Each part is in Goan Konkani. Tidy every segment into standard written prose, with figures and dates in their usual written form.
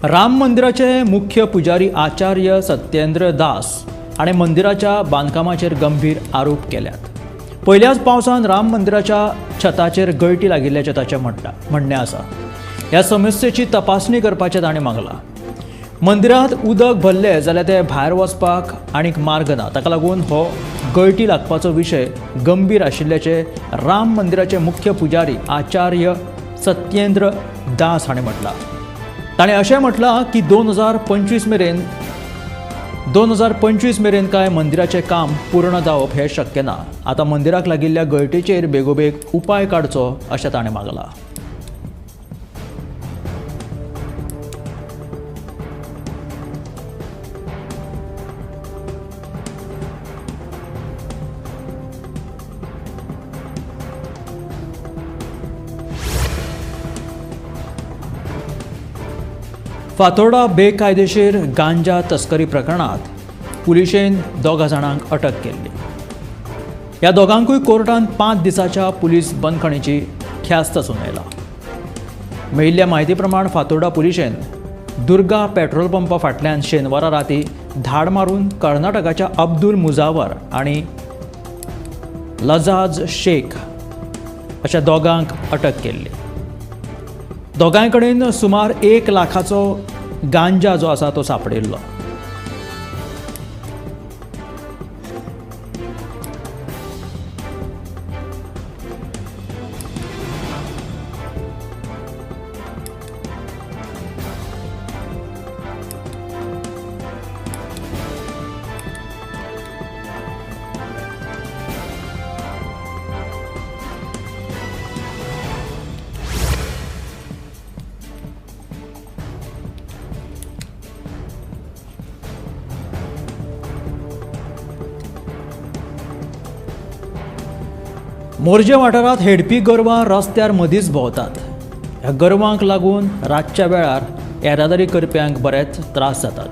राम मंदिराचे मुख्य पुजारी आचार्य सत्येंद्र दास हाणें मंदिराच्या बांदकामाचेर गंभीर आरोप केल्यात. पयल्याच पावसान राम मंदिराच्या छताचेर गळटी लागिल्ल्याचें ताचें म्हणणें आसा. ह्या समस्येची तपासणी करपाचें ताणें मागलां. मंदिरांत उदक भरलें जाल्यार तें भायर वचपाक आनीक मार्ग ना. ताका लागून हो गळटी लागपाचो विशय गंभीर आशिल्ल्याचें राम मंदिराचे मुख्य पुजारी आचार्य सत्येंद्र दास हाणें म्हटलां. ताणें अशें म्हटलां की 2025 मेरेन काय मंदिराचें काम पूर्ण जावप हें शक्य ना. आतां मंदिराक लागिल्ल्या गळटेचेर बेगोबेग उपाय काडचो अशें ताणें मागलां. फातोर्डा बेकायदेशीर गांजा तस्करी प्रकरणात पुलिशेन 2 जाणांक अटक केल्ली. ह्या दोगांकूय कोर्टान 5 दिसाच्या पुलीस बंदखणीची ख्यास्त सुनायला. मेळिल्ल्या म्हायती प्रमाण फातोर्डा पुलिशेन दुर्गा पेट्रोल पंपा फाटल्यान शेनवारा राती धाड मारून कर्नाटकाच्या अब्दुल मुजावर आनी लजाज शेख अशा दोगांक अटक केल्ली. दोगांय कडेन सुमार 1 लाखाचो गांजा जो आसा तो सापडिल्लो. मोरजे वाठारांत हेडपी गोरवां रस्त्यार मदींच भोंवतात. ह्या गोरवांक लागून रातच्या वेळार येरादारी करप्यांक बरेच त्रास जातात.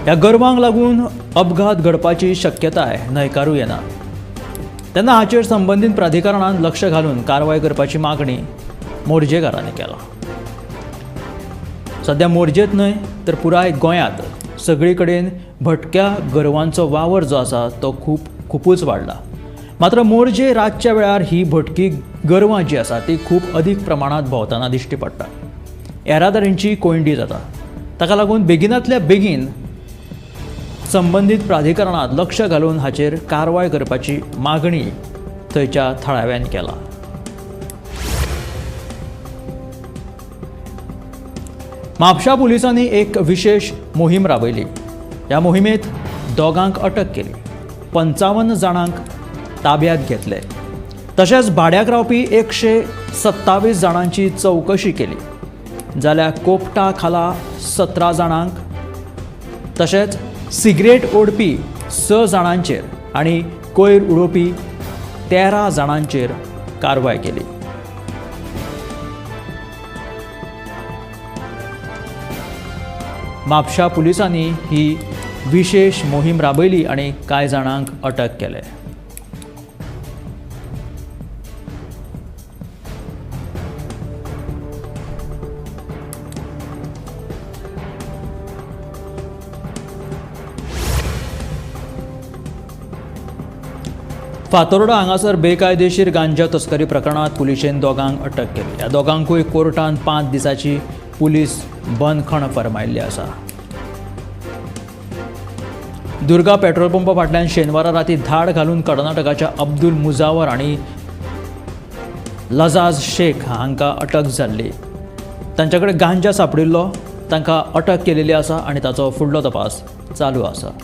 ह्या गोरवांक लागून अपघात घडपाची शक्यताय न्हयकारूं येना. तेन्ना हाचेर संबंदीत प्राधिकरणान लक्ष घालून कारवाय करपाची मागणी मोरजेकारांनी केला. सध्या मोरजेंत न्हय तर पुराय गोंयांत सगळी कडेन भटक्या गोरवांचो वावर जो आसा तो खुबूच वाडला. मात्र मोरजे रातच्या वेळार ही भटकी गोरवां जी आसा ती खूब अदीक प्रमाणांत भोंवतना दिश्टी पडटा. येरादारींची कोंयडी जाता. ताका लागून बेगिनांतल्या बेगीन संबंदीत प्राधिकरणांत लक्ष घालून हाचेर कारवाय करपाची मागणी थंयच्या थळाव्यांनी केला. म्हापशा पुलिसांनी एक विशेष मोहीम राबयली. ह्या मोहिमेंत 2 अटक केली. 55 जाणांक ताब्यात घेतले. तशेंच भाड्याक रावपी 127 जाणांची चवकशी केली. जाल्यार कोपटा खाला 17 जाणांक तशेंच सिगरेट ओडपी 6 जाणांचेर आनी कोयर उडोवपी 13 जाणांचेर कारवाय केली. म्हापशा पुलिसांनी ही विशेष मोहीम राबयली आनी कांय जाणांक अटक केले. फातोर्डा हांगासर बेकायदेशीर गांजा तस्करी प्रकरणात पुलिशेन 2 अटक केली. ह्या दोगांकूय कोर्टान 5 दिसाची पुलीस बंदखण फर्मायिल्ली आसा. दुर्गा पेट्रोल पंपा फाटल्यान शेनवारा राती धाड घालून कर्नाटकाच्या अब्दुल मुजावर आनी लजाज शेख हांकां अटक जाल्ली. तांचे कडेन गांजा सापडिल्लो. तांकां अटक केलेली आसा आनी ताचो फुडलो तपास चालू आसा.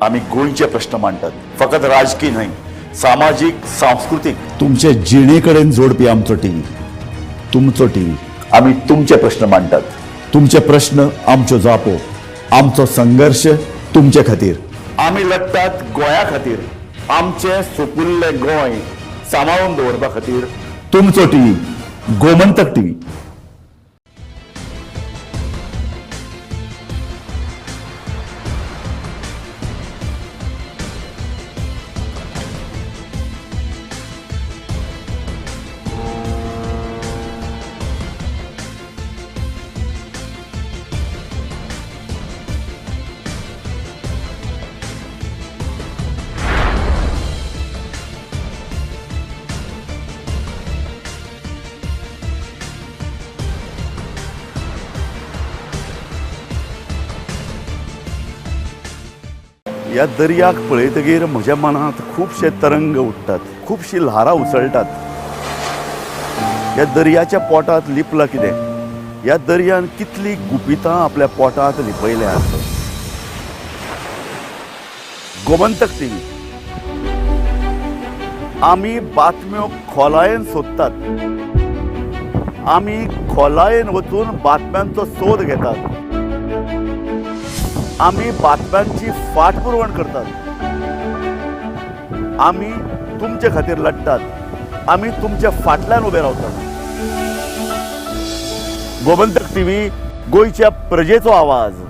आमी गोंयचे प्रश्न मांडटात, फकत राजकी न्हय, सामाजीक, सांस्कृतीक, तुमचे जिणे कडेन जोडपी आमचो टीव्ही, तुमचो टीव्ही। आमी तुमचे प्रश्न मांडटात, तुमचे प्रश्न आमच्यो जापो, आमचो संघर्श तुमचे खातीर। आमी लढटात गोंया खातीर, आमचें सुपुल्लें गोंय सांबाळून दवरपा खातीर। तुमचो टीव्ही, गोमंतक टीव्ही। ह्या दर्याक पळयतगीर म्हज्या मनांत खुबशे तरंग उठ्ठात, खुबशी ल्हारां उसळटात। ह्या दर्याच्या पोटांत लिपलां कितें? ह्या दर्यान कितली गुपितां आपल्या पोटांत लिपयल्यात? गोमंतक टीव्ही, आमी बातम्यो खोलायेन सोदतात, आमी खोलायेन वचून बातम्यांचो सोद घेतात, आमी बातम्यांची फाटपुरवण करतात, आमी तुमचे खातीर लढटात, आमी तुमच्या फाटल्यान उबे रावतात। गोमंतक टीव्ही, गोंयच्या प्रजेचो आवाज।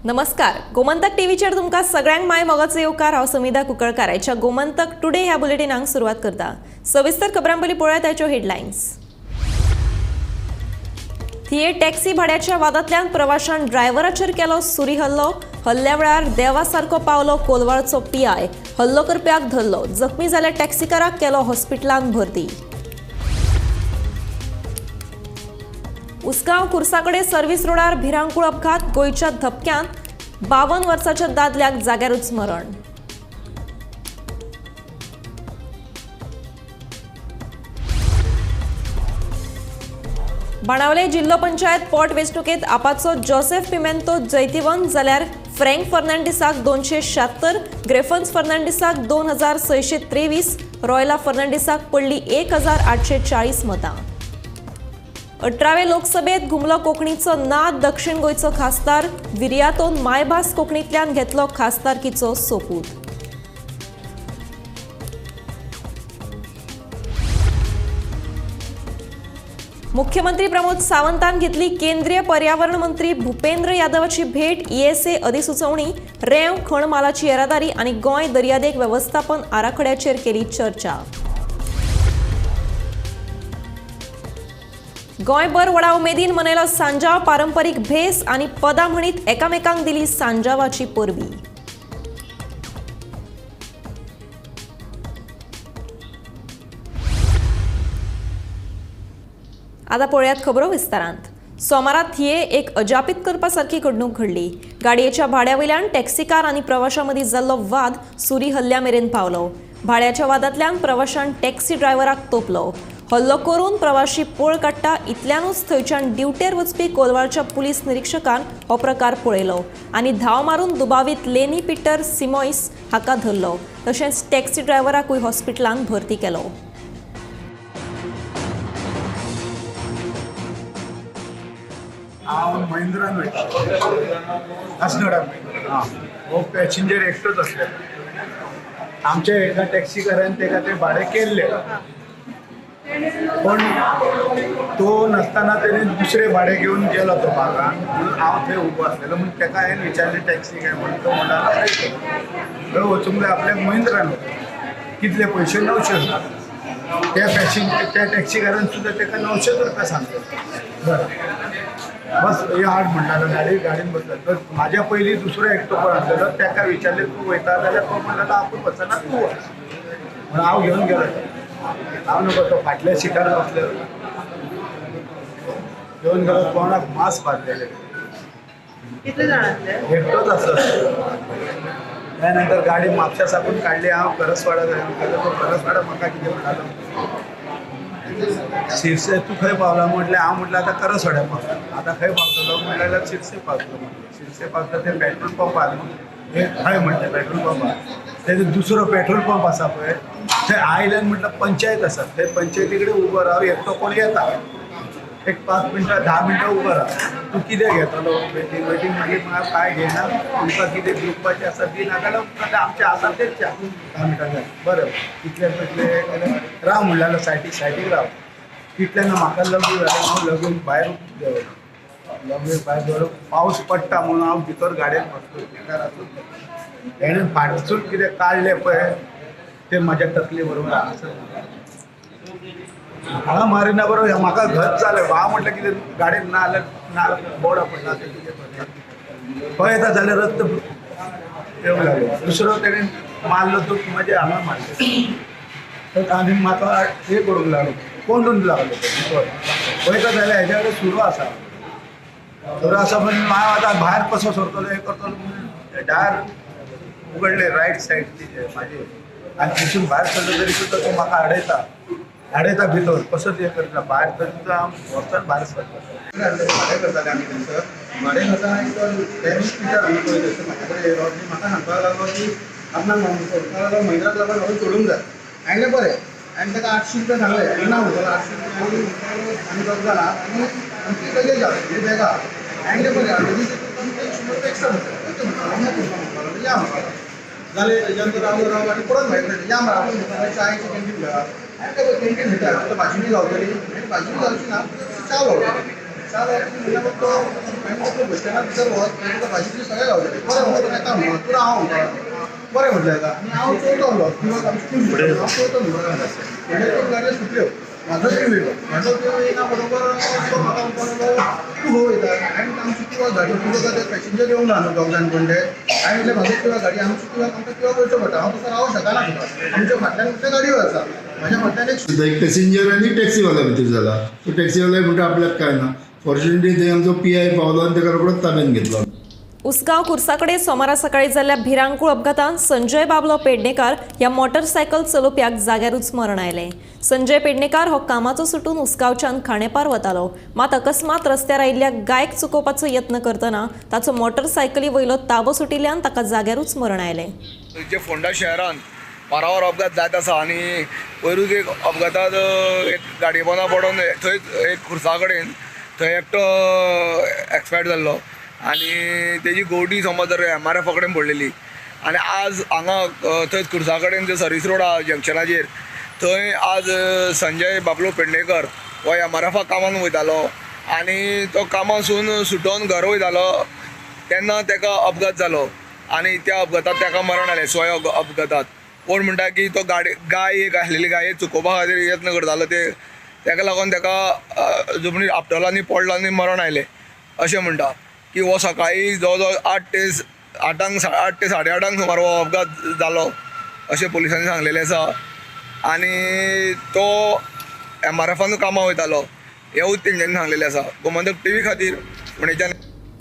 नमस्कार, गोमंतक टीव्हीचेर तुमकां सगळ्यांक my मोगाचो येवकार। हांव समिधा कुंकळकार आयच्या गोमंतक टुडे ह्या बुलेटिनाक सुरवात करता। सविस्तर खबरां पयलीं पळोवया ताच्यो हेडलायन्स। थिये टॅक्सी भाड्याच्या वादांतल्यान प्रवाशान ड्रायव्हराचेर केलो सुरी हल्लो। हल्ल्या वेळार देवा सारको पावलो कोलवाळचो पीआय। हल्लो करप्याक धरलो, जखमी जाल्ल्या टॅक्सीकाराक केलो हॉस्पिटलांत भरती। उसगांव कुर्साकडे सर्व्हिस रोडार भिरांकूळ अपघात। गोंयच्या धपक्यांत 52 वर्साच्या दादल्याक जाग्यारूच मरण। बाणावले जिल्हो पंचायत पोट वेंचणुकेंत आपाचो जोसेफ पिमेंतो जैतिवंत जाल्यार फ्रँक फर्नांडीसाक 276, ग्रेफन्स फर्नांडीसाक 2623, रॉयला फर्नांडीसाक पडली 1840 मतां। 18वे लोकसभेत घुमलो कोंकणीचो नाद। दक्षिण गोंयचो खासदार विर्यातोन मायभास कोंकणींतल्यान घेतलो खासदारकीचो सोपूत। मुख्यमंत्री प्रमोद सावंतान घेतली केंद्रीय पर्यावरण मंत्री भूपेंद्र यादवाची भेट। ईएसए अधिसुचोवणी, रेंव खण मालाची येरादारी आनी गोंय दर्यादेग वेवस्थापन आराखड्याचेर केली चर्चा। गोंयभर व्हडा उमेदीन मनयलो सांजाव। पारंपरीक भेस आनी पदां म्हणीत एकामेकांक दिली सांजावाची परबी। आतां पळयात खबरो विस्तारांत। सोमारा थिये एक अजापीत करपा सारकी घडणूक घडली. गाडयेच्या भाड्या वयल्यान टॅक्सीकार आनी प्रवाशां मदीं जाल्लो वाद सुरी हल्ल्या मेरेन पावलो. भाड्याच्या वादांतल्यान प्रवाशान टॅक्सी ड्रायव्हराक तोपलो. हल्लो करून प्रवाशी पळ काडटा इतल्यानूच थंयच्यान ड्युटेर वचपी कोलवाळच्या पुलीस निरिक्षकान हो प्रकार पळयलो आनी धांव मारून दुबावीत लेनी पीटर सिमोइस हाका धरलो. तशेंच टॅक्सी ड्रायव्हराकूय हॉस्पिटलांत भरती केलो. हांव महिंद्रान वयता, अस्नोडा. हो पॅसेंजर एकटोच आसलो. आमच्या एका टॅक्सीकारान तेका तें भाडें केल्लें, पण तो नासतना तेणे दुसरें भाडें घेवन गेलो तो बागान. म्हणून हांव थंय उबो आसलेलो, म्हणून तेका हांवें विचारलें टॅक्सी काय म्हणून. तो म्हणटा थंय वचूंक जाय आपल्याक महिंद्रान, कितले पयशे? 900 रुपया. त्या पॅसेंजर त्या टॅक्सीकारान सुद्दां तेका 900 रुपया सांगले. बरें, बस हे हाड म्हणटालो, गाडी गाडयेन बसलो. तर म्हाज्या पयलीं दुसरो एकटो कोण आसलेलो, तेका विचारलें तूं वयता जाल्यार तो म्हणटालो आपूण वचना, तूं वच. म्हणून हांव घेवन गेलो. हांव नको, तो फाटल्या सिटार बसलेलो. घेवन गेलो, तोंडाक मास्क बांदलेले. कितले जाण आसले? एकटोच आसलो. त्या नंतर गाडी म्हापशा साकून काडली. हांव करसवाडा गेलो. तो करसवाडा म्हाका कितें म्हणटालो, शिरसे तूं खंय पावला म्हटलें. हांव म्हटलें आतां करसवाड्या पावला. आतां खंय पावतलो म्हटल्यार शिरसे पावतलो म्हटलें. शिरसे पावता ते पेट्रोल पंपार हे खंय म्हटलें पेट्रोल पंपार. तेजो दुसरो पेट्रोल पंप आसा पळय, थंय आयल्यान म्हटल्यार पंचायत आसा, थंय पंचायती कडेन उबो राव, एकटो कोण येता, एक 5 मिनटां 10 मिनटां उबो राव. तूं कितें घेतलो? वेटींग वेटींग मागीर म्हाका कांय घेयना, तुमकां कितें दिवपाचें आसा दी, नाजाल्यार आमचें आसा तेच 10 मिनटां जाय. बरें, कितले पयले राव म्हणलें, सायडीक सायडीक राव. तितल्यान म्हाका लघु जालें, हांव लगून भायर देंवलो. लगून भायर देंवलो, पावस पडटा म्हणून हांव भितर गाडयेन बसलो. बेकार आसून तेणें फाटसून कितें काडलें पळय, तें म्हाज्या तकले बरोबर हांगासर हांगा मारिना बरोबर म्हाका घच जालें. हांव म्हटलें कितें गाडयेन ना जाल्यार ना बोर्डा पडला तें कितें पडटा पळयता जाल्यार रक्त येवंक लागलो. दुसरो तेणें मारलो तो म्हाज्या हांगा मारलो तर आनी म्हाका हें करूंक लागलो, कोंडून लागलो. भितर पळयता जाल्यार हेज्या कडेन सुरो आसा, सुरो आसा. पण हांव आतां भायर कसो सरतलो हें करतलो म्हणून दार उगडलें रायट सायड म्हाजे, आनी थंयसून भायर सरलो तरी सुद्दां तो म्हाका आडयता आडयता भितर कसोच हें करता भायर, तरी सुद्दां हांव वचून भायर सरता. भाडें करताले आमी थंयसर. भाडें करतना एक पिटर आमी पळय थंयसर म्हाज्या कडेन येयलो आनी म्हाका सांगपाक लागलो की आपणाक सोडपाक लागलो, महिंद्राक लागून म्हाका सोडूंक जाय. हांवें बरें, हांवें ताका 800 रुपया सांगले. ना म्हणटालो 800 रुपया आमी दोग जाणां आनी आमची लगेज आसा म्हणजे बॅगां. हांवें बरें, ऑलरेडी तितून 100 रुपया एक्स्ट्रा म्हणटा, म्हणपाक लागलो या म्हणपाक जालें. तेज्या नंतर रावलो रावलो आनी परत भायर सरले, या मरे आपूण चायचें कॅन्टीन घेया. हांवें कॅन्टीन घेता तुका भाजी बी गावतली. आनी भाजी बी गावची ना, च्या गावतली. च्या गावतली म्हणल्यार तो हांवें बस स्टँडार भितर वच, तुका भाजी बी सगळें गावतलें. बरें म्हणटा येता म्हणून तूं हांव म्हणटा बरें म्हटलें येता. आनी हांव चोयतो आहलो, हांव चोयतो म्हणल्यार गाडयो सुटल्यो. म्हाजो टीव येयलो, म्हाजो टीव येयना बरोबर तो म्हाका म्हणपाक लागलो तूं खंय वयता? हांवें आमची किंवा गाडी तुका ते पॅसेंजर येवंक ना न्हू दोग जाण कोण ते. हांवें म्हटलें म्हाजो किंवा गाडी आमची किंवा आमकां किंवा वयचो पडटा, हांव तसो रावंक शकना तुका. आमच्या फाटल्यान म्हटल्यार गाडयो आसा, म्हाज्या फाटल्यान एक पॅसेंजर आनी टॅक्सीवाल्या भितर जाला. तो टॅक्सीवाल्या म्हणटा आपल्याक काय ना. फॉर्च्युनेटली थंय आमचो पी I पावलो आनी ताका रोखडोच ताब्यान घेतलो. उसगांव कुर्साकडे सोमारा सकाळी जाल्ल्या भिरांकूळ अपघातांत संजय बाबलो पेडणेकार ह्या मोटरसायकल चलोवप्याक जाग्यारूच मरण आयलें. संजय पेडणेकार हो कामाचो सुटून उसगांवच्यान खांडेपार वतालो, मात अकस्मात रस्त्यार आयिल्ल्या गायक चुकोवपाचो यत्न करतना ताचो मोटरसायकली वयलो ताबो सुटिल्ल्यान ताका जाग्यारूच मरण आयलें. जे फोंडा शहरान वारावार अपघात जायत आसा आनी वयरूच एक अपघातांत एक गाडये पोंदा पडोन थंयच एक खुर्सा कडेन थंय एकटो एक्सपायर्ड जाल्लो आनी तेजी गोटी समज जर एम आर एफा कडेन पडलेली. आनी आज हांगा थंयच खुर्सा कडेन जे सर्वीस रोड आहा जंक्शनाचेर थंय आज संजय बाबलो पेडणेकर हो एम आर एफा कामाक वयतालो आनी तो कामासून सुटोन घर वयतालो तेन्ना ताका अपघात जालो आनी त्या अपघातात ताका मरण आयलें. स्वय अपघातात कोण म्हणटा की तो गाडी गाय एक आसलेली गाय चुकोवपा खातीर यत्न करतालो, ते ताका लागून ताका जमनीर आपटलो आनी पडलो आनी मरण आयलें अशें म्हणटा. की हो सकाळी जवळ जवळ 8 ते 8:30 सुमार हो अपघात जालो अशें पुलिसांनी सांगलेलें आसा. आनी तो एम आर एफान कामाक वयतालो. हेंवूच तेंच्यांनी सांगलेलें आसा. गोमंतक टीव्ही खातीर फोंडेच्यान.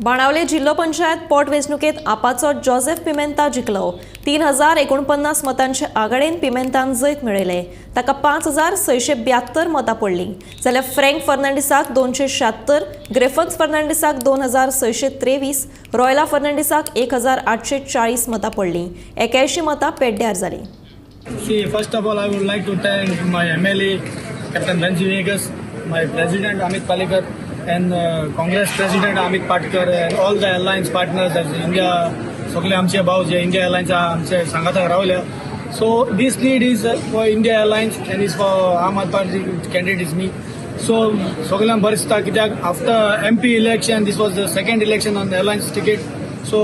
बाणावले जिल्लो पंचायत पोटवेंचणुकेंत आपाचो जोसेफ पिमेंता जिखलो. 3049 मतांचे आघाडेन पिमेंतान जैत मेळयलें. ताका 5672 मतां पडलीं, जाल्यार फ्रँक फर्नांडीसाक 276, ग्रेफन्स फर्नांडीसाक 2623, रॉयला फर्नांडीसाक 1840 मतां पडलीं. 81 मतां पेड्ड्यार जालीं. See, first of all, I would like to thank my MLA, Captain Venzy Viegas, my President Amit Palekar, and Congress President Amit Patkar, and all the alliance partners as India, सगळे आमचे भाव जे इंडिया अलायन्स आमचे सांगाताक रावल्या. So this lead is for India Alliance and is for Aam Aadmi Party candidate is me. So सगळ्यांक बरें दिसता कित्याक after MP election this was the second election on the alliance ticket. So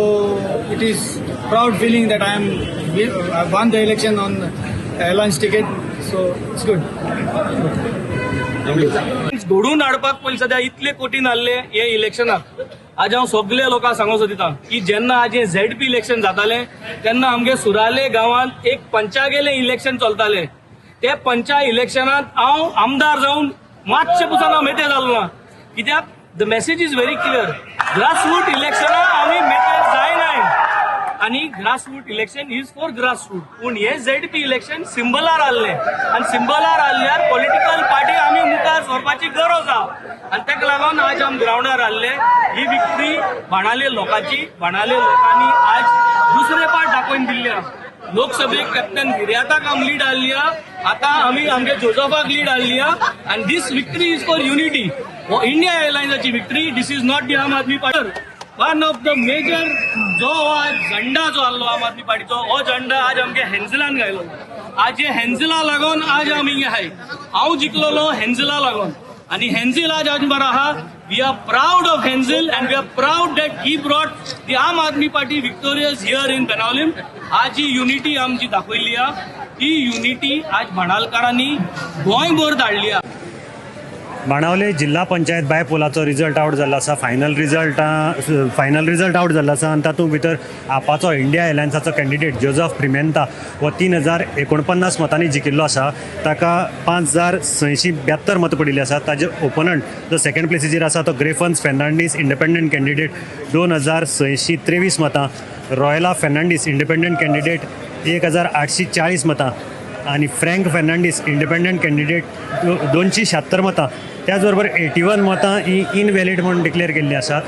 it is proud feeling that I won the election on alliance ticket. So it's good. घडोवन हाडपाक पयलीं सद्या इतले कठीण आहले हे इलेक्शनाक. आज हांव सगल्या लोकांक सांगूंक सोदिता की जेन्ना आज हे झेडपी इलेक्शन जातालें तेन्ना आमगे सुराले गांवांत एक पंचागेलें इलेक्शन चलतालें. ते पंचा इलेक्शनांत हांव आमदार जावन मातशें पसून हांव मेते जालो ना, कित्याक the message is very clear. Grassroot इलेक्शनां आमी मेते जायनाय आनी grassroot election is for grassroot. पूण हे झेडपी इलेक्शन सिंबलार आहलें आनी सिंबलार आहल्यार पॉलिटिकल पार्टी आमी मुखार सरपाची गरज आहा आनी ताका लागून आज आमी ग्रावंडार आहले. ही विक्ट्री बाणाले लोकांची, बाणाले लोकांनी आज दुसरे पाट दाखोवन दिल्ली आहा. लोकसभेक कॅप्टन विर्याताक आमी लीड आहली आहा, आतां आमी आमगे जोजफाक लीड आहली आहा आनी this victory is for unity. हो India एअरलायन्साची victory, this is not the Aam Aadmi Party. One of the major जो आज झंडा जो आहलो आम आदमी पार्टीचो, हो झंडा आज आमगे हेन्झलान घायलो. आज हे हेन्झला लागून आज आमी हिंगा आहाय. हांव जिखलोलो हेन्झला लागून आनी हेन्झल आज आज बरो आहा. We are proud of Henzil and we are proud that he brought the Aam Aadmi Party victorious here in Benaulim. आज ही युनिटी आमची दाखयल्ली आहा, ही युनिटी आज भाणालकारांनी गोंयभर धाडली आहा. बाणावले जिल्हा पंचायत बायपोलाचो रिजल्ट आवट जाल्लो आसा. फायनल रिजल्ट आवट जाल्लो आसा आनी तातूंत भितर आपाचो इंडिया एलायन्साचो कॅन्डिडेट जोजफ पिमेंता हो 3049 मतांनी जिखिल्लो आसा. ताका 5672 मतां पडिल्ली आसा. ताजे ओपोनंट जो सेकंड प्लेसीचेर आसा तो ग्रेफन्स फेर्नांडीस इंडिपेंडंट कॅन्डिडेट 2623 मतां, रॉयला फेर्नांडीस इंडिपेंडंट कॅन्डिडेट 1840 मतां आनी फ्रँक फेर्नांडीस इंडिपेंडंट कॅन्डिडेट 276 मतां. त्याच बरोबर 81 मतां ही इनव्हॅलीड म्हूण डिक्लेअर केल्ली आसात.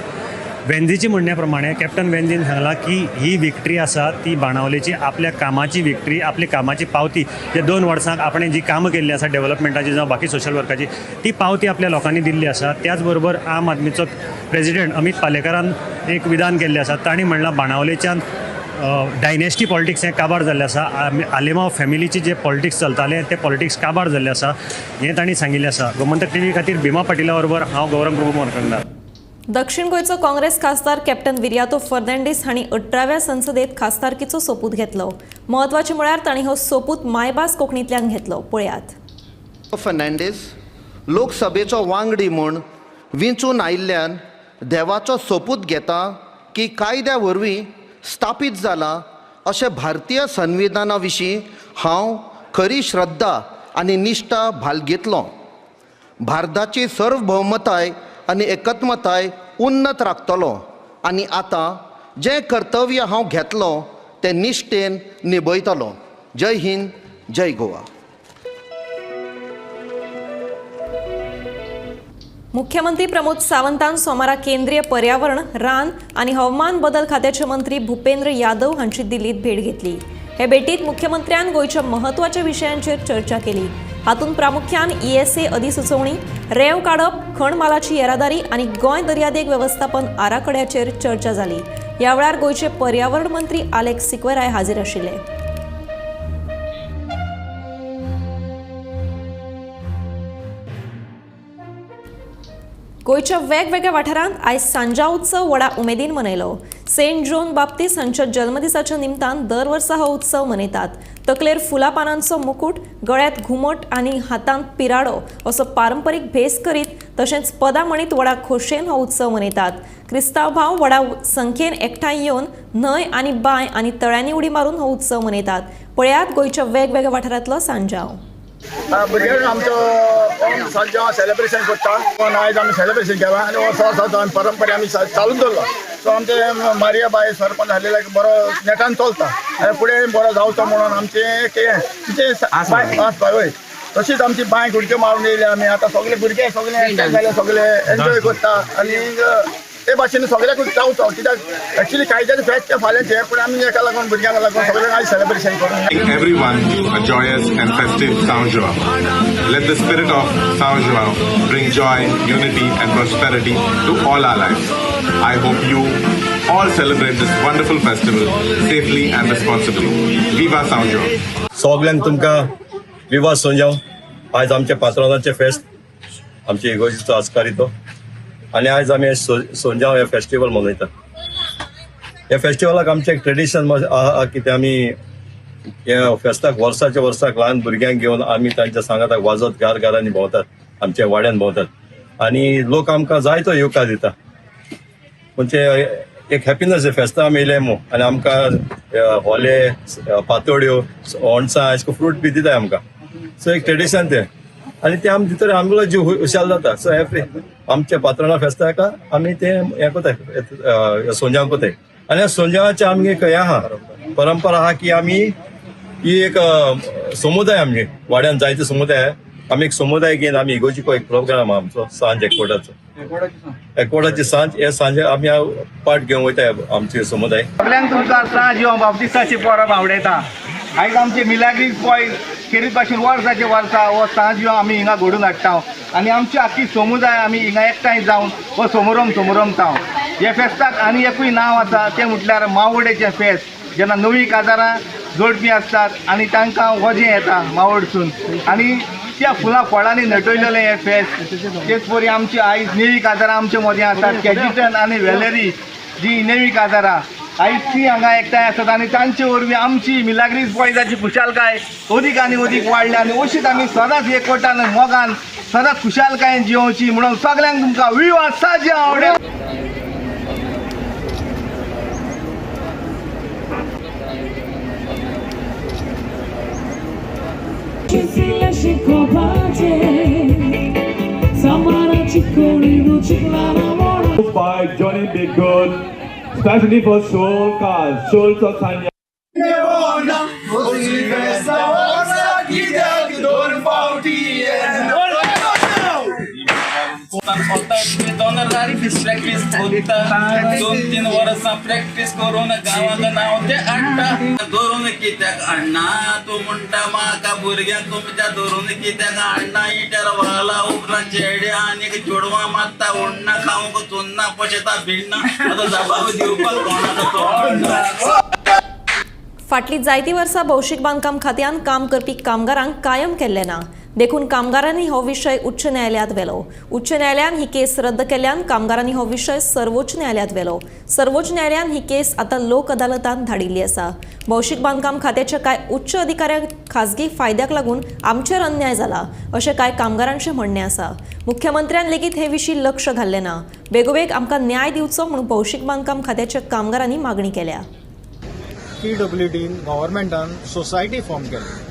वेन्झीची म्हणण्या प्रमाणे कॅप्टन वेन्झीन सांगलां की ही विक्ट्री आसा ती बाणावलेची आपल्या कामाची विक्ट्री, आपल्या कामाची पावती. जे 2 वर्सांक आपणें जी कामां केल्ली आसा डेव्हलपमेंटाची जावं बाकी सोशल वर्काची ती पावती आपल्या लोकांनी दिल्ली आसा. त्याच बरोबर आम आदमीचो प्रेजिडेंट अमीत पालेकारान एक विधान केल्लें आसा. तांणी म्हणलां बाणावलेच्यान डायनेस्टी पॉलिटिक्स हें काबार जाल्लें आसा. आलेमाव फॅमिलीची जे पॉलिटिक्स चलतालें ते पॉलिटिक्स काबार जाल्लें आसा हें तांणी सांगिल्लें आसा. गोमंतक टीव्ही खातीर भीमा पाटिला बरोबर हांव गौरव प्रभू मोरखंडार. दक्षिण गोंयचो काँग्रेस खासदार कॅप्टन विर्यातो फर्नांडीस हांणी 18व्या संसदेत खासदारकीचो सोपूत घेतलो. म्हत्वाचें म्हळ्यार तांणी हो सोपूत मायभास कोंकणींतल्यान घेतलो. पळयात. फर्नांडीस लोकसभेचो वांगडी म्हूण विंचून आयिल्ल्यान देवाचो सोपूत घेता की कायद्या वरवीं स्थापीत जाला अशें भारतीय संविधाना विशीं हांव खरी श्रद्धा आनी निश्ठा भालगीतलो. भारताची सार्वभौमताय आनी एकत्मताय उन्नत राखतलो आनी आतां जें कर्तव्य हांव घेतलो तें निश्ठेन निभयतलो. जय हिंद, जय गोवा. मुख्यमंत्री प्रमोद सावंतान सोमारा केंद्रीय पर्यावरण, रान आनी हवामान बदल खात्याचे मंत्री भूपेंद्र यादव हांची दिल्लीत भेट घेतली. हे भेटीत मुख्यमंत्र्यान गोंयच्या म्हत्वाच्या विशयांचेर चर्चा केली. हातूंत प्रामुख्यान ईएसए अधिसुचोवणी, रेंव काडप, खण मालाची येरादारी आनी गोंय दर्यादेग वेवस्थापन आराखड्याचेर चर्चा जाली. ह्या वेळार गोंयचे पर्यावरण मंत्री आलेक्स सिक्वेराय हाजीर आशिल्ले. गोंयच्या वेगवेगळ्या वाठारांत आयज सांजा उत्सव व्हडा उमेदीन मनयलो. सेंट जॉन बाप्तीस हांच्या जल्मदिसाच्या निमतान दर वर्सा हो उत्सव मनयतात. तकलेर फुलां पानांचो मुकूट, गळ्यांत घुमट आनी हातांत पिराडो असो पारंपरीक भेस करीत तशेंच पदां म्हणीत व्हडा खोशयेन हो उत्सव मनयतात. क्रिस्तांव भाव व्हडा संख्येन एकठांय येवन न्हंय आनी बांय आनी तळ्यांनी उडी मारून हो उत्सव मनयतात. पळयात गोंयच्या वेगवेगळ्या वाठारांतलो सांजाव. भुरग्यांक आमचो सांजें सेलिब्रेशन करता. आयज आमी सेलिब्रेशन केलां आनी वर्सा वर्सा आमी परंपरा आमी चालूच दवरला. सो आमचे मारिया बाय सरपंच जाल्ले बरो नेटान चलता आनी फुडें बरो जावचो म्हणून आमचें एक हें आस बाय. तशीच आमची बांयक उडक्यो मारून येयली आमी. आतां सगळे भुरगे सगळे एकठांय जाले, सगळे एन्जॉय करता आनी ते भाशेन सगळ्याकूच जावचो. कित्याक एक्चुअली कायद्याचें फेस्त तें फाल्यांचें, पूण आमी एका लागून भुरग्यांक लागून सगळ्यांक आयज सेलिब्रेशन करून. Everyone a joyous and festive São João. Let the spirit of São João bring joy, unity and prosperity to all our lives. I hope you all celebrate this wonderful festival safely and responsibly. Viva São João! सगल्यांक तुमकां विवा सोंजाव. आयज आमच्या पात्रांचे फेस्त, आमचे इगोर्जीचो आस्कार तो, आनी आयज आमी सोंजाव हे फेस्टिवल मनयतात. ह्या फेस्टिवलाक आमचें एक ट्रेडिशन आहा की आमी ह्या फेस्ताक वर्साच्या वर्साक ल्हान भुरग्यांक घेवन आमी तांच्या सांगाताक वाजत घार घरांनी भोंवतात, आमच्या वाड्यान भोंवतात आनी लोक आमकां जायतो येवकार दिता. म्हणजे एक हॅपिनस फेस्तां आमी येयले मू आनी आमकां होले, पातोळ्यो, ओणसां अशें फ्रूट बी दिताय आमकां. सो एक ट्रेडिशन तें आनी तें आमी भितर आमगेलो जीव हुशाल जाता. सो एवरी आमच्या पात्रां फेस्ताक आमी तें हें कोताय, सोंजाव कोताय. आनी ह्या सोंजावाचें आमगे एक हें आहा, परंपरा आहा की आमी ही एक समुदाय, आमगे वाड्यान जायते समुदाय, आमी एक समुदाय घेवन आमी इगोर्जीको एक प्रोग्राम आहा आमचो सांज एकवटाचो, एकवटाची सांज. हे सांजे आमी पार्ट घेवन वयता आमचे समुदाय. सगल्यांक तुमकां सांज येवन बाप्तिस्ताची परब आवडयता. आयज आमचे मिलाग्रीस बॉयज खेरीत भाशेन वर्साचे वर्सा हो सांज येवन आमी हिंगा घडून हाडटा आनी आमची आख्खी समुदाय आमी हिंगा एकठांय जावन हो समोरम समोरमता. हे फेस्ताक आनी एकूय नांव आसा तें म्हटल्यार मावोडेचें फेस्त. जेन्ना नवीं काजारां जोडपी आसतात आनी तांकां वजें येता मावोडसून आनी त्या फुलां फळांनी नटयलेलें हें फेस्त. तेच परी आमची आयज नेवी काजारां आमचे मदीं आसात, कॅजिटन आनी वेलेरी जी नेवी काजारां आयज ती हांगा एकठांय आसात आनी तांचे वरवीं आमची मिलाग्रीस बॉयजाची खुशालकाय अदीक आनी अदीक वाडल्या आनी अशीच आमी सदांच एकवटान मोगान सदांच खुशालकायेन जियोवची म्हणून सगल्यांक तुमकां विवा साजे आवडे. By Johnny B. Good, especially for Soul Cars, Soul Sanya. दोन तीन वर्सां प्रॅक्टीस करून गांवाक नांव ते हाडटा. धरून कित्याक हाडना तूं म्हणटा म्हाका भुरग्यांक तुमच्या धरून कित्याक हाडना. इटर वाला उपरांत चेडे आनीक चेडवां मारता, उण्णा खावंक चुन्ना पोशेता भिण्णा. आतां जबाब दिवपाक कोणाक तोंड. फाटलीं जायतीं वर्सां भौशीक बांदकाम खात्यान काम करपी कामगारांक कायम केल्लें ना, देखून कामगारांनी हो विशय उच्च न्यायालयांत व्हेलो. उच्च न्यायालयान ही केस रद्द केल्ल्यान कामगारांनी हो विशय सर्वोच्च न्यायालयांत व्हेलो. सर्वोच्च न्यायालयान ही केस आतां लोक अदालतांत धाडिल्ली आसा. भौशीक बांदकाम खात्याच्या कांय उच्च अधिकाऱ्यांक खाजगी फायद्याक लागून आमचेर अन्याय जाला अशें कांय कामगारांचें म्हणणें आसा. मुख्यमंत्र्यान लेगीत हे विशीं लक्ष घाल्लें ना. बेगोबेग आमकां न्याय दिवचो म्हूण भौशीक बांदकाम खात्याच्या कामगारांनी मागणी केल्या. पीडब्ल्यूडीन गव्हर्मेंटान सोसायटी फॉर्म केली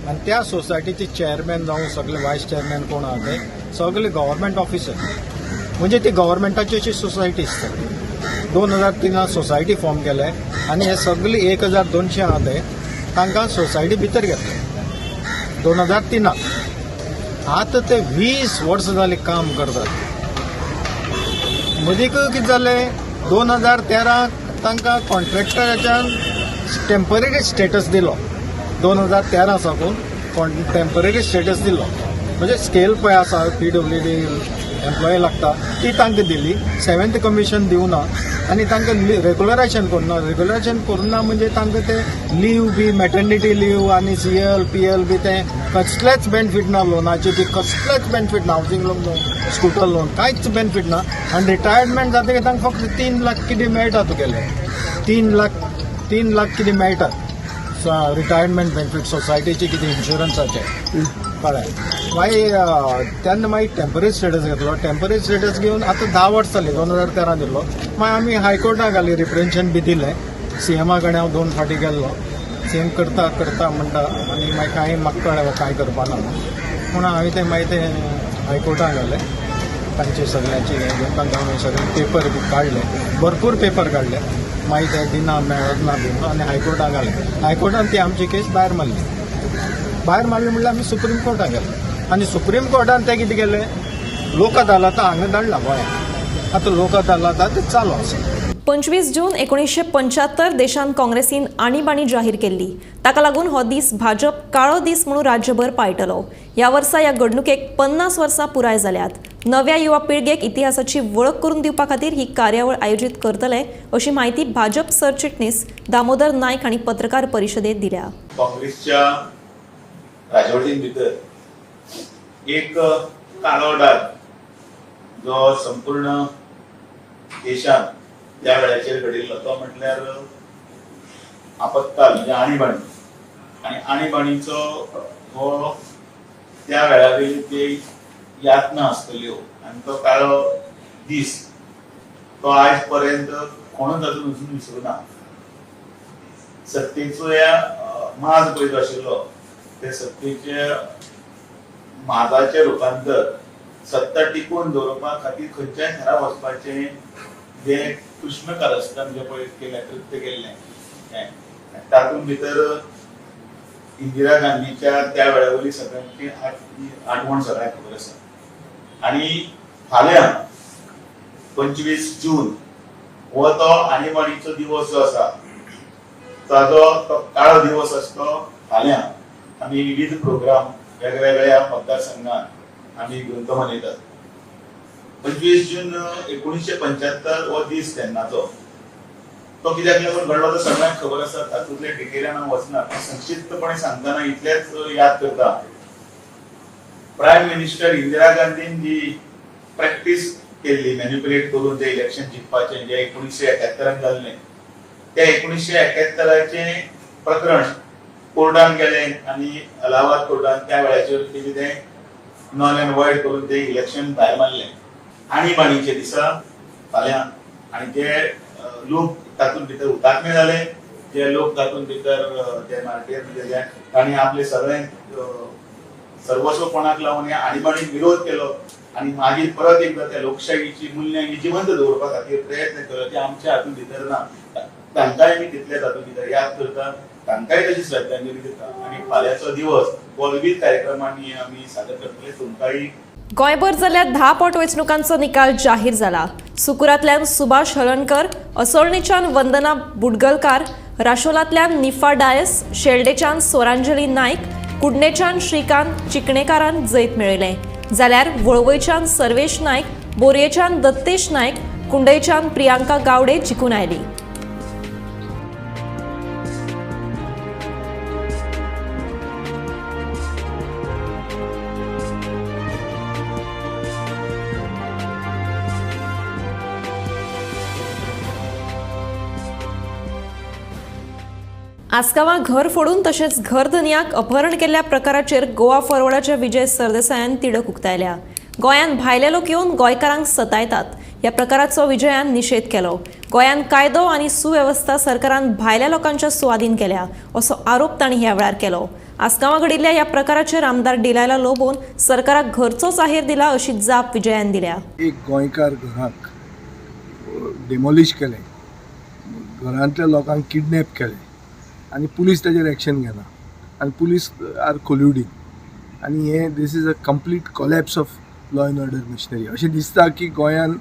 आनी त्या सोसायटीचे चेअरमॅन जावं सगळे वायस चेअरमॅन कोण आहा ते सगळे गव्हर्मेंट ऑफिसर, म्हणजे ती गव्हर्मेंटाची अशी सोसायटी आसता. 2003 सोसायटी फॉर्म केले आनी हे सगळे 1200 आहा ते तांकां सोसायटी भितर घेतले 2003. आतां ते 20 वर्सां जालीं काम करतात. मदीं कितें जालें, 2013 तांकां कॉन्ट्रॅक्टराच्यान टेम्पररी स्टेटस दिलो. 2013 साकून टेम्पररी स्टेटस दिलो, म्हणजे स्केल पळय आसा पीडब्ल्यूडी एम्प्लॉय लागता ती तांकां दिली. 7th commission दिवना आनी तांकां रेगुलरायझेशन करूना. रेगुलरायझेशन करूना म्हणजे तांकां ते लीव बी मॅटर्निटी लीव आनी सीएल पीएल बी ते कसलेच बेनिफीट ना, लोनाचे बी कसलेच बेनिफीट ना, हावजींग लोन, स्कूटर लोन कांयच बेनिफीट ना. आनी रिटायरमेंट जातकीर तांकां फक्त 3 लाख कितें मेळटा तुगेलें, 3 लाख कितें मेळटा रिटायरमेंट बेनिफीट सोसायटीचे कितें इन्शुरन्साचे. कळ्ळें? मागीर तेन्ना मागीर टेम्पररी स्टेटस घेतलो. टेम्पररी स्टेटस घेवन आतां 10 वर्सां जालीं, 2013 दिल्लो. मागीर आमी हायकोर्टाक घाली, रिप्रेजेंटेशन बी दिलें. सीएमा कडेन हांव 2 फावटी गेल्लो. सेम करता करता म्हणटा आनी मागीर कांय म्हाका कळ्ळें कांय करपा ना म्हणून हांवें तें मागीर तें हायकोर्टान घालें. तांचे सगळ्यांचे हें घेवन तांकां हांवें सगळे पेपर बी काडले, भरपूर पेपर काडले. मागीर ते दिना मेळत ना बी आनी हायकोर्टान घालें. हायकोर्टान ती आमची केस भायर मारली. भायर मारली म्हणल्यार आमी सुप्रीम कोर्टान गेले आनी सुप्रीम कोर्टान ते कितें केलें, लोक अदालता हांगा धाडला गोंयांत. आतां लोक अदालता ते चालू आसा. 25 जून 1975 देशांत काँग्रेसीन आणीबाणी जाहीर केल्ली. ताका लागून हो दीस भाजप काळो दीस म्हणून राज्यभर पाळटलो. ह्या वर्सा ह्या घडणुकेक 50 वर्सां पुराय जाल्यात. नव्या युवा पिळगेक इतिहासाची वळख करून दिवपा खातीर ही कार्यावळ आयोजीत करतले अशी माहिती भाजप सरचिटणीस दामोदर नायक हांणी पत्रकार परिशदेत दिल्या. काँग्रेसच्या राजवटीन भितर एक काळो डाग जो संपूर्ण देशांत त्या वेळाचेर घडिल्लो तो म्हटल्यार आपत्काल म्हणजे आणीबाणी. आनी आणीबाणीचो हो त्या वेळावेली ते यातना आसतल्यो आनी तो काळो दीस तो आयज पर्यंत कोणूच अजून अजून विसरूना. सत्तेचो ह्या माज पळय जो आशिल्लो ते सत्तेचे माजाचें रुपांतर सत्ता टिकून दवरपा खातीर खंयच्याय थरा वचपाचें जे कृष्ण कारस्थान जे पळय केलें कृत्य केल्लें तातूंत भितर इंदिरा गांधीच्या त्या वेळा वयली सगळ्यांची आठवण सगळ्यांक खबर आसा. आनी फाल्यां 25 जून हो तो आणीबाणीचो दिवस जो आसा ताजो तो काळो दिवस आसतो. फाल्यां आमी विविध प्रोग्राम वेगवेगळ्या मतदारसंघात आमी घेवन तो मनयतात. 25 जून 1975 हो दीस तेन्नाचो तो कित्याक लागून घडलो तो सगळ्यांक खबर आसा. तातूंतले डिटेलान हांव वचना, संक्षिप्तपणे सांगतना इतलेंच याद करता. प्रायम मिनिस्टर इंदिरा गांधीन जी प्रॅक्टीस केल्ली मॅन्युपुलेट करून जे इलेक्शन जिखपाचें जें 1971 जाल्लें त्या 1971 प्रकरण कोर्टान गेलें आनी अलाहाबाद कोर्टान त्या वेळाचेर तेजें तें नॉन एन्ड वॉयड करून ते इलेक्शन भायर मारलें. आणीबाणीच्या दिसा फाल्यां आनी जे लोक तातूंत भितर हुतात्मे जाले, जे लोक तातूंत भितर जे मार्टीर म्हणजे तांणी आपले सगळे सर्वस्व कोणाक लावन ह्या आणीबाणीक विरोध केलो आनी मागीर परत एकदा त्या लोकशाहीची मुल्यां ही जिवंत दवरपा खातीर प्रयत्न केलो ते आमच्या हातूंत भितर ना. तांकांय आमी तितले तातूंत भितर याद करता, तांकांय तशी श्रद्धांजली दिता आनी फाल्यांचो दिवस हो विविध कार्यक्रमांनी आमी सादर करतले. तुमकांय गोंयभर जाल्ल्या 10 पोटवेंचणुकांचो निकाल जाहीर जाला. सुकुरांतल्यान सुभाष हळणकर, असोळणेच्यान वंदना बुडगलकार, राशोलांतल्यान निफा डायस, शेल्डेच्यान स्वरांजली नायक, कुडणेच्यान श्रीकांत चिकणेकारान जैत मेळयलें. जाल्यार वळवयच्यान सर्वेश नायक, बोरयेच्यान दत्तेश नायक, कुंडयच्यान प्रियांका गावडे जिखून आयली. आसगांवां घर फोडून तशेंच घरधनयाक अपहरण केल्ल्या प्रकाराचेर गोवा फॉरवर्डाच्या विजय सरदेसायान तिडक उक्तायल्या. गोंयांत भायले लोक येवन गोंयकारांक सतायतात. ह्या प्रकाराचो विजयान निशेध केलो. गोंयांत कायदो आनी सुवेवस्था सरकारान भायल्या लोकांच्या सुवादीन केल्या असो आरोप तांणी ह्या वेळार केलो. आसगांवां घडिल्ल्या ह्या प्रकाराचेर आमदार डिलायला लोबोन सरकाराक घरचोच आहेर दिला अशी जाप विजयान दिल्या. एक गोंयकार घराक डेमोलिश केलें, घरांतल्या लोकांक किडनॅप केलें आनी पुलीस ताजेर एक्शन घेना आनी पुलीस आर कोल्युडींग आनी हे this is a complete collapse of law and order machinery. अशें दिसता की गोंयान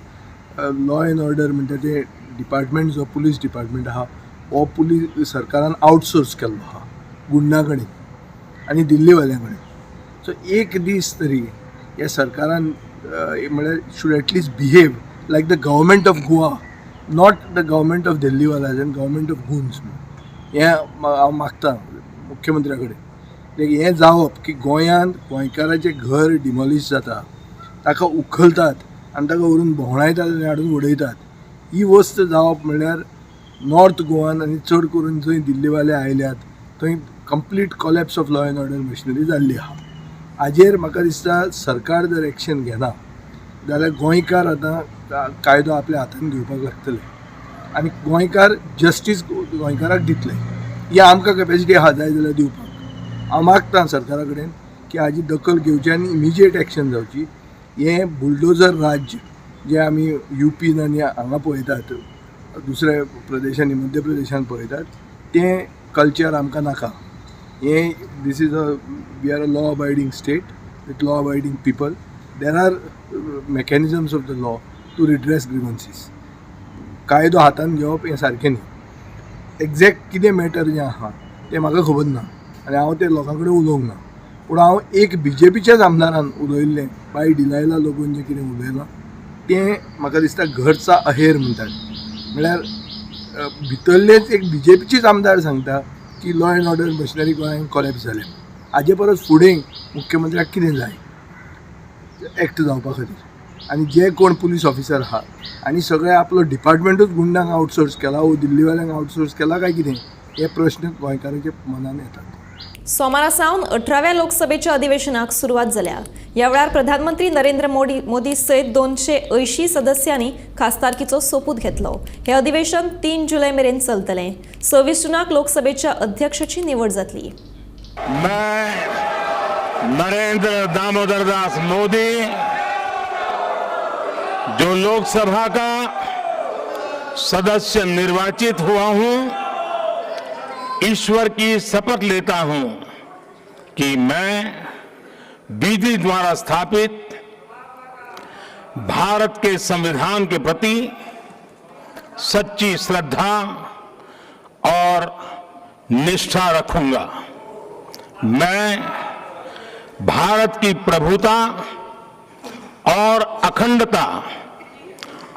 लॉ एंड ऑर्डर म्हणटा ते डिपार्टमेंट जो पुलीस डिपार्टमेंट आहा हो पुलीस सरकारान आउटसोर्स केल्लो आहा गुंडा कडेन आनी दिल्लीवाल्यां कडेन. सो एक दीस तरी ह्या सरकारान म्हळ्यार should at least behave like the government of Goa, not the government of दिल्लीवालाज and government of goons. हें हांव मागता मुख्यमंत्र्या कडेन, हें जावप की गोंयांत गोंयकाराचें घर डिमॉलिश जाता, ताका उखलतात आनी ताका व्हरून भोंवडायतात आनी हाडून उडयतात, ही वस्त जावप म्हणल्यार नॉर्थ गोवान आनी चड करून जंय दिल्लीवाले आयल्यात थंय complete collapse of law and order machinery जाल्ली आहा. हाजेर म्हाका दिसता सरकार जर एक्शन घेना जाल्यार गोंयकार आतां कायदो आपल्या हातान घेवपाक लागतले आनी गोंयकार जस्टीस गोंयकाराक दितले. ही आमकां कॅपॅसिटी आहा जाय जाल्यार दिवपाक. हांव मागता सरकारा कडेन की हाजी दखल घेवची आनी इमिजिएट एक्शन जावची. हें बुलडोजर राज्य जें आमी युपीन आनी हांगा पळयतात, दुसऱ्या प्रदेशांनी, मध्य प्रदेशान पळयतात, तें कल्चर आमकां नाका. हें this is a we are a law abiding state with law abiding people. There are mechanisms of the law to redress grievances. कायदो हातान घेवप हें सारकें न्ही. एग्जॅक्ट कितें मॅटर जें आहा तें म्हाका खबर ना आनी हांव ते लोकां कडेन उलोवंक ना, पूण हांव एक बीजेपीच्याच आमदारान उलयल्लें बाय डिलायला लोगून जें कितें उलयलां तें म्हाका दिसता घरचा अहेर म्हणटात, म्हळ्यार भितरलेच एक बीजेपीचेच आमदार सांगता की लॉ एंड ऑर्डर मशिनरी गोंयांत कॉलेप्स जाल्या. हाजे परस फुडें मुख्यमंत्र्याक कितें जाय एक्ट जावपा खातीर? आनी जे कोण पुलीस ऑफिसर आहा आनी सगळे आपलो डिपार्टमेंटूच गुंडांक आउटसोर्स केला वो दिल्लीवाल्यांक आउटसोर्स केला काय कितें, हे प्रश्न गोंयकारांच्या मनान येतात. सोमारा सावन 18व्या लोकसभेच्या अधिवेशनाक सुरवात जाल्या. ह्या वेळार प्रधानमंत्री नरेंद्र मोदी सयत 280 सदस्यांनी खासदारकीचो सोपूत घेतलो. हे अधिवेशन 3 जुलय मेरेन चलतलें. 26 जूनाक लोकसभेच्या अध्यक्षाची निवड जातली. मैं नरेंद्र दामोदर दास मोदी, जो लोकसभा का सदस्य निर्वाचित हुआ हूं, ईश्वर की शपथ लेता हूं कि मैं विधि द्वारा स्थापित भारत के संविधान के प्रति सच्ची श्रद्धा और निष्ठा रखूंगा। मैं भारत की प्रभुता और अखंडता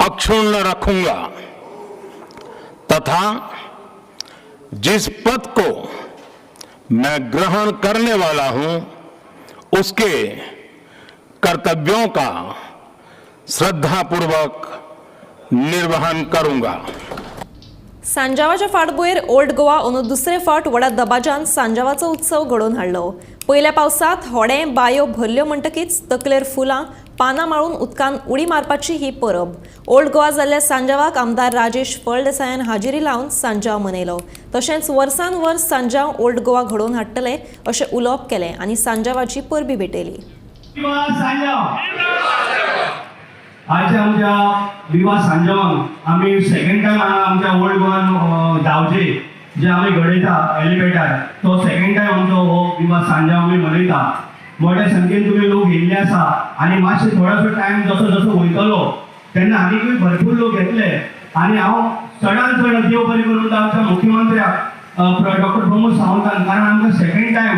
अक्षुण्ण रखूंगा तथा जिस पद को मैं ग्रहण करने वाला हूं उसके कर्तव्यों का श्रद्धापूर्वक निर्वहन करूंगा। सांजावाच्या फाटभुंयेर ओल्ड गोवा अंदू दुसरे फावट व्हडा दबाज्यान सांजावाचो उत्सव घडोवन हाडलो. पयल्या पावसांत होडें बायो भरल्यो म्हणटकीच तकलेर फुलां पानां माळून उदकान उडी मारपाची ही परब. ओल्ड गोवा जाल्ल्या सांजावाक आमदार राजेश फळदेसायान हाजेरी लावन सांजाव मनयलो. तशेंच वर्सान वर्स सांजाव ओल्ड गोवा घडोवन हाडटले अशें उलोवप केलें आनी सांजावाची परबी भेटयली. आयच्या आमच्या विवा सांजावान आमी सेकंड टायम आमच्या ओल्ड गोवान जावचे जे आमी घडयता एलिवेटर, तो सेकंड टायम आमचो हो विवा सांजाव आमी मनयता. मोठ्या संख्येन तुमी लोक येयल्ले आसा आनी मातशे थोडोसो टायम जसो जसो वयतलो तेन्ना आनीकूय भरपूर लोक येतले. आनी हांव चडान चड देव बरें करून आमच्या मुख्यमंत्र्याक डॉक्टर प्रमोद सावंतान, कारण आमकां सेकंड टायम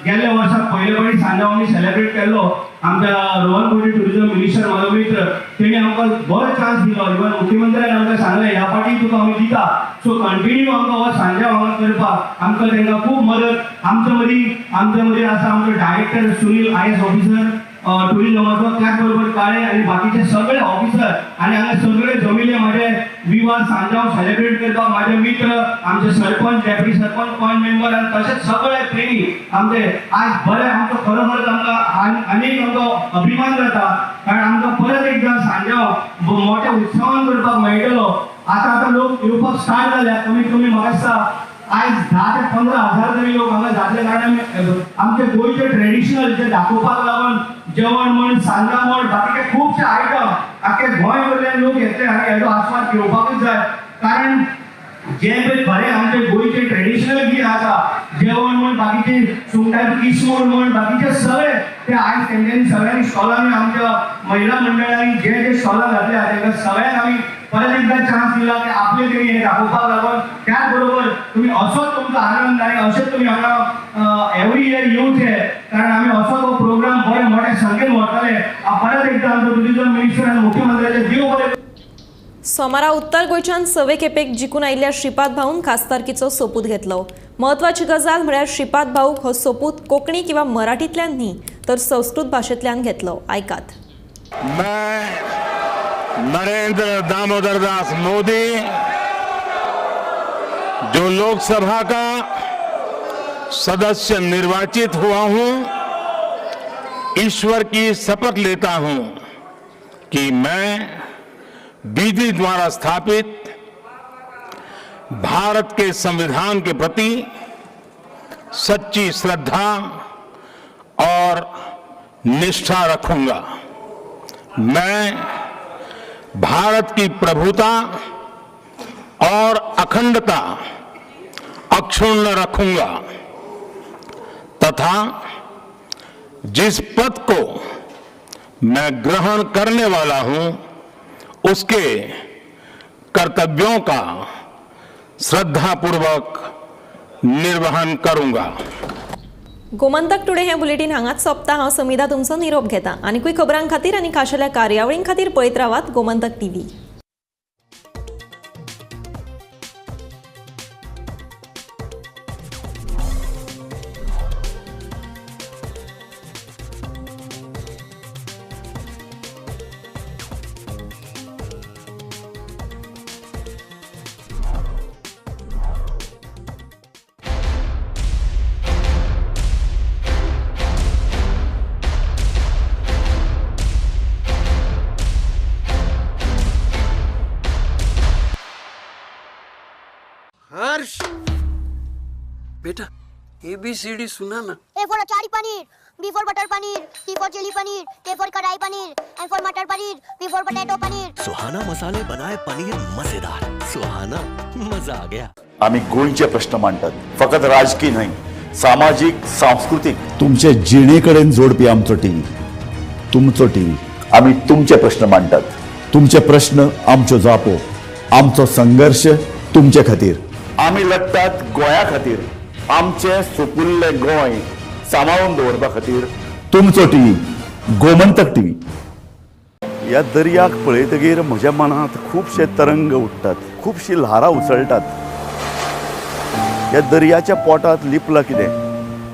गेल्ल्या वर्सा पयले फावटी सांजाव आमी सेलेब्रेट केल्लो. आमच्या रोहन खंवटे टुरिजम मिनिस्टर म्हाजो मित्र, तेणी आमकां बरो चान्स दिलो. इवन मुख्यमंत्र्यान आमकां सांगलें ह्या फावटी तुका आमी दिता. सो कंटिन्यू आमकां हो सांजाव हांगा करपाक आमकां तांकां खूब मदत. आमच्या मदीं आसा आमचो डायरेक्टर सुनील IAS officer टुरिजमाचो, त्याच बरोबर काळे आनी बाकीचे सगळे ऑफिसर आनी हांगा सगळे जमिल्ले म्हाजे विवा सांजाव सेलेब्रेट करपाक म्हाजे मित्र, आमचे सरपंच, डेप्युटी सरपंच, पंच मेंबर आनी तशेंच सगळे प्रेमी आमचे आज बरे. आमचो खरोखरच आमकां आनीक आमचो अभिमान जाता, कारण आमकां परत एकदां सांजाव मोठ्या उत्सवान करपाक मेळटलो. आतां आतां लोक येवपाक स्टार्ट जाल्या. कमीत कमी म्हाका दिसता आयज 10 ते 15 हजार तरी लोक हांगा जातले, कारण आमचे गोंयचे ट्रेडिशनल जे दाखोवपाक लागून जेवण म्हण, सांजाव म्हण, बाकीचे खुबशे आयटम आख्खे गोंय वयल्यान लोक येतले आनी हेजो आस्वाद घेवपाकूच जाय. कारण जे पळय खरें आमचे गोंयचे ट्रेडिशनल कितें आसा, जेवण म्हण, बाकीचे सुंगटाची किसमूर म्हण, बाकीचे सगळे ते आयज तेंच्यांनी सगळ्यांनी स्टॉलांनी आमच्या महिला मंडळांनी जे जे स्टॉलां घातल्या तांकां सगळ्यांक आमी परत एकदां चान्स दिला की आपले तरी हे दाखोवपाक लागून. त्याच बरोबर तुमी असोच तुमचो आनंद आनी अशेंच तुमी हांगा एवरी इयर येवचे, कारण आमी असोच हो प्रोग्राम बरे मोठ्या संख्येन व्हरतले. परत एकदां आमचो टुरिजम मिनिस्टर आनी मुख्यमंत्र्याचे देव बरें. सोमारा उत्तर गोंयच्यान 6वे खेपेक जिखून आयिल्ल्या श्रीपाद भाऊन खासदारकीचो सोपूत घेतलो. म्हत्वाची गजाल म्हळ्यार श्रीपाद भाऊक हो सोपूत कोंकणी किंवा मराठींतल्यान न्ही तर संस्कृत भाशेंतल्यान घेतलो. आयकात. मैं नरेंद्र दामोदर दास मोदी, जो लोकसभा का सदस्य निर्वाचित हुआ हूं, ईश्वर की शपथ लेता हूं कि मैं विधि द्वारा स्थापित भारत के संविधान के प्रति सच्ची श्रद्धा और निष्ठा रखूंगा। मैं भारत की प्रभुता और अखंडता अक्षुण्ण रखूंगा तथा जिस पद को मैं ग्रहण करने वाला हूं उसके कर्तव्यों का श्रद्धापूर्वक निर्वहन करूंगा। गोमंतक टुडे हें बुलेटीन हांगाच सोंपता. हांव समिधा तुमचो निरोप घेता. आनीकूय खबरां खातीर आनी खाशेल्या कार्यावळीं खातीर पळयत रावात गोमंतक टीव्ही. हर्ष बेटा, एबीसीडी सुना ना। A for achari paneer, B for butter paneer, C for chilli paneer, K for kadai paneer, M for matar paneer, P for potato paneer. Suhana मसाले बनाए पनीर मजेदार, सुहाना मजा आ गया। आमी गोंयचे प्रश्न मांडटात, फकत राजकीय न्हय, सामाजीक, सांस्कृतीक, तुमचे जिणे कडेन जोडपी आमचो टीव्ही, तुमचो टीव्ही। आमी तुमचे प्रश्न मांडटात, तुमचे प्रश्न आमच्यो जापो, आमचो संघर्श तुमचे खातीर। आमी लढटात गोंया खातीर, आमचें सुपुल्लें गोंय सांबाळून दवरपा खातीर। तुमचो टीव्ही, गोमंतक टीव्ही। ह्या दर्याक पळयतगीर म्हज्या मनांत खुबशे तरंग उठ्ठात, खुबशीं ल्हारां उसळटात। ह्या दर्याच्या पोटांत लिपलां कितें?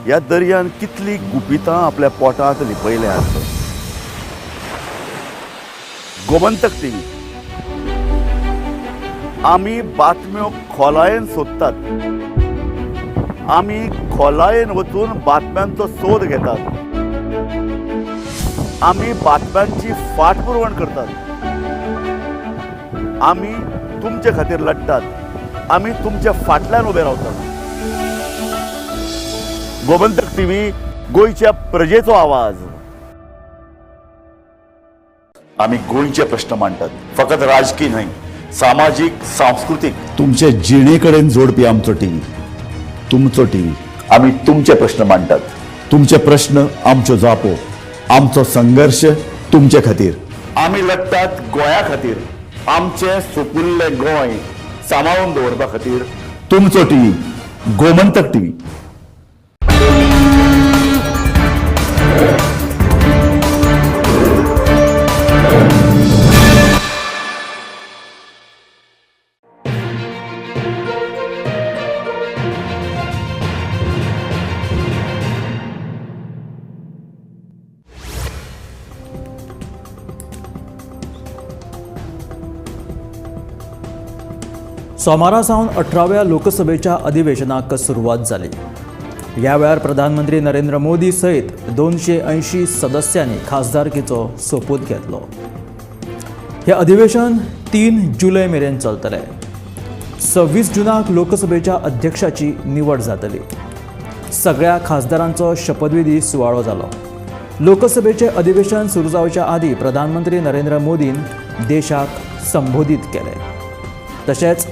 ह्या दर्यान कितलीं गुपितां आपल्या पोटांत लिपयल्यांत? गोमंतक टीव्ही, आमी बातम्यो खोलायेन सोदतात, आमी खोलायेन वचून बातम्यांचो सोद घेतात, आमी बातम्यांची फाटपुरवण करतात, आमी तुमचे खातीर लढटात, आमी तुमच्या फाटल्यान उबे रावतात। गोमंतक टीव्ही, गोंयच्या प्रजेचो आवाज। आमी गोंयचे प्रश्न मांडटात, फकत राजकीय न्हय, सामाजीक, सांस्कृतीक, तुमचे जिणे कडेन जोडपी आमचो टीव्ही, तुमचो टीव्ही। आमी तुमचे प्रश्न मांडटात, तुमचे प्रश्न आमच्यो जापो, आमचो संघर्श तुमचे खातीर। आमी लढटात गोंया खातीर, आमचें सुपुल्लें गोंय सांबाळून दवरपा खातीर। तुमचो टीव्ही, गोमंतक टीव्ही। सोमारा सावन 18व्या लोकसभेच्या अधिवेशनाक सुरवात जाली. ह्या वेळार प्रधानमंत्री नरेंद्र मोदी सयत 280 सदस्यांनी खासदारकीचो सोपूत घेतलो. हे अधिवेशन 3 जुलय मेरेन चलतलें. 26 जुनाक लोकसभेच्या अध्यक्षाची निवड जातली. सगळ्या खासदारांचो शपथविधी सुवाळो जालो. लोकसभेचें अधिवेशन सुरू जावच्या आदीं प्रधानमंत्री नरेंद्र मोदीन देशाक संबोधीत केलें. तशेंच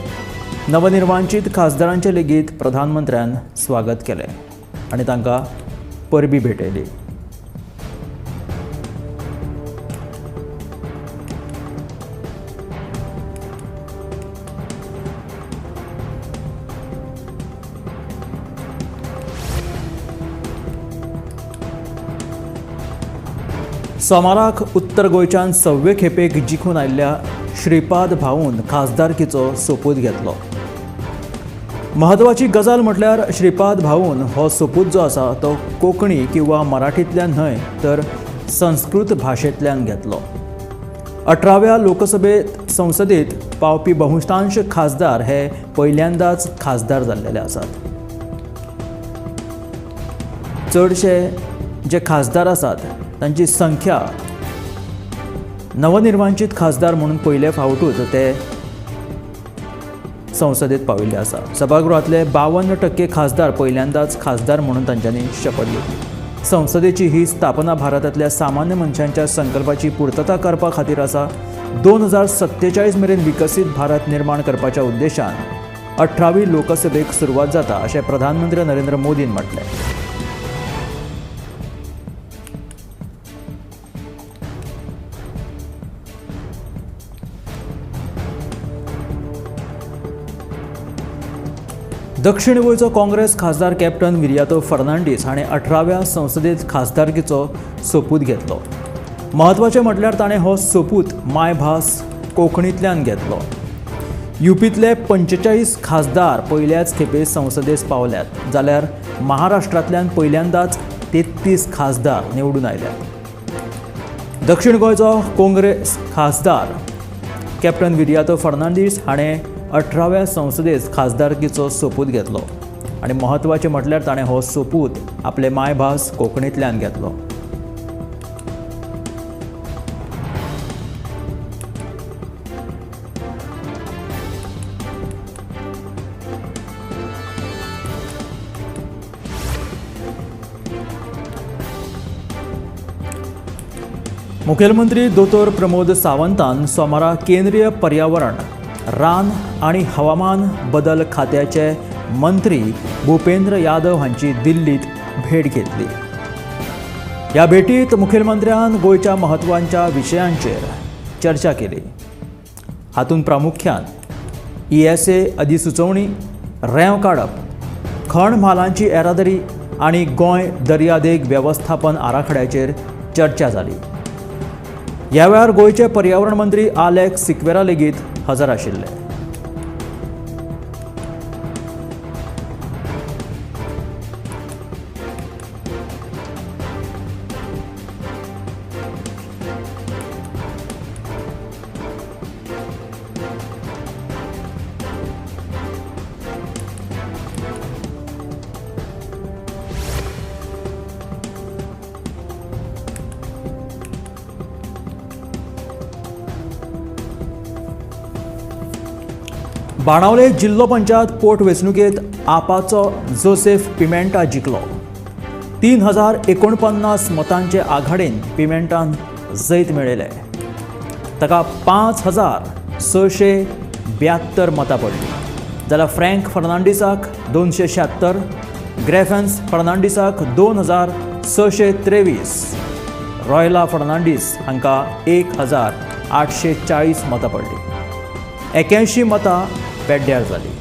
नवनिर्वाचित खासदारांचे लेगीत प्रधानमंत्र्यान स्वागत केलें आनी तांकां परबी भेटयली. सोमाराक उत्तर गोंयच्यान 6वे खेपेक जिखून आयिल्ल्या श्रीपाद भाऊन खासदारकीचो सोपूत घेतलो. म्हत्वाची गजाल म्हटल्यार श्रीपाद भाऊन हो सोपूत जो आसा तो कोंकणी किंवा मराठींतल्यान न्हय तर संस्कृत भाशेंतल्यान घेतलो. 18व्या लोकसभेत संसदेत पावपी बहुतांश खासदार हे पहिल्यांदाच खासदार जाल्लेले आसात. चडशे जे खासदार आसात तांची संख्या नवनिर्वाचित खासदार म्हणून पयले फावटूच ते संसदेत पाविल्ले आसा. सभागृहांतले 52% खासदार पयल्यांदाच खासदार म्हणून तांच्यांनी शपथ घेतली. संसदेची ही स्थापना भारतांतल्या सामान्य मनशांच्या संकल्पाची पुर्तता करपा खातीर आसा. 2047 मेरेन विकसीत भारत निर्माण करपाच्या उद्देशान 18वी लोकसभेक सुरवात जाता अशें प्रधानमंत्री नरेंद्र मोदीन म्हटलें. दक्षिण गोंयचो काँग्रेस खासदार कॅप्टन विरियातो फर्नांडीस हाणें 18व्या संसदेत खासदारकीचो सोपूत घेतलो. म्हत्वाचें म्हटल्यार ताणें हो सोपूत मायभास कोंकणींतल्यान घेतलो. युपींतले 45 खासदार पयल्याच खेपे संसदेत पावल्यात, जाल्यार महाराष्ट्रांतल्यान पयल्यांदाच 33 खासदार निवडून आयल्यात. दक्षिण गोंयचो काँग्रेस खासदार कॅप्टन विरियातो फर्नांडीस हाणें 18व्या संसदेत खासदारकीचो सोपूत घेतलो आनी म्हत्वाचें म्हटल्यार ताणें हो सोपूत आपले मायभास कोंकणींतल्यान घेतलो. मुखेलमंत्री दोतोर प्रमोद सावंतान सोमारा केंद्रीय पर्यावरण, रान आनी हवामान बदल खात्याचे मंत्री भूपेंद्र यादव हांची दिल्लीत भेट घेतली. ह्या भेटीत मुखेलमंत्र्यान गोंयच्या म्हत्वाच्या विशयांचेर चर्चा केली. हातूंत प्रामुख्यान ESA अधिसुचोवणी, रेंव काडप, खण म्हालांची येरादारी आनी गोंय दर्यादेग वेवस्थापन आराखड्याचेर चर्चा जाली. ह्या वेळार गोंयचे पर्यावरण मंत्री आलेक्स सिक्वेरा लेगीत हजर आशिल्ले. बाणावले जिल्लो पंचायत पोट वेंचणुकेंत आपाचो जोसेफ पिमेंटा जिखलो. 3049 मतांचे आघाडीन पिमेंटान जैत मेळयलें. ताका 5672 मतां पडलीं, जाल्यार फ्रँक फर्नांडीसाक 276, ग्रेफन्स फर्नांडीसाक 2623, रॉयला फर्नांडीस हांकां 1840 मतां पडलीं. 81 मतां पेड्ड्यार जाली.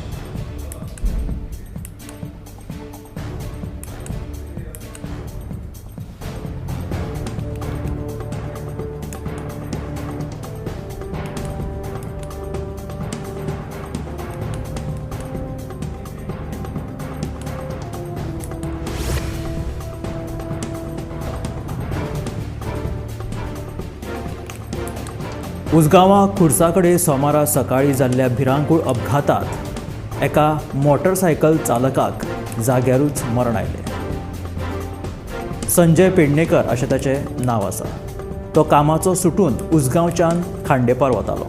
उसगांवां खुर्सा कडेन सोमारा सकाळीं जाल्ल्या भिरांकूळ अपघातांत एका मोटरसायकल चालकाक जाग्यारूच मरण आयलें. संजय पेडणेकर अशें ताचें नांव आसा. तो कामाचो सुटून उसगांवच्यान खांडेपार वतालो.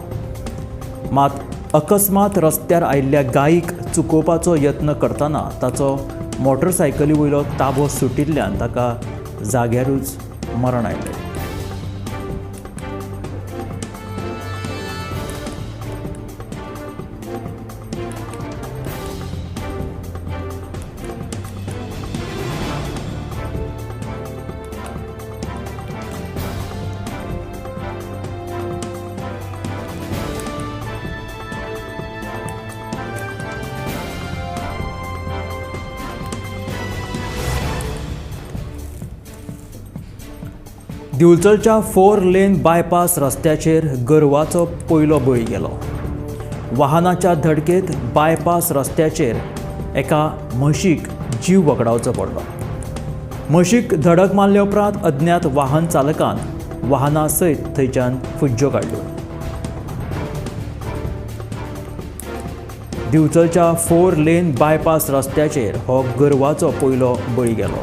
मात अकस्मात रस्त्यार आयिल्ल्या गायीक चुकोवपाचो यत्न करतना ताचो मोटरसायकली वयलो ताबो सुटिल्ल्यान ताका जाग्यारूच मरण आयलें. दिवचलच्या 4 लेन बायपास रस्त्याचेर गोरवाचो पयलो बळी गेलो. वाहनाच्या धडकेत बायपास रस्त्याचेर एका म्हशीक जीव वगडावचो पडलो. म्हशीक धडक मारले उपरांत अज्ञात वाहन चालकान वाहना सयत थंयच्यान फुज्ज्यो काडल्यो. दिवचलच्या 4 लेन बायपास रस्त्याचेर हो गोरवाचो पयलो बळी गेलो.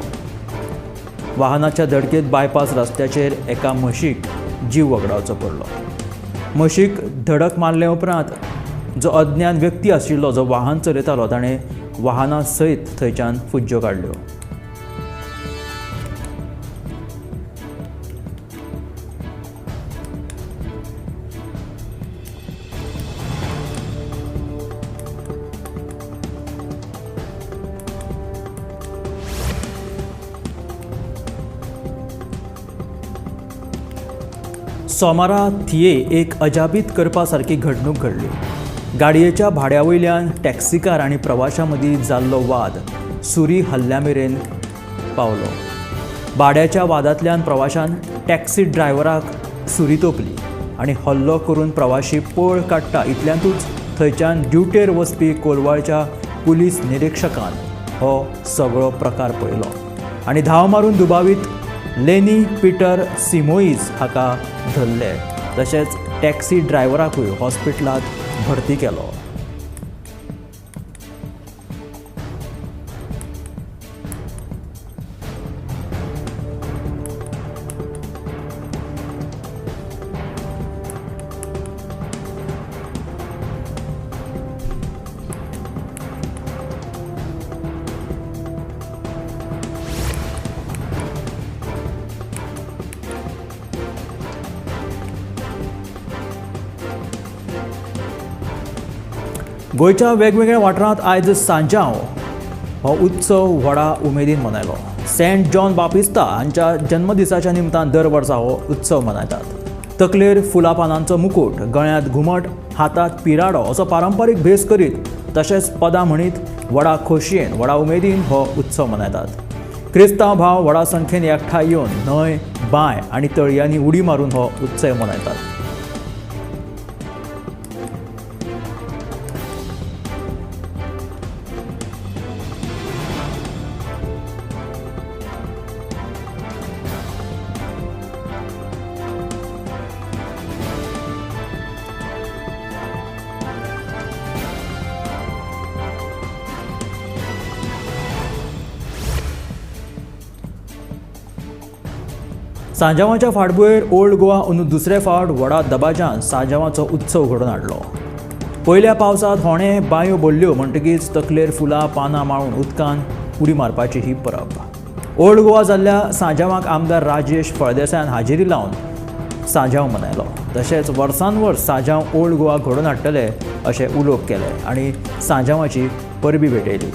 वाहनाच्या धडकेत बायपास रस्त्याचेर एका म्हशीक जीव वगडावचो पडलो. म्हशीक धडक मारले उपरांत जो अज्ञान व्यक्ती आशिल्लो जो वाहन चलयतालो ताणें वाहना सयत थंयच्यान फुज्ज्यो काडल्यो. सोमारा थिये एक अजापीत करपा सारकी घडणूक घडली. गाडयेच्या भाड्या वयल्यान टॅक्सीकार आनी प्रवाशां मदीं जाल्लो वाद सुरी हल्ल्या मेरेन पावलो. भाड्याच्या वादांतल्यान प्रवाशान टॅक्सी ड्रायव्हराक सुरी तोपली आनी हल्लो करून प्रवाशी पळ काडटा इतल्यांतूच थंयच्यान ड्युटेर वचपी कोलवाळच्या पुलीस निरिक्षकान हो सगळो प्रकार पळयलो आनी धांव मारून दुबावीत लेनी पीटर सिमोईज हाका धरले. तशेंच टॅक्सी ड्रायव्हराकूय हॉस्पिटलांत भरती केलो. गोंयच्या वेगवेगळ्या वाठारांत आयज सांजांव हो उत्सव व्हडा उमेदीन मनयलो. सेंट जॉन बापिस्ता हांच्या जन्मदिसाच्या निमतान दर वर्सा हो उत्सव मनयतात. तकलेर फुलां पानांचो मुकूट, गळ्यांत घुमट, हातांत पिराडो असो पारंपारीक भेस करीत तशेंच पदां म्हणीत व्हडा खोशयेन व्हडा उमेदीन हो उत्सव मनयतात. क्रिस्तांव भाव व्हडा संख्येन एकठांय येवन न्हंय, बांय आनी तळयांनी उडी मारून हो उत्सव मनयतात. सांजावाच्या फाटभुंयेर ओल्ड गोवा अंदू दुसरे फावट व्हडा दबाज्यान सांजावाचो उत्सव घडोवन हाडलो. पयल्या पावसांत होणे बांयो भरल्यो म्हणटकीच तकलेर फुलां पानां माळून उदकान उडी मारपाची ही परब. ओल्ड गोवा जाल्ल्या सांजावाक आमदार राजेश फळदेसायान हाजेरी लावन सांजाव मनयलो. तशेंच वर्सान वर्स सांजाव ओल्ड गोवा घडोवन हाडटले अशें उलोवप केलें आनी सांजावाची परबी भेटयली.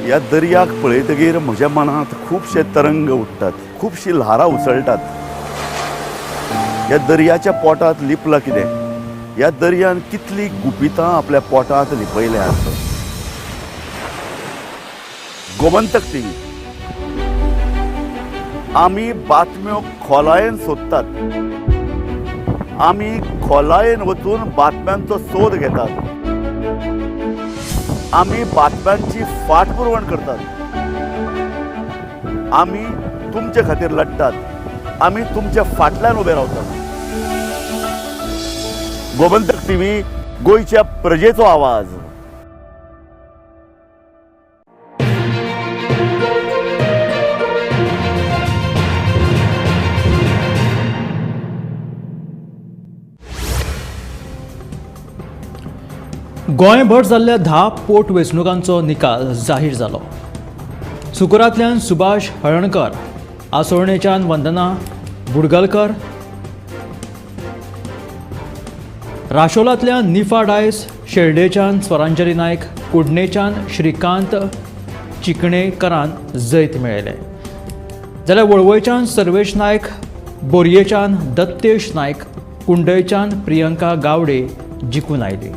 ह्या दर्याक पळयतगीर म्हज्या मनांत खुबशे तरंग उठ्ठात, खुबशीं ल्हारां उसळटात. ह्या दर्याच्या पोटांत लिपलां कितें, ह्या दर्यान कितलीं गुपितां आपल्या पोटांत लिपयल्यांत. गोमंतक टीव्ही आमी बातम्यो खोलायेन सोदतात, आमी खोलायेन वचून बातम्यांचो सोद घेतात, आमी बातम्यांची फाटपुरवण करतात, आमी तुमचे खातीर लढतात, आमी तुमच्या फाटल्यान उबे रावतात. गोमंतक टीव्ही, गोंयच्या प्रजेचो आवाज. गोंयभर जाल्ल्या 10 पोट वेंचणुकांचो निकाल जाहीर जालो. सुकुरांतल्यान सुभाष हळणकर, आसोळणेच्यान वंदना बुडगलकर, राशोलांतल्यान निफा डायस, शेल्डेच्यान स्वरांजली नायक, कुडणेच्यान श्रीकांत चिकणेकरान जैत मेळयलें, जाल्यार वळवयच्यान सर्वेश नायक, बोरयेच्यान दत्तेश नायक, कुंडयच्यान प्रियंका गावडे जिखून आयली.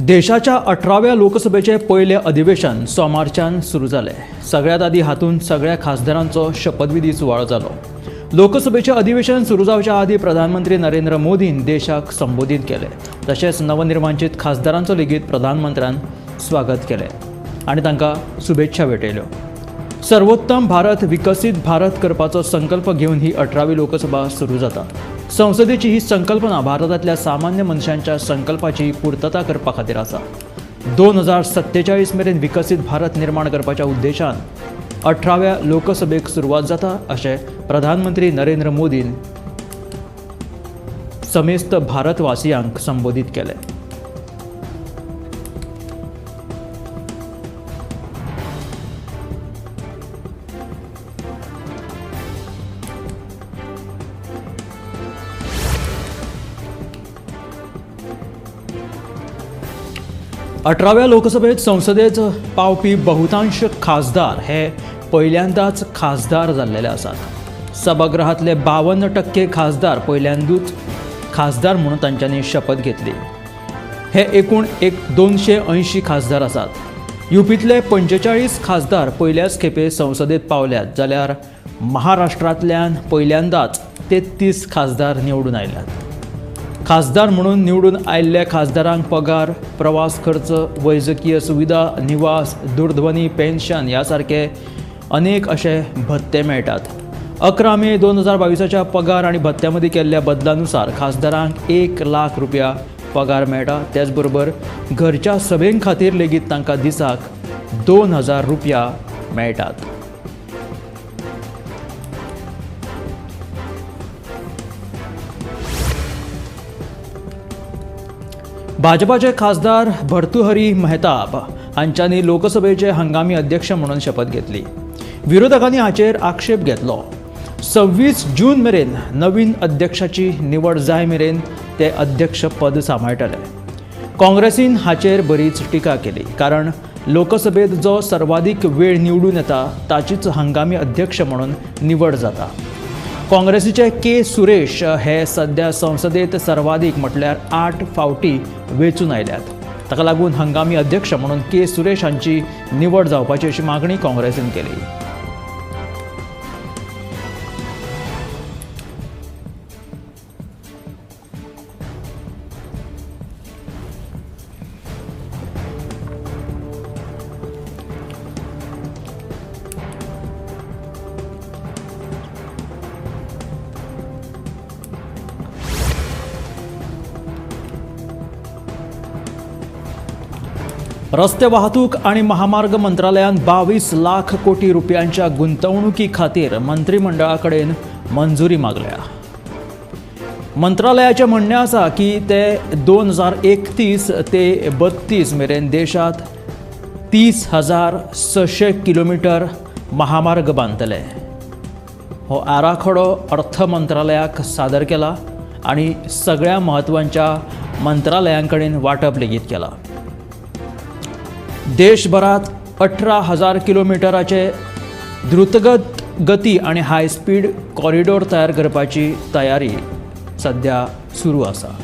देशाच्या 18व्या लोकसभेचे पयलें अधिवेशन सोमारच्यान सुरू जालें. सगळ्यात आदी हातूंत सगळ्या खासदारांचो शपथविधी सुवाळो जालो. लोकसभेचें अधिवेशन सुरू जावच्या आदी प्रधानमंत्री नरेंद्र मोदीन देशाक संबोधीत केलें. तशेंच नवनिर्वाचित खासदारांचो लेगीत प्रधानमंत्र्यान स्वागत केलें आनी तांकां शुभेच्छा भेटयल्यो. सर्वोत्तम भारत विकसीत भारत करपाचो संकल्प घेवन ही 18वी लोकसभा सुरू जाता. संसदेची ही संकल्पना भारतांतल्या सामान्य मनशांच्या संकल्पाची पूर्तता करपा खातीर आसा. 2047 मेरेन विकसीत भारत निर्माण करपाच्या उद्देशान 18व्या लोकसभेक सुरवात जाता अशें प्रधानमंत्री नरेंद्र मोदीन समेस्त भारतवासियांक संबोधीत केलें. अठराव्या लोकसभेत संसदेत पावपी बहुतांश खासदार हे पहिल्यांदाच खासदार जाल्लेले आसात. सभागृहांतले 52% खासदार पहिल्यांदूच खासदार म्हणून तांच्यांनी शपथ घेतली. हे एकूण 280 खासदार आसात. युपींतले 45 खासदार पयल्याच खेपे संसदेत पावल्यात, जाल्यार महाराष्ट्रांतल्यान पहिल्यांदाच 33 खासदार निवडून आयल्यात. खासदार म्हणून निवडून आयिल्ल्या खासदारांक पगार, प्रवास खर्च, वैजकीय सुविधा, निवास, दूरध्वनी, पेन्शन ह्या सारके अनेक अशे भत्ते मेळटात. 11 मे 2022 पगार आनी भत्त्या मदीं केल्ल्या बदलानुसार खासदारांक 1 लाख रुपया पगार मेळटा. त्याचबरोबर घरच्या सभें खातीर लेगीत तांकां दिसाक 2000 रुपया मेळटात. भाजपाचे खासदार भर्तुहरी मेहताब हांच्यांनी लोकसभेचे हंगामी अध्यक्ष म्हणून शपथ घेतली. विरोधकांनी हाचेर आक्षेप घेतलो. 26 जून मेरेन नवीन अध्यक्षाची निवड जाय मेरेन ते अध्यक्ष पद सांबाळटले. काँग्रेसीन हाचेर बरीच टिका केली, कारण लोकसभेत जो सर्वाधिक वेळ निवडून येता ताचीच हंगामी अध्यक्ष म्हणून निवड जाता. काँग्रेसीचे के सुरेश हे सध्या संसदेत सर्वाधिक म्हटल्यार 8 फावटी वेंचून आयल्यात. ताका लागून हंगामी अध्यक्ष म्हणून के सुरेश हांची निवड जावपाची अशी मागणी काँग्रेसीन केली. रस्ते वाहतूक आणि महामार्ग मंत्रालयान 22 लाख कोटी रुपयांच्या गुंतवणुकी खातीर मंत्रिमंडळाकडेन मंजुरी मागल्या. मंत्रालयाचें म्हणणें आसा की ते 2031 ते 32 मेरेन देशांत 30,600 किलोमिटर महामार्ग बांदतले. हो आराखडो अर्थ मंत्रालयाक सादर केला आनी सगळ्या म्हत्वाच्या मंत्रालयांकडेन वांटप लेगीत केला. देशभरात 18,000 किलोमिटराचे द्रुतगत गती आणि हाय स्पीड कॉरिडॉर तयार करपाची तयारी सध्या सुरू आसा.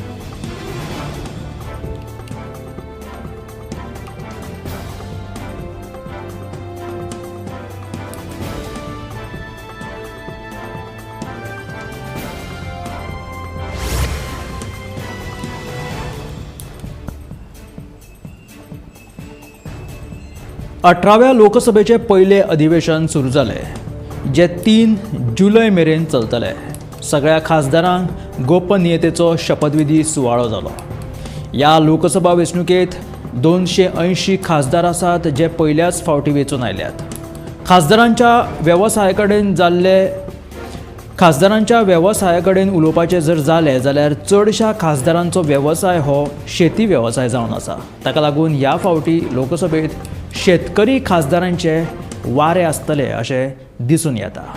18व्या लोकसभेचे पयले अधिवेशन सुरू जाले, जे 3 जुलय मेरेन चलतले। सगळ्या खासदारांक गोपनीयतेचो शपथविधी सुवाळो जालो। ह्या लोकसभा वेंचणुकेंत 280 खासदार आसात जे पयल्याच फावटी वेंचून आयल्यात। खासदारांच्या वेवसाया कडेन उलोवपाचें जर जालें जाल्यार चडशा खासदारांचो वेवसाय हो शेती वेवसाय जावन आसा। ताका लागून ह्या फावटी लोकसभेंत शेतकरी खासदारांचे वारे आसतले अशें दिसून येता।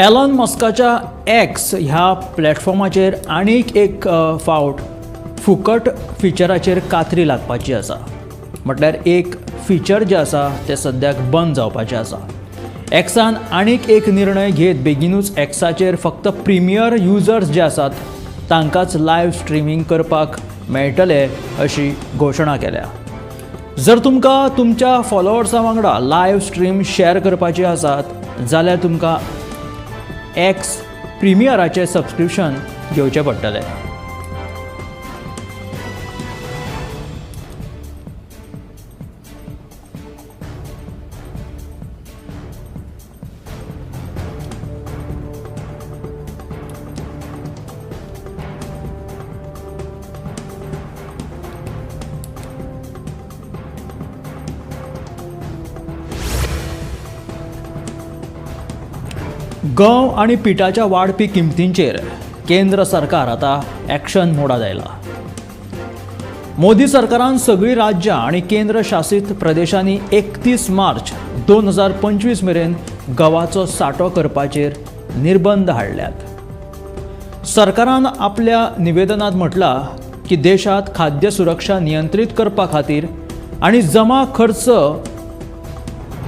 एलॉन मस्काच्या एक्स ह्या प्लॅटफॉर्माचेर आनीक एक फावट फुकट फिचराचेर कात्री लागपाची आसा। म्हटल्यार एक फिचर जें आसा तें सद्याक बंद जावपाचें आसा। एक्सान आनीक एक निर्णय घेत बेगीनूच एक्साचेर फक्त प्रिमियर युजर्स जे आसात तांकांच लायव्ह स्ट्रिमींग करपाक मेळटले अशी घोशणा केल्या। जर तुमकां तुमच्या फॉलोवर्सां वांगडा लायव्ह स्ट्रीम शेअर करपाची आसात जाल्यार तुमकां एक्स प्रिमियराचें सबस्क्रिप्शन घेवचें पडटलें। गंव आनी पिठाच्या वाडपी किमतींचेर केंद्र सरकार आतां एक्शन मोडात आयला। मोदी सरकारान सगळीं राज्यां आनी केंद्र शासीत प्रदेशांनी 31 मार्च 2025 मेरेन गंवाचो सांठो करपाचेर निर्बंध हाडल्यात। सरकारान आपल्या निवेदनांत म्हटलां की देशांत खाद्य सुरक्षा नियंत्रीत करपा खातीर आनी जमा खर्च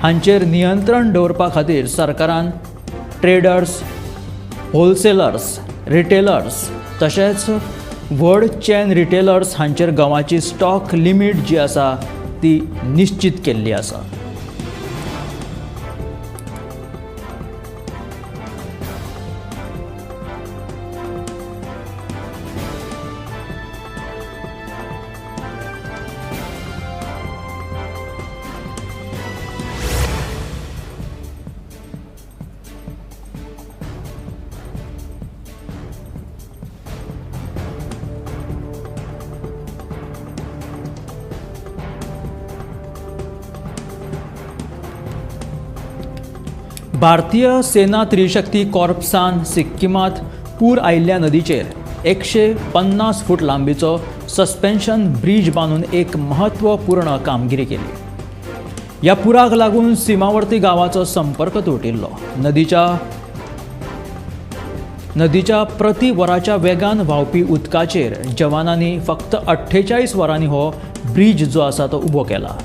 हांचेर नियंत्रण दवरपा खातीर सरकारान ट्रेडर्स, होलसेलर्स, रिटेलर्स तशेंच व्हड चॅन रिटेलर्स हांचेर गंवाची स्टॉक लिमीट जी आसा ती निश्चित केल्ली आसा। भारतीय सेना त्रिशक्ती कॉर्प्सान सिक्किमांत पूर आयिल्ल्या नदीचेर 150 फूट लांबीचो सस्पेन्शन ब्रीज बांदून एक महत्वपूर्ण कामगिरी केली। ह्या पुराक लागून सीमावर्ती गांवाचो संपर्क तुटिल्लो। नदीच्या प्रति वराच्या वेगान व्हांवपी उदकाचेर जवानांनी फक्त 48 वरांनी हो ब्रीज जो आसा तो उबो केला।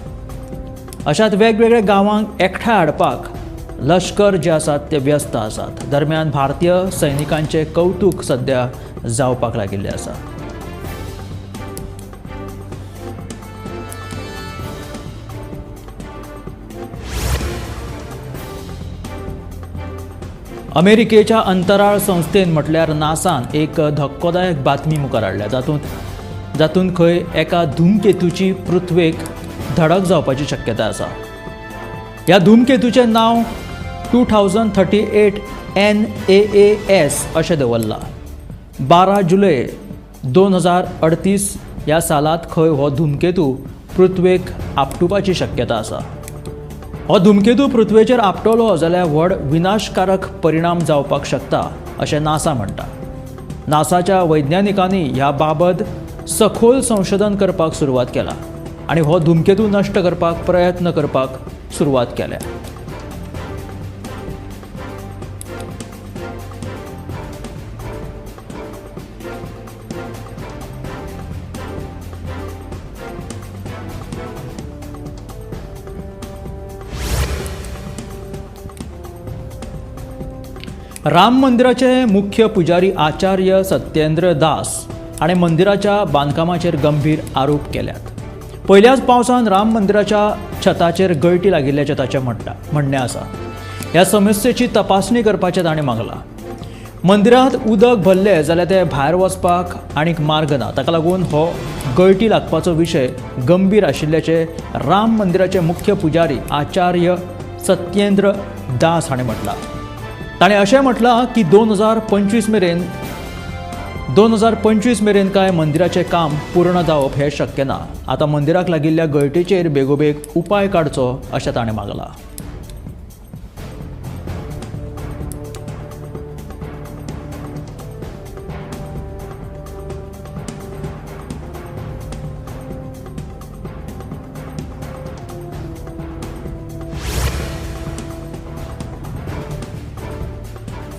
अशात वेगवेगळ्या गांवांक एकठांय हाडपाक लश्कर जे आसात ते व्यस्त आसात। दरम्यान भारतीय सैनिकांचे कौतुक सध्या जावपाक लागिल्लें आसा। अमेरिकेच्या अंतराळ संस्थेन म्हटल्यार नासान एक धक्कोदायक बातमी मुखार हाडल्या, जातूंत खंय एका धूमकेतूची पृथ्वेक धडक जावपाची शक्यता आसा। ह्या धूमकेतूचें नांव 2038 NAAS अशें दवरलां। 12 जुलय 2038 ह्या सालांत खंय हो धूमकेतू पृथ्वेक आपटुपाची शक्यता आसा। हो धूमकेतू पृथ्वेचेर आपटलो जाल्यार व्हड विनाशकारक परिणाम जावपाक शकता अशें नासा म्हणटा। नासाच्या वैज्ञानिकांनी ह्या बाबत सखोल संशोधन करपाक सुरवात केला आनी हो धूमकेतू नश्ट करपाक प्रयत्न करपाक सुरवात केल्या। राम मंदिराचे मुख्य पुजारी आचार्य सत्येंद्र दास हाणें मंदिराच्या बांदकामाचेर गंभीर आरोप केल्यात. पयल्याच पावसान राम मंदिराच्या छताचेर गळटी लागिल्ल्याचें ताचें म्हणणें आसा. ह्या समस्येची तपासणी करपाचें ताणें मागलां. मंदिरांत उदक भरलें जाल्यार तें भायर वचपाक आनीक मार्ग ना, ताका लागून हो गळटी लागपाचो विशय गंभीर आशिल्ल्याचें राम मंदिराचे मुख्य पुजारी आचार्य सत्येंद्र दास हाणें म्हटलां. ताणें अशें म्हटलां की 2025 मेरेन काय मंदिराचें काम पूर्ण जावप हें शक्य ना. आतां मंदिराक लागिल्ल्या गळटीचेर बेगोबेग उपाय काडचो अशें ताणें मागलां.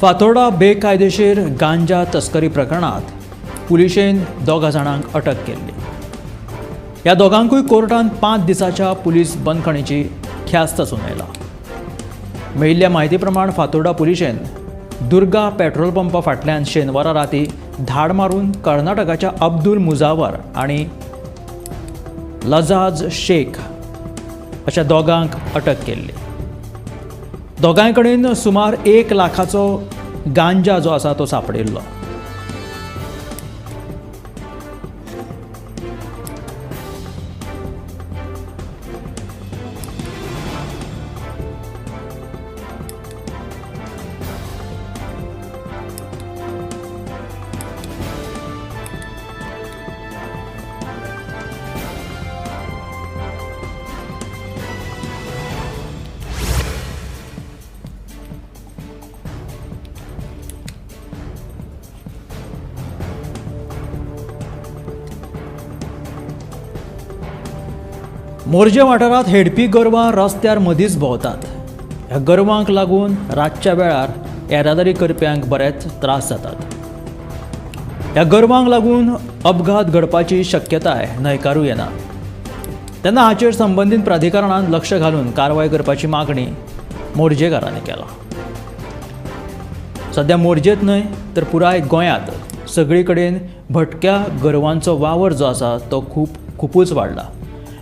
फातोर्डा बेकायदेशीर गांजा तस्करी प्रकरणात पुलिशेन 2 जाणांक अटक केल्ली. ह्या दोगांकूय कोर्टान 5 दिसाच्या पुलीस बंदखणीची ख्यास्त सुनायला. मेळिल्ल्या म्हायती प्रमाण फातोर्डा पुलिशेन दुर्गा पेट्रोल पंपा फाटल्यान शेनवारा राती धाड मारून कर्नाटकाच्या अब्दुल मुजावर आनी लजाज शेख अशा दोगांक अटक केल्ली. दोगांय कडेन सुमार 1 लाखाचो गांजा जो आसा तो सापडिल्लो. मोरजे वाठारांत हेडपी गोरवां रस्त्यार मदींच भोंवतात. ह्या गोरवांक लागून रातच्या वेळार येरादारी करप्यांक बरेच त्रास जातात. ह्या गोरवांक लागून अपघात घडपाची शक्यताय न्हयकारूं येना. तेन्ना हाचेर संबंदीत प्राधिकरणान लक्ष घालून कारवाय करपाची मागणी मोरजेकारांनी केला. सध्या मोरजेंत न्हय तर पुराय गोंयांत सगळी कडेन भटक्या गोरवांचो वावर जो आसा तो खुबूच वाडला.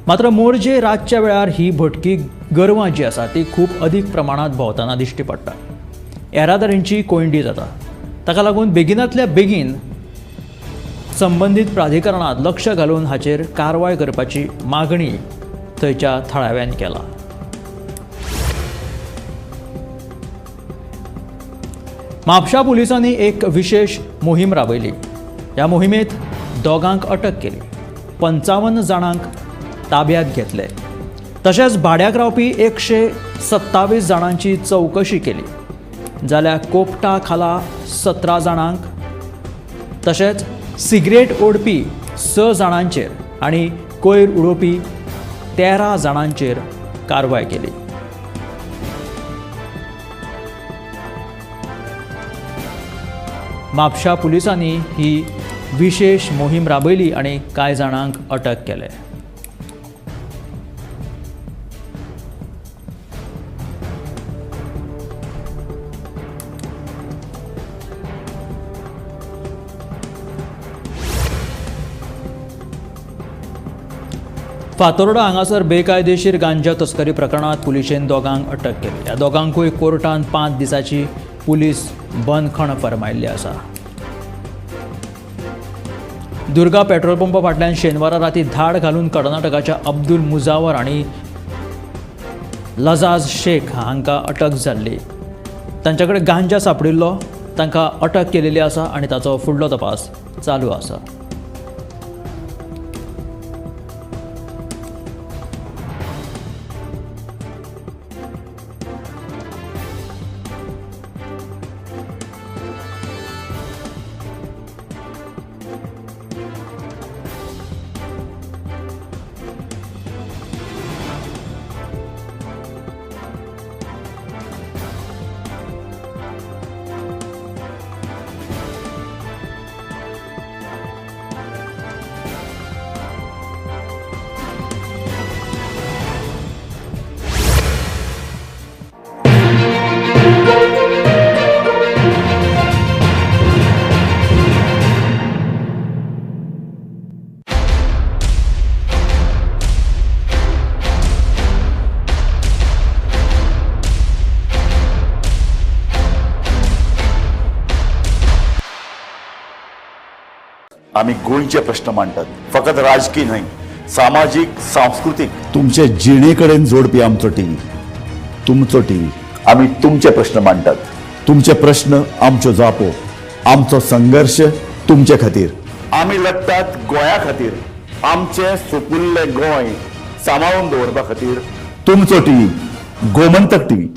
मात्र मोरजे रातच्या वेळार ही भटकी गोरवां जी आसा ती खूब अदीक प्रमाणांत भोंवतना दिश्टी पडटा. येरादारींची कोंयडी जाता. ताका लागून बेगिनांतल्या बेगीन संबंदीत प्राधिकरणांत लक्ष घालून हाचेर कारवाय करपाची मागणी थंयच्या थळाव्यांनी केला. म्हापशा पुलिसांनी एक विशेष मोहीम राबयली. ह्या मोहिमेंत 2 अटक केली, 55 जाणांक ताब्यात घेतले, तशेंच भाड्याक रावपी 127 जाणांची चवकशी केली. जाल्यार कोपटा खाला 17 जाणांक, तशेंच सिगरेट ओडपी 6 जाणांचेर आनी कोयर उडोवपी 13 जाणांचेर कारवाय केली. म्हापशा पुलिसांनी ही विशेष मोहीम राबयली आनी कांय जाणांक अटक केले. फातोर्डा हांगासर बेकायदेशीर गांजा तस्करी प्रकरणात पुलिशेन 2 अटक केली. ह्या दोगांकूय कोर्टान 5 दिसाची पुलीस बंदखण फर्मायिल्ली आसा. दुर्गा पेट्रोल पंपा फाटल्यान शेनवारा राती धाड घालून कर्नाटकाच्या अब्दुल मुजावर आनी लजाज शेख हांकां अटक जाल्ली. तांचे कडेन गांजा सापडिल्लो, तांकां अटक केलेली आसा आनी ताचो फुडलो तपास चालू आसा. आमी गोंयचे प्रश्न मांडटात, फकत राजकी न्हय, सामाजीक, सांस्कृतीक. तुमचे जिणे कडेन जोडपी आमचो टीव्ही, तुमचो टीव्ही. आमी तुमचे प्रश्न मांडटात, तुमचे प्रश्न आमच्यो जापो, आमचो संघर्श तुमचे खातीर. आमी लडटात गोंया खातीर, आमचें सुपुल्लें गोंय सांबाळून दवरपा खातीर. तुमचो टीव्ही, गोमंतक टीव्ही.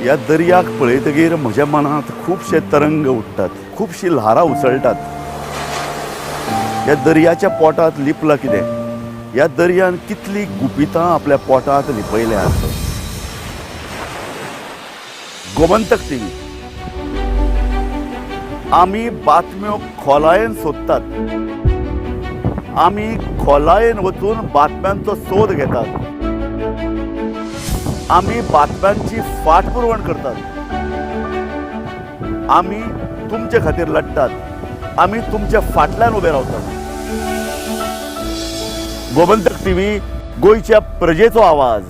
ह्या दर्याक पळयतगीर म्हज्या मनांत खुबशे तरंग उठ्ठात, खुबशी ल्हारां उसळटात. ह्या दर्याच्या पोटांत लिपलां कितें? ह्या दर्यान कितलीं गुपितां आपल्या पोटांत लिपयल्यांत. गोमंतक टीव्ही, आमी बातम्यो खोलायेन सोदतात, आमी खोलायेन वचून बातम्यांचो सोद घेतात, आमी बातम्यांची फाटपुरवण करतात, आमी तुमचे खातीर लडटात, आमी तुमच्या फाटल्यान उबे रावतात. गोमंतक टीव्ही, गोंयच्या प्रजेचो आवाज.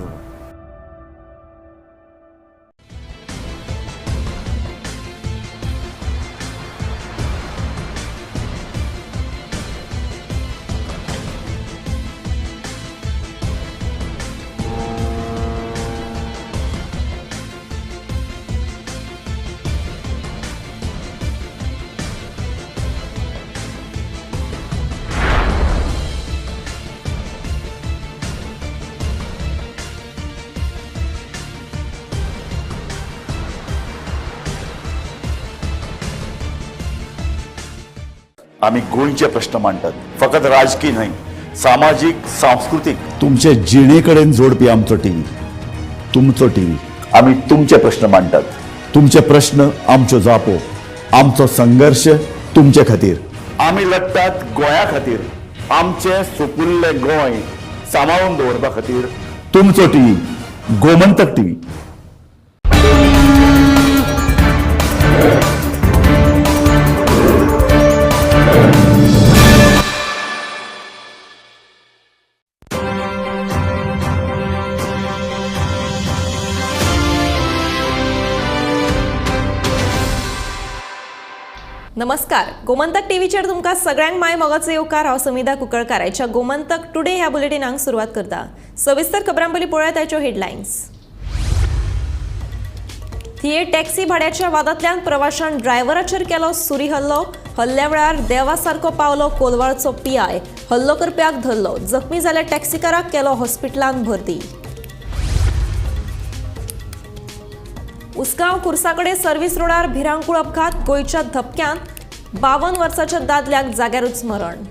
आमी गोंयचे प्रश्न मांडटात, फकत राजकी न्हय, सामाजीक, सांस्कृतीक. तुमचे जिणे कडेन जोडपी आमचो टीव्ही, तुमचो टीव्ही. आमी तुमचे प्रश्न मांडटात, तुमचे प्रश्न आमच्यो जापो, आमचो संघर्श तुमचे खातीर. आमी लडटात गोंया खातीर, आमचें सुपुल्लें गोंय सांबाळून दवरपा खातीर. तुमचो टीव्ही, गोमंतक टीव्ही. नमस्कार, गोमंतक टीव्हीचेर तुमकां सगळ्यांक माय मोगाचो येवकार. हांव समिधा कुंकळकार आयच्या गोमंतक टुडे ह्या बुलेटिनाक सुरवात करता. सविस्तर खबरां पयलीं पळोवया ताच्यो हेडलायन्स. थिये टॅक्सी भाड्याच्या वादांतल्यान प्रवाशान ड्रायव्हराचेर केलो सुरी हल्लो. हल्ल्या वेळार देवा सारको पावलो कोलवाळचो पीआय. हल्लो करप्याक धरलो. जखमी जाल्ल्या टॅक्सीकाराक केलो हॉस्पिटलांत भरती. उसगांव कुर्साकडे सर्व्हिस रोडार भिरांकूळ अपघात. गोंयच्या धपक्यांत 52 वर्साच्या दादल्याक जाग्यारूच मरण.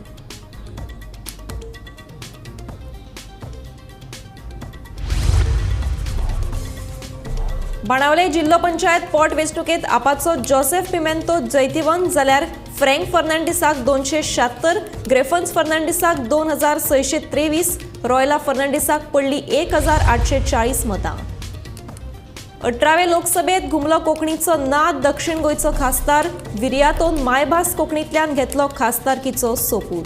बाणावले जिल्लो पंचायत पोट वेंचणुकेंत आपाचो जोसेफ पिमेंतो जैतिवंत जाल्यार फ्रँक फर्नांडीसाक 276, ग्रेफन्स फर्नांडीसाक 2623, रॉयला फर्नांडीसाक पडली 1840 मतां. 18वे लोकसभेत घुमलो कोंकणीचो नाद. दक्षिण गोंयचो खासदार विर्यातोन मायभास कोंकणींतल्यान घेतलो खासदारकीचो सोपूत.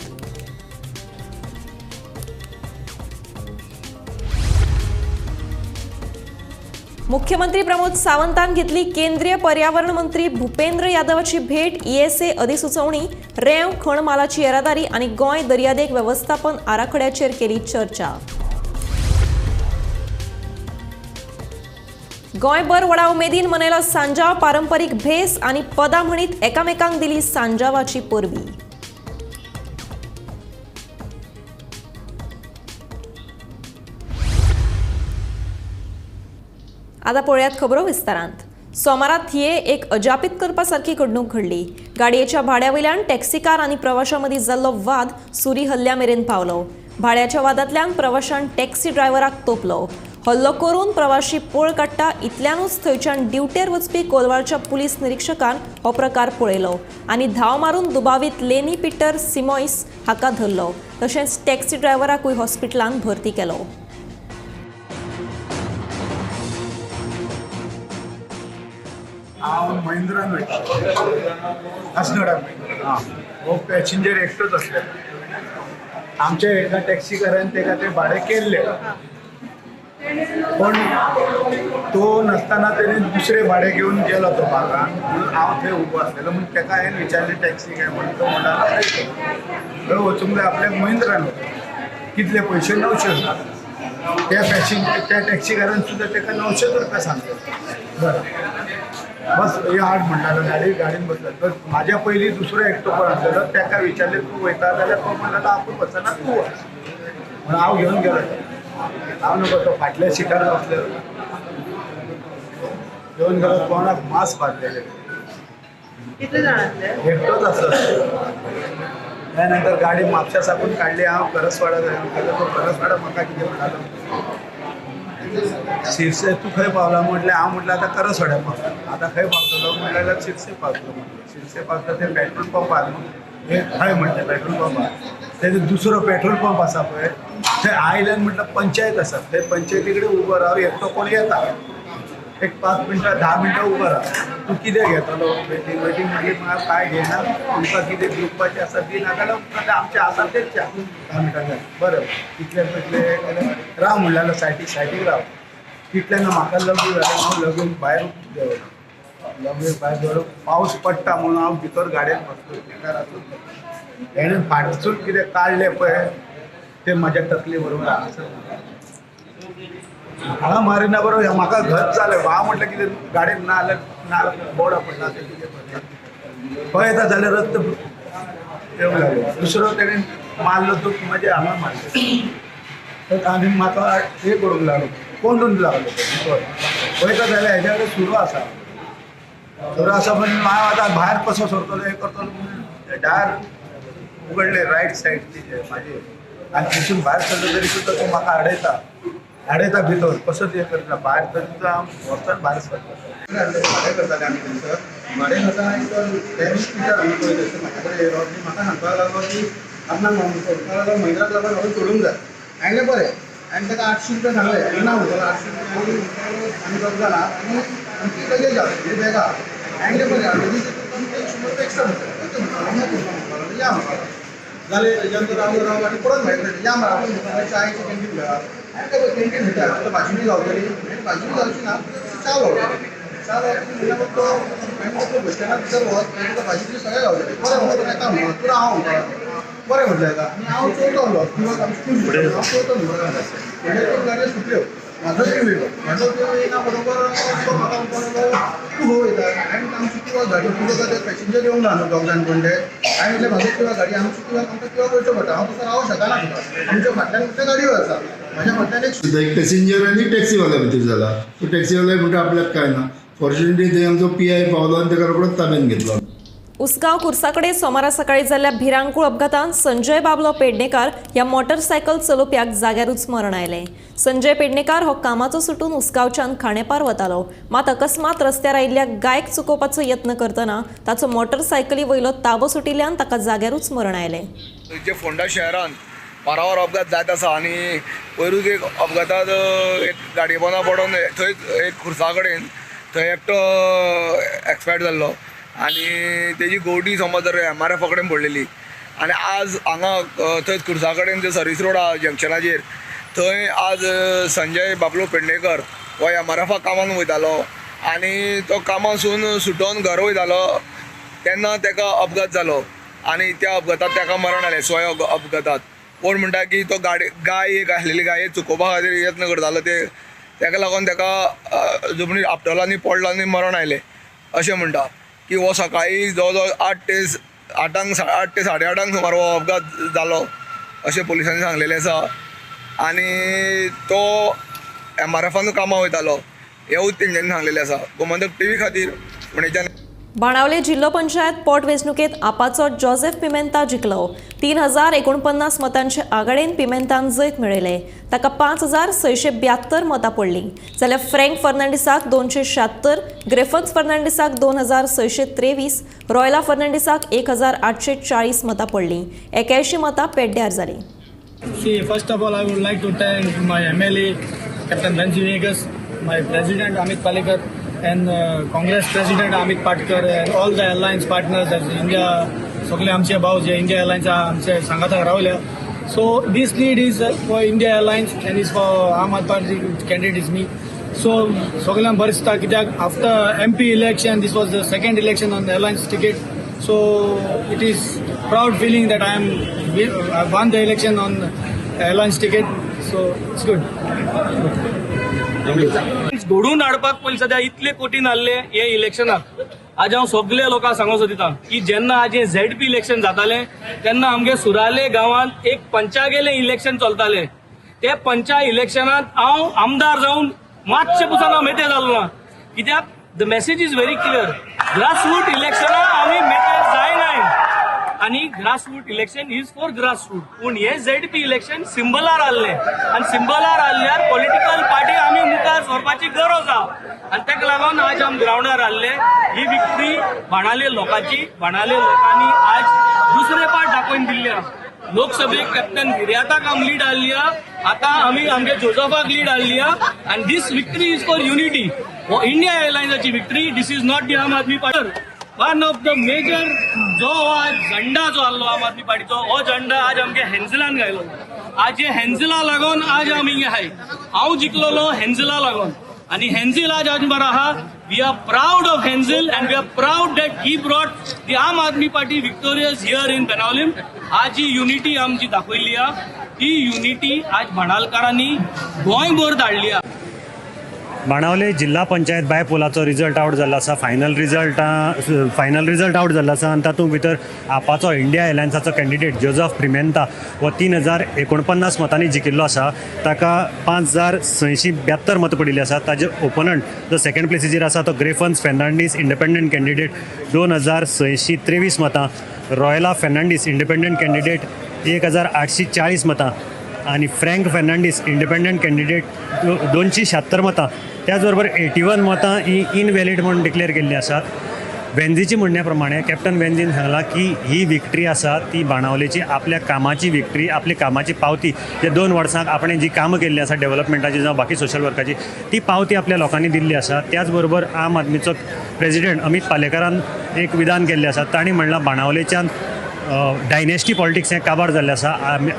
मुख्यमंत्री प्रमोद सावंतान घेतली केंद्रीय पर्यावरण मंत्री भूपेंद्र यादवाची भेट. ईएसए अधिसुचोवणी, रेंव खण मालाची येरादारी आनी गोंय दर्यादेग वेवस्थापन आराखड्याचेर केली चर्चा. गोंयभर व्हडा उमेदीन मनयलो सांजाव. पारंपरीक भेस आनी पदां म्हणीत एकामेकांक दिली सांजावाची परबी. आतां पळयात खबरो विस्तारांत. सोमारा थिये एक अजापीत करपा सारकी घडणूक घडली. गाडयेच्या भाड्या वयल्यान टॅक्सीकार आनी प्रवाशां मदीं जाल्लो वाद सुरी हल्ल्या मेरेन पावलो. भाड्याच्या वादांतल्यान प्रवाशान टॅक्सी ड्रायव्हराक तोपलो. हल्लो करून प्रवाशी पळ काडटा इतल्यानूच थंयच्यान ड्युटेर वचपी कोलवाळच्या पुलीस निरीक्षकान हो प्रकार पळयलो आनी धांव मारून दुबावीत लेनी पीटर सिमोइस हाका धरलो. तशेंच टॅक्सी ड्रायव्हराकूय हॉस्पिटलांत भरती केलो. हांव महिंद्रान वयतालो आसनोडा हो पॅसेंजर एकटोच आसलो. आमच्या एका टॅक्सीकारान ताका तें भाडें केल्लें, पण तो नासतना तेणें दुसरें भाडें घेवन गेलो तो बागान. म्हणून हांव थंय उबो आसलेलो म्हणून ताका हांवें विचारलें टॅक्सी काय म्हणून. तो म्हणटा थंय वचूंक जाय आपल्याक महिंद्रान वचूंक. कितले पयशे 900 रुपया. त्या पॅसेंजर त्या टॅक्सीकारान सुद्दां ताका 900 रुपया सांगले. बरें बस हे आठ म्हणटालो गाडी गाडयेन बसलो. तर म्हाज्या पयलीं दुसरो एकटो कोण आसलेलो ताका विचारलें तूं वयता जाल्यार तो म्हणटालो आपूण वचना तूं वच. म्हणून हांव घेवन गेलो. हांव नको तो फाटल्या सिटार बसलेलो घेवन गेलो. तोंडाक मास्क बांदलेले. एकटोच आसलो. त्या नंतर गाडी म्हापशा साकून काडली. हांव करसवाडा गेलो. तो करसवाडा म्हाका कितें म्हणटालो शिरसे तूं खंय पावला म्हटलें. हांव म्हटलें आतां करसवाड्या पावला. आतां खंय पावतलो म्हटल्यार जाल्यार शिरसे पावतलो म्हटलें. शिरसे पावतलो ते पेट्रोल पंपार हे खंय म्हटलें पेट्रोल पंपार तेजो दुसरो पेट्रोल पंप आसा पळय थंय आयल्यान म्हटल्यार पंचायत आसा थंय पंचायती कडेन उबो राव. एकटो कोण येता एक 5 मिनटां 10 मिनटां उबो राव. तूं कितें घेतलो वेटींग वेटींग मागीर म्हाका कांय घेयना. तुमकां कितें दिवपाचें आसा दी नाजाल्यार आमचें आसा तेच 10 मिनटां जालें. बरें कितले पयले राव म्हणलें सायटीक सायटीक राव. तितल्यान म्हाका लघु जालें. हांव लगून भायर देंवलो. लगून भायर देंवलो. पावस पडटा म्हणून हांव भितर गाडयेन बसलो. भितर आसून तेणें फाटसून कितें काडलें पळय तें म्हाज्या तकले बरोबर हांगासर हांगा मारिना बरोबर म्हाका घट जालें. हांव म्हटलें कितें गाडयेन ना जाल्यार ना बोर्डा पडला तें कितें पडला पळयता जाल्यार रक्त येवंक लागलो. दुसरो तेणें मारलो तो म्हाज्या हांगा मारलो आनी म्हाका हें करूंक लागलो कोंडून लागलो. भितर पळयता जाल्यार हेज्या कडेन सुरो आसा. सुरो आसा पण हांव आतां भायर कसो सरतलो हें करतलो म्हणून दार उगडलें रायट सायड म्हाजे आनी थंयसून भायर सरलो तरी सुद्दां तो म्हाका आडयता आडयता भितर कसोच हें करना. भायर तरी सुद्दां हांव वचून भायर सरलो. भाडें करताले आमी थंयसर भाडें करतना एक डॅमेज पिटर आमी पळय थंयसर म्हाज्या कडेन येयलो आनी म्हाका सांगपाक लागलो की आपणाक म्हणपाक लागलो महिंद्राक लागून हांवें सोडूंक जाय. हांवें बरें आनी ताका 800 रुपया सांगलें. ना म्हणटालो 800 रुपया आमी दोग जाणां आनी आमची लगेज आसा म्हणजे बॅगां. हांवें बरें ऑलरेडी तितून 100 रुपया एक्स्ट्रा म्हणटा या म्हणपाक जालें. तेज्या नंतर रावलो रावलो आनी परत भायर सरलें. या मरे आपूण म्हणटा चायचें कॅन्टीन मेळ्ळा. हांवें बरें कॅन्टीन मेळटा तुका भाजी बी गावतली. हांवें भाजी बी गावची ना तुका च्या गावतली. च्या गावतली म्हणल्यार मग तो हांवें तो बस स्टँडार भितर वच तुका भाजी बी सगळें गावतलें. बरें म्हणटा येता म्हणटा तुका हांव म्हणटा बरें म्हटलें येता आनी हांव चलतो आसलो दिवस आमची स्कूल हांव चलतो म्हणल्यार त्यो गाडयो सुटल्यो. म्हाजो जीव येयलो. म्हाजो जीव येयना बरोबर तो म्हाका म्हणपाक लागलो तूं खंय वयता. हांवें आमची किंवा गाडी तुका ते पॅसेंजर येवंक ना न्हू दोग जाण कोण ते. हांवें म्हटलें म्हाजो किंवा गाडी आमची किंवा आमकां किंवा वयचो पडटा. हांव तसो रावंक शकना तुका. आमच्या फाटल्यान दुसऱ्यो गाडयो आसा. म्हाज्या फाटल्यान एक पॅसेंजर आनी टॅक्सीवाल्या भितर जाला. तो टॅक्सीवाल्या म्हणटा आपल्याक काय ना. फॉर्च्युनेटली थंय आमचो पी I पावलो आनी ताका रोखडोच ताब्यान घेतलो. उसगांव कुर्साकडे सोमारा सकाळी जाल्ल्या भिरांकूळ अपघातांत संजय बाबलो पेडणेकार ह्या मोटरसायकल चलोवप्याक जाग्यारूच मरण आयलें. संजय पेडणेकार हो कामाचो सुटून उसगांवच्यान खाणेपार वतालो. मात अकस्मात रस्त्यार आयिल्ल्या गायक चुकोवपाचो यत्न करतना ताचो मोटरसायकली वयलो ताबो सुटिल्ल्यान ताका जाग्यारूच मरण आयलें. जे फोंडा शहरान वारांवार अपघात जायत आसा आनी पयरूच एक अपघातांत एक गाडये पोंदा पडोन थंय एक खुर्सा कडेन थंय एकटो एक्सपायर्ड जाल्लो आनी तेजी गोटी समज जर एम आर एफा कडेन पडलेली. आनी आज हांगा थंय खुर्सा कडेन जे सर्वीस रोड आहा जंक्शनाचेर थंय आज संजय बाबलो पेडणेकर हो एम आर एफा कामाक वयतालो आनी तो कामासून सुटोन घर वयतालो तेन्ना ताका अपघात जालो आनी त्या अपघातात ताका मरण आयलें. स्वय अपघातात कोण म्हणटा की तो गाडी गाय एक आसलेली गाय चुकोवपा खातीर यत्न करतालो ते ताका लागून ताका जमनीर आपटलो आनी पडलो आनी मरण आयलें अशें म्हणटा की हो सकाळी जवळ जवळ 8 ते 8 ते 8:30 सुमार हो अपघात जालो अशें पुलिसांनी सांगलेलें आसा आनी तो एम आर एफान कामां वयतालो हेंवूय तेंच्यांनी सांगलेलें आसा. गोमंतक टीव्ही खातीर पुणेच्यान. बाणावले जिल्हो पंचायत पोटवेंचणुकेत आपाचो जोसेफ पिमेंता जिखलो. 3049 मतांचे आघाडेन पिमेंतान जैत मेळयलें. ताका 5672 मतां पडलीं, जाल्यार फ्रँक फर्नांडीसाक 276, ग्रेफन्स फर्नांडीसाक 2623, रॉयला फर्नांडीसाक 1840 मतां पडलीं. 81 मतां पेड्ड्यार जालीं. See, first of all, I would like to thank my MLA, Captain Venzy Viegas, my President Amit Palekar, and Congress President Amit Patkar, and all the alliance partners as India, सगळे आमचे भाव जे इंडिया अलायन्स आमचे सांगाताक रावल्या. So this lead is for India Alliance and is for Aam Aadmi Party candidate is me. So सगळ्यांक बरें दिसता कित्याक after MP election this was the second election on the alliance ticket. So it is proud feeling that I won the election on alliance ticket. So it's good. घडोवन हाडपाक पयलीं सद्या इतले कोटीन आहले हे इलेक्शनाक. आज हांव सगल्या लोकांक सांगूंक सोदिता की जेन्ना आज हे झेडपी इलेक्शन जातालें तेन्ना आमगे सुराले गांवांत एक पंचागेलें इलेक्शन चलतालें. ते पंचा इलेक्शनांत हांव आमदार जावन मातशें पसून हांव मेते जालो ना, कित्याक the message is very clear. Grassroot इलेक्शनां आमी मेते जायनाय आनी grassroot election is for grassroot. पूण हे झेडपी इलेक्शन सिंबलार आहलें आनी सिंबलार आहल्यार पॉलिटिकल पार्टी आमी मुखार सरपाची गरज आहा आनी ताका लागून आज आमी ग्रावंडार आहले. ही विक्ट्री बाणाले लोकांची, बाणाले लोकांनी आज दुसरे पाट दाखोवन दिल्ली आहा. लोकसभेक कॅप्टन विर्याताक आमी लीड आहली आहा, आतां आमी आमगे जोजफाक लीड आहली आहा आनी this victory is for unity. हो India एअरलायन्साची victory, this is not the Aam Aadmi Party. One of the major जो आज झंडा जो आहलो आम आदमी पार्टीचो, हो झंडा आज आमगे हेन्झलान घायलो. आज हे हेन्झला लागून आज आमी हिंगा आहाय. हांव जिखलोलो हेन्झला लागून आनी हेन्झील आज आज बरो आहा. We are proud of Henzil and we are proud that he brought the Aam Aadmi Party victorious here in Benaulim. आज ही युनिटी आमची दाखयल्ली आहा, ही युनिटी आज भाणालकारांनी गोंयभर धाडली आहा. बाणावले जिल्हा पंचायत बायपोलाचो रिजल्ट आवट जाल्लो आसा. फायनल रिजल्ट आवट जाल्लो आसा आनी तातूंत भितर आपाचो इंडिया एलायन्साचो कॅन्डिडेट जोजफ पिमेंता हो 3049 मतांनी जिखिल्लो आसा. ताका 5672 मतां पडिल्ली आसा. ताजे ओपोनंट जो सेकंड प्लेसीचेर आसा तो ग्रेफन्स फेर्नांडीस इंडिपेंडंट कॅन्डिडेट 2623 मतां, रॉयला फेर्नांडीस इंडिपेंडंट कॅन्डिडेट 1840 मतां आनी फ्रँक फेर्नांडीस इंडिपेंडंट कॅन्डिडेट 276 मतां. त्याच बरोबर 81 मतां ही इनव्हॅलीड म्हणून डिक्लेअर केल्ली आसात. वेन्झीची म्हणण्या प्रमाणे कॅप्टन वेन्झीन सांगलां की ही विक्ट्री आसा ती बाणावलेची आपल्या कामाची विक्ट्री, आपली कामाची पावती. जे 2 वर्सांक आपणें जी कामां केल्ली आसा डेव्हलपमेंटाची जावं बाकी सोशल वर्काची ती पावती आपल्या लोकांनी दिल्ली आसा. त्याच बरोबर आम आदमीचो प्रेजिडेंट अमीत पालेकारान एक विधान केल्लें आसा. तांणी म्हणलां बाणावलेच्यान डायनेस्टी पॉलिटिक्स हें काबार जाल्लें आसा.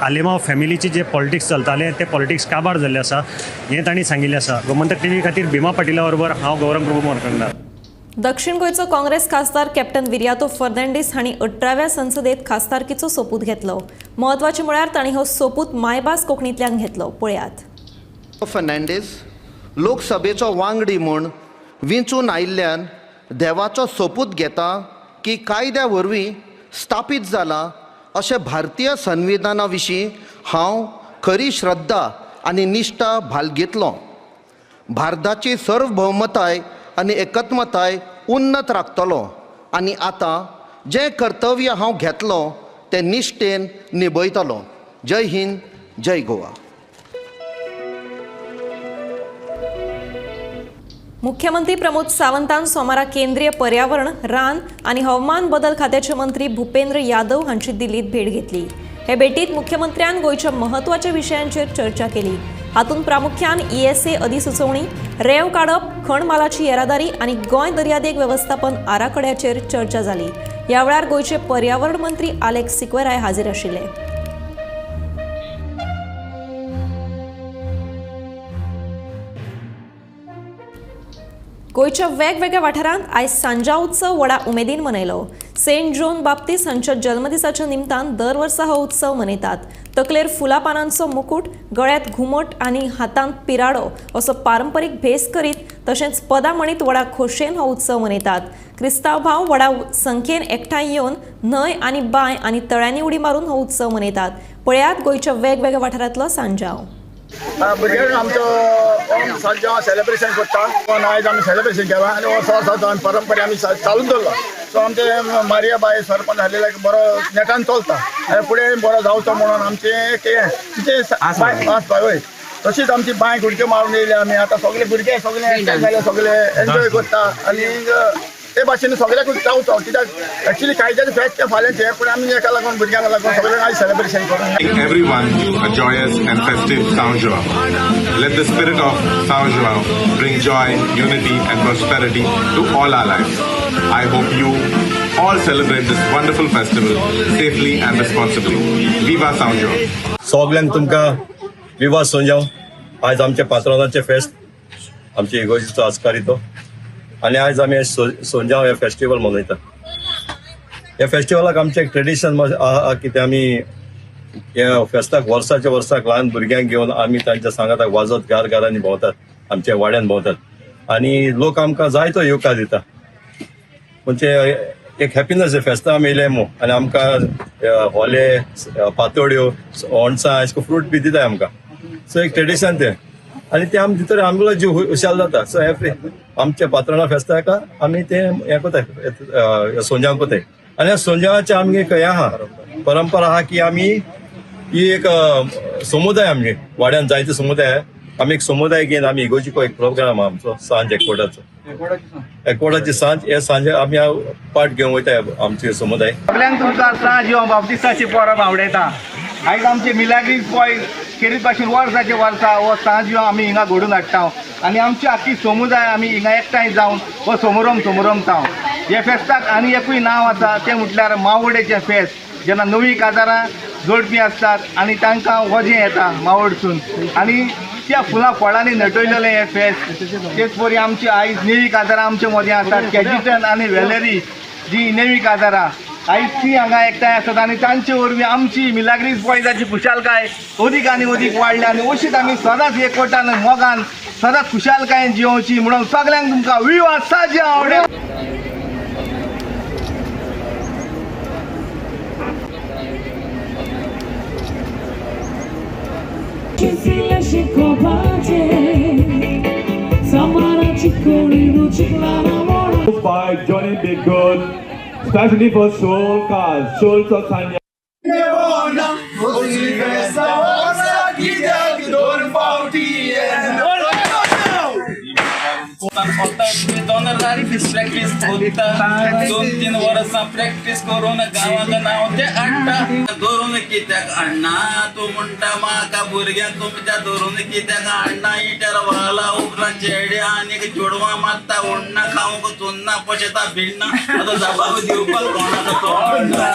आलेमाव फॅमिलीची जे पॉलिटिक्स चलतालें तें पॉलिटिक्स काबार जाल्लें आसा हें तांणी सांगिल्लें आसा. गोमंतक टीव्ही खातीर भीमा पाटिला बरोबर हांव गौरव प्रभू मोरखंडार. दक्षिण गोंयचो काँग्रेस खासदार कॅप्टन विर्यातो फर्नांडीस हांणी 18व्या संसदेत खासदारकीचो सोपूत घेतलो. म्हत्वाचें म्हळ्यार तांणी हो सोपूत मायभास कोंकणींतल्यान घेतलो. पळयात. फर्नांडीस लोकसभेचो वांगडी म्हूण विंचून आयिल्ल्यान देवाचो सोपूत घेता की कायद्या वरवीं स्थापीत जाला अशें भारतीय संविधाना विशीं हांव खरी श्रद्धा आनी निश्ठा बाळगितलो. भारताची सार्वभौमताय आनी एकत्मताय उन्नत राखतलो आनी आतां जें कर्तव्य हांव घेतलो तें निश्ठेन निभयतलो. जय हिंद, जय गोवा. मुख्यमंत्री प्रमोद सावंतान सोमारा केंद्रीय पर्यावरण, रान आनी हवामान बदल खात्याचे मंत्री भूपेंद्र यादव हांची दिल्लीत भेट घेतली. हे भेटीत मुख्यमंत्र्यान गोंयच्या म्हत्वाच्या विशयांचेर चर्चा केली. हातूंत प्रामुख्यान ईएसए अधिसुचोवणी, रेंव काडप, खण मालाची येरादारी आनी गोंय दर्यादेग वेवस्थापन आराखड्याचेर चर्चा जाली. ह्या वेळार गोंयचे पर्यावरण मंत्री आलेक्स सिक्वेराय हाजीर आशिल्ले. गोंयच्या वेगवेगळ्या वाठारांत आयज सांजा उत्सव व्हडा उमेदीन मनयलो. सेंट जॉन बाप्तीस हांच्या जल्मदिसाच्या निमतान दर वर्सा हो उत्सव मनयतात. तकलेर फुलां पानांचो मुकूट, गळ्यांत घुमट आनी हातांत पिराडो असो पारंपरीक भेस करीत तशेंच पदां म्हणीत व्हडा खोशयेन हो उत्सव मनयतात. क्रिस्तांव भाव व्हडा संख्येन एकठांय येवन न्हंय आनी बांय आनी तळ्यांनी उडी मारून हो उत्सव मनयतात. पळयात गोंयच्या वेगवेगळ्या वाठारांतलो सांजाव. भुरग्यांक आमचो सांज्यांव सेलिब्रेशन करता. आयज आमी सेलिब्रेशन केलां आनी वर्सा वर्सा आमी परंपरा आमी चालूच दवरला. सो आमचे मारिया बाय सरपंच आसलेल्या बरो नेटान चलता आनी फुडें बरो जावचो म्हणून आमचें एक हें तिचें आस बाय. तशीच आमची बांयक उडक्यो मारून येयली आमी. आतां सगळे भुरगे सगळे एकठांय जाले, सगळे एन्जॉय करता आनी ते भाशेन सगळ्याकूच जावचो. कित्याक एक्चुअली कायद्याचें फेस्त तें फाल्यांचें, पूण आमी एका लागून भुरग्यांक लागून सगळ्यांक आयज सेलिब्रेशन करून. Everyone a joyous and festive São João. Let the spirit of São João bring joy, unity and prosperity to all our lives. I hope you all celebrate this wonderful festival safely and responsibly. Viva São João! सगल्यांक तुमकां विवा सांज्यांव. आयज आमच्या पात्रांचे फेस्त, आमचे इगोर्जीचो आस्कार तो, आनी आयज आमी सोंजांव हे फेस्टिवल मनयतात. ह्या फेस्टिवलाक आमचें एक ट्रेडिशन आहा कितें आमी ह्या फेस्ताक वर्साच्या वर्साक ल्हान भुरग्यांक घेवन आमी तांच्या सांगाताक वाजत घार घरांनी भोंवतात, आमच्या वाड्यान भोंवतात आनी लोक आमकां जायतो येवकार दिता. म्हणजे एक हॅपिनस फेस्तां आमी येयले मू आनी आमकां होले, पातोळ्यो, ओणसां अशें फ्रूट बी दिताय आमकां. सो एक ट्रेडिशन तें आनी तें आमी भितर आमगेलो जीव हुशाल जाता. सो एवरी आमच्या पात्रां फेस्ताक आमी तें हें कोताय, सोंज्यांव कोताय. आनी ह्या सोंज्यांवाचें आमगे एक हें आहा, परंपरा आहा की आमी ही एक समुदाय, आमगे वाड्यान जायते समुदाय, आमी एक समुदाय घेवन आमी इगोर्जीको एक प्रोग्राम आहा आमचो सांज एकवटाचो, एकवटाची सांज. हे सांजे आमी पार्ट घेवन वयताय आमचे समुदाय. सगल्यांक तुमकां सांज येवं बाप्तिस्ताची परब आवडयता. आयज आमचे मिलाग्रीस बॉयज खेरीत भाशेन वर्साचे वर्सा हो सांज येवन आमी हिंगा घडून हाडटा आनी आमची आख्खी समुदाय आमी हिंगा एकठांय जावन हो समोरम समोरमता. हे फेस्ताक आनी एकूय नांव आसा तें म्हटल्यार मावोडेचें फेस्त. जेन्ना नवीं काजारां जोडपी आसतात आनी तांकां वजें येता मावोडसून आनी त्या फुलां फळांनी नटयलेलें हें फेस्त. तेच परी आमची आयज नेवी काजारां आमचे मदीं आसात, कॅजिटन आनी वेलेरी जी नेवी काजारां आयज ती हांगा एकठांय आसात आनी तांचे वरवीं आमची मिलाग्रीस बॉयजाची खुशालकाय अदीक आनी अदीक वाडल्या आनी अशीच आमी सदांच एकवटान मोगान सदांच खुशालकायेन जियोवची म्हणून सगल्यांक तुमकां विवा सांज्यांव आवडे. By Johnny Be Good, especially for Soul Cars, Soul Sanya. Practice करता 2-3 वर्सां प्रॅक्टीस करून गांवाक नांव तें हाडटा. धरून कित्याक हाडना तूं म्हणटा म्हाका भुरग्यांक तुमच्या धरून कित्याक हाडना. इटर वाला उपरांत चेडे आनीक चेडवां मारता, उण्णा खावंक चुन्ना पोशेता भिण्णा, आतां जबाब दिवपाक कोणाक तोंड ना.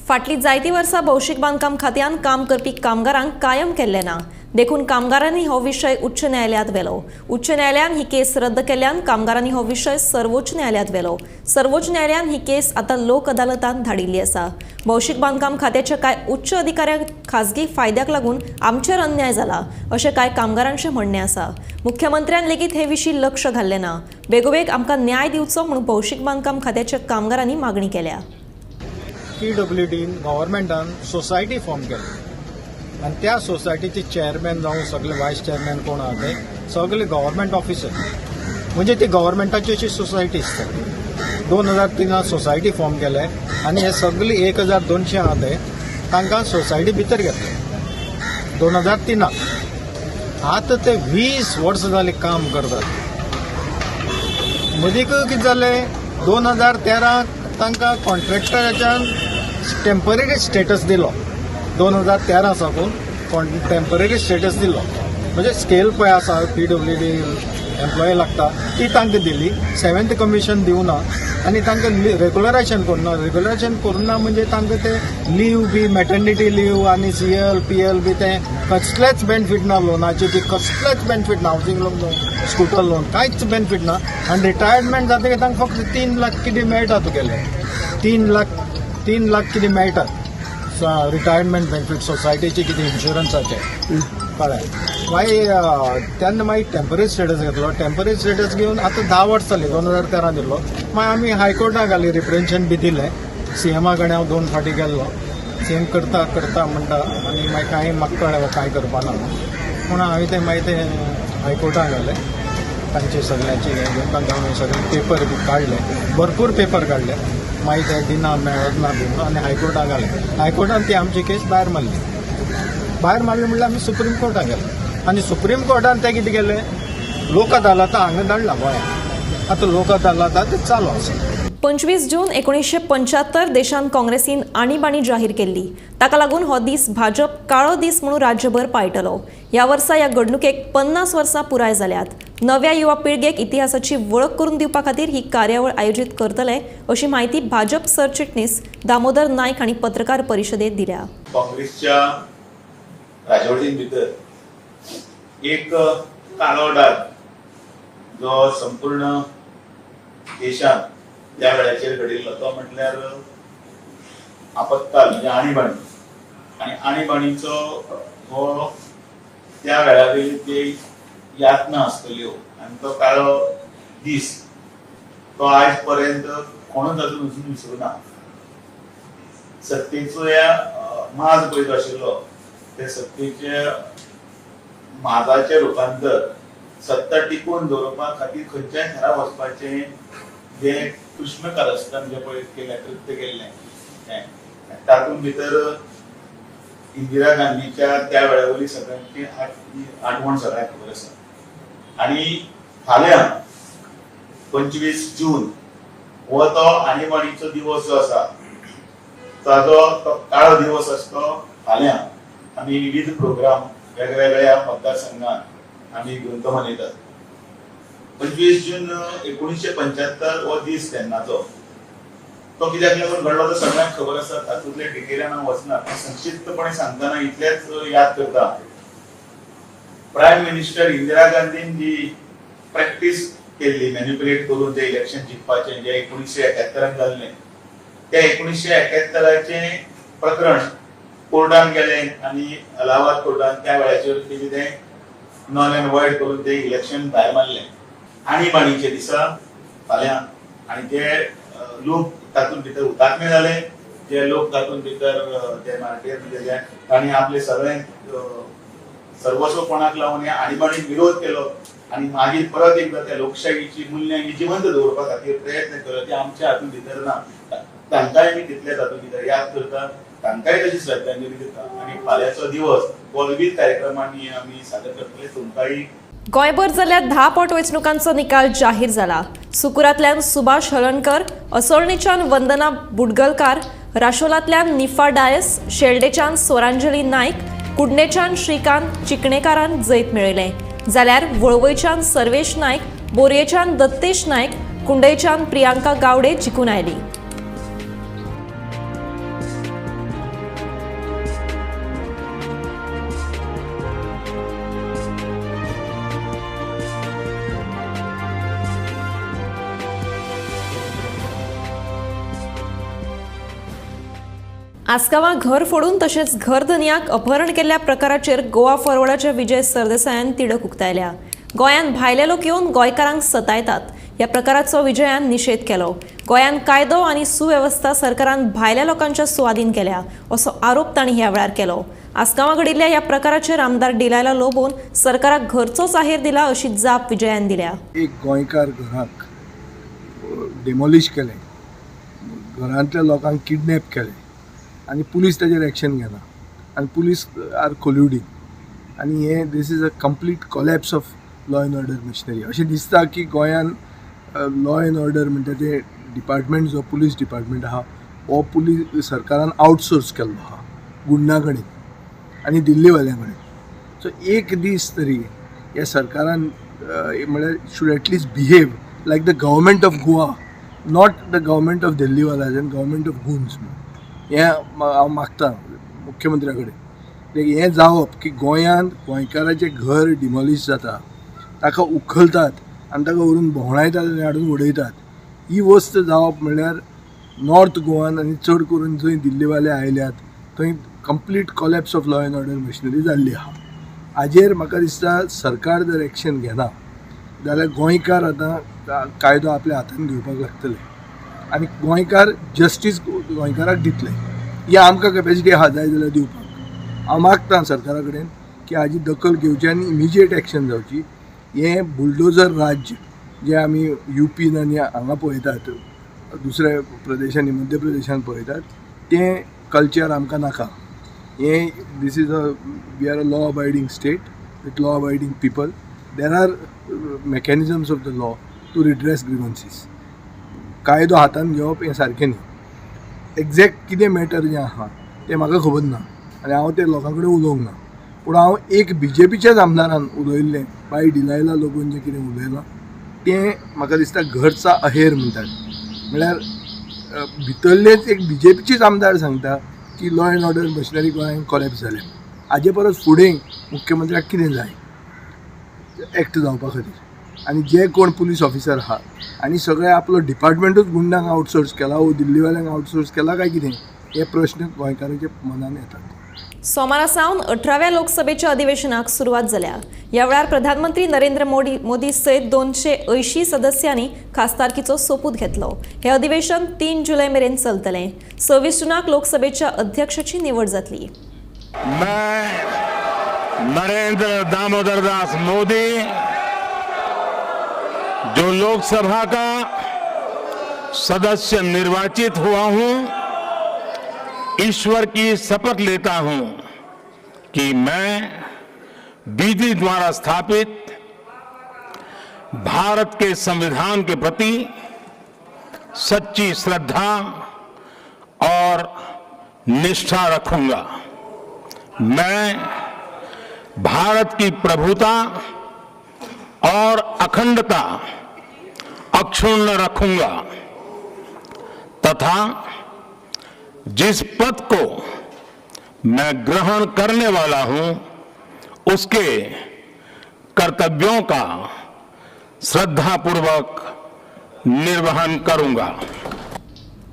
फाटलीं जायतीं वर्सां भौशीक बांदकाम खात्यान काम करपी कामगारांक कायम केल्लें ना, देखून कामगारांनी हो विशय उच्च न्यायालयांत व्हेलो. उच्च न्यायालयान ही केस रद्द केल्ल्यान कामगारांनी हो विशय सर्वोच्च न्यायालयांत व्हेलो. सर्वोच्च न्यायालयान ही केस आतां लोक अदालतांत धाडिल्ली आसा. भौशीक बांदकाम खात्याच्या कांय उच्च अधिकाऱ्यांक खाजगी फायद्याक लागून आमचेर अन्याय जाला अशें कांय कामगारांचें म्हणणें आसा. मुख्यमंत्र्यान लेगीत हे विशीं लक्ष घाल्लें ना. बेगोबेग आमकां न्याय दिवचो म्हूण भौशीक बांदकाम खात्याच्या कामगारांनी मागणी केल्या. पीडब्ल्यूडीन गव्हर्मेंटान सोसायटी फॉर्म केली आनी त्या सोसायटीचे चेअरमॅन जावं सगळे वायस चेअरमॅन कोण आहा ते सगळे गव्हर्मेंट ऑफिसर, म्हणजे ती गव्हर्मेंटाची अशी सोसायटी आसता. 2003 सोसायटी फॉर्म केले आनी हे सगळे 1200 आहा ते तांकां सोसायटी भितर घेतले 2003. आतां ते 20 वर्सां जालीं काम करतात. मदीं कितें जालें, 2013 तांकां कॉन्ट्रॅक्टराच्यान टेम्पररी स्टेटस दिलो. 2013 साकून टेम्पररी स्टेटस दिलो, म्हणजे स्केल पळय आसा पीडब्ल्यूडी एम्प्लॉय लागता ती तांकां दिली. 7th commission दिवना आनी तांकां रेगुलरायझेशन करूना. रेगुलरायझेशन करूना म्हणजे तांकां ते लीव बी मॅटर्निटी लीव आनी सीएल पीएल बी ते कसलेच बेनिफीट ना, लोनाचे बी कसलेच बेनिफीट ना, हावजींग लोन, स्कूटर लोन कांयच बेनिफीट ना. आनी रिटायरमेंट जातकीर तांकां फक्त 3 लाख कितें मेळटा तुगेले, 3 लाख कितें मेळटा रिटायरमेंट बेनिफीट सोसायटीचे कितें इन्शुरन्साचे. कळ्ळें? मागीर तेन्ना मागीर टेम्पररी स्टेटस घेतलो. टेम्पररी स्टेटस घेवन आतां 10 वर्सां जालीं, 2013 दिल्लो. मागीर आमी हायकोर्टाक घाली, रिप्रेजेंटेशन बी दिलें. सीएमा कडेन हांव 2 फावटी गेल्लो. सेम करता करता म्हणटा आनी मागीर कांय म्हाका कळ्ळें कांय करपा ना म्हणून हांवें तें मागीर तें हायकोर्टान घालें. तांचे सगळ्यांचे हें घेवन तांकां हांवें सगळे पेपर बी काडले, भरपूर पेपर काडले. मागीर ते दिना मेळत ना बी म्हणून आनी हायकोर्टान घालें. हायकोर्टान ती आमची केस भायर मारली. भायर मारली म्हणल्यार आमी सुप्रीम कोर्टान गेले आनी सुप्रीम कोर्टान ते कितें केलें, लोक अदालता हांगा धाडला गोंयांत. आतां लोक अदालता ते चालू आसा. 25 जून 1975 देशांत काँग्रेसीन आणीबाणी जाहीर केल्ली. ताका लागून हो दीस भाजप काळो दीस म्हणून राज्यभर पाळटलो. ह्या वर्सा ह्या घडणुकेक 50 वर्सां पुराय जाल्यात. नव्या युवा पिळगेक इतिहासाची वळख करून दिवपा खातीर ही कार्यावळ आयोजीत करतले अशी म्हायती भाजप सरचिटणीस दामोदर नायक हांणी पत्रकार परिशदेत दिल्या. काँग्रेसच्या राजवटीन भितर एक काळो डाग जो संपूर्ण देशांत त्या वेळाचेर घडिल्लो तो म्हटल्यार आपत्काल म्हणजे आणीबाणी. आनी आणीबाणीचो हो त्या वेळावेली ते यातना आसतल्यो आनी तो काळो दीस तो आयज पर्यंत कोणूच अजून अजून विसरूना. सत्तेचो ह्या माज पळय जो आशिल्लो ते सत्तेच्या माजाचें रुपांतर सत्ता टिकून दवरपा खातीर खंयच्याय थरार वचपाचें जे कृष्ण कारस्थान जे पळय केलें, कृत्य केल्लें तातूंत भितर इंदिरा गांधीच्या त्या वेळा वयली सगळ्यांची आठवण सगळ्यांक खबर आसा. आनी फाल्यां 25 जून हो तो आणीबाणीचो दिवस जो आसा ताजो तो काळो दिवस आसतो. फाल्यां आमी विविध प्रोग्राम वेगवेगळ्या मतदारसंघात आमी घेवन तो मनयतात. 25 जून 1975 हो दीस तेन्नाचो तो कित्याक लागून घडलो तो सगळ्यांक खबर आसा. तातूंतले डिटेलान हांव वचना, संक्षिप्तपणे सांगतना इतलेंच याद करता. प्रायम मिनिस्टर इंदिरा गांधीन जी प्रॅक्टीस केल्ली मॅन्युपुलेट करून जे इलेक्शन जिखपाचें जें 1971 जाल्लें त्या 1971 प्रकरण कोर्टान गेलें आनी अलाहाबाद कोर्टान त्या वेळाचेर तेजें तें नॉन एन्ड वॉयड करून तें इलेक्शन भायर मारलें. आणीबाणीच्या दिसा फाल्यां आनी जे लोक तातूंत भितर हुतात्मे जाले, जे लोक तातूंत भितर जे मार्टीर म्हणजे तांणी आपले सगळे सर्वस्व कोणाक लावन ह्या आणीबाणीक विरोध केलो आनी मागीर परत एकदा त्या लोकशाहीची मुल्यां ही जिवंत दवरपा खातीर प्रयत्न केलो ते आमच्या हातूंत भितर ना. तांकांय आमी तितलेच हातूंत भितर याद करता, तांकांय तशी श्रद्धांजली दिता आनी फाल्यांचो दिवस हो विविध कार्यक्रमांनी आमी सादर करतले. तुमकांय गोंयभर जाल्यार 10 पोटवेंचणुकांचो निकाल जाहीर जाला. सुकुरांतल्यान सुभाष हळणकर, असोळणेच्यान वंदना बुडगलकार, राशोलांतल्यान निफा डायस, शेल्डेच्यान स्वरांजली नायक, कुडणेच्यान श्रीकांत चिकणेकारान जैत मेळयलें. जाल्यार वळवयच्यान सर्वेश नायक, बोरयेच्यान दत्तेश नायक, कुंडयच्यान प्रियांका गावडे जिखून आयली. आसगांवां घर फोडून तशेंच घरधनयाक अपहरण केल्ल्या प्रकाराचेर गोवा फॉरवर्डाच्या विजय सरदेसायान तिडक उक्तायल्या. गोंयांत भायले लोक येवन गोंयकारांक सतायतात. ह्या प्रकाराचो विजयान निशेध केलो. गोंयांत कायदो आनी सुवेवस्था सरकारान भायल्या लोकांच्या सुवादीन केल्या असो आरोप तांणी ह्या वेळार केलो. आसगांवां घडिल्ल्या ह्या प्रकाराचेर आमदार डिलायला लोबोन सरकाराक घरचोच आहेर दिला अशी जाप विजयान दिल्या. एक गोंयकार घराक डेमोलिश केलें, घरांतल्या लोकांक किडनॅप केलें आनी पुलीस ताजेर एक्शन घेना आनी पुलीस आर कोल्युडींग आनी हें this is a complete collapse of law and order machinery. अशें दिसता की गोंयान लॉ एंड ऑर्डर म्हणटा तें डिपार्टमेंट जो पुलीस डिपार्टमेंट आहा हो पुलीस सरकारान आउटसोर्स केल्लो आहा गुंडा कडेन आनी दिल्लीवाल्यां कडेन. सो एक दीस तरी ह्या सरकारान म्हळ्यार should at least behave like the government of Goa, not the government of दिल्लीवालाज and government of goons. हें हांव मागता मुख्यमंत्र्या कडेन हें जावप की गोंयांत गोंयकाराचें घर डिमॉलिश जाता, ताका उखलतात आनी ताका व्हरून भोंवडायतात आनी हाडून उडयतात. ही वस्त जावप म्हणल्यार नॉर्थ गोवान आनी चड करून जंय दिल्लीवाले आयल्यात थंय complete collapse of law and order machinery जाल्ली आहा. हाजेर म्हाका दिसता सरकार जर एक्शन घेना जाल्यार गोंयकार आतां कायदो आपल्या हातान घेवपाक लागतले आनी गोंयकार जस्टीस गोंयकाराक दितले. ही आमकां कॅपॅसिटी आहा जाय जाल्यार दिवपाक. हांव मागता सरकारा कडेन की हाजी दखल घेवची आनी इमिजिएट एक्शन जावची. हें बुलडोजर राज्य जें आमी युपीन आनी हांगा पळयतात, दुसऱ्या प्रदेशांनी, मध्य प्रदेशान पळयतात, तें कल्चर आमकां नाका. हें this is a we are a law abiding state with law abiding people. There are mechanisms of the law to redress grievances. कायदो हातान घेवप हें सारकें न्ही. एग्जॅक्ट कितें मॅटर जें आहा तें म्हाका खबर ना आनी हांव ते लोकां कडेन उलोवंक ना, पूण हांव एक बीजेपीच्याच आमदारान उलयल्लें बाई डिलायला लोगून जें कितें उलयलां तें म्हाका दिसता घरचा अहेर म्हणटात, म्हळ्यार भितरलेच एक बीजेपीचेच आमदार सांगता की लॉ एंड ऑर्डर मशिनरी गोंयांत कॉलेप्स जाल्या. हाजे परस फुडें मुख्यमंत्र्याक कितें जाय एक्ट जावपा खातीर? आनी जे कोण पुलीस ऑफिसर आहा आनी सगळे आपलो डिपार्टमेंटूच गुंडांक आउटसोर्स केला वो दिल्लीवाल्यांक आउटसोर्स केला काय कितें, हे प्रश्न गोंयकारांच्या मनान येतात. सोमारा सावन 18व्या लोकसभेच्या अधिवेशनाक सुरवात जाल्या. ह्या वेळार प्रधानमंत्री नरेंद्र मोदी सयत 280 सदस्यांनी खासदारकीचो सोपूत घेतलो. हे अधिवेशन 3 जुलय मेरेन चलतलें. 26 जूनाक लोकसभेच्या अध्यक्षाची निवड जातली. मैं नरेंद्र दामोदर दास मोदी, जो लोकसभा का सदस्य निर्वाचित हुआ हूं, ईश्वर की शपथ लेता हूं कि मैं विधि द्वारा स्थापित भारत के संविधान के प्रति सच्ची श्रद्धा और निष्ठा रखूंगा। मैं भारत की प्रभुता और अखंडता अक्षुण्ण रखूंगा तथा जिस पद को मैं ग्रहण करने वाला हूं उसके कर्तव्यों का श्रद्धापूर्वक निर्वहन करूंगा।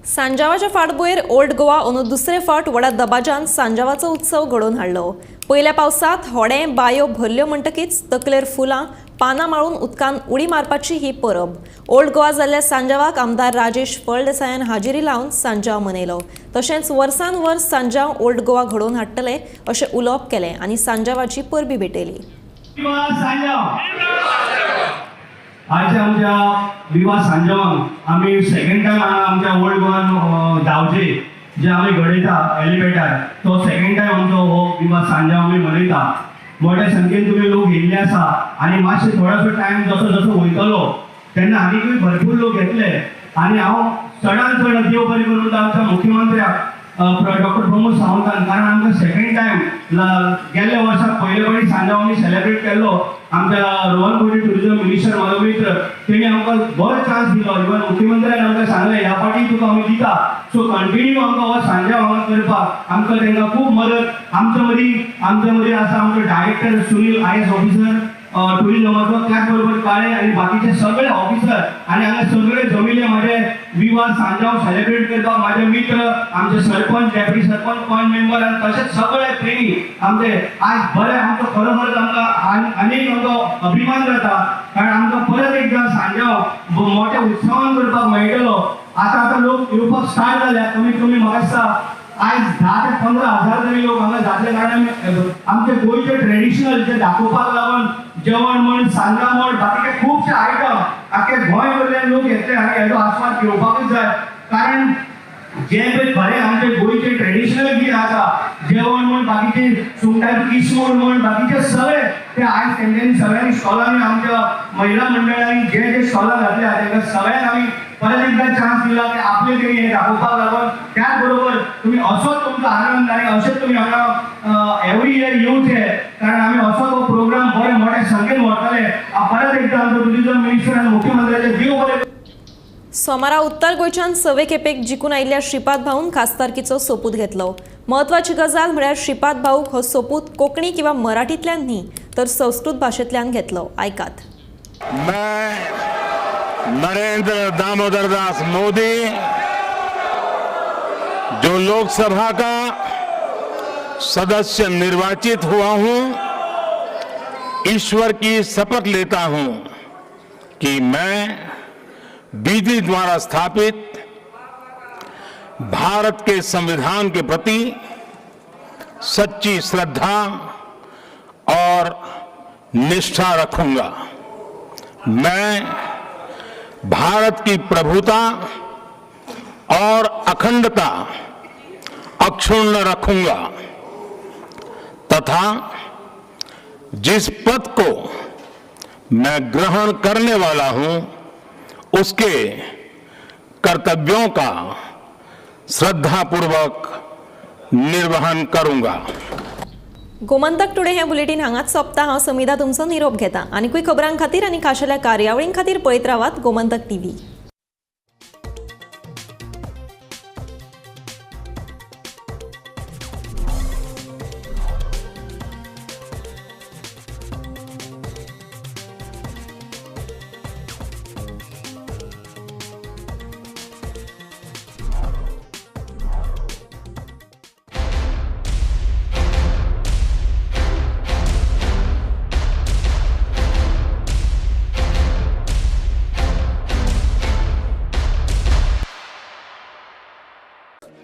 सांजावाच्या फाटभुंयेर ओल्ड गोवा अंदू दुसरे फावट व्हडा दबाज्यान सांजावाचो उत्सव घडोवन हाडलो. पयल्या पावसांत होडें बायो भरल्यो म्हणटकीच तकलेर फुलां पानां माळून उदकान उडी मारपाची ही परब. ओल्ड गोवा जाल्ल्या सांजावाक आमदार राजेश फळदेसायान हाजेरी लावन सांजाव मनयलो. तशेंच वर्सान वर्स सांजाव ओल्ड गोवा घडोवन हाडटले अशें उलोवप केलें आनी सांजावाची परबी भेटयली. आयच्या आमच्या विवा सांजावान आमी सेकंड टायम आमच्या ओल्ड गोवान धांवचे जे आमी घडयता एलिवेटर, तो सेकंड टायम आमचो हो विवा सांजाव आमी मनयता. मोठ्या संख्येन तुमी लोक येयल्ले आसा आनी मातशे थोडोसो टायम जसो जसो वयतलो तेन्ना आनीकूय भरपूर लोक येतले. आनी हांव चडान चड देव बरें करून आमच्या मुख्यमंत्र्याक डॉक्टर प्रमोद सावंतान, कारण आमकां सेकंड टायम गेल्ल्या वर्साक पयले फावटी सांजाव आमी सेलेब्रेट केल्लो. आमच्या रोहन खंवटे टुरिजम मिनिस्टर म्हाजो मित्र, तेणी आमकां बरो चान्स दिलो. इवन मुख्यमंत्र्यान आमकां सांगलें ह्या फावटी तुका आमी दिता. सो कंटिन्यू आमकां हो सांजाव हांगा करपाक आमकां तांकां खूब मदत. आमच्या मदीं आसा आमचो डायरेक्टर सुनील IAS officer टुरिजमाचो, त्याच बरोबर काळे आनी बाकीचे सगळे ऑफिसर आनी हांगा सगळे जमिल्ले म्हाजे विवा सांजाव सेलेब्रेट करपाक म्हाजे मित्र, आमचे सरपंच, डेप्युटी सरपंच, पंच मेंबर आनी तशेंच सगळे प्रेमी आमचे आज बरे. आमचो खरोखरच आमकां आनीक आमचो अभिमान जाता, कारण आमकां परत एकदां सांजाव मोठ्या उत्सवान करपाक मेळटलो. आतां आतां लोक येवपाक स्टार्ट जाल्या. कमीत कमी म्हाका दिसता आयज 10 ते 15 हजार तरी लोक हांगा जातले, कारण आमचे गोंयचे ट्रेडिशनल जे दाखोवपाक लागून जेवण म्हण, सांजाव म्हण, बाकीचे खुबशे आयटम आख्खे गोंय वयल्यान लोक येतले आनी हेजो आस्वाद घेवपाकूच जाय. कारण जे पळय खरें आमचे गोंयचे ट्रेडिशनल कितें आसा, जेवण म्हण, बाकीचे सुंगटाची किसमूर म्हण, बाकीचे सगळे ते आयज तेंच्यांनी सगळ्यांनी स्टॉलांनी आमच्या महिला मंडळांनी जे जे स्टॉलां घातल्या तांकां सगळ्यांक आमी परत एकदां चान्स दिला की आपले तरी हे दाखोवपाक लागून. त्याच बरोबर तुमी असोच तुमचो आनंद आनी अशेंच तुमी हांगा एवरी इयर येवचे, कारण आमी असोच हो प्रोग्राम बरे मोठ्या संख्येन व्हरतले. परत एकदां आमचो टुरिजम मिनिस्टर आनी मुख्यमंत्र्याचे देव बरें. सोमारा उत्तर गोंयच्यान 6वे खेपेक जिखून आयिल्ल्या श्रीपाद भाऊन खासदारकीचो सोपूत घेतलो. म्हत्वाची गजाल म्हळ्यार श्रीपाद भाऊक हो सोपूत कोंकणी किंवा मराठींतल्यान न्ही तर संस्कृत भाशेंतल्यान घेतलो. आयकात. मैं नरेंद्र दामोदर दास मोदी, जो लोकसभा का सदस्य निर्वाचित हुआ हूं, ईश्वर की शपथ लेता हूं कि मैं विधि द्वारा स्थापित भारत के संविधान के प्रति सच्ची श्रद्धा और निष्ठा रखूंगा। मैं भारत की प्रभुता और अखंडता अक्षुण्ण रखूंगा तथा जिस पद को मैं ग्रहण करने वाला हूं उसके कर्तव्यों का श्रद्धापूर्वक निर्वहन करूंगा। गोमंतक टुडे हें बुलेटीन हांगाच सोंपता. हांव समिधा तुमचो निरोप घेता. आनीकूय खबरां खातीर आनी खाशेल्या कार्यावळीं खातीर पळयत रावात गोमंतक टीव्ही.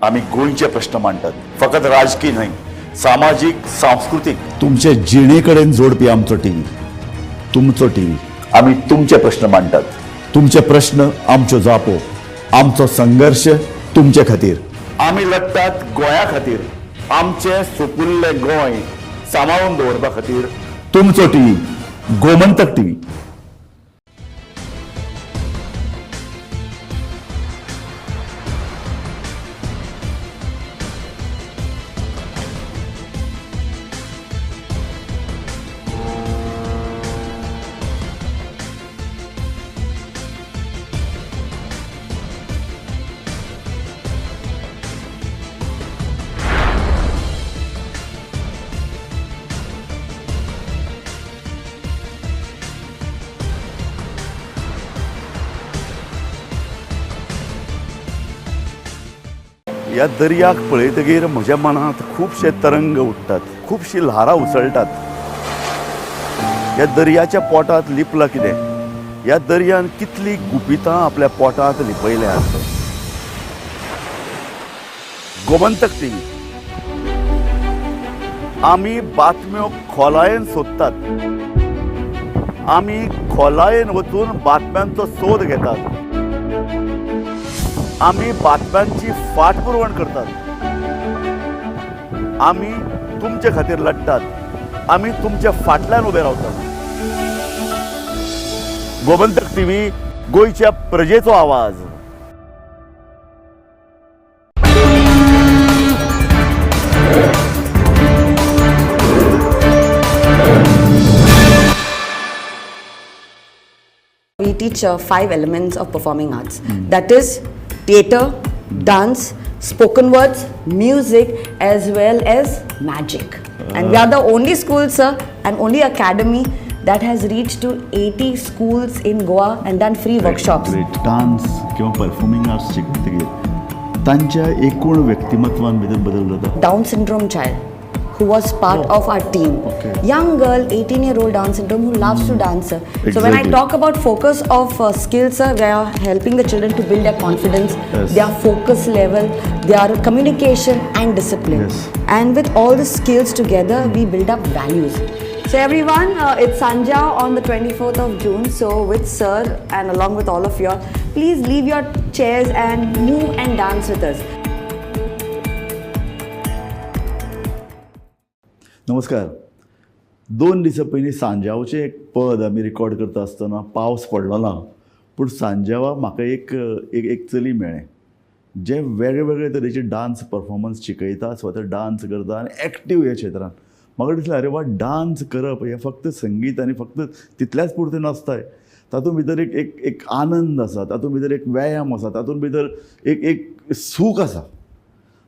आमी गोंयचे प्रश्न मांडटात, फकत राजकीय न्हय, सामाजीक, सांस्कृतीक, तुमचे जिणे कडेन जोडपी आमचो टीव्ही, तुमचो टीव्ही. आमी तुमचे प्रश्न मांडटात, तुमचे प्रश्न आमच्यो जापो, आमचो संघर्श तुमचे खातीर. आमी लढटात गोंया खातीर, आमचें सुपुल्लें गोंय सांबाळून दवरपा खातीर. तुमचो टीव्ही, गोमंतक टीव्ही. ह्या दर्याक पळयतगीर म्हज्या मनांत खुबशे तरंग उठ्ठात, खुबशी ल्हारां उसळटात. ह्या दर्याच्या पोटांत लिपलां कितें? ह्या दर्यान कितलीं गुपितां आपल्या पोटांत लिपयल्यांत. गोमंतक टीव्ही. आमी बातम्यो खोलायेन सोदतात, आमी खोलायेन वचून बातम्यांचो सोद घेतात, आमी बातम्यांची फाटपुरवण करतात, आमी तुमचे खातीर लढटात, आमी तुमच्या फाटल्यान उबे रावतात. गोमंतक टीव्ही, गोंयच्या प्रजेचो आवाज. We teach 5 elements of performing arts. That is theatre, dance, spoken words, music, as well as magic. And we are the only school, sir, and only academy that has reached to 80 schools in Goa and done free workshops. Great. Dance किंवा परफॉर्मिंग आर्ट्स शिकतकीर तांच्या एकूण व्यक्तिमत्वान भितर बदल जाता. Down syndrome child who was part of our team. Okay. Young girl, 18-year-old Down syndrome who loves to dance, sir. So when I talk about focus of skills, sir, we are helping the children to build their confidence, their focus level, their communication and discipline. And with all the skills together, we build up values. So everyone, it's Sanjao on the 24th of June. So with sir and along with all of you all, please leave your chairs and move and dance with us. नमस्कार. 2 दिसां पयलीं सांजावचें एक पद आमी रिकॉर्ड करता आसतना पावस पडलो ना, पूण सांजावा म्हाका एक एक एक चली मेळ्ळें जें वेगळे वेगळे तरेचे डांस परफॉर्मन्स शिकयता, स्वता डांस करता आनी एक्टीव ह्या क्षेत्रान. म्हाका दिसलें अरे वा, डांस करप हें फक्त संगीत आनी फक्त तितल्याच पुरतें नासताय, तातूंत भितर एक एक एक आनंद आसा, तातूंत भितर एक व्यायाम आसा, तातूंत भितर एक एक सूख आसा.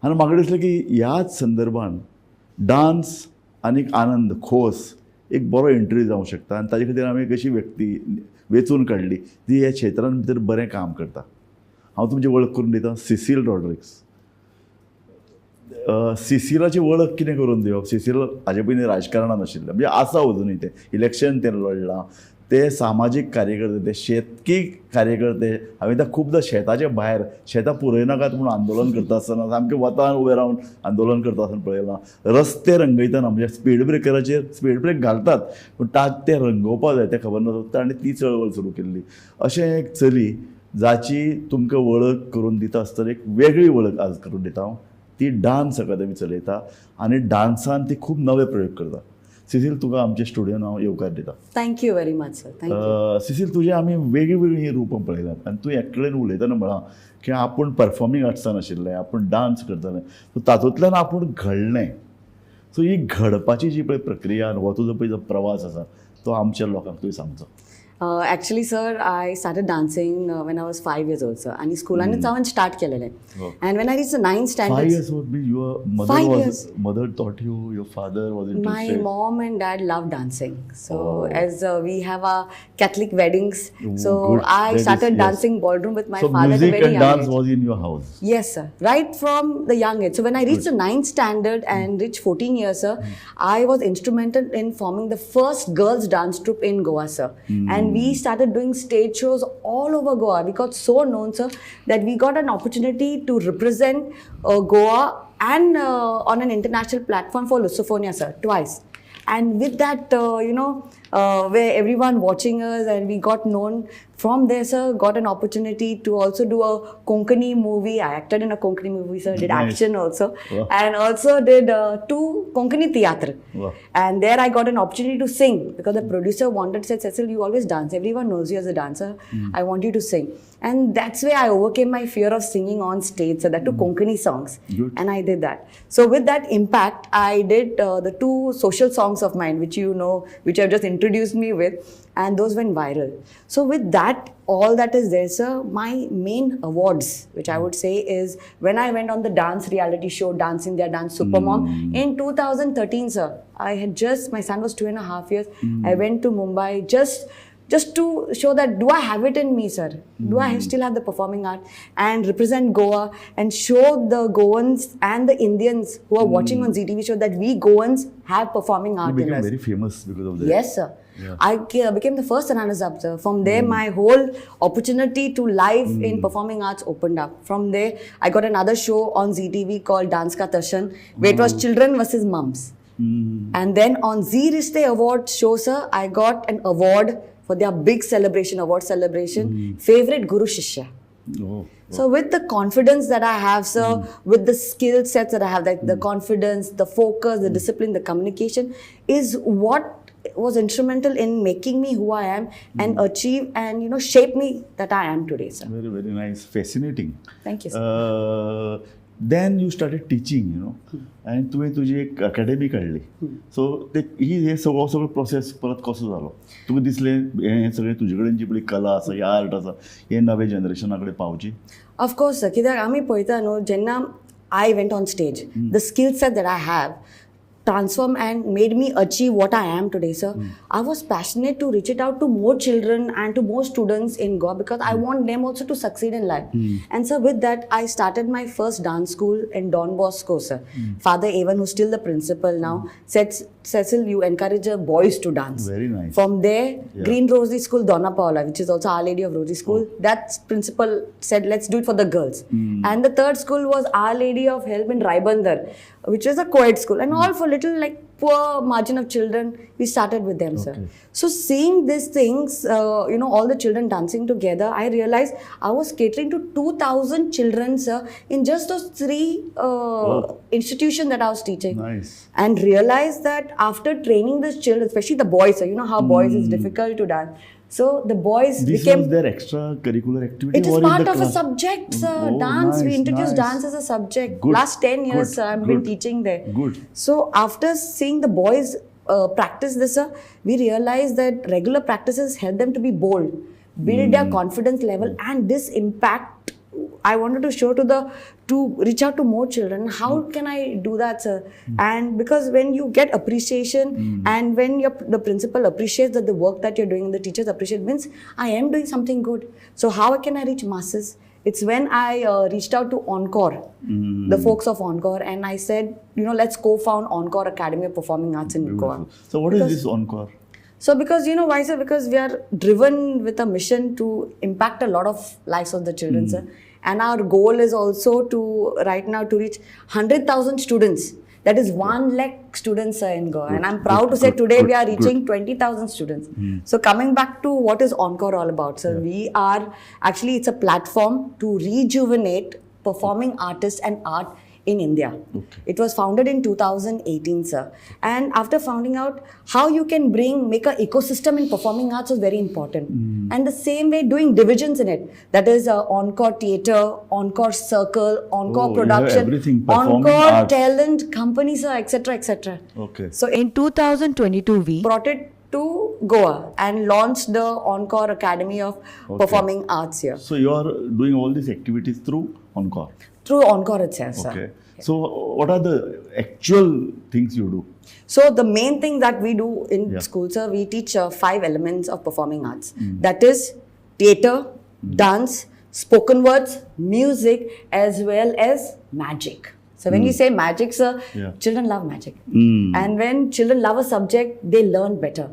आनी म्हाका दिसलें की ह्याच संदर्भान डांस आनीक आनंद, खोस एक बरो एंट्री जावंक शकता आनी ताजे खातीर आमी एक अशी व्यक्ती वेंचून काडली ती ह्या क्षेत्रान भितर बरें काम करता. हांव तुमची वळख करून दिता, सिसील रॉड्रिक्स. सिसिलाची वळख कितें करून दिवप? सिसील हाजे पयलीं राजकारणान आशिल्लें, म्हणजे आसा अजुनूय तें, इलेक्शन तें लडलां, ते सामाजीक कार्यकर्ते, ते शेतकी कार्यकर्ते. हांवें त्या खुबदां शेताचे भायर शेतां पुरयनाकात म्हणून आंदोलन करता आसतना सामकें वतान उबें रावन आंदोलन करता आसतना पळयलां. रस्ते रंगयतना म्हणजे स्पीड ब्रेकराचेर स्पीड ब्रेक घालतात पूण ते रंगोवपा जाय तें खबर नासता, ताणें ती चळवळ सुरू केल्ली. अशें एक चली जाची तुमकां वळख करून दिता आसतना एक वेगळी वळख आज करून दिता हांव. ती डान्स अकादमी चलयता आनी डान्सान ती खूब नवे प्रयोग करता. सिसील, तुका आमच्या स्टुडियोन हांव येवकार दिता. Thank you very much sir. Thank you. Cecil, तुजें आमी वेगळीं वेगळीं रुपां पळयल्यात आनी तूं एकटे कडेन उलयतना म्हळां की आपूण परफॉर्मींग आर्ट्सान आशिल्लें, आपूण डान्स करतालें, सो तातूंतल्यान आपूण घडलें. सो ही घडपाची जी पळय प्रक्रिया आनी हो तुजो पळय जो प्रवास आसा तो आमच्या लोकांक तुवें सांगचो. Actually sir, I started dancing when I was 5 years old sir. आनी स्कुलानच हांवें स्टार्ट केलेलें. And when I reach ninth standard. 5 years old mean your mother 5 was years. Mother taught you, your father was My interested? mom and dad love dancing. So Oh. as we have our Catholic weddings, Oh, so good. I That is, started yes. dancing ballroom with my So father at a music very and young dance age. was in your house? Yes, sir. Right from the young age. So when I reached the ninth standard and reached 14 years, sir, I was instrumental in forming the first girls' dance troupe in Goa, sir. And we started doing stage shows all over Goa. We got so known, sir, that we got an opportunity to represent Goa and on an international platform for Lusofonia, sir, twice. And with that, where everyone watching us and we got known from there, sir, got an opportunity to also do a Konkani movie. I acted in a Konkani movie, sir, did Nice. Action also. Wow. And also did 2 Konkani theatre. Wow. And there I got an opportunity to sing because the producer wanted, said, Cecil, you always dance. Everyone knows you as a dancer. I want you to sing. And that's where I overcame my fear of singing on stage, so that too Konkani songs. Good. And I did that. So with that impact, I did the 2 social songs of mine, which you know, which you have just introduced me with, and those went viral. So with that, all that is there, sir, my main awards, which I would say is when I went on the dance reality show, Dance India Dance Supermom, in 2013, sir, I had just, my son was 2.5 years. I went to Mumbai just to show that, do I have it in me, sir? Do I still have the performing art and represent Goa and show the Goans and the Indians who are watching on Zee TV show that we Goans have performing art You in became us. very famous because of that. Yes, sir. Yeah. I became the first runners-up, sir. From there, my whole opportunity to live in performing arts opened up. From there, I got another show on Zee TV called Dance Ka Tashan, where it was children versus mums. And then on Zee Rishte Award show, sir, I got an award for their big celebration, award celebration, favorite Guru Shishya. Oh. So with the confidence that I have, sir, with the skill sets that I have, like the confidence, the focus, the discipline, the communication is what was instrumental in making me who I am and achieve and, you know, shape me that I am today, sir. Very, very nice. Fascinating. Thank you, sir. Then you started teaching, you know, and तुवें तुजी एक अकॅडमी काडली. सो ते ही हे सगळो सगळो प्रोसेस परत कसो जालो? तुका दिसलें हें सगळें तुजे कडेन जी पळय कला आसा, ही आर्ट आसा, हे नवे जनरेशना कडेन पावची? ऑफकोर्स सर, कित्याक आमी पळयता न्हू, जेन्ना I went on stage, the skill set that I have transformed and made me achieve what I am today, sir. I was passionate to reach it out to more children and to more students in Goa because I want them also to succeed in life. And sir, with that, I started my first dance school in Don Bosco, sir. Father Evan, who's still the principal now, said, Cecil, you encourage the boys to dance. Very nice. From there, Yeah. Green Rosary School, Dona Paula, which is also Our Lady of Rosary School, that principal said, let's do it for the girls. And the third school was Our Lady of Help in Raibandar, which is a co-ed school, and all for little like poor margin of children. We started with them, sir. So seeing these things, you know, all the children dancing together, I realized I was catering to 2,000 children, sir, in just those 3 institutions that I was teaching. Nice. And realized that after training these children, especially the boys, sir, you know how boys is difficult to dance. So the boys This became... was their extracurricular activity? It is or in part the of a class? subject, sir. Oh, dance. We nice, introduced nice. dance as a subject. Good, Last 10 years, good, sir, I've been good. teaching there. Good. So after seeing the boys practice this, sir, we realized that regular practices help them to be bold, build their confidence level, and this impact I wanted to show to reach out to more children. How can I do that, sir? And because when you get appreciation and when the principal appreciates that the work that you're doing, the teachers appreciate, means I am doing something good. So how can I reach masses? It's when I reached out to Encore, the folks of Encore, and I said, you know, let's co-found Encore Academy of Performing Arts in Goa. So what is Because this Encore? So because you know why, sir? Because we are driven with a mission to impact a lot of lives of the children, sir. And our goal is also to right now to reach 100,000 students. That is 1 lakh students, sir, in Goa. And I'm proud good, to say good, today good, we are good. reaching 20,000 students. Hmm. So coming back to what is Encore all about, sir, we are actually, it's a platform to rejuvenate performing artists and art in India. It was founded in 2018, sir. And after finding out how you can make an ecosystem in performing arts was very important. And the same way doing divisions in it. That is Encore Theatre, Encore Circle, Encore Oh, you have Production, everything, performing Encore arts. Talent Company, sir, etc., etc. Okay. So in 2022, we brought it to Goa and launched the Encore Academy of Performing Arts here. So you are doing all these activities through Encore? Through Encore itself, sir. Okay. So what are the actual things you do? So the main thing that we do in Yeah. school, sir, we teach 5 elements of performing arts. Mm. That is theatre, dance, spoken words, music, as well as magic. So when you say magic, sir, Yeah. children love magic. Mm. And when children love a subject, they learn better.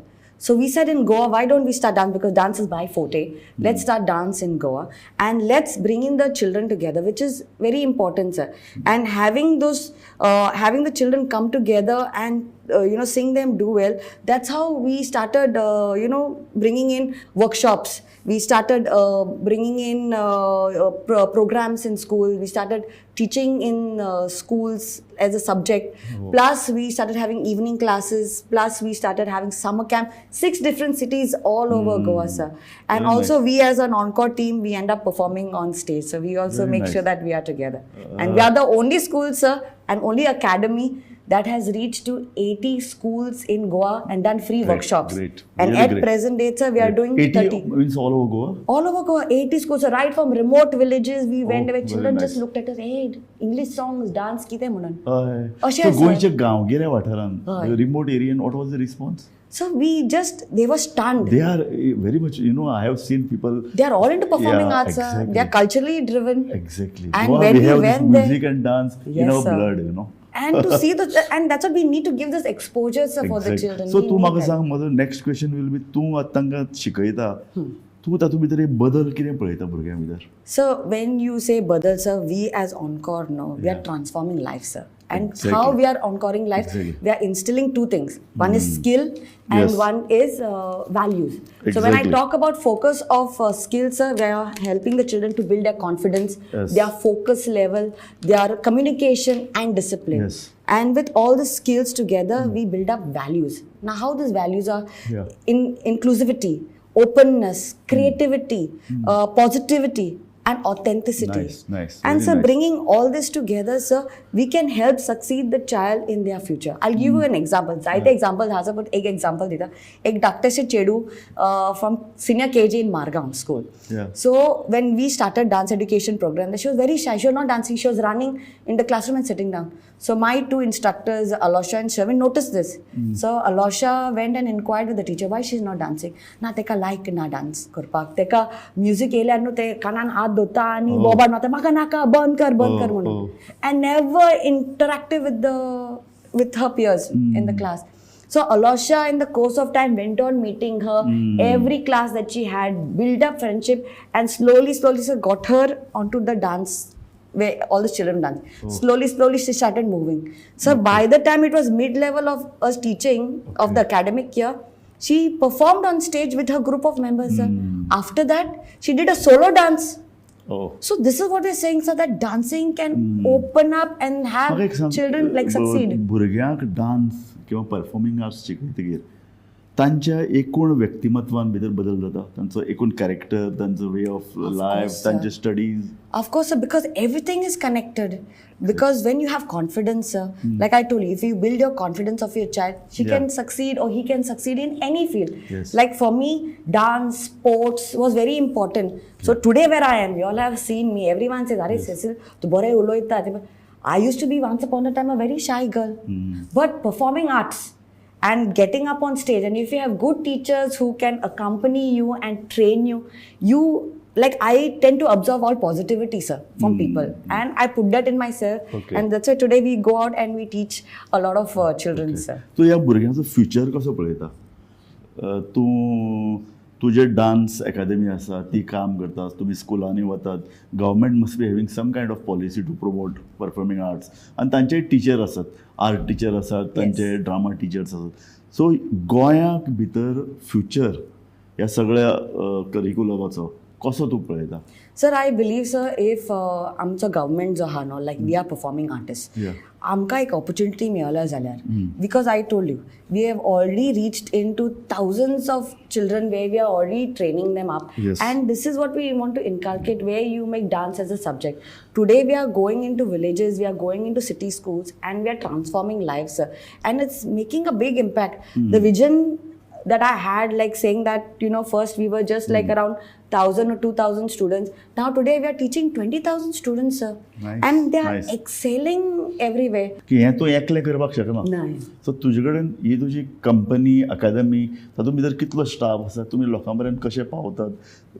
So we said in Goa, why don't we start dance? Because dance is my forte. Let's start dance in Goa. And let's bring in the children together, which is very important, sir. And having those, having the children come together and, seeing them do well, that's how we started, bringing in workshops. We started bringing in programs in school. We started teaching in schools as a subject. Oh. Plus, we started having evening classes. Plus, we started having summer camp. 6 different cities all over Goa, sir. And Very also, nice. we as an Encore team, we end up performing on stage. So we also Very make nice. sure that we are together. And we are the only school, sir, and only academy that has reached to 80 schools in Goa and done free Great, workshops. great. And Really at great. present date, sir, we are Great. doing 80 30. means all over Goa? All over Goa, 80 schools, sir, right from remote villages, we went Oh, where very children nice. just looked at us, hey, English songs, dance, kite munan. हय. अशें So आसा. गोंयच्या गांवगिऱ्या वाठारांत हय. Remote area, what was the response? So they were stunned. They are very much, I have seen people. They are all into performing Yeah, arts, sir. Exactly. They are culturally driven. Exactly. And Goa, when we we have this went there- music and dance in Yes, our sir. blood, you know. And to see the, and that's what we need to give this exposure, sir, for the Exactly. children. So We तूं need म्हाका that. सांग, म्हजो नेक्स्ट क्वेश्चन will be, तूं आतां तांकां शिकयता, तूं तातूंत भितर एक बदल कितें पळयता भुरग्यां भितर? So when you say badal, sir, we as Encore now, we are transforming lives, sir. And Exactly. how we are encoring life, Exactly. we are instilling 2 things. One is skill and Yes. one is values. So when I Exactly. talk about focus of skills, sir, we are helping the children to build their confidence, Yes. their focus level, their communication and discipline. Yes. And with all the skills together, we build up values. Now, how these values are Yeah. in inclusivity, openness, creativity, positivity, and authenticity. Nice, nice. And Very sir, nice. bringing all this together, sir, we can help succeed the child in their future. I'll give you an example. जायते examples आसा, but एक example दिता. एक धाकटेशे चेडू from senior KG in Margao school. Yeah. So when we started dance education program, she was very shy. She was not dancing. She was running in the classroom and sitting down. So my 2 instructors, Alosha and Sherwin, noticed this. So Alosha went and inquired with the teacher why she's not dancing. Na teka like na dance करपाक. Teka music येयल्यार न्हू ते कानान हात धरता आनी Oh. बोबाड मारता, म्हाका नाका, बंद कर, बंद Oh, कर म्हणून. oh. And never interactive with her peers in the class. So Alosha, in the course of time, went on meeting her every class that she had, built up friendship, and slowly, slowly, sir, got her onto the dance where all the children dance. Oh. Slowly, slowly, she started moving. So by the time it was mid-level of us teaching of the academic year, she performed on stage with her group of members, sir. After that, she did a solo dance. Oh. So this is what we're saying, sir, that dancing can open up and have म्हाका एक सांग, children like succeed. भुरग्यांक डान्स किंवा परफॉर्मिंग आर्ट्स शिकयतकीर तांच्या एकूण व्यक्तिमत्वान भितर बदल जाता, तांचो एकूण कॅरेक्टर, तांचो way of life, course, sir. तांचे studies. Of course, sir, because everything is connected. Because when you have confidence, sir, like I told you, if you build your confidence of your child, she can succeed or he can succeed in any field. Yes. Like for me, dance, sports was very important. So today where I am, you all have seen me. Everyone says, Arey, Cecil, tu bore uloita. I used to be once upon a time a very shy girl. But performing arts and getting up on stage, and if you have good teachers who can accompany you and train you, you like I tend to observe all positivity, sir, from people, and I put that in myself. Okay. And that's why today we go out and we teach a lot of children, sir. तूं ह्या भुरग्यांचो फ्युचर कसो पळयता? तूं तुजे डान्स एकादेमी आसा ती काम करता, तुमी स्कुलांनी वतात. Government must be having some kind of policy to promote performing arts. आनी तांचे टिचर आसात, आर्ट टिचर आसात, तांचे ड्रामा टिचर्स आसात. सो गोंयाक भितर फ्युचर ह्या सगळ्या करिकुलमाचो कसो तूं पळयता? Sir, I believe, sir, if आमचो गव्हर्मेंट जो आहा न्हू, like we are performing artist, आमकां एक ऑपॉर्च्युनिटी मेळ्ळो जाल्यार, because I told you, we have already reached into thousands of children where we are already training them up. And this is what we want to inculcate, where you make dance as a subject. Today we are going into villages, we are going into city schools, and we are transforming lives, sir. And it's making a big impact. The vision that I had, like saying that, first we were just like around 1,000 or 2,000 students. Now today we are teaching 20,000 students, sir. Nice, And they are nice. Excelling everywhere. की हें तूं एकलें करपाक शकना. नाही. सो तुजे कडेन ही तुजी कंपनी, अकादमी, तातूंत भितर कितलो स्टाफ आसा, तुमी लोकां पर्यंत कशे पावतात,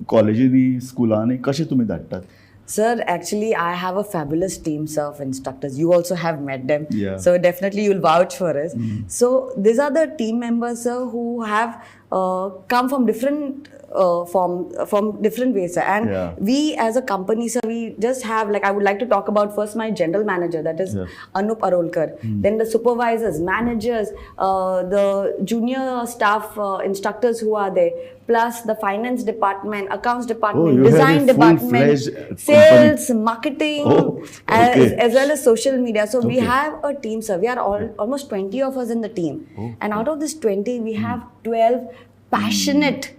कॉलेजींनी स्कुलांनी कशे तुमी धाडटात? Sir, actually, I have a fabulous team, sir, of instructors. You also have met them. Yeah. So definitely you'll vouch for us. So these are the team members, sir, who have come from different from different ways, sir. And we as a company, sir, we just have, like, I would like to talk about first my general manager, that is Anup Arolkar. Then the supervisors, managers, the junior staff, instructors who are there, plus the finance department, accounts department, Oh, you have design a department, full-fledged company. Sales, marketing, Oh, okay. as well as social media. So we have a team, sir. We are all almost 20 of us in the team. Oh. And out of this 20, we have 12 passionate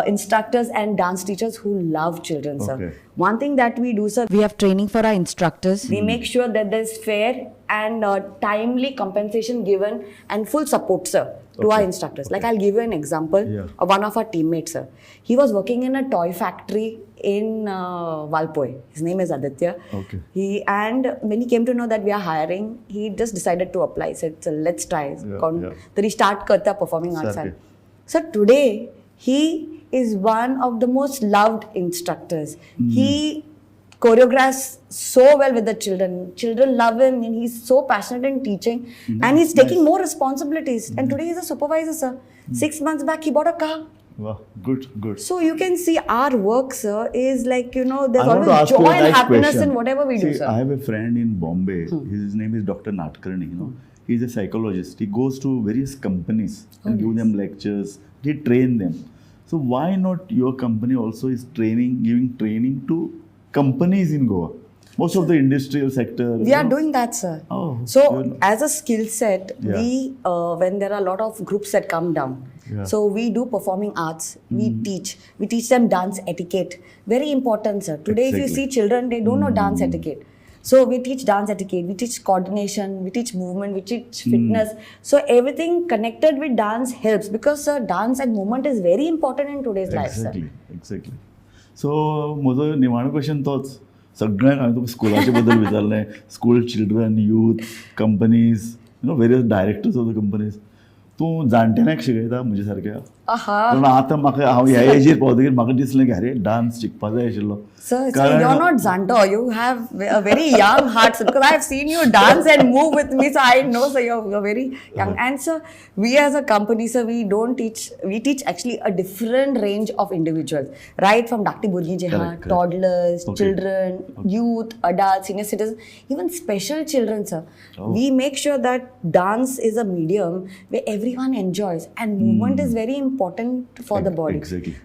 instructors and dance teachers who love children, sir. One thing that we do, sir, we have training for our instructors. We make sure that there's fair and timely compensation given and full support, sir, to our instructors. Like, I'll give you an example of one of our teammates, sir. He was working in a toy factory in Valpoi. His name is Aditya. He and when he came to know that we are hiring, he just decided to apply. He said, "Sir, let's try." तर he start करता performing arts. सारकें. So today he is one of the most loved instructors. He choreographs so well with the children. Children love him, and he's so passionate in teaching. And he's taking Nice. More responsibilities. And today he's a supervisor, sir. 6 months back, he bought a car. Wow, good, good. So you can see our work, sir, is like, there's I want to always ask you joy a and nice happiness question. In whatever we do, See, sir. I have a friend in Bombay. His name is Dr. Natkarni. He's a psychologist. He goes to various companies and Oh, give them lectures. He train them. So why not your company also is training, giving training to companies in Goa? Most of the industrial sector. We you are know. Doing that, sir. Oh, So you're- as a skill set, Yeah. we when there are a lot of groups that come down, so we do performing arts. We teach. We teach them dance etiquette. Very important, sir. Today, if you see children, they don't know dance etiquette. So we teach dance etiquette. We teach coordination. We teach movement. We teach fitness. So everything connected with dance helps because, sir, dance and movement is very important in today's life, sir. Exactly. So म्हजो निमाणो क्वेश्चन तोच. सगळ्यांक हांवें तुका स्कुलाचे बद्दल विचारलें, school children, youth, companies, various directors of the companies. तूं जाणटेल्यांक शिकयता म्हजे सारक्या? कारण आतां म्हाका हांव ह्या एजीर पावतकीर म्हाका दिसलें की अरे, डान्स शिकपा जाय आशिल्लो. Sir, sir, you're not जाणटो. You have a very young heart, sir, because I have seen you dance and move with me, so I know, sir, you're very young. And sir, we as a company, sir, we don't teach, we teach actually a different range of individuals, right from धाकटी भुरगीं जे आहा, Correct, correct. Toddlers, children, youth, adults, senior citizens, even special children, sir. Oh. We make sure that dance is a medium where everyone enjoys and movement is very important for the body.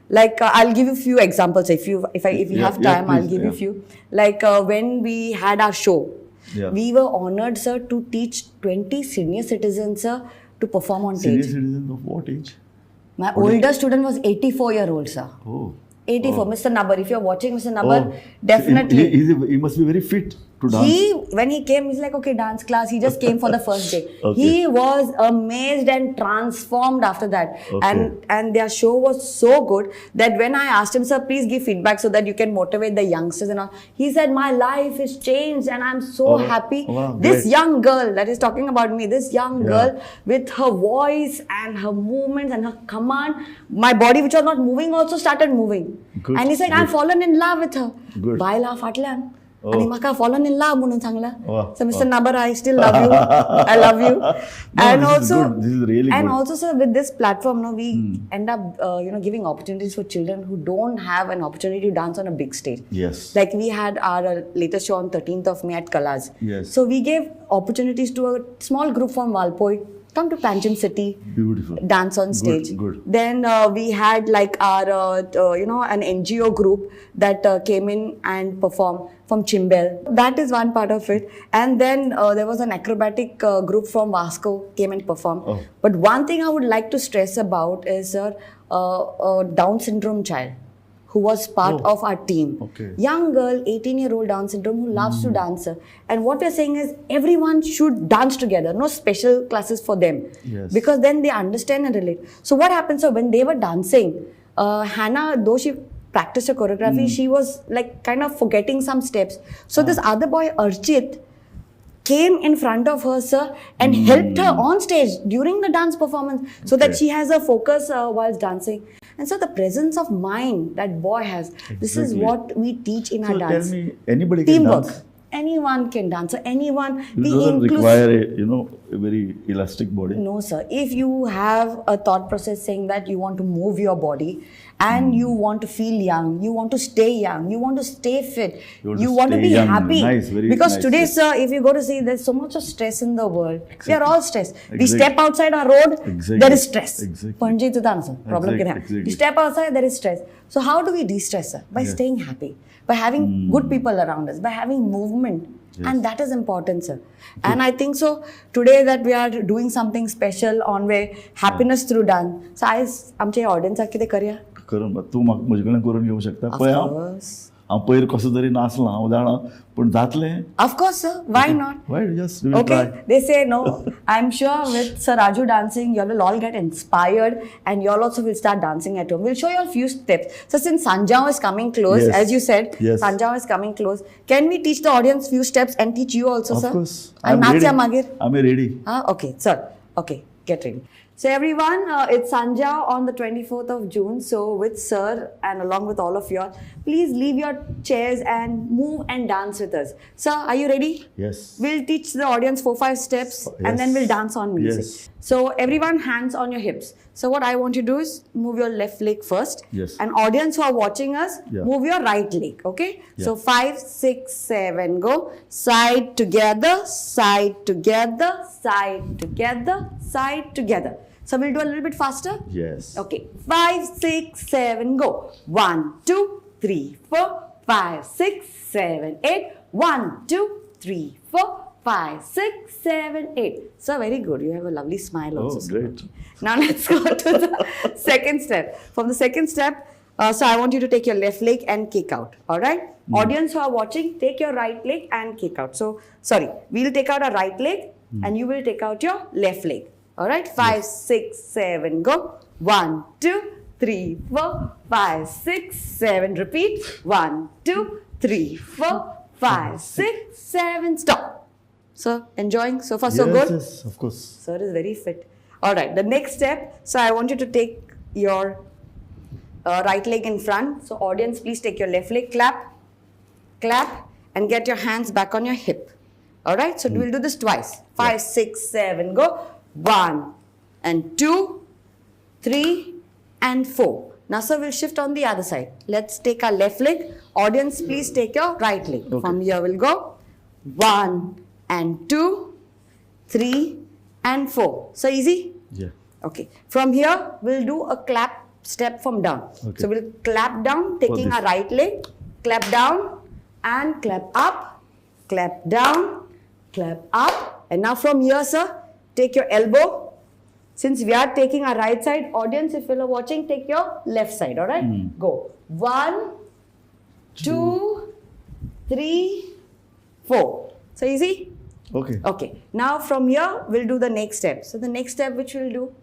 Like I'll give you few examples if you have time. I'll Please, give you yeah. few. Like when we had our show, we were honored, sir, to teach 20 senior citizens, sir, to perform on Senior stage. Citizens of what age? My What older student was 84-year-old, sir. Oh. 84. Oh. Mr. Nabar, if you're watching, Mr. Nabar, Oh. Definitely. He must be very fit to dance. He when he came, he's like, "Okay, dance class." He just came for the first day. He was amazed and transformed after that. And their show was so good that when I asked him, "Sir, please give feedback so that you can motivate the youngsters and all," he said, "My life is changed and I'm so Oh, happy. wow, This great. young girl that is talking about me, this young girl with her voice and her movements and her command, my body which was not moving also started moving." Good, And he said, "I've good. fallen in love with her." Good. बायला फाटल्यान. Oh. आनी म्हाका फॉलन इन लव म्हणून सांगला. वा, So Mr. वा. Nabar, I still love you. I love you. No, And this is also, good. This is really and good. Also, sir, with this platform, no, we end up, giving opportunities for children who don't have an opportunity to dance on a big stage. Yes. Like we had our latest show on 13th of May at Kalas. Yes. So we gave opportunities to a small group from Valpoi come to Panjim city. Beautiful. Dance on Good, stage. good. Then we had like our, an NGO group that came in and performed from Chimbel. That is one part of it. And then there was an acrobatic group from Vasco came and performed. Oh. But one thing I would like to stress about is a Down syndrome child who was part Oh. of our team. Okay. Young girl, 18-year-old Down syndrome who loves to dance. Sir. And what we're saying is everyone should dance together. No special classes for them. Yes. Because then they understand and relate. So what happened, sir, when they were dancing, Hannah, though she practiced her choreography, she was like kind of forgetting some steps. So this other boy, Archit, came in front of her, sir, and helped her on stage during the dance performance so that Okay. she has a focus whilst dancing. And so the presence of mind that boy has, this is Exactly. what we teach in So our tell dance. me, anybody can Teamwork. dance? Anyone can dance. So anyone. It We doesn't include. require a very elastic body. No, sir. If you have a thought process saying that you want to move your body and you want to feel young, you want to stay young, you want to stay fit, You want to you want to stay be young. happy. Nice, very because nice, today, yes. sir, if you go to see, there's so much of stress in the world. We are all stressed. We Exactly. step outside our road, Exactly. there is stress. Exactly. Panaji to sir. Problem Exactly, कितें आहा? exactly. You step outside, there is stress. So how do we de-stress, sir? By Yes. staying happy, by having good people around us, by having movement. Yes. And that is important, sir. And I think so today that we are doing something special on where happiness through dance. So आयज आमचे ऑडियन्साक कितें करया? करून तूं म्हाका म्हजे कडेन करून घेवंक शकता. Of पळय हांव course. हांव पयर कसो तरी नाचलां हांव जाणा पूण जातलें. Of course, sir. Why not? Why just we'll Okay, try. they say no. I'm sure with Sir Raju dancing, you all will all get inspired and you all also will start dancing at home. We'll show you all few steps. So since Sanjao is coming close, Yes. as you said, Yes. Sanjao is coming close. Can we teach the audience few steps and teach you also, Of sir? course. And I'm ready. nachya magir. I'm ready. Ah, okay, sir. Okay, get ready. So everyone, it's Sanjao on the 24th of June. So with sir and along with all of you all, please leave your chairs and move and dance with us. Sir, are you ready? Yes. We'll teach the audience 4-5 steps and then Yes. we'll dance on music. Yes. So everyone, hands on your hips. So what I want you to do is move your left leg first. Yes. And audience who are watching us, Yeah. move your right leg. Okay. Yeah. So 5, 6, 7, go. Side together, side together, side together, side together. So we'll do a little bit faster. Yes. Okay. 5, 6, 7, go. 1, 2, 3, 4, 5, 6, 7, 8. 1, 2, 3, 4, 5, 6, 7, 8. So very good. You have a lovely smile also. Oh, sir. great. Now let's go to the second step. From the second step, so I want you to take your left leg and kick out. All right? Audience who are watching, take your right leg and kick out. So, sorry, we'll take out our right leg and you will take out your left leg. All right? 5, 6, 7, go. 1, 2, 3, 4, 5, 6, 7. Repeat. 1, 2, 3, 4, 5, 6, 7. Stop. So, enjoying? So far, so Yes, good? Yes, of course. Sir is very fit. All right, the next step. So I want you to take your right leg in front. So audience, please take your left leg, clap, clap, and get your hands back on your hip. All right, so we'll do this twice. 5, 6, 7, go. 1 and 2, 3 and 4. Now, sir, we'll shift on the other side. Let's take our left leg. Audience, please take your right leg. From here, we'll go. 1 and 2, 3 and 4. So easy? Yeah. Okay. From here, we'll do a clap step from down. Okay. So we'll clap down, taking this. our right leg, clap down and clap up, clap down, clap up. And now from here, sir, take your elbow. Since we are taking our right side, audience, if you are watching, take your left side, all right? Go. 1, 2, 3, 4. So easy? Okay. Okay. Now from here, we'll do the next step. So the next step which we'll do,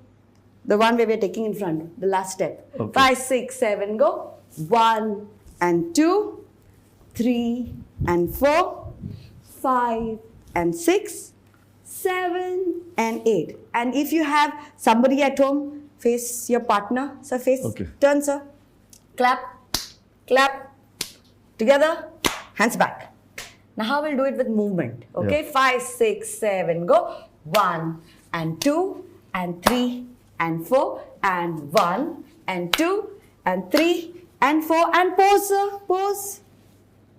the one where we're taking in front, the last step. Okay. 5, 6, 7, go. 1 and 2, 3 and 4, 5 and 6, 7 and 8. And if you have somebody at home, face your partner. So face, Okay. turn, sir. Clap, clap, together, hands back. Now how we'll do it with movement. Okay, Yeah. 5, 6, 7, go. 1 and 2 and 3 and 4 and 1 and 2 and 3 and 4 and pause, sir. Pause.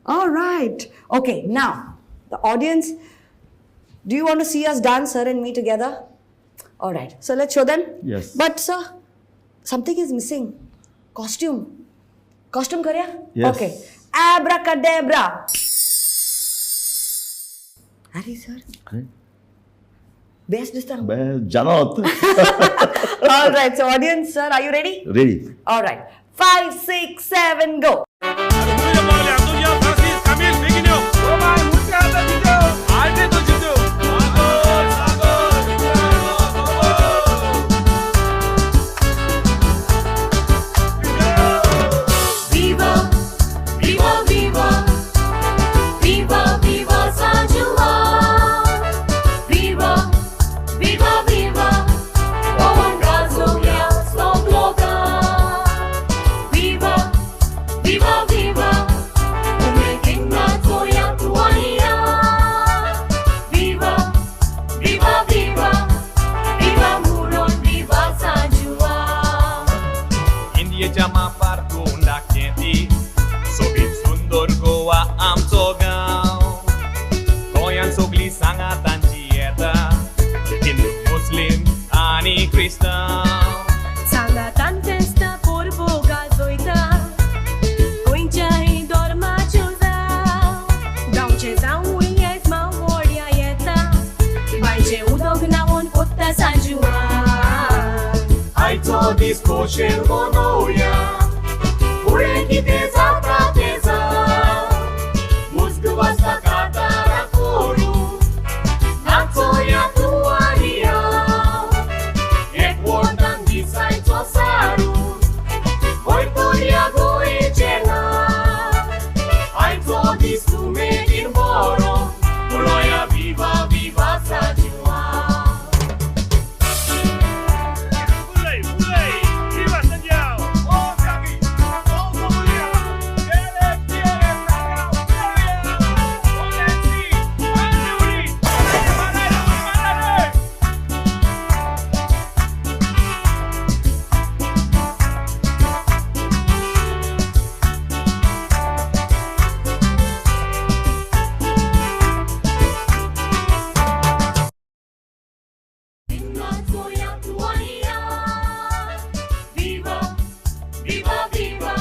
All right. Okay, now the audience, do you want to see us dance, sir, and me together? All right. So let's show them. Yes. But sir, something is missing. Costume. Costume karya? Yes. Okay. Abracadabra. Arey sir, अरे, best दिसता. जानत. All right. So audience, sir, are you ready? Ready. All right. 5, 6, 7, go. Viva, viva, viva, viva, viva San Juan. Viva, viva, viva, Goan Gazolia, Snowbloga. Viva, viva, viva, Umekinga Toya Tuania. Viva, viva, viva, viva Muron, viva San Juan. इंडियेच्या मापार तोंडाक ती सोबीत सुंदर गोवा आमचो गांव गोंयांत सगळीं सांगा तांची येता हिंदू मुस्लीम आनी क्रिस्तांव. सांगातान फेस्तां परबो गाजोयता गोंयच्याय धर्माच्यो जावं गांवचे जावूय आयज मावोड्या येता बांयचें उदक न्हांवून कोत्ता सांजुआन. आयचो दीस खोशेन मनोवया फुडें कितें जाता तें जावं मुज्ग वाजता कातारां करूं नाचोया तूं आनी हांव एकवटान दिसायचो सारू वयतोया गोंयचें नांव आयचो दीस उमेदीन बरो म्हणोया विवा विवा सांजुआन. Viva, viva, viva,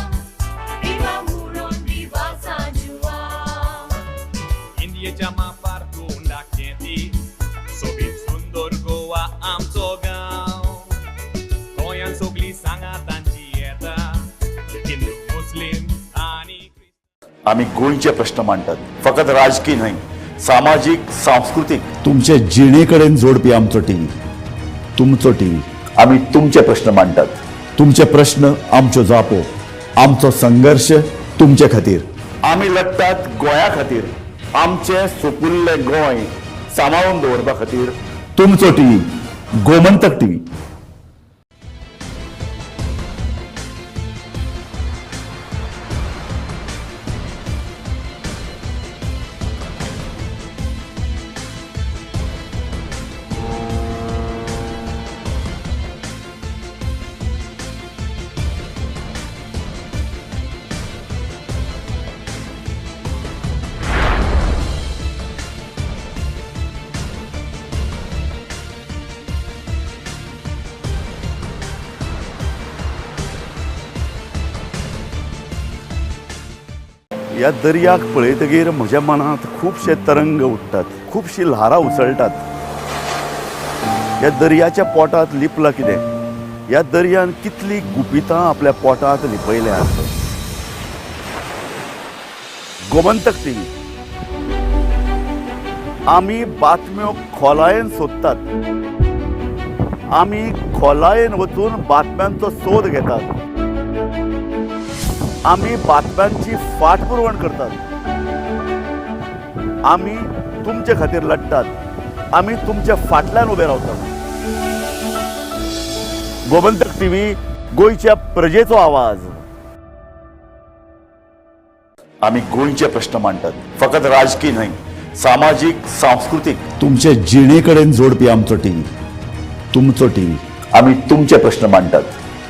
viva Muron, viva San Juan. इंडियेच्या मापार तोंडाक ती सोबीत सुंदर गोवा आमचो गांव गोंयांत सगळीं सांगा तांची येता हिंदू मुस्लीम आनी आमी गोंयचे प्रश्न मांडटात, फकत राजकीय न्हय, सामाजीक, सांस्कृतीक, तुमचे जिणे कडेन जोडपी आमचो टीव्ही, तुमचो टीव्ही. आमी तुमचे प्रश्न मांडटात, तुमचे प्रश्न आमच्यो जापो, आमचो संघर्श तुमचे खातीर. आमी लडटात गोंया खातीर, आमचें सुपुल्लें गोंय सांबाळून दवरपा खातीर. तुमचो टीव्ही, गोमंतक टीव्ही. ह्या दर्याक पळयतगीर म्हज्या मनांत खुबशे तरंग उठ्ठात, खुबशीं ल्हारां उसळटात. ह्या दर्याच्या पोटांत लिपलां कितें? ह्या दर्यान कितलीं गुपितां आपल्या पोटांत लिपयल्यांत. गोमंतक टीव्ही, आमी बातम्यो खोलायेन सोदतात, आमी खोलायेन वचून बातम्यांचो सोद घेतात, आमी बातम्यांची फाटपुरवण करतात, आमी तुमचे खातीर लडटात, आमी तुमच्या फाटल्यान उबे रावतात. गोमंतक टीव्ही, गोंयच्या प्रजेचो आवाज. आमी गोंयचे प्रश्न मांडटात, फकत राजकीय न्हय, सामाजीक, सांस्कृतीक, तुमचे जिणे कडेन जोडपी आमचो टीव्ही, तुमचो टीव्ही. आमी तुमचे प्रश्न मांडटात,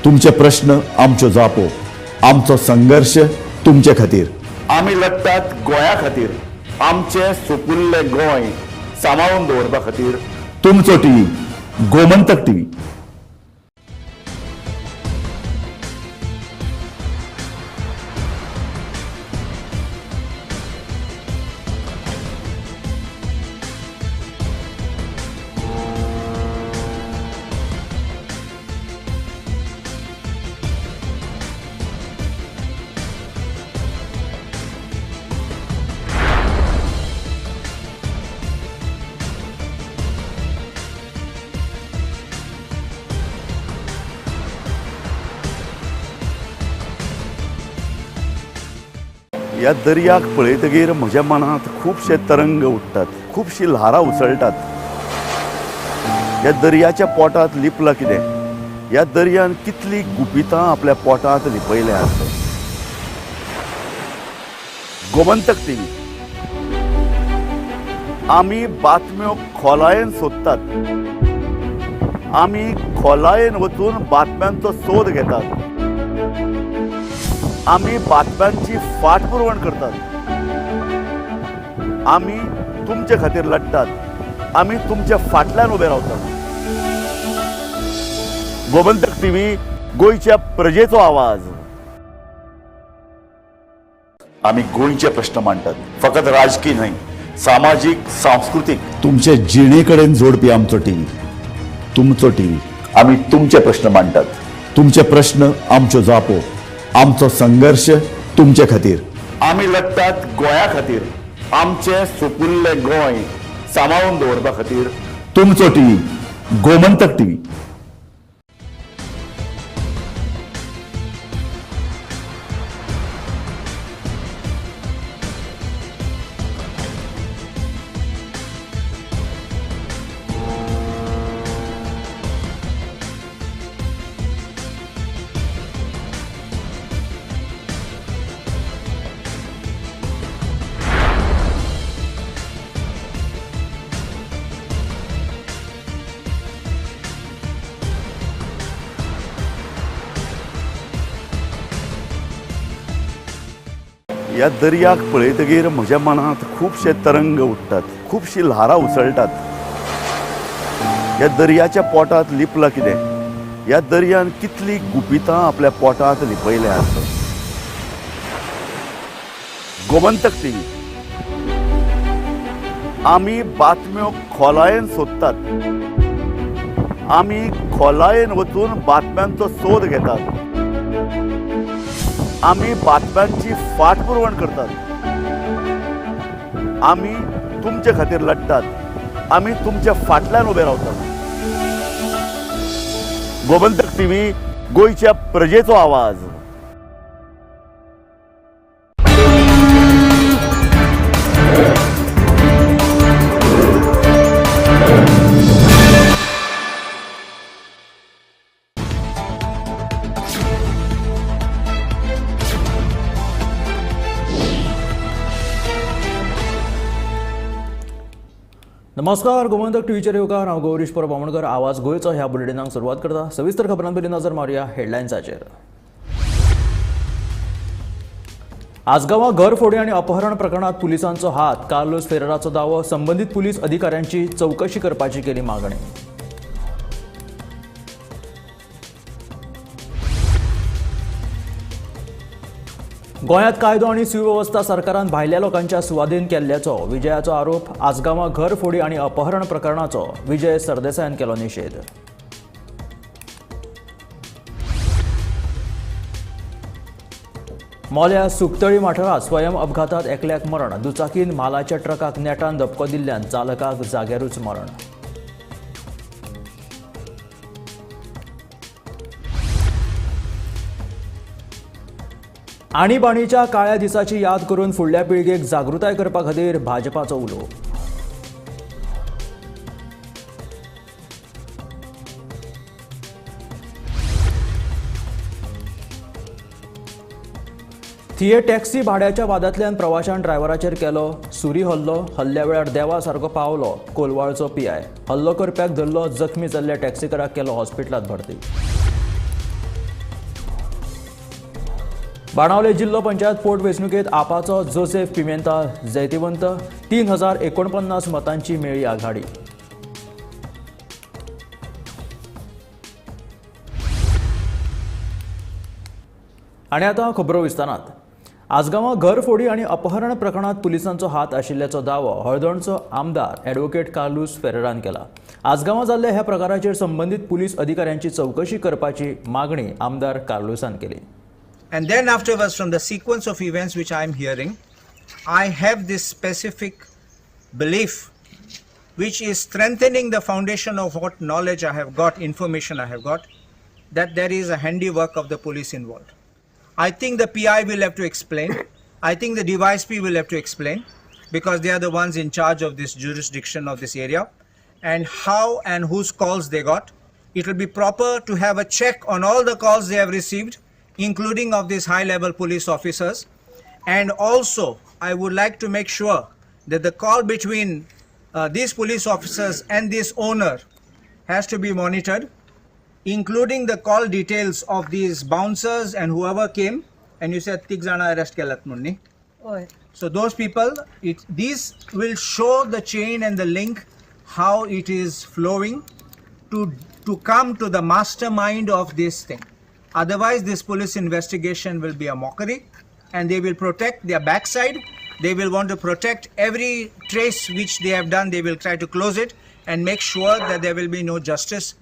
तुमचे प्रश्न आमच्यो जापो, आमचो संघर्श तुमचे खातीर. आमी लढटात गोंया खातीर, आमचें सुपुल्लें गोंय सांबाळून दवरपा खातीर. तुमचो टीव्ही, गोमंतक टीव्ही. ह्या दर्याक पळयतगीर म्हज्या मनांत खुबशे तरंग उठ्ठात, खुबशी ल्हारां उसळटात. ह्या दर्याच्या पोटांत लिपलां कितें? ह्या दर्यान कितलीं गुपितां आपल्या पोटांत लिपयल्यांत. गोमंतक टीव्ही. आमी बातम्यो खोलायेन सोदतात, आमी खोलायेन वचून बातम्यांचो सोद घेतात, आमी बातम्यांची फाटपुरवण करतात, आमी तुमचे खातीर लढटात, आमी तुमच्या फाटल्यान उबे रावतात. गोमंतक टीव्ही, गोंयच्या प्रजेचो आवाज. आमी गोंयचे प्रश्न मांडटात, फकत राजकीय न्हय, सामाजीक, सांस्कृतीक, तुमचे जिणे कडेन जोडपी आमचो टीव्ही, तुमचो टीव्ही. आमी तुमचे प्रश्न मांडटात, तुमचे प्रश्न आमच्यो जापो, आमचो संघर्श तुमचे खातीर. आमी लढटात गोंया खातीर, आमचें सुपुल्लें गोंय सांबाळून दवरपा खातीर. तुमचो टीव्ही, गोमंतक टीव्ही. ह्या दर्याक पळयतगीर म्हज्या मनांत खुबशे तरंग उठ्ठात, खुबशी ल्हारां उसळटात. ह्या दर्याच्या पोटांत लिपलां कितें? ह्या दर्यान कितलीं गुपितां आपल्या पोटांत लिपयल्यांत. गोमंतक टीव्ही. आमी बातम्यो खोलायेन सोदतात, आमी खोलायेन वचून बातम्यांचो सोद घेतात, आमी बातम्यांची फाटपुरवण करतात, आमी तुमचे खातीर लढटात, आमी तुमच्या फाटल्यान उबे रावतात. गोमंतक टीव्ही, गोंयच्या प्रजेचो आवाज. नमस्कार, गोमंतक टीव्हीचेर येवकार. हांव गौरीश परब आमोणकर. आवाज गोंयचो ह्या बुलेटिनाक सुरवात करता. सविस्तर खबरां पयलीं नजर मारुया हेडलायन्साचेर. आजगांवां घरफोडी आनी अपहरण प्रकरणांत पुलिसांचो हात. कार्लोस फेरेराचो दावो. संबंदीत पुलीस अधिकाऱ्यांची चवकशी करपाची केली मागणी. गोंयांत कायदो आनी सुवेवस्था सरकारान भायल्या लोकांच्या सुवादीन केल्ल्याचो विजयाचो आरोप. आजगांवां घरफोडी आनी अपहरण प्रकरणाचो विजय सरदेसायान केलो निशेध. मोल्या सुकतळी वाठारांत स्वयं अपघातात एकल्याक मरण. दुचाकीन म्हालाच्या ट्रकाक नेटान धपको दिल्ल्यान चालकाक जाग्यारूच मरण. आणीबाणीच्या काळ्या दिसाची याद करून फुडल्या पिळगेक जागृताय करपा खातीर भाजपाचो उलो. थिये टॅक्सी भाड्याच्या वादांतल्यान प्रवाशान ड्रायव्हराचेर केलो सुरी हल्लो. हल्ल्या वेळार देवा सारको पावलो कोलवाळचो पीआय. हल्लो करप्याक धरलो. जखमी जाल्ल्या टॅक्सीकाराक केलो हॉस्पिटलांत भरती. बाणावले जिल्लो पंचायत पोटवेंचणुकेंत आपाचो जोसेफ पिमेंता जैतिवंत. 3049 मतांची मेळ्ळी आघाडी. आनी आतां खबरो विस्तारांत. आजगांवां घरफोडी आनी अपहरण प्रकरणांत पुलिसांचो हात आशिल्ल्याचो दावो हळदोणचो आमदार ॲडव्होकेट कार्लूस फेरेरान केला. आजगांवां जाल्ल्या ह्या प्रकाराचेर संबंदीत पुलीस अधिकाऱ्यांची चवकशी करपाची मागणी आमदार कार्लूसान केली. And then afterwards, from the sequence of events which I am hearing, I have this specific belief which is strengthening the foundation of what knowledge I have got, information I have got, that there is a handiwork of the police involved. I think the PI will have to explain. I think the DYSP will have to explain, because they are the ones in charge of this jurisdiction of this area, and how and whose calls they got. It will be proper to have a check on all the calls they have received, including of these high-level police officers. And also, I would like to make sure that the call between these police officers and this owner has to be monitored, including the call details of these bouncers and whoever came. And you said tig jana arrest kelat म्हणून न्ही? So those people, these will show the chain and the link, how it is flowing to come to the mastermind of this thing. Otherwise, this police investigation will be a mockery, and they will protect their backside. They will want to protect every trace which they have done. They will try to close it and make sure that there will be no justice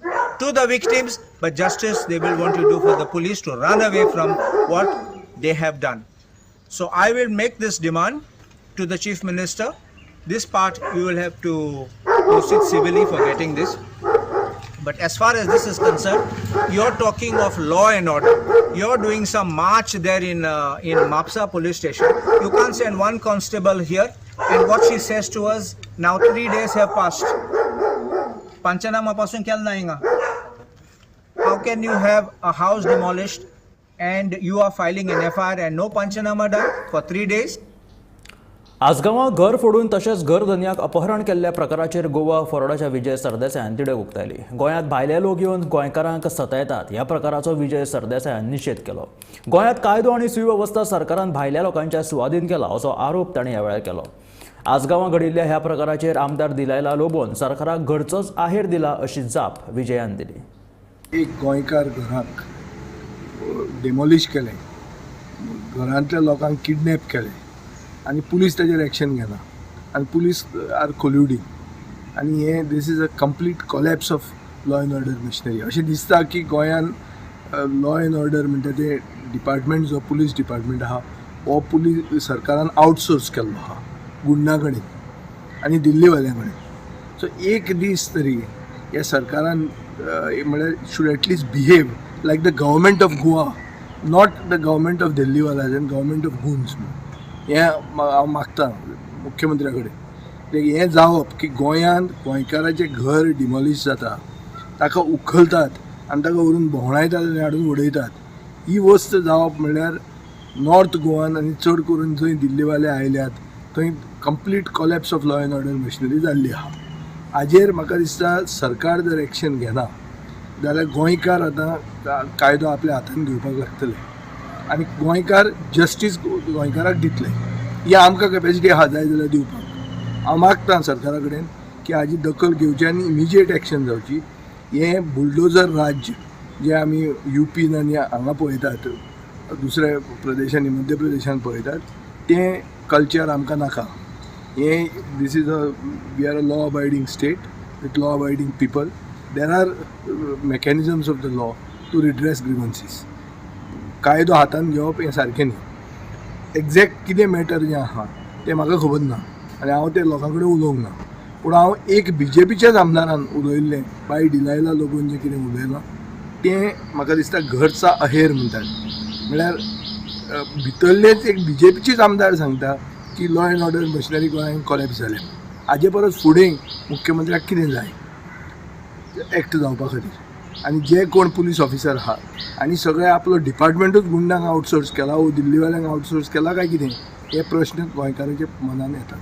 to the victims, but justice they will want to do for the police to run away from what they have done. So I will make this demand to the Chief Minister. This part you will have to proceed civilly for getting this. But as far as this is concerned, you're talking of law and order. You're doing some march there in Mapsa police station. You can't send one constable here. And what she says to us, now 3 days have passed. Panchanama pasun kel na hinga. How can you have a house demolished and you are filing an FIR and no panchanama done for 3 days? आजगांवां घर फोडून तशेंच घर धनयाक अपहरण केल्ल्या प्रकाराचेर गोवा फॉरवर्डाच्या विजय सरदेसायान तिडक उक्तायली. गोंयांत भायले लोक येवन गोंयकारांक सतायतात ह्या प्रकाराचो विजय सरदेसायान निशेध केलो. गोंयांत कायदो आनी सुवेवस्था सरकारान भायल्या लोकांच्या सुवादीन केला असो आरोप ताणें ह्या वेळार केलो. आजगांवां घडिल्ल्या ह्या प्रकाराचेर आमदार दिलायला लोबोन सरकाराक घरचोच आहेर दिला अशी जाप विजयान दिली. एक गोंयकार घराक डेमोलिश केलें, घरांतल्या लोकांक किडनॅप केलें आनी पुलीस ताजेर एक्शन घेना आनी पुलीस are कोल्युडींग आनी हें this is a complete collapse of law and order machinery. अशें दिसता की गोंयान लॉ एंड ऑर्डर म्हणटा तें डिपार्टमेंट जो पुलीस डिपार्टमेंट आहा हो पुलीस सरकारान आउटसोर्स केल्लो आहा गुंडा कडेन आनी दिल्लीवाल्यां कडेन. सो एक दीस तरी ह्या सरकारान म्हळ्यार should at least behave like the government of Goa, not the government of दिल्लीवालाज and government of goons. हें हांव मागता मुख्यमंत्र्या कडेन हें जावप की गोंयांत गोंयकाराचें घर डिमॉलिश जाता, ताका उखलतात आनी ताका व्हरून भोंवडायतात आनी हाडून उडयतात. ही वस्त जावप म्हणल्यार नॉर्थ गोवान आनी चड करून जंय दिल्लीवाले आयल्यात थंय complete collapse of law and order machinery जाल्ली आहा. हाजेर म्हाका दिसता सरकार जर एक्शन घेना जाल्यार गोंयकार आतां कायदो आपल्या हातान घेवपाक लागतले आनी गोंयकार जस्टीस गोंयकाराक दितले. ही आमकां कॅपेसिटी आहा जाय जाल्यार दिवपाक. हांव मागता सरकारा कडेन की हाजी दखल घेवची आनी इमिजिएट एक्शन जावची. हें बुलडोजर राज्य जें आमी युपीन आनी हांगा पळयतात, दुसऱ्या प्रदेशांनी मध्य प्रदेशान पळयतात, तें कल्चर आमकां नाका. हें this is a we are a law abiding state with law abiding people. There are mechanisms of the law to redress grievances. कायदो हातान घेवप हें सारकें न्ही. एग्जॅक्ट कितें मॅटर जें आहा तें म्हाका खबर ना आनी हांव तें लोकां कडेन उलोवंक ना, पूण हांव एक बीजेपीच्याच आमदारान उलयल्लें बाय डिलायला लोबोन जें कितें उलयलां तें म्हाका दिसता घरचा अहेर म्हणटात. म्हळ्यार भितरलेच एक बीजेपीचेच आमदार सांगता की लॉ एंड ऑर्डर मशिनरी गोंयांत कॉलेप्स जाल्या. हाजे परस फुडें मुख्यमंत्र्याक कितें जाय एक्ट जावपा खातीर? आनी जे कोण पुलीस ऑफिसर आहात आनी सगळे आपलो डिपार्टमेंटूच गुंडांक आउटसोर्स केला वो दिल्लीवाल्यांक आउटसोर्स केला काय कितें हे प्रश्न गोंयकारांच्या मनान येतात.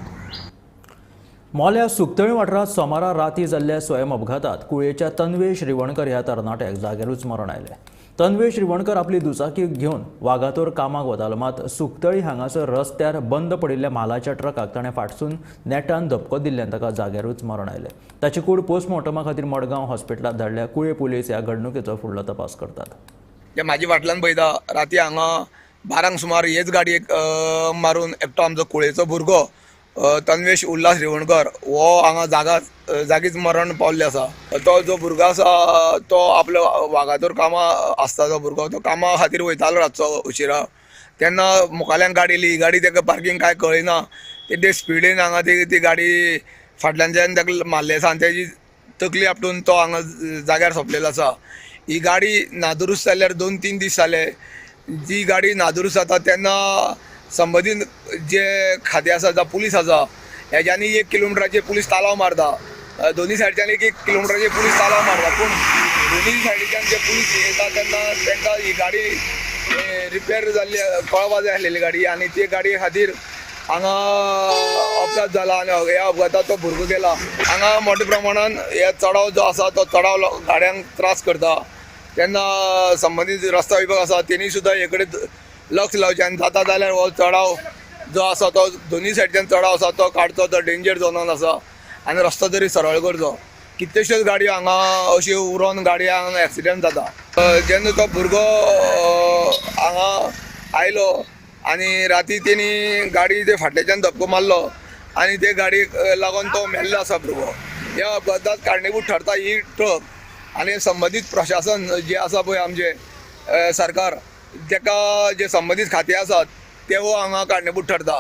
मोल्या सुकतळी वाठारांत सोमारा राती जाल्ल्या स्वयं अपघातात कुळयेच्या तन्वेश रिवणकर ह्या तरणाट्याक जाग्यारूच मरण आयलें. तन्वेश रिवणकर आपली दुचाकी घेवन वागातोर कामाक वतालो, मात सुकतळी हांगासर रस्त्यार बंद पडिल्ल्या म्हालाच्या ट्रकाक ताणें फाटसून नेटान धपको दिल्ल्यान ताका जाग्यारूच मरण आयलें. ताची कूड पोस्टमॉर्टमा खातीर मडगांव हॉस्पिटलांत धाडल्या. कुळे पुलीस ह्या घडणुकेचो फुडलो तपास करतात. म्हाजी फाटल्यान पळयता राती हांगा 12 सुमार हेच गाडयेक मारून एकटो आमचो कुळेचो भुरगो तन्वेश उल्हास रिवणकर हो हांगा जागीच मरण पावल्ले आसा. तो जो भुरगो आसा तो आपलो वागातोर कामां आसता, तो भुरगो तो कामा खातीर वयतालो रातचो उशिरा, तेन्ना मुखाल्यान गाडी येयली, गाडी ताका पार्कींग कांय कळना, ते स्पिडीन हांगा ती गाडी फाटल्यानच्यान ताका मारली आसा आनी तेजी तकली आपटून तो हांगा जाग्यार सोंपलेलो आसा. ही गाडी नादुरुस्त जाल्यार 2-3 दीस जाले. जी गाडी नादुरुस्त जाता तेन्ना संबंदीत जे खातें आसा जावं पुलीस आसा हेज्यांनी 1 किलोमिटराचेर पुलीस तालाव मारता, दोनी सायडच्यान 1-1 किलोमिटराचेर पुलीस तालाव मारता, पूण दोनी सायडीच्यान जे पुलीस येता तेन्ना तांकां ही गाडी रिपेर जाल्ली कळपा जाय आसलेली गाडी आनी ते गाडये खातीर हांगा अपघात जाला आनी ह्या अपघातात तो भुरगो गेला. हांगा मोठ्या प्रमाणान हे चडाव जो आसा तो चडाव गाडयांक त्रास करता, तेन्ना संबंदीत रस्ता विभाग आसा तेणी सुद्दां हे कडेन लक्ष लावचें आनी जाता जाल्यार हो चडाव जो आसा तो दोनी सायडच्यान चडाव आसा तो काडचो, तो डेंजर झोनान आसा आनी रस्तो तरी सरळ करचो. कितल्योश्योच गाडयो हांगा अश्यो उरोन गाडयांक एक्सिडंट जाता. जेन्ना तो भुरगो हांगा आयलो आनी राती तेणी गाडी ते फाटल्याच्यान धपको मारलो आनी ते गाडयेक लागून तो मेल्लो आसा भुरगो. ह्या अपघातात कारणीभूत ठरता ही ट्रक आनी संबंदीत प्रशासन जे आसा पळय आमचें सरकार ताका जे संबंदीत खातें आसात तेवो हांगा कारणीभूत ठरता.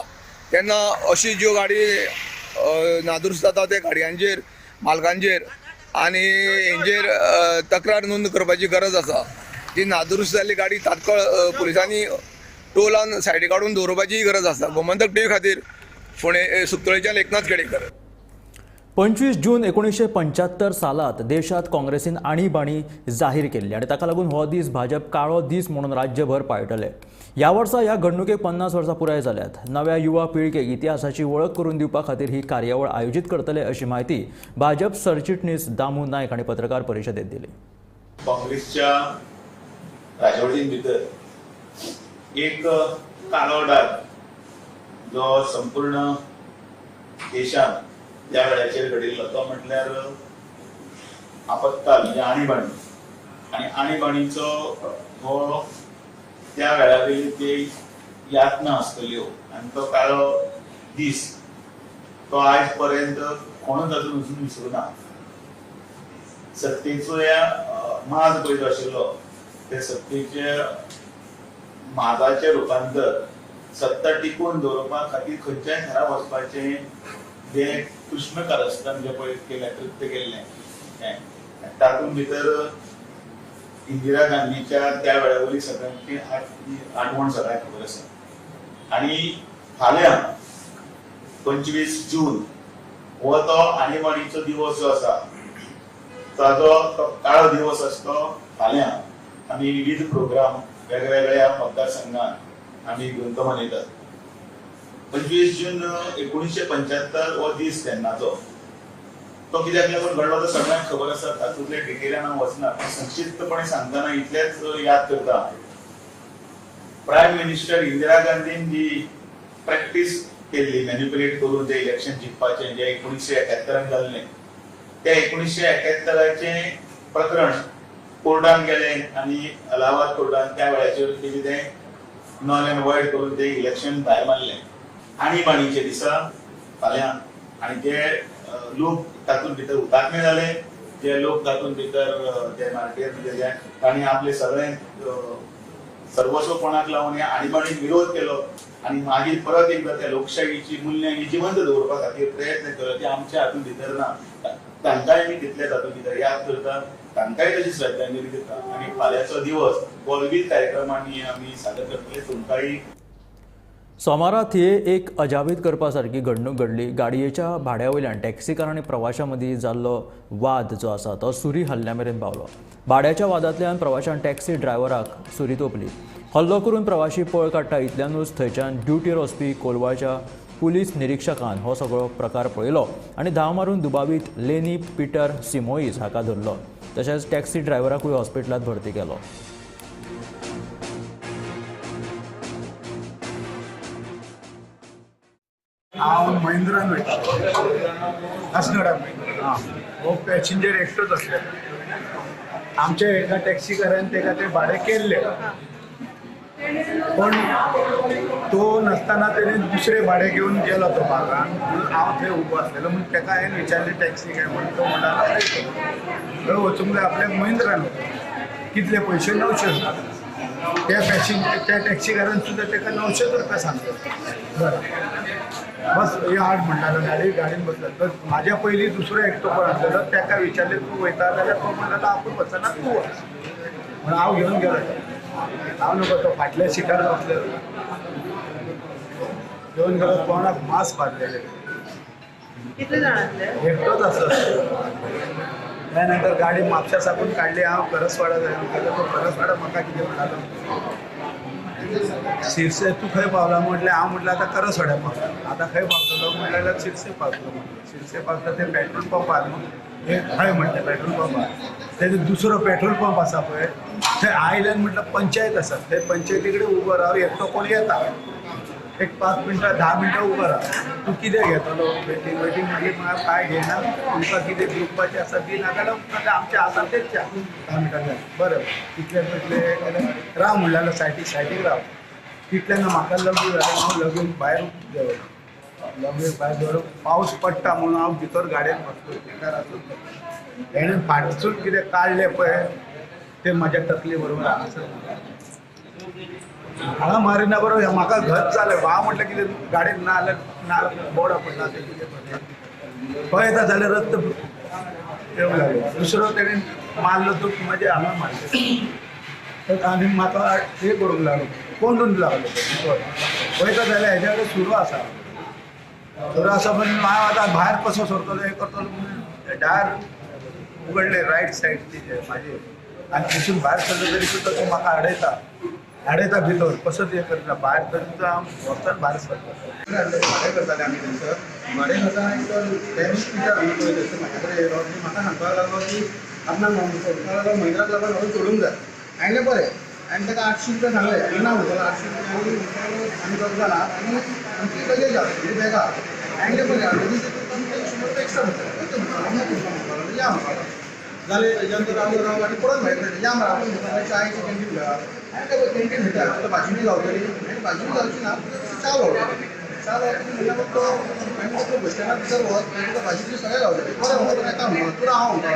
तेन्ना अशी ज्यो गाडी नादुरुस्त जाता त्या गाडयांचेर मालकांचेर आनी हेंचेर तक्रार नोंद करपाची गरज आसा. ती नादुरुस्त जाल्ली गाडी तात्काळ पुलिसांनी टोलान सायडीक काडून दवरपाचीय गरज आसा. गोमंतक टीव्ही खातीर फोंडें सुकतळीच्यान एकनाथ खेडेकर. 25 जून 1975 सालात देशात काँग्रेसीन आणीबाणी जाहीर केल्ली आनी ताका लागून हो दीस भाजप काळो दीस म्हणून राज्यभर पाळटले. ह्या वर्सा ह्या घडणुकेक 50 वर्सां पुराय जाल्यात. नव्या युवा पिळगेक इतिहासाची वळख करून दिवपा खातीर ही कार्यावळ आयोजीत करतले अशी म्हायती भाजप सरचिटणीस दामू नायक हांणी पत्रकार परिशदेत दिली. काँग्रेसच्या राजवटीन भितर एक काळो डाग जो संपूर्ण देशात त्या वेळाचेर घडिल्लो तो म्हटल्यार आपत्काल म्हणजे आणीबाणी, आनी आणीबाणीचो हो त्या वेळावेली ती यातना आसतल्यो आनी तो काळो दीस तो आयज पर्यंत कोणूच अजून वचून विसरूना. सत्तेचो ह्या माज पळय जो आशिल्लो ते सत्तेचे माजाचें रुपांतर सत्ता टिकून दवरपा खातीर खंयच्याय थरार वचपाचें जे कृष्ण कारस्थान जे पळय केलें कृत्य केल्लें तातूंत भितर इंदिरा गांधीच्या त्या वेळा वयली सगळ्यांची आठवण सगळ्यांक खबर आसा. आनी फाल्यां 25 जून हो तो आणीबाणीचो दिवस जो आसा ताजो तो काळो दिवस आसतो. फाल्यां आमी विविध प्रोग्राम वेगवेगळ्या मतदारसंघात आमी घेवन तो मनयतात. 25 जून 1975 हो दीस तेन्नाचो तो कित्याक लागून घडलो तो सगळ्यांक खबर आसा, तातूंतले डिटेलान हांव वचना, संक्षिप्तपणे सांगतना इतलेंच याद करता. प्रायम मिनिस्टर इंदिरा गांधीन जी प्रॅक्टीस केल्ली मॅनिपुलेट करून जे इलेक्शन जिखपाचें जें 1971 जाल्लें त्या 1971 प्रकरण कोर्टान गेलें आनी अलाहाबाद कोर्टान त्या वेळाचेर तेजें तें नॉन एंड वॉयड करून तें इलेक्शन भायर मारलें. आणीबाणीच्या दिसा फाल्यां आनी जे लोक तातूंत भितर हुतात्मे जाले, जे लोक तातूंत भितर जे मार्केट म्हणजे तांणी आपले सगळे सर्वस्व कोणाक लावन ह्या आणीबाणीक विरोध केलो आनी मागीर परत एकदा त्या लोकशाहीची मुल्यां ही जिवंत दवरपा खातीर प्रयत्न केलो ते आमच्या हातूंत भितर ना. तांकांय आमी तितले तातूंत भितर याद करता, तांकांय तशी श्रद्धांजली दिता आनी फाल्यांचो दिवस हो विविध कार्यक्रमांनी आमी सादर करतले. तुमकांय सोमारा थिये एक अजाबीत करपा सारकी घडणूक घडली. गाडयेच्या भाड्या वयल्यान टॅक्सीकार आनी प्रवाशां मदीं जाल्लो वाद जो आसा तो सुरी हल्ल्या मेरेन पावलो. भाड्याच्या वादांतल्यान प्रवाशान टॅक्सी ड्रायव्हराक सुरी तोपली. हल्लो करून प्रवाशी पळ काडटा इतल्यानूच थंयच्यान ड्युटीर वचपी कोलवाळच्या पुलीस निरीक्षकान हो सगळो प्रकार पळयलो आनी धांव मारून दुबावीत लेनी पीटर सिमोईज हाका धरलो. तशेंच टॅक्सी ड्रायव्हराकूय हॉस्पिटलांत भरती केलो. हांव महिंद्रान वयतालो आसगडाक वयतालो. हो पॅसेंजर एकटोच आसलो. आमच्या एका टॅक्सीकारान तेका तें भाडें केल्लें, पण तो नासतना तेणें दुसरें भाडें घेवन गेलो तो बागान. म्हणून हांव थंय उबो आसलेलो म्हणून तेका हांवें विचारलें टॅक्सी काय म्हणून. तो म्हणटा थंय वचूंक जाय आपल्याक महिंद्रान. कितले पयशे? 900 रुपया. त्या पॅसेंजर त्या टॅक्सीकारान सुद्दां तेका 900 रुपया सांगले. बरें बस हे हाड म्हणटालो गाडी गाडयेन बसलो. तर म्हाज्या पयलीं दुसरो एकटो कोण आसलेलो तेका विचारलें तूं वयता जाल्यार तो म्हणटालो आपूण वचना तूं वच म्हणून हांव घेवन गेलो. हांव नको तो फाटल्या सिटार बसलेलो घेवन गेलो. तोंडाक मास्क बांदलेले. एकटोच आसलो. त्या नंतर गाडी म्हापशा साकून काडली. हांव करसवाडा जाय तो करसवाडा म्हाका कितें म्हणटालो शिरसे तूं खंय पावला म्हटलें. हांव म्हटलें आतां करसवाड्या पावला. आतां खंय पावतलो म्हटल्यार जाल्यार शिरसे पावतलो म्हटलें. शिरसे पावता ते पेट्रोल पंपार न्हू हय म्हटलें पेट्रोल पंपार. तेजे दुसरो पेट्रोल पंप आसा पळय थंय आयल्यान म्हटल्यार पंचायत आसा. थंय पंचायती कडेन उबो राव, एकटो कोण येता एक 5 मिनटां 10 मिनटां उबो राव. तूं कितें घेतलो वेटींग वेटींग म्हणली म्हाका कांय घेयना. तुमकां कितें दिवपाचें आसा दी नाजाल्यार आमचें आसा तेच 10 मिनटां जालें. बरें तितले म्हटलें राव म्हणलें सायडीक सायडीक राव. तितल्यान म्हाका लग्न जालें. हांव लगून भायर देंवलो. लगून भायर देंवलो. पावस पडटा म्हणून हांव भितर गाडयेन बसलो. भितर आसून तेणें फाटसून कितें काडलें पळय तें म्हाज्या तकले बरोबर हांगासर हांगा मारिना बरोबर म्हाका घट जालें. हांव म्हटलें कितें गाडयेन ना जाल्यार ना बोर्डा पडला तें कितें पडटा पळयता जाल्यार रक्त येवंक लागलो. दुसरो तेणें मारलो तो म्हाज्या हांगा मारलो आनी म्हाका हें करूंक लागलो कोंडून लागलो. पळयता जाल्यार हेज्या कडेन सुरू आसा. सुरू आसा पण हांव आतां भायर कसो सरतलो हें करतलो म्हणून दार उगडलें रायट सायड तिजें म्हाजें आनी थंयसून भायर सरलो तरी सुद्दां तो म्हाका आडयता आडयता भितर कसोच हें करना. भायर तरी सुद्दां हांव वचून भायर सरता. भाडें करताले आमी थंयसर. भाडें करतना एक डॅमेज पिटर आमी पळय थंयसर म्हाज्या कडेन येयलो आनी म्हाका सांगपाक लागलो की आपणाक म्हणपाक लागलो महिंद्राक लागून हांवें सोडूंक जाय. हांवें बरें आनी ताका 800 रुपया सांगले. ना म्हणटालो 800 रुपया आनी आमी दोग जाणां आनी आमची लगेज आसा म्हणजे बॅगां. हांवें बरें लगेज तुमकां 100 रुपया एक्स्ट्रा पडटले म्हणटालो या म्हणपाक जालें. तेज्या नंतर रावलो रावलो आनी परत भायर मेळ्ळें या मरे आपूण म्हणटा चायचें कॅन्टीन मेळ्ळा. हांवें कॅन्टीन मेळटा तुका भाजी बी गावतली. हांवें भाजी बी गावची ना तुका च्या गावतली. च्या गावतली म्हणल्यार तो हांवें तो बस स्टँडार भितर वच तुका भाजी बी सगळें गावतलें. बरें म्हणटा येता म्हणटा तुका हांव म्हणटा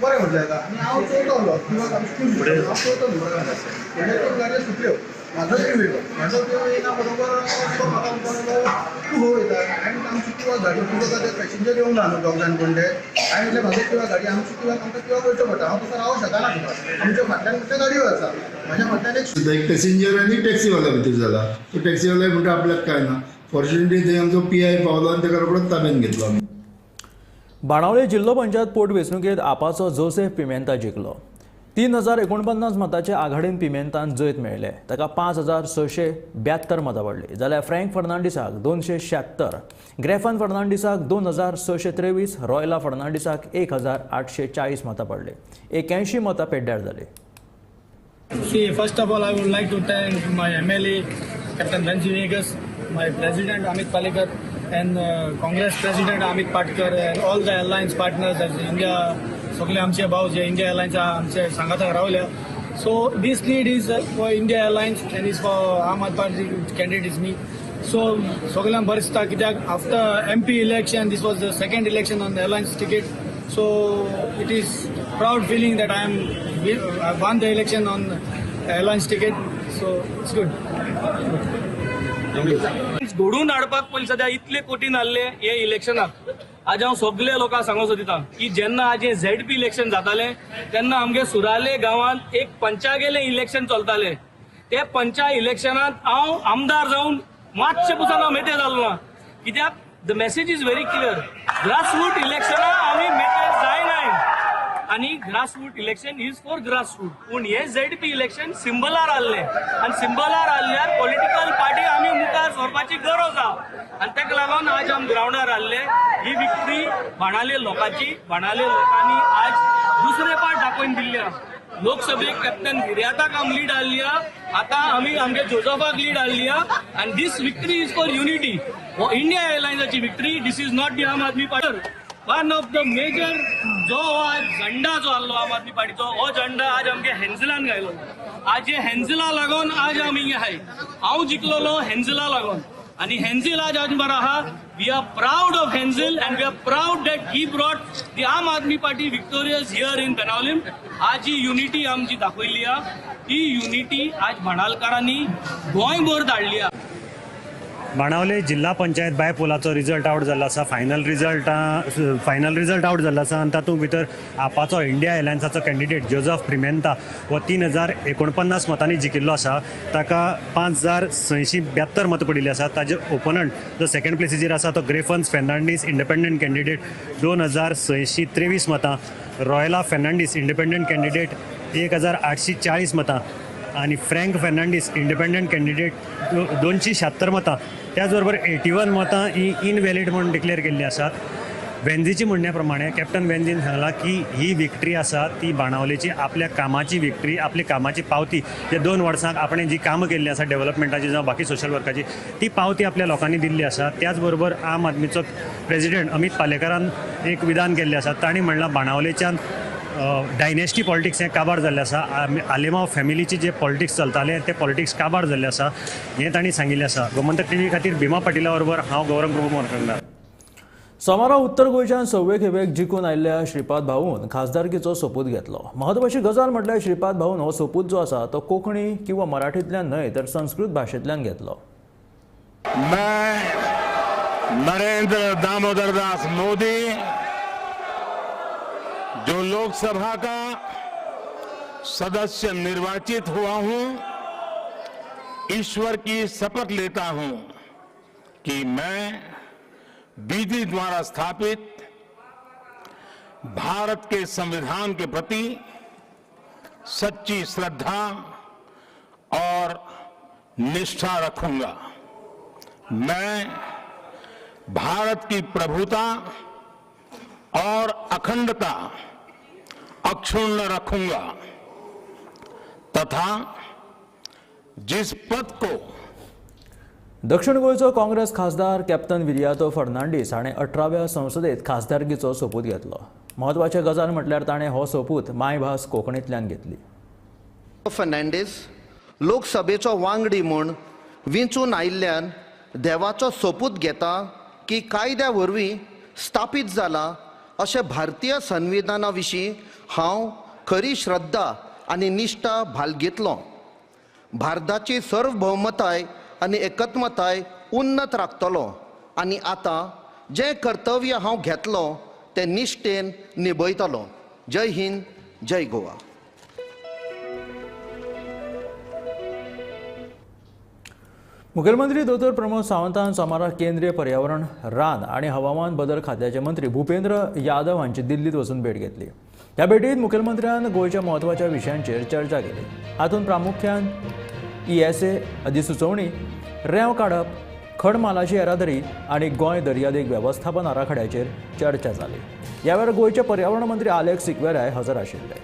बरें म्हटलें येता आनी हांव चवथो उरलो किंवा आमची हांव चवथो नंबर म्हणल्यार त्यो गाडयो सुटल्यो. म्हाजो जीव येयलो. म्हाजो जीव येयना बरोबर तो म्हाका म्हणपाक लागलो तूं खंय वयता. हांवें आमची किंवा गाडी तुका ते पॅसेंजर येवंक ना न्हू दोग जाण कोण ते. हांवें म्हटलें म्हाजो किंवा गाडी आमची किंवा आमकां किंवा वयचो पडटा. हांव तसो रावंक शकना तुका. आमच्या फाटल्यान म्हटल्यार गाडयो आसा. म्हाज्या फाटल्यान एक पॅसेंजर आनी टॅक्सीवाल्या भितर जाला. तो टॅक्सीवाल्या म्हणटा आपल्याक काय ना. फॉर्च्युनेटली थंय आमचो पी I पावलो आनी ताका रोखडोच ताब्यात घेतलो आमी. बाणावले जिल्लो पंचायत पोटवेंचणुकेंत आपाचो जोसेफ पिमेंता जिखलो. 3049 मतांचे आघाडीन पिमेंतान जैत मेळयलें. ताका 5672 मतां पडलीं जाल्यार फ्रँक फर्नांडीसाक 276, ग्रेफन फर्नांडीसाक 2623, रॉयला फर्नांडीसाक 1840 मतां पडलीं. 81 मतां पेड्ड्यार जालीं. See, first of all, I would like to thank my MLA, Captain Venzy Viegas, my President Amit Palekar, and Congress President Amit Patkar, and all the alliance partners as India, सगळे आमचे भाव जे इंडिया अलायन्स आमचे सांगाताक रावल्या. So this lead is for India Alliance and is for Aam Aadmi Party candidate is me. So सगळ्यांक बरें दिसता कित्याक after MP election this was the second election on the alliance ticket. So it is proud feeling that I won the election on alliance ticket. So it's good. घडून हाडपाक पयलीं सद्या इतले कोटीन हाडले हे इलेक्शनाक. आज हांव सगळे लोकांक सांगूंक सोदिता की जेन्ना आज हे झेडपी इलेक्शन जातालें तेन्ना आमगे सुराले गांवांत एक पंचागेलें इलेक्शन चलतालें. ते पंचा इलेक्शनांत हांव आमदार जावन मातशें पसून हांव मेते जालो ना, कित्याक the message is very clear. Grassroot इलेक्शनां आमी मेते जायनाय आनी grassroot election is for grassroot. पूण हे झेडपी इलेक्शन सिंबलार आहले आनी सिंबलार आहल्यार पॉलिटिकल पार्टी आमी मुखार सरपाची गरज आहा आनी ताका लागून आज आमी ग्रावंडार आहले. ही विक्ट्री बाणाले लोकांची, बाणाले लोकांनी आज दुसरे पाट दाखोवन दिल्ली आहा. लोकसभेक कॅप्टन विर्याताक आमी लीड आहली आहा, आतां आमी आमगे जोजफाक लीड आहली आहा आनी this victory is for unity. हो India एरलायन्साची victory, this is not the Aam Aadmi Party. One of the major जो आज झंडा जो आहलो आम आदमी पार्टीचो, हो झंडा आज आमगे हेन्झलान घायलो. आज हे हेन्झला लागून आज आमी हिंगा आहाय. हांव जिखलोलो हेन्झला लागून आनी हेन्झल आज आज बरो आहा. We are proud of Henzil and we are proud that he brought the Aam Aadmi Party victorious here in Benaulim. आज ही युनिटी आमची दाखयल्ली आहा, ही युनिटी आज भाणालकारांनी गोंयभर धाडली आहा. बाणावले जिल्हा पंचायत बायपोलाचो रिजल्ट आवट जाल्लो आसा. फायनल रिजल्ट आवट जाल्लो आसा आनी तातूंत भितर आपाचो इंडिया एलायन्साचो कॅन्डिडेट जोजफ पिमेंता हो 3049 मतांनी जिखिल्लो आसा. ताका 5672 मतां पडिल्ली आसा. ताजे ओपोनंट जो सेकंड प्लेसीचेर आसा तो ग्रेफन्स फेर्नांडीस इंडिपेंडंट कॅन्डिडेट 2623 मतां, रॉयला फेर्नांडीस इंडिपेंडंट कॅन्डिडेट 1840 मतां आनी फ्रँक फेर्नांडीस इंडिपेंडंट कॅन्डिडेट 276 मतां. त्याच बरोबर 81 मतां ही इनव्हॅलीड म्हणून डिक्लेअर केल्ली आसात. वेन्झीची म्हणण्या प्रमाणे कॅप्टन वेन्झीन सांगलां की ही विक्ट्री आसा ती बाणावलेची आपल्या कामाची विक्ट्री, आपल्या कामाची पावती. जे 2 वर्सांक आपणें जी कामां केल्ली आसा डेव्हलपमेंटाची जावं बाकी सोशल वर्काची ती पावती आपल्या लोकांनी दिल्ली आसा. त्याच बरोबर आम आदमीचो प्रेजिडेंट अमीत पालेकारान एक विधान केल्लें आसा. तांणी म्हणलां बाणावलेच्यान डायनेस्टी पॉलिटिक्स हें काबार जाल्लें आसा. आलेमाव फॅमिलीची जे पॉलिटिक्स चलतालें ते पॉलिटिक्स काबार जाल्लें आसा हें तांणी सांगिल्लें आसा. गोमंतक टीव्ही खातीर भीमा पाटिला बरोबर हांव गौरव प्रभू मोरखंडार. सोमारा उत्तर गोंयच्यान सव्वे खेपेक जिखून आयिल्ल्या श्रीपाद भाऊन खासदारकीचो सोपूत घेतलो. म्हत्वाची गजाल म्हटल्यार श्रीपाद भाऊन हो सोपूत जो आसा तो कोंकणी किंवा मराठींतल्यान न्हय तर संस्कृत भाशेंतल्यान घेतलो. मैं नरेंद्र दामोदर दास मोदी जो लोकसभा का सदस्य निर्वाचित हुआ हूं, ईश्वर की शपथ लेता हूं कि मैं विधि द्वारा स्थापित भारत के संविधान के प्रति सच्ची श्रद्धा और निष्ठा रखूंगा। मैं भारत की प्रभुता और अखंडता अक्षुण्ण रखूंगा तथा जिस पद को दक्षिण गोंयचो काँग्रेस खासदार कॅप्टन विरियातो फर्नांडीस हाणें 18व्या संसदेत खासदारकीचो सोपूत घेतलो. म्हत्वाची गजाल म्हटल्यार ताणें हो सोपूत मायभास कोंकणींतल्यान घेतली. फर्नांडीस लोकसभेचो वांगडी म्हूण विंचून आयिल्ल्यान देवाचो सोपूत घेता की कायद्या वरवीं स्थापीत जाला अशें भारतीय संविधाना विशीं हांव खरी श्रद्धा आनी निश्ठा बाळगितलो. भारताची सार्वभौमताय आनी एकत्मताय उन्नत राखतलो आनी आतां जें कर्तव्य हांव घेतलो तें निश्ठेन निभयतलो. जय हिंद, जय गोवा. मुखेलमंत्री दोतोर प्रमोद सावंतान सोमारा केंद्रीय पर्यावरण, रान आनी हवामान बदल खात्याचे मंत्री भूपेंद्र यादव हांची दिल्लीत वचून भेट घेतली. ह्या भेटीत मुखेलमंत्र्यान गोंयच्या म्हत्वाच्या विशयांचेर चर्चा केली. हातूंत प्रामुख्यान ESA अधिसुचोवणी, रेंव काडप, खड मालाची येरादारी आनी गोंय दर्यादेग वेवस्थापन आराखड्याचेर चर्चा जाली. ह्या वेळार गोंयचे पर्यावरण मंत्री आलेक्स सिक्वेराय हजर आशिल्ले.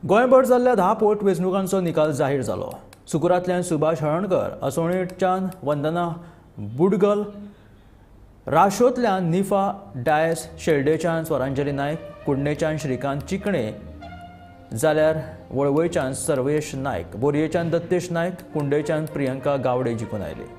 गोंयभर जाल्ल्या 10 पोट वेंचणुकांचो निकाल जाहीर जालो. सुकुरांतल्यान सुभाष हळणकर, असोळणेच्यान वंदना बुडगल, राशोंतल्यान निफा डायस, शेल्डेच्यान स्वरांजली नायक, कुडणेच्यान श्रीकांत चिकणे, जाल्यार वळवयच्यान सर्वेश नायक, बोरयेच्यान दत्तेश नायक, कुंडेच्यान प्रियंका गावडे जिखून आयली.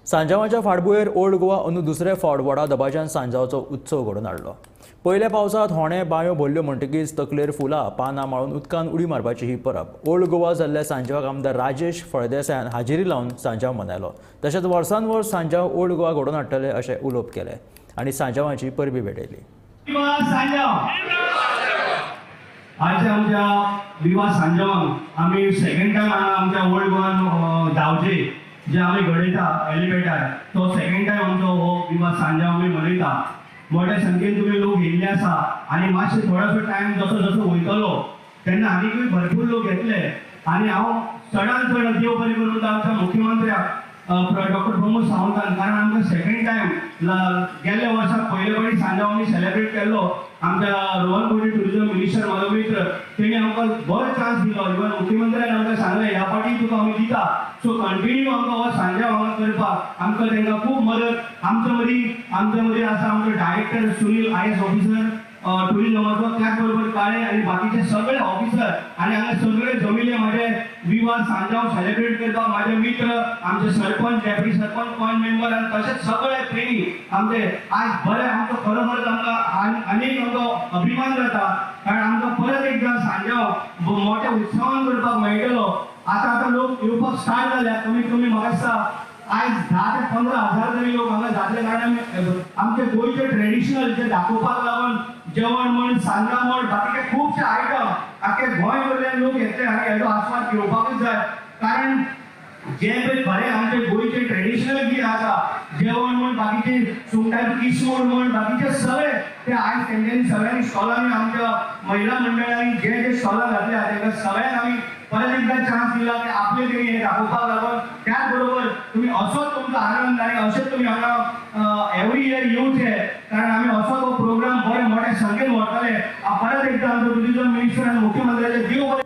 सांजावाच्या फाटभुंयेर ओल्ड गोवा अंदू दुसरे फावट व्हडा दबाज्यान सांजावाचो उत्सव घडोवन हाडलो. पयल्या पावसांत होणे बांयो भरल्यो म्हणटकीच तकलेर फुलां पानां माळून उदकान उडी मारपाची ही परब. ओल्ड गोवा जाल्ल्या सांजावाक आमदार राजेश फळदेसायान हाजेरी लावन सांजाव मनयलो. तशेंच वर्सान वर्स सांजाव ओल्ड गोवा घडोवन हाडटले अशें उलोवप केलें आनी सांजावाची परबी भेटयली. आयच्या आमच्या विवा सांजावान आमी सेकंड टायम आमच्या ओल्ड गोवान धांवचे जे आमी घडयता एलिवेटार तो सेकंड टायम आमचो हो विवा सांजाव आमी मनयता. मोठ्या संख्येन तुमी लोक येयल्ले आसा आनी मातशे थोडोसो टायम जसो जसो वयतलो तेन्ना आनीकूय भरपूर लोक येतले आनी हांव चडान चड देव बरें करून आमच्या मुख्यमंत्र्याक डॉक्टर प्रमोद सावंतान, कारण आमकां सेकंड टायम गेल्ल्या वर्सा पयले फावटी सांजाव आमी सेलेब्रेट केल्लो. आमच्या रोहन खंवटे टुरिजम मिनिस्टर म्हाजो मित्र, तेणी आमकां बरो चान्स दिलो. इवन मुख्यमंत्र्यान आमकां सांगलें ह्या फावटी तुका आमी दिता. सो कंटिन्यू आमकां हो सांजाव हांगा करपाक आमकां तांकां खूब मदत. आमच्या मदीं आसा आमचो डायरेक्टर सुनील IAS officer टुरिजमाचो, त्याच बरोबर काळे आनी बाकीचे सगळे ऑफिसर आनी हांगा सगळे जमिल्ले म्हाजे विवा सांजाव सेलेब्रेट करपाक म्हाजे मित्र, आमचे सरपंच, डेप्युटी सरपंच, पंच मेंबर आनी तशेंच सगळे प्रेमी आमचे आज बरे. आमचो खरोखरच आमकां आनीक आमकां अभिमान जाता, कारण आमकां परत एकदां सांजाव मोठ्या उत्सवान करपाक मेळटलो. आतां आतां लोक येवपाक स्टार्ट जाल्या. कमीत कमी म्हाका दिसता आयज 10 ते 15 हजार तरी लोक हांगा जातले, कारण आमचे गोंयचे ट्रेडिशनल जे दाखोवपाक लागून जेवण म्हण, सांजाव म्हण, बाकीचे खुबशे आयटम आख्खे गोंय वयल्यान लोक येतले आनी हेजो आस्वाद घेवपाकूच जाय. कारण जे पळय खरें आमचे गोंयचे ट्रेडिशनल कितें आसा जेवण म्हण, बाकीचे सुंगटाची किसमूर म्हण, बाकीचे सगळे ते आयज तेंच्यांनी सगळ्यांनी स्टॉलांनी आमच्या महिला मंडळांनी जे जे स्टॉलां घातल्या तांकां सगळ्यांक आमी परत एकदां चान्स दिला की आपले तरी हे दाखोवपाक लागून. त्याच बरोबर तुमी असोच तुमचो आनंद आनी अशेंच तुमी हांगा एवरी इयर येवचे, कारण आमी असोच हो प्रोग्राम बरे मोठ्या संख्येन व्हरतले. परत एकदां आमचो टुरिजम मिनिस्टर आनी मुख्यमंत्र्याचे देव बरें.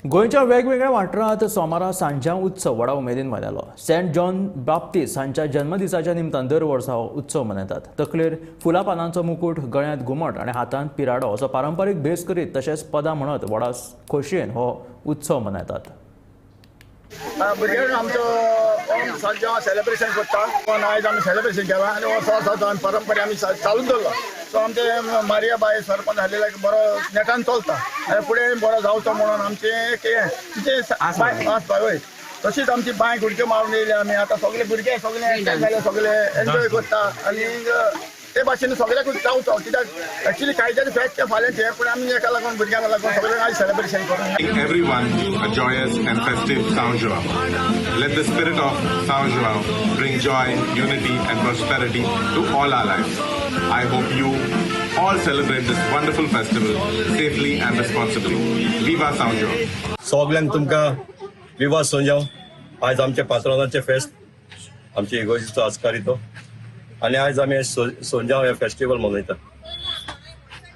गोंयच्या वेगवेगळ्या वाठारांत सोमारा सांजाव उत्सव व्हडा उमेदीन मनयलो. सेंट जॉन बाप्तीस हांच्या जन्मदिसाच्या निमतान दर वर्सा हो उत्सव मनयतात. तकलेर फुलां पानांचो मुकूट, गळ्यांत घुमट आनी हातांत पिराडो असो पारंपारीक भेस करीत तशेंच पदां म्हणत व्हडा खोशयेन हो उत्सव मनयतात. भुरग्यांक आमचो सांजाव सेलिब्रेशन करता, पण आयज आमी सेलिब्रेशन केलां आनी वर्सा वर्सा आमी परंपरा आमी चालूच दवरला. सो आमचे मारिया बाय सरपंच आसलेले बरो नेटान चलता आनी फुडें बरो जावचो म्हणून आमचें एक हें तिचें आस हय. तशीच आमची बांयक उडक्यो मारून येयली आमी. आतां सगळे भुरगे सगळे एकठांय जाले, सगळे एन्जॉय करता आनी ते भाशेन सगळ्याकूच जावचो. कित्याक एक्चुअली कायद्यान फेस्त तें फाल्यांचें, पूण आमी एका लागून भुरग्यांक लागून सगळ्यांक आयज सेलिब्रेशन करून. Everyone a joyous and festive São João. Let the spirit of São João bring joy, unity and prosperity to all our lives. I hope you all celebrate this wonderful festival safely and responsibly. Viva São João! सगल्यांक तुमकां विवा सांजाव. आयज आमच्या पात्रांचे फेस्त, आमचे इगोर्जीचो आस्कार तो, आनी आयज आमी सोंजाव हे फेस्टिवल मनयतात.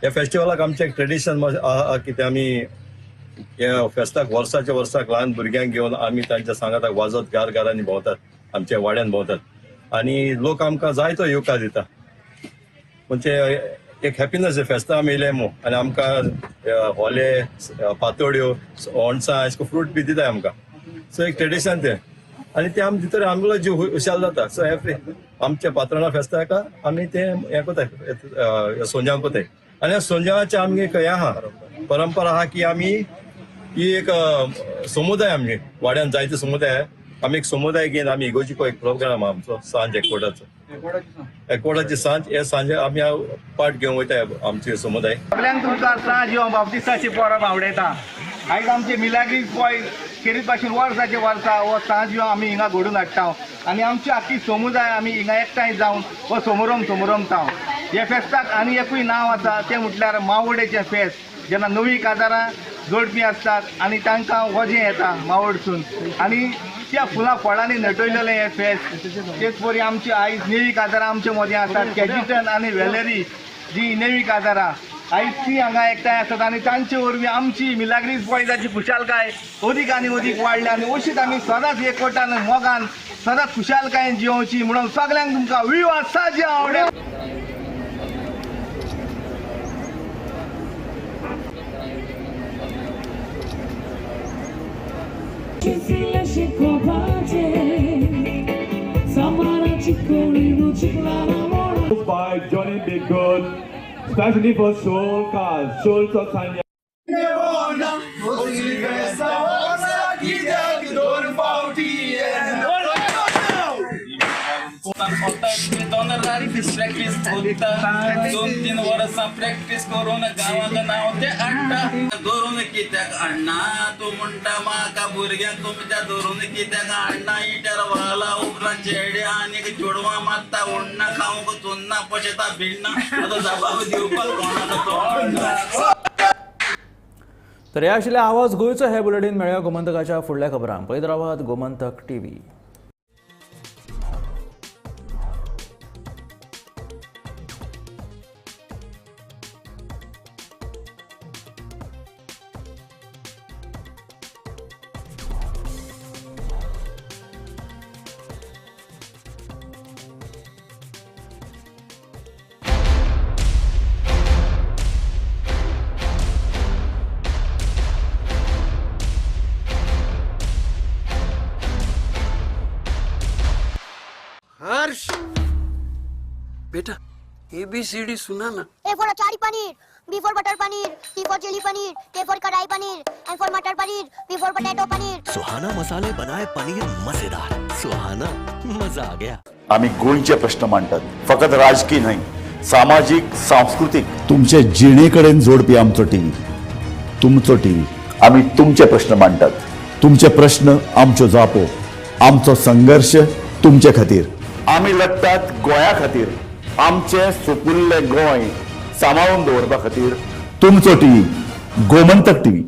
ह्या फेस्टिवलाक आमचें एक ट्रेडिशन आहा कितें आमी ह्या फेस्ताक वर्साच्या वर्साक ल्हान भुरग्यांक घेवन आमी तांच्या सांगाताक वाजत घार घरांनी भोंवतात, आमच्या वाड्यान भोंवतात आनी लोक आमकां जायतो येवकार दिता. म्हणजे एक हॅपिनस फेस्तां आमी येयले मू आनी आमकां होले, पातोळ्यो, ओणसां अशें फ्रूट बी दिताय आमकां. सो एक ट्रेडिशन तें आनी तें आमी भितर आमगेलो जीव हुशाल जाता. सो एवरी आमच्या पात्रां फेस्ताक आमी तें हें कोताय, सोंजाव कोताय. आनी सोंजावाचें आमगे एक हें आहा, परंपरा आहा की आमी ही एक समुदाय, आमगे वाड्यान जायते समुदाय, आमी एक समुदाय घेवन आमी इगोर्जीको एक प्रोग्राम आहा आमचो सांज एकवटाचो, एकवटाची सांज. हे सांजे आमी पार्ट घेवन वयताय आमचे समुदाय. सगल्यांक तुमकां सांज ह्यो बाप्तिस्ताची परब आवडयता. आयज आमचे मिलाग्रीस बॉयज खेरीत भाशेन वर्साचे वर्सा हो सांज ह्यो आमी हिंगा घडून हाडटा आनी आमची आख्खी समुदाय आमी हिंगा एकठांय जावन हो समोरम समोरमता. ह्या फेस्ताक आनी एकूय नांव आसा तें म्हटल्यार मावोडेचें फेस्त. जेन्ना नवीं काजारां जोडपी आसतात आनी तांकां वजें येता मावोडसून आनी त्या फुलां फळांनी नटयलेलें हें फेस्त. तेच परी आमची आयज नेवी काजारां आमचे मदीं आसात, कॅजिटन आनी वेलेरी जी नेवी काजारां आयज ती हांगा एकठांय आसात आनी तांचे वरवीं आमची मिलाग्रीस बॉयजाची खुशालकाय अदीक आनी अदीक वाडल्या आनी अशीच आमी सदांच एकवटान मोगान सदांच खुशालकायेन जियोवची म्हणून सगल्यांक तुमकां विवा Sanjao. By Johnny B. Good, especially for Soul Cars, Soul Sanya. Practice करता 2-3 वर्सां प्रॅक्टीस करून गांवांत नांव ते हाडटा धरून कित्याक हाडना तूं म्हणटा म्हाका भुरग्यांक तुमच्या धरून कित्याक हाडना इटर वाला उपरांत चेडे आनीक चेडवां मारता उण्णा खावंक चुन्ना पोशेता भिण्णा आतां जबाब दिवपाक कोणाक तोंड. तर हे आशिल्ले आवाज गोंयचो हे बुलेटीन. मेळया गोमंतकाच्या फुडल्या खबरांक. पळयत रावात गोमंतक टीव्ही. हर्ष बेटा ABCD सुना ना. A for achari paneer, B for butter paneer, C for chilli paneer, K for kadai paneer, M for matar paneer, P for potato paneer. Suhana मसाले बनाए पनीर मजेदार. सुहाना मजा आ गया. आमी गोंयचे प्रश्न मांडटात, फकत राजकीय न्हय, सामाजीक, सांस्कृतीक, तुमचे जिणे कडेन जोडपी आमचो टीव्ही, तुमचो टीव्ही. आमी तुमचे प्रश्न मांडटात, तुमचे प्रश्न आमच्यो जापो, आमचो संघर्श तुमचे खातीर. आमी लढटात गोंया खातीर, आमचें सुपुल्लें गोंय सांबाळून दवरपा खातीर. तुमचो टीव्ही, गोमंतक टीव्ही.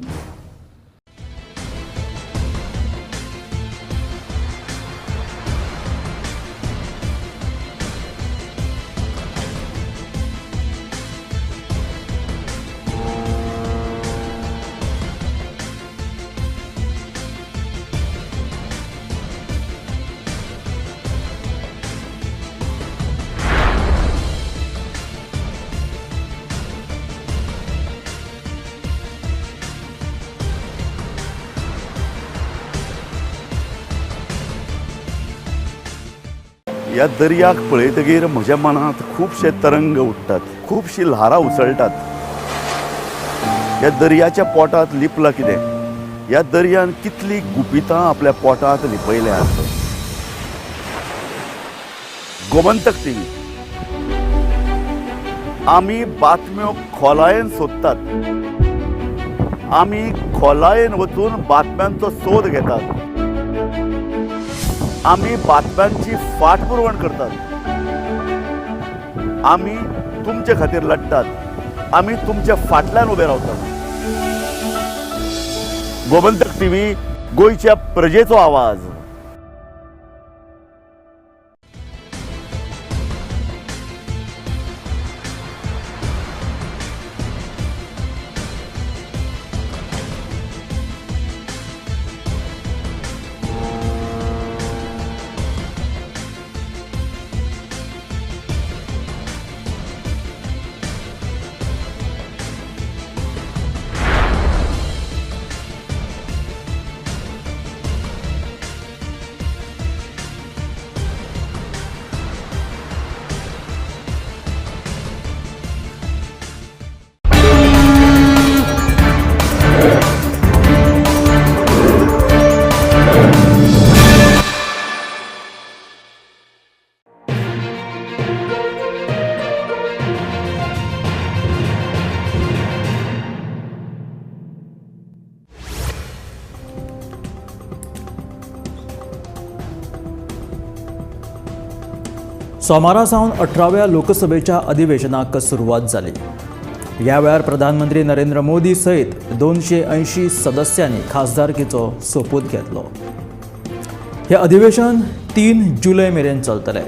ह्या दर्याक पळयतगीर म्हज्या मनांत खुबशे तरंग उठ्ठात, खुबशी ल्हारां उसळटात. ह्या दर्याच्या पोटांत लिपलां कितें? ह्या दर्यान कितली गुपितां आपल्या पोटांत लिपयल्यांत. गोमंतक टीव्ही. आमी बातम्यो खोलायेन सोदतात, आमी खोलायेन वचून बातम्यांचो सोद घेतात, आमी बातम्यांची फाटपुरवण करतात, आमी तुमचे खातीर लढटात, आमी तुमच्या फाटल्यान उबे रावतात. गोमंतक टीव्ही, गोंयच्या प्रजेचो आवाज. सोमारा सावन 18व्या लोकसभेच्या अधिवेशनाक सुरवात जाली. ह्या वेळार प्रधानमंत्री नरेंद्र मोदी सयत 280 सदस्यांनी खासदारकीचो सोपूत घेतलो. हे अधिवेशन 3 जुलय मेरेन चलतलें.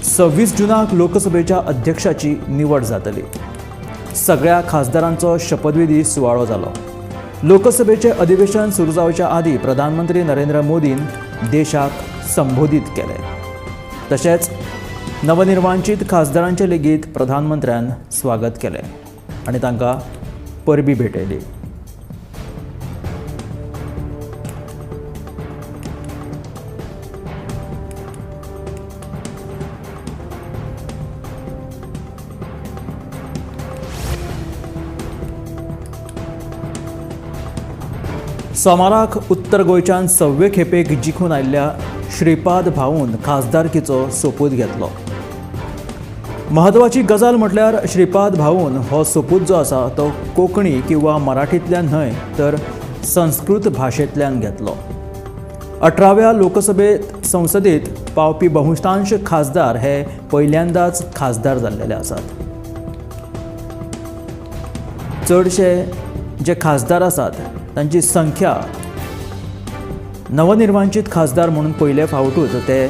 26 जुनाक लोकसभेच्या अध्यक्षाची निवड जातली. सगळ्या खासदारांचो शपथविधी सुवाळो जालो. लोकसभेचें अधिवेशन सुरू जावच्या आदीं प्रधानमंत्री नरेंद्र मोदीन देशाक संबोधीत केलें. तशेंच नवनिर्वाचित खासदारांचे लेगीत प्रधानमंत्र्यान स्वागत केलें आनी तांकां परबी भेटयली. सोमाराक उत्तर गोंयच्यान सव्वे खेपेक जिखून आयिल्ल्या श्रीपाद भाऊन खासदारकीचो सोपूत घेतलो. म्हत्वाची गजाल म्हटल्यार श्रीपाद भाऊन हो सोपूत जो आसा तो कोंकणी किंवा मराठींतल्यान न्हय तर संस्कृत भाशेंतल्यान घेतलो. 18व्या लोकसभेत संसदेत पावपी बहुतांश खासदार हे पहिल्यांदाच खासदार जाल्लेले आसात. चडशे जे खासदार आसात तांची संख्या नवनिर्वाचित खासदार म्हणून पयले फावटूच ते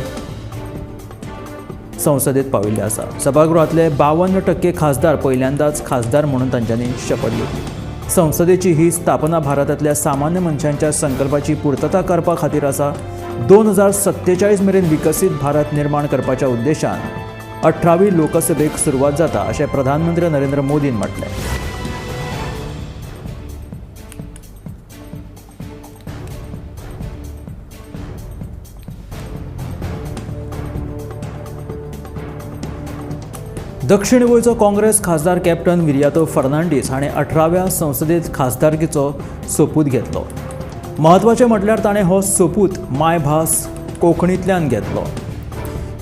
संसदेत पाविल्ले आसा. सभागृहांतले 52% खासदार पहिल्यांदाच खासदार म्हणून तांच्यांनी शपथ घेतली. संसदेची ही स्थापना भारतांतल्या सामान्य मनशांच्या संकल्पाची पुर्तता करपा खातीर आसा. 2047 मेरेन विकसीत भारत निर्माण करपाच्या उद्देशान 18वी लोकसभेक सुरवात जाता अशें प्रधानमंत्री नरेंद्र मोदीन म्हटलें. दक्षिण गोंयचो काँग्रेस खासदार कॅप्टन विरियातो फर्नांडीस हाणें 18व्या संसदेत खासदारकीचो सोपूत घेतलो. म्हत्वाचें म्हटल्यार ताणें हो सोपूत मायभास कोंकणींतल्यान घेतलो.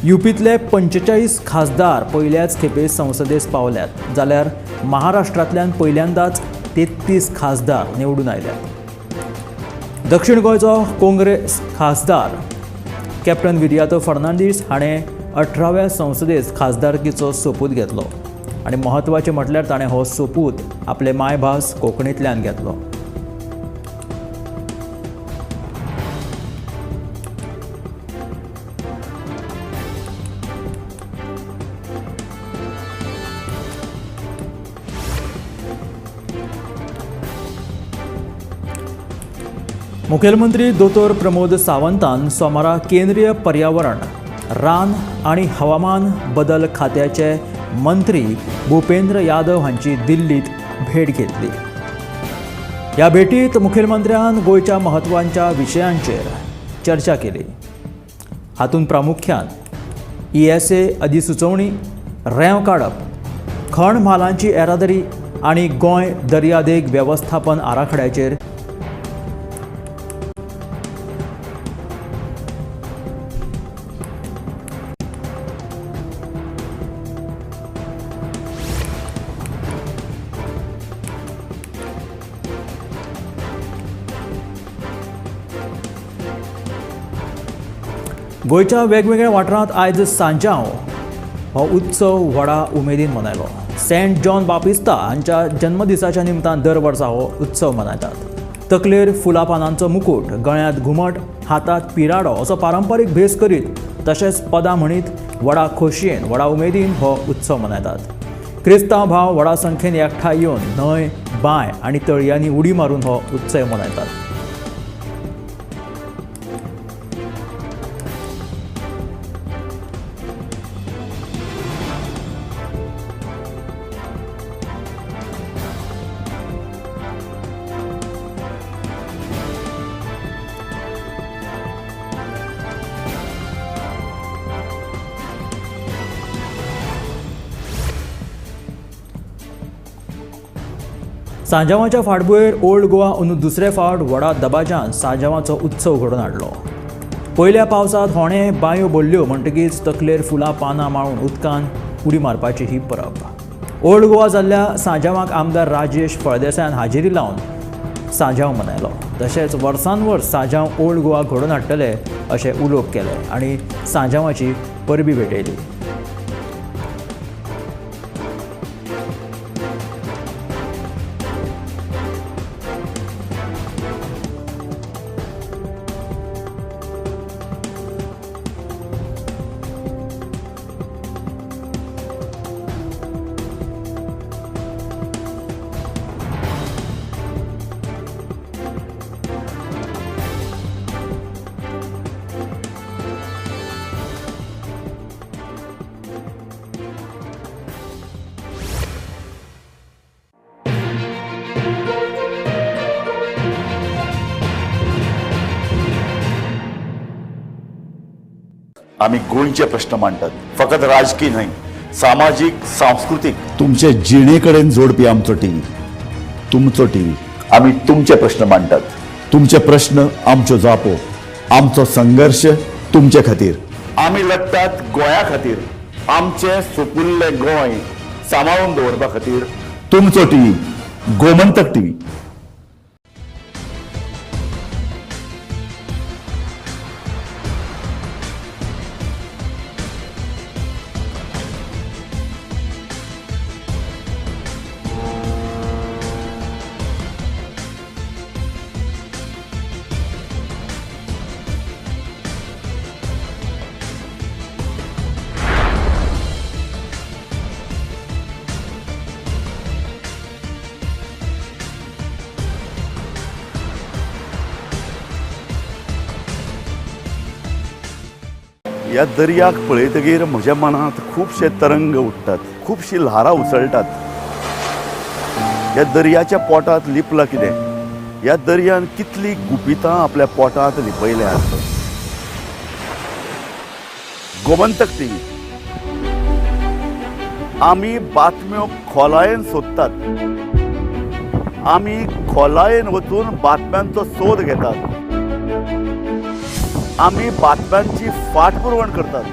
युपींतले 45 खासदार पयल्याच खेपे संसदेत पावल्यात, जाल्यार महाराष्ट्रांतल्यान पयल्यांदाच 33 खासदार निवडून आयल्यात. दक्षिण गोंयचो काँग्रेस खासदार कॅप्टन विरियातो फर्नांडीस हाणें 18व्या संसदेत खासदारकीचो सोपूत घेतलो आनी म्हत्वाचें म्हटल्यार ताणें हो सोपूत आपले मायभास कोंकणींतल्यान घेतलो. मुखेलमंत्री दोतोर प्रमोद सावंतान सोमारा केंद्रीय पर्यावरण, रान आनी हवामान बदल खात्याचे मंत्री भूपेंद्र यादव हांची दिल्लीत भेट घेतली. ह्या भेटीत मुखेलमंत्र्यान गोंयच्या म्हत्वाच्या विशयांचेर चर्चा केली. हातूंत प्रामुख्यान ESA अधिसुचोवणी, रेंव काडप, खण म्हालांची येरादारी आनी गोंय दर्यादेग वेवस्थापन आराखड्याचेर गोंयच्या वेगवेगळ्या वाठारांत आयज सांजाव हो उत्सव व्हडा उमेदीन मनयलो. सेंट जॉन बापिस्ता हांच्या जन्मदिसाच्या निमतान दर वर्सा हो उत्सव मनयतात. तकलेर फुलां पानांचो मुकूट, गळ्यांत घुमट, हातांत पिराडो असो पारंपारीक भेस करीत तशेंच पदां म्हणीत व्हडा खोशयेन व्हडा उमेदीन हो उत्सव मनयतात. क्रिस्तांव भाव व्हडा संख्येन एकठांय येवन न्हंय, बांय आनी तळयांनी उडी मारून हो उत्सव मनयतात. सांजावाच्या फाटभुंयेर ओल्ड गोवा अंदू दुसरे फावट व्हडा दबाज्यान सांजावाचो उत्सव घडोवन हाडलो. पयल्या पावसांत होणे बांयो भरल्यो म्हणटकीच तकलेर फुलां पानां माळून उदकान उडी मारपाची ही परब. ओल्ड गोवा जाल्ल्या सांजावाक आमदार राजेश फळदेसायान हाजेरी लावन सांजाव मनयलो. तशेंच वर्सान वर्स सांजाव ओल्ड गोवा घडोवन हाडटले अशें उलोवप केलें आनी सांजावाची परबी भेटयली. आमी गोंयचे प्रश्न मांडटात, फकत राजकीय न्हय, सामाजीक, सांस्कृतीक, तुमचे जिणे कडेन जोडपी आमचो टीव्ही, तुमचो टीव्ही. आमी तुमचे प्रश्न मांडटात. तुमचे प्रश्न आमच्यो जापो, आमचो संघर्श तुमचे खातीर. आमी लडटात गोंया खातीर, आमचें सुपुल्लें गोंय सांबाळून दवरपा खातीर. तुमचो टीव्ही गोमंतक टीव्ही. ह्या दर्याक पळयतगीर म्हज्या मनांत खुबशे तरंग उठ्ठात, खुबशी ल्हारां उसळटात. ह्या दर्याच्या पोटांत लिपलां कितें? ह्या दर्यान कितलीं गुपितां आपल्या पोटांत लिपयल्यांत. गोमंतक टीव्ही आमी बातम्यो खोलायेन सोदतात, आमी खोलायेन वचून बातम्यांचो सोद घेतात, आमी बातम्यांची फाटपुरवण करतात,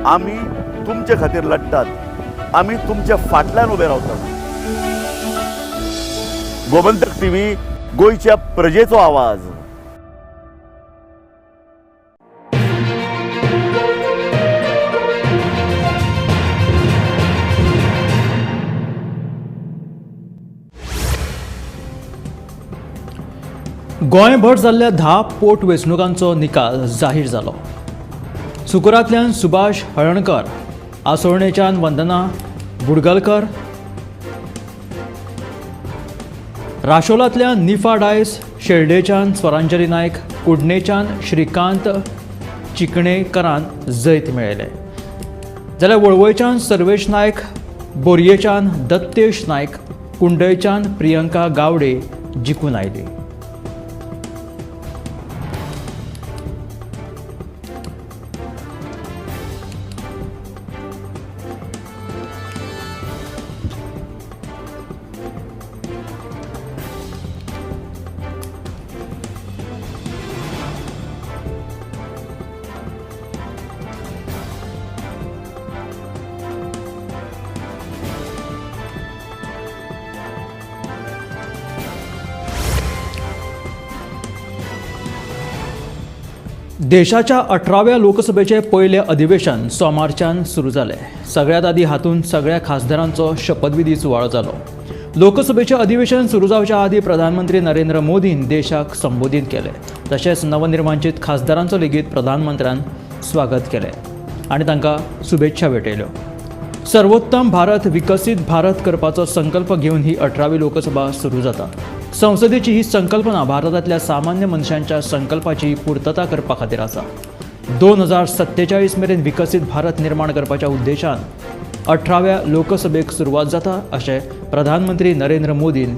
आमी तुमचे खातीर लडटात, आमी तुमच्या फाटल्यान उबे रावतात. गोमंतक टीव्ही, गोंयच्या प्रजेचो आवाज. गोंयभर जाल्ल्या 10 पोट वेंचणुकांचो निकाल जाहीर जालो. सुकूरांतल्यान सुभाष हळणकर, आसोळणेच्यान वंदना बुडगलकर, राशोलांतल्यान निफा डायस, शेल्डेच्यान स्वरांजली नायक, कुडणेच्यान श्रीकांत चिकणेकरान जैत मेळयलें, जाल्यार वळवयच्यान सर्वेश नायक, बोरयेच्यान दत्तेश नायक, कुंडयच्यान प्रियंका गावडे जिखून आयली. देशाच्या 18व्या लोकसभेचे पयलें अधिवेशन सोमारच्यान सुरू जालें. सगळ्यात आदी हातूंत सगळ्या खासदारांचो शपथविधी सुवाळो जालो. लोकसभेचें अधिवेशन सुरू जावच्या आदीं प्रधानमंत्री नरेंद्र मोदीन देशाक संबोधीत केलें. तशेंच नवनिर्वाचित खासदारांचो लेगीत प्रधानमंत्र्यान स्वागत केलें आनी तांकां शुभेच्छा भेटयल्यो. सर्वोत्तम भारत विकसीत भारत करपाचो संकल्प घेवन ही 18वी लोकसभा सुरू जाता. संसदेची ही संकल्पना भारतांतल्या सामान्य मनशांच्या संकल्पाची पूर्तता करपा खातीर आसा. 2047 मेरेन विकसीत भारत निर्माण करपाच्या उद्देशान 18व्या लोकसभेक सुरवात जाता अशें प्रधानमंत्री नरेंद्र मोदीन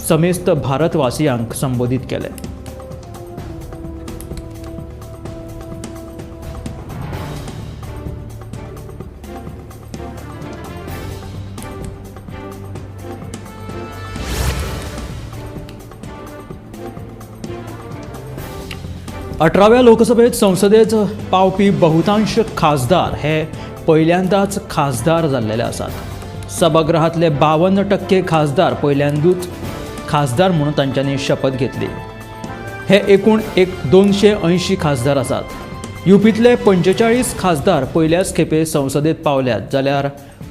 समेस्त भारतवासियांक संबोधीत केलें. अठराव्या लोकसभेत संसदेत पावपी बहुतांश खासदार हे पहिल्यांदाच खासदार जाल्लेले आसात. सभागृहांतले 52% खासदार पहिल्यांदूच खासदार म्हणून तांच्यांनी शपथ घेतली. हे एकूण 280 खासदार आसात. युपींतले 45 खासदार पयल्याच खेपे संसदेत पावल्यात, जाल्यार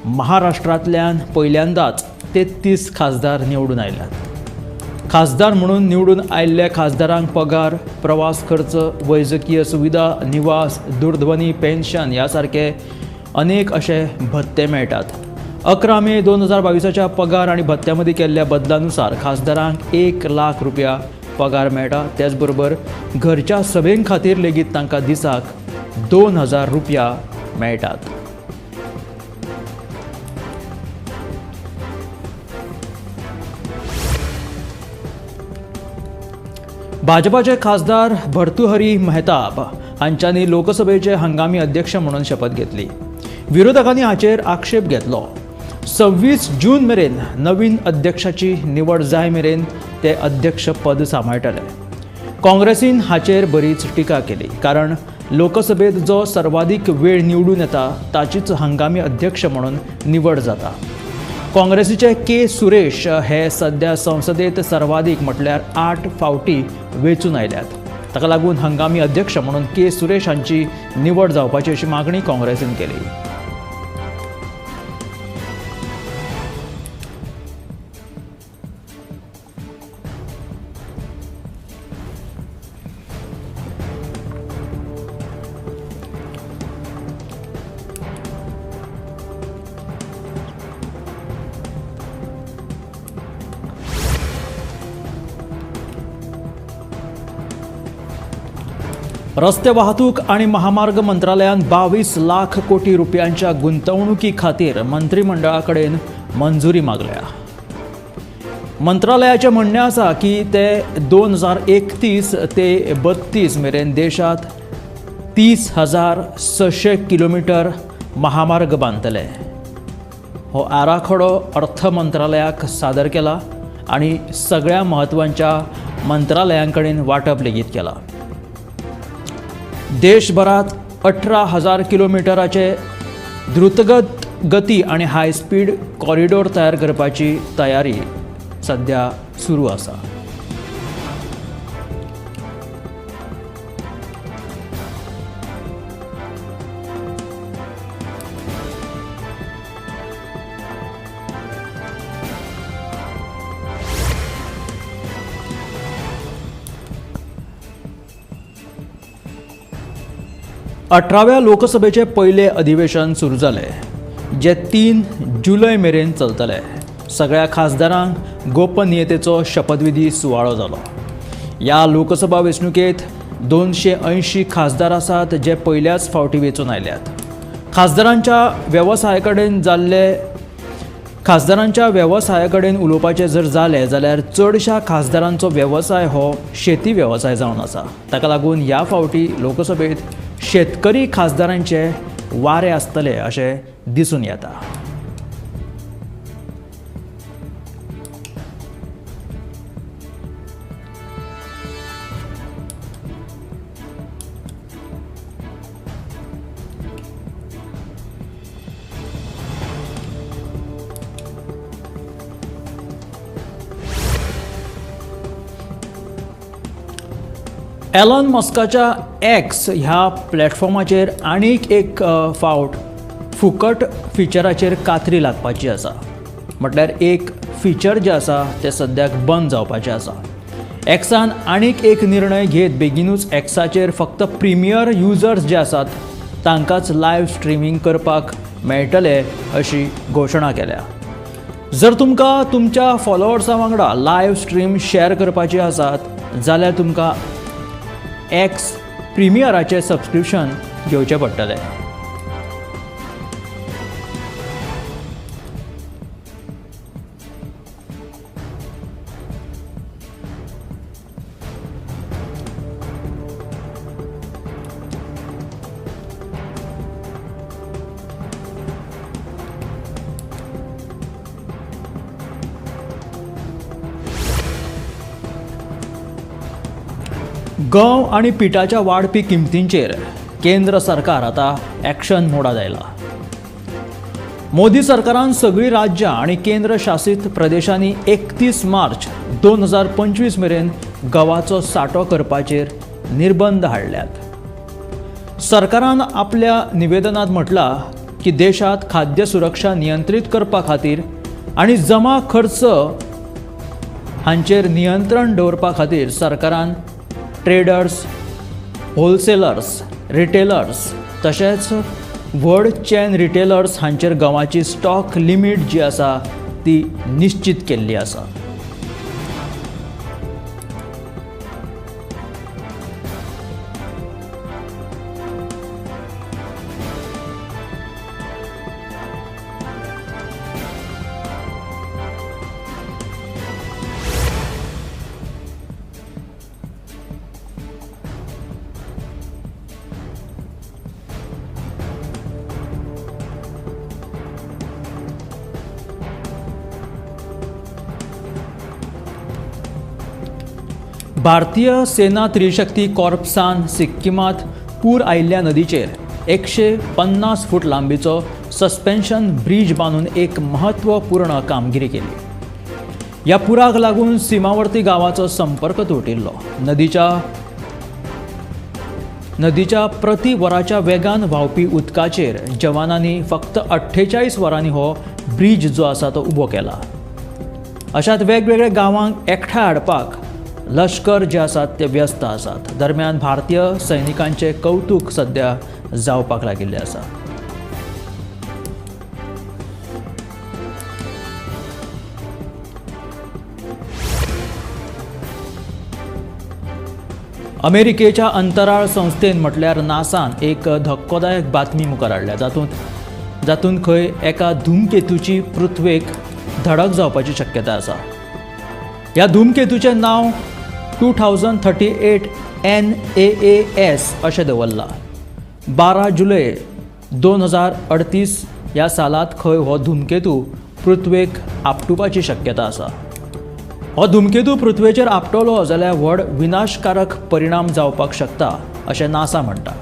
महाराष्ट्रांतल्यान पहिल्यांदाच 33 खासदार निवडून आयल्यात. खासदार म्हणून निवडून आयिल्ल्या खासदारांक पगार, प्रवास खर्च, वैजकीय सुविधा, निवास, दूरध्वनी, पेन्शन ह्या सारके अनेक अशे भत्ते मेळटात. 11 मे 2022 पगार आनी भत्त्या मदीं केल्ल्या बदलानुसार खासदारांक 1 लाख रुपया पगार मेळटा. त्याचबरोबर घरच्या सभें खातीर लेगीत तांकां दिसाक 2000 रुपया मेळटात. भाजपाचे खासदार भर्तुहरी मेहताब हांच्यांनी लोकसभेचे हंगामी अध्यक्ष म्हणून शपथ घेतली. विरोधकांनी हाचेर आक्षेप घेतलो. 26 जून मेरेन नवीन अध्यक्षाची निवड जाय मेरेन ते अध्यक्ष पद सांबाळटले. काँग्रेसीन हाचेर बरीच टिका केली, कारण लोकसभेत जो सर्वाधिक वेळ निवडून येता ताचीच हंगामी अध्यक्ष म्हणून निवड जाता. काँग्रेसीचे के सुरेश हे सध्या संसदेत सर्वाधिक म्हटल्यार 8 फावटी वेंचून आयल्यात. ताका लागून हंगामी अध्यक्ष म्हणून के सुरेश हांची निवड जावपाची अशी मागणी काँग्रेसीन केली. रस्ते वाहतूक आणि महामार्ग मंत्रालयान 22 लाख कोटी रुपयांच्या गुंतवणुकी खातीर मंत्रिमंडळाकडेन मंजुरी मागल्या. मंत्रालयाचें म्हणणें आसा की ते 2031 ते 32 मेरेन देशांत 30,600 किलोमिटर महामार्ग बांदतले. हो आराखडो अर्थ मंत्रालयाक सादर केला आनी सगळ्या म्हत्वाच्या मंत्रालयांकडेन वांटप लेगीत केला. देशभरात 18,000 किलोमिटराचे द्रुतगत गती आणि हाय स्पीड कॉरिडॉर तयार करपाची तयारी सध्या सुरू आसा. अठराव्या लोकसभेचे पयले अधिवेशन सुरू जालें, जे 3 जुलय मेरेन चलतले. सगळ्या खासदारांक गोपनीयतेचो शपथविधी सुवाळो जालो. ह्या लोकसभा वेंचणुकेंत 280 खासदार आसात जे पयल्याच फावटी वेंचून आयल्यात. खासदारांच्या वेवसाया कडेन उलोवपाचें जर जालें जाल्यार चडश्या खासदारांचो वेवसाय हो शेती वेवसाय जावन आसा. ताका लागून ह्या फावटी लोकसभेत शेतकरी खासदारांचे वारे आसतले अशें दिसून येता. एलॉन मस्काच्या एक्स ह्या प्लॅटफॉर्माचेर आनीक एक फावट फुकट फिचराचेर कात्री लागपाची आसा. म्हटल्यार एक फिचर जें आसा तें सद्याक बंद जावपाचें आसा. एक्सान आनीक एक निर्णय घेत बेगीनूच एक्साचेर फक्त प्रिमियर युजर्स जे आसात तांकांच लायव्ह स्ट्रिमींग करपाक मेळटले अशी घोशणा केल्या. जर तुमकां तुमच्या फॉलोवर्सां वांगडा लायव्ह स्ट्रीम शेअर करपाची आसात जाल्यार तुमकां एक्स प्रिमियराचें सबस्क्रिप्शन घेवचें पडटलें. गंव आनी पिठाच्या वाडपी किमतींचेर केंद्र सरकार आतां एक्शन मोडात आयला. मोदी सरकारान सगळीं राज्यां आनी केंद्र शासीत प्रदेशांनी 31 मार्च 2025 मेरेन गंवाचो सांठो करपाचेर निर्बंध हाडल्यात. सरकारान आपल्या निवेदनांत म्हटलां की देशांत खाद्य सुरक्षा नियंत्रीत करपा खातीर आनी जमा खर्च हांचेर नियंत्रण दवरपा खातीर सरकारान ट्रेडर्स, होलसेलर्स, रिटेलर्स तशेंच व्हड चॅन रिटेलर्स हांचेर गंवाची स्टॉक लिमीट जी आसा ती निश्चीत केल्ली आसा. भारतीय सेना त्रिशक्ती कॉर्प्सान सिक्किमांत पूर आयिल्ल्या नदीचेर 150 फूट लांबीचो सस्पेन्शन ब्रीज बांदून एक महत्वपूर्ण कामगिरी केली. ह्या पुराक लागून सीमावर्ती गांवाचो संपर्क तुटिल्लो. नदीच्या प्रति वराच्या वेगान व्हांवपी उदकाचेर जवानांनी फक्त 48 वरांनी हो ब्रीज जो आसा तो उबो केला. अशात वेगवेगळ्या गांवांक एकठांय हाडपाक लश्कर जे आसात ते व्यस्त आसात. दरम्यान भारतीय सैनिकांचे कौतुक सध्या जावपाक लागिल्लें आसा. अमेरिकेच्या अंतराळ संस्थेन म्हटल्यार नासान एक धक्कोदायक बातमी मुखार हाडल्या, जातूंत खंय एका धूमकेतूची पृथ्वेक धडक जावपाची शक्यता आसा. ह्या धूमकेतूचें नांव 2038 NAAS अशें दवरलां. 12 जुलय 2038 ह्या सालांत खंय हो धूमकेतू पृथ्वेक आपटुपाची शक्यता आसा. हो धूमकेतू पृथ्वेचेर आपटलो जाल्यार व्हड विनाशकारक परिणाम जावपाक शकता अशें नासा म्हणटा.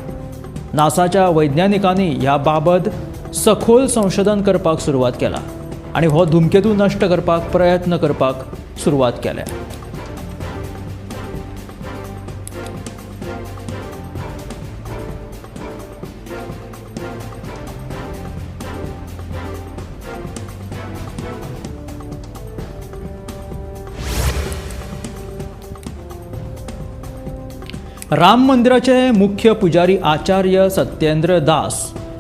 नासाच्या वैज्ञानिकांनी ह्या बाबत सखोल संशोधन करपाक सुरवात केला आनी हो धूमकेतू नश्ट करपाक प्रयत्न करपाक सुरवात केल्या. राम मंदिराचे मुख्य पुजारी आचार्य सत्येंद्र दास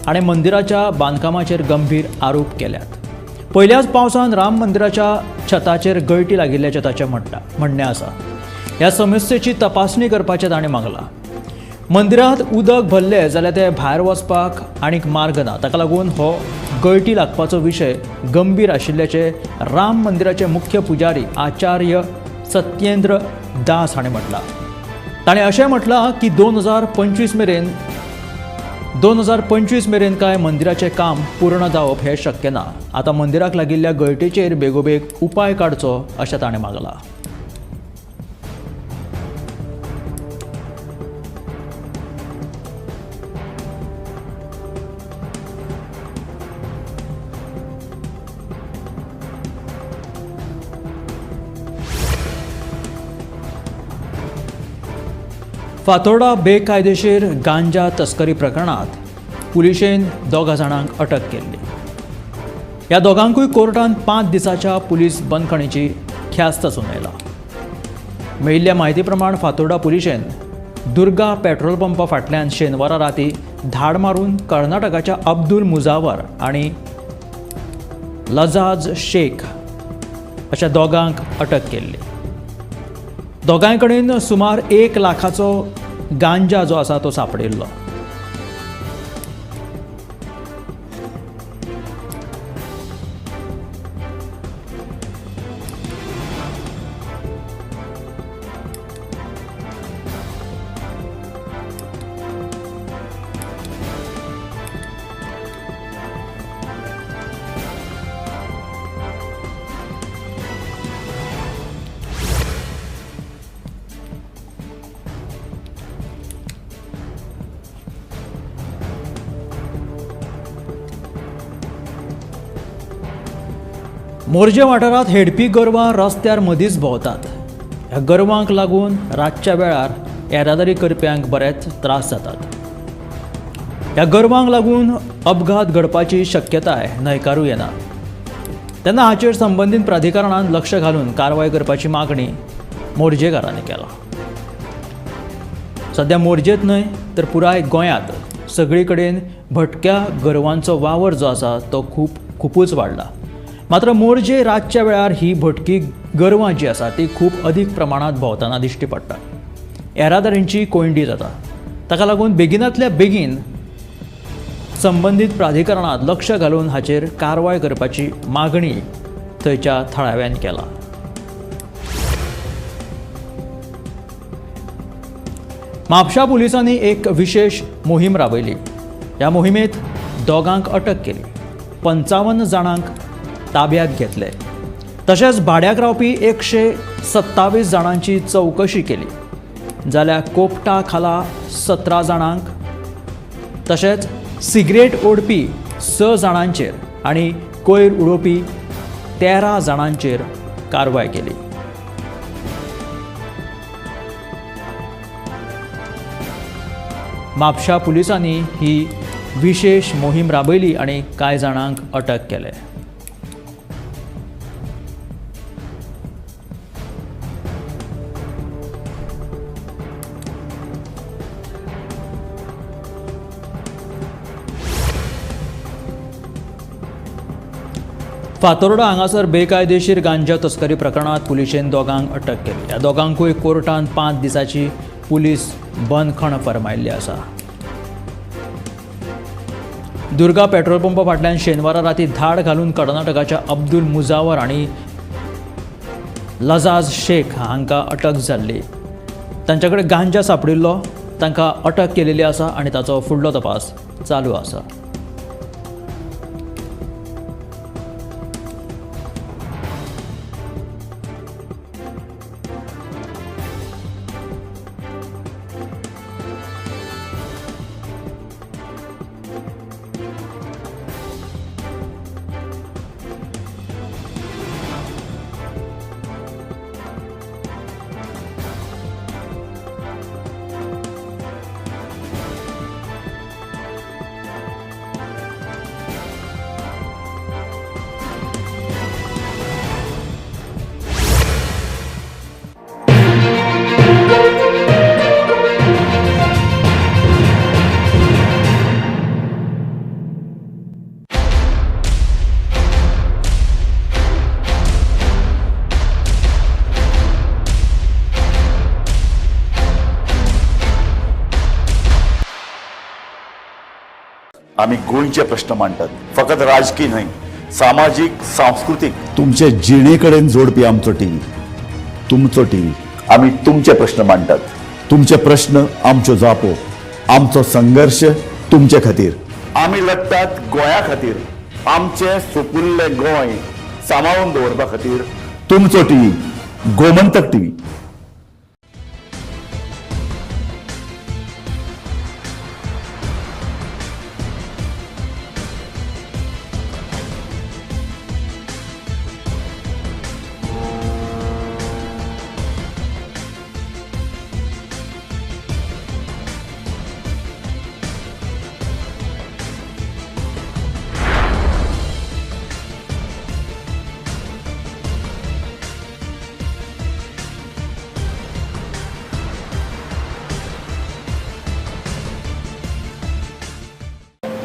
हाणें मंदिराच्या बांदकामाचेर गंभीर आरोप केल्यात. पयल्याच पावसान राम मंदिराच्या छताचेर गळटी लागिल्ल्याचें ताचें म्हणणें आसा. ह्या समस्येची तपासणी करपाचें ताणें मागलां. मंदिरांत उदक भरलें जाल्यार तें भायर वचपाक आनीक मार्ग ना, ताका लागून हो गळटी लागपाचो विशय गंभीर आशिल्ल्याचें राम मंदिराचे मुख्य पुजारी आचार्य सत्येंद्र दास हाणें म्हटलां. ताणें अशें म्हटलां की 2025 मेरेन काय मंदिराचें काम पूर्ण जावप हें शक्य ना. आतां मंदिराक लागिल्ल्या गळटेचेर बेगोबेग उपाय काडचो अशें ताणें मागलां. फातोर्डा बेकायदेशीर गांजा तस्करी प्रकरणात पुलिशेन 2 जाणांक अटक केल्ली. ह्या दोगांकूय कोर्टान 5 दिसाच्या पुलीस बंदखणीची ख्यास्त सुनायला. मेळिल्ल्या म्हायती प्रमाण फातोर्डा पुलिशेन दुर्गा पेट्रोल पंपा फाटल्यान शेनवारा राती धाड मारून कर्नाटकाच्या अब्दुल मुजावर आनी लजाज शेख अशा दोगांक अटक केल्ली. दोगांय कडेन सुमार 1 लाखाचो गांजा जो आसा तो सापडिल्लो. मोरजे वाठारांत हेडपी गोरवां रस्त्यार मदींच भोंवतात. ह्या गोरवांक लागून रातच्या वेळार येरादारी करप्यांक बरेच त्रास जातात. ह्या गोरवांक लागून अपघात घडपाची शक्यताय न्हयकारूं येना. तेन्ना हाचेर संबंदीत प्राधिकरणान लक्ष घालून कारवाय करपाची मागणी मोरजेकारांनी केला. सध्या मोरजेंत न्हय तर पुराय गोंयांत सगळी कडेन भटक्या गोरवांचो वावर जो आसा तो खुबूच वाडला. मात्र मोरजे रातच्या वेळार ही भटकी गोरवां जी आसा ती खूब अदीक प्रमाणांत भोंवतना दिश्टी पडटा. येरादारींची कोंयडी जाता. ताका लागून बेगिनांतल्या बेगीन संबंदीत प्राधिकरणांत लक्ष घालून हाचेर कारवाय करपाची मागणी थंयच्या थळाव्यांनी केला. म्हापशा पुलिसांनी एक विशेष मोहीम राबयली. ह्या मोहिमेंत 2 अटक केली. 55 जाणांक ताब्यात घेतले. तशेंच भाड्याक रावपी 100 27 जाणांची चवकशी केली. जाल्यार कोपटा खाला 17 जाणांक तशेंच सिगरेट ओडपी 6 जाणांचेर आनी कोयर उडोवपी 13 जाणांचेर कारवाय केली. म्हापशा पुलिसांनी ही विशेष मोहीम राबयली आनी कांय जाणांक अटक केले. फातोर्डा हांगासर बेकायदेशीर गांजा तस्करी प्रकरणात पुलिशेन दोगांक अटक केली. ह्या दोगांकूय कोर्टान 5 दिसांची पुलीस बंदखण फर्मायिल्ली आसा. दुर्गा पेट्रोल पंपा फाटल्यान शेनवारा राती धाड घालून कर्नाटकाच्या अब्दुल मुजावर आनी लजाज शेख हांकां अटक जाल्ली. तांचे कडेन गांजा सांपडिल्लो. तांकां अटक केलेली आसा आनी ताचो फुडलो तपास चालू आसा. आमी गोंयचे प्रश्न मांडटात, फकत राजकीय न्हय, सामाजीक, सांस्कृतीक, तुमचे जिणे कडेन जोडपी आमचो टीव्ही, तुमचो टीव्ही. आमी तुमचे प्रश्न मांडटात, तुमचे प्रश्न आमच्यो जापो, आमचो संघर्श तुमचे खातीर. आमी लढटात गोंया खातीर, आमचें सुपुल्लें गोंय सांबाळून दवरपा खातीर. तुमचो टीव्ही, गोमंतक टीव्ही.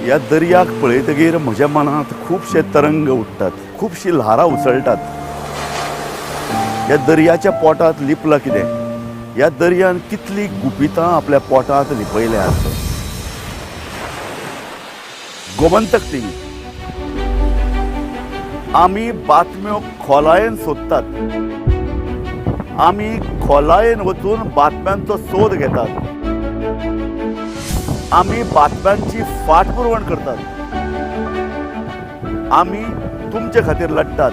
ह्या दर्याक पळयतगीर म्हज्या मनांत खुबशे तरंग उठ्ठात, खुबशी ल्हारां उसळटात. ह्या दर्याच्या पोटांत लिपलां कितें? ह्या दर्यान कितलीं गुपितां आपल्या पोटांत लिपयल्यांत. गोमंतक टीव्ही आमी बातम्यो खोलायेन सोदतात, आमी खोलायेन वचून बातम्यांचो सोद घेतात, आमी बातम्यांची फाटपुरवण करतात, आमी तुमचे खातीर लढटात,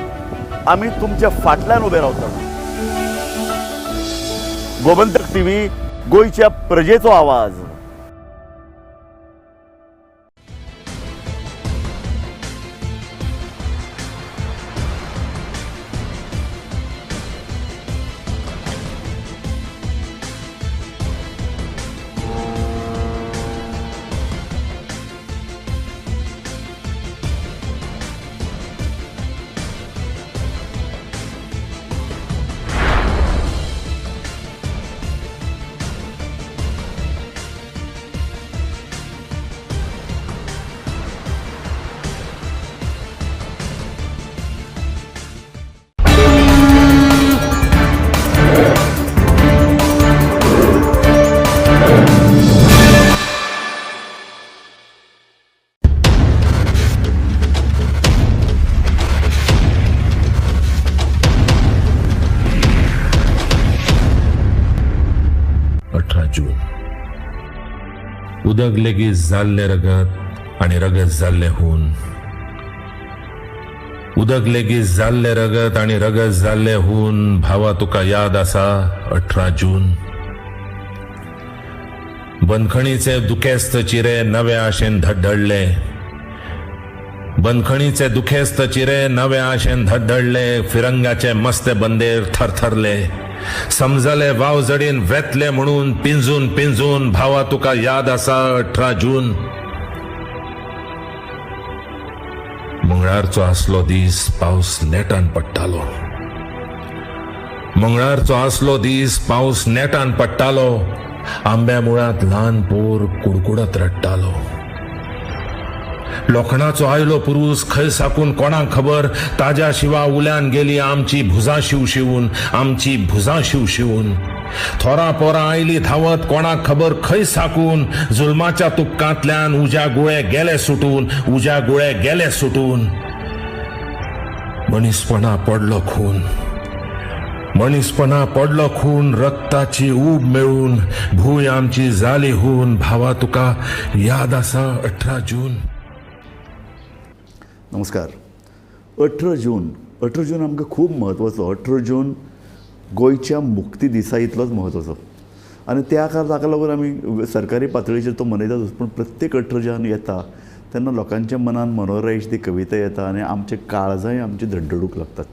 आमी तुमच्या फाटल्यान उबे रावतात. गोमंतक टीव्ही, गोंयच्या प्रजेचो आवाज. उदक लेगीत जाल्लें रगत आनी रगत जाल्लें हून. उदक लेगीत जाल्लें रगत आनी रगत जाल्लें हून. भावा तुका याद आसा 18 जून. बंदखणीचे दुखेस्त चिरे नव्या आशेन धडधडले. बंदखणीचे दुखेस्त चिरे नव्या आशेन धडधडले. फिरंगाचे मस्ते बंदेर थरथरले. समजले वाव जडीन वेतले म्हणून पिंजून पिंजून. भावा तुका याद आसा 18 जून. मंगळारचो आसलो दीस, पावस नेटान पडटालो. मंगळारचो आसलो दीस, पावस नेटान पडटालो. आंब्या मुळांत ल्हान पोर कुडकुडत रडटालो. लोखणाचो आयलो पुरूस खंय साकून कोणाक खबर. ताज्या शिवा उल्यान गेली आमची भुजां शिवशिवून, आमची भुजां शिवशिवून. थोरां पोरां आयली धांवत कोणाक खबर खंय साकून. जुलमाच्या तुपकांतल्यान उज्या गुळे गेले सुटून, उज्या गुळे गेले सुटून. मनीसपणा पडलो खून, मनीसपणा पडलो खून. रक्ताची ऊब मेळून भूंय आमची जाली हून. भावा तुका याद आसा 18 जून. नमस्कार. 18 जून, 18 जून आमकां खूब म्हत्वाचो. 18 जून गोंयच्या मुक्ती दिसा इतलोच म्हत्वाचो आनी त्या ताका लागून आमी सरकारी पातळीचेर तो मनयतातूच, पूण प्रत्येक 18 जून येता तेन्ना लोकांच्या मनान मनोहररायची ती कविता येता आनी आमचे काळजांय आमचे धडधडूंक लागतात.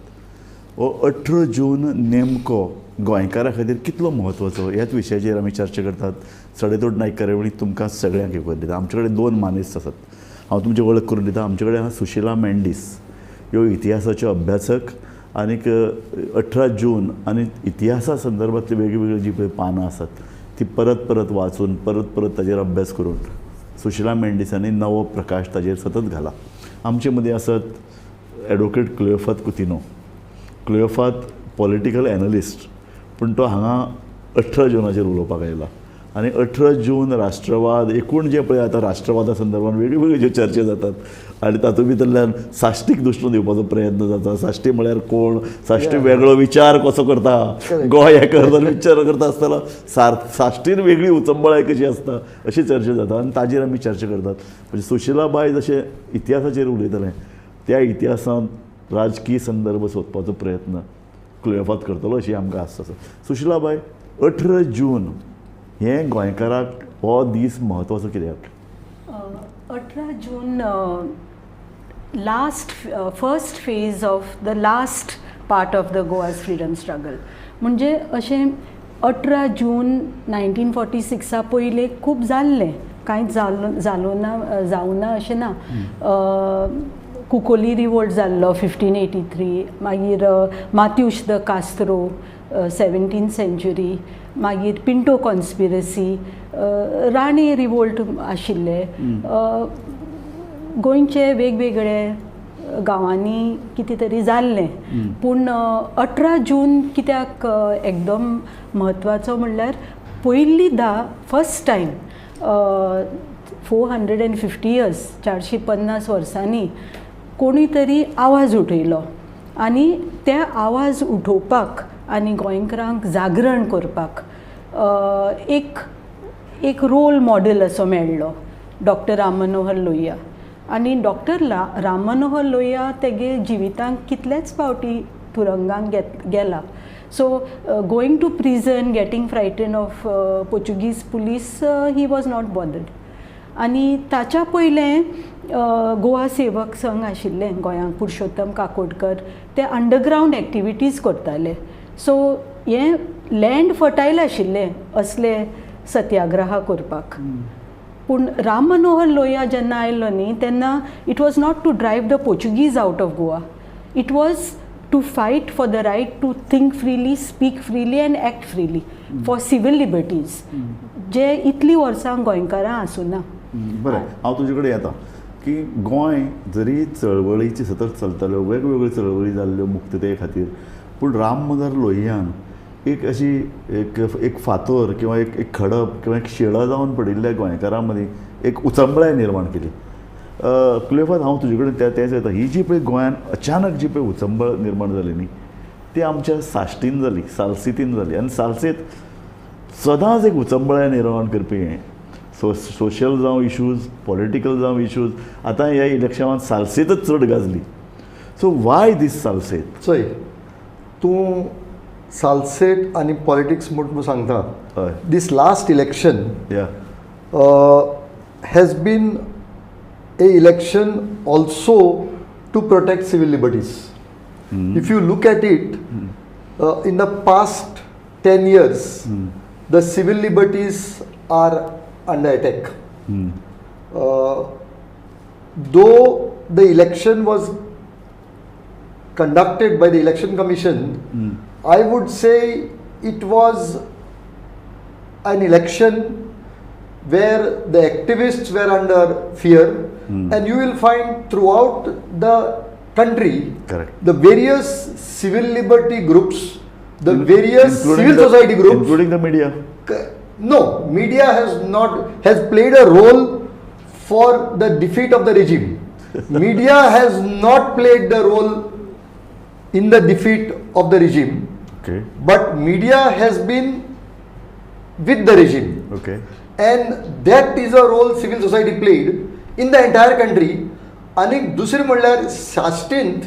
हो 18 जून नेमको गोंयकारां खातीर कितलो म्हत्वाचो ह्याच विशयाचेर आमी चर्चा करतात. सडेतोड नायक कार्यावळीक तुमकां सगळ्यांक येवकार दिता. आमचे कडेन दोन मानेस्त आसात, हांव तुमची वळख करून दिता. आमचे कडेन आहा सुशिला मेंडीस, ह्यो इतिहासाच्यो अभ्यासक आनीक 18 जून आनी इतिहासा संदर्भांतली वेगळी वेगळी जी पळय पानां आसात ती परत परत वाचून परत परत ताजेर अभ्यास करून सुशिला मेंडीसांनी नवो प्रकाश ताजेर सतत घाला. आमचे मदीं आसत advocate Cleofato Coutinho. Cleofato political analyst, पूण तो हांगा 18 जुनाचेर उलोवपाक आयला आनी 18 जून राष्ट्रवाद एकूण जे पळय आतां राष्ट्रवादा संदर्भात वेगळी वेगळी ज्यो चर्चा जातात आनी तातूंत भितरल्यान साश्टीक दुश्ण दिवपाचो प्रयत्न जाता. साश्टी म्हळ्यार कोण, साश्टी वेगळो विचार कसो करता, गोंय हें करता विचार करता आसतना साश्टीन वेगळी उचंबळाय कशी आसता अशी चर्चा जाता आनी ताजेर आमी चर्चा करतात. म्हणजे सुशिलाबाय जशें इतिहासाचेर उलयतलें त्या इतिहासांत राजकीय संदर्भ सोदपाचो प्रयत्न क्लियोफात करतलो अशी आमकां आस्त आसा. सुशिलाबाय, 18 जून हें गोंयकाराक हो दीस म्हत्वाचो कित्याक? 18 जून last first phase of the last part of the Goa's freedom struggle. म्हणजे अशें 18 जून 1946 पयलें खूब जाल्लें, कांयच जालो ना, जावं ना अशें ना. कुकोली रिवोल्ट जाल्लो 1583, मागीर मात्यूश the Castro 17th century, मागीर पिंटो कॉन्स्पिरसी, राणे रिवोल्ट आशिल्ले. गोंयचे वेगवेगळे गांवांनी कितें तरी जाल्लें, पूण 18 जून कित्याक एकदम म्हत्वाचो म्हणल्यार पयलींदा फर्स्ट टायम 450 इयर्स 450 वर्सांनी कोणी तरी आवाज उठयलो आनी त्या आवाज उठोवपाक आनी गोंयकारांक जागरण करपाक एक एक रोल मॉडेल असो मेळ्ळो, डॉक्टर राम मनोहर लोहिया. आनी डॉक्टर राम मनोहर लोहिया तेगे जिवितांत कितलेच फावटी तुरंगांक गेला. So going to prison, getting frighten of Portuguese police, he was not bothered. आनी ताच्या पयलें गोवा सेवक संघ आशिल्लें गोंयांत, पुरुषोत्तम काकोडकर, ते अंडरग्रावंड एक्टिविटीज करताले. सो हें लँड फर्टायल आशिल्लें असले सत्याग्रह करपाक. पूण राम मनोहर लोहिया जेन्ना आयलो न्ही तेन्ना it was not to drive the Portuguese out of Goa, it was to fight for the right to think freely, speak freely and act freely for civil liberties, जे इतलीं वर्सां गोंयकारां आसूं ना. बरें, हांव तुजे कडेन येता की गोंय जरी चळवळीची सतत चलताल्यो, वेगवेगळ्यो चळवळी जाल्ल्यो मुक्तते खातीर, पूण राम मनोहर लोहियान एक अशी एक एक फातर किंवा एक एक खडप किंवा एक शिळा जावन पडिल्ल्या गोंयकारां मदीं एक उचंबळाय निर्माण केली. क्लियोफात, हांव तुजे कडेन तेंच येता. ही जी पळय गोंयांत अचानक जी पळय उचंबळ निर्माण जाली न्ही ती आमच्या साश्टीन जाली, सालसेतीन जाली. आनी सालसेत सदांच एक उचंबळाय निर्माण करपी हें सोशल जावं इशूज, पॉलिटिकल जावं इशूज, आतां ह्या इलेक्शनान सालसेतच चड गाजली. So why this Salcete? चोय, तूं सालसेट आनी पॉलिटिक्स म्हूण सांगता. This last election has been a election also to protect civil liberties. If you look at it, in the past 10 years, the civil liberties are under attack. Though the election was conducted by the Election Commission, I would say it was an election where the activists were under fear, and you will find throughout the country, correct, the various civil liberty groups, the various civil society groups, including the media. No, media has played a role for the defeat of the regime. Media has not played the role in the defeat of the regime. Okay. But media has been with the regime. Okay. And that is a role civil society played in the entire country. आणि दुसरे म्हणल्यार साश्टींत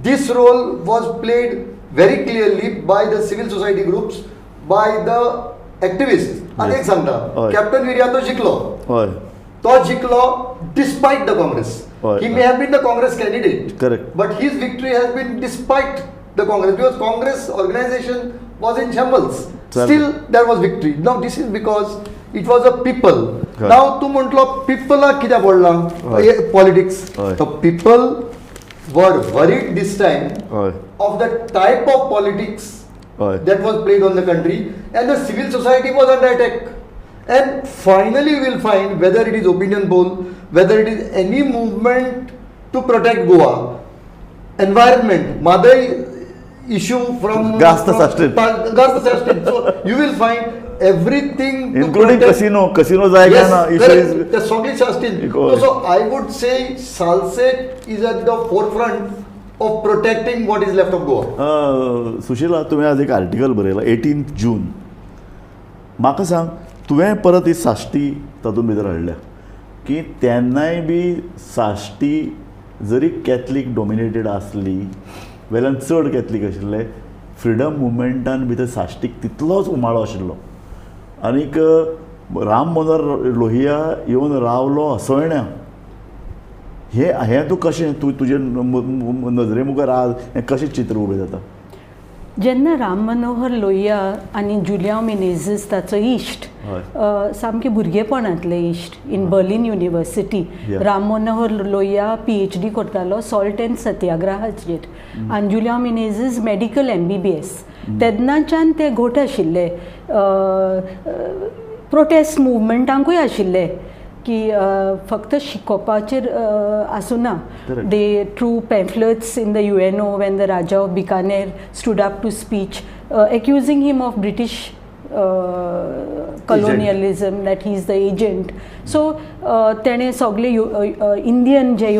this role was played very clearly by the civil society groups, by the activists. आनी एक सांगता, कॅप्टन विरियातो जिखलो, तो जिखलो despite the Congress. He may have been the Congress candidate, correct, but his victory has been despite the Congress, because Congress organization was in shambles. Still there was victory. Now this is because it was a people. Now तूं म्हटलो पिपलाक कित्याक पडलां politics. The people were worried this time of the type of politics that was played on the country, and the civil society was under attack. And finally you will find, whether it is opinion poll, whether it is any movement to protect Goa, environment, Madai issue from Gasta Sashtin. So you will find everything, including casino, casino जाय ना issue is the Sogli Shastin. So I would say Salcete is at the forefront of protecting what is left of Goa. Sushila, तुवें आज एक आर्टिकल बरयला 18 जून. म्हाका सांग, तुवें परत ही साश्टी तातूंत भितर हाडल्या की तेन्नाय बी साश्टी जरी कॅथलीक डॉमिनेटेड आसली, वेल्यान चड कॅथलीक आशिल्ले, फ्रिडम मुवमेंटान भितर साश्टीक तितलोच उमाळो आशिल्लो. आनीक राम मनोहर लोहिया येवन रावलो असोळण्या. हें हें तूं कशें तूं तुजे नजरे मुखार आज हें कशें चित्र उबें जाता? जेन्ना राम मनोहर लोहिया आनी जुलियांव मिनेझीस ताचो इश्ट, सामके भुरगेपणांतले इश्ट, in Berlin University, Ram Manohar Lohia PhD करतालो सॉल्ट एंड सत्याग्रहाचेर आनी Juliao Menezes medical MBBS. तेन्नाच्यान ते घोट आशिल्ले, प्रोटेस्ट मुवमेंटांकूय आशिल्ले की फक्त शिकोवपाचेर आसुना. They threw pamphlets in the UNO when the Raja of Bikaner stood up to speech accusing him of British colonialism, that he is the agent. So तेणें सगळे इंडियन जे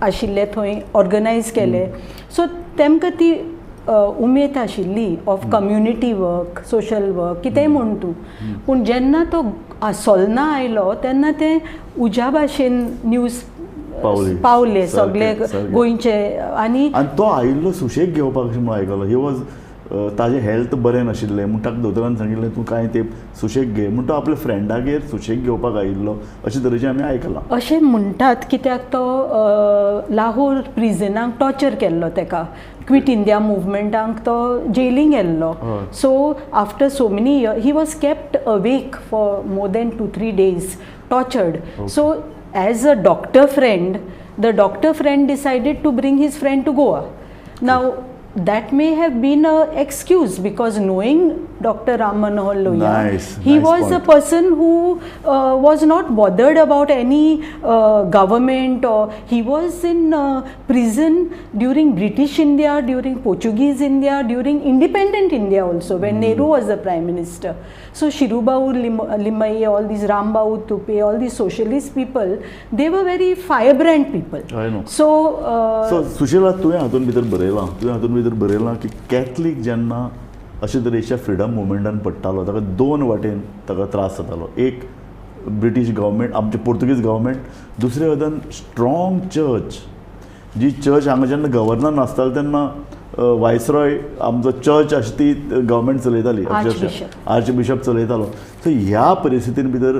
आशिल्ले थंय ऑर्गनायज केले. सो तेमकां ती उमेद आशिल्ली of community work, social work, कितेंय म्हण तूं. पूण जेन्ना तो आसोलना आयलो तेन्ना तें उज्या भाशेन न्यूज पावले सगळे गोंयचे. आनी तो आयिल्लो सुशेग घेवपाक अशें म्हूण आयकलो. He was ताजें हेल्थ बरें नाशिल्लें म्हूण ताका दोतोरान सांगिल्लें तूं कांय तेंप सुशेग घे, म्हूण तो आपल्या फ्रेंडागेर सुशेग घेवपाक आयिल्लो अशे तरेचें आमी आयकलां. अशें म्हणटात कित्याक तो लाहोर प्रिजनाक टॉर्चर केल्लो तेका, क्विट इंडिया मुवमेंटाक तो जेलींग गेल्लो. So after so many year he was kept awake for more than 2-3 days, tortured. So as a doctor friend, the doctor friend decided to bring his friend to Goa. Now that may have been an excuse, because knowing Dr. Ram Manohar Lohia, he was a person who was not bothered about any government, or he was in prison during British India, during Portuguese India, during independent India also, when Nehru was the Prime Minister. So Shirubau Limaye, all these Rambau Tupe, all these socialist people, they were very firebrand people. I know. So, so Sushila, तुवें हातूंत भितर बरयलां, तुवें हातूंत भितर बरयलां की कॅथलीक जेन्ना अशे तरेच्या फ्रिडम मुवमेंटान पडटालो ताका दोन वाटेन ताका त्रास जातालो. एक ब्रिटीश गव्हर्मेंट, आमचे पोर्तुगीज गव्हर्मेंट, दुसरे वटेन स्ट्रॉंग चर्च. जी चर्च हांगा जेन्ना गव्हर्नर नासतालो तेन्ना वायसरॉय आमचो चर्च अशी ती गव्हर्मेंट चलयताली, आर्च बिशप चलयतालो. सो ह्या परिस्थितीन भितर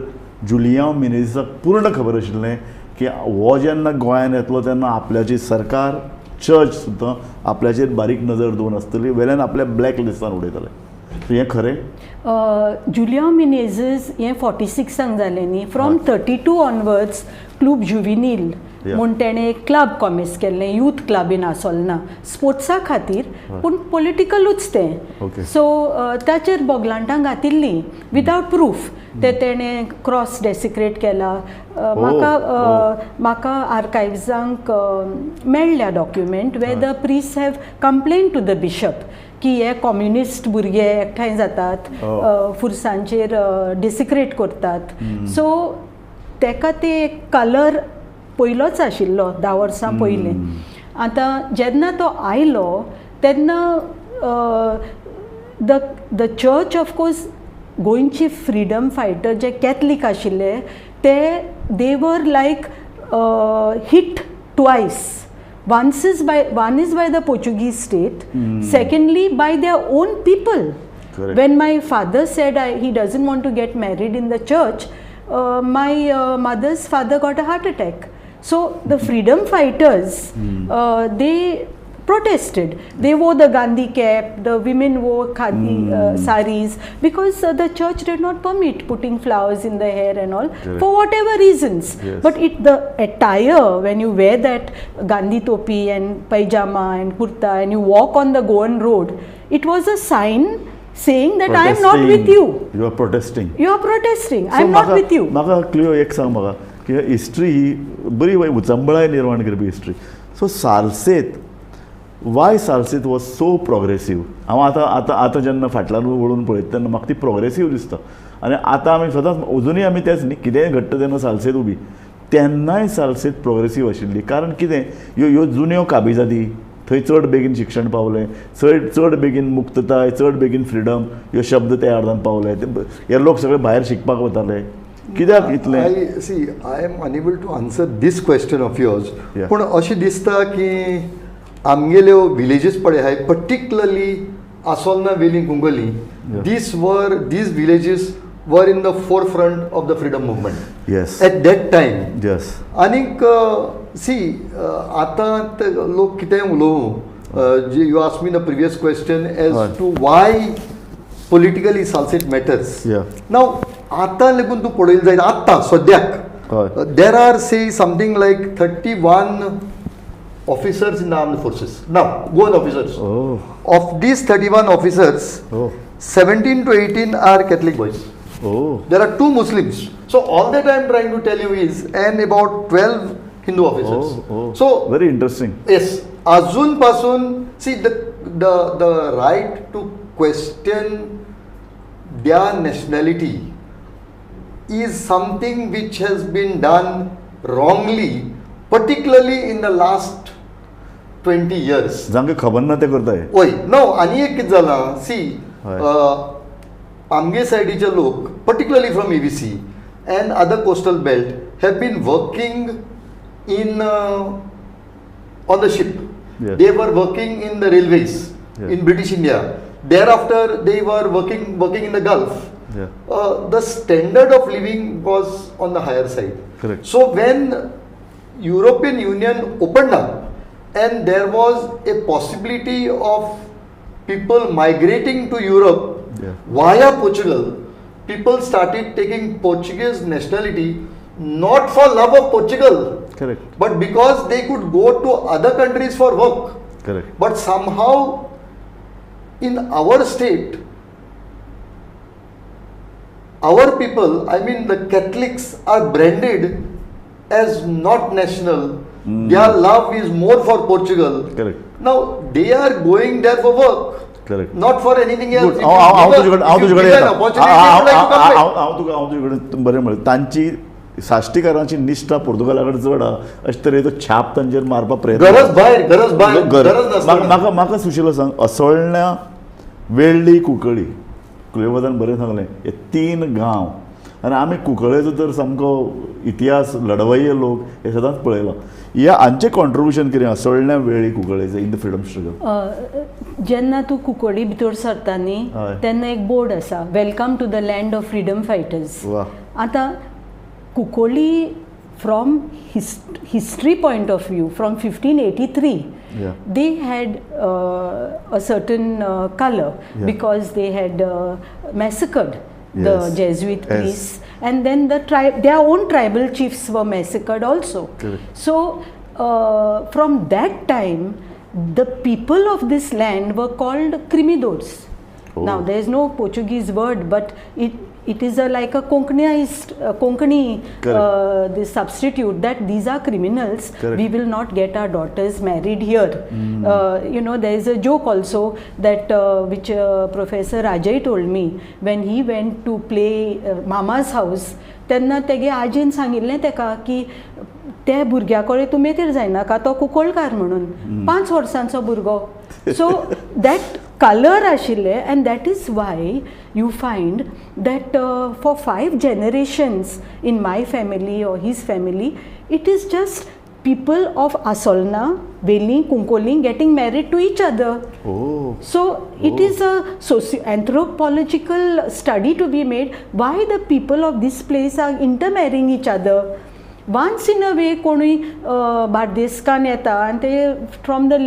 जुलियांव मिनेझीसाक पूर्ण खबर आशिल्लें की हो जेन्ना गोंयान येतलो तेन्ना आपल्याची सरकार चर्च सुद्दां आपल्याचेर बारीक नजर दवरून आसतली, वेल्यान आपल्या ब्लॅक लिस्टान उडयतले. हें खरें? जुलियांव मिनेझीस हें 46 जालें न्ही, फ्रॉम 32 ऑनवर्ड्स क्लूब जुविनील म्हूण तेणें एक क्लब कॉमेस केल्लें, यूथ क्लब इन आसोलना, स्पोर्ट्सा खातीर, पूण पॉलिटिकलूच तें. सो ताचेर बोगलांटां घातिल्लीं विदावट प्रूफ. ते तेणें क्रॉस डेसिक्रेट केला. म्हाका म्हाका आर्कायव्जांक मेळ्ळ्या document where the priest have complain to the bishop की हे कम्युनिस्ट भुरगे एकठांय जातात, फुरसांचेर डेसिक्रेट करतात. सो तेका ते एक कलर पयलोच आशिल्लो 10 वर्सां पयलीं. आतां जेन्ना तो आयलो तेन्ना the the church of course गोंयची फ्रिडम फायटर जे कॅथलीक आशिल्ले ते they were like hit twice. Once is by one is by the Portuguese state, secondly by their own people. Correct. When my father said he doesn't want to get married in the church, my mother's father got a heart attack. So the freedom fighters, they protested. They wore the Gandhi cap, the women wore khadi saris, because the church did not permit putting flowers in the hair and all. Correct. For whatever reasons. Yes. But it, the attire, when you wear that Gandhi topi and pajama and kurta and you walk on the Goan road, it was a sign saying that I am not with you. You are protesting. You are protesting. I am not with you. म्हाका क्लियो एक सांग म्हाका की हिस्ट्री ही बरी उचंबळाय निर्माण करपी history. So Salcete, why Salcete was so progressive? हांव आतां आतां आतां जेन्ना फाटल्यान वळून पळयता तेन्ना म्हाका ती प्रोग्रेसीव दिसता. आनी आतां आमी सदांच अजुनूय आमी तेच न्ही, कितेंय घडटा तेन्ना सालसेत उबी, तेन्नाय सालसेत प्रोग्रेसीव आशिल्ली. कारण कितें, ह्यो ह्यो जुन्यो काबिजादी, थंय चड बेगीन शिक्षण पावलें, चड चड बेगीन मुक्तताय, चड बेगीन फ्रिडम ह्यो शब्द त्या अर्दान पावले. हे लोक सगळे भायर शिकपाक वताले. कित्याक इतलें? I see, I am unable to answer this question of yours. पूण अशें दिसता की आमगेल्यो विलेजीस पळय आहाय, पर्टिक्युलरली आसोलना, वेली, Cuncolim, these villages were in the forefront of the freedom movement. Yes. At that time. Yes. आनीक सी आतां लोक कितेंय उलोवं, you ask me the previous question as to why politically Salcete matters. Now आतां लेगून तूं पळयलें जायत, आतां सद्याक there are say something like 31 officers in the armed forces. Now, Goan officers. Oh. Of these 31 officers, 17 to 18 are Catholic boys. Oh. There are 2 Muslims. So all that I am trying to tell you is, and about 12 Hindu officers. Oh, oh. So very interesting. Yes. Azun pasun, see the right to question their nationality is something which has been done wrongly, particularly in the last 20 years. जांकां खबर ना ते करताय. वय नो, आनी एक कितें जालां, सी आमगे सायडीचे लोक particularly from EVC and other coastal belt have been working in on the ship. They were working in the railways in British India. Thereafter they were working in the Gulf. The standard of living was on the higher side. Correct. So when European Union opened up and there was a possibility of people migrating to Europe via Portugal, people started taking Portuguese nationality not for love of Portugal, Correct. but because they could go to other countries for work. Correct. But somehow in our state, our people, I mean the Catholics, are branded as not national. Their love is more for Portugal. Correct. Now they are going there for work. Correct. Not for anything else. हांव तुजे बरें म्हळें, तांची साश्टीकारांची निश्ठा पुर्तुगाला कडेन चड आहा अशे तरेचो छाप तांचेर मारपाक प्रयत्न. गरज भायर, गरज भायर, गरज. म्हाका म्हाका सुशीला सांग, असोळण्या, वेळ्ळी, कुंकळी, क्लियोबादान बरें सांगलें, हे 3 गांव आनी आमी कुंकळ्ळेचो तर सामको इतिहास लढवय्ये लोक हे सदांच पळयलां. ह्या हांचें कॉन्ट्रिब्युशन कितें असोळण्या वेळी कुंकळ्ळेचें इन the freedom struggle? जेन्ना तूं कुंकळ्ळी भितर सरता न्ही तेन्ना एक बोर्ड आसा, welcome to the land of freedom fighters. आतां Cuncolim from history point of view, from 1583 they had a certain color because they had massacred the Jesuit priests, and then the their own tribal chiefs were massacred also. Correct. So from that time, the people of this land were called Crimidors. Oh. Now there is no Portuguese word, but it is a, like a Konkaniized Konkani this substitute that these are criminals. Correct. We will not get our daughters married here. You know, there is a joke also that which Professor Rajay told me when he went to play Mama's house. तेन्ना तेगे आजेन सांगिल्लें तेका की त्या भुरग्या कडेन तूं मेतेर जायनाका, तो कुंकळकार म्हणून, 5 वर्सांचो भुरगो. सो that colour आशिल्लें, and that is why you find that for 5 generations in my family or his family, it is just people of Assolna, Veli, Cuncolim getting married to each other. Oh. So it is a socio-anthropological study to be made why the people of this place are intermarrying each other. Once in a way कोणूय बार्देसकान येता आनी ते from the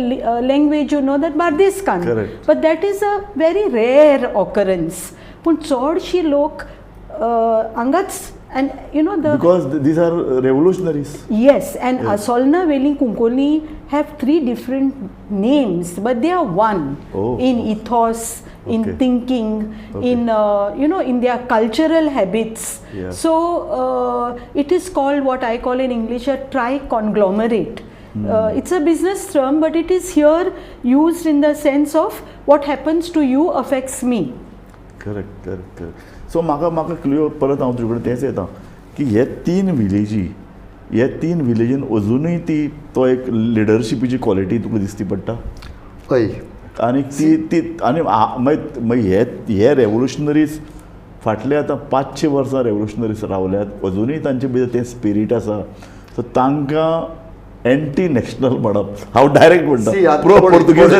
language you know that बार्देसकान, but that is a very rare occurrence. पूण चडशी लोक हांगाच, and you know the because these are revolutionaries. Yes, and Assolna, Veli, Cuncolim have 3 different names, but they are one in ethos, in thinking, in you know, in their cultural habits. So it is called what I call in English a tri-conglomerate. It's a business term, but it is here used in the sense of what happens to you affects me. Correct, correct, correct. So म्हाका म्हाका क्लियर परत हांव तुजे कडेन तेंच येता की हे 3 विलेजी, हे 3 विलेजीन अजुनूय ती तो एक लिडरशिपीची क्वॉलिटी तुका दिसती पडटा. हय, आनी ती ती आनी मागीर मागीर हे हे रेवोल्युशनरीज फाटले आतां 500 वर्सां रेवोल्युशनरीज रावल्यात, अजुनूय तांचे भितर तें स्पिरीट आसा. सो तांकां एंटी नॅशनल म्हणप हांव डायरेक्ट म्हणटा, प्रो पोर्तुगीज.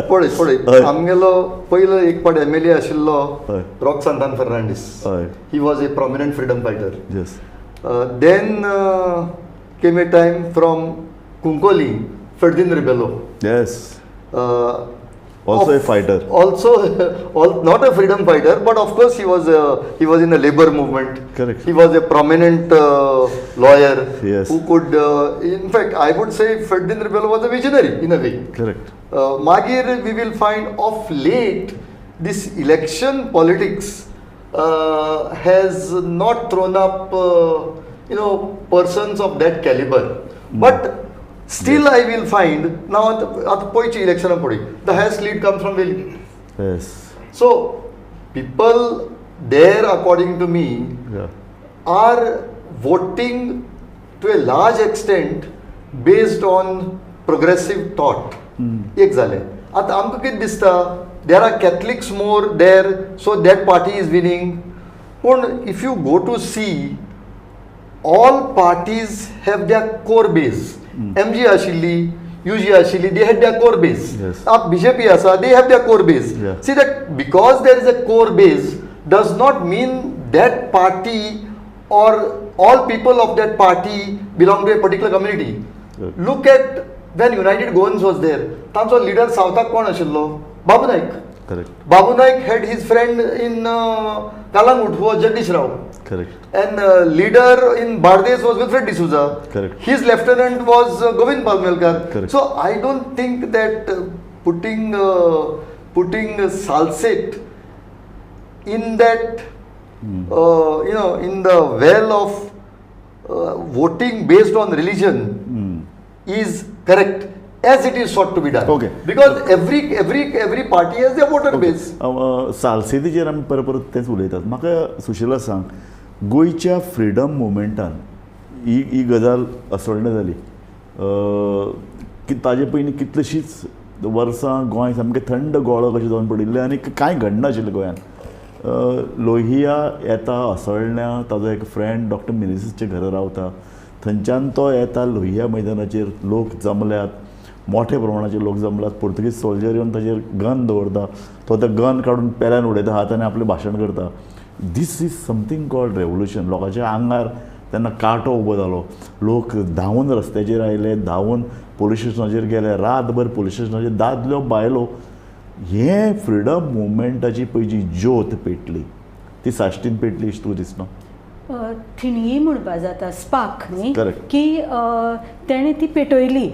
पळय पळय, आमगेलो पयलो एक पाट एम एल ए आशिल्लो Roque Santan Fernandes, he was a prominent freedom fighter. Yes. Then came a time from Cuncolim, Ferdinand Rebello. Yes. Also a fighter. Also, not a freedom fighter, but of course he was in the labor movement. Correct. He was a prominent lawyer. Yes. Who could, in fact, I would say Ferdinand Rebello was a visionary in a way. Correct. Magir, we will find of late this election politics has not thrown up, you know, persons of that caliber. But still, I will find now at poichi election podi, the highest lead comes from Veli. Yes. So people there, according to me, are voting to a large extent based on progressive thought. एक जालें. आतां आमकां कितें दिसता, there are Catholics more there, so that party is winning. पूण if you go to see, all parties have their core base. MG आशिल्ली, UG आशिल्ली, they had their core base. आप BJP आसा, they have their core base. See that because there is a core base does not mean that party or all people of that party belong to a particular community. Look at when United Goans was there, तांचो leader सावथाक कोण आशिल्लो? Babu Naik. Correct. Babu Naik had his friend in Calangute who was Jagdish Rao. Correct. And leader in Bardez was Wilfred D'Souza. Correct. His lieutenant was Govind Palmelkar. Correct. So I don't think that putting Salcete in that you know, in the well of voting based on religion is correct as it is sought to be done. Okay. Because every party has their voter base. सालसेतीचेर आमी परत परत तेंच उलयतात. म्हाका सुशीला सांग, गोंयच्या फ्रिडम मुवमेंटान ही ही गजाल असोळणें जाली की ताजे पयलीं कितलींशींच वर्सां गोंय सामकें थंड गोळो कशें जावन पडिल्लें आनी कांय घडनाशिल्लें गोंयांत. लोहिया येता असळण्या, ताजो एक फ्रेंड डॉक्टर मिनेसीसच्या घरा रावता, थंयच्यान तो येता लोहिया मैदानाचेर, लोक जमल्यात, मोठे प्रमाणाचेर लोक जमल्यात, पुर्तुगीज सोल्जर येवन ताचेर गन दवरता, तो ते गन काडून पेल्यान उडयता हात आनी आपलें भाशण करता. This is something called revolution. लोकांच्या आंगार तेन्ना कांटो उबो जालो, लोक धांवून रस्त्याचेर आयले, धांवून पोलीस स्टेशनाचेर गेले, रातभर पोलीस स्टेशनाचेर दादल्यो बायलो. हें फ्रिडम मुवमेंटाची पळय जी ज्योत पेटली ती साश्टीन पेटली अशें तुका दिसना? थिणगी म्हणपा जाता, स्पार्क न्ही, की तेणें ती पेटयली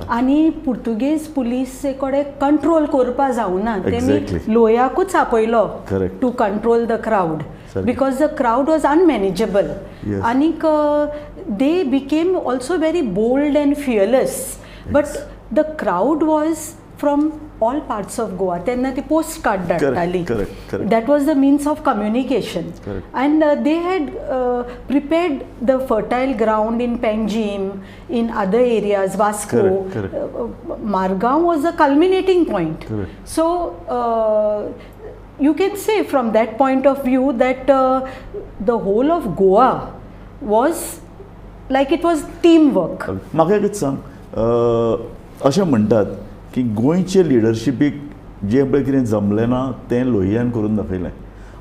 आनी पुर्तुगेज पुलिसे कडेन कंट्रोल करपा जावना, तेमी लोयाकूच आपयलो to control the crowd, because the crowd was unmanageable. आनीक they became also very bold and fearless, but the crowd was from all parts of Goa. तेन्ना ती पोस्ट कार्ड धाडटाली, that was the means of communication. And they had prepared the fertile ground in Panjim, in other areas, Vasco, Margao was a culminating point. So you can say from that point of view that the whole of Goa was like it was team work. म्हाका एकच सांग, अशें म्हणटात की गोंयचे लिडरशिपीक जें पळय कितें जमलें ना तें लोहियान करून दाखयलें.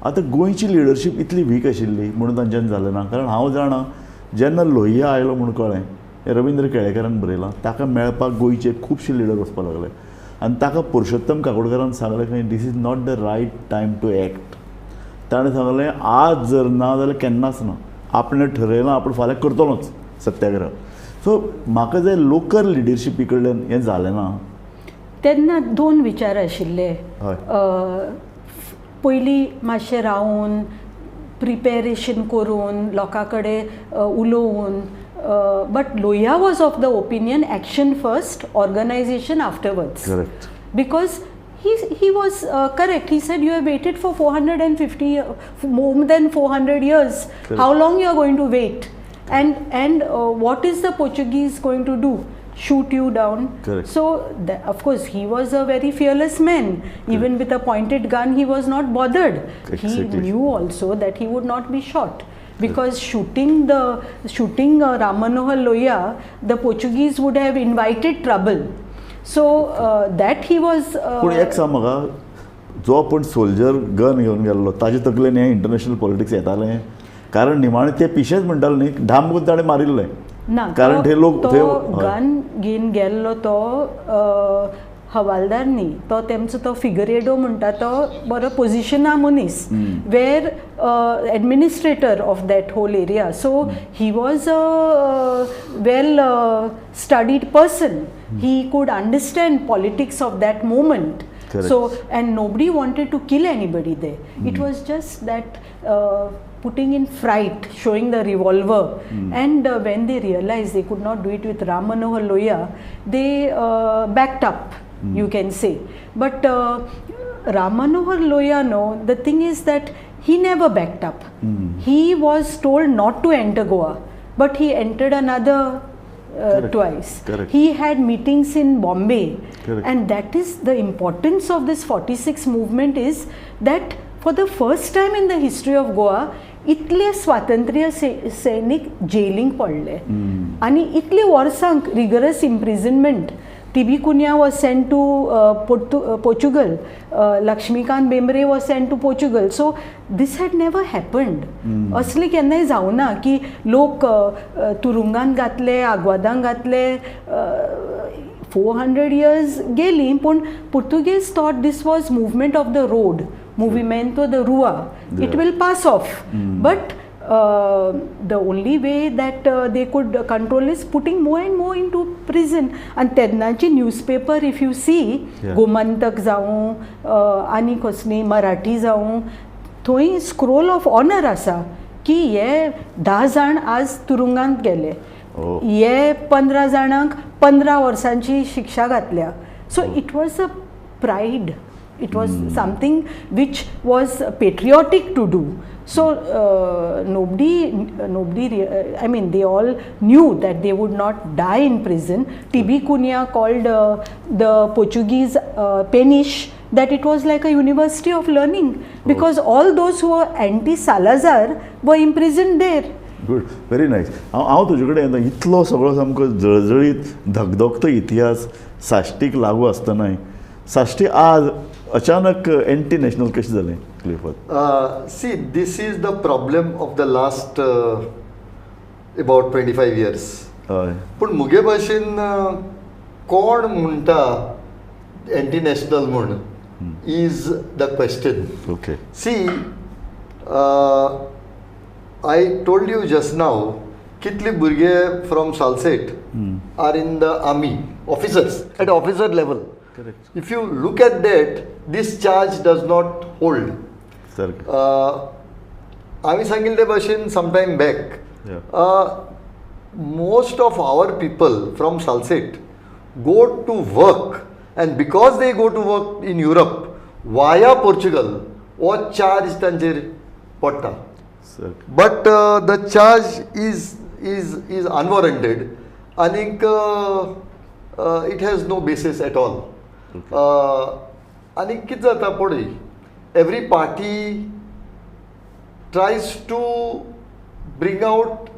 आतां गोंयची लिडरशीप इतली वीक आशिल्ली म्हणून तांच्यान जालें ना, कारण हांव जाणा जेन्ना लोहिया आयलो म्हूण कळ्ळें, हें रविंद्र केळेकारान बरयलां, ताका मेळपाक गोंयचे खुबशे लिडर वचपाक लागले आनी ताका पुरुषोत्तम काकोडकारान सांगलें खंय this is not the right time to act. ताणें सांगलें आज जर ना जाल्यार केन्नाच ना, आपणें ठरयलां आपूण फाल्यां करतलोच सत्याग्रह. सो म्हाका जाय लोकल लिडरशिपी कडल्यान हें जालें ना. तेन्ना दोन विचार आशिल्ले, पयलीं मातशें रावन प्रिपेरेशन करून लोकां कडेन उलोवन, but Lohia was of the opinion action first, organisation afterwards. Correct. Because he was correct. He said you have waited for 450, more than 400 years. Correct. How long you are going to wait? And what is the Portuguese going to do? Shoot you down? Correct. So of course he was a very fearless man. Even with a pointed gun he was not bothered. Exactly. He knew also that he would not be shot, because shooting Ram Manohar Lohia, the Portuguese would have invited trouble. So that he was. पूण एक सांग म्हाका, जो आपूण सोल्जर गन घेवन गेल्लो ताजे तकलेन हें इंटरनॅशनल पॉलिटिक्स येतालें? कारण निमाणें ते पिशेच म्हणटाले न्ही, धाम करून ताणें मारिल्लें ना, कारण ते लोक तो गन घेवन गेल्लो तो हवालदार न्ही, तो तेमचो तो फिगरेडो म्हणटा तो बरो पोजिशना मनीस, where administrator of that whole area. So he was a well studied person. He could understand politics of that moment. So and nobody wanted to kill anybody there. It was just that putting in fright, showing the revolver. And when they realized they could not do it with Ram Manohar Lohia, they backed up, you can say. But Ram Manohar Lohia, no, the thing is that he never backed up. He was told not to enter Goa, but he entered another twice. Correct. He had meetings in Bombay. Correct. And that is the importance of this 46 movement, is that for the first time in the history of Goa, इतले स्वातंत्र्य सैनिक जेलींक पडले आनी इतले वर्सांक rigorous imprisonment. T B Cunha was sent to Portugal, Laxmikant Bembre was sent to Portugal. So this had never happened. असलें केन्नाय जावना की लोक तुरुंगान घातले, आग्वादान घातले. 400 years गेली, पूण Portuguese thought this was movement of the road, movimento de rua. Yeah. It will pass off. But the only way that they could control is putting more and more into prison. And तेन्नाची newspaper, if you see, yeah. Gomantak जावं आनी कसली मराठी जावं, थंय स्क्रोल ऑफ ऑनर आसा की हे 10 जाण आज तुरुंगांत गेले, हे 15 जाणांक 15 वर्सांची शिक्षा घातल्या. So it was a pride. It was something which was patriotic to do. So nobody, I mean, they all knew that they would not die in prison. T.B. Cunha called the Portuguese Peniche that it was like a university of learning because all those who were anti-Salazar were imprisoned there. Good, very nice. हांव तुजे कडेन येता. इतलो सगळो सामको जळजळीत धगधगतो इतिहास साश्टीक लागू आसतनाय साश्टी आज अचानक एंटी नॅशनल कशें जालें Clifford? See, this is the problem of the last about 25 years. हय. पूण मुगे भाशेन कोण म्हणटा एंटी नॅशनल म्हूण is the question. Okay. See, I told you just now कितले भुरगे from Salcete are in the army, officers at officer level. Correct. If you look at that, this charge does not hold. हांवें सांगिल्ले ते भाशेन sometime back, most of our people from Salcete go to work, and because they go to work in Europe via Portugal, हो चार्ज तांचेर पडटा. But the charge is unwarranted आनीक it has no basis at all. आनी कितें जाता पळय, every party tries to bring out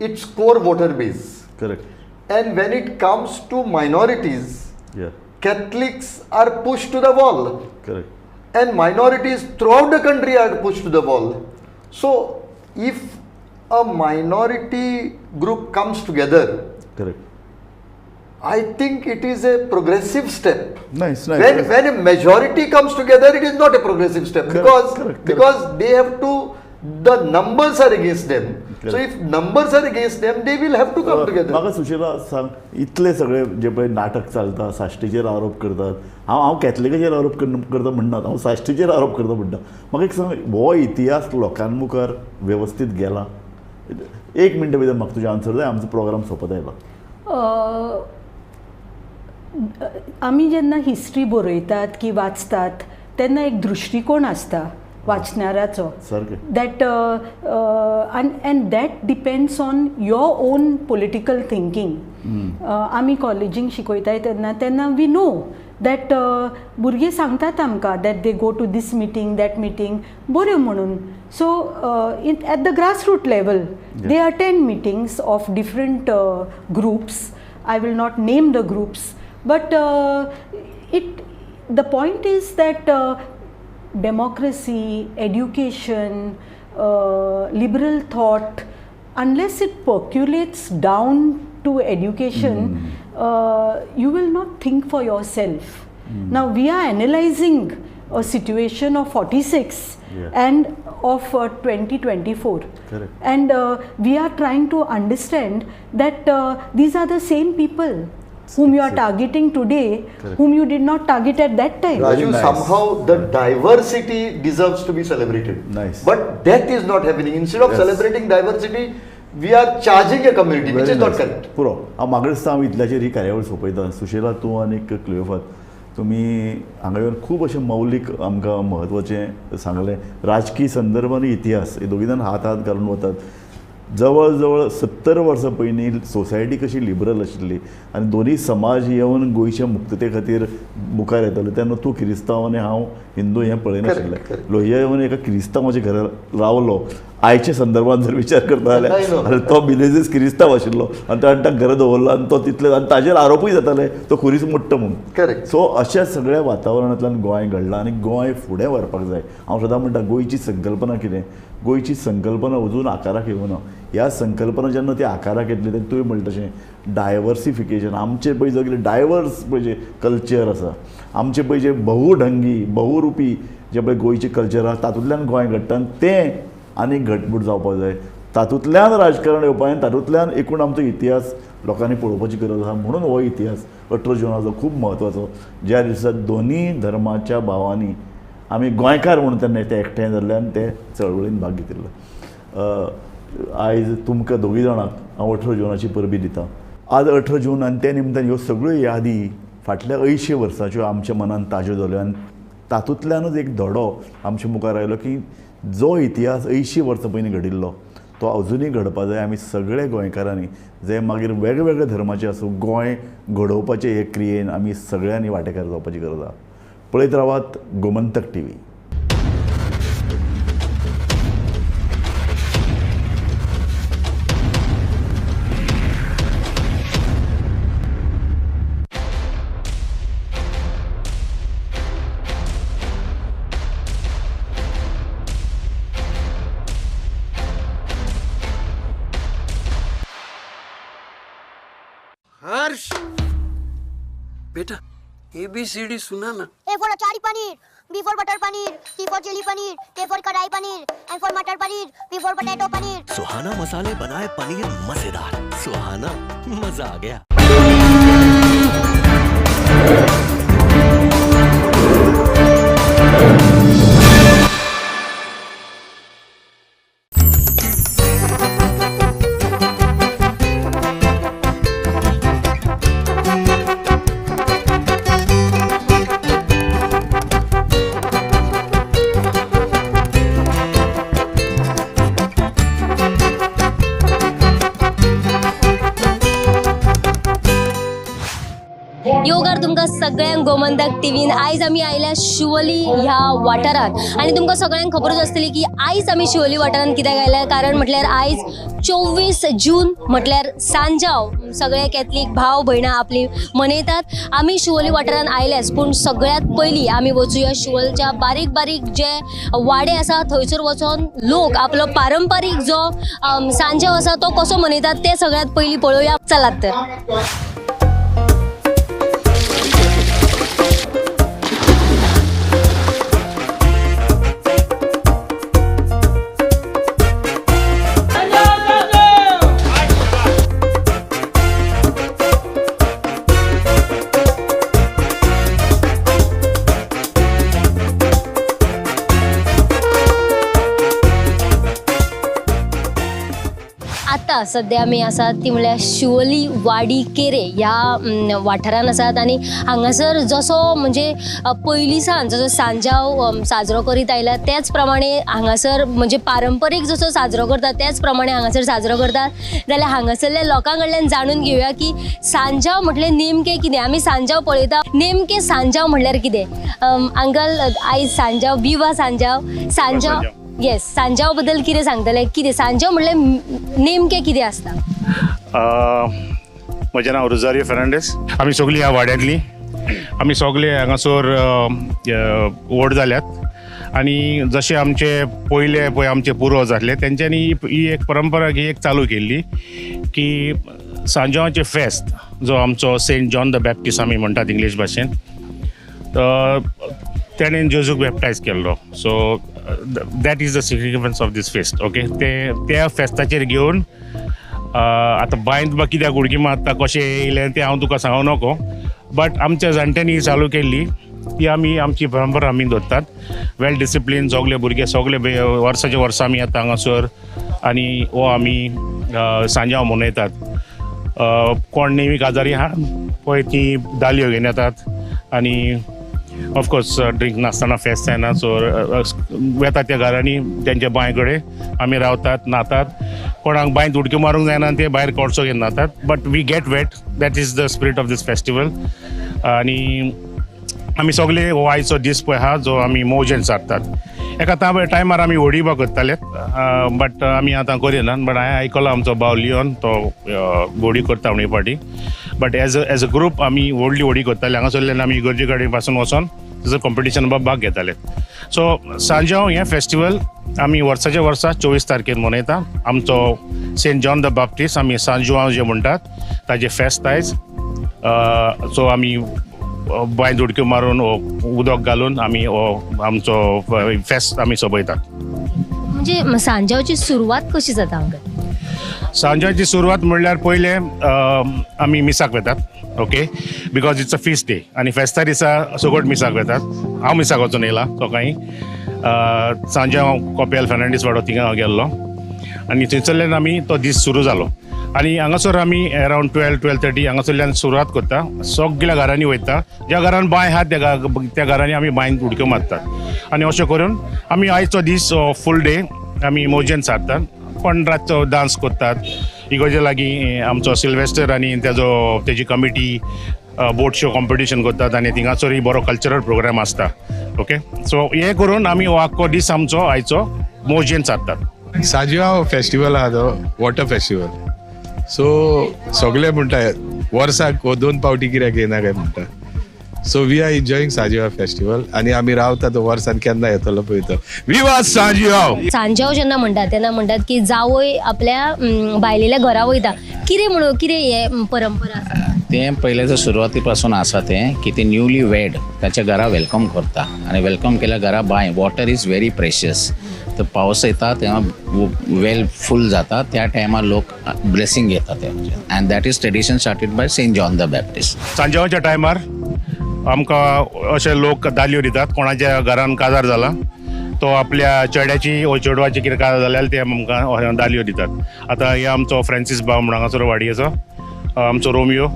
its core voter base. Correct. And when it comes to minorities, Catholics are pushed to the wall. Correct. And minorities throughout the country are pushed to the wall. So if a minority group comes together, correct, I think it is a progressive step. Nice, nice. When a majority comes together, it is not a progressive step. Correct, correct. Because they have to, the numbers are against them. Correct. So if numbers are against them, they will have to come together. म्हाका सुशीला सांग, इतले सगळे जे पळय नाटक चलता, साश्टीचेर आरोप करतात, हांव कॅथलिकाचेर आरोप करता म्हणनात, हांव साश्टीचेर आरोप करता म्हणटा. म्हाका एक सांग, हो इतिहास लोकां मुखार वेवस्थीत गेला? एक मिनटां भितर म्हाका तुजें आन्सर जाय, आमचो प्रोग्राम सोंपत आयला. आमी जेन्ना हिस्ट्री बरयतात की वाचतात तेन्ना एक दृश्टिकोण आसता वाचणाऱ्याचो, that and that depends on your own political thinking. आमी कॉलेजींक शिकयताय तेन्ना तेन्ना we know that भुरगीं सांगतात आमकां that they go to this meeting that meeting बऱ्यो म्हणून. So at the grassroot level they attend meetings of different groups. I will not name the groups, but the point is that democracy, education, liberal thought, unless it percolates down to education, you will not think for yourself. Now we are analyzing a situation of 46 and of 2024. Correct. And we are trying to understand that these are the same people whom you are targeting today, correct, whom you did not target at that time. Raju, nice. Somehow the diversity deserves to be celebrated. Nice. But that is not happening. Instead of celebrating diversity, we are charging a community, very which is nice. Not correct. पुरो हांव मागीर हांव इतल्याचेर ही कार्यावळ सोंपयता. सुशीला, तूं आनी क्लियोफात, तुमी हांगा येवन खूब अशें मौलीक आमकां म्हत्वाचें सांगलें. राजकीय संदर्भ आनी इतिहास हे दोगी जाण हात हात घालून वतात. जवळ जवळ 70 वर्सां पयलीं सोसायटी कशी लिबरल आशिल्ली आनी दोनूय समाज येवन गोंयच्या मुक्तते खातीर मुखार येताले तेन्ना तूं किरिस्तांव आनी हांव हिंदू हें पळयनाशिल्लें. लोहिया येवन एका किरिस्तांवाच्या घरा रावलो. आयच्या संदर्भात जर विचार करता जाल्यार तो मिनेझीस किरिस्तांव आशिल्लो आनी ताणें ताका घरा दवरलो आनी तो तितले आनी ताजेर आरोपूय जाताले तो खुरीस मोडटा म्हणून. करेक्ट. सो अशा सगळ्या वातावरणांतल्यान गोंय घडलां आनी गोंय फुडें व्हरपाक जाय. हांव सदां म्हणटा गोंयची संकल्पना कितें, गोंयची संकल्पना अजून आकाराक येवना. ह्या संकल्पना जेन्ना ती आकाराक येतली तेन्ना तुवें म्हणलें तशें डायवर्सिफिकेशन, आमचें पळय सगळें डायवर्स पळय जें कल्चर आसा, आमचें पळय जें बहुढंगी बहुरुपी जें पळय गोंयचें कल्चर आसा तातूंतल्यान गोंय घडटा आनी तें आनी घटमूट जावपाक जाय. तातूंतल्यान राजकारण येवपा आनी तातूंतल्यान एकूण आमचो इतिहास लोकांनी पळोवपाची गरज आसा. म्हणून हो इतिहास 18 जुनाचो खूब म्हत्वाचो, ज्या दिसा दोनूय धर्माच्या भावांनी आमी गोंयकार म्हणून तेन्ना ते एकठांय जाल्ले आनी ते चळवळीन भाग घेतिल्लो. आयज तुमकां दोगी जाणांक हांव 18 जुनाची परबी दिता. आज 18 जून आनी त्या निमतान ह्यो सगळ्यो यादी फाटल्या 80 वर्सांच्यो आमच्या मनान ताज्यो जाल्यो आनी तातूंतल्यानूच एक धडो आमच्या मुखार आयलो की जो इतिहास 80 वर्सां पयलीं घडिल्लो तो अजुनूय घडपा जाय. आमी सगळे गोंयकारांनी जे मागीर वेगवेगळ्या धर्माचे आसूं, गोंय घडोवपाचे हे क्रियेन आमी सगळ्यांनी वांटेकार जावपाची गरज आसा. पळयत रावात गोमंतक टीव्ही. हर्ष बेटा एबीसीडी सुना ना. A for achari paneer, B for butter paneer, C for chilli paneer, K for kadai paneer, M for matar paneer, P for potato paneer. Suhana मसाले बनाए पनीर मजेदार, सुहाना मजा आ गया. योगार तुमकां सगळ्यांक गोमंतक टीव्हीन आयज आमी आयल्या शिवोली ह्या वाठारांत आनी तुमकां सगळ्यांक खबरूच आसतली की आयज आमी शिवोली वाठारांत कित्याक आयल्या, कारण म्हटल्यार आयज 24 जून म्हटल्यार सांजाव सगळे कॅथलीक भाव भयणां आपली मनयतात. आमी शिवोली वाठारांत आयल्याच, पूण सगळ्यांत पयलीं आमी वचुया शिवोलच्या बारीक बारीक जे वाडे आसा थंयसर वचोन लोक आपलो पारंपारीक जो सांजाव आसा तो कसो मनयतात ते सगळ्यांत पयलीं पळोवया. चलात तर. सध्या आमी आसात ती म्हळ्यार शिवोली वाडी केरे ह्या वाठारान आसात आनी हांगासर जसो म्हणजे पयलीं सावन जसो सांजाव साजरो करीत आयला त्याच प्रमाणे हांगासर म्हणजे पारंपरीक जसो साजरो करतात त्याच प्रमाणे हांगासर साजरो करतात. जाल्यार हांगासरल्या लोकां कडल्यान जाणून घेवया की सांजाव म्हटलें नेमकें कितें. आमी सांजाव पळयता, नेमकें सांजाव म्हणल्यार कितें? अंकल, आयज सांजाव, विवा सांजाव, सांजाव, येस, सांजाव बद्दल कितें सांगतले? कितें सांजाव म्हणल्यार नेमकें कितें आसता? म्हजें नांव रोजारियो फेर्नांडीस. आमी सगळीं ह्या वाड्यांतलीं, आमी सगळे हांगासर व्हड जाल्यात आनी जशे आमचे पयले पळय आमचे पुर्वज आसले तेंच्यांनी ही एक परंपरा ही एक चालू केल्ली की सांजावाचें फेस्त जो आमचो सेंट जॉन the Baptist आमी म्हणटात इंग्लीश भाशेन, तेणेन जेजूक बॅप्टायज केल्लो. So that is the significance of this fest. Okay, ते त्या फेस्ताचेर घेवन आतां बांयत बा कित्याक उडकी मारता कशें येयलें तें हांव तुका सांगूं नको, बट आमच्या जाणट्यांनी चालू केल्ली ती आमी आमची परंपरा आमी दवरतात. वेल डिसिप्लीन सगळे भुरगे सगळे वर्साचे वर्सा आमी येता हांगासर आनी हो आमी सांजाव मनयतात. कोण नेमी काजारी आहा पळय ती दालयो घेवन येतात आनी ऑफकोर्स ड्रिंक नासतना फेस्त जायना. सो वेता त्या घरांनी तेंच्या बांय कडेन आमी रावतात, न्हातात. कोणाक बांयत उडक्यो मारूंक जायना ते भायर कोळसो घेवन न्हातात, but we get wet. That is the spirit of this festival. आनी आमी सगळे हो आयचो दीस पळय आहा जो आमी मौजेन सारतात. एका टायमार आमी होडी बा करताले, बट आमी आतां करिनात. बट हांवें आयकलां आमचो भाव लियोन तो होडी करता म्हणून फाटी, बट एज अ ग्रूप आमी व्हडली होडी करताले. हांगासरल्यान आमी इगर्जे कडेन पासून वचोन ताजो कॉम्पिटिशन भाग घेताले. सो सांजाव हें फेस्टिवल आमी वर्साच्या वर्सा 24 तारखेर मनयता. आमचो सेंट जॉन the Baptist आमी सांजुआंव जे म्हणटात ताजें फेस्त आयज. सो आमी बांयत उडक्यो मारून उदक घालून आमी हो आमचो फेस्त आमी सोबयतात. म्हणजे सांजावची सुरवात कशी जाता अंकल? सांजावची सुरवात म्हणल्यार पयलें आमी मिसाक वेतात. Okay, because it's a feast day आनी फेस्ता दिसा सगळ्यात मिसाक वेतात. हांव मिसाक वचून येयला सकाळीं. सांजे हांव कोपेल फेर्नांडीस वाडो थिंगा हांव गेल्लो आनी थंयसरल्यान आमी तो दीस सुरू जालो. आनी हांगासर आमी अरावंड 12, 12:30 हांगासरल्यान सुरवात करता. सगळ्या घरांनी वयता, ज्या घरान बांय आहा त्या घरांनी आमी बांयन उडक्यो मारतात आनी अशें करून आमी आयचो दीस फूल डे आमी मौजेन सारतात. कोण रातचो डांस करतात इगर्जे लागीं आमचो सिल्वेस्टर आनी तेजो तेजी कमिटी बोट शो कॉम्पिटिशन करतात आनी थिंगासरूय बरो कल्चरल प्रोग्राम आसता. ओके, सो हें करून आमी हो आख्खो दीस आमचो आयचो मौजेन सारतात. सांज्यांव फेस्टिवल आहा तो वॉटर फेस्टिवल. सो सगळे म्हणटा वर्साक 2 फावटी कित्याक येना काय म्हणटा. So we are enjoying Sanjiao festival आनी आमी रावता तो वर्सान केन्ना येतलो पळय तो. विवा सांजियांव. सांज्यांव जेन्ना म्हणटात तेन्ना म्हणटात की जावय आपल्या बायलेल्या घरा वयता. कितें म्हणून कितें हे परंपरा आसा? तें पयल्याच्या सुरवाती पासून आसा तें की ते न्यूली वेड ताच्या घरा welcome करता आनी welcome केल्या घरा बांय वॉटर is very precious. तर पावस येता तेन्ना वेल फूल जाता त्या टायमार लोक ब्लेसिंग घेता ते and that is tradition started by Saint John the Baptist. सांज्यांवाच्या टायमार आमकां अशे लोक दालयो दितात. कोणाच्या घरान काजार जाला तो आपल्या चेड्याची ओ चेडवाची कितें काजार जाल्यार ते आमकां दालयो दितात. आतां हे आमचो फ्रांसीस भाव म्हणून हांगासर वाडयेचो आमचो रोमियो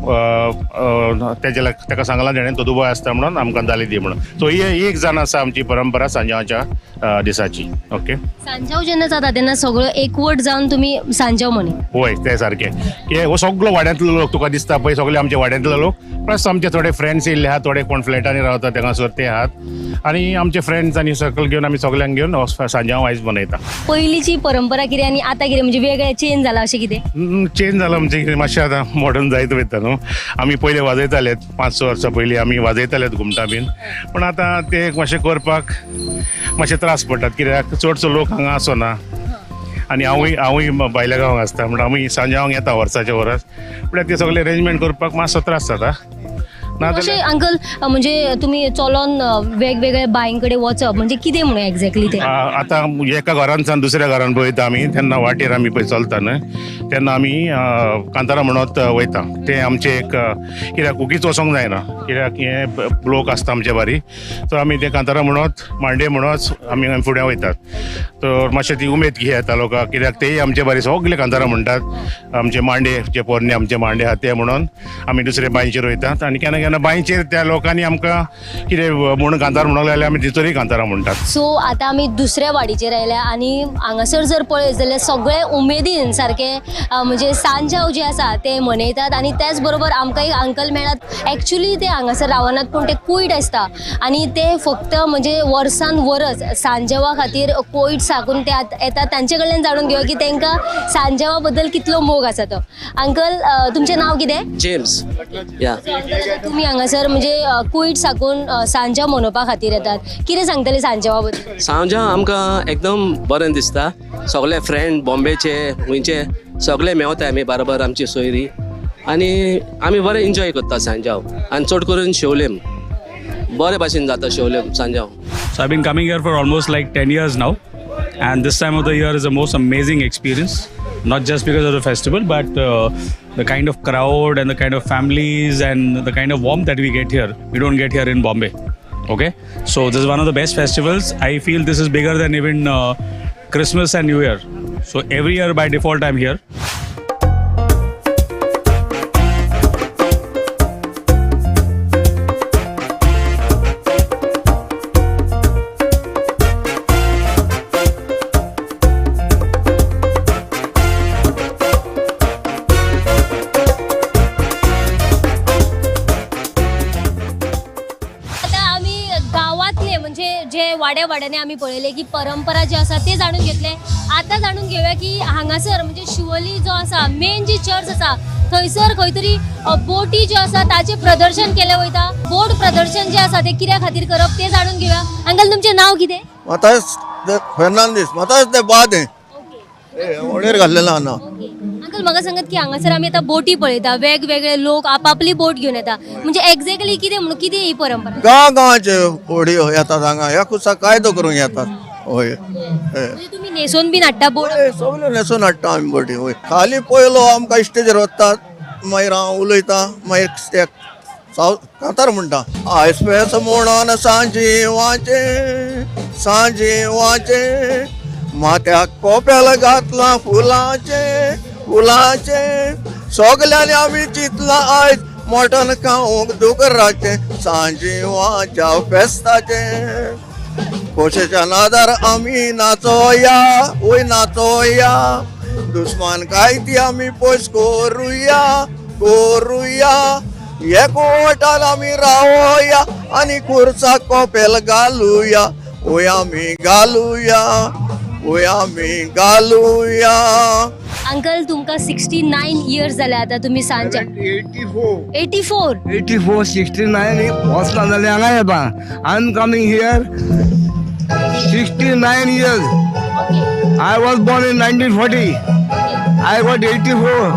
तेजे ताका सांगलां तेणें तो दुबय आसता म्हणून आमकां दाली दी म्हणून. सो ही एक जाण आसा आमची परंपरा सांज्यांवाच्या दिसाची. ओके, सांज्यांव जेन्ना जाता तेन्ना सगळो एकवट जावन तुमी सांज्यांव मनयता. हय, ते सारकें की हो सगळो वाड्यांतलो लोक तुका दिसता पळय सगळे आमच्या वाड्यांतलो लोक प्लस आमचे थोडे फ्रेंड्स येयल्ले आहात, थोडे कोण फ्लॅटांनी रावता तेंगासर ते आहात आनी आमचे फ्रेंड्स आनी सर्कल घेवन आमी सगळ्यांक घेवन हो सांज्यांव आयज मनयता. पयलींची परंपरा कितें आनी आतां कितें म्हणजे वेगळें चेंज जाला अशें कितें? चेंज जाला म्हणजे कितें मातशें आतां मॉडर्न जायत वयता न्हू. आमी पयलीं वाजयताले 5-6 वर्सां पयलीं आमी वाजयताले घुमटां बीन, पूण आतां ते मातशें करपाक मातशें त्रास पडटात कित्याक चडसो लोक हांगा आसना आनी हांवूय भायल्या गांवांक आसता म्हणून आमी सांज्यांवांक येता वर्साचे वरस, पूण ते सगळे अरेंजमेंट करपाक मातसो त्रास जाता. अशें अंकल म्हणजे तुमी चलोन वेगवेगळ्या बांय कडेन वचप म्हणजे कितें म्हणून एक्झॅक्टली तें? आतां एका घरानसान दुसऱ्या घरान पळयता आमी तेन्ना वाटेर आमी पळय चलता न्हय तेन्ना आमी कांतारां म्हणत वयता. तें आमचें एक कित्याक उगीच वचोंक जायना कित्याक हें लोक आसता आमचे बारी. सो आमी ते कांतारां म्हणत मांडे म्हणत आमी फुडें वयतात. तर मातशें ती उमेद घेता येता लोकांक कित्याक तेय आमचे बारी सगळे कांतारां म्हणटात. आमचे मांडे जे पोरणे आमचे मांडे आहा ते म्हणून आमी दुसरे बांयचेर वयतात आनी केन्ना केन्ना बांयचेर त्या लोकांनी आमकां कितें म्हूण कांतार म्हणूंक जाल्यार आमी तितूरय कांतारां म्हणटात. सो आतां आमी दुसऱ्या वाडीचेर आयल्या आनी हांगासर जर पळयत जाल्यार सगळे उमेदीन सारके म्हणजे सांज्यांव जे आसा ते मनयतात आनी त्याच बरोबर आमकां एक अंकल मेळ्ळात. एक्चुली ते हांगासर रावनात पूण ते कुयट आसता आनी ते फक्त म्हणजे वर्सान वरस सांज्यांवा खातीर कोयट साकून ते येतात. तांचे कडल्यान जाणून घेवया की तांकां सांज्यांवा बद्दल कितलो मोग आसा तो. अंकल तुमचें नांव कितें? जेम्स. या तुमी हांगासर म्हणजे कुयट साकून सांज्यांव मनोवपा खातीर येतात, कितें सांगतले सांज्यांवा बद्दल? सांज्यांव आमकां एकदम बरें दिसता. सगळे फ्रेंड बॉम्बेचे खंयचे सगळे मेवताय आमी बरोबर, आमची सोयरी आनी आमी बरें एन्जॉय करता सांज्यांव आनी चड करून शिवलेम बरे भाशेन जाता शिवलेम सांज्यांव. So I've been coming here for almost like 10 years now, and this time of the year is the most amazing experience, not just because of the festival, but the kind of crowd and the kind of families and the kind of warmth that we get here, we don't get here in Bombay. Okay, so this is one of the best festivals. I feel this is bigger than even Christmas and New Year. So every year by default I'm here. वाड्या वाड्याने आमी पळयले की परंपरा जी आसा ते जाणून घेतले. आतां जाणून घेवया की हांगासर म्हणजे शिवोली जो आसा मेन जी चर्च आसा थंयसर खंय तरी बोटी ज्यो आसा ताचें प्रदर्शन केलें वयता. बोट प्रदर्शन जें आसा तें कित्या खातीर करप तें जाणून घेवया. अंकल तुमचें नांव कितें? मातायस फेर्नांदीस. मातायस ते बाद होणेर घाल्लेलो आहा. अंकल म्हाका सांगात की हांगासर आमी आतां बोटी पळयता, वेगवेगळे लोक आपापली बोट घेवन येता, म्हणजे एक्झॅक्टली कितें म्हणून कितें ही परंपरा? गांव गांवाचे होडयो येतात हांगा, ह्या कुसा कायदो करूंक येतात. हय, तुमी न्हेसोवन बीन हाडटा बोट? सगळ्यो न्हेसोवन हाडटा आमी बोटी. हय, खाली पयलो आमकां स्टेजीर वतात, मागीर हांव उलयतां, मागीर कांतार म्हणटा. आयस पेस म्हणून सांजिवाचें सांजिवाचें माथ्याक कोपेल घातलां फुलाचें फुलाचें, सगल्यांनी आमी चिंतलां आयज मटण खावंक दुकराचें सांजिवाच्या फेस्ताचें. खोशेच्या नादार आमी नाचोया वय नाचोया, दुस्मान काय ती आमी पयस करुया करुया, एकवटान आमी रावया आनी खुर्साक कोपेल घालुया, ओय आमी घालुया, ओय आमी घालुया. अंकल, तुमकां 69 इयर्स जाले आतां तुमी सांच्या. 84. 84. 84, 69 वर्सां जाली हांगा येता. I am coming here 69 years. I was born in 1940. I got 84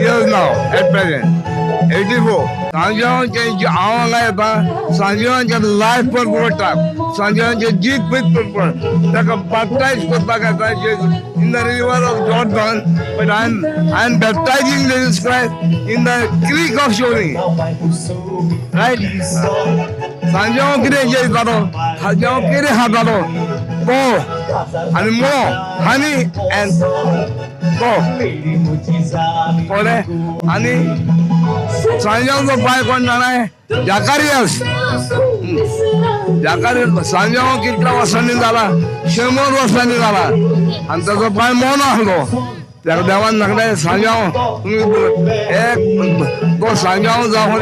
years now at present. 84. सांजेवांचे हांव हांगा येता, सांजेवांचे लायफ परवडटा, सांजेवांचे जीत पीत परवड, ताका बॅप्टायज करपाक येता in the river of Jordan, but I am baptizing Jesus Christ in the creek of Siolim, right. सांजेवां कितें जेयतालो, सांजेवां कितें खातालो, तो आनी मो हनी एंड तो कळ्ळें. आनी सांजेवांचो पांय कोण जाणा, जाकारियस. जाकारियस सांजेवां कितल्या वर्सांनी जाला, 100 वर्सांनी जाला, आनी ताचो पांय मोनो आसलो. ताका देवान सांगलें, सांजेवां तुमी एक तो सांजेवां जावं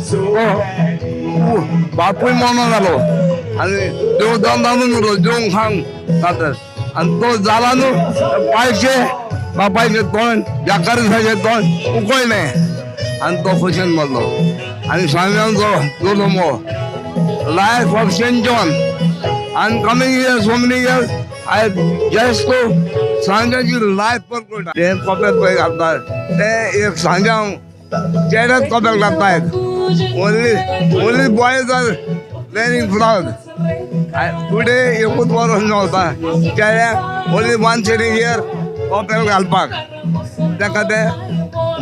तो बापूय मोनो जालो आनी देव जावन उरलो, जेवंक खावंक जाता. आनी तो जाला न्हू, पांयचे बापायचें तोंड जाकारियसाचें तोंड उकळलें आनी तो खोशेन मरलो. आनी सांजेवांचो जालो मो life of Saint John. I am coming here so many years, I just to सांजेवांची life परवडटा. ते कोपेल पळय घालतात, ते एक सांजेवां चेड्याच कोपेल घालतात. Only boys are wearing flowers. Today एकूच वरस मेवता चेड्याक, ओनली वन सिटींग here कोपेल घालपाक, ताका ते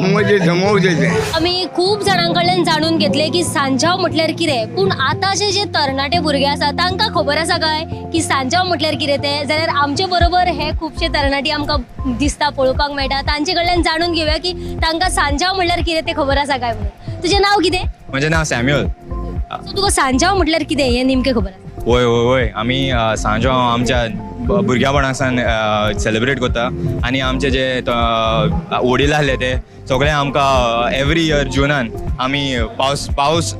मजेचें मौजेचें. आमी खूब जाणां कडल्यान जाणून घेतले की सांजाव म्हटल्यार कितें, पूण आतांचे जे तरणाटे भुरगे आसा तांकां खबर आसा काय की सांजाव म्हटल्यार कितें तें? जाल्यार आमचे बरोबर हे खुबशे तरणाटे आमकां दिसता, पळोवपाक मेळटा, तांचे कडल्यान जाणून घेवया की तांकां सांजाव म्हटल्यार कितें तें खबर आसा काय म्हणून. तुजें नांव कितें? म्हजें नांव सॅम्युअल. सो तुका सांजाव म्हटल्यार कितें हें नेमकें खबर आसा? वय वय वय, आमी सांजाव आमच्या भुरग्यापणा सावन सेलिब्रेट करता आनी आमचे जे वडील आसले ते सगळे आमकां एवरी इयर जुनान आमी पावस पावस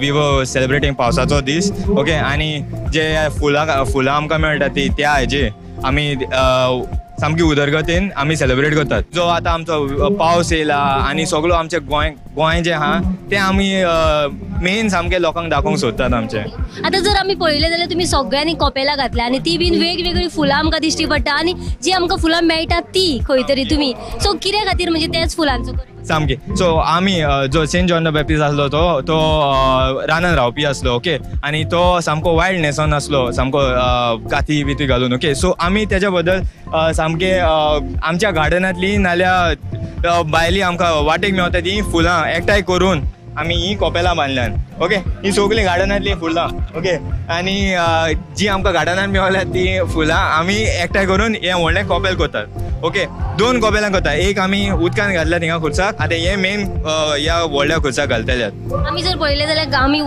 we were celebrating पावसाचो दीस, ओके. आनी जे फुलां फुलां आमकां मेळटा ती त्या हेजे आमी सामकी उदरगतीन आमी सेलिब्रेट करतात. जो आतां आमचो पावस येयला आनी सगळो आमचें गोंय गोंय जें आहा तें आमी मेन सामकें लोकांक दाखोवंक सोदतात आमचें. आतां जर आमी पळयलें जाल्यार तुमी सगळ्यांनी कोपेलां घातल्या आनी ती बीन वेगवेगळी फुलां आमकां दिश्टी पडटा आनी जी आमकां फुलां मेळटा ती खंय तरी तुमी सो कित्या खातीर म्हणजे त्याच फुलांचो सामकी. सो आमी जो सेंट जॉन the Baptist आसलो तो तो रानान रावपी आसलो, ओके. आनी तो सामको वायल्ड न्हेसोन आसलो, सामको काती बिती घालून, ओके. सो आमी तेज्या बद्दल सामके आमच्या गार्डनांतली नाल्यार भायली आमकां वाटेक मेवता ती फुलां एकठांय करून आमी ही कोपेलां बांदल्यान, ओके. ही सगळीं गार्डनांतलीं फुलां, ओके. आनी जी आमकां गार्डनान मेवल्या ती फुलां आमी एकठांय करून हें व्हडलें कोपेल करतात, ओके. दोन कोपेलां करता, एक आमी उदकान घातल्या थिंगा खुर्साक, आतां हें मेन ह्या व्हडल्या खुर्साक घालतले. आमी जर पळयलें जाल्यार आमी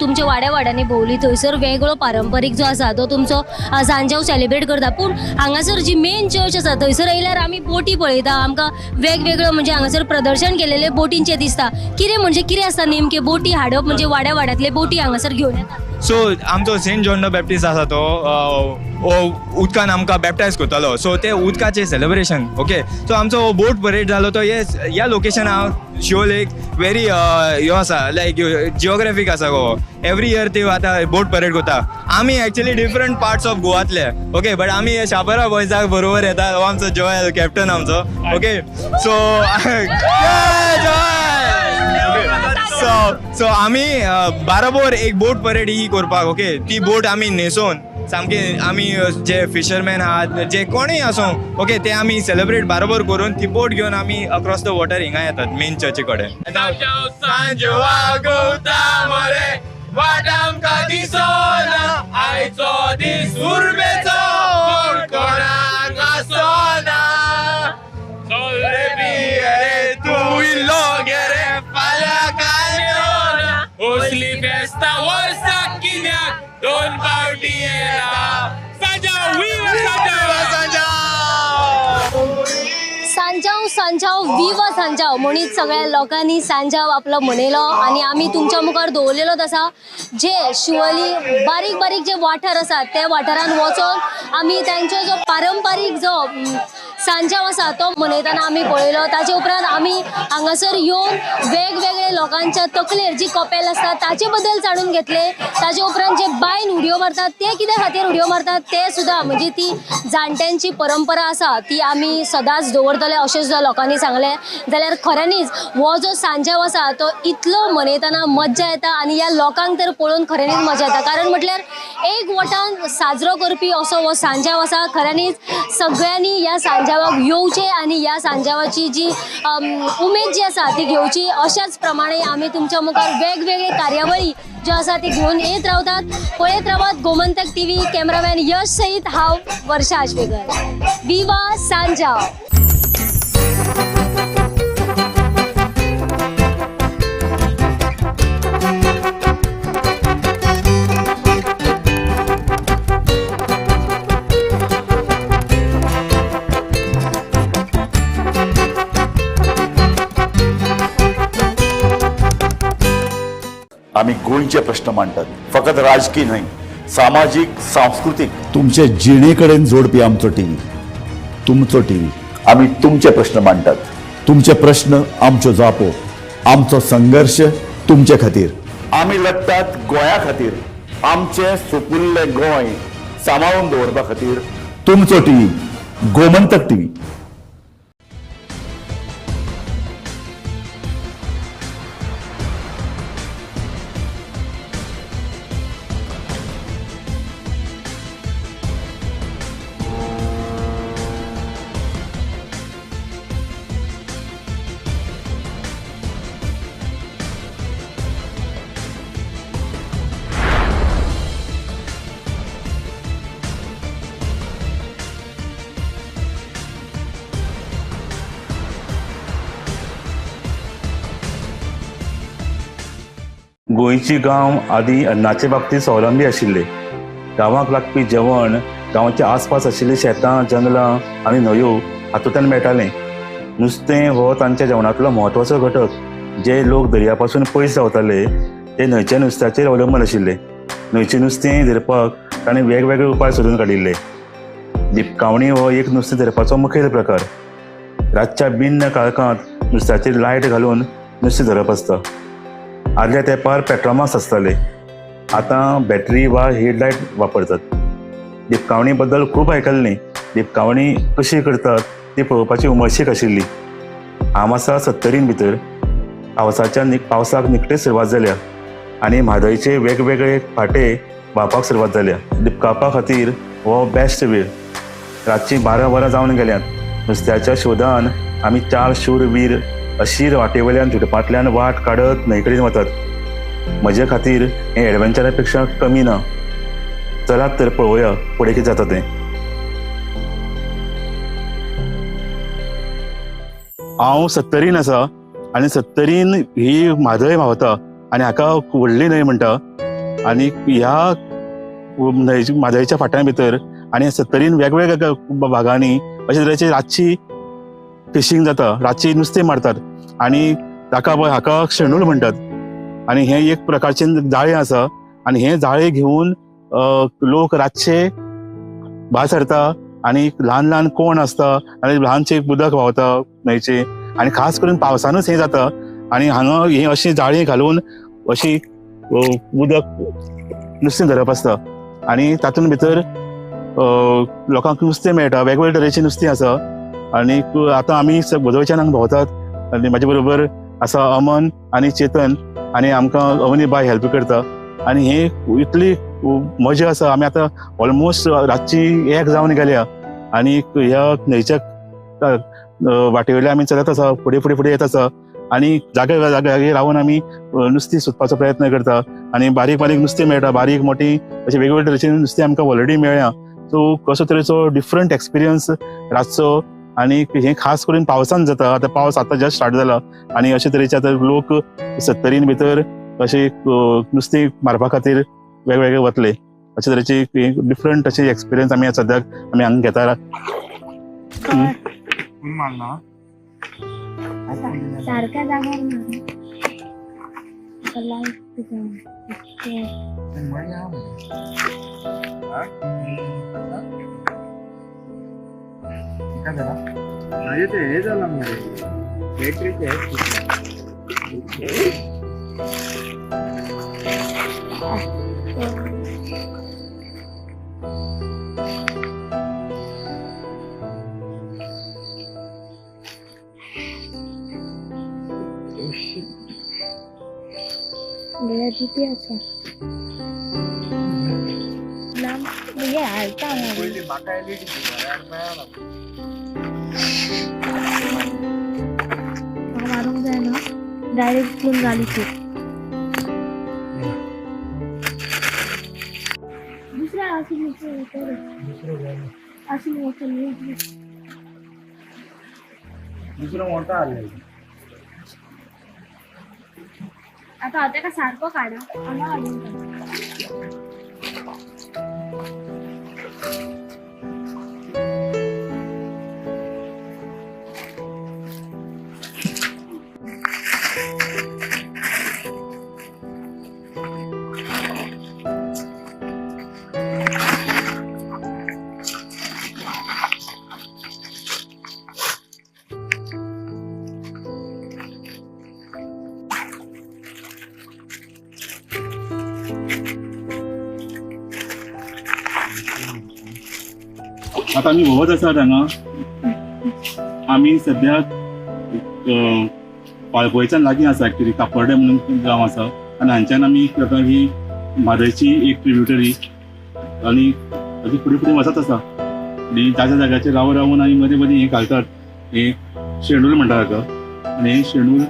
तुमच्या वाड्या वाड्यांनी भोंवली, थंयसर वेगळो पारंपारीक जो आसा तो तुमचो सांजाव सेलिब्रेट करता, पूण हांगासर जी मेन चर्च आसा थंयसर येयल्यार आमी बोटी पळयता, आमकां वेगवेगळो म्हणजे हांगासर प्रदर्शन केलेले बोटींचें दिसता. कितें म्हणजे कितें आसता नेमकें बोटी हाडप म्हणजे वाड्या वाड्यांतले बोटी हांगासर घेवन येता? सो आमचो सेंट जॉन the Baptist आसा तो उदकान आमकां बॅप्टायज करतालो, सो ते उदकाचें सेलिब्रेशन, ओके. सो आमचो बोट परेड जालो तो ह्या लोकेशनाक शिवोल एक वेरी ह्यो आसा, लायक जियोग्राफीक आसा गो. एवरी इयर ती आतां बोट परेड करता. आमी एक्चुअली डिफरंट पार्ट्स ऑफ गोवांतले, ओके, बट आमी शाबरा बॉयजाक बरोबर येता. हो आमचो जोयल कॅप्टन आमचो, ओके. सो सो आमी बाराबोर एक बोट परेड ही करपाक, ओके. ती बोट आमी न्हेसोवन सामके आमी जे फिशरमॅन आहात जे कोणूय आसूं, ओके, ते आमी सेलिब्रेट बारोबर करून ती बोट घेवन आमी अक्रॉस the water हिंगा येतात मेन चर्ची कडेन. दोन पावटी येता. सांजाव, सांजाव. सांजाव सांजाव सांजाव विवा सांजाव म्हणीत सगळ्या लोकांनी सांजाव आपलो मनयलो आनी आमी तुमच्या मुखार दवरलेलोच आसा. जे शिवोली बारीक बारीक जे वाठार आसा त्या वाठारान वचोन आमी तांचो जो पारंपारीक जो सांजाव आसा तो मनयतना आमी पळयलो. ताचे उपरांत आमी हांगासर येवन वेगवेगळे लोकांच्या तकलेर जी कपेल आसता ताचे बद्दल जाणून घेतले. ताचे उपरांत जे बायन उडयो मारतात ते कित्या खातीर उडयो मारतात ते सुद्दां म्हणजे ती जाणट्यांची परंपरा आसा ती आमी सदांच दवरतले अशें सुद्दां लोकांनी सांगलें. जाल्यार खऱ्यांनीच हो जो सांजाव आसा तो इतलो मनयतना मज्जा येता आनी ह्या लोकांक तर पळोवन खऱ्यांनीच मजा येता. कारण म्हटल्यार एक वटान साजरो करपी असो हो सांजाव आसा. खऱ्यांनीच सगळ्यांनी ह्या सांजावाक येवचें आनी ह्या सांजावाची जी उमेद जी आसा ती घेवची. अशाच प्रमाणे आमी तुमच्या मुखार वेगवेगळे कार्यावळी ज्यो आसा ती घेवन येत रावतात. पळयत रावात गोमंतक टीव्ही. कॅमेरामॅन यश सहित हांव वर्षा आश्वेकर. विवा सांजाव. आमी गोंयचे प्रश्न मांडटात, फकत राजकीय न्हय, सामाजीक, सांस्कृतीक, तुमचे जिणे कडेन जोडपी आमचो टीव्ही, तुमचो टीव्ही. आमी तुमचे प्रश्न मांडटात, तुमचे प्रश्न आमच्यो जापो, आमचो संघर्श तुमचे खातीर. आमी लढटात गोंया खातीर, आमचें सुपुल्लें गोंय सांबाळून दवरपा खातीर. तुमचो टीव्ही, गोमंतक टीव्ही. गोंयची गांव आदी अन्नाचे बाबतींत स्वावलंबी आशिल्ले. गांवाक लागपी जेवण गांवच्या आसपास आशिल्ली शेतां, जंगलां आनी न्हंयो हातूंतल्यान मेळटालें. नुस्तें हो तांच्या जेवणांतलो म्हत्वाचो घटक. जे लोक दर्या पासून पयस रावताले ते न्हंयच्या नुस्त्याचेर अवलंबून आशिल्ले. न्हंयचें नुस्तें धरपाक ताणें वेगवेगळे उपाय सोदून काडिल्ले. दिपकावणी हो एक नुस्तें धरपाचो मुखेल प्रकार. रातच्या बिन्न काळखांत नुस्त्याचेर लायट घालून नुस्तें धरप आसता. आदल्या तेंपार पेट्रोमास आसताले, आतां बॅटरी वा हेडलायट वापरतात. दिपकावणी बद्दल खूब आयकल्लें. दिपकावणी कशी करतात ती पळोवपाची उमळशीक आशिल्ली. हांव आसा सत्तरीन भितर. पावसाक निकटेच सुरवात जाल्या आनी म्हादयचे वेगवेगळे फांटे व्हांवपाक सुरवात जाल्या. दिपकावपा खातीर हो बेस्ट वेळ. रातचीं 12 वरां जावन गेल्यांत. नुस्त्याच्या शोधान आमी 4 शूरवीर अशीर वाटेवयल्यान झुडपांतल्यान वाट काडत न्हंय कडेन वतात. म्हजे खातीर हें एडवेंचरा पेक्षा कमी ना. चलात तर पळोवया फुडें कितें जाता तें. हांव सत्तरीन आसा आनी सत्तरीन ही म्हादय व्हांवता आनी हाका व्हडली न्हंय म्हणटा. आनी ह्या न्हंय म्हादयच्या फाट्यां भितर आनी सत्तरीन वेगवेगळ्या भागांनी अशे तरेची रातची फिशींग जाता. रातची नुस्तें मारतात आनी ताका हाका शेणूल म्हणटात. आनी हें एक प्रकारचें जाळें आसा आनी हें जाळें घेवन लोक रातचे भायर सरता आनी ल्हान ल्हान कोण आसता आनी ल्हानशें उदक व्हांवता न्हंयचें आनी खास करून पावसानूच हें जाता. आनी हांगा हें अशीं जाळीं घालून अशी उदक नुस्तें धरप आसता आनी तातूंत भितर लोकांक नुस्तें मेळटा. वेगवेगळे तरेचीं नुस्तीं आसा. आनी आतां आमी गोदोयच्यान हांगा भोंवतात आनी म्हाजे बरोबर आसा अमन आनी चेतन आनी आमकां अवनी बाय हेल्प करता. आनी हे इतली मजा आसा. आमी आतां ऑलमोस्ट रातची 1 जावन गेल्या आनी ह्या न्हंयच्या वाटेवयल्या आमी चलत आसा, फुडें फुडें फुडें येत आसा आनी जागे जागे रावन आमी नुस्तीं सोदपाचो प्रयत्न करता. आनी बारीक बारीक नुस्तें मेळटा, बारीक मोटी अशें वेगवेगळे तरेचीं नुस्तें आमकां ऑलरेडी मेळ्ळ्या. सो कसो तरेचो डिफरंट एक्सपिरियन्स रातचो आनी हें खास करून पावसान जाता. आतां पावस आतां जस्ट स्टार्ट जाला आनी अशे तरेचे आतां लोक सत्तरीन भितर अशें नुस्तें मारपा खातीर वेगवेगळे वतले. अशे तरेची डिफरंट अशे एक्सपिरियन्स आमी सद्याक आमी हांगा घेता. मारला. सारक्या जाग्यार ना. लायट ते हे झालं मरे बॅटरीचे. जिती आसा लांब हे हालता. म्हाका एलईडी मेळना. म्हाका मारूंक जायना, डायरेक्ट उखलून घाली ती. दुसऱ्या अशी अशी दुसरो मोठो आसलो. आता हांव तेका सारको काडा हांगा हाडून. आता आमी भोंवत आसात हांगा. आमी सद्याक वाळपयच्यान लागीं आसा एक्चुली कापर्डे म्हणून गांव आसा आनी हांच्यान आमी आतां ही म्हादयची एक ट्रिब्युटरी आनी अशी फुडें फुडें वचत आसा आनी जाग्या जाग्याचेर रावन रावन आमी मदीं मदीं हें घालतात, हें शेंडूल म्हणटा ताका. आनी हें शेंडूल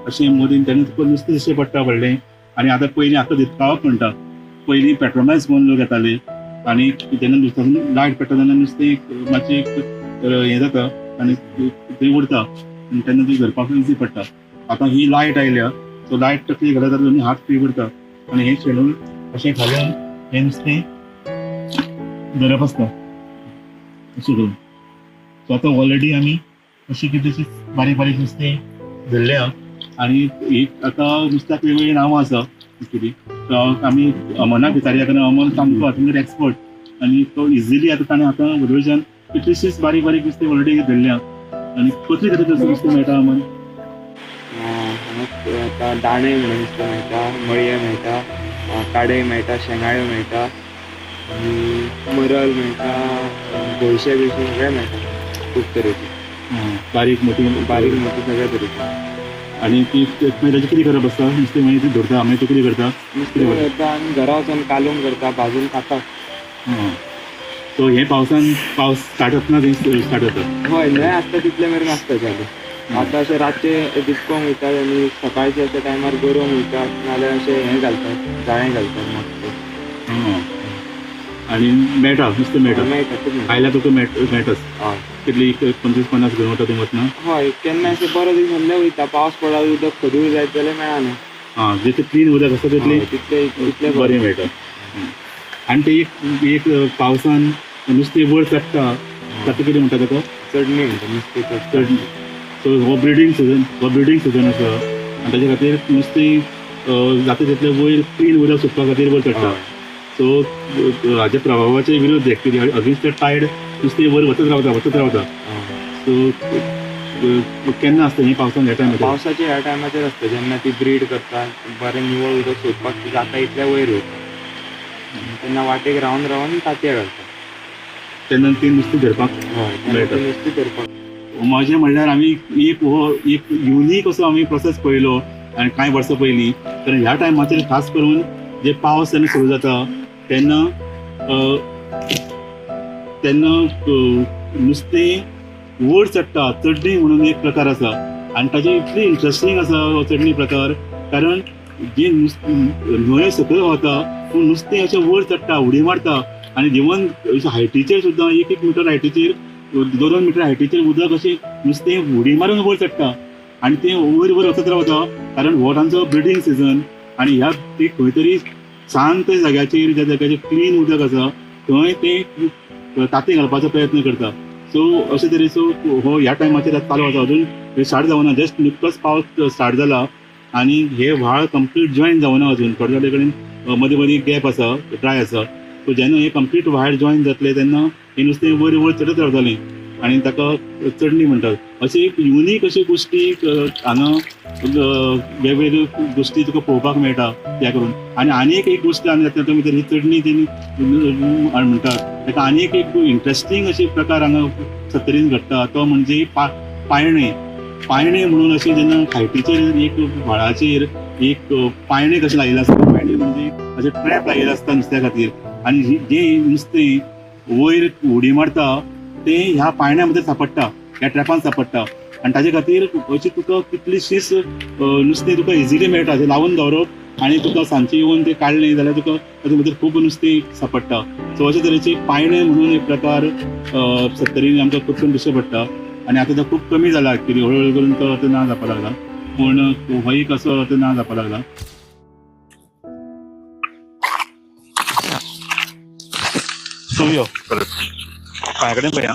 अशें मदीं तेन्ना तुका नुस्तें दिश्टी पडटा व्हडलें. आनी आतां पयलीं आतां दिसपावप म्हणटा, पयलीं पेट्रोमॅक्स म्हणून लोक येताले आनी जेन्ना नुस्तें लायट पेट्टा तेन्ना नुस्तें मातशें हें जाता आनी थंय उरता आनी तेन्ना ती धरपाक इजी पडटा. आतां ही लायट आयल्या सो लायट तकली घालत जाल्यार दोनी हात फ्री उरता आनी हें शेणूल अशें घालून हें नुस्तें धरप आसता अशें करून. सो आतां ऑलरेडी आमी अशी कितलीशीच बारीक बारीक नुस्तें धरल्या आनी एक आतां नुस्त्याक वेगवेगळीं नांवां आसा एक्चुली. आमी अमनाक विचारया कारण अमन सामको हातूंत एक्सपर्ट आनी तो इजिली आतां ताणें आतां व्हडल्यान कितलीशीच बारीक बारीक नुस्तें ऑलरेडी धरल्या. आनी कसली तरेचें नुस्तें मेळटा अमन? आतां दाणे म्हणून नुस्तें मेळटा, मळये मेळटा, काडे मेळटा, शेंगाळ्यो मेळटा आनी मरल मेळटा, गोळशे बिळशे सगळें मेळटा खूब तरेचे. बारीक मोठी बारीक मोठी सगळे तरेचे. आनी ती मागीर ताची कितें करप आसता? नुस्तें मागीर ती धरता मागीर ती कितें करता? नुस्तें धरता आनी घरा वचून कालोवन करता, भाजून खाता. सो हें पावसान पावस स्टार्ट जातना तें स्टार्ट जाता? हय, न्हंय आसता तितले मेरेन आसता चालू. आतां अशें रातचें दिपकोंक वयतात आनी सकाळचे अशे टायमार गरोवंक वयतात, नाजाल्यार अशें हें घालतात, जाळें घालतात मातशें. आनी मेळटा नुस्तें? मेळटा, मेळटा खूब. आयल्यार तुका मेळटाच? हय. कितली 25-50 घेवन वता तूं वतना? हय, केन्ना अशें बरो दीस आसल्यार वयता. पावस पडला उदक खदूळ जायत जाल्यार मेळना. आं, जितलें क्लीन उदक आसता तितलें तितलें बरें मेळटा. आनी ते एक पावसान नुस्तें वयर चडटा ताका कितें म्हणटा ताका? चडणी म्हणटा नुस्तें चडणी. सो हो ब्रिडींग सिजन, हो ब्रिडींग सिजन आसा आनी ताजे खातीर नुस्तें जाता तितलें वयर क्लीन उदक सोदपा खातीर वयर चडटा. सो हाच्या प्रभावाचे विरुद्ध एक्चुली अगेन्स्ट the Tide नुस्तें वयर वचत रावता वचत रावता. सो केन्ना आसता हें पावसान ह्या टायमाचेर? पावसाच्या ह्या टायमाचेर आसता जेन्ना ती ब्रीड करता, बरें निवळ उदक सोदपाक ती जाता इतल्या वयर वयता तेन्ना वाटेक रावन रावन तांतयां घालता तेन्ना ती नुस्तें धरपाक मेळटा. नुस्तें धरपाक म्हजें म्हणल्यार आमी एक हो एक युनीक असो आमी प्रोसेस पळयलो आनी कांय वर्सां पयलीं. कारण ह्या टायमाचेर खास करून जे पावस जेन्ना सुरू जाता तेन्ना तेन्ना नुस्तें वयर चडटा. चडणी म्हणून एक प्रकार आसा आनी ताजे इतली इंट्रस्टींग आसा हो चडणी प्रकार, कारण जी नुस्तें न्हंय सकयल वता पूण नुस्तें अशें वयर चडटा, उडी मारता आनी इवन हायटीचेर सुद्दां 1-1 मिटर हायटीचेर 2-2 मिटर हायटीचेर उदक अशें नुस्तें उडी मारून वयर चडटा आनी तें वयर वयर वचत रावता. कारण हो तांचो ब्रिडींग सिजन आनी ह्या ती खंय तरी शांत जाग्याचेर ज्या जाग्याचेर क्लीन उदक आसा थंय ते तांतीं घालपाचो प्रयत्न करता. सो अशे तरेचो हो ह्या टायमाचेर आतां चालू आसा. अजून हे स्टार्ट जावना, जस्ट निकतोच पावस स्टार्ट जाला आनी हे व्हाळ कंप्लीट जॉयन जावना अजून, थोडे थोडे कडेन मदीं मदीं गॅप आसा, ड्राय आसा. सो जेन्ना हे कंप्लीट व्हाळ जॉयन जातले तेन्ना हे नुस्तें वयर वयर चडत रावतलें आनी ताका चडणी म्हणटात. अशी एक युनीक अशी गोश्टी हांगा वेगवेगळ्यो गोश्टी तुका पळोवपाक मेळटा त्या करून. आनी आनी एक गोश्ट आनी जाता तातूंत भितर ही चडणी तेणी म्हणटात ताका आनी एक इंट्रस्टींग अशी प्रकार हांगा सत्तरीन घडटा, तो म्हणजे पायणें. पायणें म्हणून अशें जेन्ना खायटीचेर एक व्हाळाचेर एक पायणें कशें लायिल्लें आसता, पायणें म्हणजे अशें ट्रॅप लायिल्लें आसता नुस्त्या खातीर, आनी जें नुस्तें वयर उडी मारता तें ह्या पायण्या भितर सापडटा, ह्या ट्रॅपान सापडटा. आनी ताजे खातीर अशी तुका कितलीशीच नुस्तें तुका इजिली मेळटा, अशें लावन दवरप आनी तुका सांजचें येवन तें काडलें जाल्यार तुका तातूंत भितर खूब नुस्तें सापडटा. सो अशे तरेचे पायणें म्हणून एक प्रकार सत्तरीन आमकां खूब दिश्टी पडटा आनी आतां तो खूब कमी जाला एक्चुली, हळू हळू करून तो आतां ना जावपाक लागला, पूण हो एक असो आतां ना जावपाक लागला. तूं यो परत पांया कडेन पळया.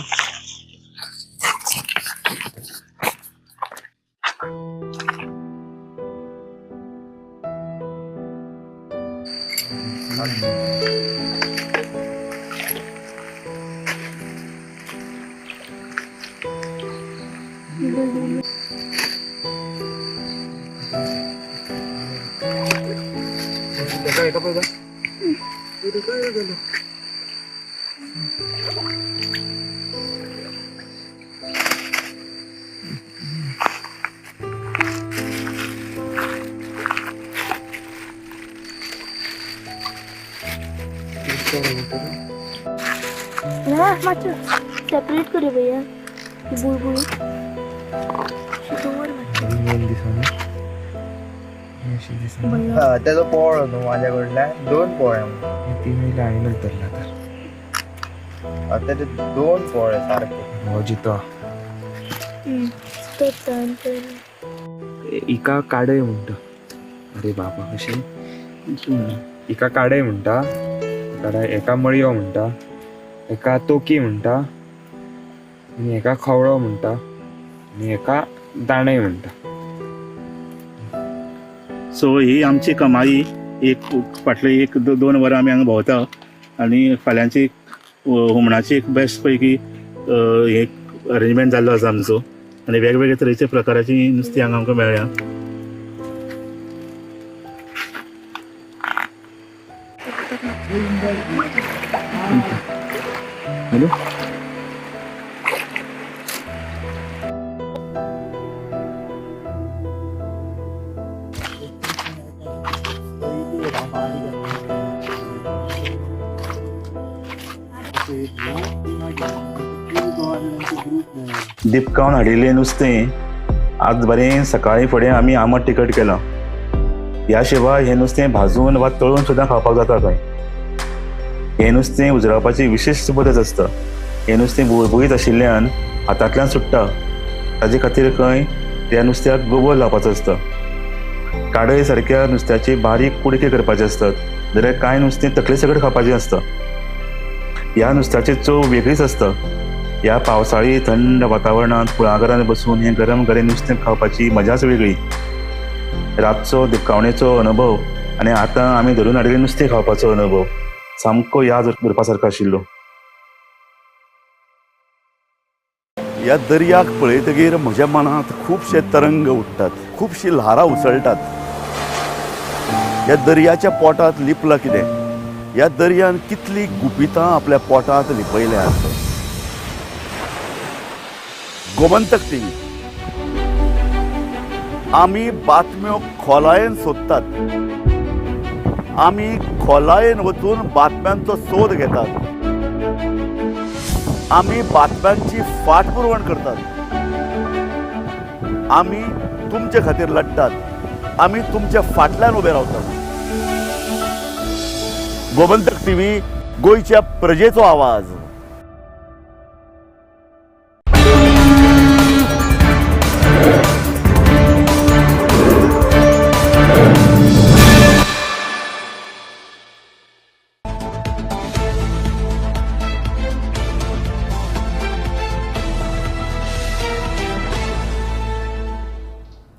ना मातशें सेपरेट करूया भैया बुळबुळी तेजो पोवळो न्हू म्हाज्या कडल्यान दोन पोवळे, तिनूय लायनूच धरला तर तेजे दोन पोवळे सारके. हो जितो इका काडय म्हणटा. अरे बाबा कशें इका काडय म्हणटा, एका मळयो म्हणटा, एका तोकी म्हणटा, आनी एका खवळो म्हणटा, आनी एका दाणय म्हणटा. सो ही आमची कमाई एक फाटले एक दोन वरां आमी हांगा भोंवता आनी फाल्यांची हुमणाची एक बेस्ट पैकी एक अरेंजमेंट जाल्लो आसा आमचो आनी वेगवेगळे तरेचे प्रकाराची नुस्तीं हांगा आमकां मेळ्ळ्या. हॅलो दिपकावन हाडिल्लें नुस्तें आज बरें सकाळीं फुडें आमी आमट तिखट केलां. ह्या शिवाय हें नुस्तें भाजून वा तळून सुद्दां खावपाक जाता खंय. हें नुस्तें उजरावपाची विशेश पद्दत आसता. हें नुस्तें बुळबुळीत आशिल्ल्यान हातांतल्यान सुट्टा, ताजे खातीर खंय त्या नुस्त्याक गोबोर लावपाचो आसता. काडय सारक्या नुस्त्याचे बारीक कुडके करपाचे आसतात, जाल्यार कांय नुस्तें तकले सकट खावपाचें आसता. ह्या नुस्त्याची चव वेगळीच आसता. ह्या पावसाळी थंड वातावरणांत कुळागरांत बसून हें गरम गरम नुस्तें खावपाची मजाच वेगळी. रातचो दिपकावणेचो अनुभव आनी आतां आमी धरून हाडिल्लें नुस्तें खावपाचो अनुभव सामको याद उरपा सारको आशिल्लो. ह्या दर्याक पळयतगीर म्हज्या मनांत खुबशे तरंग उठ्ठात, खुबशी ल्हारां उसळटात. ह्या दर्याच्या पोटांत लिपलां कितें, ह्या दर्यान कितली गुपितां आपल्या पोटांत लिपयल्यांत. गोमंतक टीव्ही आमी बातम्यो खोलायेन सोदतात, आमी खोलायेन वचून बातम्यांचो सोद घेतात, आमी बातम्यांची फाटपुरवण करतात, आमी तुमचे खातीर लढतात, आमी तुमच्या फाटल्यान उबे रावतात. गोमंतक टीव्ही, गोंयच्या प्रजेचो आवाज.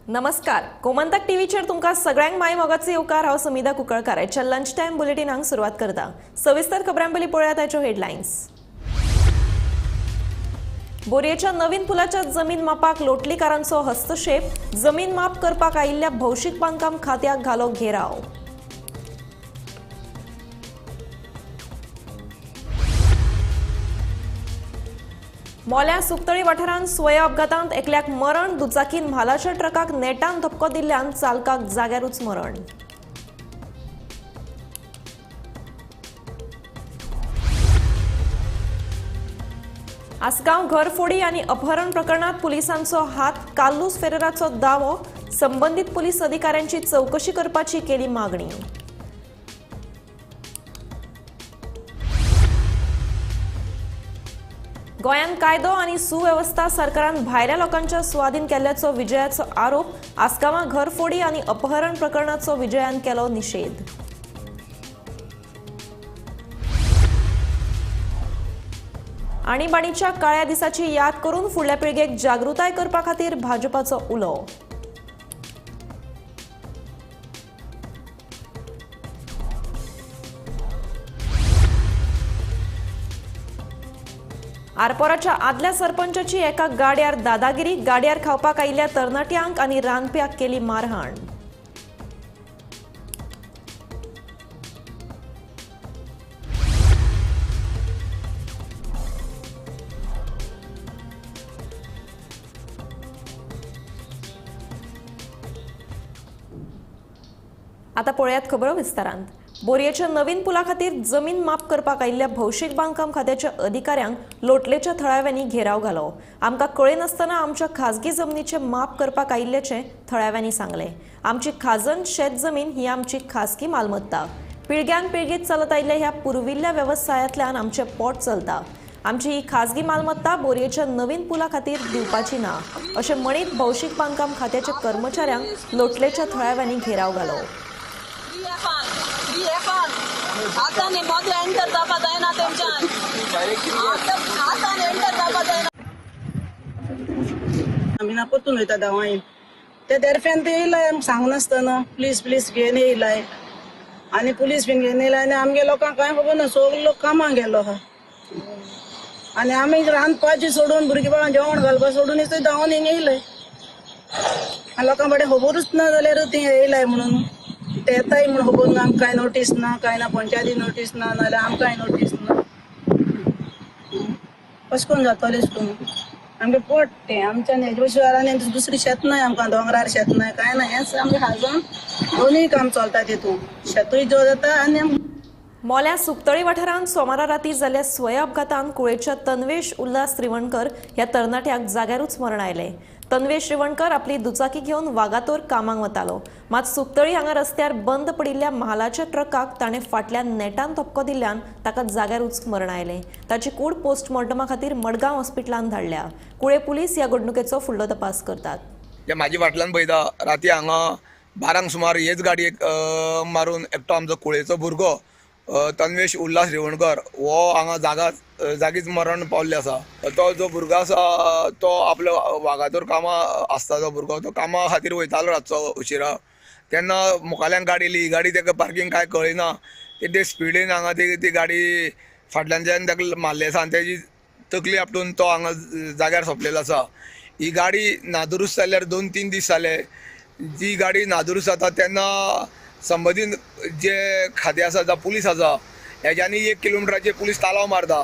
नमस्कार, गोमंतक टीव्हीचेर तुमकां सगळ्यांक माय मोगाचो येवकार. हांव समिधा कुंकळकार. आयच्या लंच टायम बुलेटिनाक सुरवात करता. सविस्तर खबरां पयलीं पळयात आयच्यो हेडलायन्स. बोरयेच्या नवीन पुलाच्या जमीन मापाक लोटलीकारांचो हस्तक्षेप. जमीन माप करपाक आयिल्ल्या भौशीक बांदकाम खात्याक घालो घेराव. मोल्या सुकतळी वाठारांत स्वया अपघातांत एकल्याक मरण. दुचाकीन म्हालाच्या ट्रकाक नेटान धपको दिल्ल्यान चालकाक जाग्यारूच मरण. आसगांव घरफोडी आनी अपहरण प्रकरणात पुलिसांचो हात. कार्लुस फेरेराचो दावो. संबंदीत पुलीस अधिकाऱ्यांची चवकशी करपाची केली मागणी. गोंयांत कायदो आनी सुवेवस्था सरकारान भायल्या लोकांच्या सुवादीन केल्ल्याचो विजयाचो आरोप. आसगांवां घरफोडी आनी अपहरण प्रकरणाचो विजयान केलो निशेध. आणीबाणीच्या काळ्या दिसाची याद करून फुडल्या पिळगेक जागृताय करपा खातीर भाजपाचो उलो. आरपोराच्या आदल्या सरपंचाची एका गाड्यार दादागिरी. गाड्यार खावपाक आयिल्ल्या तरणाट्यांक आनी रांदप्याक केली मारहाण. आता पळयात खबरो विस्तारान. बोरयेच्या नवीन पुला खातीर जमीन माप करपाक आयिल्ल्या भौशीक बांदकाम खात्याच्या अधिकाऱ्यांक लोटलेच्या थळाव्यांनी घेराव घालो. आमकां कळयनासतना आमच्या खाजगी जमनीचें माप करपाक आयिल्ल्याचें थळाव्यांनी सांगलें. आमची खाजन शेत जमीन ही आमची खाजगी मालमत्ता. पिळग्यान पिळगीत चलत आयिल्ल्या ह्या पुर्विल्ल्या वेवसायांतल्यान आमचें पोट चलता. आमची ही खाजगी मालमत्ता बोरयेच्या नवीन पुला खातीर दिवपाची ना अशें म्हणीत भौशीक बांदकाम खात्याच्या कर्मचाऱ्यांक लोटलेच्या थळाव्यांनी घेराव घालो. आमी ना परतून वयता धांवाय ते देरफ्यान ते येयलाय आमकां सांगनासतना प्लीज प्लीज घेवन येयलाय आनी पुलीस बीन घेवन येयलाय आनी आमगे लोकांक कांय खबर ना. सगलो लोक कामाक गेलो आहा आनी आमी रांदपाची सोडून भुरगीं बाळां जेवण घालपा सोडून थंय धांवन हिंगा येयलाय आनी लोकां बडें खबरूच ना जाल्यार ती येयलाय म्हणून ते येताय म्हूण खबर ना. आमकां कांय नोटीस ना, कांय ना, पंचायती नोटीस ना, नाजाल्यार आमकांय नोटीस ना. कशें करून जातलें करून आमगें पोट तें आमच्यान हेजे भशेन आनी दुसरी शेत नाय आमकां. दोंगरार शेत नाय, कांय ना. हेंच आमगें खाजन दोनूय काम चलता तितून शेतूय जो जाता. आनी मोल्या सुकतळी वाठारांत सोमारा राती जाल्ल्या स्वया अपघातांत कुळेच्या तन्वेश उल्हास रिवणकर ह्या तरणाट्याक जाग्यारूच मरण आयलें. तन्वेश रिवणकर आपली दुचाकी घेवन वागातोर कामाक वतालो. मात सुकतळी हांगा रस्त्यार बंद पडिल्ल्या म्हालाच्या ट्रकाक ताणें फाटल्यान नेटान धपको दिल्ल्यान ताका जाग्यारूच मरण आयलें. ताची कूड पोस्टमॉर्टमा खातीर मडगांव हॉस्पिटलांत धाडल्या. कुळे पुलीस ह्या घडणुकेचो फुडलो तपास करतात. म्हाजी फाटल्यान पळयता राती हांगा 12 सुमार हेच गाडयेक मारून एकटो आमचो कुळेचो भुरगो तन्वेश उल्हास रिवणकर हो हांगा जागीच मरण पावल्ले आसा. तो जो भुरगो आसा तो आपलो वागातोर कामां आसता. तो भुरगो तो कामा खातीर वयतालो रातचो उशिरा. तेन्ना मुखाल्यान गाडी येयली. गाडी ताका पार्कींग कांय कळना. ते स्पिडीन हांगा ती गाडी फाटल्यानच्यान ताका मारली आसा आनी तेजी तकली आपटून तो हांगा जाग्यार सोंपलेलो आसा. ही गाडी नादुरुस्त जाल्यार 2-3 दीस जाले. जी गाडी नादुरुस्त जाता तेन्ना संबंदीत जे खातें आसा जावं पुलीस आसा हेज्यांनी 1 किलोमिटराचेर पुलीस तालाव मारता.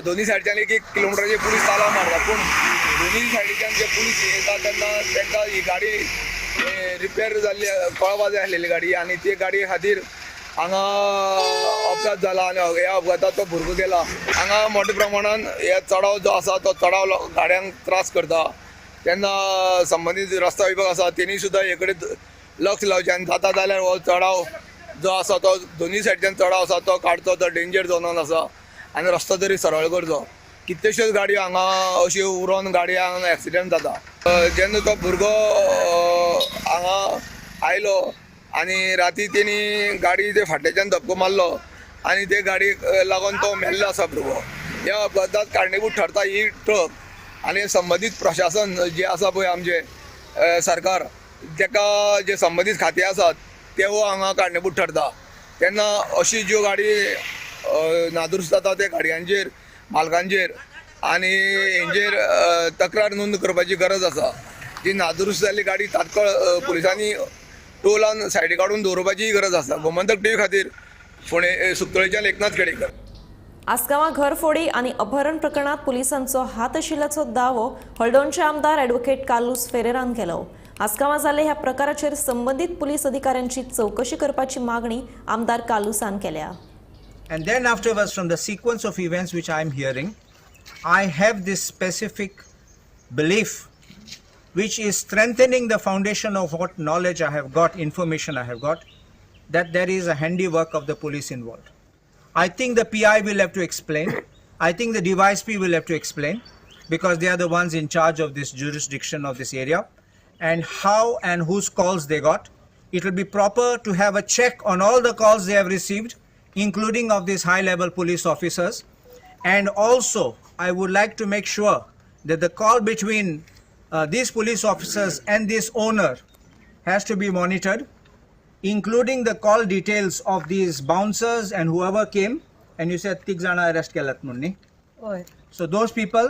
दोनूय सायडच्यान 1-1 किलोमिटराचेर पुलीस तालाव मारता. पूण दोनूय सायडीच्यान जे पुलीस येता तेन्ना तांकां ही गाडी रिपेर जाल्ली कळपा जाय आसलेली गाडी आनी ते गाडये खातीर हांगा अपघात जाला आनी ह्या अपघातात तो भुरगो गेला. हांगा मोठ्या प्रमाणान हे चडाव जो आसा तो चडाव गाडयांक त्रास करता. तेन्ना संबंदीत रस्ता विभाग आसा तेणी सुद्दां हे कडेन लक्ष लावचें आनी जाता जाल्यार हो चडाव जो आसा तो दोनूय सायडच्यान चडाव आसा तो काडचो. तो डेंजर झोनान आसा आनी रस्तो तरी सरळ करचो. कितल्योश्योच गाडयो हांगा अश्यो उरोन गाडयांक एक्सिडंट जाता. जेन्ना तो भुरगो हांगा आयलो आनी राती तेणी गाडी ते फाटल्याच्यान धपको मारलो आनी ते गाडयेक लागून तो मेल्लो आसा भुरगो. ह्या अपघातात कारणीभूत ठरता ही ट्रक आनी संबंदीत प्रशासन जे आसा पळय आमचें सरकार ताका जे संबंदीत खातें आसात तेवूय हांगा कारणीभूत ठरता. तेन्ना अशी ज्यो गाडी नादुरुस्त जाता त्या गाडयांचेर, मालकांचेर आनी हेंचेर तक्रार नोंद करपाची गरज आसा. जी नादुरुस्त जाल्ली गाडी तात्काळ पुलिसांनी टो लावन सायडीक काडून दवरपाचीय गरज आसा. गोमंतक टीव्ही खातीर फोंडें सुकतळेच्यान एकनाथ खेडेकर. आसगांवां घरफोडी आनी अपहरण प्रकरणात पुलिसांचो हात आशिल्ल्याचो दावो हळदोणचे आमदार ॲडव्होकेट कार्लुस फेरेरान केलो. आसगांवां जाल्ले ह्या प्रकाराचेर संबंदीत पुलीस अधिकाऱ्यांची चवकशी करपाची मागणी आमदार कार्लुसान केल्या. And then afterwards, from the sequence of events which I am hearing, I have this specific belief which is strengthening the foundation of what knowledge I have got, information I have got, that there is a handiwork of the police involved. I think the PI will have to explain. I think the DYSP will have to explain, because they are the ones in charge of this jurisdiction of this area, and how and whose calls they got. It will be proper to have a check on all the calls they have received, including of these high level police officers. And also, I would like to make sure that the call between these police officers and this owner has to be monitored, including the call details of these bouncers and whoever came. And you said तीग जाणां arrest केल्यात म्हणून न्ही? हय. So those people,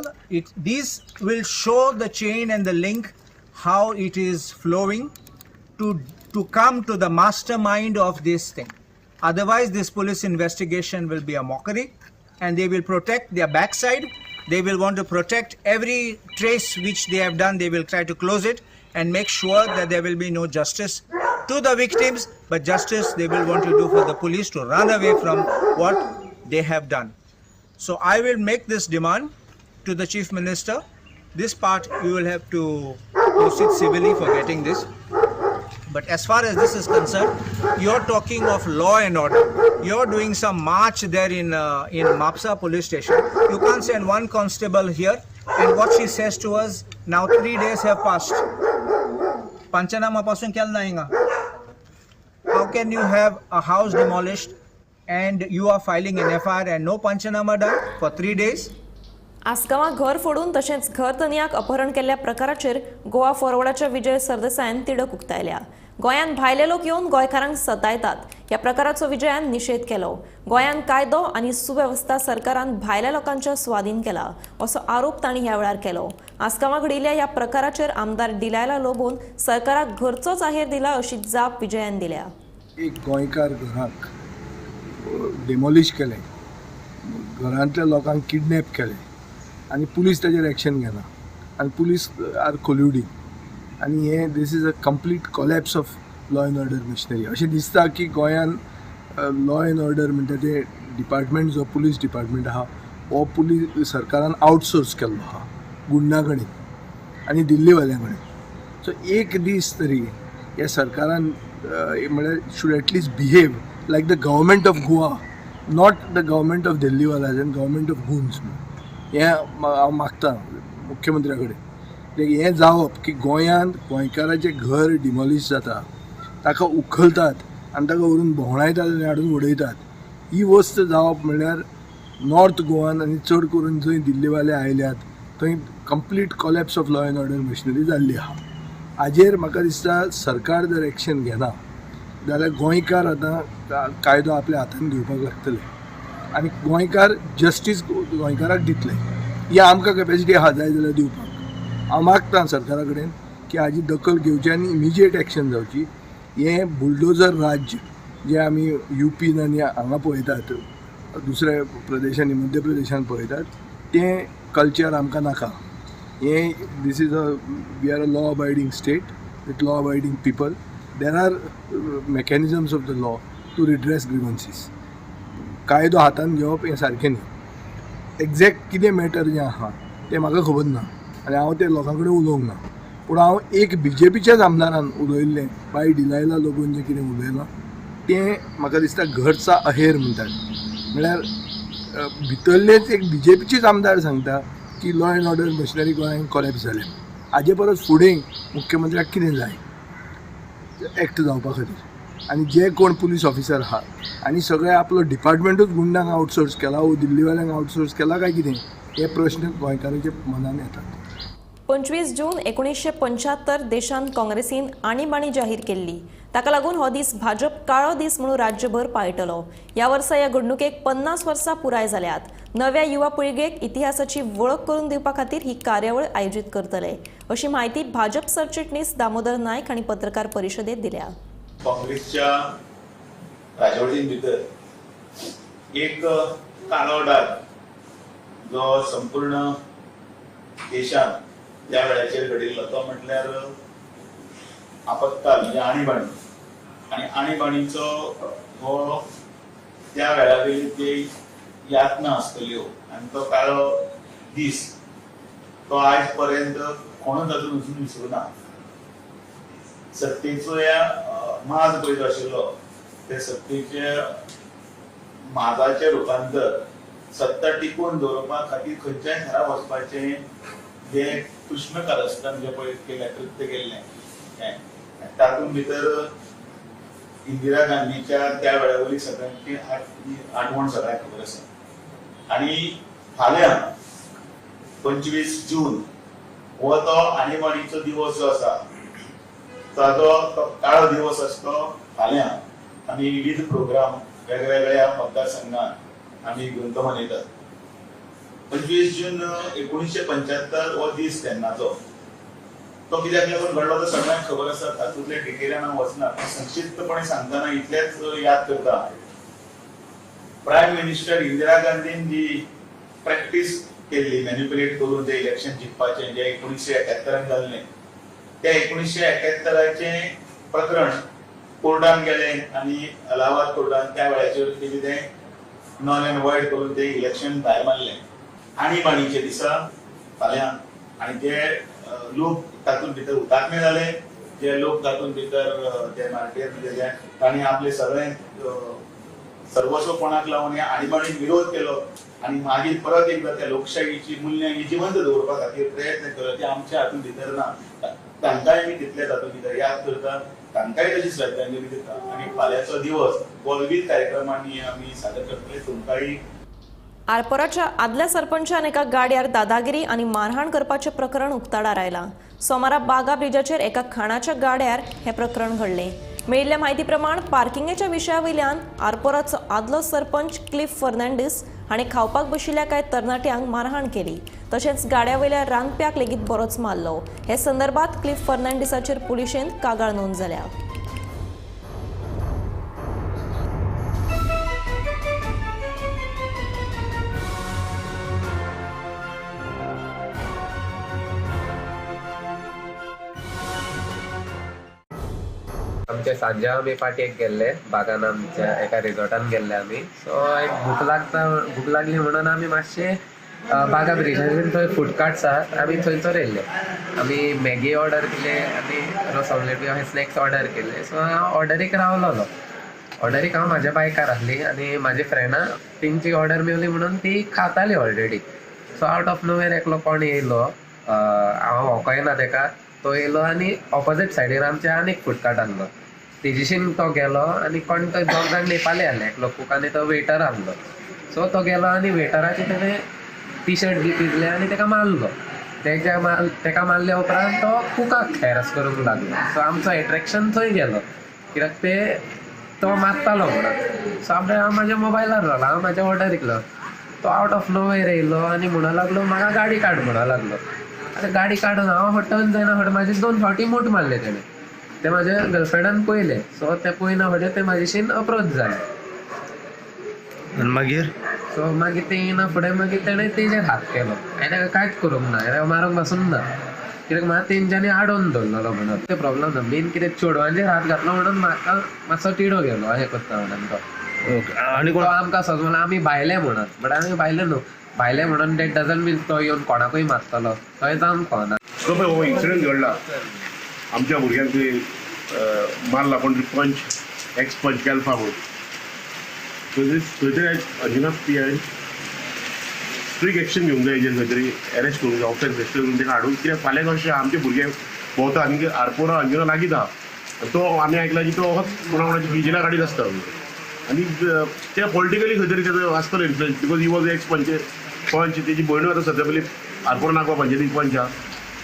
these will show the chain and the link, how it is flowing to come to the mastermind of this thing. Otherwise, this police investigation will be a mockery, and they will protect their backside. They will want to protect every trace which they have done. They will try to close it and make sure that there will be no justice to the victims, but justice they will want to do for the police to run away from what they have done. So I will make this demand to the Chief Minister. This part you will have to proceed civilly for getting this. But as far as this is concerned, you're talking of law and order. You're doing some march there in Mapsa police station. You can't send one constable here. And what she says to us, now 3 days have passed. Panchnama पासून केलं ना हिंगा. How can you have a house demolished and you are filing an FIR and no panchanama done for 3 days? आसगांवां घर फोडून तशेंच घर धनयाक अपहरण केल्ल्या प्रकाराचेर गोवा फॉरवर्डाच्या विजय सरदेसायान तिडक उक्तायल्या. गोंयांत भायले लोक येवन गोंयकारांक सतायतात. ह्या प्रकाराचो विजयान निशेध केलो. गोंयांत कायदो आनी सुवेवस्था सरकारान भायल्या लोकांच्या स्वाधीन केला असो आरोप तांणी ह्या वेळार केलो. आसगांवां घडिल्ल्या ह्या प्रकाराचेर आमदार डिलायला लोबोन सरकाराक घरचोच आहेर दिला अशी जाप विजयान दिल्या. एक गोंयकार घराक डेमोलिश केलें, घरांतल्या लोकांक किडनॅप केलें आनी पुलीस ताजेर एक्शन घेना आनी पुलीस आर कोल्युडींग आनी हें this is a complete collapse of law and order machinery. अशें दिसता की गोंयान लॉ एंड ऑर्डर म्हणटा तें डिपार्टमेंट, जो पुलीस डिपार्टमेंट आहा, हो पुलीस सरकारान आउटसोर्स केल्लो आहा गुंडा कडेन आनी दिल्लीवाल्यां कडेन. सो एक दीस तरी ह्या सरकारान म्हळ्यार should at least behave like the government of Goa, not the government of दिल्लीवालाज and government of goons. हें हांव मागता मुख्यमंत्र्या कडेन. हें जावप की गोंयांत गोंयकाराचें घर डिमॉलिश जाता, ताका उखलतात आनी ताका व्हरून भोंवडायतात आनी हाडून उडयतात, ही वस्त जावप म्हणल्यार नॉर्थ गोवान आनी चड करून जंय दिल्लीवाले आयल्यात थंय complete collapse of law and order machinery जाल्ली आहा. हाजेर म्हाका दिसता सरकार जर एक्शन घेना जाल्यार गोंयकार आतां कायदो आपल्या हातान घेवपाक लागतले आनी गोंयकार जस्टीस गोंयकाराक दितले. ही आमकां कॅपेसिटी आहा जाय जाल्यार दिवपाक. हांव मागता सरकारा कडेन की हाजी दखल घेवची आनी इमिजिएट एक्शन जावची. हें बुलडोजर राज्य जें आमी युपीन आनी हांगा पळयतात, दुसऱ्या प्रदेशांनी, मध्य प्रदेशान पळयतात, तें कल्चर आमकां नाका. हें this is a we are a law abiding state with law abiding people. There are mechanisms of the law to redress grievances. कायदो हातान घेवप हें सारकें न्ही. एग्जॅक्ट कितें मॅटर जें आहा तें म्हाका खबर ना आनी हांव ते लोकां कडेन उलोवंक ना, पूण हांव एक बीजेपीच्याच आमदारान उलयल्लें, बाय डिलायला लोबोन जें कितें उलयलां तें म्हाका दिसता घरचा अहेर म्हणटात. म्हळ्यार भितरलेच एक बीजेपीचेच आमदार सांगता की लॉ एंड ऑर्डर मशिनरी गोंयांत कॉलेप्स जालें. हाजे परस फुडें मुख्यमंत्र्याक कितें जाय एक्ट जावपा खातीर? आनी जे कोण पुलीस ऑफिसर आहा आनी सगळे आपलो डिपार्टमेंटूच गुंडांक आउटसोर्स केला वो दिल्लीवाल्यांक आउटसोर्स केला काय कितें, हे प्रश्न गोंयकारांच्या मनान येतात. 25 जून 1975 देशांत काँग्रेसीन आणीबाणी जाहीर केल्ली. ताका लागून हो दीस भाजप काळो दीस म्हणून राज्यभर पाळटलो. ह्या वर्सा ह्या घडणुकेक 50 वर्सां पुराय जाल्यात. नव्या युवा पिळगेक इतिहासाची वळख करून दिवपा खातीर ही कार्यावळ आयोजीत करतले अशी म्हायती भाजप सरचिटणीस दामोदर नायक हांणी पत्रकार परिशदेत दिल्या. काँग्रेसच्या राजवटीन भितर एक काळो डाग जो संपूर्ण देशात त्या वेळाचेर घडिल्लो तो म्हटल्यार आपत्काल म्हणजे आणीबाणी. आनी आणीबाणीचो हो त्या वेळावेली ती यातना आसतल्यो आनी तो काळो दीस तो आयज पर्यंत कोणूच अजून वचून विसरूं ना. सत्तेचो ह्या माज पळय जो आशिल्लो ते सत्तेचे माजाचें रुपांतर सत्ता टिकून दवरपा खातीर खंयच्याय थरा वचपाचें जे कृष्ण कारस्थान जे पळय केलें कृत्य केल्लें हें तातूंत भितर इंदिरा गांधीच्या त्या वेळा वयली सगळ्यांची आठवण सगळ्यांक खबर आसा. आनी फाल्यां 25 जून हो तो आणीबाणीचो दिवस जो आसा ताजो तो काळो दिवस आसतो. फाल्यां आमी विविध प्रोग्राम वेगवेगळ्या मतदारसंघात आमी घेवन तो मनयतात. 25 जून 1975 हो दीस तेन्नाचो तो कित्याक लागून घडलो तो सगळ्यांक खबर आसा. तातूंतले डिटेलान हांव वचना, संक्षिप्तपणे सांगतना इतलेंच याद करता. प्रायम मिनिस्टर इंदिरा गांधीन जी प्रॅक्टीस केल्ली मॅन्युपुलेट करून ते इलेक्शन जिखपाचें जें 1971 जाल्लें त्या 1971 प्रकरण कोर्टान गेलें आनी अलाहाबाद कोर्टान त्या वेळाचेर तेजें तें नॉन एंड वॉयड करून ते इलेक्शन भायर मारलें. आणीबाणीच्या दिसा फाल्यां आनी जे लोक तातूंत भितर हुतात्मे जाले, जे लोक तातूंत भितर जे मार्टीर म्हणजे जे तांणी आपले सगळें सर्वस्व कोणाक लावन ह्या आणीबाणीक विरोध केलो आनी मागीर परत एकदा त्या लोकशाहीची मुल्यां ही जिवंत दवरपा खातीर प्रयत्न केलो ते आमच्या हातूंत भितर ना. तांकांय आमी तितले तातूंत भितर याद करता, तांकांय तशी श्रद्धांजली दिता आनी फाल्यांचो दिवस हो विविध कार्यक्रमांनी आमी सादर करतले. तुमकांय आरपोराच्या आदल्या सरपंचान एका गाड्यार दादागिरी आनी मारहाण करपाचें प्रकरण उक्ताडार आयलां. सोमारा बागा ब्रिजाचेर एका खाणाच्या गाड्यार हें प्रकरण घडलें. मेळिल्ल्या म्हायती प्रमाण पार्किंगेच्या विशया वयल्यान आरपोराचो आदलो सरपंच क्लिफ फर्नांडीस हाणें खावपाक बशिल्ल्या कांय तरणाट्यांक मारहाण केली. तशेंच गाड्या वयल्या रांदप्याक लेगीत बरोच मारलो. हे संदर्भात क्लिफ फर्नांडीसाचेर पुलिशेंत कागाळ नोंद जाल्या. आमच्या सांज्यांव आमी पार्टयेक गेल्ले बागान आमच्या एका रिजॉर्टान गेल्ले आमी. सो एक भूक लागली म्हणून आमी मातशे बागा ब्रिजाचेर थंय फूड कार्ट्स आहात आमी थंयसर येयल्ले. आमी मॅगी ऑर्डर केले आनी रोस ऑमलेट बी अशे स्नॅक्स ऑर्डर केले. सो हांव ऑर्डरीक रावलोलो. ऑर्डरीक हांव म्हाज्या बायकार आसली आनी म्हाजी फ्रेंडां तेंची ऑर्डर मेवली म्हणून ती खाताली already. So out of nowhere एकलो कोण येयलो, हांव वळखोय ना तेका, तो येयलो आनी ऑपोजीट सायडीन आमच्या आनीक फूड कार्ट आहलो. तेजीशीन तो गेलो आनी कोण तो दोग जाण नेपाली आहले, एकलो कूक आनी तो वेटर आहलो. सो तो गेलो आनी वेटराचे तेणें टी शर्ट बी पिजले आनी तेका मारलो. तेका मारल्या उपरांत तो कुकाक हॅरस करूंक लागलो. सो आमचो एट्रेक्शन थंय गेलो कित्याक ते तो मारतालो म्हणून. सो आपल्या हांव म्हाज्या मोबायलार रावलो, हांव म्हाज्या ऑर्डरीक. तो आवट ऑफ नोवेर येयलो आनी म्हणूंक लागलो म्हाका गाडी काड म्हणूंक लागलो. आतां गाडी काडून हांव टर्न जायना फुडें म्हाजे 2 फावटी मूठ मारले तेणें. ते म्हाज्या गर्लफ्रेंडान पळयलें. सो तें पळयना फुडें तें म्हाजेशीन अप्रोच जालें. आनी मागीर सो मागीर तें येयना फुडें मागीर तेणें तेजेर हात केलो. हांवें ताका कांयच करूंक ना, हांवें मारूंक पासून ना कित्याक म्हाका तेंच्यांनी आडोवन दवरलेलो म्हणून तें प्रॉब्लम ना. मेन कितें चेडवांचेर हात घातलो म्हणून म्हाका मातसो तिडो गेलो अशें करता म्हणून तो. आनी तो आमकां सजमला म्हणून आमी भायले म्हणून, बट आमी भायले न्हू. भायले म्हणून that doesn't मीन तो येवन कोणाकूय मारतलो, थंय जावंक पावना. सो पळय हो इन्सिडंट घडला आमच्या भुरग्यांक मारला कोण तरी पंच, एक्स पंच गॅल्फा म्हणून. थंय तरी Anjuna P I strict action घेवंक जाय हेजेर, खंय तरी एरेस्ट करूंक जाय, ऑफेन्स रजिस्टर करून ताका हाडून. कित्याक फाल्यां कशें आमचे भुरगे भोंवता आनी आरपोरा अंजुना लागींच आहा. तो आमी आयकला की तो कोणा कोणाची विजिला गाडीत आसता आनी ते पॉलिटिकली खंय तरी तेजो आसतलो influence because he was ex panch. तेजी भयणूय आतां सद्या पयलीं आरपोरा नागवा पंचायतीक पंच आहा.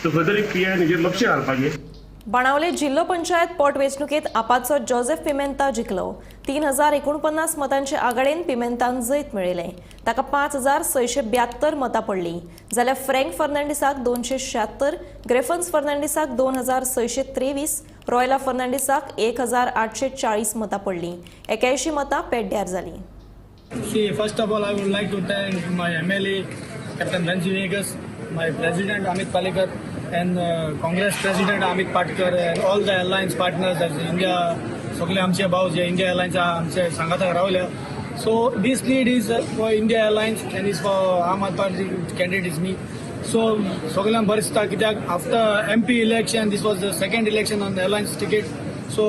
सो खंय तरी पी आयन हेजेर लक्ष घालपाचें. बाणावले जिल्हो पंचायत पोटवेंचणुकेत आपाचो जोसेफ पिमेंता जिखलो. 3049 मतांचे आघाडेन पिमेंतान जैत मेळयलें. ताका 5672 मतां पडलीं, जाल्यार फ्रँक फर्नांडीसाक 276, ग्रेफन्स फर्नांडीसाक 2623, रॉयला फर्नांडीसाक 1840 मतां पडलीं. 81 मतां पेड्ड्यार जालीं. See, first of all, I would like to thank my MLA, Captain Venzy Vegas, my President Amit Palekar, and Congress President Amit Patkar, and all the alliance partners as India, सगळे आमचे भाव जे इंडिया अलायन्स आमचे सांगाताक रावल्या. So this lead is for India Alliance and is for Aam Aadmi Party candidate is me. So सगळ्यांक बरें दिसता कित्याक after MP election this was the second election on the alliance ticket. So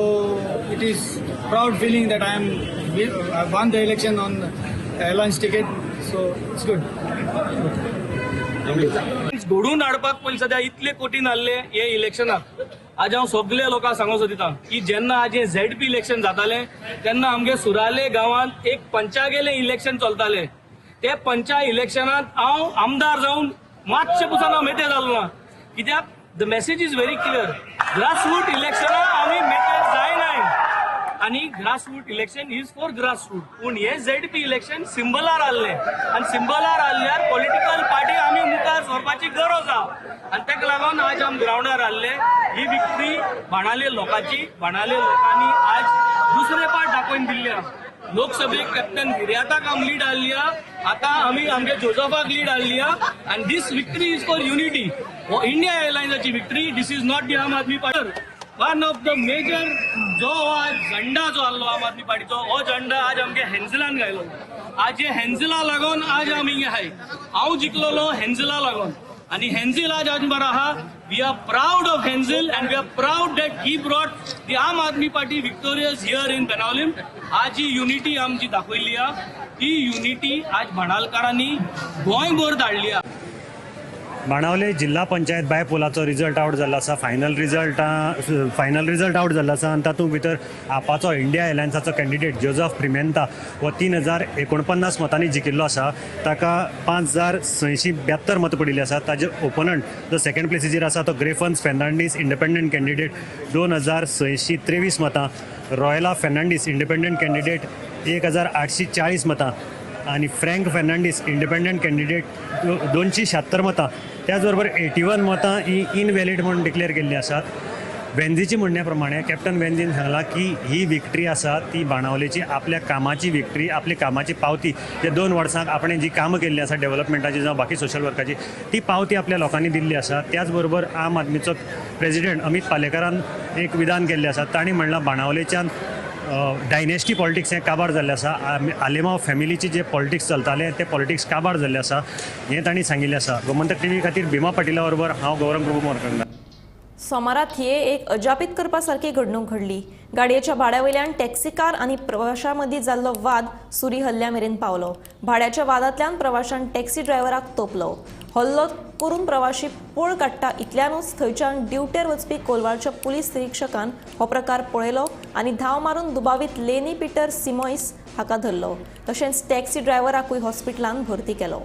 it is proud feeling that I won the election on alliance ticket. So it's good. घडून हाडपाक पयलीं सद्या इतले कठीण आहले हे इलेक्शनाक. आज हांव सगळे लोकांक सांगूंक सोदिता की जेन्ना आज हे झेडपी इलेक्शन जातालें तेन्ना आमगे सुराले गांवांत एक पंचागेलें इलेक्शन चलतालें. ते पंचायत इलेक्शनांत हांव आमदार जावन मातशें पुसान हांव मेते जालो ना, कित्याक the message is very clear. Grassroot इलेक्शनां आमी मेते जायनाय आनी grassroot election is for grassroot. पूण हे झेडपी इलेक्शन सिंबलार आहलें आनी सिंबलार आहल्यार पॉलिटिकल पार्टी आमी मुखार सरपाची गरज आहा आनी ताका लागून आज आमी ग्रावंडार आहले. ही विक्ट्री बाणाले लोकांची, बाणाले लोकांनी आज दुसरे पाट दाखोवन दिल्ली आहा. लोकसभेक कॅप्टन विर्याताक आमी लीड आहली आहा, आतां आमी आमगे जोजफाक लीड आहली आहा आनी this victory is for unity. हो India एअरलायन्साची victory, this is not the Aam Aadmi Party. One of the major जो आज झंडा जो आहलो आम आदमी पार्टीचो, हो झंडा आज आमगे हेन्झलान घायलो. आज हे हेन्झला लागून आज आमी हिंगा आहाय. हांव जिखलोलो हेन्झला लागून आनी हेन्झल आज आज बरो आहा. We are proud of Henzil and we are proud that he brought the Aam Aadmi Party victorious here in Benaulim. आज ही युनिटी आमची दाखयल्ली आहा, ही युनिटी आज भाणालकारांनी गोंयभर धाडली आहा. बाणावले जिल्हा पंचायत बायपोलाचो रिजल्ट आवट जाल्लो आसा. फायनल रिजल्ट आवट जाल्लो आसा आनी तातूंत भितर आपाचो इंडिया एलायन्साचो कॅन्डिडेट जोजफ पिमेंता हो 3049 मतांनी जिखिल्लो आसा. ताका 5672 मतां पडिल्ली आसा. ताजे ओपोनंट जो सेकंड प्लेसीचेर आसा तो ग्रेफन्स फेर्नांडीस इंडिपेंडंट कॅन्डिडेट 2623 मतां, रॉयला फेर्नांडीस इंडिपेंडंट कॅन्डिडेट 1840 मतां आनी फ्रँक फेर्नांडीस इंडिपेंडंट कॅन्डिडेट 276 मतां. त्याच बरोबर 81 मतां ही इनव्हॅलीड म्हणून डिक्लेअर केल्ली आसात. वेंझीच्या म्हणण्या प्रमाणे कॅप्टन वेंझीन सांगलां की ही विक्ट्री आसा ती बाणावलेची आपल्या कामाची विक्ट्री, आपल्या कामाची पावती. जे 2 वर्सांक आपणें जी कामां केल्लीं आसा डेव्हलपमेंटाची जावं बाकी सोशल वर्काची, ती पावती आपल्या लोकांनी दिल्ली आसा. त्याच बरोबर आम आदमीचो प्रेजिडेंट अमीत पालेकारान एक विधान केल्लें आसा. तांणी म्हणलां बाणावलेच्यान डायनेस्टी पॉलिटिक्स हें काबार जाल्लें आसा. आलेमाव फॅमिलीचे जे पॉलिटिक्स चलताले ते पॉलिटिक्स काबार जाल्लें आसा हें तांणी सांगिल्लें आसा. गोमंतक टीव्ही खातीर भीमा पाटिला बरोबर हांव गौरव प्रभू मोरखंडा. सोमारा थिये एक अजापीत करपा सारकी घडणूक घडली. गाडयेच्या भाड्या वयल्यान टॅक्सीकार आनी प्रवाशां मदीं जाल्लो वाद सुरी हल्ल्या मेरेन पावलो. भाड्याच्या वादांतल्यान प्रवाशान टॅक्सी ड्रायव्हराक तोपलो. हल्लो करून प्रवाशी पळ काडटा इतल्यानूच थंयच्यान ड्युटेर वचपी कोलवाळच्या पुलीस निरीक्षकान हो प्रकार पळयलो आनी धांव मारून दुबावीत लेनी पीटर सिमोइस हाका धरलो. तशेंच टॅक्सी ड्रायव्हराकूय हॉस्पिटलांत भरती केलो.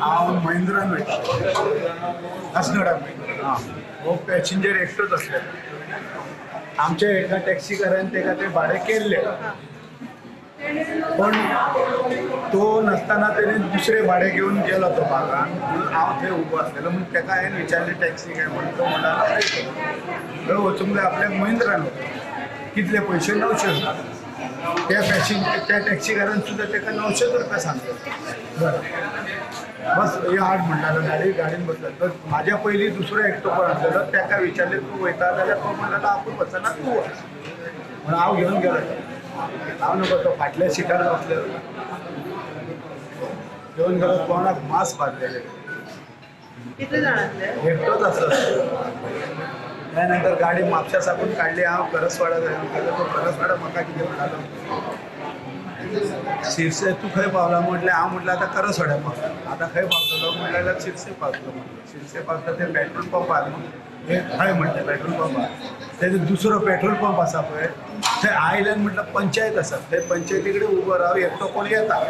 हांव महिंद्रान वयता आसगडाक वयता. हो पॅसेंजर एकटोच आसलो. आमच्या एका टॅक्सीकारान ताका तें भाडें केल्लें, पण तो नासतना तेणें दुसरें भाडें घेवन गेलो तो बागान. म्हणून हांव थंय उबो आसलेलो म्हणून ताका हांवें विचारलें टॅक्सी काय म्हणून. तो म्हणटा थंय वचूंक जाय आपल्याक महिंद्रान वचूंक. कितले पयशे 900 रुपया. त्या पॅसेंजर त्या टॅक्सीकारान सुद्दां ताका 900 रुपया सांगले. बरें बस हे हाड म्हणटालो गाडी गाडयेन बसलो. तर म्हाज्या पयलीं दुसरो एकटो कोण आसलेलो ताका विचारलें तूं वयता जाल्यार तो म्हणटालो आपूण वचना तूं वच म्हणून हांव घेवन गेलो. हांव नको तो फाटल्या सिटार बसलेलो घेवन गेलो. तोंडाक मास्क बांदलेले, एकटोच आसलो. त्या नंतर गाडी म्हापशा साकून काडली. हांव करसवाडा गेलो. तो करसवाडा म्हाका कितें म्हणटालो शिरसे तूं खंय पावला म्हटल्यार हांव म्हटल्यार आतां करसोड्या पावला. आतां खंय पावतलो म्हटल्यार शिरसे पावतलो म्हटलें. शिरसे पावता ते पेट्रोल पंपार हय म्हटलें पेट्रोल पंपार तेजो दुसरो पेट्रोल पंप आसा पळय थंय आयल्यान म्हटल्यार पंचायत आसा थंय पंचायती कडेन उबो राव, एकटो कोण येता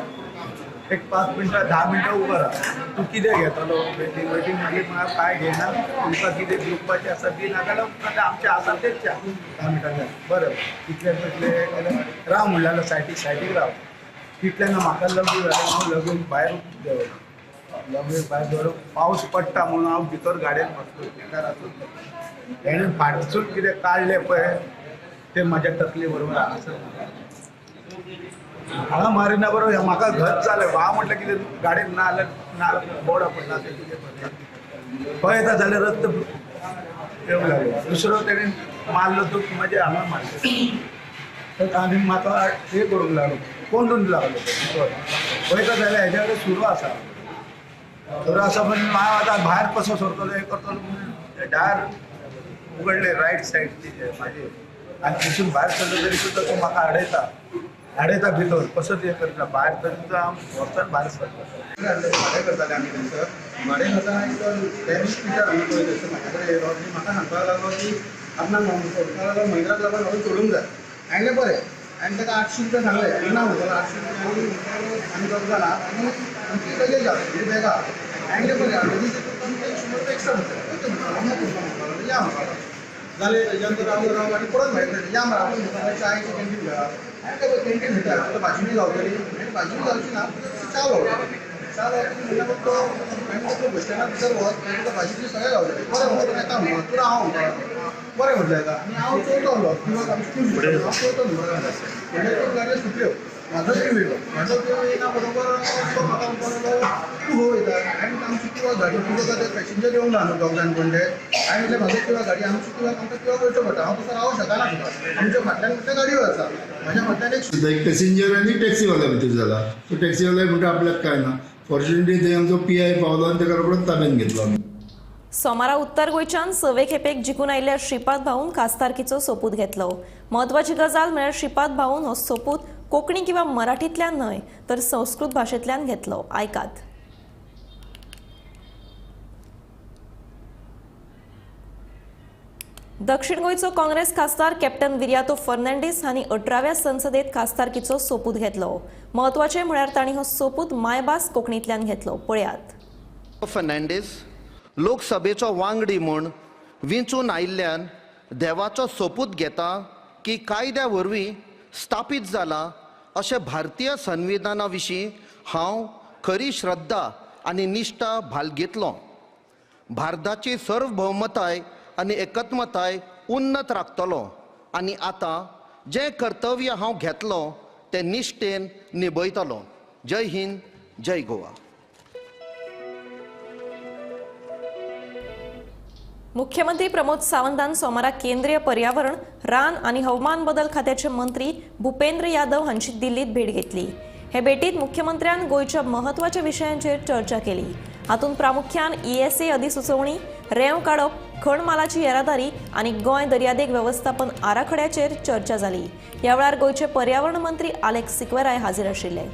एक 5 मिनटां 10 मिनटां उबो राव, तूं कितें घेतलो वेटींग वेटींग मागीर म्हाका कांय घेयना, तुमकां कितें दिवपाचें आसा दी, नाजाल्यार आमचें आसा तेच च्या 10 मिनटां जालें बरें इतलें म्हटलें राव म्हणलें सायडीक सायडीक राव. तितल्यान म्हाका लग्न जालें, हांव लगून भायर देंवलो, लगून भायर देंवलो, पावस पडटा म्हणून हांव भितर गाडयेन बसलो, भितर तेणें फाटसून कितें काडलें पळय तें म्हाज्या तकले बरोबर आसा हांगा मारिना बरोबर म्हाका घट जालें. हांव म्हटलें कितें गाडयेन ना जाल्यार ना बोर्डा पडला तें कितें पडटा पळयता जाल्यार रक्त येवंक लागलो. दुसरो तेणें मारलो तो म्हाज्या हांगा मारलो आनी म्हाका हें करूंक लागलो, कोंडून लागलो भितर. पळयता जाल्यार हेज्या कडेन सुरू आसा, सुरू आसा पण हांव आतां भायर कसो सरतलो हें करतलो म्हणून दार उगडलें रायट सायड म्हाजे आनी थंयसून भायर सरलो तरी सुद्दां तो म्हाका आडयता आडयता भितर कसोच हें करता भायर तरी सुद्दां हांव वचून भायर सरलो. भाडें करताले आमी थंयसर, भाडें करतना एक स्पॅनिश पिटर आमी पळय थंयसर म्हाज्या कडेन येयलो आनी म्हाका सांगपाक लागलो की आपणाक म्हणपाक लागलो महिंद्राक लागून हांवें सोडूंक जाय. हांवें बरें, हांवें ताका 800 रुपया सांगले, ना म्हणटालो 800 रुपया आनी आमी दोग जाणां आनी आमची लगेज आसा म्हणजे बॅगां. हांवें बरें ऑलरेडी तुमकां 100 रुपया एक्स्ट्रा म्हणटा, या म्हणपाक जालें. तेज्या नंतर रावलो रावलो आनी परत भायर सरले, या मरे आपण म्हणटा चायचें कॅन्टीन घेया. हांवें बरें कॅन्टीन घेता तुका भाजी बी गावतली, हांवें भाजी बी गावची ना, तुका च्या गावतली, च्या गावतली म्हणल्यार तो हांवें तो बस स्टँडार भितर वच, तुका भाजी बी सगळें गावतलें. बरें म्हणटा येता म्हणटा तुका हांव म्हणटा बरें म्हटलें येता आनी हांव चवथो आसलो किंवा आमची हांव चवथो नंबर म्हणल्यार त्यो गाडयो सुटल्यो. म्हाजो क्यू येयलो, म्हाजो क्यू येयना बरोबर तो म्हाका म्हणपाक लागलो तूं खंय वयता. हांवें आमची किंवा गाडी तुका ते पॅसेंजर येवंक ना न्हू दोग जाण कोण ते. हांवें म्हटलें म्हाजो किंवा गाडी आमची किंवा आमकां किंवा वयचो पडटा, हांव तसो रावंक शकना तुका, आमच्या फाटल्यान म्हटल्यार गाडयो आसा, म्हाज्या फाटल्यान एक पॅसेंजर आनी टॅक्सीवाल्या भितर जाला. तो टॅक्सीवाल्या म्हणटा आपल्याक काय ना, फॉर्च्युनेटली थंय आमचो पी I पावलो आनी ताका रोखडोच ताब्यात घेतलो आमी. सोमारा उत्तर गोंयच्यान सवे खेपेक जिखून आयिल्ल्या श्रीपाद भाऊन खासदारकीचो सोपूत घेतलो. म्हत्वाची गजाल म्हळ्यार श्रीपाद भाऊन हो सोपूत कोंकणी किंवा मराठींतल्यान न्हय तर संस्कृत भाशेंतल्यान घेतलो. आयकात. दक्षिण गोंयचो काँग्रेस खासदार कॅप्टन विरियातो फर्नांडीस हांणी 18व्या संसदेत खासदारकीचो सोपूत घेतलो. म्हत्वाचें म्हळ्यार तांणी हो सोपूत मायभास कोंकणींतल्यान घेतलो. पळयात. फर्नांडीस लोकसभेचो वांगडी म्हूण विंचून आयिल्ल्यान देवाचो सोपूत घेता की कायद्या वरवीं स्थापीत जाला अशें भारतीय संविधाना विशीं हांव खरी श्रद्धा आनी निश्ठा बाळगितलो. भारताची सार्वभौमताय आनी एकत्मताय उन्नत राखतलो आनी आतां जें कर्तव्य हांव घेतलो तें निश्ठेन निभयतलो. जय हिंद, जय गोवा. मुख्यमंत्री प्रमोद सावंतान सोमारा केंद्रीय पर्यावरण, रान आनी हवामान बदल खात्याचे मंत्री भूपेंद्र यादव हांची दिल्लीत भेट घेतली. हे भेटीत मुख्यमंत्र्यान गोंयच्या म्हत्वाच्या विशयांचेर चर्चा केली. हातूंत प्रामुख्यान ईएसए अधिसुचोवणी, रेंव काडप, खण मालाची येरादारी आनी गोंय दर्यादेग वेवस्थापन आराखड्याचेर चर्चा जाली. ह्या वेळार गोंयचे पर्यावरण मंत्री आलेक्स सिक्वेराय हाजीर आशिल्ले.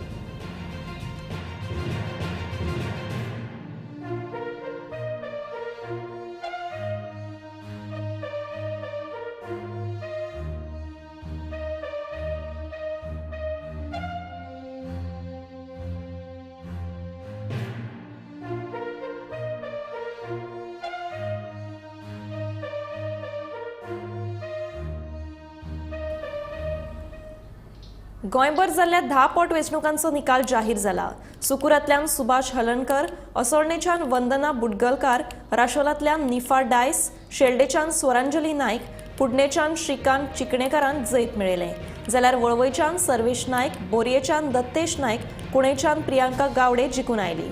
गोंयभर जाल्ल्या 10 पोटवेंचणुकांचो निकाल जाहीर जाला. सुकुरांतल्यान सुभाष हलणकर, असोळणेच्यान वंदना बुडगलकार, राशोलांतल्यान निफा डायस, शेल्डेच्यान स्वरांजली नायक, पुडणेच्यान श्रीकांत चिकणेकारान जैत मेळयलें. जाल्यार वळवयच्यान सर्वेश नायक, बोरयेच्यान दत्तेश नायक, कुणेच्यान प्रियांका गावडे जिखून आयली.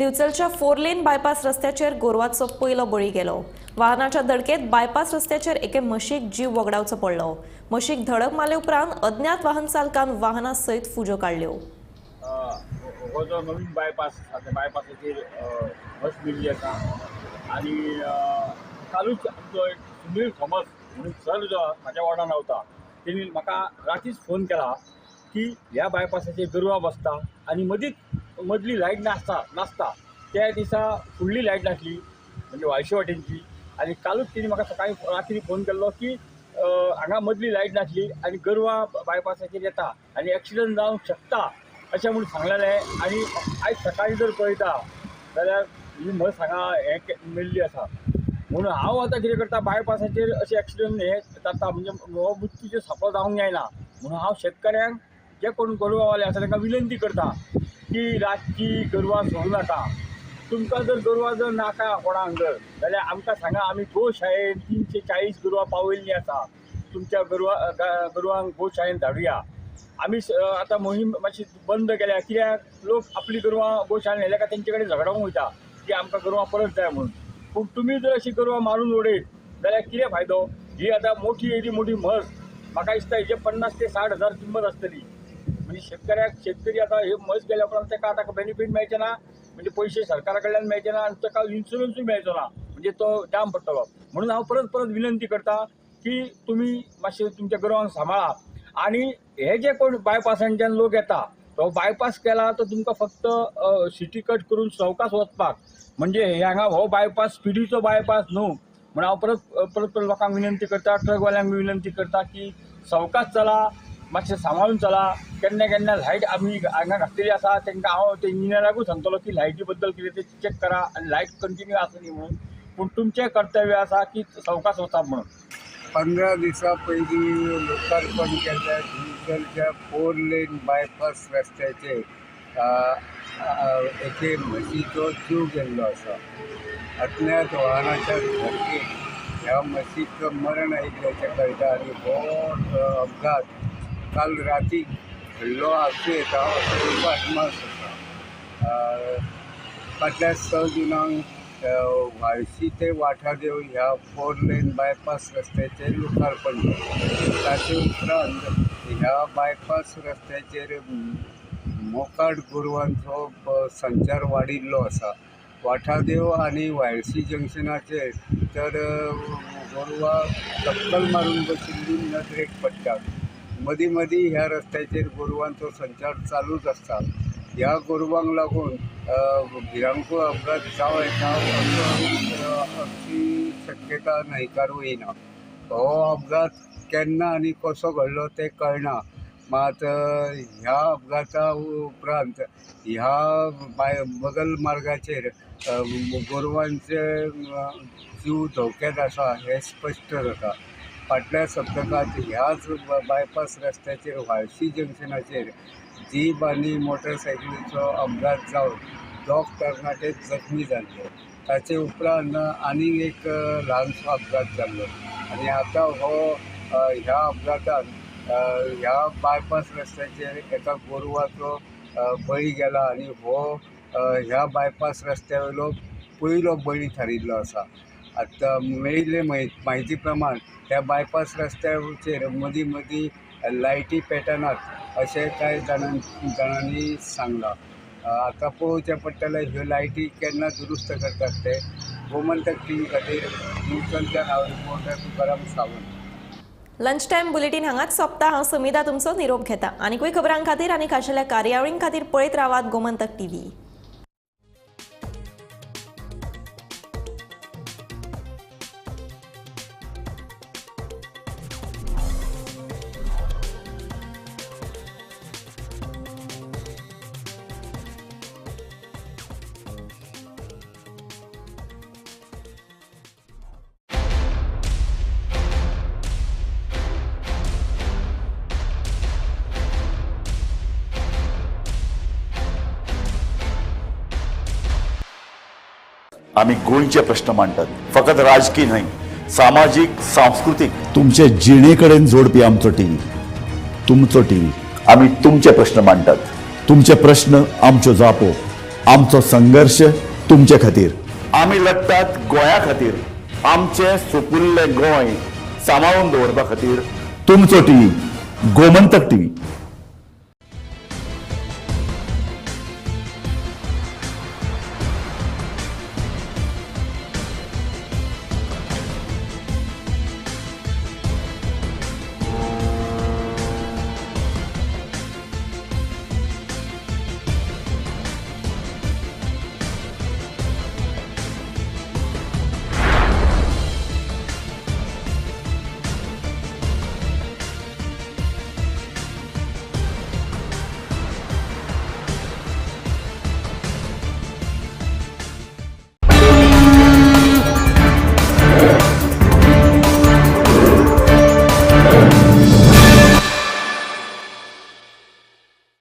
दिवचलच्या फोर लेन बायपास रस्त्याचेर गोरवाचो पयलो बळी गेलो. वाहनाच्या धडकेत बायपास रस्त्याचेर एके म्हशीक जीव वगडावचो पडलो. म्हशीक धडक मारले उपरांत अज्ञात वाहन चालकान वाहना सयत फुज्यो काडल्यो. हो जो नवीन बायपास आसा त्या बायपासाचेर म्हस मेल्ली आसा आनी कालूच आमचो एक सुनील थॉमस म्हणून सर जो म्हाज्या वॉर्डान रावता तेणी म्हाका रातीच फोन केला की ह्या बायपासाचेर गोरवां बसता आनी मदींच मदली लायट नासता त्या दिसा फुडली लायट नासली म्हणजे व्हाळशे वाटेनची आनी कालूच तेणी म्हाका सकाळी रात्री फोन केल्लो की हांगा मदली लायट नासली आनी गोरवां बायपासाचेर येता आनी एक्सिडंट जावंक शकता अशें म्हूण सांगलेलें. आनी आयज सकाळीं जर पळयता जाल्यार ही म्हस हांगा हें मेल्ली आसा. म्हणून हांव आतां कितें करता, बायपासाचेर अशें एक्सिडंट हे जाता म्हणजे हो मृत्यूचेर सापळो जावंक जायना म्हणून हांव शेतकऱ्यांक जे कोण गोरवांवाले आसा तांकां विनंती करता की रातची गोरवां सोडूं नाका. तुमकां जर गोरवां जर नाका कोणाक जर जाल्यार आमकां सांगा, आमी गोशाळेन 340 गोरवां पावयल्लीं आसा, तुमच्या गोरवांक गोशाळेन धाडुया. आमी आतां मोहीम मातशी बंद केल्या कित्याक लोक आपली गोरवां गोशाळेन व्हेल्या काय तेंचे कडेन झगडोंक वयता की आमकां गोरवां परत जाय म्हणून. पूण तुमी जर अशी गोरवां मारून उडयत जाल्यार कितें फायदो? ही आतां मोठी येदी मोठी म्हस म्हाका दिसता हेजे 50 ते 60 हजार किंमत आसतली. म्हणजे शेतकऱ्याक शेतकरी आतां हे म्हस गेल्या उपरांत ताका आतां बेनिफीट मेळचें ना, म्हणजे पयशे सरकारा कडल्यान मेळचे ना आनी ताका इन्शुरन्सूय मेळचो ना, म्हणजे तो जाम पडटलो. म्हणून हांव परत परत विनंती करता की तुमी मातशें तुमच्या गोरवांक सांबाळा. आनी हे जे कोण बायपासांच्यान लोक येता तो बायपास केला तो तुमकां फक्त सिटी कट करून सवकास वचपाक, म्हणजे हे हांगा हो बायपास स्पिडीचो बायपास न्हू. म्हणून हांव परत परत परत लोकांक विनंती करता, ट्रकवाल्यांक विनंती करता की सवकास चला, मातशें सांबाळून चला. केन्ना केन्ना लायट आमी हांगा घातलेली आसा तांकां हांव ते इंजिनियराकूय सांगतलो की लायटी बद्दल कितें तें चॅक करा आनी लायट कंटिन्यू आसा न्ही म्हणून. पूण तुमचें कर्तव्य आसा की सवकास वचप म्हणून. 15 दिसां पयलीं लोकार्पण केल्ल्या दिवचलच्या 4 लेन बायपास रस्त्याचेर एके म्हशीचो जीव गेल्लो आसा. अज्ञात वाहनाच्या धडकेक ह्या म्हशीक मरण आयिल्ल्याचें कळटा आनी हो अपघात काल राती घडलो आसूं येता असो एक अदमास आसा. फाटल्या 6 जुनाक व्हाळशी ते वाठादेव ह्या 4 लेन बायपास रस्त्याचेर लोकार्पण केलें. ताचे उपरांत ह्या बायपास रस्त्याचेर मोकाट गोरवांचो संचार वाडिल्लो आसा. वाठादेव आनी व्हाळशी जंक्शनाचेर तर गोरवां टक्कल मारून बशिल्ली नदरेक पडटात. मदीं मदीं ह्या रस्त्याचेर गोरवांचो संचार चालूच आसता. ह्या गोरवांक लागून भिरांकूळ अपघात जावं येता अशी शक्यता न्हयकारूं येना. हो अपघात केन्ना आनी कसो घडलो तें कळना, मात ह्या अपघाता उपरांत ह्या बगल मार्गाचेर गोरवांचे जीव धोक्यात आसा हें स्पश्ट जाता. फाटल्या सप्तकांत ह्याच बायपास रस्त्याचेर व्हाळशी जंक्शनाचेर जीप आनी मोटरसायकलीचो अपघात जावन 2 तरणाटे जखमी जाल्ले. ताचे उपरांत आनीक एक ल्हानसो अपघात जाल्लो आनी आतां हो ह्या अपघातान ह्या बायपास रस्त्याचेर एका गोरवाचो बळी गेला आनी हो ह्या बायपास रस्त्या वयलो पयलो बळी थारिल्लो आसा. आतां मेळिल्ले म्हायती प्रमाण ह्या बायपास रस्त्याचेर मदीं मदीं लायटी पेटनात अशें कांय जाणांनी सांगलां. आतां पळोवचें पडटलें ह्यो लायटी केन्ना दुरुस्त करतात ते. गोमंतक टीव्ही खातीर दिवचलच्यान हांव reporter Tukaram Sawant. Lunch time bulletin हांगाच सोंपता. हांव समिता तुमचो निरोप घेता. आनीकूय खबरां खातीर आनी खाशेल्या कार्यावळीं खातीर पळयत रावात गोमंतक टीव्ही. आमी गोंयचे प्रश्न मांडटात, फकत राजकीय न्हय, सामाजीक, सांस्कृतीक, तुमचे जिणे कडेन जोडपी आमचो टीव्ही, तुमचो टीव्ही. आमी तुमचे प्रश्न मांडटात, तुमचे प्रश्न आमच्यो जापो, आमचो संघर्श तुमचे खातीर. आमी लढटात गोंया खातीर, आमचें सुपुल्लें गोंय सांबाळून दवरपा खातीर. तुमचो TV, Gomantak TV.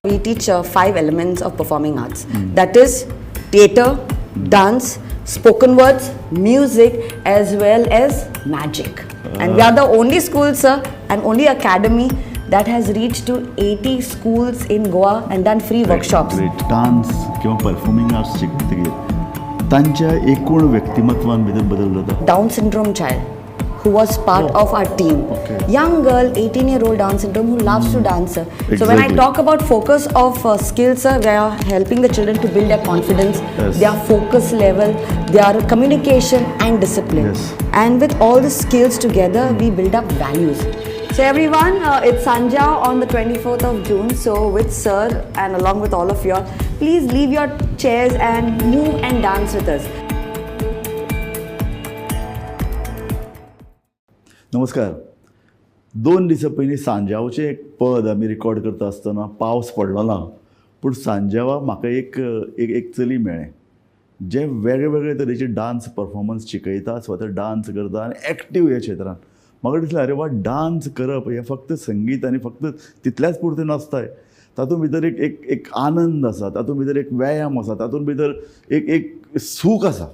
We teach 5 elements of performing arts. That is theatre, dance, spoken words, music, as well as magic. And we are the only school, sir, and only academy that has reached to 80 schools in Goa and done free workshops. Great. Dance किंवा परफॉर्मिंग आर्ट्स शिकतकीर तांच्या एकूण व्यक्तिमत्वान भितर बदल जाता. Down syndrome child who was part of our team. Young girl, 18-year-old Down syndrome, who loves to dance, sir. So when I talk about focus of skills, sir, we are helping the children to build their confidence, their focus level, their communication and discipline. And with all the skills together, we build up values. So everyone, it's Sanja on the 24th of June. So with sir and along with all of you all, please leave your chairs and move and dance with us. नमस्कार. 2 दिसां पयलीं सांजावचें एक पद आमी रिकॉर्ड करता आसतना पावस पडलो ना, पूण सांजावा म्हाका एक एक एक चली मेळ्ळें जें वेगळे वेगळे तरेचे डांस परफॉर्मन्स शिकयता, स्वता डांस करता आनी एक्टीव ह्या क्षेत्रान. म्हाका दिसलें अरे वा, डांस करप हें फक्त संगीत आनी फक्त तितल्याच पुरतें नासताय, तातूंत भितर एक एक एक आनंद आसा, तातूंत भितर एक व्यायाम आसा, तातूंत भितर एक एक सूख आसा.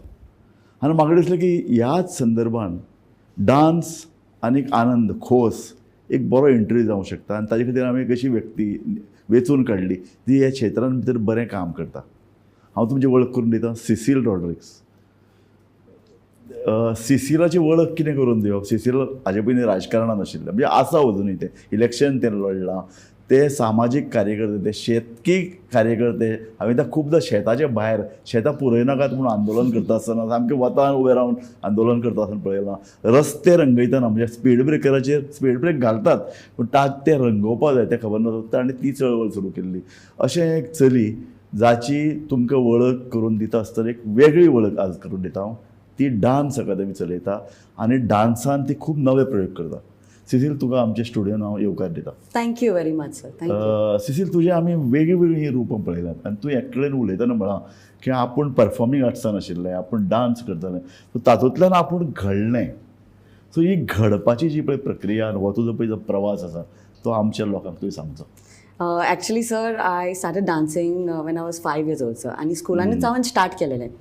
आनी म्हाका दिसलें की ह्याच संदर्भान डांस आनी एक आनंद, खोस, एक बरो इंटरव्यू जावंक शकता. आनी ताजे खातीर आमी एक अशी व्यक्ती वेंचून काडली जी ह्या क्षेत्रान भितर बरें काम करता. हांव तुमची वळख करून दितां, सिसील रॉड्रिक्स. सिसिलाची वळख कितें करून दिवप? सिसील हाजे पयलीं राजकारणान आशिल्लें, म्हणजे आसा अजुनूय, तें इलेक्शन तें लडलां, ते सामाजीक कार्यकर्ते, ते शेतकी कार्यकर्ते. हांवें ताका खुबदां शेताचे भायर शेतां पुरयनाकात म्हूण आंदोलन करता आसतना सामकें वतान उबें रावन आंदोलन करता आसतना पळयलां. रस्ते रंगयतना म्हणजे स्पीड ब्रेकराचेर स्पीड ब्रेक घालतात पूण ते रंगोवपा जाय तें खबर नासता, ताणें ती चळवळ सुरू केल्ली. अशें एक चली जाची तुमकां वळख करून दिता आसतना एक वेगळी वळख आज करून दिता हांव. ती डांस अकादमी चलयता आनी डांसान ती खूब नवे प्रयोग करता. सिसील, तुका आमच्या स्टुडियोन हांव येवकार दिता. Thank you very much sir. Thank you. Cecil, तुजें आमी वेगळीं वेगळीं रुपां पळयल्यात आनी तूं एकटेन उलयतना म्हळां की आपूण परफॉर्मींग आर्ट्सान आशिल्लें, आपूण डांस करतालें, सो तातूंतल्यान आपूण घडलें. सो ही घडपाची जी पळय प्रक्रिया हो तुजो पळय जो प्रवास आसा तो आमच्या लोकांक तुवें सांगचो. Actually sir, I started dancing when I was 5 years old sir. आनी स्कुलानूच हांवें स्टार्ट केलेलें.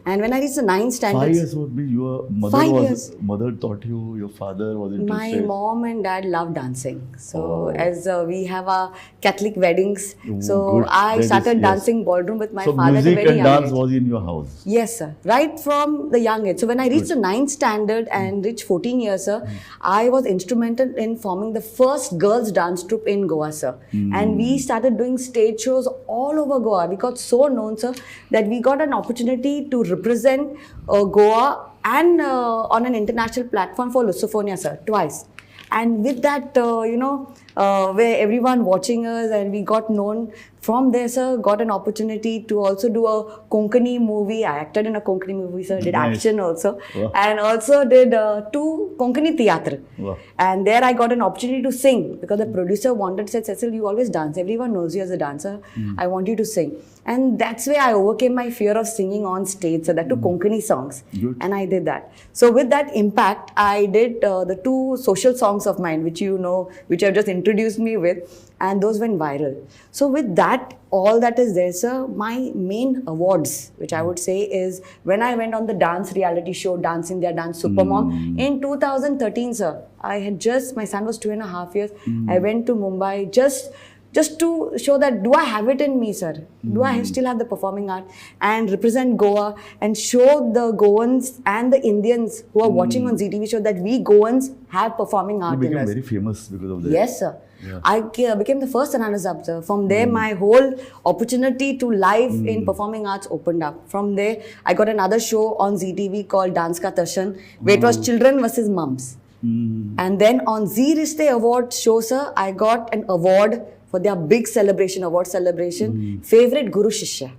And when I reach 9th standard. 5 years old, your mother was, mother taught you, your father was interested? My mom and dad love dancing. So as we have our Catholic weddings, so I started dancing ballroom with my father at a very young age. So music and dance was in your house? Yes sir, right from the young age. So when I reached the 9th standard and reached 14 years sir, I was instrumental in forming the first girls dance troupe in Goa sir. And we started doing stage shows all over Goa. We got so known, sir, that we got an opportunity to represent Goa and on an international platform for Lusofonia, sir, twice. And with that, you know, where everyone watching us, and we got known from there, sir, got an opportunity to also do a Konkani movie. I acted in a Konkani movie, sir, did action also. Wow. And also did 2 Konkani theatre. Wow. And there I got an opportunity to sing because the producer wanted, said, Cecil, you always dance. Everyone knows you as a dancer. I want you to sing. And that's where I overcame my fear of singing on stage, so that to Konkani songs. Good. And I did that. So with that impact, I did the 2 social songs of mine, which you know, which you have just introduced me with, and those went viral. So with that, all that is there, sir, my main awards, which I would say is when I went on the dance reality show, Dance India Dance Supermom, in 2013, sir, I had just, my son was 2.5 years. I went to Mumbai just Just to show that, do I have it in me, sir? Do I still have the performing art and represent Goa and show the Goans and the Indians who are watching on ZTV show that we Goans have performing You art in became us. very famous because of that. Yes, sir. Yeah. I became the first runners-up, sir. From there, my whole opportunity to live in performing arts opened up. From there, I got another show on ZTV called Dance Ka Tashan, where it was children versus mums. And then on Zee Rishte Award show, sir, I got an award for their big celebration, award celebration, favorite Guru Shishya.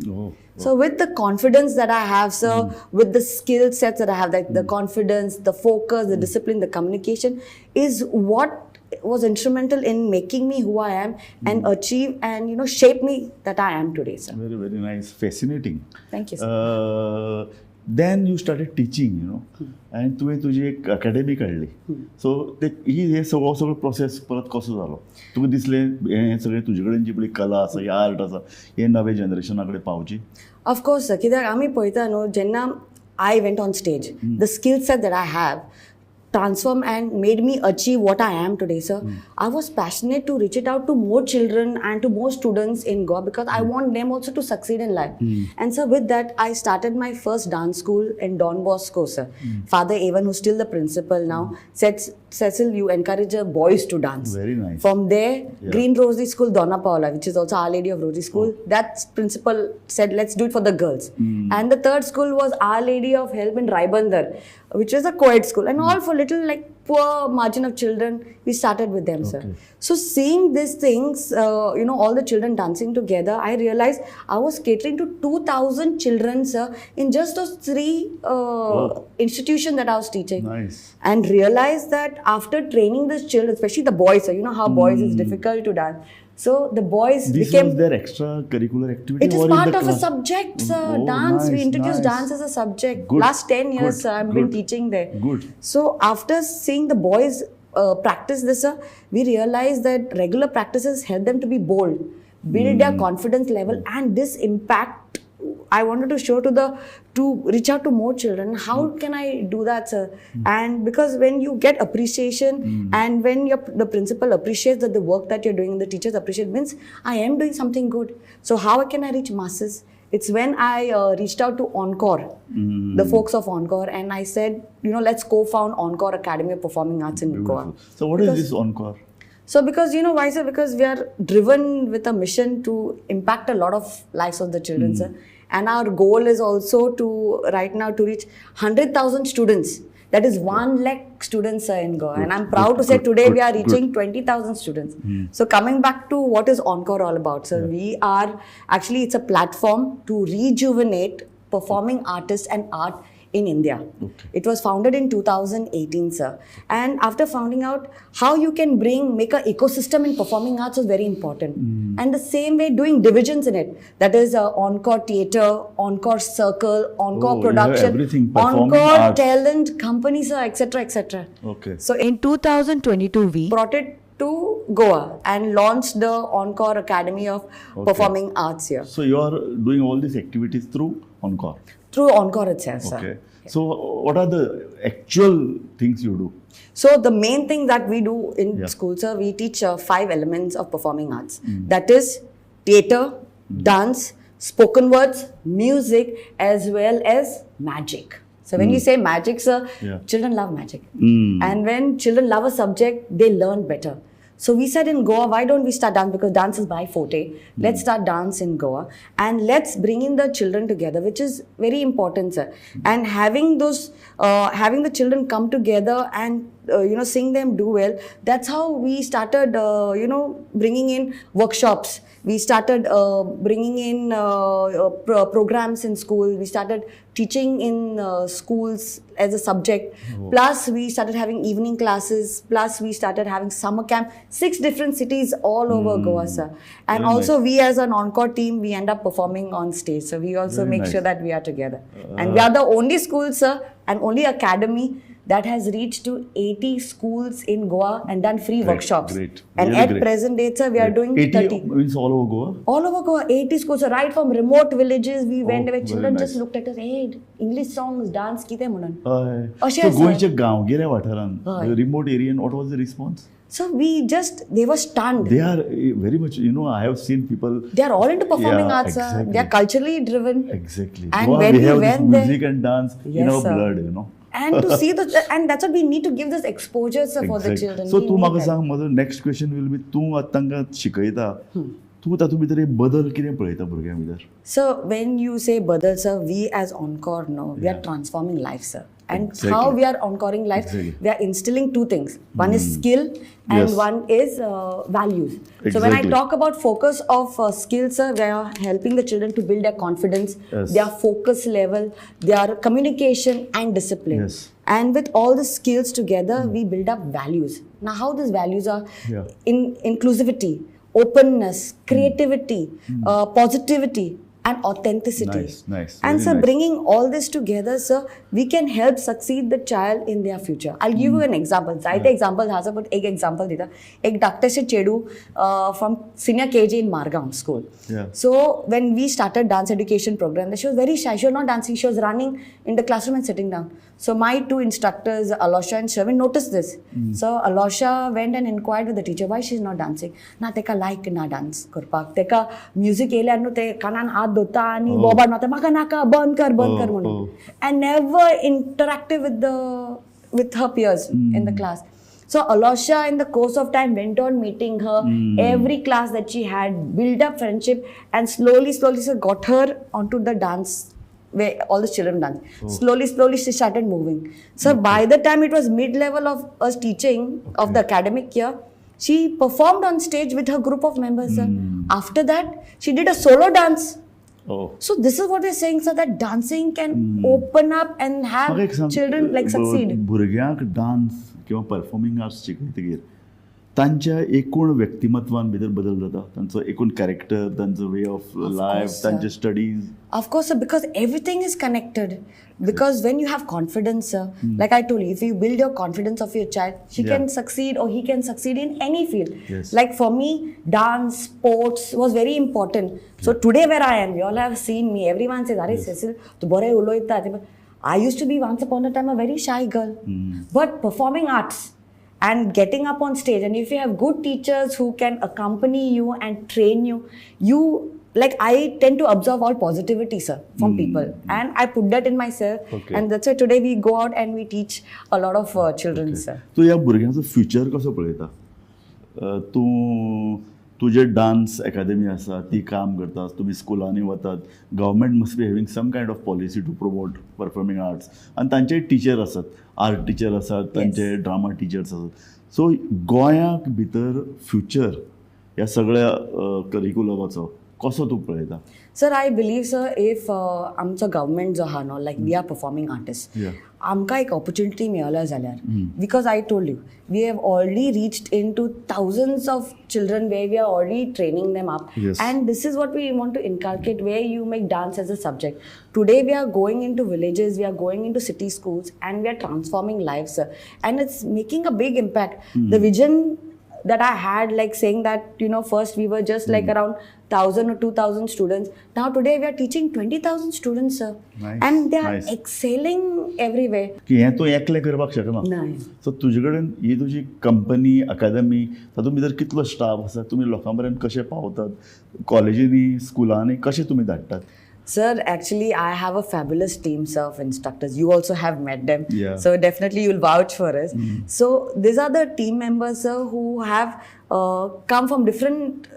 Oh. So with the confidence that I have, sir, with the skill sets that I have, like the confidence, the focus, the discipline, the communication is what was instrumental in making me who I am and achieve and, you know, shape me that I am today, sir. Very, very nice. Fascinating. Thank you, sir. Then you started teaching, you know, and तुवें तुजी एक अकॅडमी काडली. सो ते ही हे सगळो सगळो प्रोसेस परत कसो जालो? तुका दिसलें हें सगळें तुजे कडेन जी पळय कला आसा, ही आर्ट आसा, हे नवे जनरेशना कडेन पावची? Of course sir, कित्याक आमी पळयता न्हू, जेन्ना I went on stage, the skill set that I have transformed and made me achieve what I am today, sir. I was passionate to reach it out to more children and to more students in Goa because I want them also to succeed in life. And sir, with that, I started my first dance school in Don Bosco, sir. Father Evan, who's still the principal now, said, Cecil, you encourage the boys to dance. Very nice. From there, Yeah. Green Rosary School, Donna Paula, which is also Our Lady of Rosary School, that principal said, let's do it for the girls. And the third school was Our Lady of Help in Raibandar, which is a co-ed school. And all for little, like, poor margin of children, we started with them, sir. So seeing these things, you know, all the children dancing together, I realized I was catering to 2,000 children, sir, in just those three institutions that I was teaching. Nice. And realized that after training these children, especially the boys, sir, you know how boys is difficult to dance. So the boys This became... was their extracurricular activity? It is or in part the of a class? subject, sir. Oh, Dance. We nice, introduced nice. dance as a subject. Good, Last 10 years, good, sir, I've been good. teaching there. Good. So after seeing the boys practice this, sir, we realized that regular practices help them to be bold, build their confidence level, and this impact I wanted to show to reach out to more children. How can I do that, sir? And because when you get appreciation and when the principal appreciates that the work that you're doing, the teachers appreciate, means I am doing something good. So how can I reach masses? It's when I reached out to Encore, the folks of Encore, and I said, you know, let's co-found Encore Academy of Performing Arts in Goa. So what is this Encore? So because, you know, why, sir? Because we are driven with a mission to impact a lot of lives of the children, sir. And our goal is also to, right now, to reach 100,000 students. That is 1 lakh students, sir, in Goa. Good, and I'm proud good, to say good, today good, we are good. reaching 20,000 students. So coming back to what is Encore all about, sir, we are, actually it's a platform to rejuvenate performing artists and art in India. It was founded in 2018, sir. And after finding out how you can make an ecosystem in performing arts was very important. And the same way doing divisions in it. That is Encore Theatre, Encore Circle, Encore Oh, you have Production, everything, performing Encore arts. Talent Company, sir, etc., etc. Okay. So in 2022, we brought it to Goa and launched the Encore Academy of Performing Arts here. So you are doing all these activities through Encore? Through Encore itself, sir. Okay. So what are the actual things you do? So the main thing that we do in Yeah. school, sir, we teach 5 elements of performing arts. That is theatre, dance, spoken words, music, as well as magic. So when you say magic, sir, Yeah. children love magic. And when children love a subject, they learn better. So we said in Goa, why don't we start dance? Because dance is my forte. Let's start dance in Goa. And let's bring in the children together, which is very important, sir. And having those, having the children come together and, you know, seeing them do well, that's how we started, you know, bringing in workshops. We started bringing in programs in school. We started teaching in schools as a subject. Oh. Plus, we started having evening classes. Plus, we started having summer camp. 6 different cities all over Goa, sir. And Very also, nice. we as an Encore team, we end up performing on stage. So we also Very make nice. sure that we are together. And we are the only school, sir, and only academy that has reached to 80 schools in Goa and done free Great, workshops. great. And Really at great. present date, sir, we are doing 80 30. means all over Goa? All over Goa, 80 schools. So right from remote villages, we went Oh, where very children just nice. looked at us, hey, English songs, dance, kite munan. हय. अशें So आसा. गोंयच्या गांवगिऱ्या वाठारांत हय. Remote एरियन, what was the response? So we just, they were stunned. They are very much, I have seen people. They are all into performing arts, sir. Exactly. They are culturally driven. Exactly. And Goa, when we we have this went there- music and dance in Yes, our sir. blood. And to see the, and that's what we need to give this exposure, sir, for the children. So We तूं need म्हाका that. सांग, म्हजो नेक्स्ट क्वेश्चन will be, तूं आतां तांकां शिकयता, तूं तातूंत भितर एक बदल कितें पळयता भुरग्यां भितर? So when you say badal, sir, we as Encore, no, we are transforming life, sir. And how we are encoring life, we are instilling two things. One is skill and one is values. So when I talk about focus of skills, sir, we are helping the children to build their confidence, their focus level, their communication and discipline. And with all the skills together, we build up values. Now, how these values are in inclusivity, openness, creativity, positivity, and authenticity. Nice, nice. And Very sir, nice. Bringing all this together, sir, we can help succeed the child in their future. I'll give you an example. जायते example आसा, but एक example दिता. एक धाकटेशें चेडूं from senior KG in Margao school. So when we started dance education program, she was very shy. She was not dancing. She was running in the classroom and sitting down. So my two instructors, Alosha and Sherwin, noticed this. So Alosha went and inquired with the teacher why she's not dancing. ना तेका like ना dance करपाक. तेका music येयल्यार न्हू ते कानान हात धरता आनी बोबाड मारता, म्हाका नाका, बंद कर, बंद कर म्हणून. And never interactive with her peers in the class. So Alosha, in the course of time, went on meeting her every class that she had, built up friendship, and slowly, slowly, so got her onto the dance where all the children dance. Slowly, slowly, she started moving. So by the time it was mid-level of us teaching of the academic year, she performed on stage with her group of members, sir. After that, she did a solo dance. So this is what we're saying, sir, that dancing can open up and have म्हाका एक सांग, children like succeed. भुरग्यांक डान्स किंवा परफॉर्मिंग आर्ट्स शिकयतकीर तांच्या एकूण व्यक्तिमत्वान भितर बदल जाता, तांचो एकूण कॅरेक्टर, तांचो way of life, course, sir. तांचे studies? Of course, sir, because everything is connected. Because when you have confidence, sir, like I told you, if you build your confidence of your child, she can succeed or he can succeed in any field. Like for me, dance, sports was very important. So today where I am, you all have seen me. Everyone says, "Arey Cecil, tu bore uloyta." I used to be once upon a time a very shy girl. But performing arts and getting up on stage, and if you have good teachers who can accompany you and train you, you like I tend to observe all positivity, sir, from people, and I put that in myself, and that's why today we go out and we teach a lot of children, sir. तूं ह्या भुरग्यांचो फ्युचर कसो पळयता? तूं तुजे डान्स एकादेमी आसा, ती काम करता, तुमी स्कुलांनी वतात. Government must be having some kind of policy to promote performing arts, आनी तांचे टिचर आसात, आर्ट टिचर आसात, तांचे ड्रामा टिचर्स आसात. सो गोंयाक भितर फ्युचर ह्या सगळ्या करिकुलमाचो कसो तूं पळयता? Sir, I believe, sir, if आमचो गव्हर्मेंट जो आहा न्हू, like we are performing artist, आमकां एक ऑपॉर्च्युनिटी मेळ्ळ्या जाल्यार, because I told you, we have already reached into thousands of children where we are already training them up. And this is what we want to inculcate, where you make dance as a subject. Today we are going into villages, we are going into city schools, and we are transforming lives, sir. And it's making a big impact. The vision that I had, like saying that, first we were just like around 1,000 or 2,000 students. Now today we are teaching 20,000 students, sir. Nice. And they are Nice. Excelling everywhere. की हें तूं एकलें करपाक शकना. नाही. सो तुजे कडेन ही तुजी कंपनी, अकादमी, तातूंत भितर कितलो स्टाफ आसा, तुमी लोकां पर्यंत कशे पावतात, कॉलेजींनी, स्कुलांनी कशे तुमी धाडटात? Sir, actually, I have a fabulous team, sir, of instructors. You also have met them. So definitely you'll vouch for us. So these are the team members, sir, who have come from different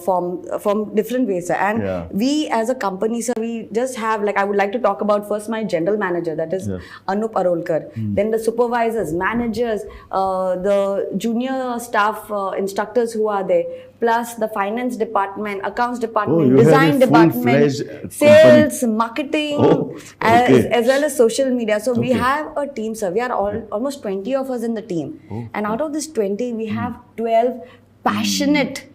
form, from different ways, sir. And we as a company, sir, we just have, like, I would like to talk about first my general manager, that is Anup Arolkar. Then the supervisors, managers, the junior staff, instructors who are there, plus the finance department, accounts department, Oh, you have a design department, full-fledged company. Sales, marketing, as well as social media. So we have a team, sir. We are all almost 20 of us in the team. And out of this 20, we have 12 passionate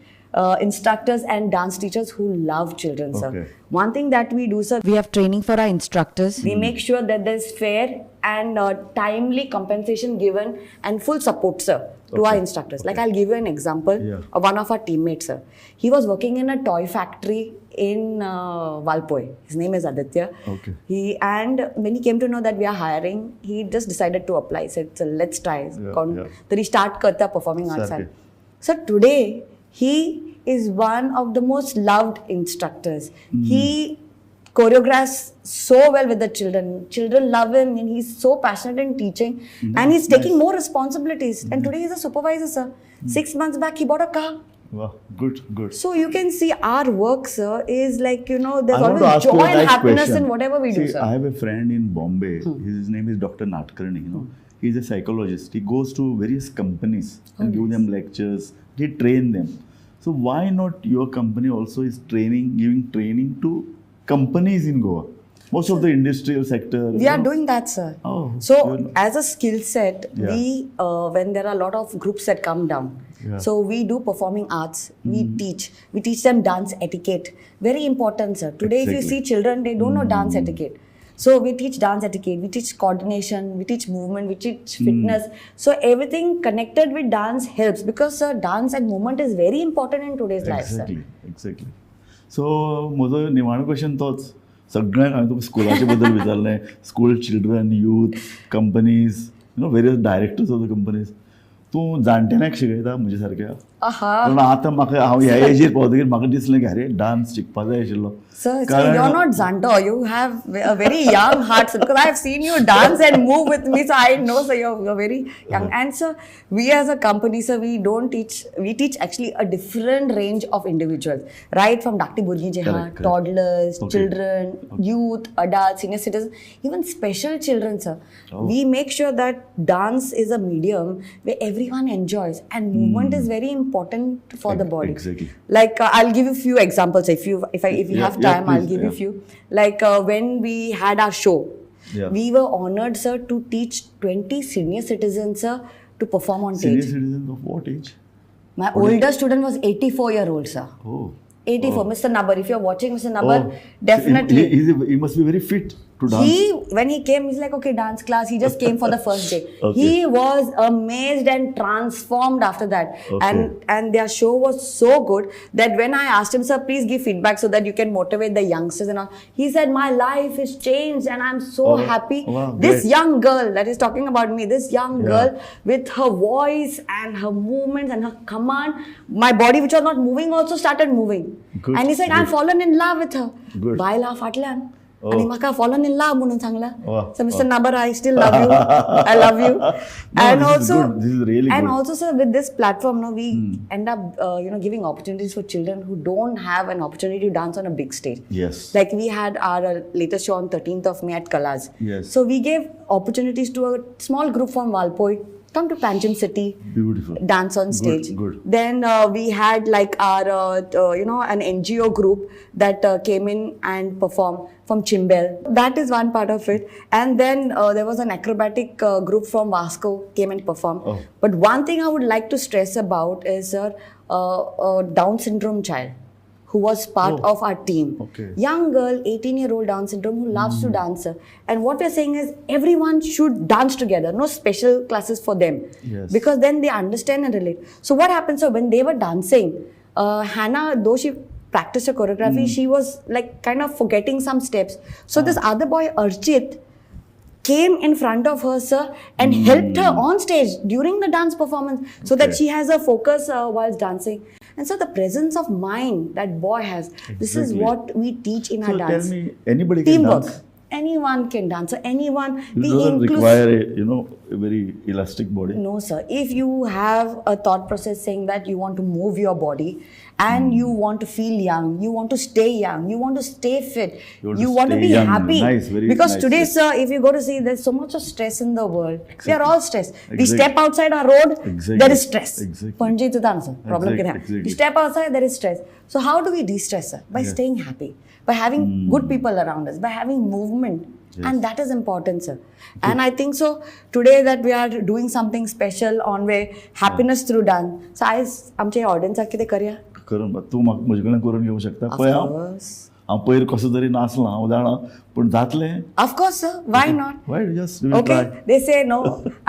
instructors and dance teachers who love children, sir. One thing that we do, sir, we have training for our instructors. We make sure that there's fair and timely compensation given and full support, sir, to our instructors. Like, I'll give you an example of one of our teammates, sir. He was working in a toy factory in Valpoi. His name is Aditya. Okay. He and when he came to know that we are hiring, he just decided to apply. Said, "So let's try." तरी start करता performing arts. सारकें. So today he is one of the most loved instructors. He choreographs so well with the children. Children love him and he's so passionate in teaching and he's taking more responsibilities. And today he's a supervisor, sir. 6 months back he bought a car. Wow, good, good. So you can see our work, sir, is like, there's I want to always ask you joy a and nice happiness question. In whatever we do, See, sir. I have a friend in Bombay. His name is Dr. Natkarni. He's a psychologist. He goes to various companies and Oh, give them lectures. He train them. So why not your company also is training, giving training to companies in Goa? Most of the industrial sector. We you are know. Doing that, sir. Oh, So you're- as a skill set, we when there are a lot of groups that come down, so we do performing arts. We teach them dance etiquette. Very important, sir. Today, if you see children, they don't know dance etiquette. So we teach dance etiquette, we teach coordination, we teach movement, we teach fitness. So everything connected with dance helps because, sir, dance and movement is very important in today's life, sir. Exactly. So म्हजो निमाणो क्वेश्चन तोच. सगळ्यांक हांवें तुका स्कुलाचे बद्दल विचारलें, school children, youth, companies, various directors of the companies. तूं जाणटेल्यांक शिकयता म्हजे सारक्या? कारण आतां म्हाका हांव ह्या एजीर पावतकीर म्हाका दिसलें की अरे, डान्स शिकपा जाय आशिल्लो. Sir, sir, you're not जाणटो. You have a very young heart, sir, because I have seen you dance and move with me, so I know, sir, you're very young. And sir, we as a company, sir, we don't teach, we teach actually a different range of individuals, right from धाकटी भुरगीं जे आहा, Correct, correct. Toddlers, children, youth, adults, senior citizens, even special children, sir. Oh. We make sure that dance is a medium where everyone enjoys and movement is very important for the body. Like I'll give you few examples if you have time. I'll Please, give you yeah. few. Like when we had our show, we were honored, sir, to teach 20 senior citizens, sir, to perform on Senior stage. Citizens of what age? My What age? Older student was 84-year-old, sir. Oh. 84. Oh. Mr. Nabar, if you're watching, Mr. Nabar, Oh. Definitely. He must be very fit to dance. He, when he came, he's like, "Okay, dance class." He just came for the first day. He was amazed and transformed after that. And their show was so good that when I asked him, "Sir, please give feedback so that you can motivate the youngsters and all," he said, "My life is changed and I'm so Oh, happy." wow, This great. Young girl that is talking about me, this young girl with her voice and her movements and her command, my body which was not moving also started moving. Good, And he said, "I've good. Fallen in love with her." Good. बायला फाटल्यान Oh. आणि म्हाका फॉलन इन लव्ह म्हणून सांगला. So Mr. Nabar, I still love you. I love you. No, And this is also good. This is really and good. Hmm. Also, sir, with this platform, no, we end up giving opportunities for children who don't have an opportunity to dance on a big stage. Like we had our latest show on 13th of May at Kalas. So we gave opportunities to a small group from Valpoi come to Panjim city, Beautiful. Dance on Good, stage. Good. Then we had like our an NGO group that came in and performed from Chimbel. That is one part of it. And then there was an acrobatic group from Vasco came and performed. Oh. But one thing I would like to stress about is, sir, a Down syndrome child who was part of our team. Young girl, 18-year-old Down syndrome who loves to dance, sir. And what we're saying is everyone should dance together. No special classes for them. Because then they understand and relate. So what happened, sir, when they were dancing, Hannah, though she practiced her choreography, she was like kind of forgetting some steps. So this other boy, Archit, came in front of her, sir, and helped her on stage during the dance performance so that she has a focus while dancing. And so the presence of mind that boy has, this is what we teach in So our tell dance. Me, anybody can Teamwork. Dance? Anyone can dance. So anyone. It We doesn't include require a very elastic body. No, sir. If you have a thought process saying that you want to move your body and you want to feel young, you want to stay young, you want to stay fit, You want to you want to stay be young. Happy. Nice, very Because nice, today, yes. sir, if you go to see, there's so much of stress in the world. We are all stressed. We step outside our road, there is stress. Panaji is the answer. Problem कितें? You step outside, there is stress. So how do we de-stress, sir? By staying happy, by having good people around us, by having movement. And that is important, sir. And I think so today that we are doing something special on way happiness through dance. So आयज आमच्या ऑडियन्साक कितें करया? करून तूं म्हाका म्हजे कडल्यान करून घेवंक शकता. Of पळय हांव course. हांव पयर कसो तरी नाचलां, हांव जाणा, पूण जातलें. Of course, sir. Why not? Why just we Okay, try. They say no.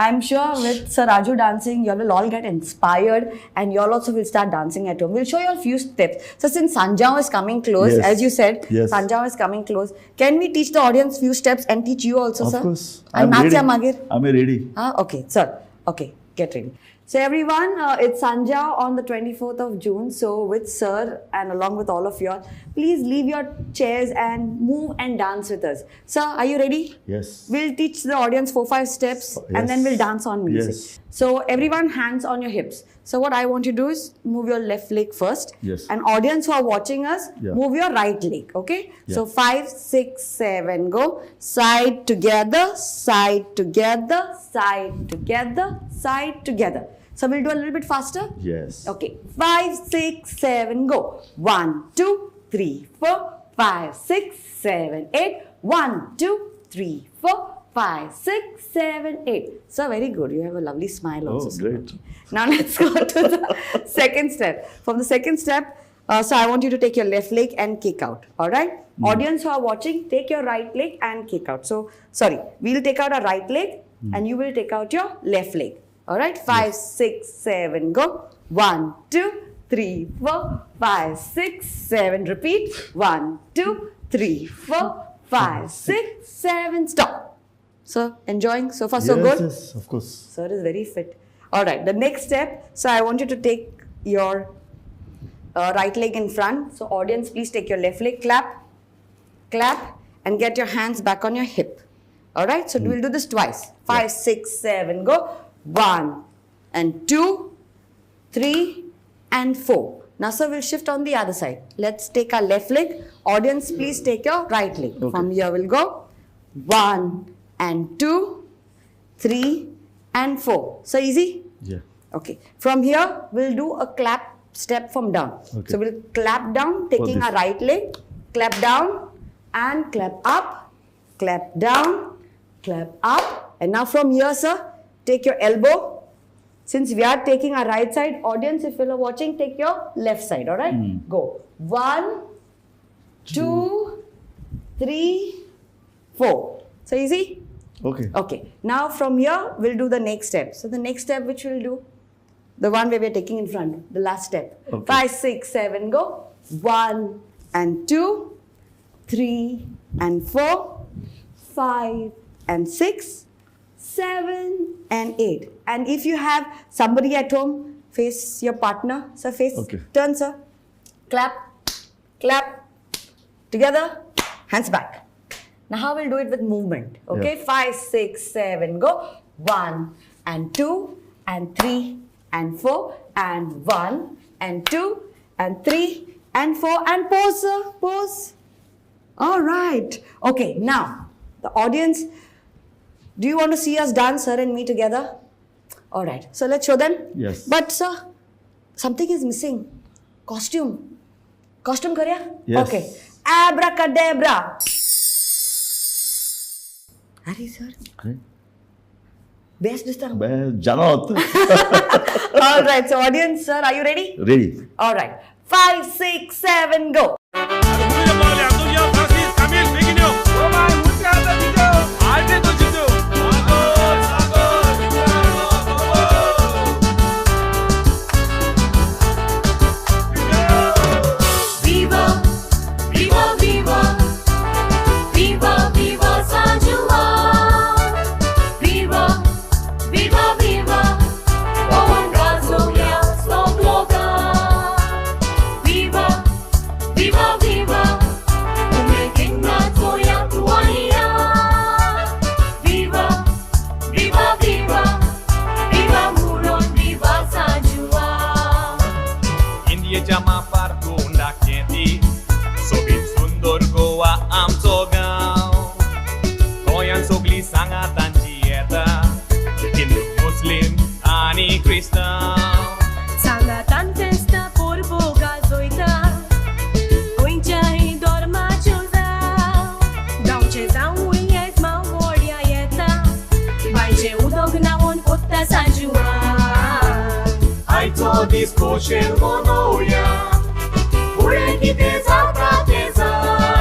I'm sure with Sir Raju dancing, you all will all get inspired and you all also will start dancing at home. We'll show you all few steps. So since Sanjao is coming close, Yes. as you said, Yes. Sanjao is coming close. Can we teach the audience few steps and teach you also, Of sir? course. And I'm Natya ready. Magir? I'm ready. Ah, okay, sir. Okay, get ready. So everyone, it's Sanjao on the 24th of June. So with sir and along with all of you all, please leave your chairs and move and dance with us. Sir, are you ready? Yes. We'll teach the audience 4-5 steps and then Yes. we'll dance on music. Yes. So everyone, hands on your hips. So what I want you to do is move your left leg first. Yes. And audience who are watching us, Yeah. move your right leg. Okay. Yeah. So 5, 6, 7, go. Side together, side together, side together, side together. So we'll do a little bit faster. Yes. Okay. 5, 6, 7, go. 1, 2, 3, 4, 5, 6, 7, 8. 1, 2, 3, 4, 5, 6, 7, 8. So very good. You have a lovely smile also. Oh, sir. great. Now let's go to the second step. From the second step, so I want you to take your left leg and kick out. All right? Audience who are watching, take your right leg and kick out. So, sorry, we'll take out our right leg and you will take out your left leg. All right? 5, 6, 7, go. 1, 2, 3, 4, 5, 6, 7. Repeat. 1, 2, 3, 4, 5, 6, 7. Stop. So, enjoying? So far, so Yes, good? Yes, of course. Sir is very fit. All right, the next step. So I want you to take your right leg in front. So audience, please take your left leg, clap, clap, and get your hands back on your hip. All right, so we'll do this twice. 5, 6, 7, go. 1 and 2, 3 and 4. Now, sir, we'll shift on the other side. Let's take our left leg. Audience, please take your right leg. From here, we'll go. 1 and 2, 3 and 4. So easy? Yeah. Okay. From here, we'll do a clap step from down. Okay. So we'll clap down, taking this. our right leg, clap down and clap up, clap down, clap up. And now from here, sir, take your elbow. Since we are taking our right side, audience, if you are watching, take your left side, all right? Go. 1, 2, 3, 4. So easy? Okay. Okay. Now from here, we'll do the next step. So the next step which we'll do, the one where we're taking in front, the last step. Okay. 5, 6, 7, go. 1 and 2, 3 and 4, 5 and 6, 7 and 8. And if you have somebody at home, face your partner. So face, Okay. turn, sir. Clap, clap, together, hands back. Now how we'll do it with movement. Okay, Yeah. 5, 6, 7, go. 1 and 2 and 3 and 4 and 1 and 2 and 3 and 4 and pause, sir, pause. All right. Okay, now the audience, do you want to see us dance, sir and me together? All right. So let's show them. Yes. But sir, something is missing. Costume. Costume karya? Yes. Okay. Abracadabra. Arey sir, Okay. best this time. Beh, Janot. All right. So audience, sir, are you ready? Ready. All right. 5, 6, 7, go. Viva, viva, viva, viva, viva San Juan. Viva, viva, viva, Goan Gazolia, Slobloga. Viva, viva, viva, Umekinna Toya Tuania. Viva, viva, viva, viva Muron, viva San Juan. इंडियेच्या मापार तोंडा केती सोबीत सुंदर गोवा आमचो गांव गोंयांत सगळीं सांगा तांची येता हिंदू मुस्लीम आनी क्रिस्तांव सांगातान फेस्तां परबो गाजोयता गोंयच्याय धर्माच्यो जावं गांवचे जावूय येजमाव व्हडया येता बांयचें उदक न्हांवून कोत्ता सांजुआन आयचो दीस खोशेन मनोवया फुडें कितें जाता तें जावं.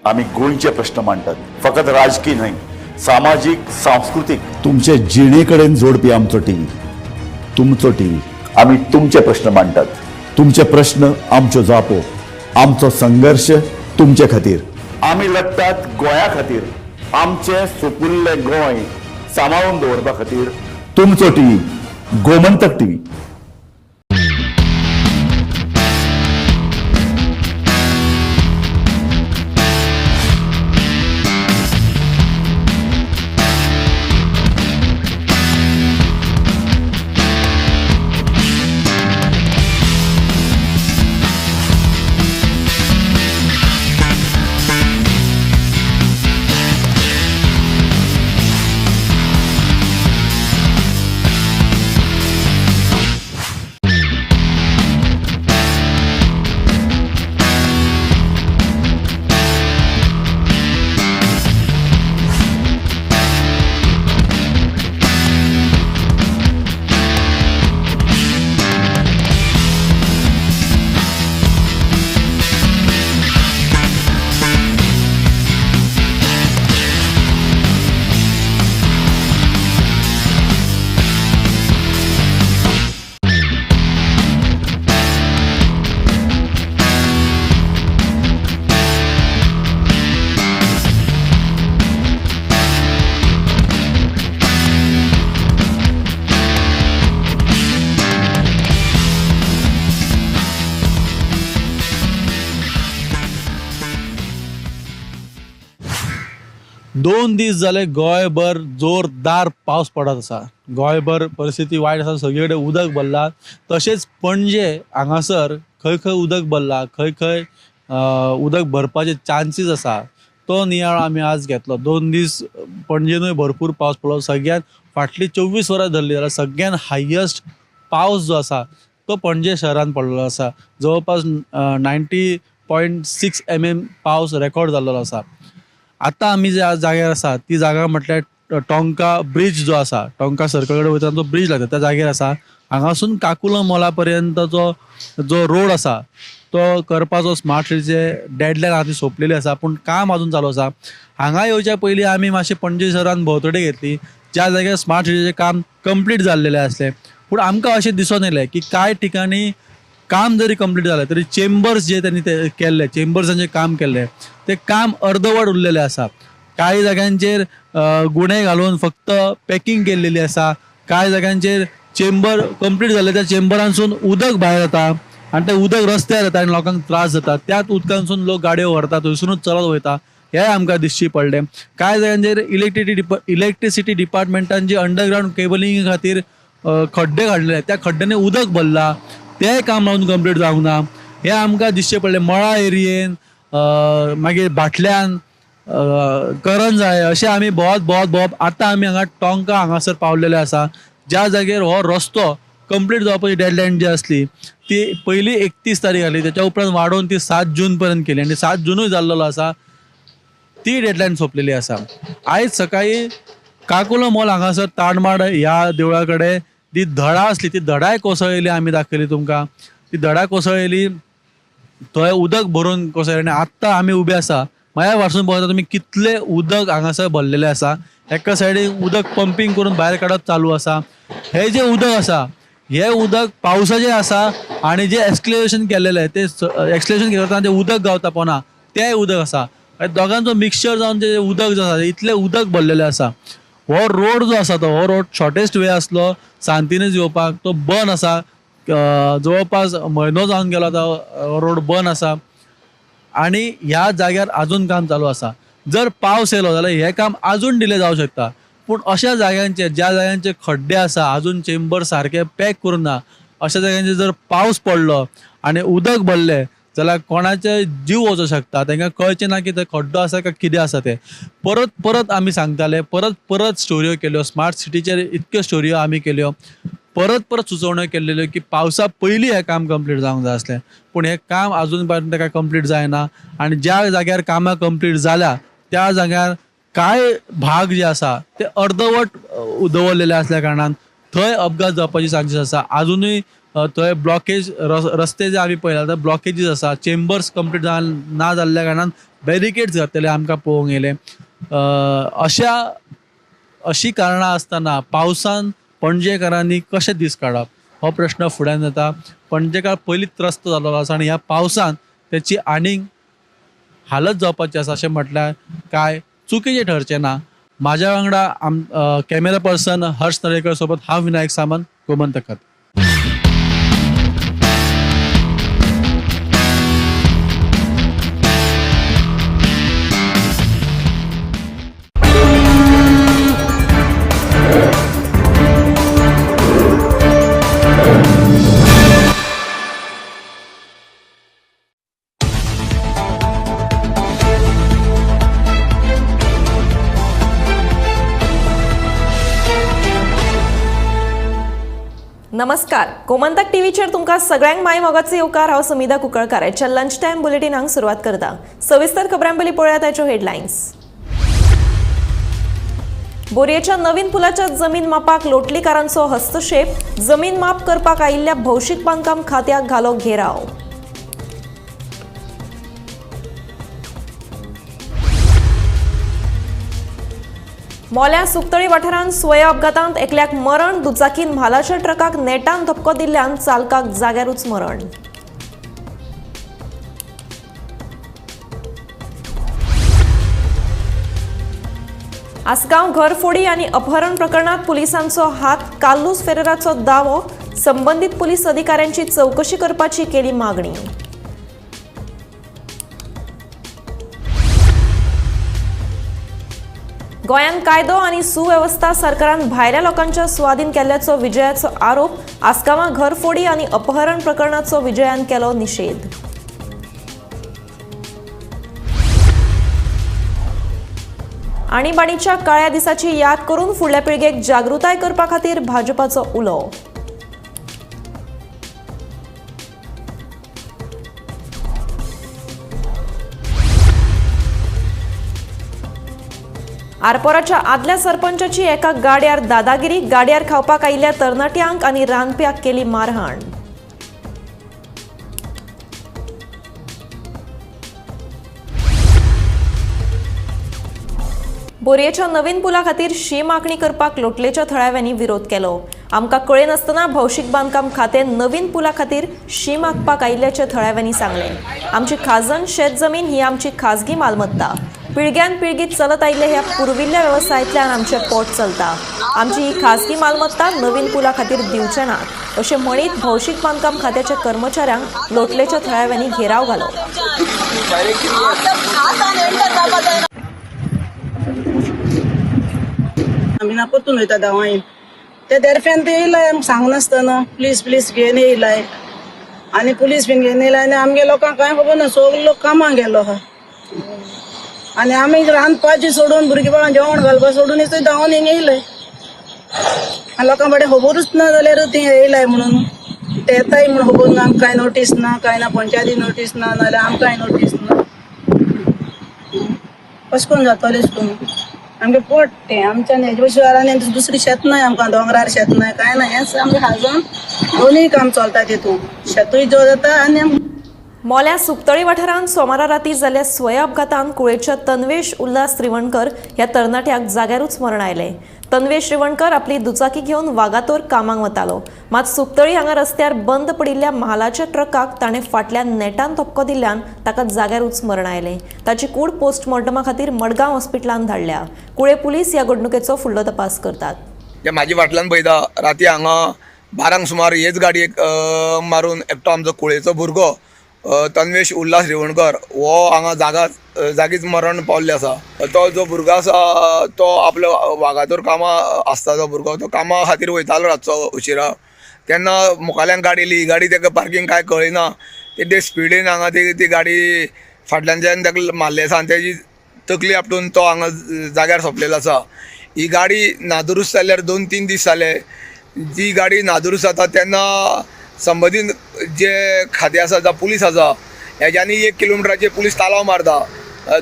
आमी गोंयचे प्रश्न मांडटात, फकत राजकीय न्हय, सामाजीक, सांस्कृतीक, तुमचे जिणे कडेन जोडपी आमचो टीव्ही, तुमचो टीव्ही. आमी तुमचे प्रश्न मांडटात, तुमचे प्रश्न आमच्यो जापो, आमचो संघर्श तुमचे खातीर. आमी लढटात गोंया खातीर, आमचें सुपुल्लें गोंय सांबाळून दवरपा खातीर. तुमचो टीव्ही, गोमंतक टीव्ही. दोन दीस जाले गोंयभर जोरदार पावस पडत आसा. गोंयभर परिस्थिती वायट आसा, सगळे कडेन उदक भरलां. तशेंच पणजे हांगासर खंय खंय उदक भरलां, खंय खंय उदक भरपाचे चान्सीस आसा तो नियाळ आमी आज घेतलो. 2 दीस पणजेनूय भरपूर पावस पडलो. सगळ्यात फाटली 24 वरां धरली जाल्यार सगळ्यात हायस्ट पावस जो आसा तो पणजे शहरान पडलेलो आसा. जवळपास 90.6 mm पावस रेकॉर्ड जाल्लो आसा. आतां आमी ज्या जाग्यार आसा ती जागा म्हटल्यार टोंका ब्रिज जो आसा, टोंका सर्कल कडेन वयता तो ब्रिज लागता त्या जाग्यार आसा. हांगासून काकुलो मोला पर्यंतचो जो रोड आसा तो करपाचो स्मार्ट सिटीचे डेडलायन आतां सोंपलेली आसा, पूण काम अजून चालू आसा. हांगा येवच्या पयलीं आमी मातशें पणजे शहरान भोंवतणी घेतली, ज्या जाग्यार स्मार्ट सिटीचें काम कंप्लीट जाल्लेलें आसलें. पूण आमकां अशें दिसून येयलें की कांय ठिकाणी काम जरी कंप्लीट जालें तरी चेंबर्स जे त्यांनी ते केल्ले, चेंबर्सांचें काम केल्लें तें काम अर्दवट उरलेलें आसा. कांय जाग्यांचेर गुणे घालून फक्त पॅकिंग केल्लेली आसा. कांय जाग्यांचेर चेंबर कंप्लीट जाल्ले त्या चेंबरांसून उदक भायर येता आनी तें उदक रस्त्यार येता आनी लोकांक त्रास जाता. त्याच उदकांसून लोक गाडयो व्हरता, थंयसुनूच चलत वयता, हें आमकां दिश्टी पडलें. कांय जाग्यांचेर इलेक्ट्रिसिटी डिपार्टमेंटान जी अंडरग्रावंड केबलिंगे खातीर खड्डे काडलेले त्या खड्ड्यांनी उदक भरलां, तें काम अजून कंप्लीट जावंक ना, हें आमकां दिसचें पडलें. मळा एरियेन, मागीर भाटल्यान, करंजाय अशें आमी भोंवत भोंवत भोंवप आतां आमी हांगा टोंका हांगासर पावलेले आसा, ज्या जाग्यार हो रस्तो कंप्लीट जावपाची डेडलायन जी आसली ती पयली 31 तारीख आसली, तेच्या उपरांत वाडोवन ती 7 जून पर्यंत केली आनी 7 जुनूय जाल्लो आसा, ती डेडलायन सोंपलेली आसा. आयज सकाळीं काकुलो मॉल हांगासर ताडमाड ह्या देवळा कडेन ती धडा आसली ती धडाय कोसळिल्ली आमी दाखयली तुमकां. ती धडा कोसळिल्ली, थंय उदक भरून कोसळ्ळें आनी आत्तां आमी उबे आसा म्हाज्या वासून पळयता तुमी कितलें उदक हांगासर भरलेलें आसा. एका सायडीन उदक पंपींग करून भायर काडप चालू आसा. हें जें उदक आसा हें उदक पावसाचें आसा आनी जें एक्सक्लेशन केल्लेलें तें एक्सक्लेशन करतना जें उदक गावता पोना तेंय उदक आसा. दोगांचो मिक्सचर जावन जें उदक जें आसा इतलें उदक भरलेलें आसा. हो रोड जो आसा तो हो रोड शॉर्टेस्ट वे आसलो सांतिनेज येवपाक, तो बंद आसा. जवळपास म्हयनो जावन गेलो आतां रोड बंद आसा आनी ह्या जाग्यार आजून काम चालू आसा. जर पावस येयलो जाल्यार हें काम आजून डिले जावं शकता, पूण अशा जाग्यांचेर ज्या जाग्यांचे खड्डे आसा आजून चेंबर सारके पॅक करूंक ना, अशा जाग्यांचेर जर पावस पडलो आनी उदक भरलें जाल्यार कोणाचे जीव वचूं शकता. तांकां कळचें ना की थंय खड्डो आसा काय कितें आसा तें. परत परत आमी सांगताले, परत परत स्टोरयो केल्यो, स्मार्ट सिटीचेर इतक्यो स्टोरयो आमी केल्यो, परत परत सुचोवण्यो केल्ल्यो की पावसा पयलीं हें काम कंप्लीट जावंक जाय आसलें, पूण हें काम आजून पर्यंत काय कंप्लीट जायना. आनी ज्या जाग्यार कामां कंप्लीट जाल्या त्या जाग्यार कांय भाग जे आसा ते अर्दवट दवरलेले आसल्या कारणान थंय अपघात जावपाची चान्सीस आसा. आजुनूय थंय ब्लॉकेज रस्ते जे आमी पळयला थंय ब्लॉकेजीस आसा, चेंबर्स कंप्लीट ना जाल्ल्या कारणान बॅरिकेड्स घातलेले आमकां पळोवंक येयले. अशी कारणां आसतना पावसान पणजेकारांनी कशें दीस काडप हो प्रश्न फुड्यान येता. पणजेकार पयलींच त्रस्त जाल्लो आसा आनी ह्या पावसान तेची आनीक हालत जावपाची आसा अशें म्हटल्यार काय चुकीचें ठरचें ना. म्हाज्या वांगडा कॅमेरा पर्सन हर्ष नरेकर सोबत हांव विनायक सामंत, गोमंतकत. नमस्कार, गोमंतक टीव्हीचेर तुमकां सगळ्यांक माय मोगाचो येवकार. हांव समिधा कुंकळकार. आयच्या लंच टायम बुलेटिनाक सुरवात करता. सविस्तर खबरां पयलीं पळोवया ताच्यो हेडलायन्स. बोरयेच्या नवीन पुलाच्या जमीन मापाक लोटलीकारांचो हस्तक्षेप. जमीन माप करपाक आयिल्ल्या भौशीक बांदकाम खात्याक घालो घेराव. मोल्या सुकतळी वाठारांत स्वया अपघातांत एकल्याक मरण. दुचाकीन म्हालाच्या ट्रकाक नेटान धपको दिल्ल्यान चालकाक जाग्यारूच मरण. आसगांव घरफोडी आनी अपहरण प्रकरणात पुलिसांचो हात. कार्लुस फेरेराचो दावो. संबंदीत पुलीस अधिकाऱ्यांची चवकशी करपाची केली मागणी. गोंयांत कायदो आनी सुवेवस्था सरकारान भायल्या लोकांच्या सुवादीन केल्ल्याचो विजयाचो आरोप. आसगांवां घरफोडी आनी अपहरण प्रकरणाचो विजयान केलो निशेध. आणीबाणीच्या काळ्या दिसाची याद करून फुडल्या पिळगेक जागृताय करपा खातीर भाजपाचो उलो. आरपोराच्या आदल्या सरपंचाची एका गाड्यार दादागिरी. गाड्यार खावपाक आयिल्ल्या तरणाट्यांक आनी रांदप्याक केली मारहाण. बोरयेच्या नवीन पुला खातीर शीम आंखणी करपाक लोटलेच्या थळाव्यांनी विरोध केलो. आमकां कळयनासतना भौशीक बांदकाम खातें नवीन पुला खातीर शीम आंखपाक आयिल्ल्याचें थळाव्यांनी सांगलें. आमची खाजन शेत जमीन ही आमची खाजगी मालमत्ता. पिळग्यान पिळगी चलत आयिल्ल्या ह्या पुर्विल्ल्या वेवसायांतल्यान आमचें पोट चलता. आमची ही खाजगी मालमत्ता नवीन पुला खातीर दिवचे ना अशें म्हणीत भौशीक बांदकाम खात्याच्या कर्मचाऱ्यांक लोटलेच्या थळाव्यांनी घेराव घालो. आमी ना परतून वयता धांवाय ते देरफ्यान ते येयलाय आमकां सांगनासतना प्लीज प्लीज घेवन येयलाय आनी पुलीस बीन घेवन येयलाय आनी आमगे लोकांक कांय खबर ना. सगलो लोक कामाक गेलो आहा आनी आमी रांदपाची सोडून भुरगीं बाळां जेवण घालपा सोडून थंय धांवन हिंगा येयलाय आनी लोकां बडे खबरूच ना जाल्यार ती येयलाय म्हणून ते येताय म्हूण खबर ना. आमकां कांय नोटीस ना, कांय ना, पंचायती नोटीस ना, नाजाल्यार आमकां कांय नोटीस ना. कशें करून जातलें करून आमगे पोट तें आमच्यान हेजे शिवाय आनी दुसरी शेत नाय आमकां. दोंगरार शेत नाय, कांय ना. हेंच आमगें खाजन दोनूय काम चलता तितून, शेतूय जो जाता आनी. मोल्या सुकतळी वाठारांत सोमारा राती जाल्ल्या स्वया अपघातांत कुळेच्या तन्वेश उल्हास त्रिवणकर ह्या तरणाट्याक जाग्यारूच मरण आयलें. तन्वेश रिवणकर आपली दुचाकी घेवन वागातोर कामाक वतालो. मात सुकतळी हांगा रस्त्यार बंद पडिल्ल्या म्हालाच्या ट्रकाक ताणें फाटल्यान नेटान धपको दिल्ल्यान ताका जाग्यारूच मरण आयलें. ताची कूड पोस्टमॉर्टमा खातीर मडगांव हॉस्पिटलांत धाडल्या. कुळे पुलीस ह्या घडणुकेचो फुडलो तपास करतात. म्हाजी फाटल्यान पळयता राती हांगा 12 सुमार हेच गाडयेक मारून एकटो आमचो कुळेचो भुरगो तन्वेश उल्हास रिवणकर हो हांगा जागीच मरण पावल्ले आसा. तो जो भुरगो आसा तो आपलो वागातोर कामां आसता. तो भुरगो तो कामा खातीर वयतालो रातचो उशिरा, तेन्ना मुखाल्यान गाडी येयली. गाडी ताका पार्कींग कांय कळना, ते स्पिडीन हांगा ती गाडी फाटल्यानच्यान ताका मारली आसा आनी तेजी तकली आपटून तो हांगा जाग्यार सोंपलेलो आसा. ही गाडी नादुरुस्त जाल्यार 2-3 दीस जाले. जी गाडी नादुरुस्त जाता तेन्ना संबंदीत जे खातें आसा जावं पुलीस आसा हेज्यांनी 1 किलोमिटराचेर पुलीस तालाव मारता.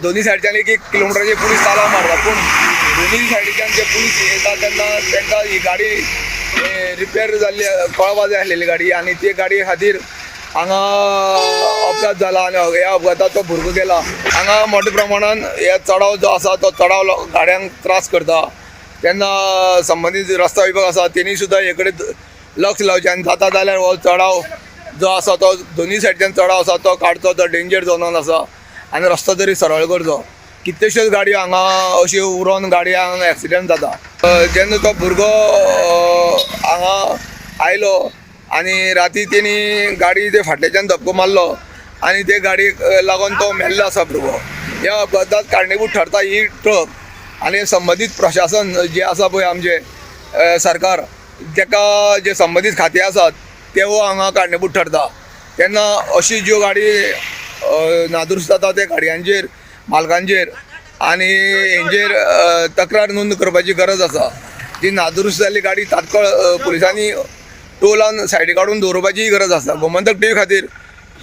दोनी सायडच्यान 1-1 किलोमिटराचेर पुलीस तालाव मारता. पूण दोनी सायडीच्यान जे पुलीस येता तेन्ना तांकां ही गाडी रिपेर जाल्ली कळपा जाय आसलेली गाडी आनी ते गाडये खातीर हांगा अपघात जाला आनी ह्या अपघातात तो भुरगो गेला. हांगा मोठ्या प्रमाणान हे चडाव जो आसा तो चडाव गाडयांक त्रास करता. तेन्ना संबंदीत रस्ता विभाग आसा तेणी सुद्दां हे कडेन लक्ष लावचें आनी जाता जाल्यार हो चडाव जो आसा तो दोनूय सायडच्यान चडाव आसा तो काडचो, तो डेंजर झोनान आसा आनी रस्तो तरी सरळ करचो. कितल्योश्योच गाडयो हांगा अश्यो उरोन गाडयांक एक्सिडंट जाता. जेन्ना तो भुरगो हांगा आयलो आनी राती तेणी गाडी ते फाटल्याच्यान धपको मारलो आनी ते गाडयेक लागून तो मेल्लो आसा भुरगो. ह्या अपघातात कारणीभूत ठरता ही ट्रक आनी संबंदीत प्रशासन जें आसा पळय आमचें सरकार तेका जे संबंदीत खातें आसात तेवूय हांगा कारणीभूत ठरता. तेन्ना अशी ज्यो गाडी नादुरुस्त जाता त्या गाडयांचेर मालकांचेर आनी हेंचेर तक्रार नोंद करपाची गरज आसा. ती नादुरुस्त जाल्ली गाडी तात्काळ पुलिसांनी टो लावन सायडीक काडून दवरपाचीय गरज आसा. गोमंतक टीव्ही खातीर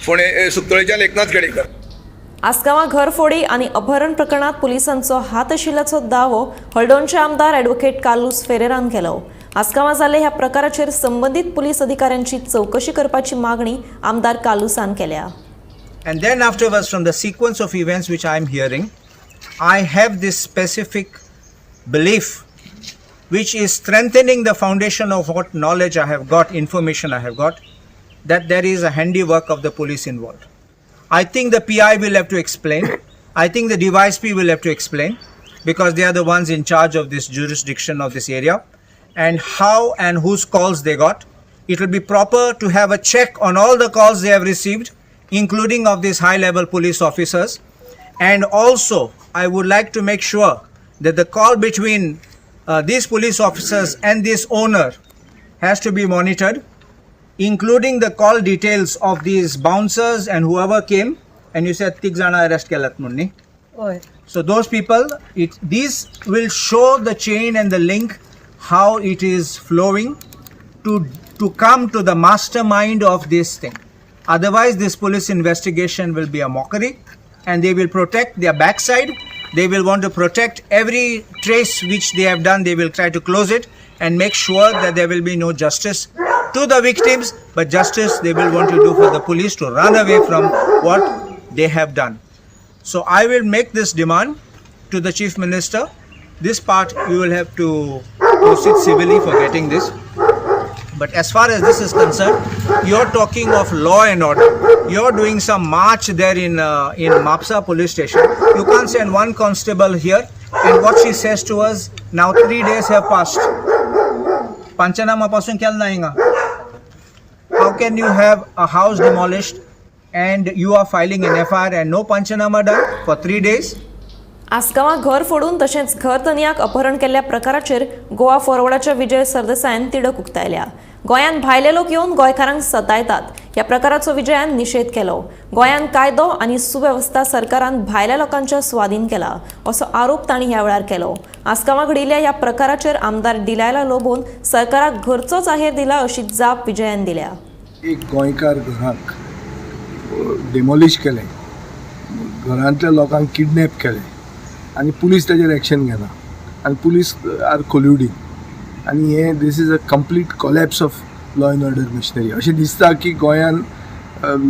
फोंडें सुकतळेच्यान एकनाथ खेडेकर. आसगांवां घरफोडी आनी अपहरण प्रकरणात पुलिसांचो हात आशिल्ल्याचो दावो हळदोणचे आमदार ॲडव्होकेट कार्लुस फेरेरान केलो. आसगांवां जाल्ले ह्या प्रकाराचेर संबंदीत पुलीस अधिकाऱ्यांची चवकशी करपाची मागणी आमदार कार्लुसान केल्या. And then afterwards, from the sequence of events which I am hearing, I have this specific belief which is strengthening the foundation of what knowledge I have got, information I have got, that there is a handiwork of the police involved. I think the PI will have to explain. I think the DYSP will have to explain, because they are the ones in charge of this jurisdiction of this area, and how and whose calls they got. It will be proper to have a check on all the calls they have received, including of these high-level police officers. And also, I would like to make sure that the call between these police officers and this owner has to be monitored, including the call details of these bouncers and whoever came. And you said tig jana arrest kelat mun nahi? Oy. So those people, these will show the chain and the link, how it is flowing to come to the mastermind of this thing. Otherwise, this police investigation will be a mockery, and they will protect their backside. They will want to protect every trace which they have done. They will try to close it and make sure that there will be no justice to the victims, but justice they will want to do for the police to run away from what they have done. So I will make this demand to the Chief Minister. This part you will have to proceed civilly for getting this. But as far as this is concerned, you're talking of law and order. You're doing some march there in Mapsa police station. You can't send one constable here. And what she says to us, now 3 days have passed. Panchanama pasun kyal na. How can you have a house demolished and you are filing an FIR and no panchanama done for 3 days? आसगांवां घर फोडून तशेंच घर धनयाक अपहरण केल्ल्या प्रकाराचेर गोवा फॉरवर्डाच्या विजय सरदेसायान तिडक उक्तायल्या. गोंयांत भायले लोक येवन गोंयकारांक सतायतात. ह्या प्रकाराचो विजयान निशेध केलो. गोंयांत कायदो आनी सुवेवस्था सरकारान भायल्या लोकांच्या स्वाधीन केला असो आरोप तांणी ह्या वेळार केलो. आसगांवां घडिल्ल्या ह्या प्रकाराचेर आमदार डिलायला लोबोन सरकाराक घरचोच आहेर दिला अशी जाप विजयान दिल्या. एक गोंयकार घराक डेमोलिश केलें, घरांतल्या लोकांक किडनॅप केलें आनी पुलीस ताजेर एक्शन घेना आनी पुलीस are colluding आनी हें this is a complete collapse of law and order machinery. अशें दिसता की गोंयान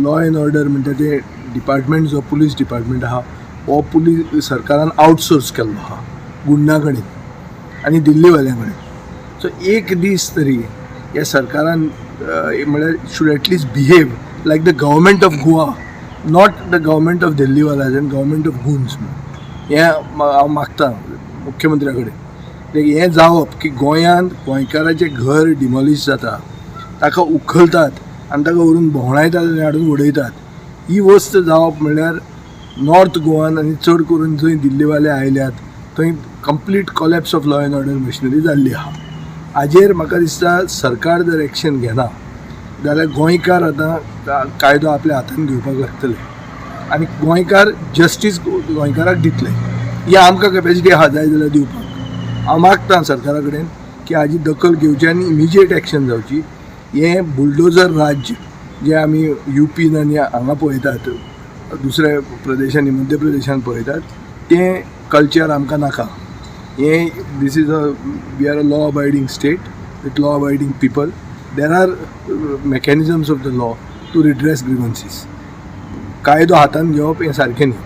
लॉ एंड ऑर्डर म्हणटा तें डिपार्टमेंट जो पुलीस डिपार्टमेंट आहा हो पुलीस सरकारान आउटसोर्स केल्लो आहा गुंडा कडेन आनी दिल्लीवाल्यां कडेन. सो एक दीस तरी ह्या सरकारान म्हळ्यार should at least behave like the government of Goa, not the government of दिल्लीवालाज and government of goons. हें हांव मागता मुख्यमंत्र्या कडेन. हें जावप की गोंयांत गोंयकाराचें घर डिमॉलिश जाता, ताका उखलतात आनी ताका व्हरून भोंवडायतात आनी हाडून उडयतात, ही वस्त जावप म्हणल्यार नॉर्थ गोवान आनी चड करून जंय दिल्लीवाले आयल्यात थंय complete collapse of law and order machinery जाल्ली आहा. हाजेर म्हाका दिसता सरकार जर एक्शन घेना जाल्यार गोंयकार आतां कायदो आपल्या हातान घेवपाक लागतले आनी गोंयकार जस्टीस गोंयकाराक दितले. ही आमकां कॅपेसिटी आहा जाय जाल्यार दिवपाक. हांव मागता सरकारा कडेन की हाजी दखल घेवची आनी इमिजिएट एक्शन जावची. हें बुलडोजर राज्य जें आमी युपीन आनी हांगा पळयतात, दुसऱ्या प्रदेशांनी मध्य प्रदेशान पळयतात, तें कल्चर आमकां नाका. हें this is a we are a law abiding state with law abiding people. There are mechanisms of the law to redress grievances. कायदो हातान घेवप हें सारकें न्ही.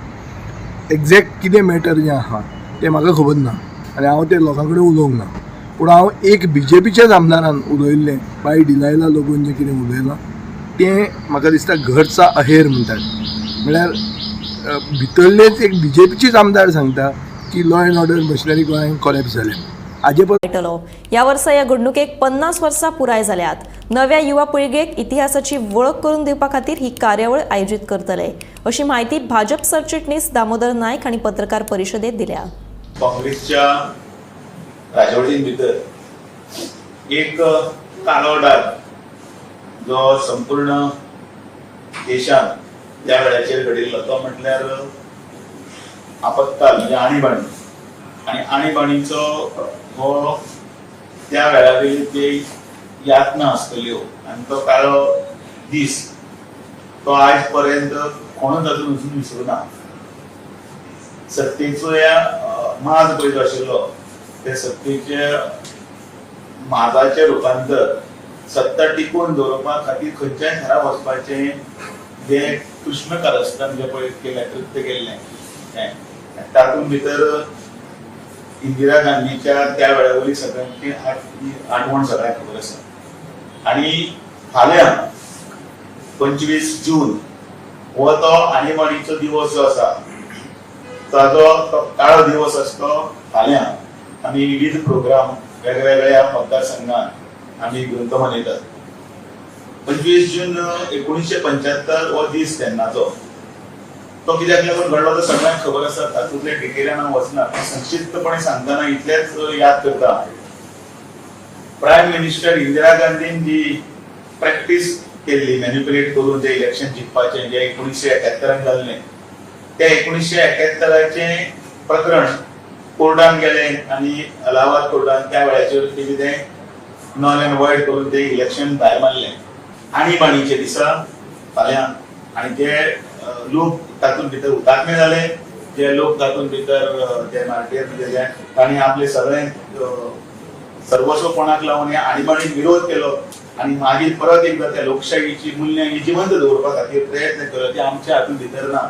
एग्जॅक्ट कितें मॅटर जें आहा तें म्हाका खबर ना आनी हांव ते लोकां कडेन उलोवंक ना, पूण हांव एक बी जे पीच्याच आमदारान उलयल्लें बाई डिलायला लोगून जें कितें उलयलां तें म्हाका दिसता घरचा अहेर म्हणटात, म्हळ्यार भितरलेच एक बी जे पीचेच आमदार सांगता की लॉ एंड ऑर्डर मशिनरी गोंयांत कॉलॅप्स जालें. हाजे मेळटलो. ह्या वर्सा ह्या घडणुकेक 50 वर्सां पुराय जाल्यात. नव्या युवा पिळगेक इतिहासाची वळख करून दिवपा खातीर ही कार्यावळ आयोजीत करतले अशी म्हायती भाजप सरचिटणीस दामोदर नायक हांणी पत्रकार परिशदेत दिल्या. काँग्रेसच्या राजवटीन भितर एक काळो डाग जो संपूर्ण देशांत त्या वेळाचेर घडिल्लो तो म्हटल्यार आपत्काल म्हणजे आणीबाणी. आनी आणीबाणीचो हो त्या वेळावेली ते यातना आसतल्यो आनी तो काळो दीस तो आयज पर्यंत कोणूच अजून अजून विसरूना. सत्तेचो ह्या माज पळय जो आशिल्लो त्या सत्तेच्या माजाचें रुपांतर सत्ता टिकून दवरपा खातीर खंयच्याय थरा वचपाचें जें कृष्ण कारस्थान जें पळय केलें कृत्य केल्लें तें तातूंत भितर इंदिरा गांधीच्या त्या वेळा वयली सगळ्यांची आठवण सगळ्यांक खबर आसा. आनी फाल्यां 25 जून हो तो आणीबाणीचो दिवस जो आसा ताजो तो काळो दिवस आसा तो फाल्यां आमी विविध प्रोग्राम वेगवेगळ्या मतदारसंघात आमी घेवन तो मनयतात. 25 जून 1975 हो दीस तेन्नाचो तो कित्याक लागून घडलो तो सगळ्यांक खबर आसा. तातूंतले डिटेलान हांव वचना, संक्षिप्तपणे सांगतना इतलेंच याद करता. प्रायम मिनिस्टर इंदिरा गांधीन जी प्रॅक्टीस केल्ली मॅन्युपुलेट करून जे इलेक्शन जिखपाचें जें 1971 जाल्लें त्या 1971 प्रकरण कोर्टान गेलें आनी अलाहाबाद कोर्टान त्या वेळाचेर तेजें तें नॉल एंड वॉयड करून तें इलेक्शन भायर मारलें. आणीबाणीच्या दिसा फाल्यां आनी जे लोक तातूंत भितर हुतात्मे जाले, जे लोक तातूंत भितर जे मार्टीर जे तांणी आपले सगळें सर्वस्व कोणाक लावन ह्या आणीबाणीक विरोध केलो आनी मागीर परत एकदां त्या लोकशाहीची मुल्यां ही जिवंत दवरपा खातीर प्रयत्न केलो ते आमच्या हातूंत भितर ना.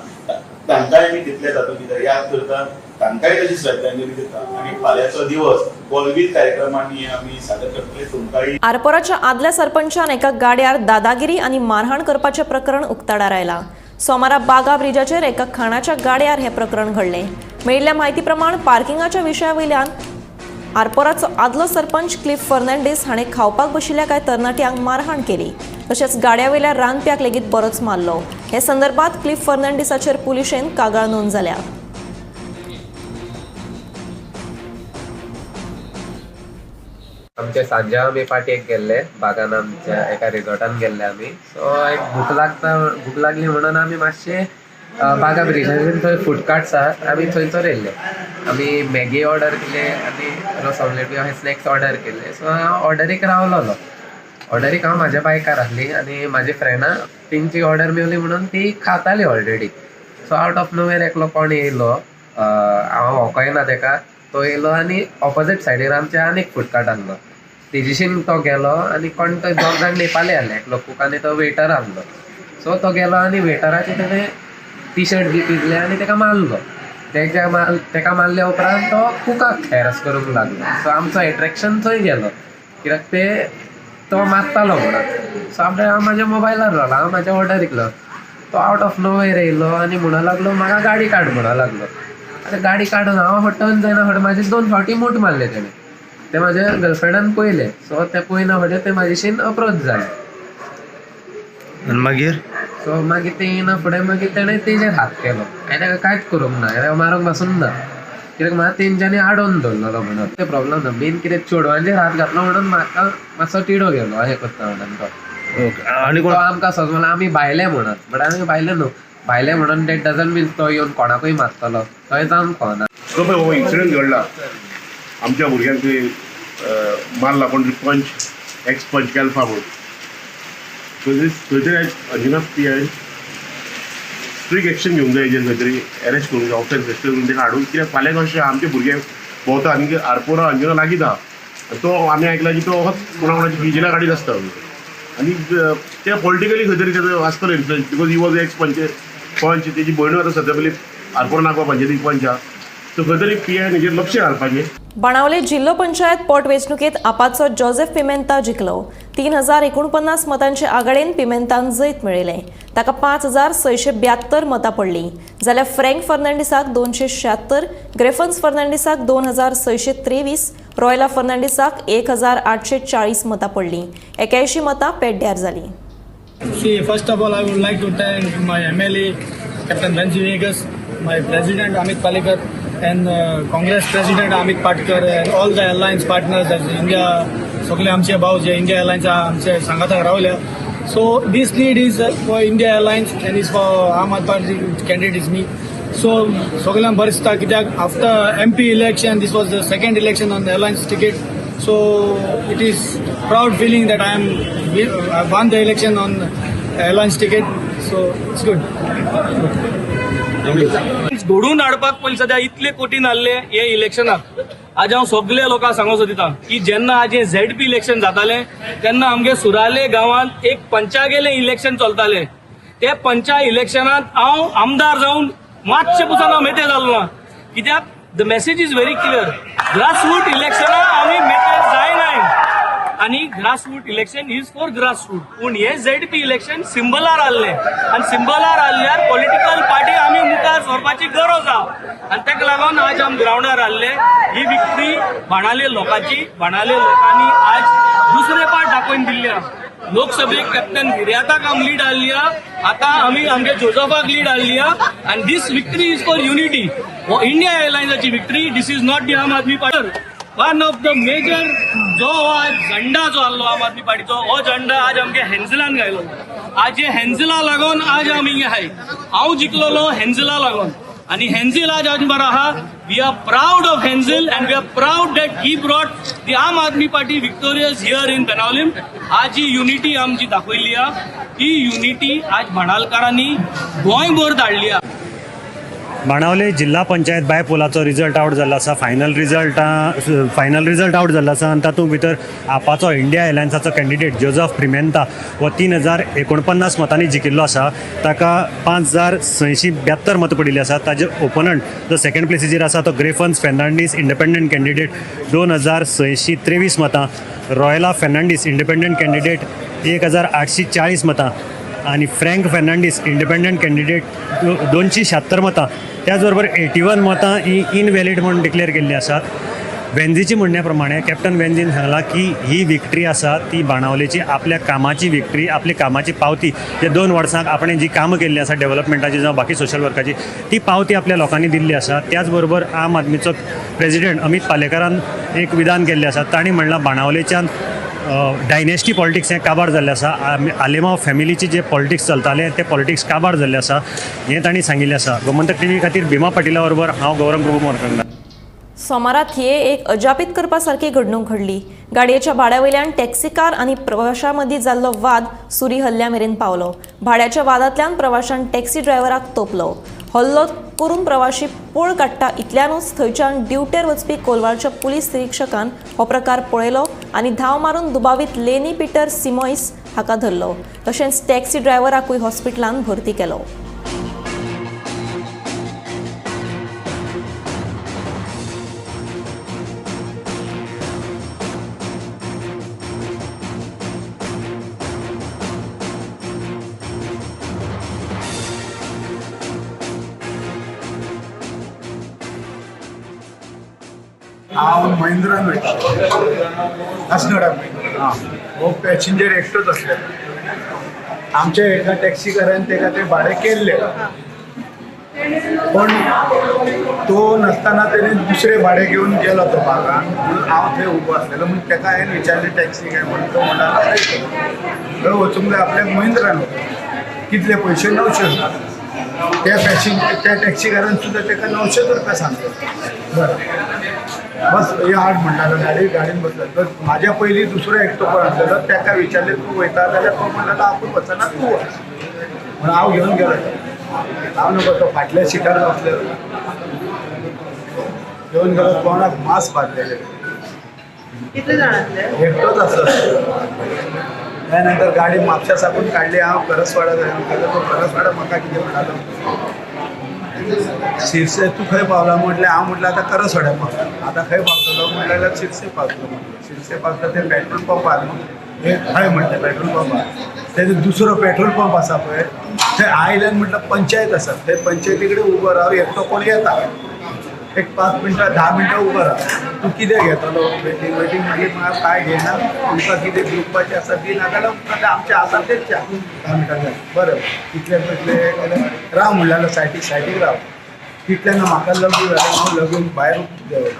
तांकांय आमी तितले तातूंत भितर याद करता, तांकांय तशी श्रद्धांजली दिता आनी फाल्यांचो दिवस हो विविध कार्यक्रमांनी आमी सादर करतले. तुमकांय आरपोराच्या आदल्या सरपंचान एका गाड्यार दादागिरी आनी मारहाण करपाचें प्रकरण उक्ताडार आयलां. सोमारा बागा ब्रिजाचेर एका खाणाच्या गाड्यार हें प्रकरण घडलें. मेळिल्ल्या म्हायती प्रमाण पार्किंगाच्या विशया वयल्यान आरपोराचो आदलो सरपंच क्लिफ फर्नांडीस हाणें खावपाक बशिल्ल्या कांय तरणाट्यांक मारहाण केली. तशेंच गाड्या वयल्या रांदप्याक लेगीत बरोच मारलो. हे संदर्भात क्लिफ फर्नांडीसाचेर पुलिशेन कागाळ नोंद जाल्या. आमच्या सांज्या आमी पार्टयेक गेल्ले बागान आमच्या एका रिजॉर्टान गेल्ले आमी. सो एक भूक लागता, भूक लागली म्हणून आमी मातशे बागा ब्रिजाचेर थंय फूड कार्ट्स आहा आमी थंयसर येयल्ले. आमी मॅगी ऑर्डर केले आनी रस ऑमलेट बी अशे स्नॅक्स ऑर्डर केले. सो हांव ऑर्डरीक रावलोलो. ऑर्डरीक हांव म्हाज्या बायकार आसली आनी म्हाजी फ्रेंडां तेंची ऑर्डर मेवली म्हणून ती खाताली already. So out of nowhere एकलो कोण येयलो, हांव वळखोय ना तेका, तो येयलो आनी ऑपोजीट सायडीर आमच्या आनीक फूड कार्ट आहलो तेजीशीन तो गेलो आनी कोण तो दोग जाण नेपाली आहले, एकलो कूक आनी तो वेटर आहलो. सो तो गेलो आनी वेटराचे तेणें टी शर्ट बी पिजले आनी तेका मारलो. तेज्या तेका मारल्या उपरांत तो कुकाक हॅरस करूंक लागलो. सो आमचो एट्रेक्शन थंय गेलो कित्याक ते तो मारतालो म्हणून. सो आपल्या हांव म्हाज्या मोबायलार रावलो, हांव म्हाज्या ऑर्डरीक तो आवट ऑफ नोवेर येयलो आनी म्हणूंक लागलो म्हाका गाडी काड म्हणूंक लागलो. आतां गाडी काडून हांव टर्न जायना फुडें म्हाजे 2 फावटी मूठ मारले तेणें. ते म्हाज्या गर्लफ्रेंडान पळयलें. सो तें पळयना फुडें तें म्हाजेशीन अप्रोच जालें. आनी मागीर सो मागीर तें येयना फुडें मागीर तेणें तेजेर हात केलो. हांवें ताका कांयच करूंक ना, हांवें मारूंक पासून ना कित्याक म्हाका तेंच्यांनी आडोवन दवरलेलो म्हणून. तें प्रॉब्लम ना, मेन कितें चेडवांचेर हात घातलो म्हणून म्हाका मातसो तिडो गेलो अशें करता म्हणून तो. आनी तो आमकां सजमला म्हणल्यार आमी भायले म्हणून, बट आमी भायले न्हू. भायले म्हणून that doesn't मीन तो येवन कोणाकूय मारतलो, थंय जावंक फावना. जो पळय हो इन्सिडंट घडला आमच्या भुरग्यांक ते मारला कोण तरी पंच, एक्स पंच कॅल्फा म्हणून, खंय तरी अंजुना पी आयन स्ट्रीक एक्शन घेवंक जाय हेजेर, खंय तरी एरेस्ट करूंक जाय, ऑफेन्स रजिस्टर करून ताका हाडून. कित्याक फाल्यां कशें आमचे भुरगे भोंवता आनी आरपोरा अंजुना लागींच आहा, तो आमी आयकला की तो कोणा कोणाची डिजिला गाडीत आसता आनी ते पॉलिटिकली खंय तरी तेजो आसतलो influence because he was ex panch पंच तेजी भयणूय आतां सद्या पयलीं आरपोरा नागवा पंचायतीक पंच आहा, सो खंय तरी पी आयन हेजेर लक्ष घालपाचें. बाणावले जिल्हो पंचायत पोटवेंचणुकेत आपाचो जोसेफ पिमेंता जिखलो. 3049 मतांचे आघाडेन पिमेंतान जैत मेळयलें. ताका 5672 मतां पडलीं, जाल्यार फ्रँक फर्नांडीसाक 276, ग्रेफन्स फर्नांडीसाक 2623, रॉयला फर्नांडीसाक 1840 मतां पडलीं. 81 मतां पेड्ड्यार जालीं. See, first of all, I would like to thank my MLA, Captain Venzy Vegas, my President Amit Palekar, and Congress President Amit Patkar, and all the alliance partners as India, सगळे आमचे भाव जे इंडिया अलायन्स आमचे सांगाताक रावल्या. So this lead is for India Alliance and is for Aam Aadmi Party candidate is me. So सगळ्यांक बरें दिसता कित्याक after MP election this was the second election on the alliance ticket. So it is proud feeling that I won the election on alliance ticket. So it's good. घडोवन हाडपाक पयलीं सद्या इतले कठीण आहले हे इलेक्शनाक. आज हांव सगल्या लोकांक सांगूंक सोदिता की जेन्ना आज हें झेडपी इलेक्शन जातालें तेन्ना आमगे सुराले गांवांत एक पंचागेलें इलेक्शन चलतालें. ते पंचा इलेक्शनांत हांव आमदार जावन मातशें पुसान हांव मेते जालो ना, कित्याक the message is very clear. Grassroot इलेक्शनां आमी मेते जायनाय आनी grassroot election is for grassroot. पूण हे झेडपी इलेक्शन सिंबलार आहलें आनी सिंबलार आहल्यार पॉलिटिकल पार्टी आमी मुखार सरपाची गरज आहा आनी ताका लागून आज आमी ग्रावंडार आहले. ही विक्ट्री बाणाले लोकांची, बाणाले लोकांनी आज दुसरे पाट दाखोवन दिल्ली आहा. लोकसभेक कॅप्टन विर्याताक आमी लीड आहली आहा, आतां आमी आमगे जोजफाक लीड आहली आहा आनी this victory is for unity. हो India एअरलायन्साची victory, this is not the Aam Aadmi Party. One of the major जो आज झंडा जो आहलो आम आदमी पार्टीचो, हो झंडा आज आमगे हेन्झलान घायलो. आज हे हेन्झला लागून आज आमी हिंगा आहाय. हांव जिखलोलो हेन्झला लागून आनी हेन्झल आज आज बरो आहा. We are proud of Henzil and we are proud that he brought the Aam Aadmi Party victorious here in Benaulim. आज ही युनिटी आमची दाखयल्ली आहा, ही युनिटी आज भाणालकारांनी गोंयभर धाडली आहा. बाणावले जिल्हा पंचायत बायपोलाचो रिजल्ट आवट जाल्लो आसा. फायनल रिजल्ट आवट जाल्लो आसा आनी तातूंत भितर आपाचो इंडिया एलायन्साचो कॅन्डिडेट जोजफ पिमेंता हो 3049 मतांनी जिखिल्लो आसा. ताका 5672 मतां पडिल्ली आसा. ताजे ओपोनंट जो सेकंड प्लेसीचेर आसा तो ग्रेफन्स फेर्नांडीस इंडिपेंडंट कॅन्डिडेट 2623 मतां, रॉयला फेर्नांडीस इंडिपेंडंट कॅन्डिडेट 1840 मतां आनी फ्रँक फेर्नांडीस इंडिपेंडंट कॅन्डिडेट 276 मतां. त्याच बरोबर 81 मतां ही इनव्हॅलीड म्हणून डिक्लेअर केल्ली आसात. वेन्झीची म्हणण्या प्रमाणे कॅप्टन वेन्झीन सांगलां की ही विक्ट्री आसा ती बाणावलेची आपल्या कामाची विक्ट्री, आपली कामाची पावती. जे 2 वर्सांक आपणें जी कामां केल्लीं आसा डेव्हलपमेंटाची जावं बाकी सोशल वर्काची, ती पावती आपल्या लोकांनी दिल्ली आसा. त्याच बरोबर आम आदमीचो प्रेजिडेंट अमीत पालेकारान एक विधान केल्लें आसा. तांणी म्हणलां बाणावलेच्यान डायनेस्टी पॉलिटिक्स हें काबार जाल्लें आसा. आलेमाव फॅमिलीचे जे पॉलिटिक्स चलताले ते पॉलिटिक्स काबार जाल्लें आसा हें तांणी सांगिल्लें आसा. गोमंतक टीव्ही खातीर भीमा पाटिला बरोबर हांव गौरव प्रभू मोरखंडा. सोमारा थिये एक अजापीत करपा सारकी घडणूक घडली. गाडयेच्या भाड्या वयल्यान टॅक्सीकार आनी प्रवाशां मदीं जाल्लो वाद सुरी हल्ल्या मेरेन पावलो. भाड्याच्या वादांतल्यान प्रवाशान टॅक्सी ड्रायव्हराक तोपलो. हल्लो करून प्रवाशी पळ काडटा इतल्यानूच थंयच्यान ड्युटेर वचपी कोलवाळच्या पुलीस निरीक्षकान हो प्रकार पळयलो आनी धांव मारून दुबावीत लेनी पीटर सिमोइस हाका धरलो. तशेंच टॅक्सी ड्रायव्हराकूय हॉस्पिटलांत भरती केलो. हांव महिंद्रान वयता अस्नोडा हो पॅसेंजर एकटोच आसलो. आमच्या एका टॅक्सीकारान तेका तें भाडें केल्लें, पण तो नासतना तेणें दुसरें भाडें घेवन गेलो तो बागान. म्हणून हांव थंय उबो आसलेलो म्हणून तेका हांवें विचारलें टॅक्सी काय म्हणून. तो म्हणटा थंय वचूंक जाय आपल्याक महिंद्रान, कितले पयशे 900 रुपया. त्या पॅसेंजर त्या टॅक्सीकारान सुद्दां तेका 900 रुपया सांगले. बरें बस हे आठ म्हणटालो गाडी गाडयेन बसलो. तर म्हाज्या पयलीं दुसरो एकटो कोण आसलेलो तेका विचारलें तूं वयता जाल्यार तो म्हणटालो आपूण वचना तूं वच म्हणून हांव घेवन गेलो. हांव नको तो फाटल्या सिटार बसलेलो घेवन गेलो. तोंडाक मास्क बांदलेले, एकटोच आसलो. त्या नंतर गाडी म्हापशा साकून काडली हांव करसवाडा जाय तो करसवाडा म्हाका कितें म्हणालो शिरसे तूं खंय पावला म्हटलें हांव म्हटलें आतां करसवाड्या पावला आतां खंय पावतलो म्हटलें जाल्यार शिरसे पावतलो म्हटलें शिरसे पावतलो ते पेट्रोल पंपार न्हू हय म्हटलें पेट्रोल पंपार तेजो दुसरो पेट्रोल पंप आसा पळय थंय आयल्यान म्हटलं पंचायत आसा थंय पंचायती कडेन उबो राव एकटो कोण येता एक 5 मिनटां 10 मिनटां उबो राव तूं कितें घेतलो वेटींग वेटींग मागीर म्हाका कांय घेयना तुमकां कितें दिवपाचें आसा दी नाजाल्यार आमचें आसा तेच च्या 10 मिनटां जालें बरें कितले म्हटलें राव म्हणलें सायडीक सायडीक राव तितल्यान म्हाका लघु जालें हांव लगून भायर देंवलो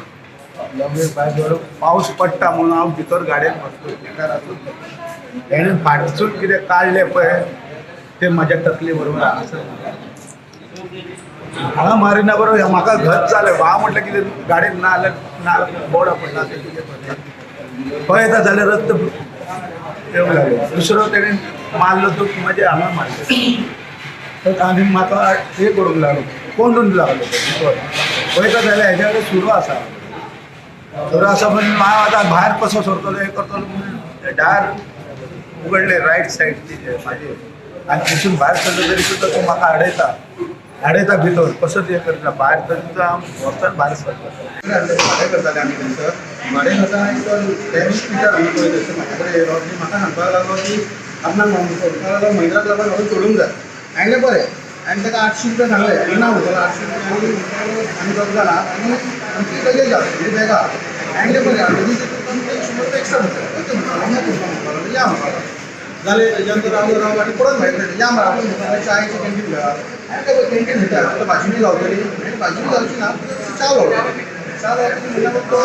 लगून भायर देंवलो पावस पडटा म्हणून हांव भितर गाडयेन बसलो भितर आसून तेणें फाटसून कितें काडलें पळय तें म्हाज्या तकले बरोबर आसा हांगा मारिना बरोबर म्हाका घट जालें वा म्हटलें कितें गाडयेन ना जाल्यार ना बोर्डा पडला तें कितें पडला पळयता जाल्यार रक्त येवंक लागलो दुसरो तेणें मारलो तो म्हाज्या हांगा मारलो आनी म्हाका हें करूंक लागलो कोंडून लागलो भितर पळयता जाल्यार हेज्या कडेन सुरो आसा सुरो आसा म्हणून हांव आतां भायर कसो सरतलो हें करतलो म्हणून दार उगडलें रायट सायडची म्हाजे आनी थंयसून भायर सरलो तरी सुद्दां तो म्हाका आडयता आडयता भितर कसोच हें करना भायर तरी सुद्दां हांव वचून भायर सरता भाडें करताले आमी थंयसर भाडें करता आनी तो डॅमेज पिटर आमी पळय थंयसर म्हाज्या कडेन येयलो आनी म्हाका सांगपाक लागलो की आपणाक म्हणपाक लागलो महिंद्राक लागून म्हाका सोडूंक जाय हांवें बरें आनी ताका 800 रुपया सांगले ना म्हणटालो 800 रुपया आनी आमी दोग जाणां आनी आमची लगेज आसा म्हणजे बॅगां हांवें बरें आनी तुका 100 रुपया एक्स्ट्रा म्हणटा ओके म्हणटा लागलो या म्हणपाक लागलो जालें तेज्या नंतर रावलो रावलो आनी परत भायर सरले या मरे आपूण म्हणटा चायचें कॅन्टीन मेळ्ळा हांवें कॅन्टीन म्हणटा तुका भाजी बी गावतली आनी भाजी बी गावची ना तुका च्या गावतली च्या गावतली म्हणल्यार मग तो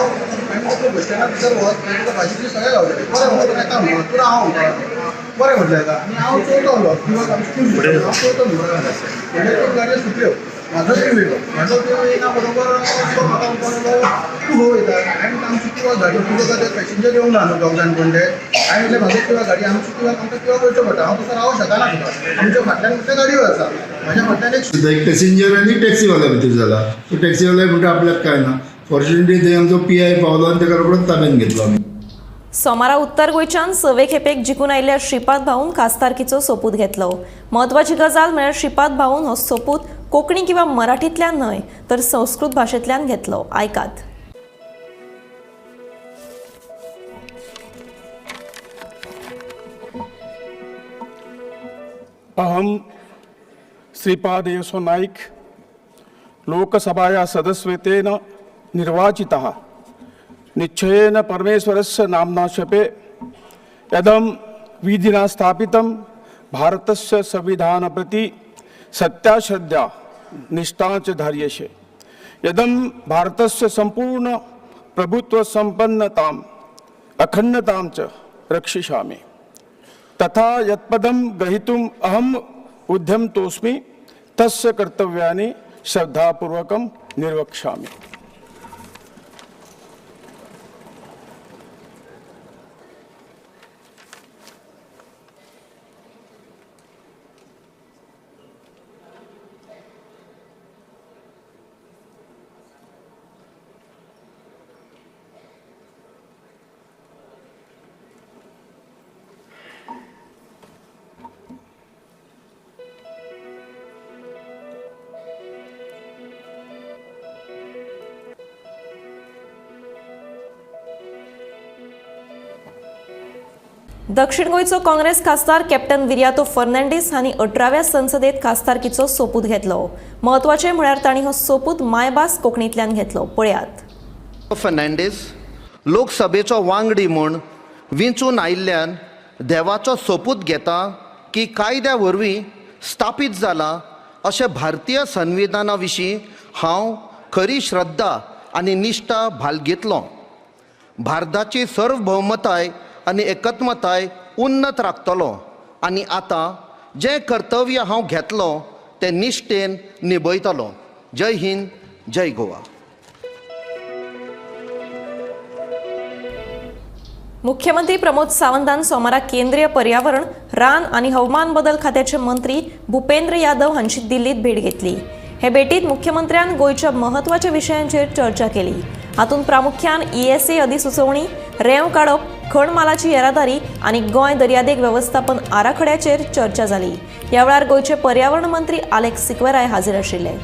आनी तो बस स्टँडार भितर वच मागीर तुका भाजी बी सगळें गावतलें बरें म्हणटा येता म्हणटा तूं राव म्हणटा बरें म्हटलें येता आनी हांव चोयतलो किंवा आमची क्यू हांव चोयतलो म्हणल्यार त्यो गाडयो सुटल्यो म्हाजो क्यू येयलो म्हाजो क्यू येयना बरोबर तो म्हाका म्हणपाक लागलो तूं खंय वयता हांवें आमची किंवा गाडी तुका ते पॅसेंजर येवंक ना न्हू दोग जाण कोण ते हांवें म्हटलें म्हाजो किंवा गाडी आमची किंवा आमकां किंवा वयचो पडटा हांव तसो रावंक शकना तुका आमच्या फाटल्यान म्हटल्यार गाडयो आसा म्हाज्या फाटल्यान एक एक पॅसेंजर आनी टॅक्सीवाल्या भितर जाला तो टॅक्सीवाल्या म्हणटा आपल्याक काय ना फॉर्च्युनेटली थंय आमचो पी I पावलो आनी ताका रोखडोच ताब्यात घेतलो आमी. सोमारा उत्तर गोंयच्यान सवे खेपेक जिखून आयिल्ल्या श्रीपाद भाऊन खासदारकीचो सोपूत घेतलो. म्हत्वाची गजाल म्हळ्यार श्रीपाद भाऊन हो सोपूत कोंकणी किंवा मराठींतल्यान न्हय तर संस्कृत भाशेंतल्यान घेतलो. आयकात. अहं श्रीपाद येसो नाईक लोकसभाया सदस्यत्वेन निर्वाचितः निश्चयेन परमेश्वरस्य नाम्ना शपे यदं विधिना स्थापितं भारतस्य संविधान प्रति सत्याश्रद्धा निष्ठा च धार्यसे यदं भारतस्य संपूर्ण प्रभुत्व संपन्नताम् अखण्डतां च रक्षिष्यामि तथा यत्पदं ग्रहीतुम् अहम् उद्यमतोऽस्मि तस्य कर्तव्यानि श्रद्धापूर्वकं निर्वक्ष्यामि. दक्षिण गोंयचो काँग्रेस खासदार कॅप्टन विरियातो फर्नांडीस हांणी 18व्या संसदेत खासदारकीचो सोपूत घेतलो. म्हत्वाचें म्हळ्यार तांणी हो सोपूत मायभास कोंकणींतल्यान घेतलो. पळयात. फर्नांडीस लोकसभेचो वांगडी म्हूण विंचून आयिल्ल्यान देवाचो सोपूत घेता की कायद्या वरवीं स्थापीत जाला अशें भारतीय संविधाना विशीं हांव खरी श्रद्धा आनी निश्ठा बाळगितलो. भारताची सार्वभौमताय आनी एकत्मताय उन्नत राखतलो आनी आतां जें कर्तव्य हांव घेतलो तें निश्ठेन निभयतलो. जय हिंद, जय गोवा. मुख्यमंत्री प्रमोद सावंतान सोमारा केंद्रीय पर्यावरण, रान आनी हवामान बदल खात्याचे मंत्री भूपेंद्र यादव हांची दिल्लीत भेट घेतली. हे भेटीत मुख्यमंत्र्यान गोंयच्या म्हत्वाच्या विशयांचेर चर्चा केली. हातूंत प्रामुख्यान ESA अधिसुचोवणी, रेंव काडप, खण मालाची येरादारी आनी गोंय दर्यादेग वेवस्थापन आराखड्याचेर चर्चा जाली. ह्या वेळार गोंयचे पर्यावरण मंत्री आलेक्स सिक्वेराय हाजीर आशिल्ले.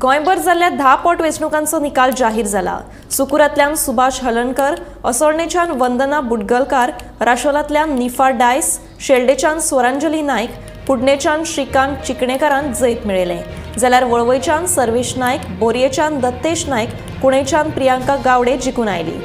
गोंयभर जाल्ल्या 10 पोटवेंचणुकांचो निकाल जाहीर जाला. सुकुरांतल्यान सुभाष हलणकर, असोळणेच्यान वंदना बुडगलकार, राशोलांतल्यान निफा डायस, शेल्डेच्यान स्वरांजली नायक, कुडणेच्यान श्रीकांत चिकणेकारान जैत मेळयलें. जाल्यार वळवयच्यान सर्वेश नायक, बोरयेच्यान दत्तेश नायक, कुणेच्यान प्रियांका गावडे जिखून आयली.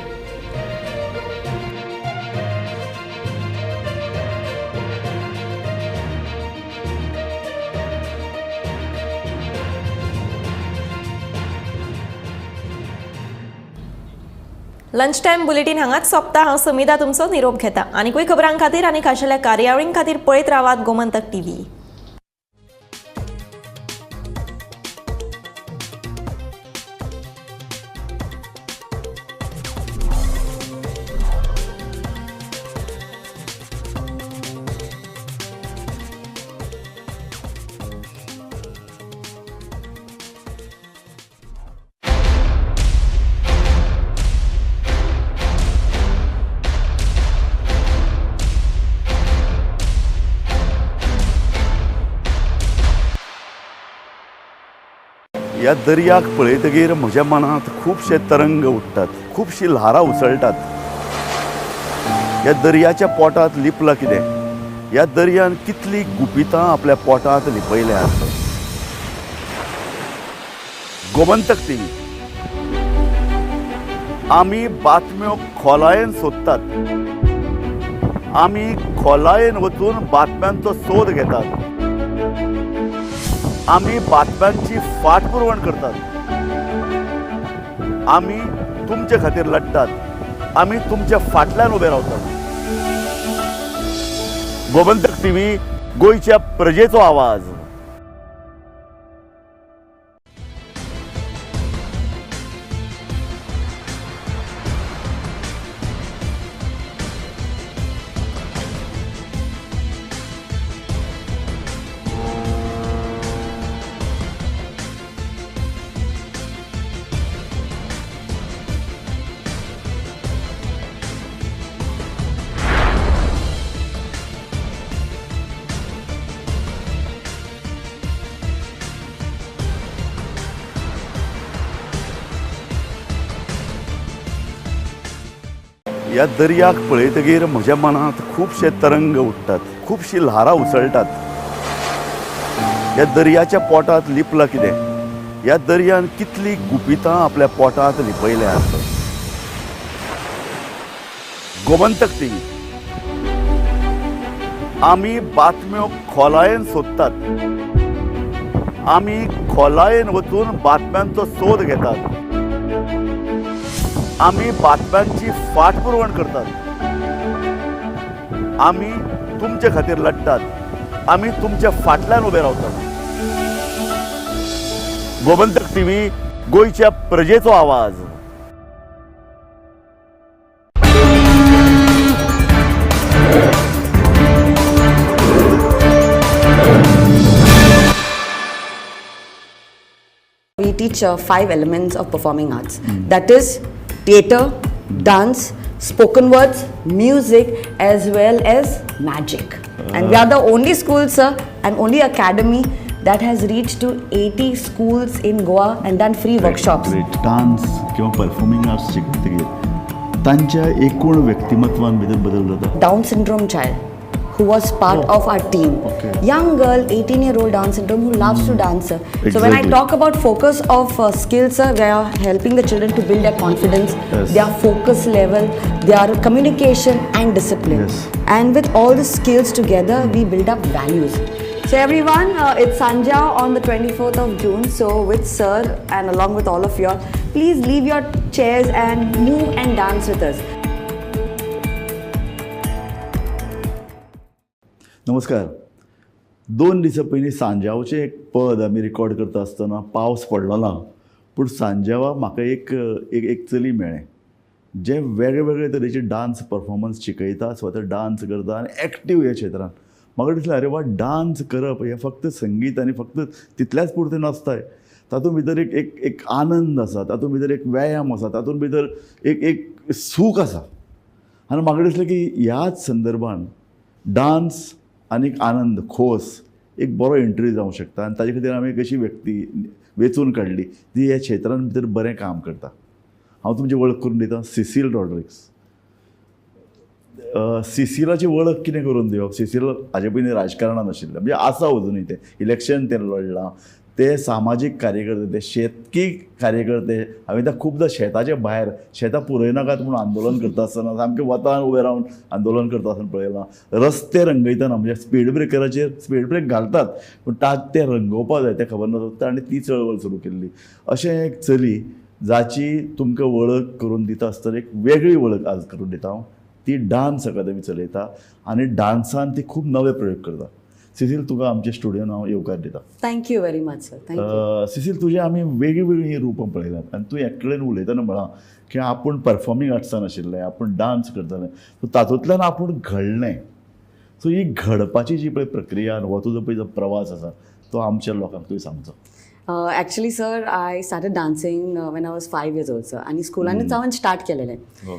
लंच टायम बुलेटीन हांगाच सोंपता. हांव समिधा तुमचो निरोप घेता. आनीकूय खबरां खातीर आनी खाशेल्या कार्यावळीं खातीर पळयत रावात गोमंतक टीव्ही. ह्या दर्याक पळयतगीर म्हज्या मनांत खुबशे तरंग उठ्ठात, खुबशी ल्हारां उसळटात. ह्या दर्याच्या पोटांत लिपलां कितें? ह्या दर्यान कितली गुपितां आपल्या पोटांत लिपयल्यात. गोमंतक टीव्ही आमी बातम्यो खोलायेन सोदतात, आमी खोलायेन वचून बातम्यांचो सोद घेतात, आमी बातम्यांची फाटपुरवण करतात, आमी तुमचे खातीर लढतात, आमी तुमच्या फाटल्यान उबे रावतात. गोमंतक टीव्ही, गोंयच्या प्रजेचो आवाज. ह्या दर्याक पळयतगीर म्हज्या मनांत खुबशे तरंग उठ्ठात, खुबशी ल्हारां उसळटात. ह्या दर्याच्या पोटांत लिपलां कितें? ह्या दर्यान कितली गुपितां आपल्या पोटांत लिपयल्यात. गोमंतक टीव्ही आमी बातम्यो खोलायेन सोदतात, आमी खोलायेन वचून बातम्यांचो सोद घेतात, आमी बातम्यांची फाटपुरवण करतात, आमी तुमचे खातीर लढतात, आमी तुमच्या फाटल्यान उबे रावतात. गोमंतक टीव्ही, गोंयच्या प्रजेचो आवाज. We teach 5 elements of performing arts. That is theatre, dance, spoken words, music, as well as magic. And we are the only school, sir, and only academy that has reached to 80 schools in Goa and done free workshops. Great. Dance किंवा परफॉर्मिंग आर्ट्स शिकतकीर तांच्या एकूण व्यक्तिमत्वान भितर बदल जाता. Down syndrome child who was part of our team. Okay. Young girl, 18-year-old Down syndrome, who loves to dance, sir. So when I talk about focus of skills, sir, we are helping the children to build their confidence, their focus level, their communication and discipline. And with all the skills together, we build up values. So everyone, it's Sanja on the 24th of June. So with sir and along with all of you all, please leave your chairs and move and dance with us. नमस्कार. 2 दिसां पयलीं सांजावचें एक पद आमी रिकॉर्ड करता आसतना पावस पडलो ना, पूण सांजावा म्हाका एक एक एक चली मेळ्ळें जें वेगळे वेगळे तरेचे डांस परफॉर्मन्स शिकयता, स्वता डांस करता आनी एक्टीव ह्या क्षेत्रान. म्हाका दिसलें अरे वा, डांस करप हें फक्त संगीत आनी फक्त तितल्याच पुरतें नासताय, तातूंत भितर एक एक एक आनंद आसा, तातूंत भितर एक व्यायाम आसा, तातूंत भितर एक एक सूख आसा. आनी म्हाका दिसलें की ह्याच संदर्भान डांस आनी आनंद, खोस एक बरो एंट्री जावंक शकता आनी ताजे खातीर आमी एक अशी व्यक्ती वेंचून काडली ती ह्या क्षेत्रान भितर बरें काम करता. हांव तुमची वळख करून दितां, सिसील रॉड्रिक्स. सिसिलाची वळख कितें करून दिवप? सिसील हाजे पयलीं राजकारणान आशिल्लें, म्हणजे आसा अजुनूय, तें इलेक्शन तें लडलां, ते सामाजीक कार्यकर्ते, ते शेतकी कार्यकर्ते. हांवें त्या खुबदां शेताचे भायर शेतां पुरयनाकात म्हूण आंदोलन करता आसतना सामकें वतान उबें रावन आंदोलन करता आसतना पळयलां. रस्ते रंगयतना म्हणजे स्पीड ब्रेकराचेर स्पीड ब्रेक घालतात पूण ते रंगोवपा जाय तें खबर नासता आनी ती चळवळ सुरू केल्ली. अशें एक चली जाची तुमकां वळख करून दिता आसतना एक वेगळी वळख आज करून दिता हांव. ती डांस अकादमी चलयता आनी डांसान ती खूब नवे प्रयोग करता. सिसील, तुका आमच्या स्टुडियोन हांव येवकार दिता. Thank you very much sir. Thank you. Cecil, तुजें आमी वेगळीं वेगळीं रुपां पळयल्यात आनी तूं एकटे कडेन उलयतना म्हळां की आपूण परफॉर्मींग आर्ट्सान आशिल्लें, आपूण डांस करतालें, सो तातूंतल्यान आपूण घडलें. सो ही घडपाची जी पळय प्रक्रिया हो तुजो पळय जो प्रवास आसा तो आमच्या लोकांक तुवें सांगचो. Actually sir, I started dancing when I was 5 years old sir. आनी स्कुलानूच हांवें स्टार्ट केलेलें.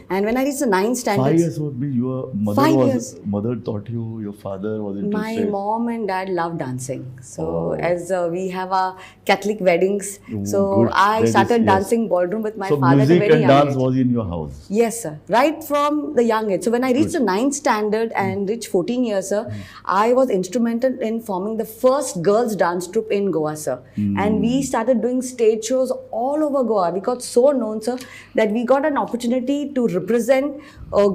And when I reach 9th standard. 5 years old, your mother was, mother taught you, your father was interested? My mom and dad love dancing. So as we have our Catholic weddings, so I started dancing ballroom with my father at a very young age. So music and dance was in your house? Yes sir, right from the young age. So when I reached the 9th standard and reached 14 years sir, I was instrumental in forming the first girls dance troupe in Goa sir. And we started doing stage shows all over Goa. We got so known, sir, that we got an opportunity to represent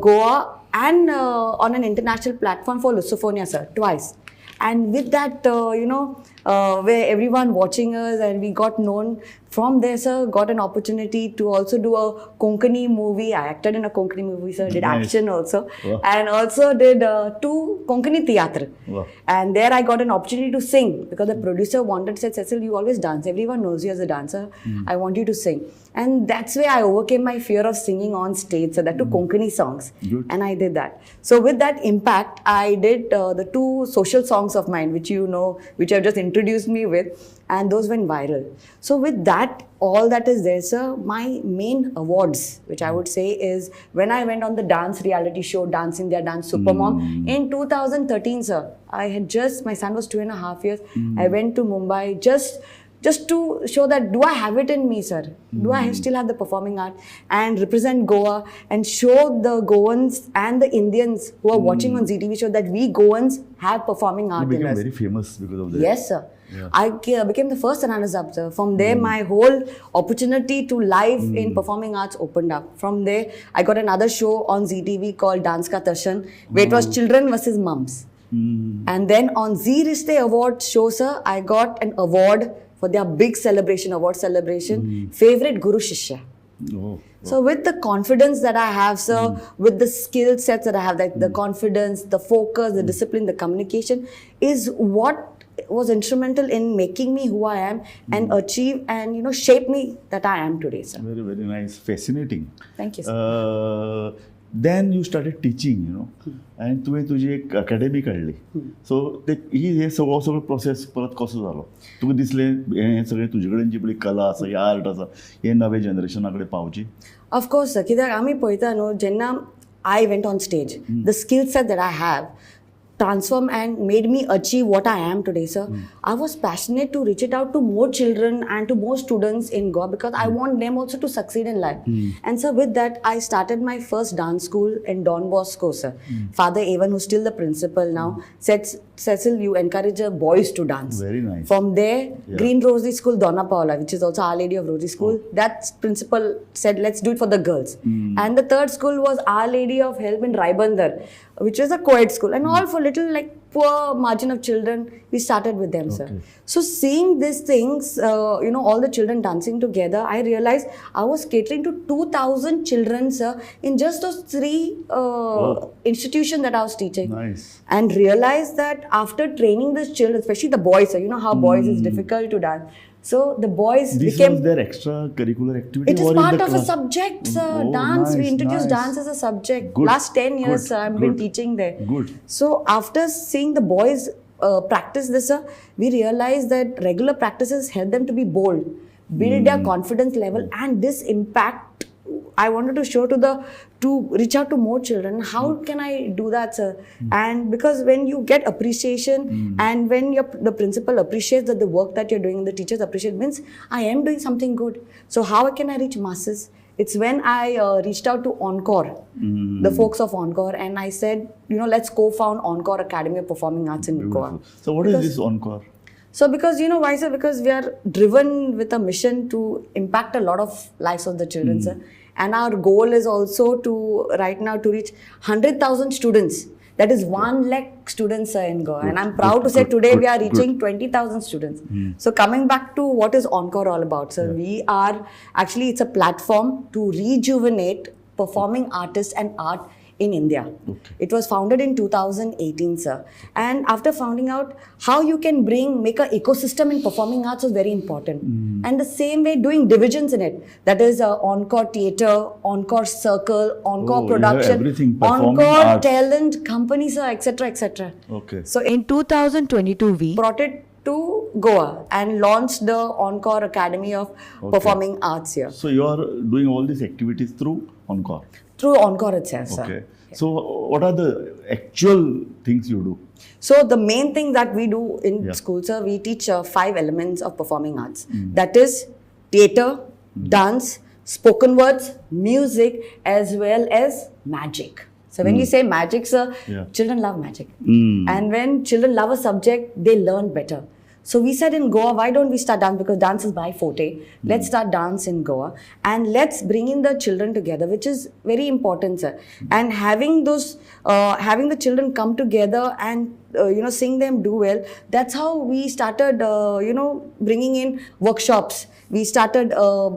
Goa and on an international platform for Lusofonia, sir, twice. And with that, you know, where everyone watching us, and we got known from there, sir, got an opportunity to also do a Konkani movie. I acted in a Konkani movie, sir, did action also. Wow. And also did 2 Konkani theatre. Wow. And there I got an opportunity to sing because the producer wanted, said, Cecil, you always dance. Everyone knows you as a dancer. I want you to sing. And that's where I overcame my fear of singing on stage, so that to Konkani songs. Good. And I did that. So with that impact, I did the 2 social songs of mine, which you know, which I've just introduced me with, and those went viral. So with that, all that is there, sir, my main awards, which I would say is when I went on the dance reality show, Dance India Dance Supermom, in 2013, sir, I had just, my son was 2.5 years. I went to Mumbai just to show that, do I have it in me, sir? Do I still have the performing art and represent Goa and show the Goans and the Indians who are watching on Zee TV show that we Goans have performing art in us. You became very famous because of that. Yes, sir. Yeah. I became the first runners-up, sir. From there, my whole opportunity to live in performing arts opened up. From there, I got another show on Zee TV called Dance Ka Tashan, where it was children versus mums. And then on Zee Rishte Award show, sir, I got an award for their big celebration, award celebration, favorite Guru Shishya. Oh, wow. So with the confidence that I have, sir, with the skill sets that I have, like the confidence, the focus, the discipline, the communication is what was instrumental in making me who I am and achieve and, you know, shape me that I am today, sir. Very, very nice. Fascinating. Thank you, sir. Then you started teaching, you know, and तुवें तुजी एक अकॅडमी काडली. सो ते ही हे सगळो सगळो प्रोसेस परत कसो जालो? तुका दिसलें हें सगळें तुजे कडेन जी पळय कला आसा, ही आर्ट आसा, हे नवे जनरेशना कडेन पावची? ऑफकोर्स सर, कित्याक आमी पळयता न्हू, जेन्ना I went on stage, the skill set that I have transformed and made me achieve what I am today, sir. I was passionate to reach it out to more children and to more students in Goa because I want them also to succeed in life. And sir, with that, I started my first dance school in Don Bosco, sir. Father Evan, who's still the principal now, said, Cecil, you encourage the boys to dance. Very nice. From there, Green Rosary School, Donna Paola, which is also Our Lady of Rosary School, that principal said, let's do it for the girls. And the third school was Our Lady of Help in Raibandar, which is a co-ed school, and all for little like poor margin of children, we started with them, sir. So seeing these things, all the children dancing together, I realized I was catering to 2,000 children, sir, in just those three institutions that I was teaching. Nice. And realized that after training these children, especially the boys, sir, you know how boys is difficult to dance. So the boys This became... was their extracurricular activity? It is or in part the of a class? subject, sir. Oh, Dance. We nice, introduced nice. dance as a subject. Good, Last 10 years, good, sir, I've been good. teaching there. Good. So after seeing the boys practice this, sir, we realized that regular practices help them to be bold, build their confidence level, and this impact I wanted to show to reach out to more children. How can I do that, sir? And because when you get appreciation and when the principal appreciates that the work that you're doing, the teachers appreciate, means I am doing something good. So how can I reach masses? It's when I reached out to Encore, the folks of Encore, and I said, let's co-found Encore Academy of Performing Arts in Goa. So what is this Encore? So because, you know why, sir? Because we are driven with a mission to impact a lot of lives of the children, sir. And our goal is also to, right now, to reach 100,000 students. That is 1 lakh students, sir, in Goa. And I'm proud to say today we are reaching 20,000 students. So coming back to what is Encore all about, sir, we are, actually it's a platform to rejuvenate performing artists and art in India. It was founded in 2018, sir. And after finding out how you can make an ecosystem in performing arts was very important. And the same way doing divisions in it. That is Encore Theatre, Encore Circle, Encore Production, everything, performing Encore arts. Talent Company, sir, etc., etc. Okay. So in 2022, we brought it to Goa and launched the Encore Academy of Performing Arts here. So you are doing all these activities through Encore? Through Encore itself, sir. Okay. So what are the actual things you do? So the main thing that we do in school, sir, we teach 5 elements of performing arts. That is theatre, dance, spoken words, music, as well as magic. So when you say magic, sir, children love magic. And when children love a subject, they learn better. So we said in Goa, why don't we start dance? Because dance is my forte. Let's start dance in Goa. And let's bring in the children together, which is very important, sir. And having those, having the children come together and, seeing them do well, that's how we started, bringing in workshops. We started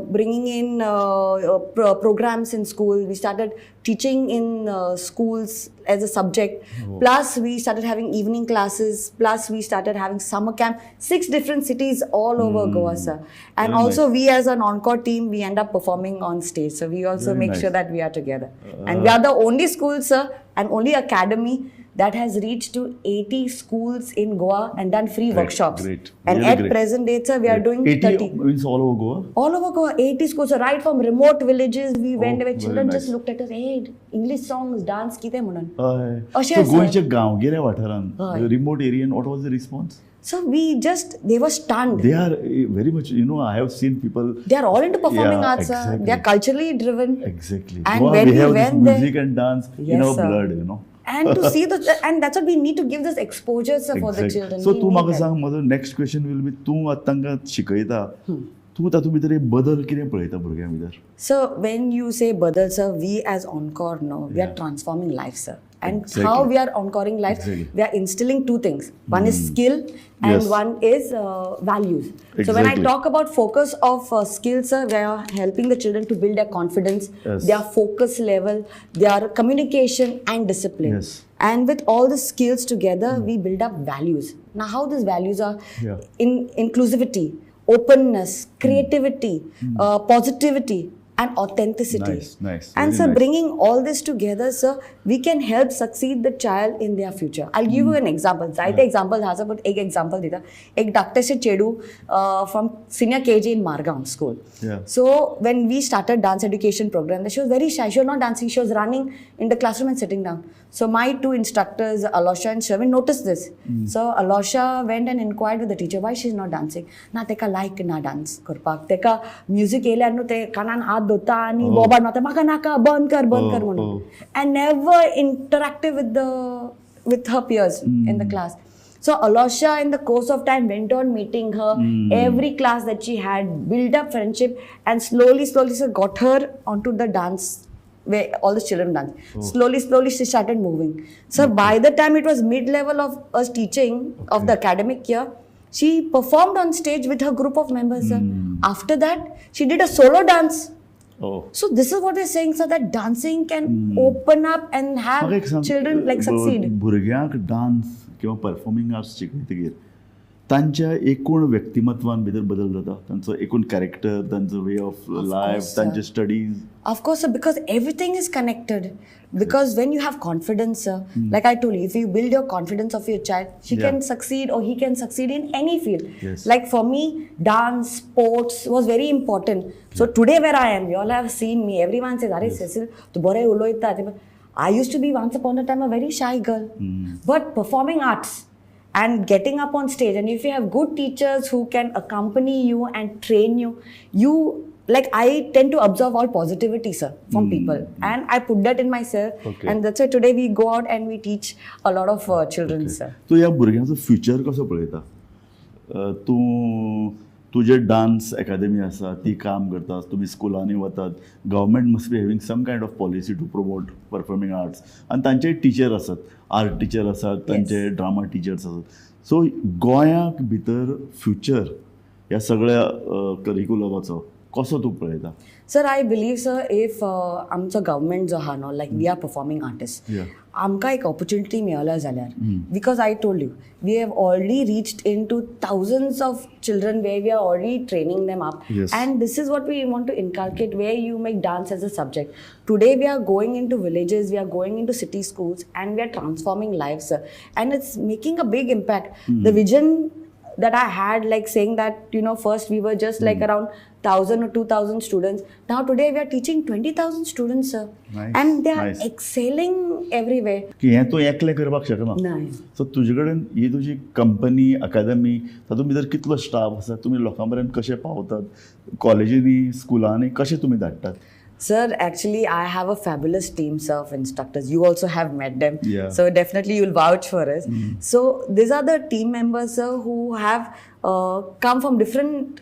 bringing in programs in school. We started teaching in schools as a subject. Oh. Plus, we started having evening classes. Plus, we started having summer camp. 6 different cities all over Goa, sir. And Very also, nice. We as an Encore team, we end up performing on stage. So we also Very make nice. sure that we are together. And we are the only school, sir, and only academy that has reached to 80 schools in Goa and done free Great, workshops. Great. And Really at great. present date, sir, we are doing 80 30. means all over Goa? All over Goa, 80 schools. So right from remote villages, we went Oh, where very children nice. just looked at us, hey, English songs, dance, kite munan. So गोंयच्या गांवगिऱ्या वाठारांत, हय. remote area, what was the response? So they were stunned. They are very much, I have seen people. They are all into performing Yeah, arts, sir. Exactly. They are culturally driven. Exactly. And Goa, when we we have this went there- music and dance in Yes, our sir. blood. And to see the, and that's what we need to give this exposure, sir, for the children. So We तूं need म्हाका that. सांग, म्हजो नेक्स्ट क्वेश्चन will be, तूं आतां तांकां शिकयता, तूं तातूंत भितर एक बदल कितें पळयता भुरग्यां भितर? So when you say badal, sir, we as Encore now, we are transforming life, sir. And Exactly. how we are encoring life, Exactly. we are instilling 2 things. One is skill and Yes. one is values. So when I Exactly. talk about focus of skills, sir, we are helping the children to build their confidence, Yes. their focus level, their communication and discipline. Yes. And with all the skills together, we build up values. Now how these values are in inclusivity, openness, creativity, positivity, and authenticity. Nice, nice. And Very sir, nice. bringing all this together, sir, we can help succeed the child in their future. I'll give you an example. जायते example आसा, but एक example दिता. एक धाकटेशें चेडूं from senior KG in Margao school. Yeah. So when we started dance education program, she was very shy. She was not dancing. She was running in the classroom and sitting down. So my 2 instructors, Alosha and Sherwin, noticed this. So Alosha went and inquired with the teacher why she's not dancing. Na teka like na dance करपाक. Teka music येयल्यार न्हू ते कानान हात धरता आनी बोबाट मारता, म्हाका नाका, बंद कर, बंद कर म्हणून. And never interactive with her peers in the class. So Alosha, in the course of time, went on meeting her. Every class that she had, built up friendship, and slowly, slowly, so got her onto the dance where all the children dance. Oh. Slowly, slowly she started moving. So by the time it was mid-level of us teaching of the academic year, she performed on stage with her group of members, sir. After that, she did a solo dance. Oh. So this is what we're saying, sir, that dancing can open up and have म्हाका एक सांग, children like succeed. भुरग्यांक डान्स किंवा परफॉर्मिंग आर्ट्स शिकयतकीर तांच्या एकूण व्यक्तिमत्वान भितर बदल जाता, तांचो एकूण कॅरेक्टर, तांचो वे ऑफ लायफ, sir. तांचे studies? Of course, sir, because everything is connected. Because when you have confidence, sir, like I told you, if you build your confidence of your child, she can succeed or he can succeed in any field. Like for me, dance, sports was very important. So today where I am, you all have seen me. Everyone says, "Arey Cecil, tu bore uloita." I used to be once upon a time a very shy girl. But performing arts and getting up on stage, and if you have good teachers who can accompany you and train you, you like I tend to observe all positivity, sir, from people, and I put that in myself. And that's why today we go out and we teach a lot of children, sir. तूं ह्या भुरग्यांचो फ्युचर कसो पळयता? तूं तुजे डान्स एकादेमी आसा, ती काम करता, तुमी स्कुलांनी वतात, government must be having some kind of policy to promote performing arts, आनी तांचे टिचर आसात, आर्ट टिचर आसात, तांचे ड्रामा टिचर्स आसात. सो गोंयाक भितर फ्युचर ह्या सगळ्या करिकुलमाचो कसो तूं पळयता? Sir, I believe, sir, if आमचो गव्हर्मेंट जो आहा न्हू, like we are performing artist, आमकां एक ऑपॉर्च्युनिटी मेळ्ळ्या जाल्यार, because I told you, we have already reached into thousands of children where we are already training them up. And this is what we want to inculcate, where you make dance as a subject. Today we are going into villages, we are going into city schools, and we are transforming lives, sir. And it's making a big impact. The vision that I had, like saying that, you know, first we were just like around 1,000 or 2,000 students. Now today we are teaching 20,000 students, sir. Nice, And they are nice. Excelling everywhere. की हें तूं एकलें करपाक शकना. नाही. सो तुजे कडेन ही तुजी कंपनी, अकादमी, तातूंत भितर कितलो स्टाफ आसा, तुमी लोकां मेरेन कशे पावतात, कॉलेजींनी, स्कुलांनी कशे तुमी धाडटात? Sir, actually, I have a fabulous team, sir, of instructors. You also have met them. So definitely you'll vouch for us. So these are the team members, sir, who have come from different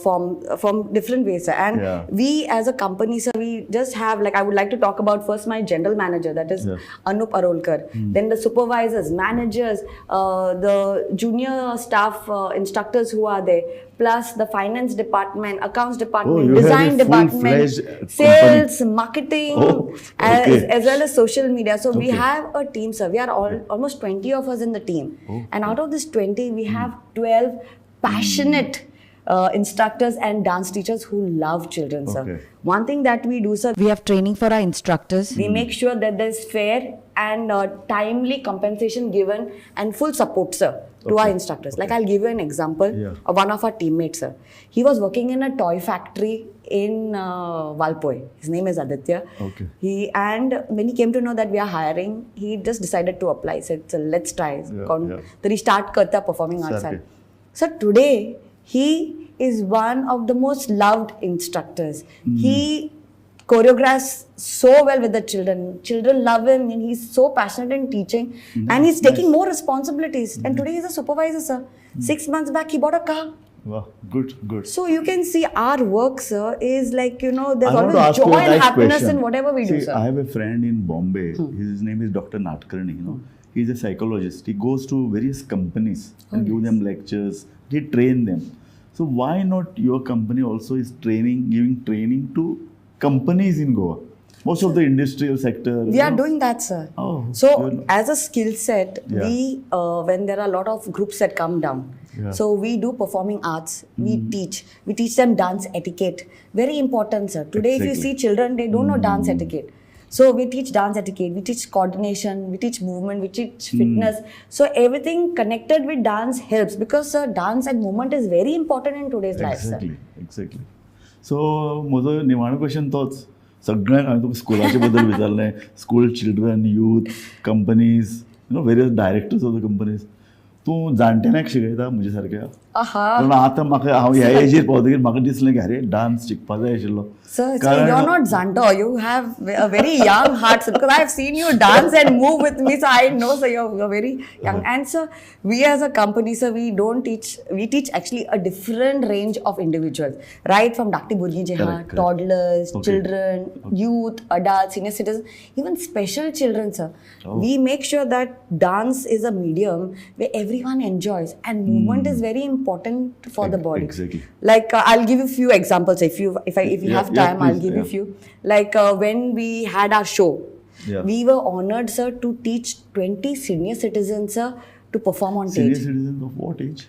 from different ways, sir. And we as a company, sir, we just have, like, I would like to talk about first my general manager, that is Anup Arolkar. Then the supervisors, managers, the junior staff, instructors who are there, plus the finance department, accounts department, Oh, you have a design department, full-fledged company. Sales, marketing, Oh, okay. as well as social media. So we have a team, sir. We are all almost 20 of us in the team. Oh. And out of this 20, we have 12 passionate instructors and dance teachers who love children, sir. One thing that we do, sir, we have training for our instructors. We make sure that there's fair and timely compensation given and full support, sir, to our instructors. Like, I'll give you an example of one of our teammates, sir. He was working in a toy factory in Valpoi. His name is Aditya. And when he came to know that we are hiring, he just decided to apply. He said, so let's try. Then he start karta performing arts. सारकें. So today, he is one of the most loved instructors. He choreographs so well with the children. Children love him, and he's so passionate in teaching. And he's taking more responsibilities. And today he's a supervisor, sir. 6 months back, he bought a car. Wow, good, good. So you can see our work, sir, is like, you know, there's I want to always ask you joy a and nice happiness question. in whatever we do, See, sir. I have a friend in Bombay. His name is Dr. Natkarni. He's a psychologist. He goes to various companies and Oh, give nice. them lectures. He train them. So why not your company also is giving training to companies in Goa? Most of the industrial sector. We you are know. doing that, sir. Oh, So good. as a skill set, we when there are a lot of groups that come down, so we do performing arts. We teach. We teach them dance etiquette. Very important, sir. Today, if you see children, they don't know dance etiquette. So we teach dance etiquette, we teach coordination, we teach movement, we teach fitness. So everything connected with dance helps, because sir, dance and movement is very important in today's life, sir. Exactly, exactly. So म्हजो निमाणो क्वेश्चन तोच, सगळ्यांक हांवें तुका स्कुलाचे बद्दल विचारलें, school children, youth, companies, various directors of the companies. तूं जाणटेल्यांक शिकयता म्हजे सारक्या? कारण आतां म्हाका हांव ह्या एजीर पावतकीर म्हाका दिसलें की अरे डान्स शिकपा जाय आशिल्लो. Sir, so you're not Zanto. You have a very young heart, sir, because I have seen you dance and move with me, so I know, sir, you're very young. And sir, we as a company, sir, we don't teach, we teach actually a different range of individuals, right from Dakti Burgi Jeha, Correct, correct. Toddlers, children, youth, adults, senior citizens, even special children, sir. Oh. We make sure that dance is a medium where everyone enjoys, and movement is very important for the body. Exactly. Like I'll give you few examples if you if I if you have Yeah, time, I'll please, give you yeah. few. Like when we had our show, we were honored, sir, to teach 20 senior citizens, sir, to perform on Senior stage. Citizens of what age?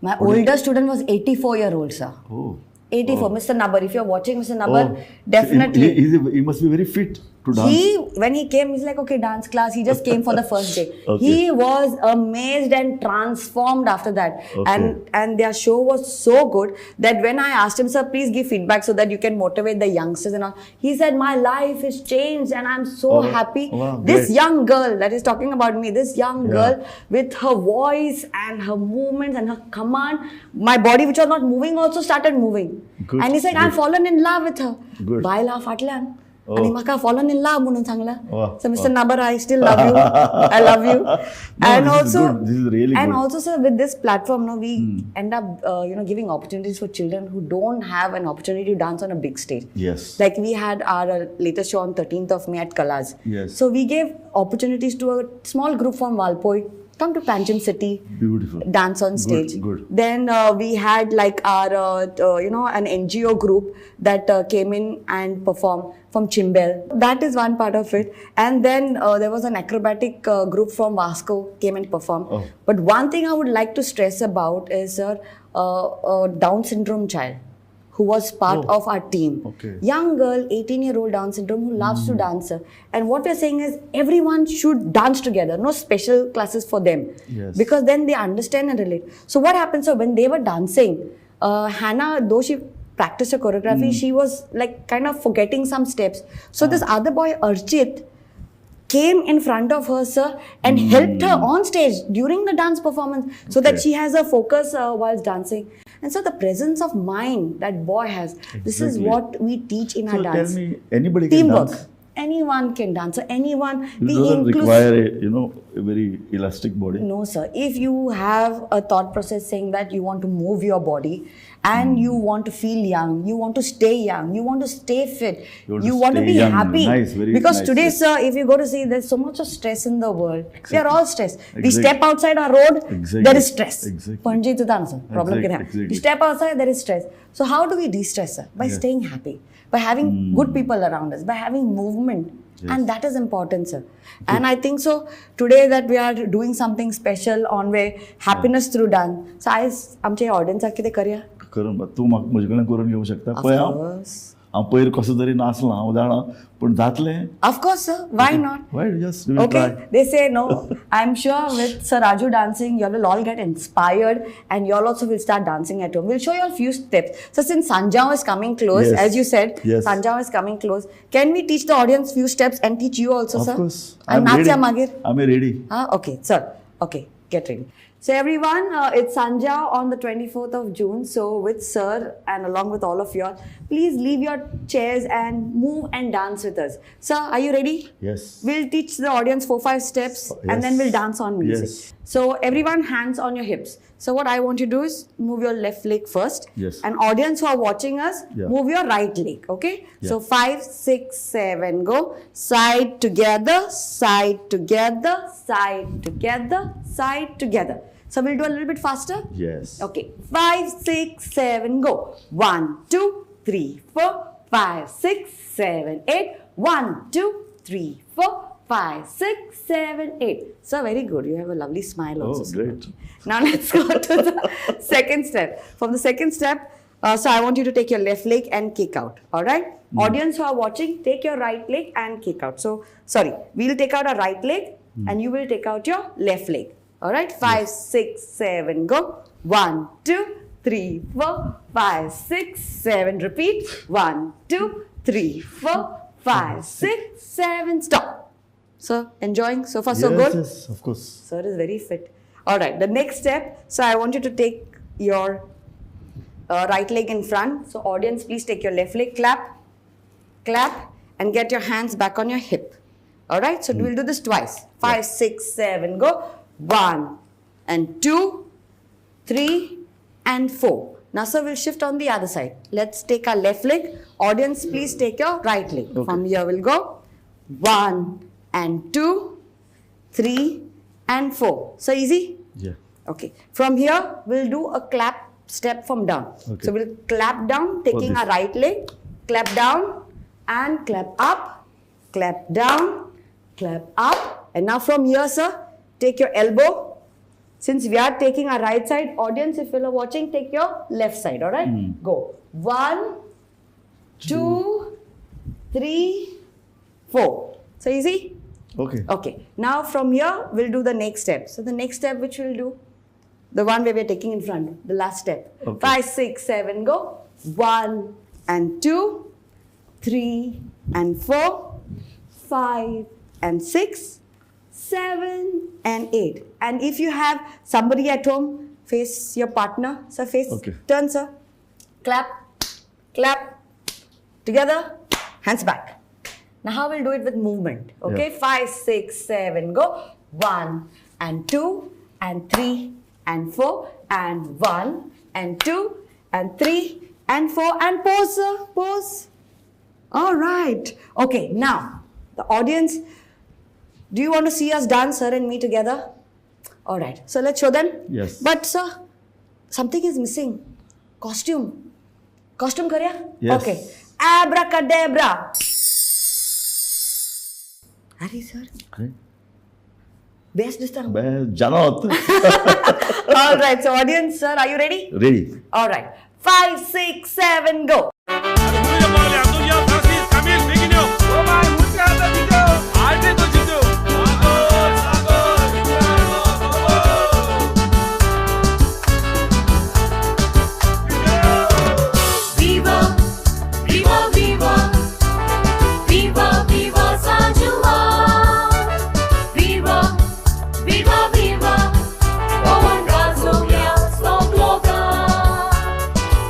My What older student was 84-year-old, sir. Oh. 84. Oh. Mr. Nabar, if you're watching, Mr. Nabar, Oh. Definitely. He must be very fit to dance. He, when he came, he's like, okay, dance class. He just came for the first day. Okay. He was amazed and transformed after that. Okay. And their show was so good that when I asked him, sir, please give feedback so that you can motivate the youngsters and all. He said, my life has changed and I'm so Oh, happy. wow, This great. young girl that is talking about me, this young girl with her voice and her movements and her command, my body which was not moving also started moving. Good, And he said, I've good. fallen in love with her. Good. बायला फाटल्यान Oh. आणि म्हाका फॉलन इन लव्ह म्हणून सांगला. Wow, So Mr. wow. Nabar, I still love you. I love you. No, And this is also, good. This is really and good. Also, sir, with this platform, no, we end up, giving opportunities for children who don't have an opportunity to dance on a big stage. Yes. Like we had our latest show on 13th of May at Kalas. Yes. So we gave opportunities to a small group from Valpoi, come to Panjim City. Beautiful. Dance on Good, stage. good. Then we had like our, an NGO group that came in and performed from Chimbel. That is one part of it. And then there was an acrobatic group from Vasco came and performed. Oh. But one thing I would like to stress about is, sir, a Down syndrome child who was part Oh. of our team. Okay. Young girl, 18-year-old Down syndrome who loves to dance, sir. And what we're saying is everyone should dance together. No special classes for them. Yes. Because then they understand and relate. So what happened, sir, when they were dancing, Hannah, though she practiced her choreography, she was like kind of forgetting some steps. So this other boy, Archit, came in front of her, sir, and helped her on stage during the dance performance so that Okay. she has a focus while dancing. And so the presence of mind that boy has, this is Exactly. what we teach in So our dance. tell me, anybody can Teamwork. dance? Anyone can dance. So anyone. It We doesn't require a very elastic body. No, sir. If you have a thought process saying that you want to move your body and you want to feel young, you want to stay young, you want to stay fit, You want to you want to stay be young. happy. Nice, very Because nice, today, yes. sir, if you go to see, there's so much of stress in the world. We are Exactly. all stressed. We Exactly. step outside our road, Exactly. there is stress. Exactly. Panaji to answer. Problem Exactly, can happen. exactly. You step outside, there is stress. So how do we de-stress, sir? By Yeah. staying happy, by having good people around us, by having movement. Yes. And that is important, sir. And I think so today that we are doing something special on way happiness through dance. So आयज आमचे ऑडियन्साक कितें करया? करून तूं म्हाका म्हजे कडल्यान करून घेवंक शकता. Of पळय हांव course. हांव पयर कसो तरी नाचलां हांव जाणा पूण जातलें. Of course, sir. Why not? Why just we will Okay, try. they say no. I'm sure with Sir Raju dancing, you all will all get inspired and you all also will start dancing at home. We'll show you all few steps. So since Sanjao is coming close, Yes. as you said, Yes. Sanjao is coming close. Can we teach the audience few steps and teach you also, Of sir? course. And I'm ready. Nachya Magir. I'm ready. Ah, okay, sir. Okay, get ready. So everyone, it's Sanjao on the 24th of June. So with sir and along with all of you all, please leave your chairs and move and dance with us. Sir, are you ready? Yes. We'll teach the audience 4-5 steps and then Yes. we'll dance on music. Yes. So everyone, hands on your hips. So what I want you to do is move your left leg first. Yes. And audience who are watching us, Yeah. move your right leg. Okay. Yeah. So 5, 6, 7, go. Side together, side together, side together, side together. So we'll do a little bit faster. Yes. Okay. 5, 6, 7, go. 1, 2, 3, 4, 5, 6, 7, 8. 1, 2, 3, 4, 5, 6, 7, 8. So very good. You have a lovely smile also. Oh, sir. great. Now let's go to the second step. From the second step, so I want you to take your left leg and kick out. All right? Audience who are watching, take your right leg and kick out. So, sorry, we'll take out our right leg and you will take out your left leg. All right? 5, 6, 7, go. 1, 2, 3, 4, 5, 6, 7. Repeat. 1, 2, 3, 4, 5, 6, 7. Stop. So, enjoying? So far, so Yes, good? Yes, of course. Sir is very fit. All right, the next step. So I want you to take your right leg in front. So audience, please take your left leg, clap. clap, and get your hands back on your hip. All right, so we'll do this twice. 5, 6, 7, go. 1 and 2, 3 and 4. Now, sir, we'll shift on the other side. Let's take our left leg. Audience, please take your right leg. From here, we'll go 1 and 2, 3 and 4. So easy? Yeah. Okay. From here, we'll do a clap step from down. Okay. So we'll clap down, taking this. our right leg, clap down and clap up, clap down, clap up. And now from here, sir, take your elbow. Since we are taking our right side, audience, if you are watching, take your left side, all right? Go. 1, 2, 3, 4. So easy? Okay. Okay. Now from here, we'll do the next step. So the next step which we'll do, the one where we're taking in front, the last step. Okay. 5, 6, 7, go. 1 and 2, 3 and 4, 5 and 6, 7 and 8. And if you have somebody at home, face your partner. So face, Okay. turn, sir. Clap, clap, together, hands back. Now how we'll do it with movement. Okay, Yeah. 5, 6, 7, go. 1 and 2 and 3 and 4 and 1 and 2 and 3 and 4 and pause, sir, pause. All right. Okay, now the audience, do you want to see us dance, sir, and me together? All right. So let's show them. Yes. But sir, something is missing. Costume. Costume karya? Yes. Okay. Abracadabra. Arey sir, अरे best दिसता. जानत. All right. So audience, sir, are you ready? Ready. All right. 5, 6, 7, go. Viva, viva, viva, viva, viva San Juan. Viva, viva, viva, Goan Gazolia, Slogloga.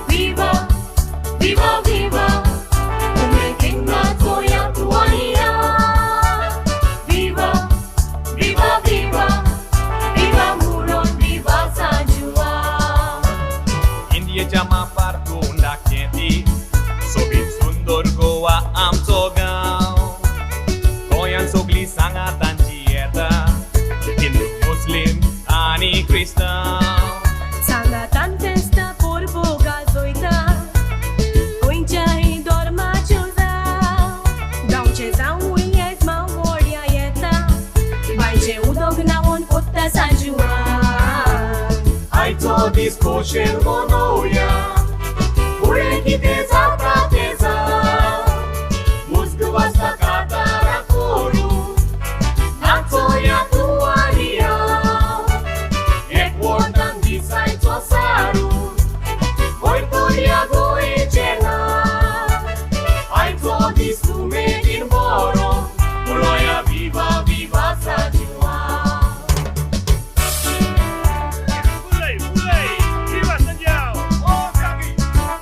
Viva, viva, viva, Umekinga Toya Tuania. Viva, viva, viva, viva Muron, viva San Juan. इंडियेच्या मापार तोंडाक ती सोबीत सुंदर गोवा आमचो गांव गोंयांत सगळीं सांगा तांची येता हिंदू मुस्लीम आनी क्रिस्तांव. सांगातान फेस्तां परबो गाजोयता गोंयच्याय धर्माच्यो जावं गांवचें जावूय येजमाव व्हडया येता बांयचें उदक न्हांवोन कोत्ता सांजुआन. आयचो दीस खोशेन मनोवया फुडें कितें जाता तें जावं मुस्क वाजता कातारां करूं नाचोया तूं आनी हांव एकवटान दिसायचो सारू वयतोया गोंयचें नांव आयचो दीस उमेदीन बरो म्हणोया विवा विवा सांजुआन. Viva Santiago! Oh, Gabi! Oh,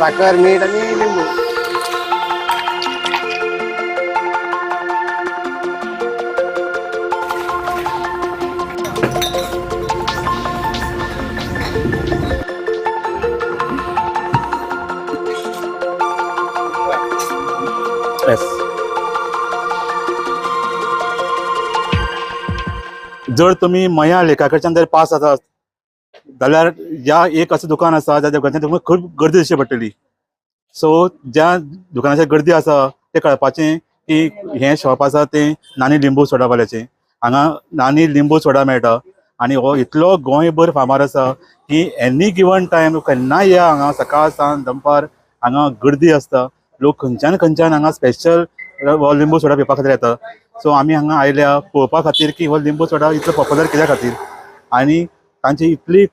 साखर, मीठ आनी लिंबू. जर तुमी मया लेका कडच्यान जर पास जातात जाल्यार ह्या एक अशें दुकान आसा ज्या दुकानाचेर तुमकां खूब गर्दी दिसची पडटली. सो ज्या दुकानाचेर गर्दी आसा तें कळपाचें की हें शॉप आसा तें नानी लिंबू सोडावाल्याचें. हांगा नानी लिंबू सोडा मेळटा आनी हो इतलो गोंयभर फामाद आसा की एनी गिवन टायम केन्नाय या हांगा सकाळ सांज दनपार हांगा गर्दी आसता. लोक खंयच्यान खंयच्यान हांगा स्पेशल हो लिंबू सोडा पिवपा खातीर येता. सो आमी हांगा आयल्या पळोवपा खातीर की हो लिंबू सोडा इतलो पॉप्युलर कित्या खातीर आनी तांची इतली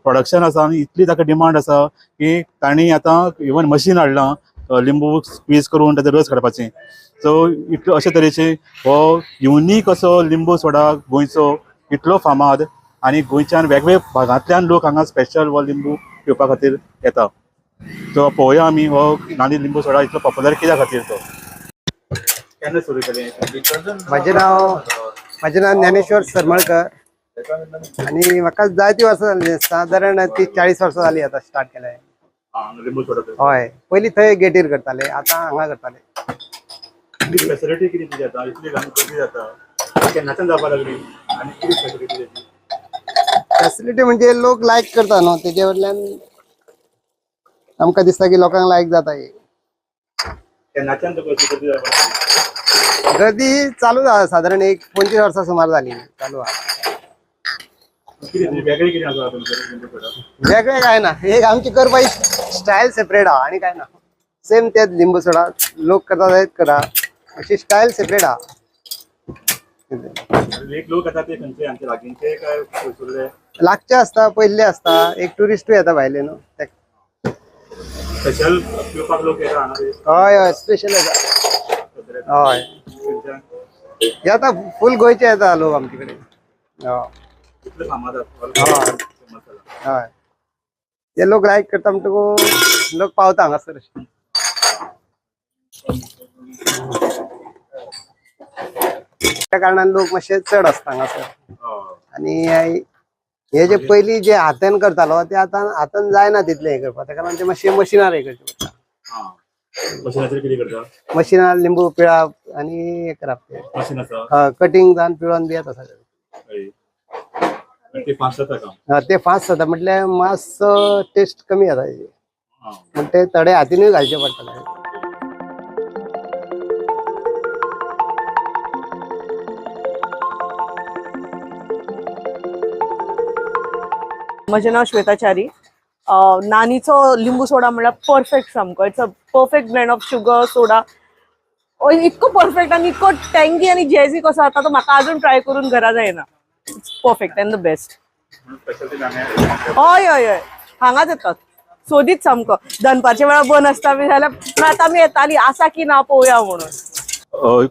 प्रोडक्शन आसा आनी इतली ताका डिमांड आसा की तांणी आतां इवन मशीन हाडलां लिंबू स्क्वीज करून ताचो रस काडपाचें. सो इतलो अशे तरेचे हो युनीक असो लिंबू सोडा गोंयचो इतलो फामाद आनी गोंयच्यान वेगवेगळ्या भागांतल्यान लोक हांगा स्पेशल हो लिंबू पिवपा खातीर येता. सो पळोवया आमी हो नानी लिंबू सोडा इतलो पॉप्युलर कित्या खातीर तो. केन्ना सुरू केलें? म्हजें नांव ज्ञानेश्वर सरमळकर आनी म्हाका जायतीं वर्सां जालीं, सादारण 30-40 वर्सां जालीं आतां स्टार्ट केलें. लिंबू सोडा हय, पयलीं थंय गेटीर करताले, आतां हांगा करताले. फॅसिलिटी कितें कितें जाता? इतली गर्दी जाता केन्नाच्यान जावपाक लागली आनी कितें फॅसिलिटी ताची? फॅसिलिटी म्हणजे लोक लायक करता न्हू, तेजे वयल्यान आमकां दिसता की लोकांक लायक जाता. ही केन्नाच्यान तुका अशी गर्दी जावपाक लागली? गर्दी चालू आसा, सादारण एक 25 वर्सां सुमार जाली चालू आसा. वेगळें कितें आसा तुमचें? वेगळें कांय ना, एक आमची करपाची स्टायल सेपरेट आहा आनी कांय ना. सेम तेच लिंबू सोडा लोक करता तेच करा, अशी स्टायल सेपरेट आहा. एक लोक येता ते खंयचे आमचे लागींचे काय पयसुल्ले? लागचे आसता, पयल्ले आसता, एक ट्युरिस्टूय येता भायले न्हू. स्पेशल पिवपाक लोक येता हांगा? हय हय, स्पेशल येता. हय, येता फूल गोंयचे येता लोक आमचे कडेन. हय हय, ते लोक लायक करता म्हणटकूच लोक पावता हांगासर. त्या कारणान लोक मातशे चड आसता हांगासर. आनी हे जे पयलीं जे हातान करतालो ते आतां हातान जायना तितलें हें करपाक, ताका लागून ते मातशें मशिनार हें करचें पडटा. मशिनाचेर कितें करता? मशिनार लिंबू पिळप आनी हें करप. मशीन आसा? हय, कटींग जावन पिळोन बी येता सगळें. ते फास्ट जाता काम? ते फास्ट जाता, म्हटल्यार मातसो टेस्ट कमी जाता तेजी, पूण ते थोडे हातीनूय घालचे पडटा. म्हजें नांव श्वेता च्यारी. नानीचो लिंबू सोडा म्हणल्यार परफेक्ट सामको. It's a perfect blend of sugar, soda. इतको परफेक्ट आनी इतको टँगी आनी जॅझी कसो जाता तो म्हाका अजून ट्राय करून घरा जायना. It's perfect and the best. हय हय हय, हांगाच येतात सोदीत सामको. दनपारच्या वेळार बंद आसता बी जाल्यार पूण आतां आमी येताली आसा की ना पळोवया म्हणून.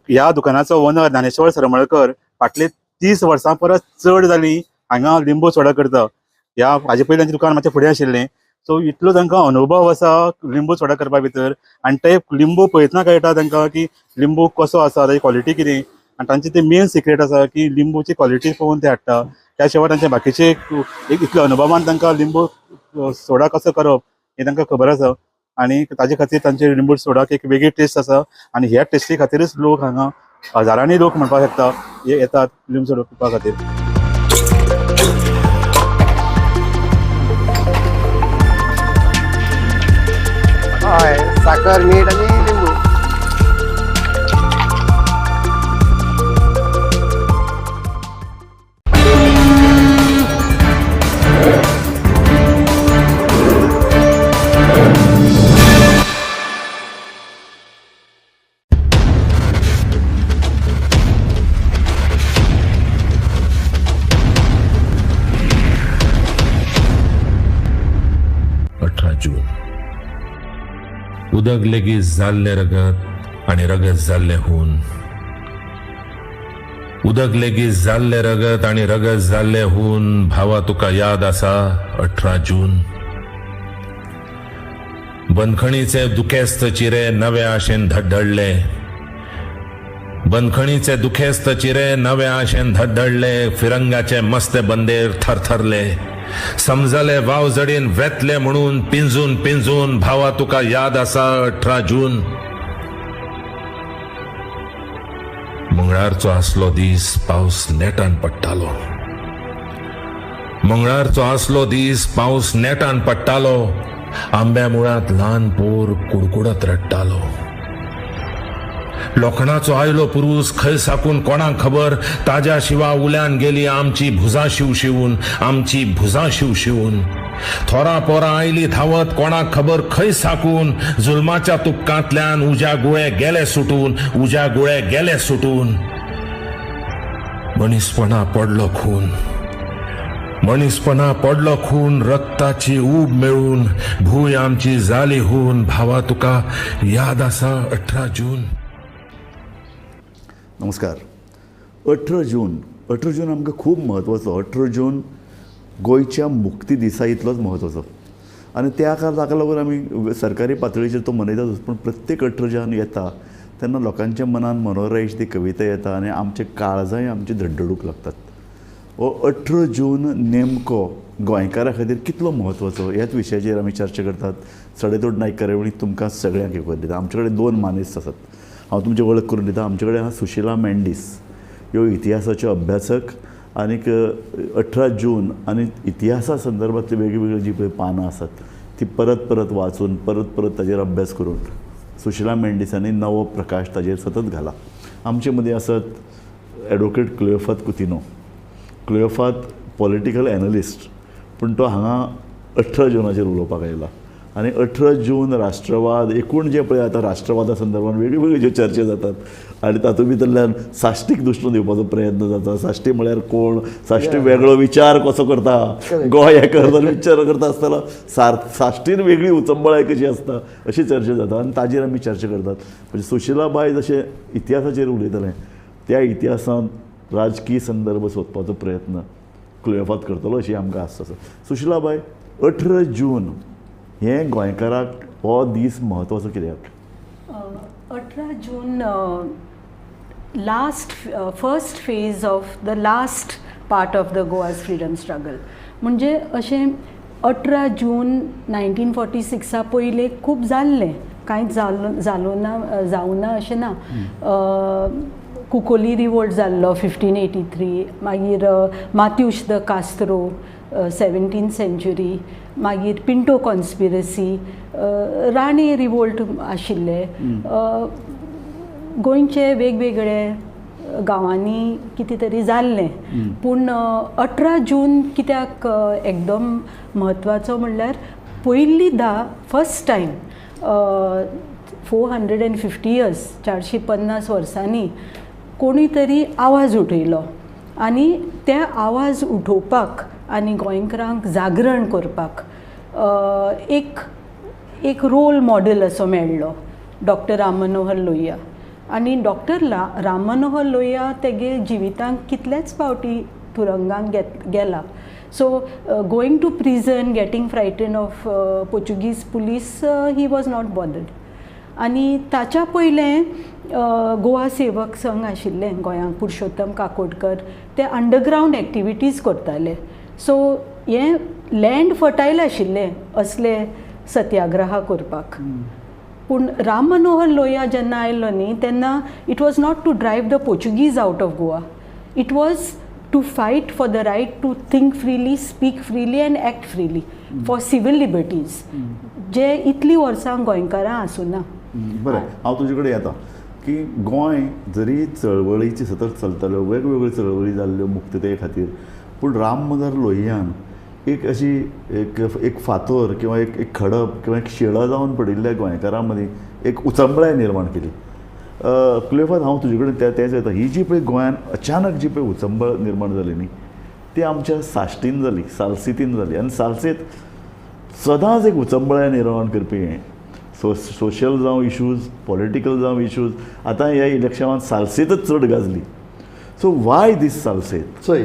ह्या दुकानाचो ओनर ज्ञानेश्वर सरमळकर फाटले 30 वर्सां परस चड जाली हांगा लिंबू सोडा करता. ह्या हाजे पयलीं तांचें दुकान मातशें फुडें आशिल्लें. सो इतलो तांकां अनुभव आसा लिंबू सोडा करपा भितर आनी ते लिंबू पळयतना कळटा तांकां की लिंबू कसो आसा, ताची क्वॉलिटी कितें आनी तांचे ते मेन सिक्रेट आसा की लिंबूची क्वॉलिटी पळोवन ते हाडटा. त्या शिवाय तांचे बाकीचे एक इतले अनुभवान तांकां लिंबू सोडा कसो करप हें तांकां खबर आसा आनी ताजे खातीर तांचे लिंबू सोडाक एक वेगळी टेस्ट आसा आनी ह्या टेस्टी खातीरच लोक हांगा हजारांनी लोक म्हणपाक शकता येतात लिंबू सोडा पिवपा खातीर. हय, साखर, मीठ आनी लिंबू. उदक लेगीत जाल्लें रगत आनी रगत जाल्लें हून. उदक लेगीत जाल्लें रगत आनी रगत जाल्लें हून. भावा तुका याद आसा 18 जून. बंदखणीचे दुखेस्त चिरे नव्या आशेन धडधडले, बंदखणीचे दुखेस्त चिरे नव्या आशेन धडधडले, फिरंगाचे मस्ते बंदेर थरथरले. समजले वाव जडीन वेतले म्हणून पिंजून पिंजून, भावा तुका याद आसा 18 जून. मंगळारचो आसलो दीस, पावस नेटान पडटालो. मंगळारचो आसलो दीस, पावस नेटान पडटालो. आंब्या मुळांत ल्हान पोर कुडकुडत रडटालो. लोखणाचो आयलो पुरूस खंय साकून कोणाक खबर, ताज्या शिवा उल्यान गेली आमची भुजां शिवशिवून, आमची भुजां शिवशिवून. थोरां पोरां आयली धांवत कोणाक खबर खंय साकून, जुलमाच्या तुपकांतल्यान उज्या गुळे गेले सुटून, उज्या गुळे गेले सुटून. मनीसपणा पडलो खून, मनीसपणा पडलो खून, रक्ताची ऊब मेळून भूंय आमची जाली हून, भावा तुका याद आसा 18 जून. नमस्कार. 18 जून, 18 जून आमकां खूब म्हत्वाचो. 18 जून गोंयच्या मुक्ती दिसा इतलोच म्हत्वाचो आनी त्या ताका लागून आमी सरकारी पातळीचेर तो मनयतातूच, पूण प्रत्येक 18 जून येता तेन्ना लोकांच्या मनान मनोहररायची ती कविता येता आनी आमचे काळजांय आमचे धडधडूंक लागतात. हो 18 जून नेमको गोंयकारां खातीर कितलो म्हत्वाचो ह्याच विशयाचेर आमी चर्चा करतात. सडेतोड नायक कार्यावळीक तुमकां सगळ्यांक येवकार दिता. आमचे कडेन 2 मानेस्त आसात, हांव तुमची वळख करून दिता. आमचे कडेन आसा सुशिला मेंडीस, ह्यो इतिहासाच्यो अभ्यासक आनीक 18 जून आनी इतिहासा संदर्भांतली वेगळीं वेगळीं जीं पळय पानां आसात ती परत परत वाचून परत परत ताजेर अभ्यास करून सुशिला मेंडीसांनी नवो प्रकाश ताजेर सतत घाला. आमचे मदीं आसत एडवोकेट क्लियोफात कुतिनो. क्लियोफात पॉलिटिकल एनलिस्ट, पूण तो हांगा 18 जुनाचेर उलोवपाक आयला आनी 18 जून राष्ट्रवाद एकूण जे पळय आतां राष्ट्रवादा संदर्भात वेगळी वेगळी ज्यो चर्चा जातात आनी तातूंत भितरल्यान साश्टीक दुश्ण दिवपाचो प्रयत्न जाता. साश्टी म्हळ्यार कोण, साश्टी वेगळो विचार कसो करता, गोंय हें करता विचार करता आसतना साश्टीन वेगळी उचंबळाय कशी आसता अशी चर्चा जाता आनी ताजेर आमी चर्चा करतात. म्हणजे सुशिलाबाय जशें इतिहासाचेर उलयतालें त्या इतिहासांत राजकीय संदर्भ सोदपाचो प्रयत्न क्लियोफात करतलो अशी आमकां आस्त आसा. सुशिलाबाय, 18 जून हें गोंयकाराक हो दीस म्हत्वाचो कित्याक? 18 जून last first phase of the last part of the Goa's freedom struggle. म्हणजे अशें 18 जून 1946 पयलें खूब जाल्लें, कांयच जालो ना, जावं ना अशें ना. कुकोली रिवोल्ट जाल्लो 1583, मागीर मात्यूश the Castro 17th century, मागीर पिंटो कॉन्स्पिरसी, राणे रिवोल्ट आशिल्ले. गोंयचे वेगवेगळे गांवांनी कितें तरी जाल्लें, पूण 18 जून कित्याक एकदम म्हत्वाचो म्हणल्यार पयलींदा फर्स्ट टायम 450 इयर्स 450 वर्सांनी कोणी तरी आवाज उठयलो आनी त्या आवाज उठोवपाक आनी गोंयकारांक जागरण करपाक एक एक रोल मॉडेल असो मेळ्ळो, डॉक्टर राम मनोहर लोहिया. आनी डॉक्टर राम मनोहर लोहिया तेगे जिवितांत कितलेच फावटी तुरंगांत गेला. So going to prison, getting frighten of Portuguese police, he was not bothered. आनी ताच्या पयलें गोवा सेवक संघ आशिल्लें गोंयांत, पुरुषोत्तम काकोडकर, ते अंडरग्रावंड एक्टिविटीज करताले. सो हें लँड फर्टायल आशिल्लें असले सत्याग्रहा करपाक. पूण राम मनोहर लोहिया जेन्ना आयलो न्ही तेन्ना it was not to drive the Portuguese out of Goa, it was to fight for the right to think freely, speak freely and act freely for civil liberties, जे इतलीं वर्सां गोंयकारां आसूना. बरें, हांव तुजे कडेन येता की गोंय जरी चळवळीची सतत चलताल्यो, वेगवेगळ्यो चळवळी जाल्ल्यो मुक्तते खातीर, पूण राम मनोहर लोहियान एक अशी एक एक फातोर किंवा एक एक खडप किंवा एक शिळा जावन पडिल्ल्या गोंयकारां मदीं एक उचंबळाय निर्माण केली. क्लियोफात, हांव तुजे कडेन तेंच येता. ही जी पळय गोंयांत अचानक जी पळय उचंबळ निर्माण जाली न्ही ती आमच्या साश्टीन जाली, सालसेतीन जाली. आनी सालसेत सदांच एक उचंबळाय निर्माण करपी हें सोशल जावं इशूज, पॉलिटिकल जावं इशूज, आतां ह्या इलेक्शनान सालसेतच चड गाजली. सो वाय दीस सालसेत? चोय,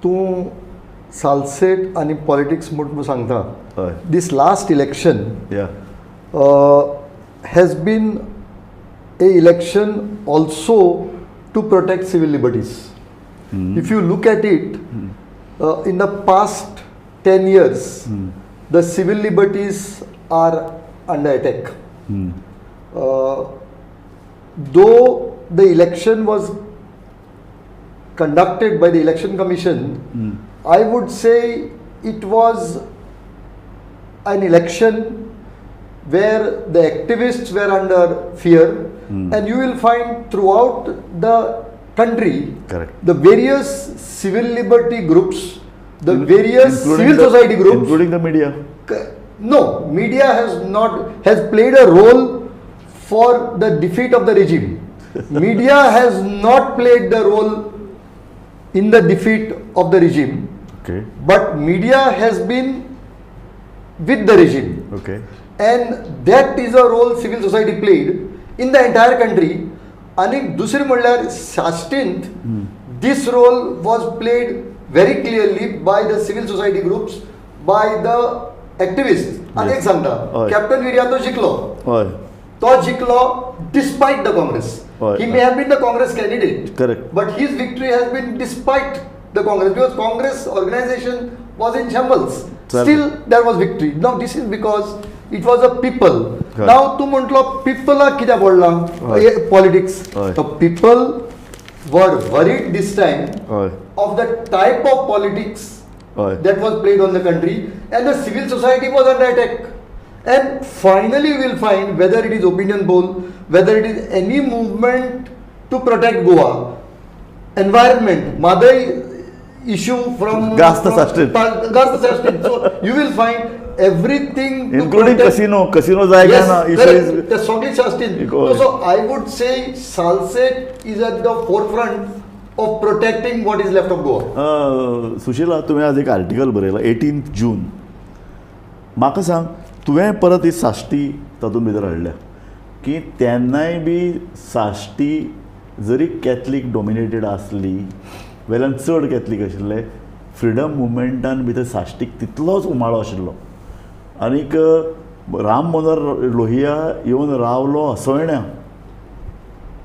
तूं सालसेट आनी पॉलिटिक्स म्हूण सांगता. दीस last election has been a election also to protect civil liberties. If you look at it, in the past 10 years, the civil liberties are under attack. Though the election was conducted by the Election Commission, I would say it was an election where the activists were under fear, and you will find throughout the country, correct, the various civil liberty groups, the various including civil society groups, including the media. No, media has not, has played a role for the defeat of the regime. Media has not played the role in the defeat of the regime. Okay. But media has been with the regime. Okay. And that is a role civil society played in the entire country. आनी दुसरें म्हणल्यार साश्टींत this role was played very clearly by the civil society groups, by the activists. आनी एक सांगता, कॅप्टन विरियातो जिखलो, हय, तो जिखलो despite the Congress. हय. He may have been the Congress candidate, correct, but his victory has been despite the Congress, because Congress organization was in shambles. Still there was victory. Now this is because it was a people. Now तूं म्हटलो पिपलाक कित्याक पडलां politics. The people were worried this time of the type of politics that was played on the country, and the civil society was under attack. And finally we will find, whether it is opinion poll, whether it is any movement to protect Goa, environment, Mhadei issue from Gasta Sashtin. So you will find everything, including casino, casino जाय yes, ना issue is the Sogli Shastin. So I would say Salcete is at the forefront of protecting what is left of Goa. Sushila, तुवें आज एक आर्टिकल बरयला 18 जून. म्हाका सांग, तुवें परत ही साश्टी तातूंत भितर हाडल्या की तेन्नाय बी साश्टी जरी कॅथलीक डॉमिनेटेड आसली, वेल्यान चड कॅथलीक आशिल्ले, फ्रिडम मुवमेंटान भितर साश्टीक तितलोच उमाळो आशिल्लो. आनीक राम मनोहर लोहिया येवन रावलो असोळण्या.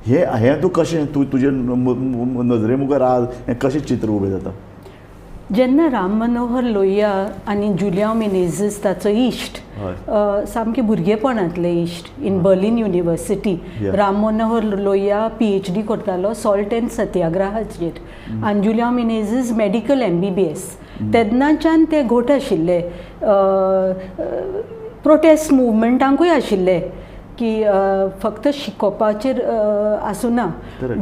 हें हें तूं कशें तूं तुजे नजरे मुखार आज हें कशें चित्र उबें जाता? जेन्ना राम मनोहर लोहिया आनी जुलियांव मिनेझीस ताचो इश्ट, सामके भुरगेपणांतले इश्ट, in Berlin University, Ram Manohar Lohia PhD करतालो सॉल्ट एंड सत्याग्रहाचेर, आनी जुलियांव मिनेझीस मेडिकल MBBS. तेन्नाच्यान ते घोट आशिल्ले, प्रोटेस्ट मुवमेंटांकूय आशिल्ले की फक्त शिकोवपाचेर आसुना.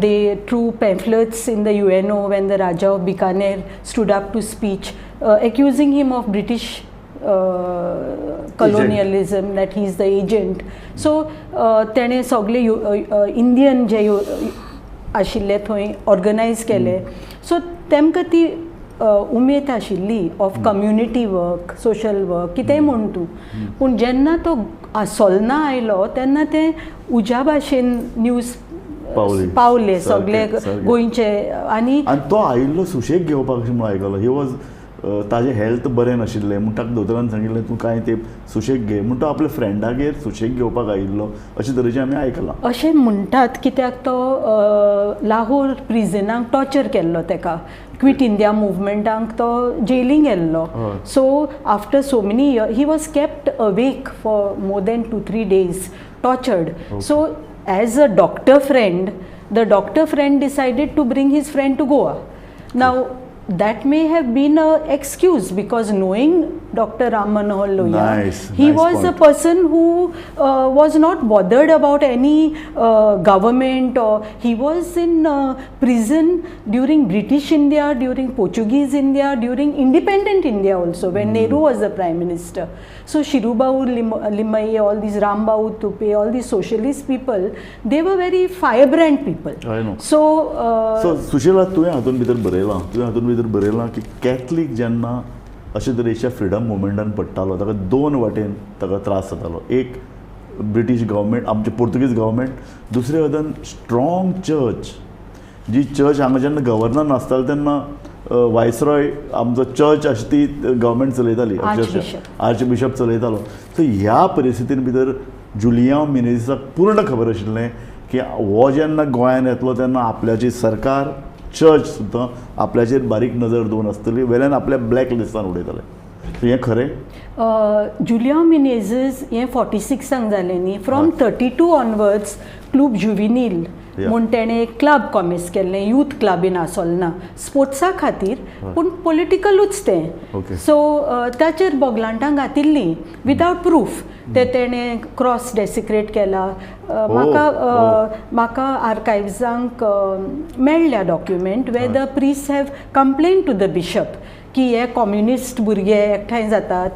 They threw pamphlets in the UNO when the Raja of Bikaner stood up to speech accusing him of British colonialism, that he is the agent. So तेणें सगळे इंडियन जे आशिल्ले थंय ऑर्गनायज केले. सो तेमकां ती उमेद आशिल्ली of community work, social work, कितेंय म्हण तूं. पूण जेन्ना तो आसोलना आयलो तेन्ना तें उज्या भाशेन न्यूज पावले सगळे गोंयचे. आनी तो आयिल्लो सुशेग घेवपाक अशें म्हूण आयकलो. He was ताजें हेल्थ बरें नाशिल्लें म्हूण ताका दोतोरान सांगिल्लें तूं कांय तें सुशेग घे, म्हूण तो आपल्या फ्रेंडागेर सुशेग घेवपाक आयिल्लो अशे तरेचें आमी आयकलां. अशें म्हणटात कित्याक तो लाहोर प्रिजनाक टॉर्चर केल्लो तेका, क्विट इंडिया मुवमेंटाक तो जेलींग गेल्लो. So after so many year he was kept awake for more than 2-3 days, tortured. So as a doctor friend, the doctor friend decided to bring his friend to Goa. Now that may have been an excuse, because knowing Dr. Ram Manohar Lohia, he was a person who was not bothered about any government, or he was in prison during British India, during Portuguese India, during independent India also, when Nehru was the Prime Minister. So Shirubau Limaye, all these Rambau Tupe, all these socialist people, they were very firebrand people. I know. So, so Sushila, तुवें हातूंत भितर बरयलां, तुवें हातूंत भितर बरयलां की कॅथलीक जेन्ना अशे तरेच्या फ्रिडम मुवमेंटान पडटालो ताका दोन वाटेन ताका त्रास जातालो. एक ब्रिटीश गव्हर्मेंट, आमचे पोर्तुगीज गव्हर्मेंट, दुसरे वटेन स्ट्रॉंग चर्च, जी चर्च हांगा जेन्ना गव्हर्नर नासतालो तेन्ना वायसरॉय आमचो चर्च अशी ती गव्हर्मेंट चलयताली, आर्च बिशप चलयतालो. सो ह्या परिस्थितीन भितर जुलियांव मिनेझीसाक पूर्ण खबर आशिल्लें की हो जेन्ना गोंयान येतलो तेन्ना आपल्याची सरकार, चर्च सुद्दां आपल्याचेर बारीक नजर दवरून आसतली, वेल्यान आपल्या ब्लॅक लिस्टान उडयतले. हें खरें? जुलियांव मिनेझीस हें 46 जालें न्ही, फ्रॉम 32 ऑनवर्ड्स क्लूब जुविनील म्हूण तेणें एक क्लब कॉमेस केल्लें, यूथ क्लब इन आसोलना, स्पोर्ट्सा खातीर, पूण पॉलिटिकलूच तें. सो ताचेर बोगलांटां घातिल्लीं विदावट प्रूफ, ते तेणें क्रॉस डेसिक्रेट केला. म्हाका म्हाका आर्कायव्जांक मेळ्ळ्या document where the priest have complain to the bishop की हे कम्युनिस्ट भुरगे एकठांय जातात,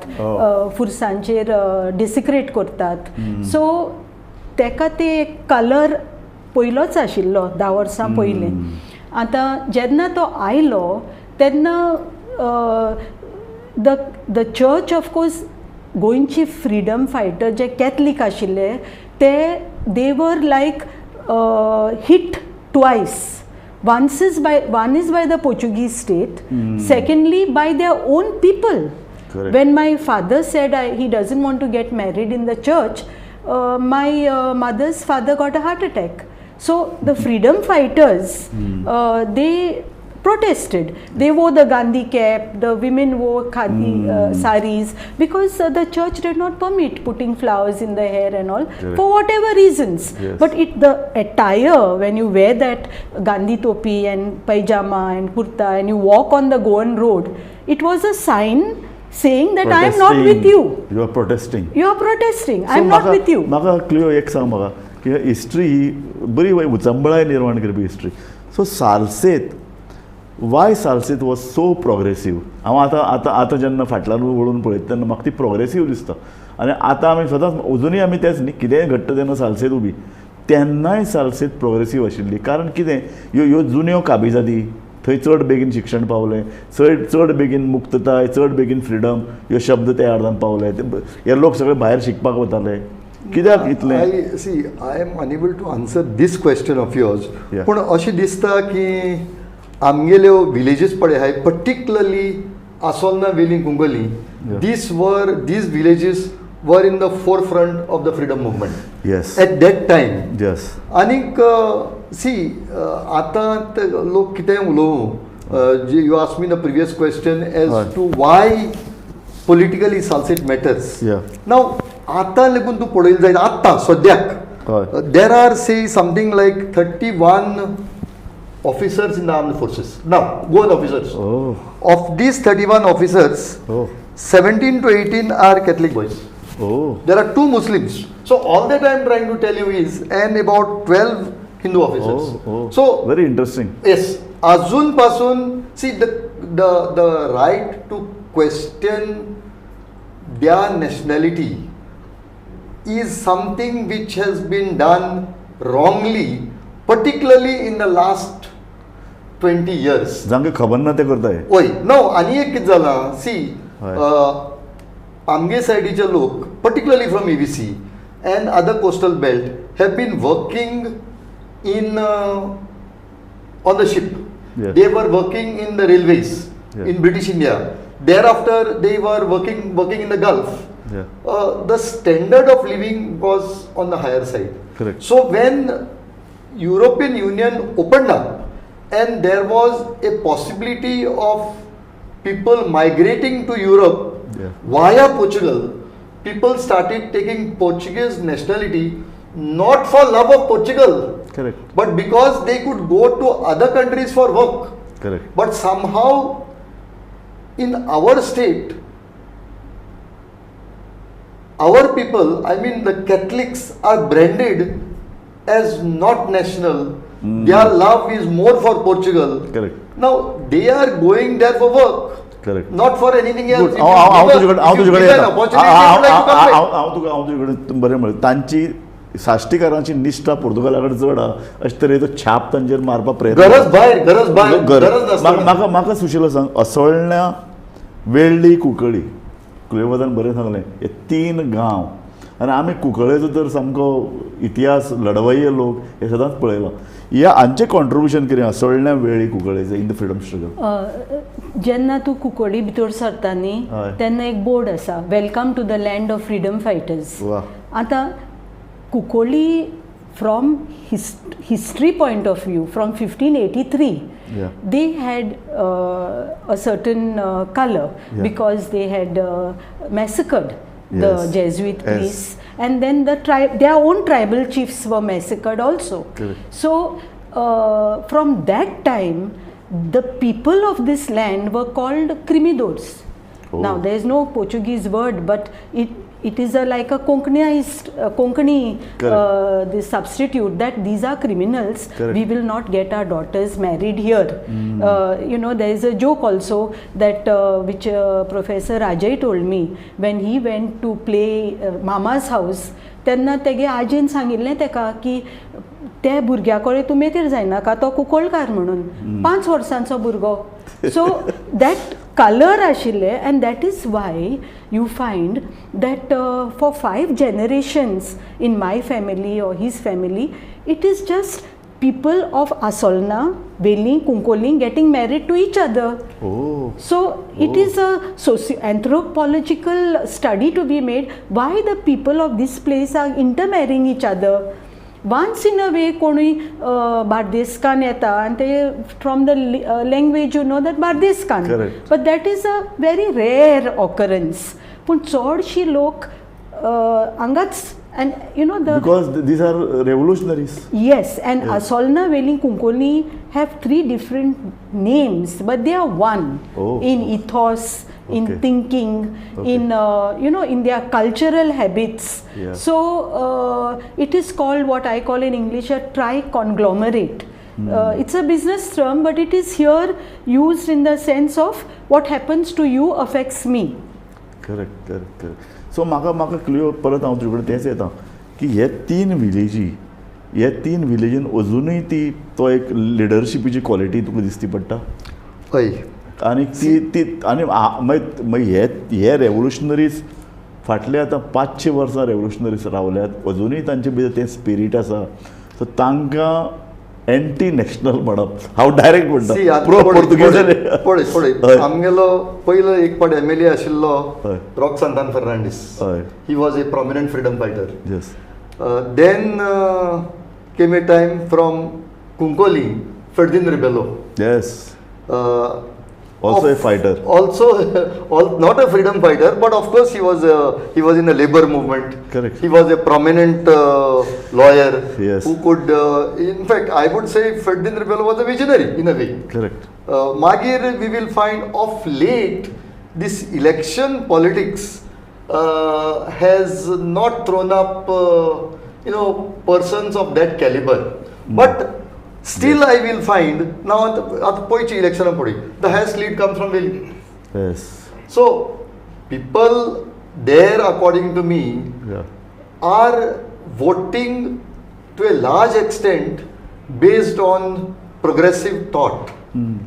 फुरसांचेर डेसिक्रेट करतात. सो तेका ते एक कलर पयलोच आशिल्लो 10 वर्सां पयलीं. आतां जेन्ना तो आयलो तेन्ना the the church of course गोंयची फ्रिडम फायटर जे कॅथलीक आशिल्ले ते they were like hit twice. One is by the Portuguese state, secondly by their own people. Correct. When my father said he doesn't want to get married in the church, my mother's father got a heart attack. So the freedom fighters, they protested. They wore the Gandhi cap, the women wore khadi saris, because the church did not permit putting flowers in the hair and all. Correct. For whatever reasons. Yes. But the attire, when you wear that Gandhi topi and pajama and kurta and you walk on the Goan road, it was a sign saying that I am not with you. You are protesting. You are protesting. I am not with you. Maka clear एक सांग म्हाका की हिस्ट्री ही बरी उचंबळाय निर्माण करपी history. So Salcete, why Salcete was so progressive? हांव आतां आतां आतां जेन्ना फाटल्यान वळून पळयता तेन्ना म्हाका ती प्रोग्रेसीव दिसता. आनी आतां आमी सदांच अजुनूय आमी तेच न्ही, कितेंय घडटा तेन्ना सालसेत उबी, तेन्नाय सालसेत प्रोग्रेसीव आशिल्ली. कारण कितें, ह्यो ह्यो जुन्यो काबिजादी, थंय चड बेगीन शिक्षण पावलें, चड चड बेगीन मुक्तताय, चड बेगीन फ्रिडम ह्यो शब्द त्या अर्दान पावले. हे लोक सगळे भायर शिकपाक वताले. कित्याक इतलें? I see, I am unable to answer this question of yours. पूण अशें दिसता की आमगेल्यो विलेजीस पळय आहाय, पर्टिक्युलरली आसोलना, वेली, Cuncolim, these villages were in the forefront of the freedom movement. Yes. At that time. Yes. आनीक सी आतां लोक कितेंय उलोवं, you ask me the previous question as to why politically Salcete matters. Now आतां लेगून तूं पळयलें जायत, आतां सद्याक there are say something like 31 officers in the armed forces. Now, Goan officers. Oh. Of these 31 officers, 17 to 18 are Catholic boys. Oh. There are 2 Muslims. So all that I am trying to tell you is, and about 12 Hindu officers. Oh, oh. So very interesting. Yes. Azun pasun, see the right to question their nationality is something which has been done wrongly, particularly in the last 20 years. जांकां खबर ना ते करताय. ओय नो, आनी एक कितें जालां, सी आमगे सायडीचे लोक particularly from EVC and other coastal belt have been working in on the ship. They were working in the railways in British India. Thereafter they were working in the Gulf. The standard of living was on the higher side. Correct. So when European Union opened up and there was a possibility of people migrating to Europe via Portugal, people started taking Portuguese nationality not for love of Portugal, Correct. but because they could go to other countries for work. Correct. But somehow in our state, our people, I mean the Catholics, are branded as not national. Their love is more for Portugal. Correct. Now they are going there for work. Correct. Not for anything else. हांव तुजे कडेन बरें म्हळें, तांची साश्टीकारांची निश्ठा पुर्तुगाला कडेन चड आहा अशे तरेचो छाप तांचेर मारपाक प्रयत्न. गरज भायर, गरज भायर, गरज म्हाका म्हाका सुशीला सांग, असोळण्या, वेळ्ळी, कुंकळी, क्लियोबादान बरें सांगलें, हे 3 गांव आनी आमी कुंकळेचो तर सामको इतिहास, लढवय्ये लोक हे सदांच पळयलां. ह्या हांचें कॉन्ट्रिब्युशन कितें असोळण्या, वेळ्ळी, कुंकळेचें इन the freedom struggle? जेन्ना तूं कुंकळी भितर सरता न्ही तेन्ना एक बोर्ड आसा, welcome to the land of freedom fighters. आतां Cuncolim from history point of view, from 1583, they had a certain color because they had massacred the Jesuit priests, and then their own tribal chiefs were massacred also. Correct. So from that time, the people of this land were called Crimidors. Oh. Now there is no Portuguese word, but it is a like a Konkani this substitute that these are criminals. Correct. We will not get our daughters married here. You know, there is a joke also that which Professor Rajay told me when he went to play Mama's house. तेन्ना तेगे आजेन सांगिल्लें तेका की त्या भुरग्या कडेन तूं मेतेर जायनाका, तो कुंकळकार म्हणून, 5 वर्सांचो भुरगो. सो that colour आशिल्ले, and that is why you find that for 5 generations in my family or his family, it is just people of Assolna, Velim, Cuncolim getting married to each other. Oh. So it is a socio-anthropological study to be made why the people of this place are intermarrying each other. Once in a way कोणूय बार्देसकान येता आनी ते from the language you know that बार्देसकान, but that is a very rare occurrence. पूण चडशी लोक हांगाच, and you know the because these are revolutionaries. Yes, and Assolna, Velim, Cuncolim have 3 different names, but they are one in ethos, in thinking, in you know, in their cultural habits. So it is called what I call in English a tri-conglomerate. It's a business term, but it is here used in the sense of what happens to you affects me. Correct, correct, correct. So म्हाका म्हाका क्लियर परत हांव तुजे कडेन तेंच येता की हे 3 विलेजी, हे 3 विलेजीन अजुनूय ती तो एक लिडरशिपीची क्वॉलिटी तुका दिसती पडटा. हय, आनी ती ती आनी मागीर मागीर हे हे रेवोल्युशनरीज फाटले आतां 500 वर्सां रेवोल्युशनरीज रावल्यात, अजुनूय तांचे भितर तें स्पिरीट आसा. सो तांकां एंटी नॅशनल म्हणप हांव डायरेक्ट म्हणटा, प्रो पोर्तुगीज. पळय पळय, आमगेलो पयलो एक पाट एम एल ए आशिल्लो Roque Santan Fernandes, he was a prominent freedom fighter. Yes. Then came a time from Cuncolim, Ferdinand Rebello. Yes. Also a fighter. Also, not a freedom fighter, but of course he was in the labor movement. Correct. He was a prominent lawyer. Yes. Who could, in fact, I would say Ferdinand Rebello was a visionary in a way. Correct. Magir, we will find of late this election politics has not thrown up, you know, persons of that caliber. But still, I will find now at poichi election the highest lead comes from Veli. Yes. So people there, according to me, are voting to a large extent based on progressive thought.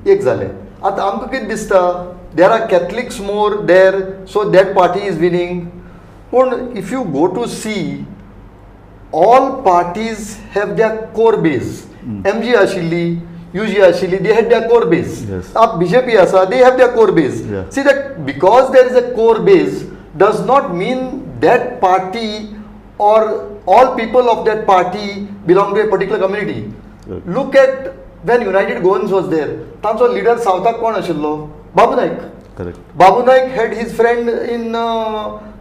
एक जालें. आतां आमकां कितें दिसता, there are Catholics more there, so that party is winning. पूण if you go to see, all parties have their core base. MG आशिल्ली, UG आशिल्ली, they had their core base. आप BJP आसा, they have their core base. See that because there is a core base does not mean that party or all people of that party belong to a particular community. Look at when United Goans was there, तांचो leader सावथाक कोण आशिल्लो? Babu Naik. Correct. Babu Naik had his friend in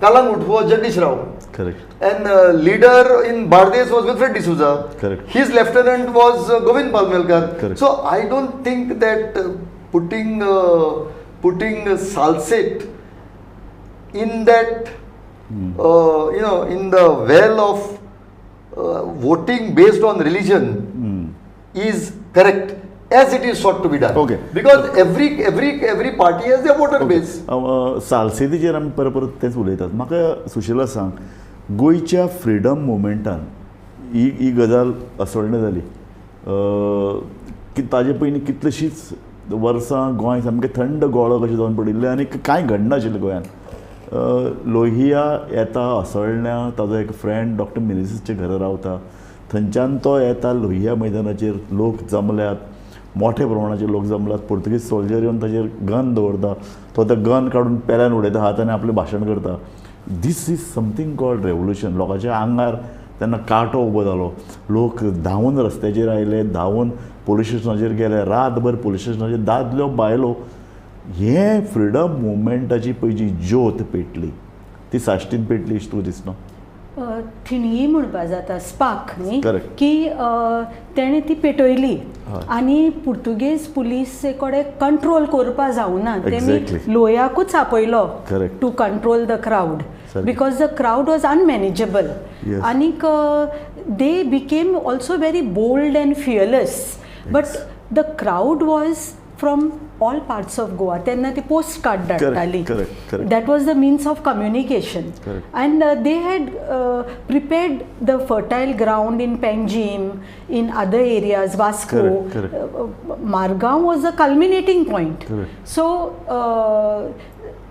Calangute who was Jagdish Rao. Correct. And leader in Bardes was Wilfred D'Souza. Correct. His lieutenant was Govind Palmelkar. Correct. So I don't think that putting Salcete in that you know, in the well of voting based on religion is correct as it is sought to be done. Okay. Because every party has their voter base. सालसेतीचेर आमी परत परत तेंच उलयतात. म्हाका सुशीला सांग, गोंयच्या फ्रिडम मुवमेंटान ही ही गजाल असोळणें जाली की ताजे पयलीं कितलींशींच वर्सां गोंय सामकें थंड गोळो कशें जावन पडिल्लें आनी कांय घडनाशिल्लें गोंयांत. लोहिया येता असोळण्या, ताजो एक फ्रेंड डॉक्टर मिनेझीसच्या घरा रावता, थंयच्यान तो येता लोहिया मैदानाचेर, लोक जमल्यात, मोठ्या प्रमाणाचेर लोक जमल्यात, पोर्तुगीज सोल्जर येवन ताचेर गन दवरता, तो ते गन काडून पेल्यान उडयता हात आनी आपलें भाशण करता. This is something called revolution. लोकांच्या आंगार तेन्ना कांटो उबो जालो, लोक धांवून रस्त्याचेर आयले, धांवून पोलीस स्टेशनाचेर गेले, रातभर पोलीस स्टेशनाचेर दादल्यो बायलो. हें फ्रिडम मुवमेंटाची पळय जी ज्योत पेटली ती साश्टीन पेटली अशी तुका दिसना? थिणगी म्हणपा जाता, स्पार्क न्ही, करेक्ट, की तेणें ती पेटयली आनी पुर्तुगेज पुलिसे कडेन कंट्रोल करपा जावना, तेमी लोयाकूच आपयलो to control the crowd, because the crowd was unmanageable. आनीक they became also very bold and fearless, but the crowd was from all parts of Goa. तेन्ना ती पोस्ट कार्ड धाडटाली, that was the means of communication. And they had prepared the fertile ground in Panjim, in other areas, Vasco, Margao was the culminating point. So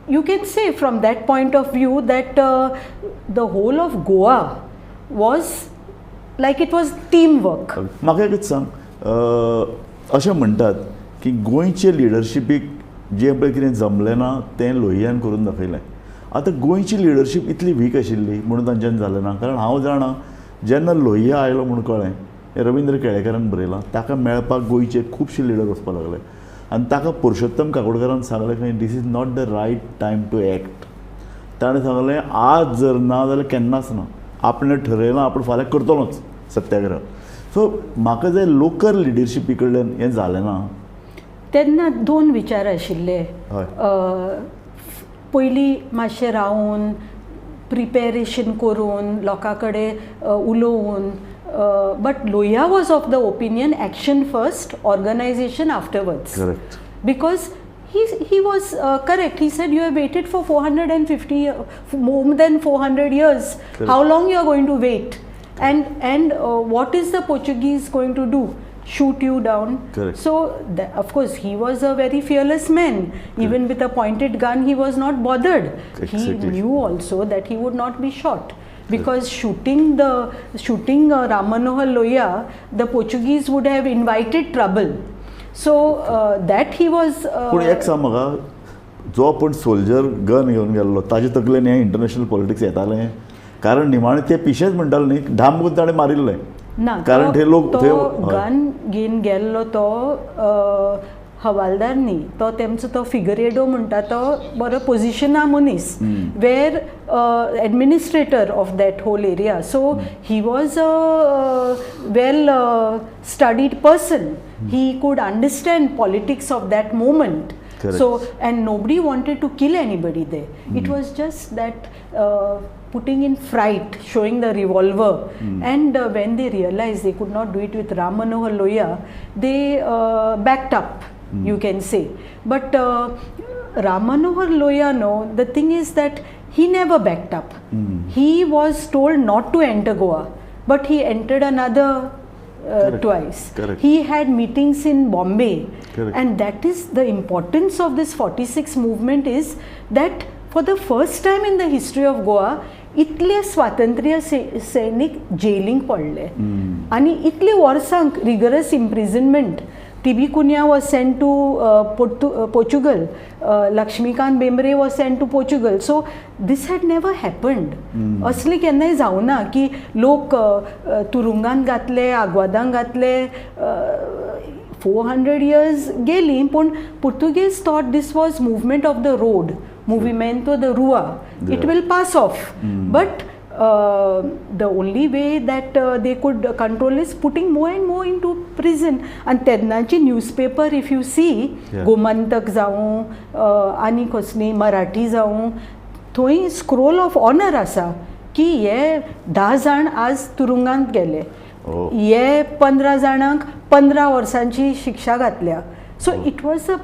you can say from that point of view that the whole of Goa was like it was team work. म्हाका एकच सांग, अशें म्हणटात की गोंयचे लिडरशिपीक जें पळय कितें जमलें ना तें लोहियान करून दाखयलें. आतां गोंयची लिडरशीप इतली वीक आशिल्ली म्हणून तांच्यान जालें ना, कारण हांव जाणा जेन्ना लोहिया आयलो म्हूण कळ्ळें, हें रविंद्र केळेकारान बरयलां, ताका मेळपाक गोंयचे खुबशे लिडर वचपाक लागले आनी ताका पुरुषोत्तम काकोडकारान सांगलें खंय this is not the right time to act. ताणें सांगलें आज जर ना जाल्यार केन्नाच ना, आपणें ठरयलां आपूण फाल्यां करतलोच सत्याग्रह. सो म्हाका जाय लोकल लिडरशिपी कडल्यान हें जालें ना. तेन्ना दोन विचार आशिल्ले, पयलीं मातशें रावन प्रिपेरेशन करून लोकां कडेन उलोवन, but Lohia was of the opinion action first, organisation afterwards. Correct, because he was correct. He said you have waited for 450 more than 400 years. Correct. How long you are going to wait? And what is the Portuguese going to do? Shoot you down? Correct. So of course he was a very fearless man. Correct. Even with a pointed gun he was not bothered. Exactly. He knew also that he would not be shot, because shooting Ram Manohar Lohia, the Portuguese would have invited trouble. So that he was. पूण एक सांग म्हाका, जो पण सोल्जर गन घेवन गेल्लो ताजे तकलेन हें इंटरनॅशनल पॉलिटिक्स येतालें? कारण निमाणें ते पिशेच म्हणटाले न्ही, धाम करून ताणें मारिल्लें ना, कारण ते लोक तो गन घेवन गेल्लो तो हवालदार न्ही, तो तेमचो तो फिगरेडो म्हणटा तो बरो पोजिशना मनीस, where administrator of that whole area. So he was a well studied person. He could understand politics of that moment. So and nobody wanted to kill anybody there. It was just that putting in fright, showing the revolver. And when they realized they could not do it with Ram Manohar Lohia, they backed up, you can say. But Ram Manohar Lohia, no, the thing is that he never backed up. He was told not to enter Goa, but he entered another twice. Correct. He had meetings in Bombay. Correct. And that is the importance of this 46 movement, is that for the first time in the history of Goa, इतले स्वातंत्र्य सैनिक जेलींक पडले आनी इतले वर्सांक rigorous imprisonment. T B Cunha was sent to Portugal, Laxmikant Bembre was sent to Portugal. So this had never happened. असले केन्नाय जावना की लोक तुरुंगान घातले, आग्वादांक घातले. 400 years गेली, पूण Portuguese thought this was movement of the road, movimento de rua. Yeah. It will pass off. But the only way that they could control is putting more and more into prison. And तेन्नाची newspaper, if you see, yeah, Gomantak जावं आनी कसली मराठी जावं, थंय स्क्रोल ऑफ ऑनर आसा की हे 10 जाण आज तुरुंगांत गेले, हे 15 जाणांक 15 वर्सांची शिक्षा घातल्या. So it was a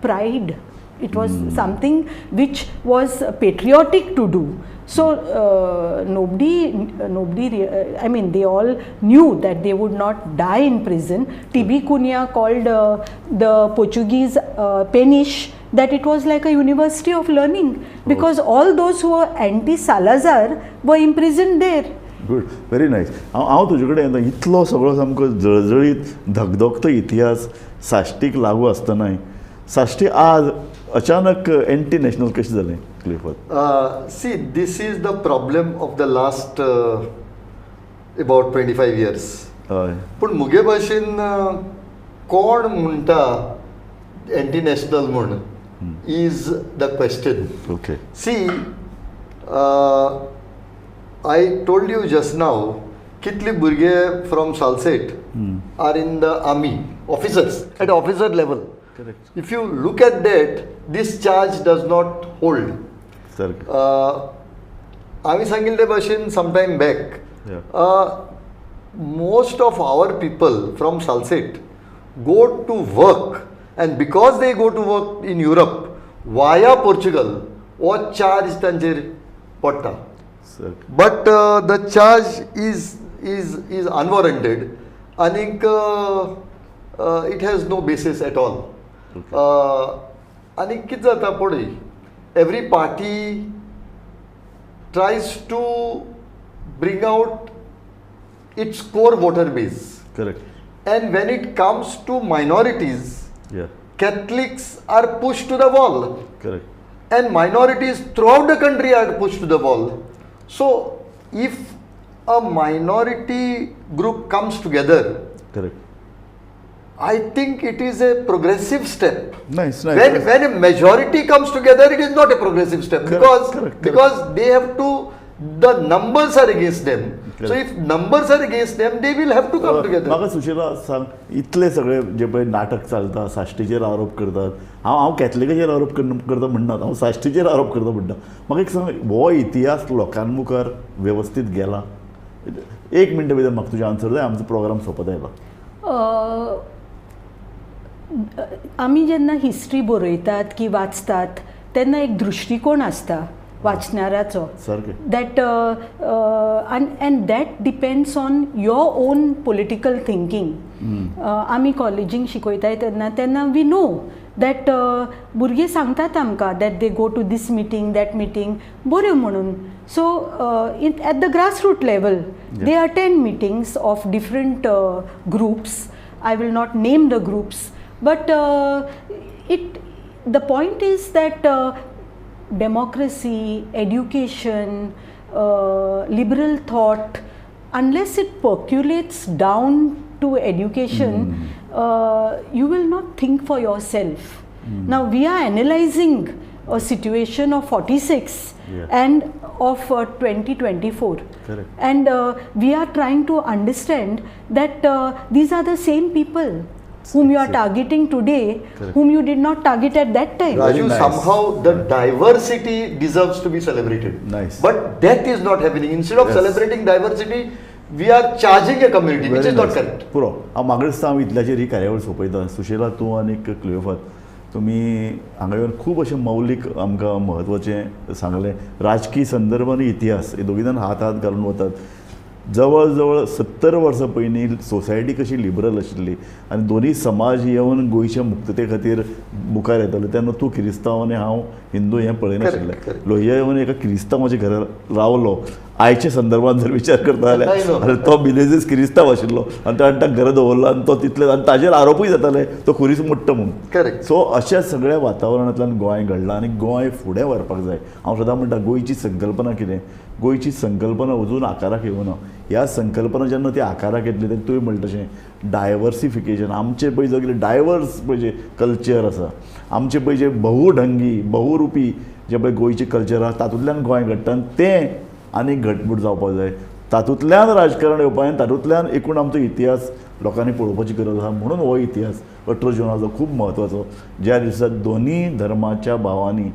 pride. It was something which was patriotic to do. So nobody, I mean, they all knew that they would not die in prison. T.B. Cunha called the Portuguese Peniche, that it was like a university of learning, because all those who were anti-Salazar were imprisoned there. Good, very nice. हांव तुजे कडेन येता, इतलो सगळो सामको जळजळीत धगधगतो इतिहास साश्टीक लागू आसतनाय साश्टी आज अचानक एंटी नॅशनल कशें जालें Clifford? See, this is the problem of the last about 25 years. हय. पूण मुगे भाशेन कोण म्हणटा एंटी नॅशनल म्हूण is the question. Okay. See, I told you just now कितले भुरगे from Salcete are in the army, officers at officer level. Correct. If you look at that, this charge does not hold. हांवें सांगिल्ले ते भाशेन sometime back, most of our people from Salcete go to work, and because they go to work in Europe via Portugal, हो चार्ज तांचेर पडटा. But the charge is is is unwarranted आनीक it has no basis at all. आनी कितें जाता पळय, every party tries to bring out its core voter base. Correct. And when it comes to minorities, Catholics are pushed to the wall. Correct. And minorities throughout the country are pushed to the wall. So if a minority group comes together, correct, I think it is a progressive step. Nice, nice. When a majority comes together, it is not a progressive step. Correct, correct, because they have to, the numbers are against them. Correct. So if numbers are against them, they will have to come together. म्हाका सुशीला सांग, इतले सगळे जे पळय नाटक चलता, साश्टीचेर आरोप करतात, हांव कॅथलिकाचेर आरोप करता म्हणनात, हांव साश्टीचेर आरोप करता म्हणटा. म्हाका एक सांग, हो इतिहास लोकां मुखार वेवस्थीत गेला? एक मिनटां भितर म्हाका तुजें आन्सर जाय, आमचो प्रोग्राम सोंपत आयला. आमी जेन्ना हिस्ट्री बरयतात की वाचतात तेन्ना एक दृश्टिकोण आसता वाचणाराचो, that and that depends on your own political thinking. आमी कॉलेजींक शिकयताय तेन्ना तेन्ना we know that भुरगीं सांगतात आमकां that they go to this meeting, that meeting, बऱ्यो म्हणून. So at the grass root level they attend meetings of different groups. I will not name the groups, but the point is that democracy, education, liberal thought, unless it percolates down to education, you will not think for yourself. Now we are analyzing a situation of 46 and of 2024. Correct. And we are trying to understand that these are the same people whom you are targeting today. Correct. Whom you did not target at that time. Raju, nice. Somehow the diversity deserves to be celebrated. Nice. But that is not happening. Instead of celebrating diversity, we are charging a community, very which is nice. Not correct. पुरो हांव मागीर हांव इतल्याचेर ही कार्यावळ सोंपयता. सुशीला, तूं आनी क्लियोफात, तुमी हांगा येवन खूब अशें मौलीक आमकां म्हत्वाचें सांगलें. राजकीय संदर्भ आनी इतिहास हे दोगी जाण हात हात घालून वतात. जवळ जवळ 70 वर्सां पयलीं सोसायटी कशी लिबरल आशिल्ली आनी दोनी समाज येवन गोंयच्या मुक्तते खातीर मुखार येताले तेन्ना तूं किरिस्तांव आनी हांव हिंदू हें पळयनाशिल्लें. लोहिया येवन एका किरिस्तांवाच्या घरा रावलो. आयच्या संदर्भात जर विचार करता जाल्यार तो मिनेझीस किरिस्तांव आशिल्लो आनी ताणें ताका घरा दवरलो आनी तो तितले आनी ताजेर आरोपूय जाताले तो खुरीस मोडटा म्हणून. करेक्ट. सो अशा सगळ्या वातावरणांतल्यान गोंय घडलां आनी गोंय फुडें व्हरपाक जाय. हांव सदां म्हणटा गोंयची संकल्पना कितें, गोंयची संकल्पना अजून आकाराक येवना. ह्या संकल्पना जेन्ना ती आकाराक येतली तेन्ना तुवें म्हणटा तशें डायवर्सिफिकेशन, आमचें पळय सगळें डायवर्स पळय जें कल्चर आसा, आमचें पळय जें बहुढंगी बहुरुपी जें पळय गोंयचें कल्चर आसा तातूंतल्यान गोंय घडटा आनी तें आनी घटमूट जावपाक जाय. तातूंतल्यान राजकारण येवपाक आनी तातूंतल्यान एकूण आमचो इतिहास लोकांनी पळोवपाची गरज आसा. म्हणून हो इतिहास 18 जुनाचो खूब म्हत्वाचो, ज्या दिसा दोनी धर्माच्या भावांनी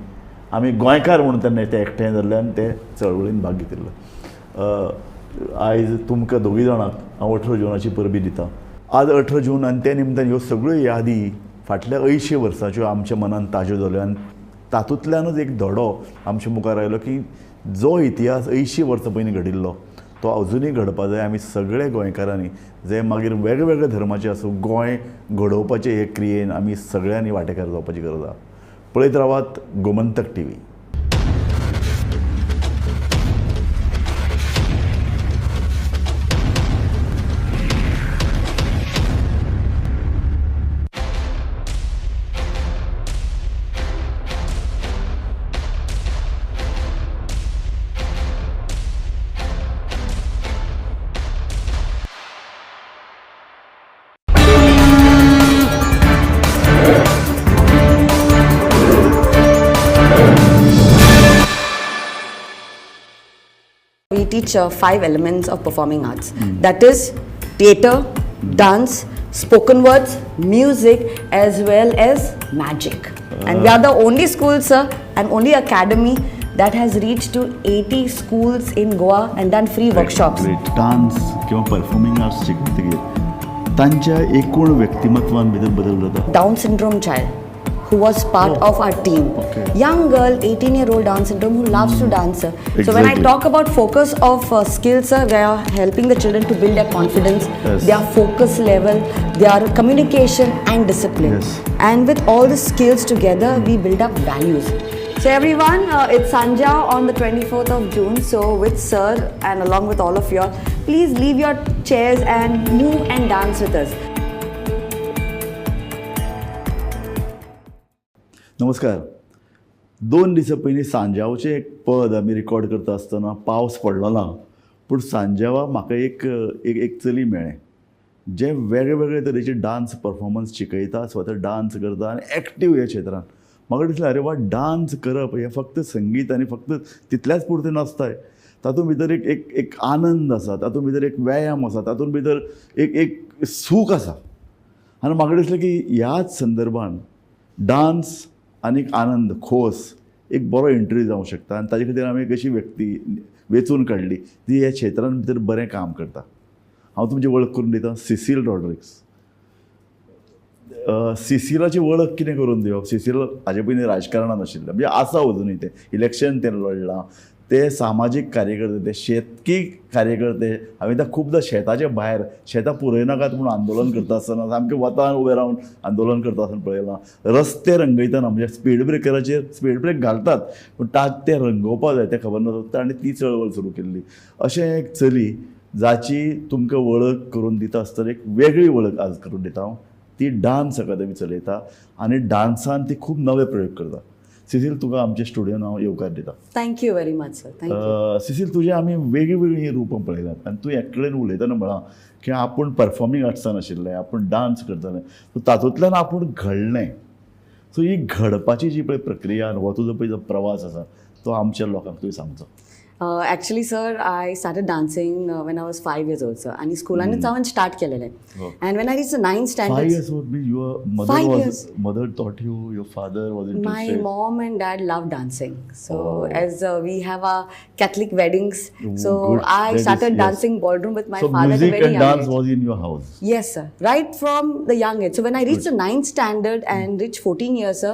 आमी गोंयकार म्हणून तेन्ना ते एकठांय जाल्ले आनी ते चळवळीन भाग घेतिल्लो. आयज तुमकां दोगी जाणांक हांव 18 जुनाची परबी दितां. आज 18 जून आनी ते निमतान ह्यो सगळ्यो यादी फाटल्या 80 वर्सांच्यो आमच्या मनान ताज्यो जाल्यो आनी तातूंतल्यानूच एक धडो आमच्या मुखार आयलो की जो इतिहास 80 वर्सां पयलीं घडिल्लो तो अजुनूय घडपा जाय. आमी सगळे गोंयकारांनी जे मागीर वेगवेगळ्या धर्माचे आसूं गोंय घडोवपाचे हे क्रियेन आमी सगळ्यांनी वांटेकार जावपाची गरज आसा. पळयत रावात Gomantak TV. teach 5 elements of performing arts. That is theatre, dance, spoken words, music, as well as magic. And we are the only school, sir, and only academy that has reached to 80 schools in Goa and done free workshops. Dance किंवा परफॉर्मिंग आर्ट्स शिकतकीर तांच्या एकूण व्यक्तिमत्वान भितर बदल जाता. Down syndrome child who was part of our team. Young girl, 18-year-old Down syndrome, who loves to dance, sir. So when I talk about focus of skills, sir, we are helping the children to build their confidence, their focus level, their communication and discipline. And with all the skills together, we build up values. So everyone, it's Sanja on the 24th of June. So with sir and along with all of you all, please leave your chairs and move and dance with us. नमस्कार. 2 दिसां पयलीं सांजावचें एक पद आमी रिकॉर्ड करता आसतना पावस पडलो ना, पूण सांजावा म्हाका एक एक एक चली मेळ्ळें जें वेगळे वेगळे तरेचे डांस परफॉर्मन्स शिकयता, स्वता डांस करता आनी एक्टीव ह्या क्षेत्रान. म्हाका दिसलें अरे वा, डांस करप हें फक्त संगीत आनी फक्त तितल्याच पुरतें नासताय, तातूंत भितर एक एक एक आनंद आसा, तातूंत भितर एक व्यायाम आसा, तातूंत भितर एक एक सूख आसा. आनी म्हाका दिसलें की ह्याच संदर्भान डांस आनी एक आनंद, खोस, एक बरो इंटरव्यू जावंक शकता. आनी ताजे खातीर आमी एक अशी व्यक्ती वेंचून काडली ती ह्या क्षेत्रान भितर बरें काम करता. हांव तुमची वळख करून दितां, सिसील रॉड्रिक्स. सिसिलाची वळख कितें करून दिवप? सिसील हाजे पयलीं राजकारणान आशिल्लें, म्हणजे आसा अजुनूय, तें इलेक्शन तें लडलां, ते सामाजीक कार्यकर्ते, ते शेतकी कार्यकर्ते. हांवें ताका खुबदां शेताचे भायर शेतां पुरयनाकात म्हूण आंदोलन करता आसतना सामकें वतान उबें रावन आंदोलन करता आसतना पळयलां. रस्ते रंगयतना म्हणजे स्पीड ब्रेकराचेर स्पीड ब्रेक घालतात पूण ते रंगोवपा जाय तें खबर नासता, ताणें ती चळवळ सुरू केल्ली. अशें एक चली जाची तुमकां वळख करून दिता आसतना एक वेगळी वळख आज करून दिता हांव. ती डांस अकादमी चलयता आनी डांसान ती खूब नवे प्रयोग करता. सिसील, तुका आमच्या स्टुडियोन हांव येवकार दिता. Thank you very much, sir. Thank you. Cecil, तुजें आमी वेगळीं वेगळीं रुपां पळयल्यात आनी तूं एकटेन उलयतना म्हळां की आपूण परफॉर्मींग आर्ट्सान आशिल्लें, आपूण डांस करतालें, सो तातूंतल्यान आपूण घडलें. सो ही घडपाची जी पळय प्रक्रिया हो तुजो पळय जो प्रवास आसा तो आमच्या लोकांक तुवें सांगचो. Actually, sir, I started dancing when I was 5 years old, sir. आणि स्कुलानच हांवें स्टार्ट केलेलें. And when I reached the 9th standard, 5 years old, your mother 5 was years. Mother taught you, your father was My interested. mom and dad love dancing. So as we have our Catholic weddings, so Good. I That is- started yes. dancing ballroom with my So father at a music very and young dance age. was in your house. Yes, sir. Right from the young age. So when I reached the 9th standard and reached 14 years, sir,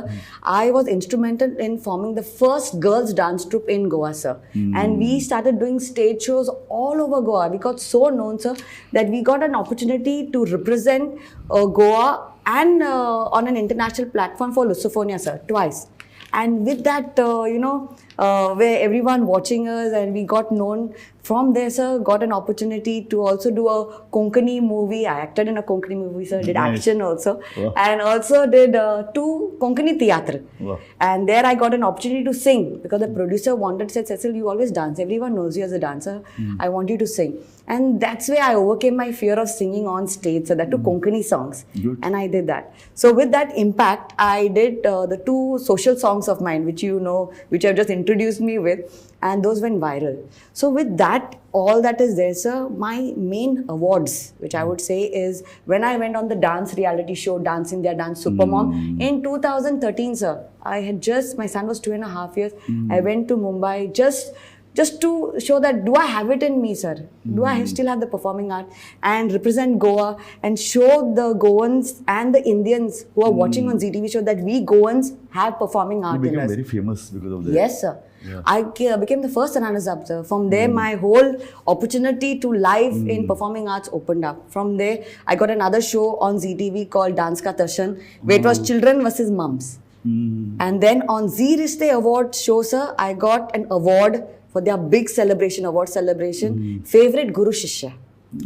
I was instrumental in forming the first girls dance troupe in Goa, sir. And we started doing stage shows all over Goa. We got so known, sir, that we got an opportunity to represent Goa and on an international platform for Lusofonia, sir, twice. And with that, where everyone watching us, and we got known from there, sir, got an opportunity to also do a Konkani movie. I acted in a Konkani movie, sir, did Nice. Action also. Wow. And also did 2 Konkani theatre. Wow. And there I got an opportunity to sing because the producer wanted, said, Cecil, you always dance. Everyone knows you as a dancer. I want you to sing. And that's where I overcame my fear of singing on stage, so that to Konkani songs. Good. And I did that. So with that impact, I did the 2 social songs of mine, which you know, which you have just introduced me with, and those went viral. So with that, all that is there, sir, my main awards, which I would say is when I went on the dance reality show, Dance India Dance Supermom, in 2013, sir, my son was 2.5 years. I went to Mumbai just to show that, do I have it in me, sir? Do I still have the performing art and represent Goa and show the Goans and the Indians who are watching on Zee TV show that we Goans have performing You art in became us. very famous because of that. Yes, sir. Yeah. I became the first runners-up, sir. From there, my whole opportunity to live in performing arts opened up. From there, I got another show on Zee TV called Dance Ka Tashan, where it was children versus mums. And then on Zee Rishte Award show, sir, I got an award for their big celebration, award celebration, favorite Guru Shishya.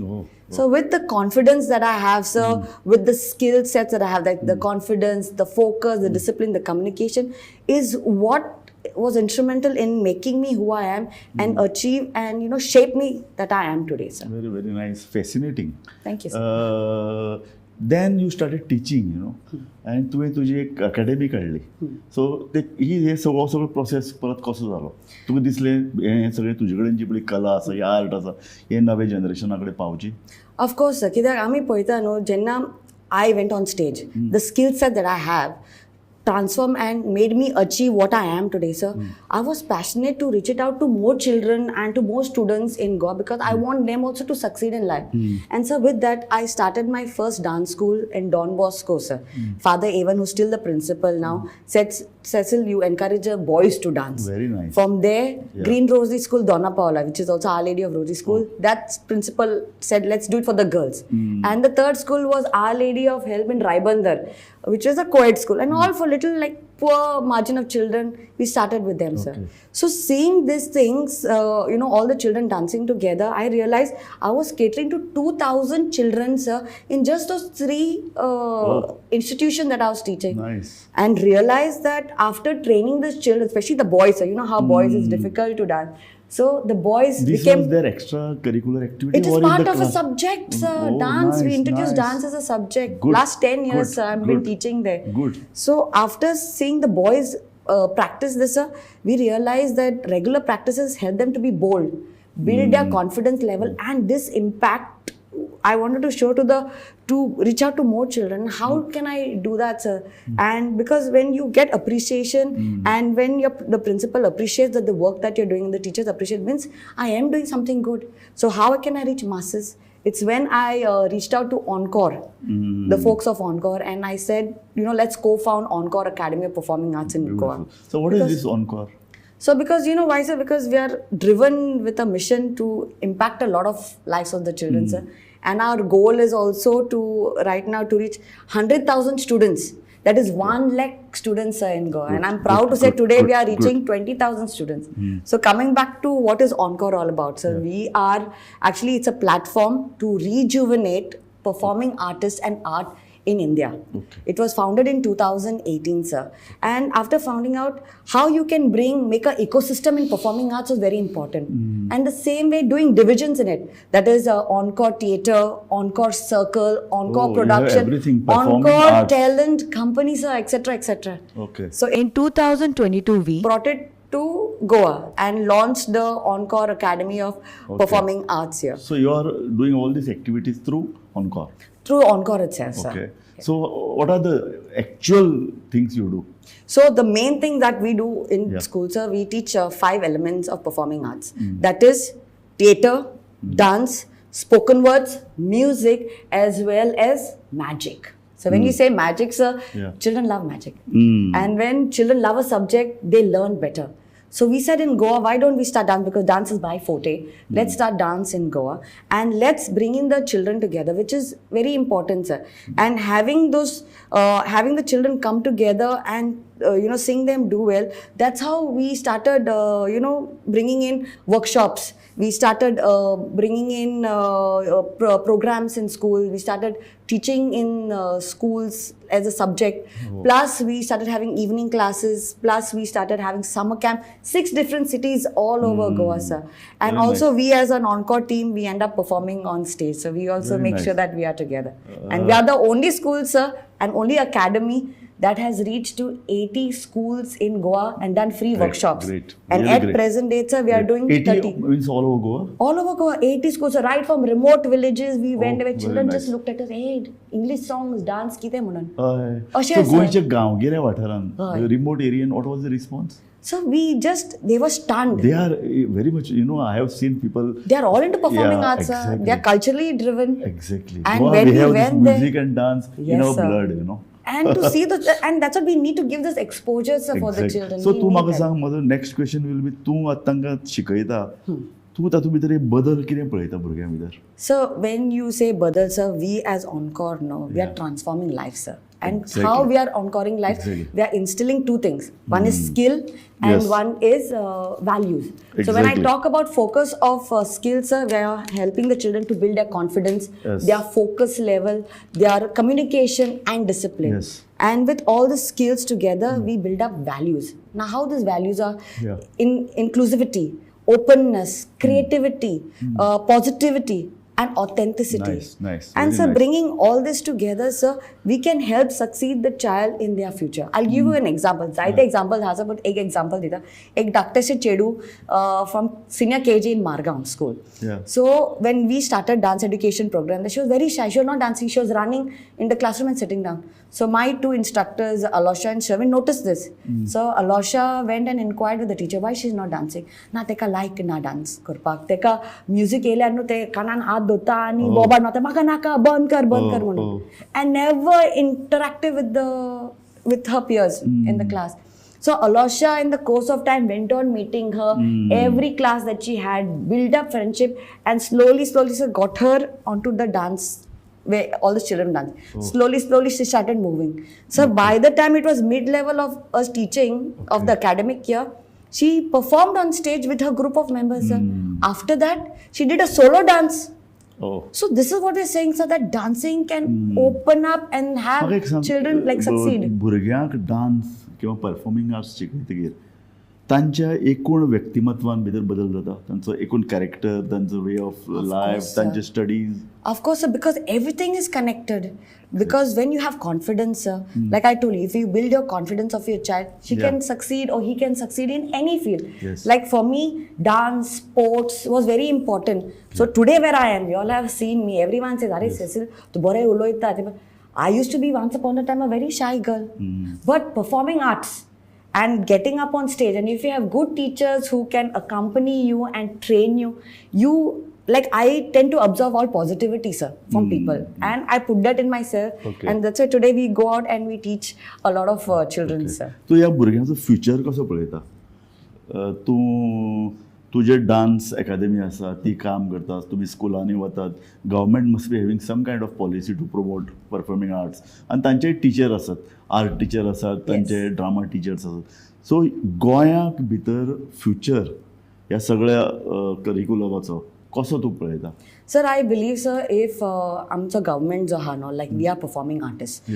Oh. So with the confidence that I have, sir, with the skill sets that I have, like the confidence, the focus, the discipline, the communication is what was instrumental in making me who I am and achieve and, you know, shape me that I am today, sir. Very, very nice. Fascinating. Thank you, sir. Then you started teaching आनी तुवें तुजी एक अकॅडमी काडली. सो ते ही हे सगळो सगळो प्रोसेस परत कसो जालो? तुका दिसलें हें सगळें तुजे कडेन जी पळय कला आसा, ही आर्ट आसा, हे नवे जनरेशना कडेन पावची? ऑफकोर्स सर, कित्याक आमी पळयता न्हू, जेन्ना I went on stage, the skill set that I have transform and made me achieve what I am today, sir. I was passionate to reach it out to more children and to more students in Goa because I want them also to succeed in life. And so with that, I started my first dance school in Don Bosco, sir. Father Evan, who's still the principal now, said, "Cecil, you encourage the boys to dance." Very nice. From there, Green Rosary School, Donna Paula, which is also Our Lady of Rosary School, that principal said, "Let's do it for the girls." And the third school was Our Lady of Help in Raibandar, which is a co-ed school, and all for little like poor margin of children. We started with them, sir. So seeing these things, all the children dancing together, I realized I was catering to 2,000 children, sir, in just those three institutions that I was teaching. Nice. And realized that after training these children, especially the boys, sir, you know how boys is difficult to dance. So the boys This became was their extracurricular activity? It is or in part the of a class? Subject, sir. Oh, Dance. We nice, introduced nice. Dance as a subject. Good, Last 10 years, good, sir, I've been good. Teaching there. Good. So after seeing the boys practice this, sir, we realized that regular practices help them to be bold, build their confidence level, and this impact I wanted to show to reach out to more children. How can I do that, sir? And because when you get appreciation and when the principal appreciates that the work that you're doing, the teachers appreciate, means I am doing something good. So how can I reach masses? It's when I reached out to Encore, the folks of Encore, and I said, let's co-found Encore Academy of Performing Arts in Goa. So what is Because this Encore? So because, you know why, sir? Because we are driven with a mission to impact a lot of lives of the children, sir. And our goal is also to, right now, to reach 100,000 students. That is 1 lakh students, sir, in Goa. And I'm proud to say today we are reaching 20,000 students. So coming back to what is Encore all about, sir, we are actually, it's a platform to rejuvenate performing artists and art in India. It was founded in 2018, sir. And after finding out how you can make an ecosystem in performing arts was very important. And the same way doing divisions in it. That is Encore Theatre, Encore Circle, Encore Oh, you have Production, everything, performing Encore arts. Talent Company, sir, etc., etc. So in 2022, we brought it to Goa and launched the Encore Academy of Performing Arts here. So you are doing all these activities through Encore? Through Encore itself, sir. Okay. So what are the actual things you do? So the main thing that we do in school, sir, we teach 5 elements of performing arts. That is theatre, dance, spoken words, music, as well as magic. So when you say magic, sir, children love magic. And when children love a subject, they learn better. So we said in Goa, why don't we start dance? Because dance is my forte. Let's start dance in Goa. And let's bring in the children together, which is very important, sir. And having the children come together and seeing them do well, that's how we started, bringing in workshops. We started bringing in programs in school. We started teaching in schools as a subject. Plus, we started having evening classes. Plus, we started having summer camp. 6 different cities all over Goa, sir. And Very also, nice. we as an Encore team, we end up performing on stage. So we also Very make nice. sure that we are together. And we are the only school, sir, and only academy that has reached to 80 schools in Goa and done free Great, workshops. great. And Really at great. present date, sir, we are Great. doing 80 30. means all over Goa? All over Goa, 80 schools. So right from remote villages, we went Oh, where very children nice. just looked at us, hey, English songs, dance, kite munan. अशें So आसा. गोंयच्या गांवगिऱ्या वाठारान, हय. the remote area, what was the response? So they were stunned. They are very much, I have seen people. They are all into performing Yeah, arts, sir. exactly. They are culturally driven. Exactly. And Goa, when we we have this went there music and dance in Yes, our sir. blood. And to see the, and that's what we need to give this exposure, sir, for the children. So We तूं need म्हाका that. सांग, म्हजो नेक्स्ट क्वेश्चन will be, तूं आतां तांकां शिकयता, तूं तातूंत भितर एक बदल कितें पळयता भुरग्यां भितर? So when you say badal, sir, we as Encore, no, we are transforming life, sir. And how we are encoring life, we are instilling 2 things. One is skill and one is values. So when I talk about focus of skills, sir, we are helping the children to build their confidence, their focus level, their communication and discipline. And with all the skills together, we build up values. Now how these values are in inclusivity, openness, creativity, positivity. and authenticity. Nice, nice. And Very sir, nice. Bringing all this together, sir, we can help succeed the child in their future. I'll give you an example. जायते example आसा, but एक example दिता. एक धाकटेशें चेडूं from senior KG in Margao school. So when we started dance education program, she was very shy. She was not dancing. She was running in the classroom and sitting down. So my two instructors, Alosha and Sherwin, noticed this. So Alosha went and inquired with the teacher why she's not dancing. ना तेका लायक ना डान्स करपाक. तेका म्युजीक येयल्यार न्हू ते कानान हात धरता आनी बोबाड मारता, म्हाका नाका, बंद कर, बंद कर म्हणून. And never interactive with her peers in the class. So Alosha, in the course of time, went on meeting her every class that she had, built up friendship, and slowly, slowly, so got her onto the dance where all the children dance. Slowly, slowly, she started moving. So by the time it was mid-level of us teaching of the academic year, she performed on stage with her group of members, sir. After that, she did a solo dance. So this is what we're saying, sir, that dancing can open up and have म्हाका एक सांग, children like succeed. भुरग्यांक डान्स किंवा परफॉर्मिंग आर्ट्स शिकयतकीर तांच्या एकूण व्यक्तिमत्वान भितर बदल जाता, तांचो एकूण कॅरेक्टर, तांचो way of life, course, sir. तांचे studies? Of course, sir, because everything is connected. Because when you have confidence, sir, like I told you, if you build your confidence of your child, she can succeed or he can succeed in any field. Like for me, dance, sports was very important. So today where I am, you all have seen me. Everyone says, "Arey Cecil, tu bore uloita." I used to be once upon a time a very shy girl. But performing arts and getting up on stage, and if you have good teachers who can accompany you and train you, you like I tend to observe all positivity, sir, from people, and I put that in myself. And that's why today we go out and we teach a lot of children, sir. तूं ह्या भुरग्यांचो फ्युचर कसो पळयता? तूं तुजे डान्स एकादेमी आसा, ती काम करता, तुमी स्कुलांनी वतात. Government must be having some kind of policy to promote performing arts आनी तांचे टिचर आसात, आर्ट टिचर आसात, तांचे ड्रामा टिचर्स आसात. सो गोंयाक भितर फ्युचर ह्या सगळ्या करिकुलमाचो कसो तूं पळयता? Sir, I believe, sir, if आमचो गव्हर्मेंट जो आहा न्हू, like we are performing artist,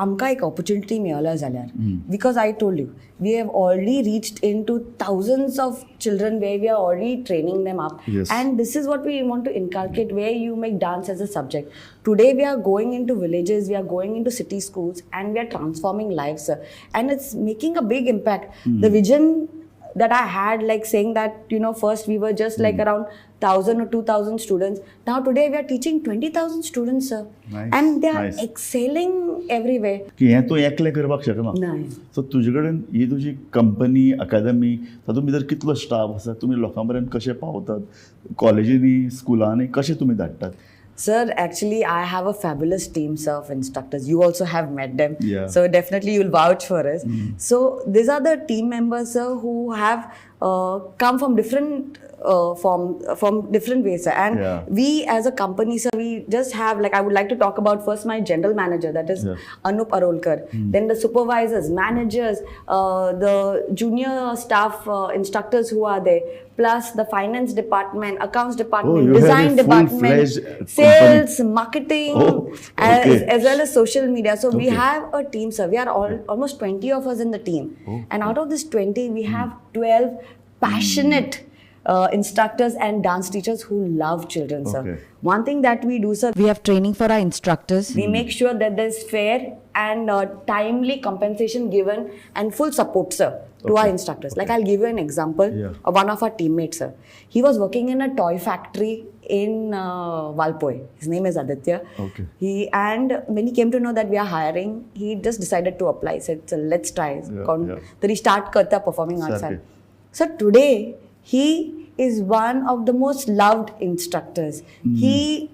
आमकां एक ऑपॉर्च्युनिटी मेळ्ळ्या जाल्यार, because I told you, we have already reached into thousands of children where we are already training them up. And this is what we want to inculcate, where you make dance as a subject. Today we are going into villages, we are going into city schools, and we are transforming lives, sir. And it's making a big impact. The vision that I had, like saying that, first we were just like around 1,000 or 2,000 students. Now today we are teaching 20,000 students, sir. Nice, And they are nice. Excelling everywhere. की हें तूं एकलें करपाक शकना. नाही. सो तुजे कडेन ही तुजी कंपनी, अकादमी, तातूंत भितर कितलो स्टाफ आसा? तुमी लोकां पर्यंत कशे पावतात? कॉलेजींनी, स्कुलांनी कशे तुमी धाडटात? Sir, actually, I have a fabulous team, sir, of instructors. You also have met them. So definitely you'll vouch for us. So these are the team members, sir, who have come from different from different ways, sir. And we as a company, sir, we just have, like, I would like to talk about first my general manager, that is Anup Arolkar. Then the supervisors, managers, the junior staff instructors who are there, plus the finance department, accounts department, Oh, you have a design department, full-fledged company. Sales, marketing, as well as social media. So we have a team, sir. We are all almost 20 of us in the team. And out of this 20, we have 12 passionate instructors and dance teachers who love children, sir. One thing that we do, sir, we have training for our instructors. We make sure that there's fair and timely compensation given and full support, sir, to our instructors. Like, I'll give you an example of one of our teammates, sir. He was working in a toy factory in Valpoi. His name is Aditya. And when he came to know that we are hiring, he just decided to apply. He said, so let's try. Then he start karta performing arts. Sarke. So today, he is one of the most loved instructors. He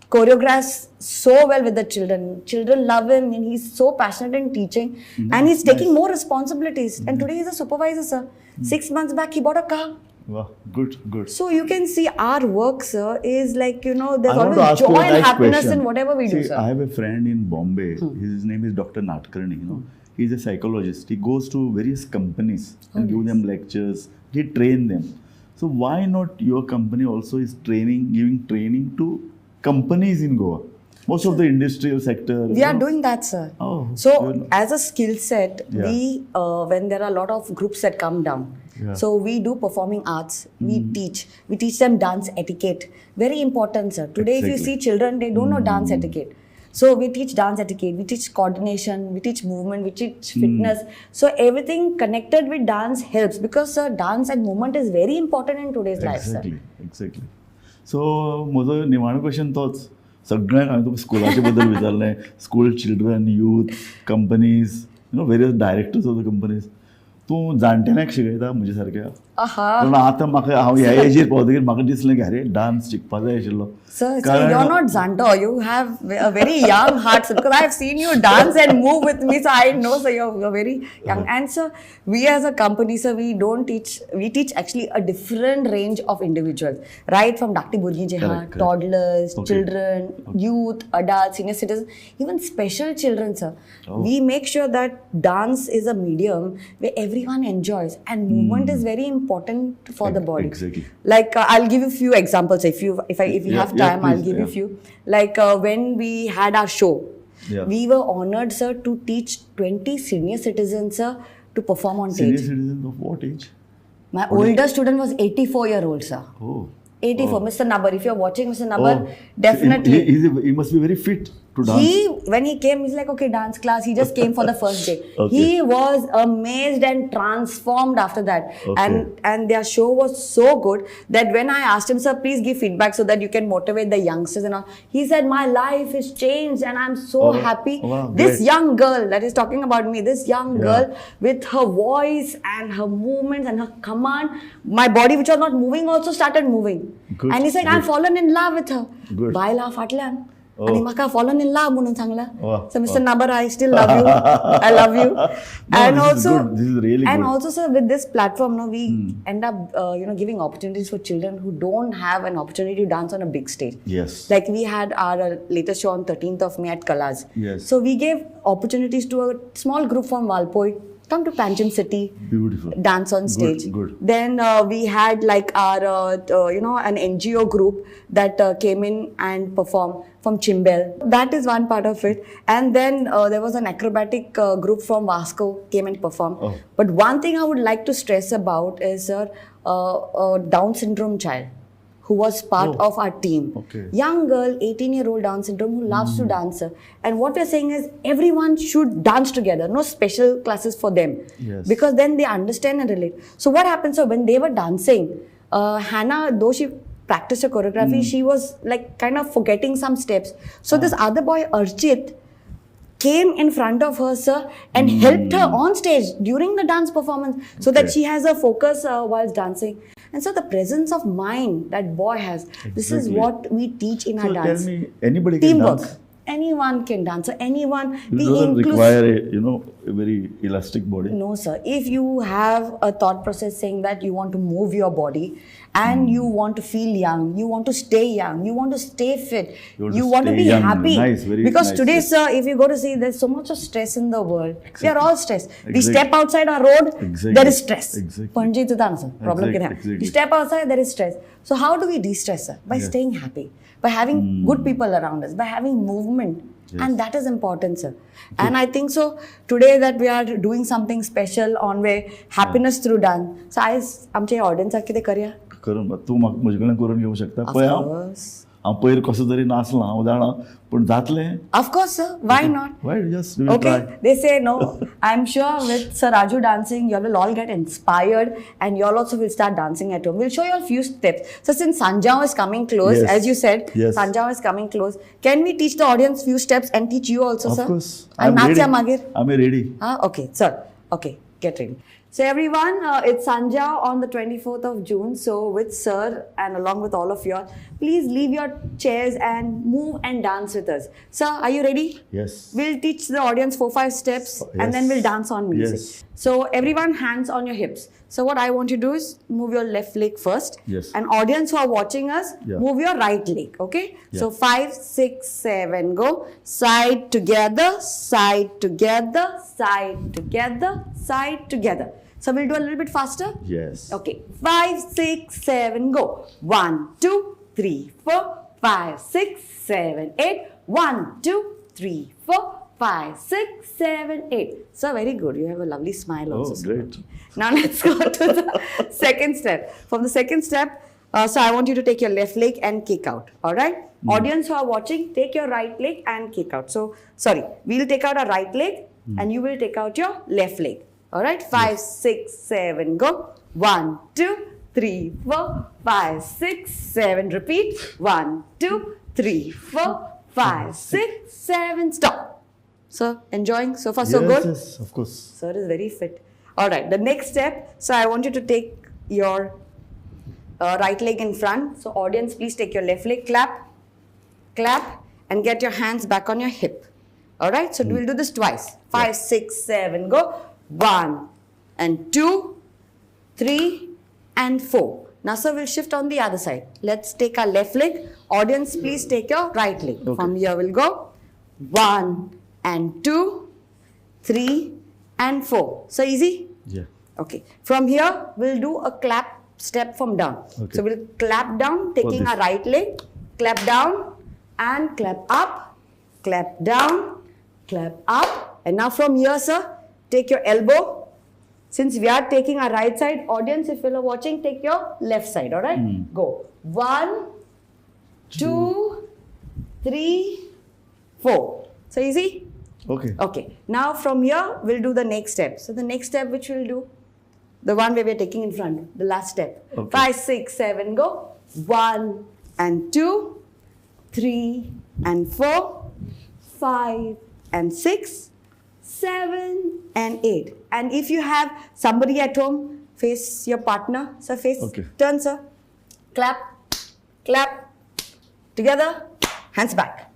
choreographs so well with the children. Children love him, and he's so passionate in teaching. And he's taking more responsibilities. And today he's a supervisor, sir. 6 months back, he bought a car. Wow, good, good. So you can see our work, sir, is like, there's I want to always ask you a joy and nice happiness question. in whatever we do, See, sir. I have a friend in Bombay. His name is Dr. Natkarni. He's a psychologist. He goes to various companies and give them lectures. He train them. So why not your company also is giving training to companies in Goa? Most of the industrial sector. We are doing that, sir. Oh, So you're not as a skill set, we when there are a lot of groups that come down, Yeah. So we do performing arts. We teach. We teach them dance etiquette. Very important, sir. Today, if you see children, they don't know dance etiquette. So we teach dance etiquette, we teach coordination, we teach movement, we teach fitness. So everything connected with dance helps because, sir, dance and movement is very important in today's life, sir. Exactly. So म्हजो निमाणो क्वेश्चन तोच, सगळ्यांक हांवें तुका स्कुलाचे बद्दल विचारलें, school children, youth, companies, various directors of the companies. तूं जाणटेल्यांक शिकयता म्हजे सारक्या? कारण आतां म्हाका हांव ह्या एजीर पावतकीर म्हाका दिसलें की अरे डान्स शिकपा जाय आशिल्लो. Sir, you're not zanto. You have a very young heart, sir, because I have seen you dance and move with me, so I know, sir, you're very young. And sir, we as a company, sir, we don't teach, we teach actually a different range of individuals, right from Dakti Burgi Jeha, toddlers, children, youth, adults, senior citizens, even special children, sir. Oh. We make sure that dance is a medium where everyone enjoys, and movement is very important for the body. Like I'll give you few examples if you have time. I'll give you few. Like when we had our show, we were honored, sir, to teach 20 senior citizens, sir, to perform on stage. Senior citizens of what age? My older student was 84-year-old, sir. Oh. 84. Oh. Mr. Nabar, if you're watching, Mr. Nabar, definitely. He must be very fit to dance. When he came, he's like, okay, dance class. He just came for the first day. Okay. He was amazed and transformed after that. Okay. And their show was so good that when I asked him, sir, please give feedback so that you can motivate the youngsters and all. He said, my life is changed and I'm so happy. Wow, this great. Young girl that is talking about me, this young girl with her voice and her movements and her command, my body which was not moving also started moving. Good. And he said, I've fallen in love with her. Good. Baila fatlan. Oh. And maka fallen in love म्हणून सांगला. Wow. So Mr. Nabar, I still love you. I love you. No, and this also, is good. This is really and good. Also, sir, with this platform, no, we end up, giving opportunities for children who don't have an opportunity to dance on a big stage. Yes. Like we had our latest show on 13th of May at Kalas. Yes. So we gave opportunities to a small group from Valpoi. Come to Panjim City. Beautiful. Dance on stage. Good, good. Then we had like our, an NGO group that came in and performed from Chimbel. That is one part of it. And then there was an acrobatic group from Vasco came and performed. Oh. But one thing I would like to stress about is a Down syndrome child who was part of our team. Okay. Young girl, 18-year-old Down syndrome who loves to dance. And what we're saying is everyone should dance together. No special classes for them. Yes. Because then they understand and relate. So what happened, so when they were dancing, Hannah, though she practiced her choreography, she was like kind of forgetting some steps. So this other boy, Archit, came in front of her, sir, and helped her on stage during the dance performance so that she has a focus while dancing. And so the presence of mind that boy has, this is what we teach in our dance. Tell me, anybody can Teamwork. Dance? Anyone can dance. So anyone. It doesn't require a very elastic body. No, sir. If you have a thought process saying that you want to move your body and you want to feel young, you want to stay young, you want to stay fit, you want to be young. Happy. Nice, very because nice, today, yes. sir, if you go to see, there's so much of stress in the world. Exactly. We are all stressed. Exactly. We step outside our road, exactly. there is stress. Exactly. Panji to answer. Problem exactly. You step outside, there is stress. So how do we de-stress, sir? By staying happy, by having good people around us, by having movement. Yes. And that is important, sir. Good. And I think so today that we are doing something special on way happiness through dance. So I आमचे ऑडियन्स कितें करया? करून तूं म्हजे कडेन करून घेवंक शकता. पळय हांव पयर कसो तरी नाचलां हांव जाणा पूण जातलें? Of course, sir. Why not? Why? Just we will okay. Try. They say no. I'm sure with Sir Raju dancing, you all will all get inspired and you all also will start dancing at home. We'll show you a few steps. So since Sanjao is coming close, yes. as you said, yes. Sanjao is coming close. Can we teach the audience few steps and teach you also, sir? Of course. And I'm ready. Magir. I'm ready. Ah, okay, sir. Okay, get ready. So everyone, it's Sanjao on the 24th of June. So with sir and along with all of you all, please leave your chairs and move and dance with us. Sir, are you ready? Yes. We'll teach the audience 4-5 steps yes. and then we'll dance on music. Yes. So everyone, hands on your hips. So what I want you to do is move your left leg first. Yes. And audience who are watching us, yeah. move your right leg. Okay. Yeah. So 5, 6, 7, go. Side together, side together, side together, side together. So we'll do a little bit faster. Yes. Okay. 5, 6, 7, go. 1, 2, 3, 4, 5, 6, 7, 8. 1, 2, 3, 4, 5, 6, 7, 8. Sir, very good. You have a lovely smile also, Oh, sir. Great. Now let's go to the second step. From the second step, so I want you to take your left leg and kick out. All right? Audience who are watching, take your right leg and kick out. So, sorry, we'll take out our right leg and you will take out your left leg. All right? 5, 6, 7, go. 1, 2, 3, 4, 5, 6, 7. Repeat. 1, 2, 3, 4, 5, 6, 7. Stop. Sir, enjoying? So far, so Yes, good? Yes, of course. Sir is very fit. All right, the next step. So I want you to take your right leg in front. So audience, please take your left leg, clap, clap, and get your hands back on your hip. All right, so we'll do this twice. 5, 6, 7, go. 1 and 2, 3 and 4. Now, sir, we'll shift on the other side. Let's take our left leg. Audience, please take your right leg. From here, we'll go. 1 and 2, 3 and 4. So easy? Yeah. Okay. From here, we'll do a clap step from down. Okay. So we'll clap down, taking this. our right leg, clap down and clap up, clap down, clap up. And now from here, sir, take your elbow. Since we are taking our right side, audience, if you are watching, take your left side, all right? Go. 1, 2, 3, 4. So easy? Okay. Okay. Now from here, we'll do the next step. So the next step which we'll do, the one where we're taking in front, the last step. Okay. 5, 6, 7, go. 1 and 2, 3 and 4, 5 and 6, 7 and 8. And if you have somebody at home, face your partner. So face, Okay. turn, sir. Clap, clap, together, hands back.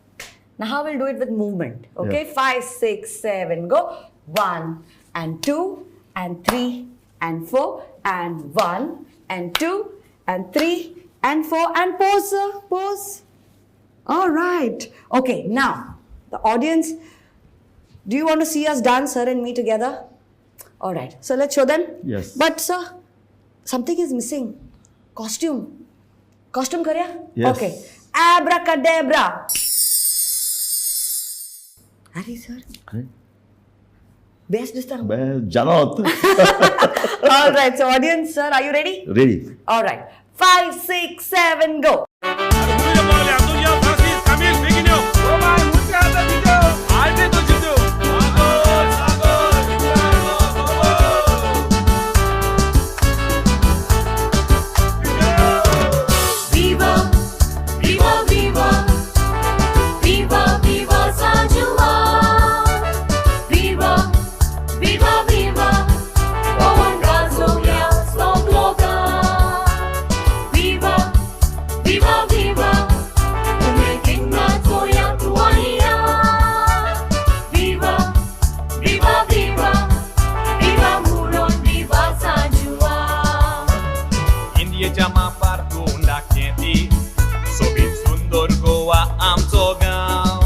Now how we'll do it with movement. Okay, Yeah. 5, 6, 7, go. 1 and 2 and 3 and 4 and 1 and 2 and 3 and 4 and pause, sir, pause. All right. Okay, now the audience, do you want to see us dance, sir and me together? All right, so let's show them. Yes. But sir, something is missing. Costume. Costume karya? Yes. Okay. Abracadabra. Arey sir, Okay. best दिसता. Janot. All right, so audience, sir, are you ready? Ready. All right. 5, 6, 7, go. Viva, viva, viva, viva, viva San Juan. Viva, viva, viva, Goan Gazolia, Slogloga. Viva, viva, viva, Umekinga Toya Tuania. Viva, viva, viva, viva Muron, viva San Juan. इंडियेच्या मापार तूं दाखयें ती सोबीत सुंदर गोवा आमचो गांव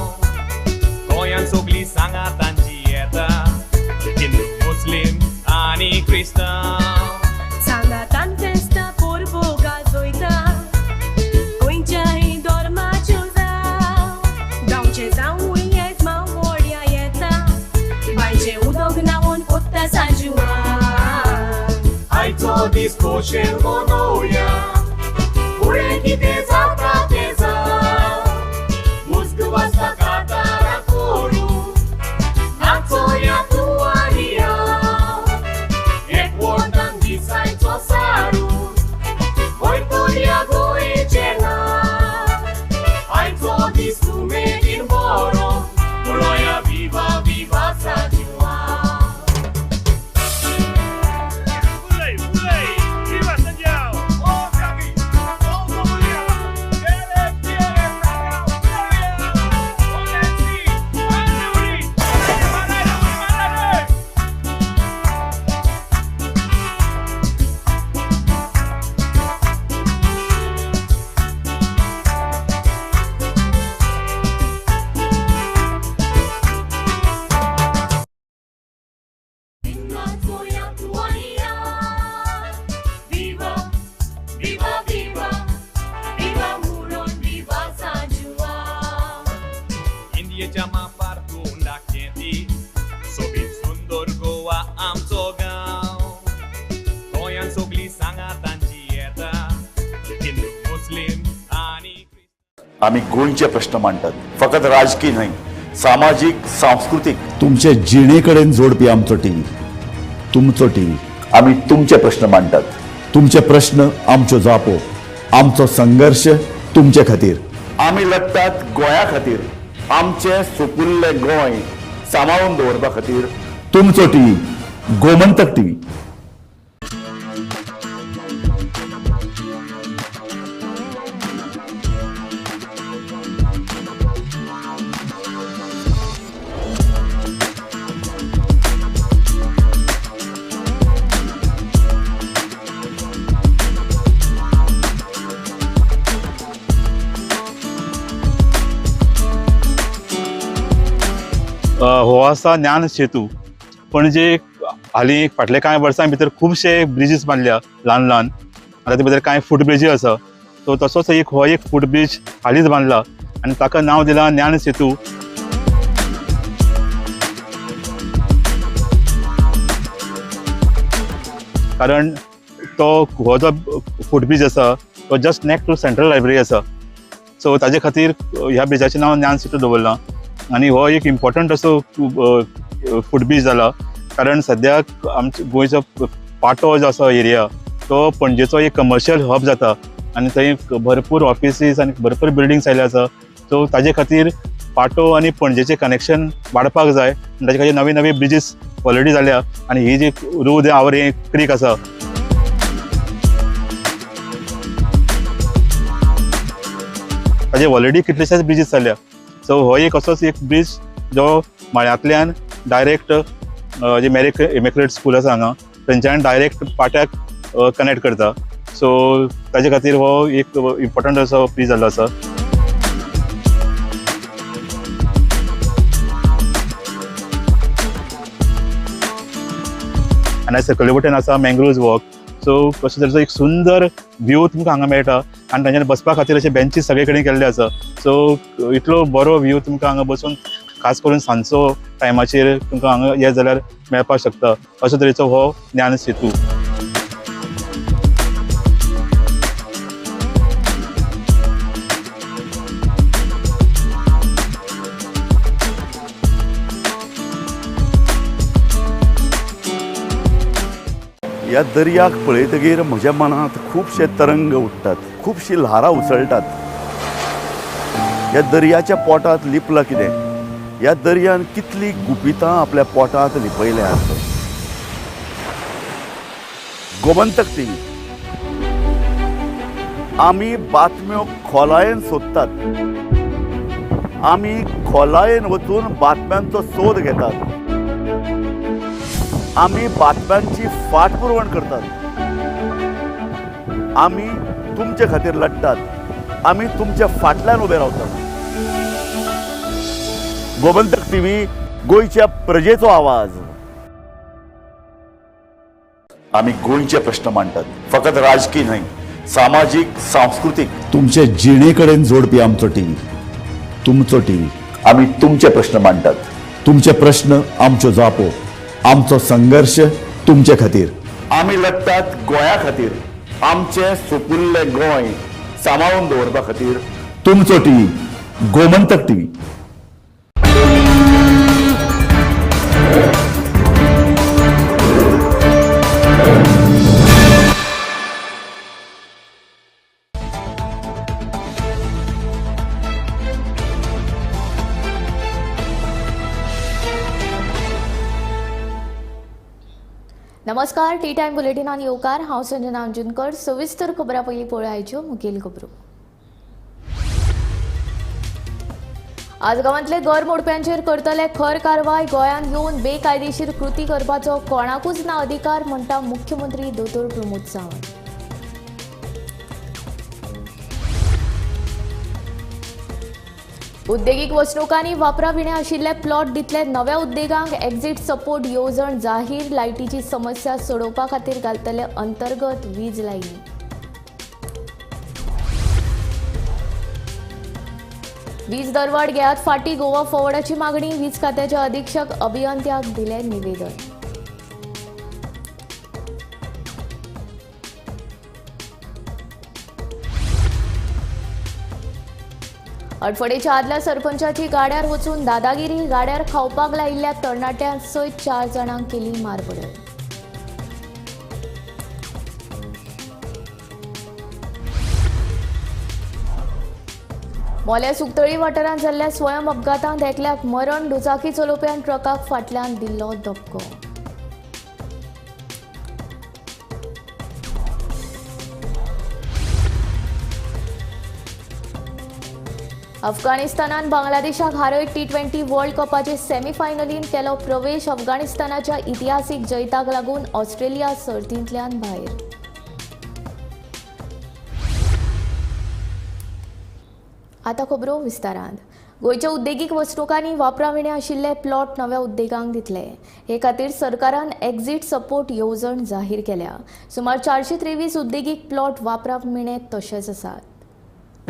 गोंयांत सगळीं सांगा तांची येता हिंदू मुस्लीम आनी क्रिस्तांव. सांगातान फेस्ता परबो गाजोयता गोंयच्याय धर्माच्यो जावं गांवचे जावूय येजमाव व्हडल्या येता बांयचें उदक न्हांवून कोत्ता सांजुआन. आयचो दीस खोशेन मनोवया, फुडें कितें जाता तें जावं, मुज्ग वाजता कातारां करूं, नाचोया तूं आनी हांव, एकवटान दिसायचो सारू, वयतोया गोंयचें नांव, आयचो दीस उमेदीन बरो, म्हणोया विवा विवा सांजुआन. Ulay, ulay, viva Santiago! Oh, Jackie! Oh, Goa आमचो गांव. गोंयांत सगळीं सांगातांची येता, हिंदू मुस्लीम आनी आमी गोंयचे प्रश्न मांडटात, फकत राजकीय न्हय, सामाजीक, सांस्कृतीक. तुमचे जिणे कडेन जोडपी आमचो टीव्ही, तुमचो टीव्ही. आमी तुमचे प्रश्न मांडटात, तुमचे प्रश्न आमच्यो जापो, आमचो संघर्श तुमचे खातीर. आमी लढटात गोंया खातीर, आमचें सुपुल्लें गोंय सांबाळून दवरपा खातीर. तुमचो टीव्ही, गोमंतक टीव्ही. हो आसा ज्ञान सेतू. पणजे हालीं फाटले कांय वर्सां भितर खुबशे ब्रिजीस बांदल्या ल्हान ल्हान. आतां ते भितर कांय फूट ब्रिजी आसा. सो तसोच एक हो एक फूट ब्रीज हालींच बांदला आनी ताका नांव दिलां ज्ञान सेतू. कारण तो हो जो फूट ब्रीज आसा तो just next to central library आसा. सो ताजे खातीर ह्या ब्रिजाचें नांव ज्ञान सेतू दवरलां. आनी हो एक इम्पॉर्टंट असो फूट ब्रीज जाला, कारण सद्याक आमच्या गोंयचो पाटो जो आसा एरिया तो पणजेचो एक कमर्शियल हब जाता आनी थंय भरपूर ऑफिसीस आनी भरपूर बिल्डिंग्स आयिल्ले आसा. सो ताजे खातीर पाटो आनी पणजेचें कनेक्शन वाडपाक जाय. ताजे खातीर नवी नवी ब्रिजीस ऑलरेडी जाल्या आनी ही जी रू दे आवरे क्रीक आसा ताजे ऑलरेडी कितलेशेच ब्रिजीस जाल्या. सो हो एक असोच एक ब्रीज जो मळ्यांतल्यान डायरेक्ट जे मेरी इमेक्युलेट स्कूल आसा हांगा थंयच्यान डायरेक्ट पाट्याक कनेक्ट करता. सो ताजे खातीर हो एक इम्पॉर्टंट असो ब्रीज जाल्लो आसा. आनी सकयले वटेन आसा मँग्रोव्ज वॉक. सो कशें तरेचो एक सुंदर व्यू तुमकां हांगा मेळटा आनी तांच्यानी बसपा खातीर अशे बेंचीस सगळे कडेन केल्ले आसा. सो इतलो बरो व्यू तुमकां हांगा बसून खास करून सांजचो टायमाचेर तुमकां हांगा येत जाल्यार मेळपाक शकता. अशे तरेचो हो ज्ञान सेतू. ह्या दर्याक पळयतगीर म्हज्या मनांत खुबशे तरंग उठ्ठात, खुबशी ल्हारां उसळटात. ह्या दर्याच्या पोटांत लिपलां कितें? ह्या दर्यान कितलीं गुपितां आपल्या पोटांत लिपयल्यांत. गोमंतक टीव्ही आमी बातम्यो खोलायेन सोदतात, आमी खोलायेन वचून बातम्यांचो सोद घेतात, आमी बातम्यांची फाटपुरवण करतात, आमी तुमचे खातीर लढटात, आमी तुमच्या फाटल्यान उबे रावतात. गोमंतक टीव्ही, गोंयच्या प्रजेचो आवाज. आमी गोंयचे प्रश्न मांडटात, फकत राजकीय न्हय, सामाजीक, सांस्कृतीक. तुमचे जिणे कडेन जोडपी आमचो टीव्ही, तुमचो टीव्ही. आमी तुमचे प्रश्न मांडटात, तुमचे प्रश्न आमच्यो जापो, आमचो संघर्श तुमचे खातीर. आमी लढटात गोंया खातीर, आमचें सुपुल्लें गोंय सांबाळून दवरपा खातीर. तुमचो टीव्ही, गोमंतक टीव्ही. नमस्कार, टी टायम बुलेटिनान येवकार. हांव संजना अंजुनकर. सविस्तर खबरां पयलीं पळोवया मुखेल खबरो. आज गांवांतले घर मोडप्यांचेर करतले खर कारवाय. गोंयांत येवन बेकायदेशीर कृती करपाचो कोणाकूच ना अधिकार, म्हणटा मुख्यमंत्री दोतोर प्रमोद सावंत. उद्देगीक वसणुकांनी वापरा विणे आशिल्ले प्लॉट दितले नव्या उद्देगांक. एक्झिट सपोर्ट येवजण जाहीर. लायटीची समस्या सोडोवपा खातीर घालतले अंतर्गत वीज लायनी. वीज दरवाड घेयात फाटी, गोवा फॉरवर्डाची मागणी. वीज खात्याच्या अधीक्षक अभियंत्याक दिले निवेदन. अडफडेच्या आदल्या सरपंचाची गाड्यार वचून दादागिरी, गाड्यार खावपाक लायिल्ल्या तरणाट्यां सयत 4 जाणांक केली मारबडय। मोल्या सुकतळी वाठारांत जाल्ल्या स्वयं अपघातांत एकल्याक मरण, दुचाकी चलोवप्यान ट्रकाक फाटल्यान दिल्लो धपको। अफगाणिस्तानान बांगलादेशाक हारयत T20 world कपाचे सेमीफायनलींत केलो प्रवेश। अफगाणिस्तानाच्या इतिहासीक जैताक लागून ऑस्ट्रेलिया सर्तींतल्यान भायर। आतां खबरो विस्तारान। गोंयच्या उद्देगीक वसणुकांनी वापराविणे आशिल्ले प्लॉट नव्या उद्देगांक दितले। हे खातीर सरकारान एक्झिट सपोर्ट येवजण जाहीर केल्या। सुमार 423 उद्देगीक प्लॉट वापराविणे तशेच आसात।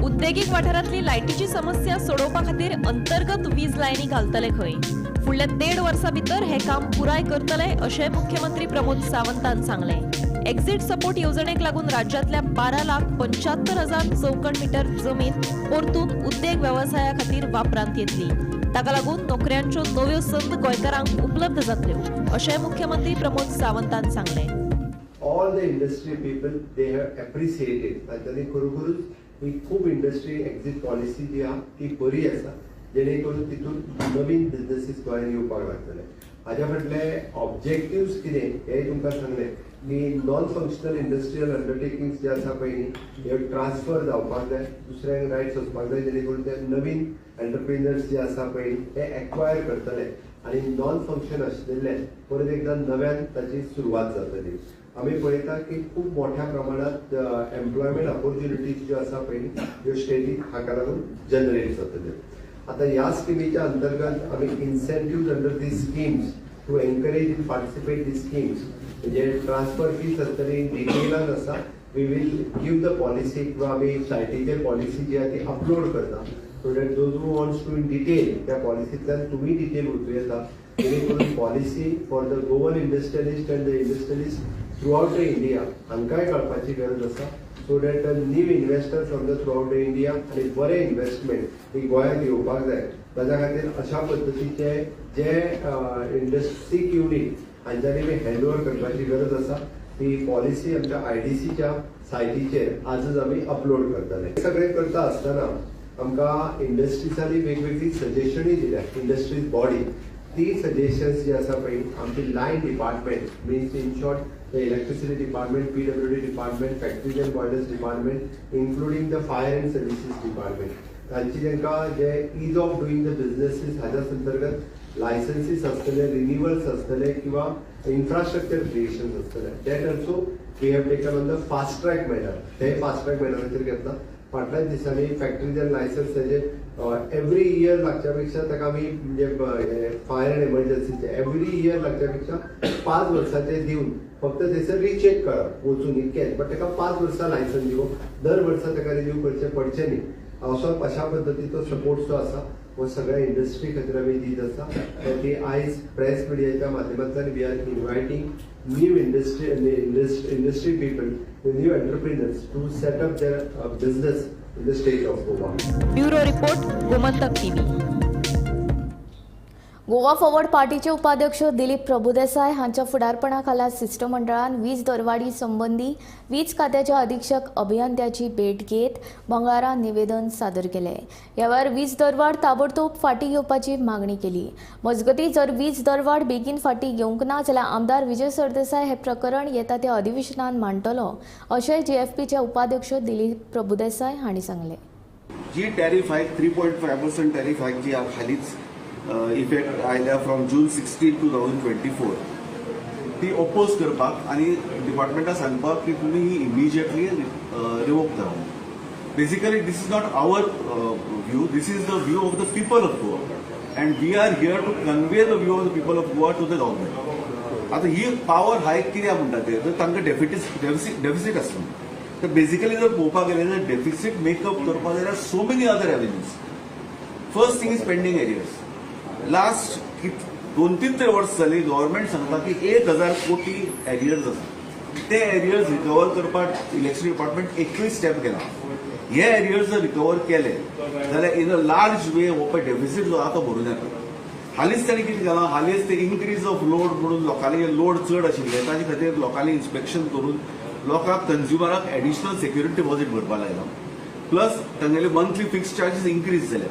उद्देगीक वाठारांतली लायटीची समस्या सोडोवपा खातीर अंतर्गत वीज लायनी घालतले खंय। फुडल्या 1.5 वर्सां भितर हे काम पुराय करतले अशें मुख्यमंत्री प्रमोद सावंतान सांगलें। एक्झिट सपोर्ट येवजणेक लागून राज्यांतल्या 12,75,000 चौखण मीटर जमीन परतून उद्देग वेवसाया खातीर वापरांत येतली। ताका लागून नोकऱ्यांच्यो नव्यो संद गोंयकारांक उपलब्ध जातल्यो अशें मुख्यमंत्री प्रमोद सावंतान सांगलें। All the industry people they have appreciated तांच्यांनी खरोखरूच ही खूब इंडस्ट्री एक्झिट पॉलिसी जी आहा ती बरी आसा, जेणे करून तितून नवीन बिझनेसीस गोंयांत येवपाक लागतले। हाज्या फाटले ऑब्जेक्टिव्स कितें हें तुमकां सांगलें की नॉन फंक्शनल इंडस्ट्रियल अंडरटेकिंग्स जे आसा पळय न्ही हे ट्रान्सफर जावपाक जाय, दुसऱ्यांक रायट्स वचपाक जाय, जेणे करून ते नवीन एंटरप्रिनर्स जे आसा पळय न्ही ते एक्वायर करतले आनी नॉन फंक्शन आशिल्ले परत एकदां नव्यान ताची सुरवात जातली। आमी पळयता की खूब मोठ्या प्रमाणात एम्प्लॉयमेंट ऑपॉर्च्युनिटीज ज्यो आसा पळय न्ही ह्यो स्टेटीक हाका लागून जनरेट जातल्यो। आतां ह्या स्किमीच्या अंतर्गत आमी incentives under the schemes to encourage and participate the schemes म्हणजे ट्रान्सफर फीस आसतली डिटेलान आसा। We will give the policy किंवा आमी सायटीचेर पॉलिसी जी आहा ती अपलोड करता so that those who wants to in detail त्या पॉलिसींतल्यान तुमी डिटेल वचूं येता, जेणे करून policy for the Goan industrialist and the industrialist throughout the India हांकांय कळपाची गरज आसा, so that the new investor from the throughout the India आनी बरें इन्वेस्टमेंट ही गोंयांत येवपाक जाय। ताच्या खातीर अशा पद्दतीचे जे इंडस्ट्रीक युनीट हांच्यांनी बी हँड ओवर करपाची गरज आसा। ती पॉलिसी आमच्या IDCच्या सायटीचेर आजच आमी अपलोड करतले। सगळें करता आसतना आमकां इंडस्ट्रीजांनी वेगवेगळी सजेशनूय दिल्या, इंडस्ट्रीज बॉडी ती सजेशन्स जी आसा पळय आमची line department means in short the electricity department, PWD department, factories and boilers department, including the fire and services department तांची तांकां जे ease of doing the businesses हाज्या अंतर्गत लायसन्सीस आसतले, रिन्युअल्स आसतले किंवा इन्फ्रास्ट्रक्चर क्रिएशन आसतले that also we have taken on the fast track manner. ते फास्ट ट्रॅक मॅनराचेर घेतला। फाटल्याच दिसांनी फॅक्टरीज अँड लायसन्स ताजे एवरी इयर लागच्या पेक्षा ताका आमी म्हणजे फायर अँड एमर्जन्सीचे एवरी इयर लागच्या पेक्षा 5 वर्साचे दिवन फक्त थंयसर रिचेक करप वचून इतकेंच, बट ताका 5 वर्सां लायसन्स दिवप, दर वर्सा ताका रिन्यू करचें पडचें न्ही, असो अशा पद्दतीचो सपोर्ट जो आसा हो सगळ्या इंडस्ट्री खातीर आमी दीत आसा। ती आयज प्रेस मिडियाच्या माध्यमांतल्यान we are inviting new industry people, new entrepreneurs to set up their business in the state of Goa. Bureau report, Gomantak TV. Goa forward पार्टीचे उपाध्यक्ष दिलीप प्रभुदेसाय हांच्या फुडारपणाखाला शिष्टमंडळान वीज दरवाडी संबंधी वीज खात्याच्या अधीक्षक अभियंत्याची भेट घेत मंगळारा निवेदन सादर केले। ह्या वेळार वीज दरवाड ताबडतोब फाटी घेवपाची मागणी केली। मजगतीं जर वीज दरवाड बेगीन फाटी घेवंक ना जाल्यार आमदार विजय सरदेसाय हे प्रकरण येता त्या अधिवेशनान मांडटलो अशें जीएफपीचे उपाध्यक्ष दिलीप प्रभुदेसाय हांणी सांगलें। जी टॅरिफ हायक 3.5% टॅरिफ हायक जी हालींच इफेक्ट आयल्या फ्रॉम जून 16, 2024 ती ओपोज करपाक आनी डिपार्टमेंटाक सांगपाक की तुमी ही इमिजिएटली रिवोक करात। Basically this is not our view, this is the view of the people of Goa and we are here to convey the view of the people of Goa to the government. आतां ही पावर हायक कित्याक म्हणटा ते तर तांकां डेफिसीट आसता। तर बेसिकली जर पळोवपाक गेलें जाल्यार डेफिसीट मेकअप करपाक जाल्यार so many other avenues. First thing is pending arrears. Last 2-3 वर्स जाली गव्हर्मेंट सांगता की 1000 कोटी एरियर्स आसा, ते एरियर्स रिकवर करपाक इलेक्शन डिपार्टमेंट एकूय स्टेप घेना। हे एरियर्स जर रिकवर केले जाल्यार इन अ लार्ज वे हो पळय डेफिसीट जो आहा तो भरून येता. हालींच ताणें कितें केलां, हालींच ते इन्क्रीज ऑफ लोड म्हणून लोकांनी लोड चड आशिल्ले ताजे खातीर लोकांनी इन्स्पेक्शन करून लोकांक कंज्युमराक एडिशनल सेक्युरिटी डिपॉझीट भरपाक लायला, प्लस तांगेले मंथली फिक्स चार्जीस इन्क्रीज जाले.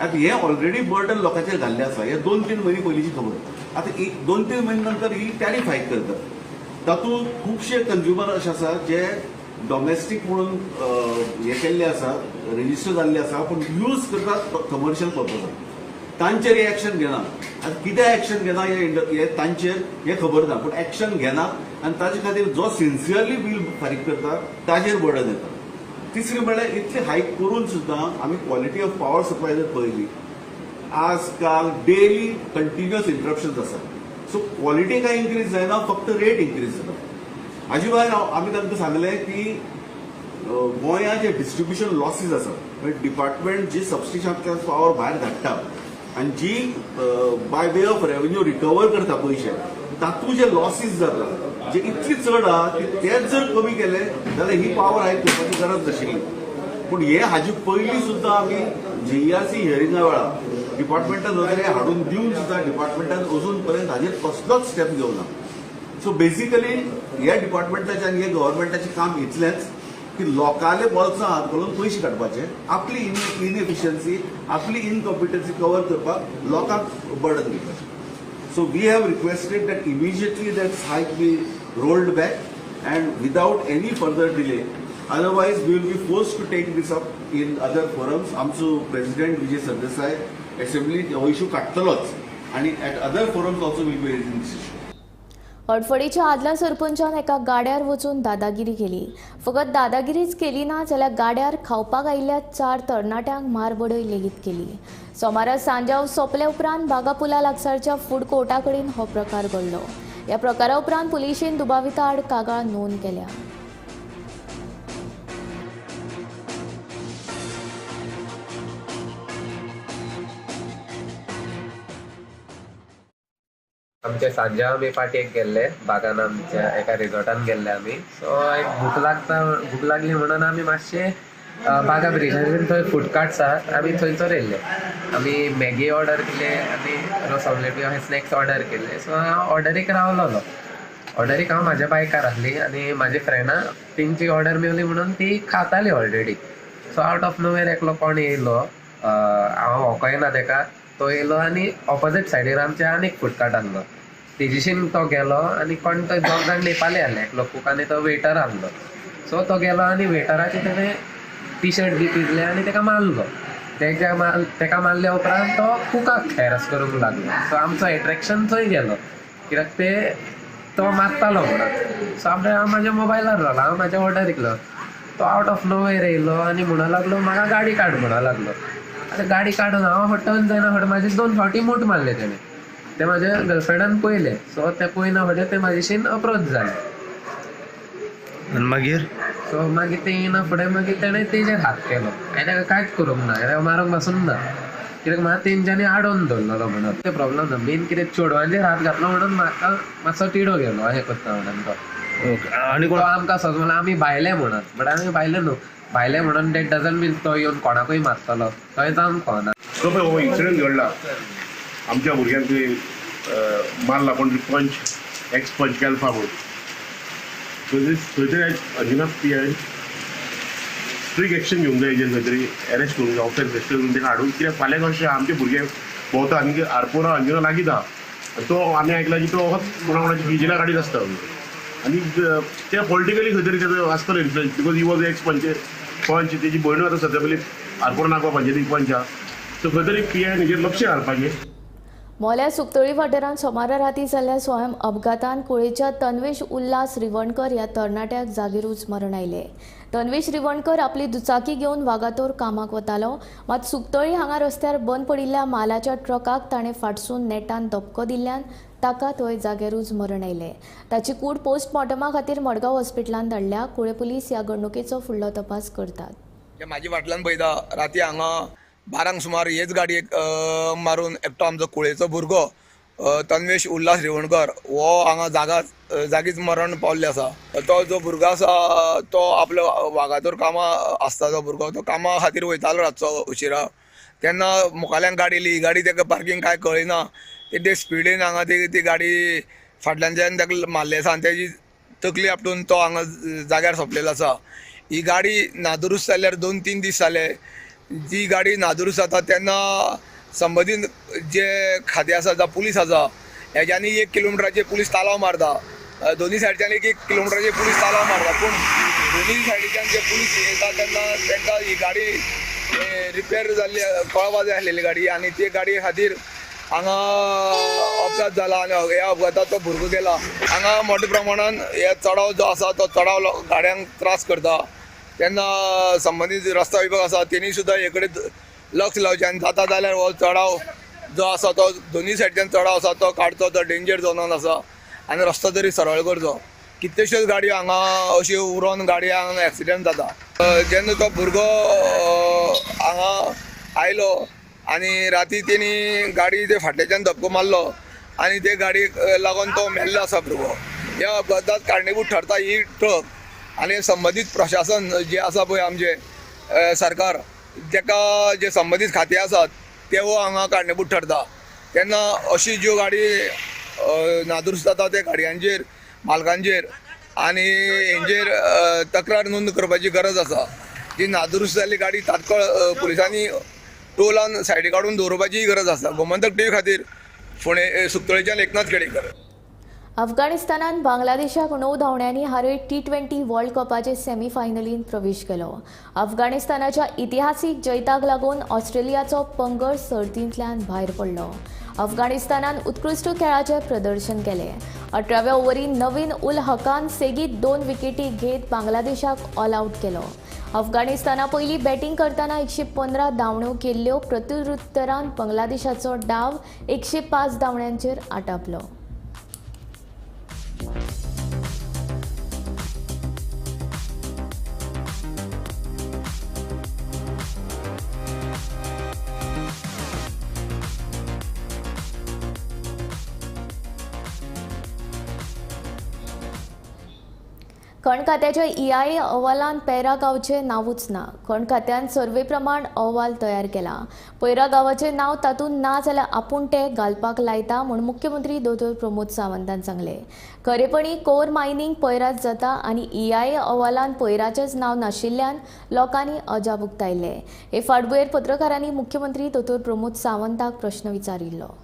आतां हें ऑलरेडी बर्डन लोकांचेर घाल्लें आसा. हे 2-3 म्हयने पयलींची खबर. आतां 2-3 म्हयने नंतर ही टॅरीफ हायक करतात. तातूंत खुबशे कंज्युमर अशे आसा जे डॉमेस्टीक म्हणून हे केल्ले आसा, रजिस्टर जाल्ले आसा, पूण यूज करतात कमर्शियल पर्पजान. तांचेर एक्शन घेना. आतां कितें एक्शन घेना हे तांचेर हें खबर ना, पूण एक्शन घेना आनी ताजे खातीर जो सिन्सियरली बील फारीक करता ताजेर बर्डन येता. तिसरी म्हळ्यार इतली हायक करून सुद्दां आमी क्वॉलिटी ऑफ पावर सप्लाय जर पळयली, आजकाल डेली कंटिन्युअस इंटरप्शन्स आसा. सो क्वॉलिटी कांय इन्क्रीज जायना, फक्त रेट इन्क्रीज जाता. हाजे भायर आमी तांकां सांगलें की गोंयांत जे डिस्ट्रिब्युशन लॉसीस आसा, म्हणजे डिपार्टमेंट जी सबस्टेशनांतल्यान पावर भायर धाडटा आनी जी by way of revenue recover करता पयशे, तातूंत जे लॉसीस जाता जे इतली चड आहा की तेच जर कमी केले जाल्यार ही पावर हायक करपाची गरज नाशिल्ली. पूण हे हाजे पयलीं सुद्दां आमी जीईआरसी हियरिंगा वेळार डिपार्टमेंटान नदरे हाडून दिवन सुद्दां डिपार्टमेंटान अजून पर्यंत हाजेर कसलोच स्टेप घेवना. सो बेसिकली ह्या डिपार्टमेंटाचें आनी हे गव्हर्मेंटाचें काम इतलेंच की लोकांले बोल्सां हात घालून पयशे काडपाचे, आपली इनएफिशियन्सी, आपली इनकॉम्पिटन्सी कवर करपाक लोकांक बर्डन दिवपाचें. So we have requested that immediately that hike be rolled back and without any further delay. Otherwise we will be forced to take this up in other forums. आमचो प्रेसिडेंट विजय सरदेसाय असेंब्ली हो इशू काडटलोच आनी at other forums also will be raising this issue. हडफडीच्या आदल्या सरपंचान एका गाड्यार वचून दादागिरी केली. फकत दादागिरीच केली ना जाल्यार गाड्यार खावपाक आयिल्ल्या 4 तरणाट्यांक मारबडय लेगीत केली. सोमारा सांजाव सोंपले उपरांत बागा पुला लागसारच्या फूड कोर्टा कडेन हो प्रकार घडलो. ह्या प्रकारा उपरांत पुलिशेन दुबाविता आड कागाळ नोंद केल्या. आमच्या सांज्या आमी पार्टयेक गेल्ले बागान, आमच्या एका रिजॉर्टान गेल्ले आमी. सो एक भूक लागली म्हणून आमी मातशे बागा ब्रिजाचेर थंय फूड कार्ट्स आहा, आमी थंयसर येयल्ले. आमी मॅगी ऑर्डर केले आनी रोस ऑमलेट बी अशे स्नॅक्स ऑर्डर केले. सो हांव ऑर्डरीक रावलोलो. ऑर्डरीक हांव म्हाज्या बायकार आसली आनी म्हाजी फ्रेंडां तेंची ऑर्डर मेवली म्हणून ती खाताली already. So out of nowhere एकलो कोण येयलो, हांव वळखना तेका, तो येयलो आनी ऑपोजीट सायडीर आमच्या आनीक फूड कार्ट आहलो, तेजीशीन तो गेलो आनी कोण तो दोग जाण नेपाली आहले, एकलो कूक आनी तो वेटर आहलो. सो तो गेलो आनी वेटराचे तेणें टी शर्ट बी पिजले आनी तेका मारलो. तेका मारल्या उपरांत तो कुकाक हॅरस करूंक लागलो. सो आमचो एट्रेक्शन थंय गेलो कित्याक ते तो मारतालो म्हणून. सो आपल्या हांव म्हाज्या मोबायलार रावलो, हांव म्हाज्या ऑर्डर इकलो. तो आवट ऑफ नोवेर येयलो आनी म्हणूंक लागलो म्हाका गाडी काड म्हणूंक लागलो. आतां गाडी काडून हांव टर्न जायना फुडें म्हाजे 2 फावटी मूठ मारले तेणें. ते म्हाज्या गर्लफ्रेंडान पळयलें. सो तें पळयना फुडें तें म्हाजेशीन अप्रोच जालें. मागीर सो मागीर तें येयना फुडें मागीर तेणें तेजेर हात केलो. हांवें ताका कांयच करूंक ना, कित्याक मारूंक पासून ना, कित्याक म्हाका तेंच्यांनी आडोवन दवरलेलो म्हणून. तें प्रॉब्लम ना, मेन कितें चेडवांचेर हात घातलो म्हणून म्हाका मातसो तिडो गेलो अशें करता म्हणून तो. आनी तो आमकां सजो म्हणल्यार आमी भायले म्हणून, बट आमी भायले न्हू. भायले म्हणून that doesn't मीन तो येवन कोणाकूय मारतलो, थंय जावंक फावना. सो पळय हो इन्सिडंट घडला आमच्या भुरग्यांक मारला कोण तरी पंच, एक्स पंच गॅल्फा म्हणून. खंय तरी Anjuna P I strict action घेवंक जाय हेजेर, खंय तरी एरेस्ट करूंक जाय, ऑफेन्स रजिस्टर करून ताका हाडून. कित्याक फाल्यां कशें आमचे भुरगे भोंवता आनी आरपोरा अंजुना लागींच आहा, तो आमी आयकला की तो कोणा कोणाची विजिला गाडीत आसता आनी ते पॉलिटिकली खंय तरी तेजो आसतलो influence, because he was ex panch. तेजी भयणूय आतां सद्या पयलीं आरपोरा नागवा पंचायतीक पंच आहा. सो खंय तरी पी आयन हेजेर लक्ष घालपाचें. मोल्या सुकतळी वाठारांत सोमारा राती जाल्ल्या स्वयं अपघातान कुळेच्या तन्वेश उल्हास रिवणकर ह्या तरणाट्याक जागेरूच मरण आयलें. तन्वेश रिवणकर आपली दुचाकी घेवन वागातोर कामाक वतालो, मात सुकतळी हांगा रस्त्यार बंद पडिल्ल्या मालाच्या ट्रकाक ताणें फाटसून नेटान धपको दिल्ल्यान ताका थंय जाग्यारूच मरण आयलें. ताची कूड पोस्टमॉर्टमा खातीर मडगांव हॉस्पिटलांत धाडल्या. कुळे पुलीस ह्या घडणुकेचो फुडलो तपास करतात. म्हाजी फाटल्यान पळयता राती हांगा 12 सुमार हेच गाडयेक मारून एकटो आमचो कुळेचो भुरगो तन्वेश उल्हास रिवणकर हो हांगा जागीच मरण पावल्ले आसा. तो जो भुरगो आसा तो आपलो वागातोर कामां आसता, तो भुरगो तो कामा खातीर वयतालो रातचो उशिरा, तेन्ना मुखाल्यान गाडी येयली, गाडी ताका पार्किंग कांय कळना, ते स्पिडीन हांगा ती गाडी फाटल्यानच्यान ताका मारली आसा आनी तेजी तकली आपटून तो हांगा जाग्यार सोंपलेलो आसा. ही गाडी नादुरुस्त जाल्यार 2-3 दीस जाले. जी गाडी नादुरुस्त जाता तेन्ना संबंदीत जे खातें आसा जावं पुलीस आसा हेज्यांनी 1 किलोमिटराचेर पुलीस तालाव मारता, दोनी सायडच्यान 1-1 किलोमिटराचेर पुलीस तालाव मारता, पूण दोनी सायडीच्यान जे पुलीस येता तेन्ना तांकां ही गाडी रिपेर जाल्ली कळपा जाय आसलेली गाडी आनी ते गाडये खातीर हांगा अपघात जाला आनी ह्या अपघातात तो भुरगो गेला. हांगा मोठ्या प्रमाणान हे चडाव जो आसा तो चडाव गाड्यांक त्रास करता, तेन्ना संबंदीत रस्ता विभाग आसा तेणी सुद्दां हे कडेन लक्ष लावचें आनी जाता जाल्यार हो चडाव जो आसा तो दोनी सायडच्यान चडाव आसा तो काडचो, तो डेंजर झोनान आसा आनी रस्तो तरी सरळ करचो. कितल्योश्योच गाडयो हांगा अश्यो उरोन गाडयांक एक्सिडंट जाता. जेन्ना तो भुरगो हांगा आयलो आनी राती तेणी गाडी ते फाटल्याच्यान धपको मारलो आनी ते गाडयेक लागून तो मेल्लो आसा भुरगो. ह्या अपघातात कारणीभूत ठरता ही ट्रक आनी संबंदीत प्रशासन जे आसा पळय आमचें सरकार ताका जे संबंदीत खातें आसात ते हो हांगा कारणीभूत ठरता. तेन्ना अशी ज्यो गाडी नादुरुस्त जाता त्या गाडयांचेर मालकांचेर आनी हेंचेर तक्रार नोंद करपाची गरज आसा. जी नादुरुस्त जाल्ली गाडी तात्काळ पुलिसांनी टोलान सायडी काडून दवरपाचीय गरज आसा. गोमंतक टीव्ही खातीर फोंडें सुकतळेच्यान एकनाथ खेडेकर. अफगाणिस्तानान बांगलादेशाक 9 धांवड्यांनी हारयत T20 world कपाचे सेमीफायनलींत प्रवेश केलो. अफगाणिस्तानाच्या इतिहासीक जैताक लागून ऑस्ट्रेलियाचो पंगड सर्तींतल्यान भायर पडलो. अफगाणिस्तानान उत्कृश्ट खेळाचें प्रदर्शन केलें. 18व्या ओव्हरीन नवीन उल हकान सेगीत 2 विकेटी घेत बांगलादेशाक ऑल आउट केलो. अफगाणिस्ताना पयलीं बॅटींग करतना 115 धांवड्यो केल्ल्यो, प्रत्युत्तरान बांगलादेशाचो डाव 105 धांवड्यांचेर आटापलो. खण खात्याच्या EIA अहवालान पैरा गांवचें नांवूच ना. खण खात्यान सर्वे प्रमाण अहवाल तयार केला. पैरा गांवाचें नांव तातूंत ना जाल्यार आपूण तें घालपाक लायता म्हूण मुख्यमंत्री दोतोर प्रमोद सावंतान सांगलें. खरेपणी कोर मायनींग पैरात जाता आनी EIA अहवालान पैराचेंच नांव नाशिल्ल्यान लोकांनी अजाप उक्तायलें. हे फाटभुंयेर पत्रकारांनी मुख्यमंत्री दोतोर प्रमोद सावंताक प्रश्न विचारिल्लो.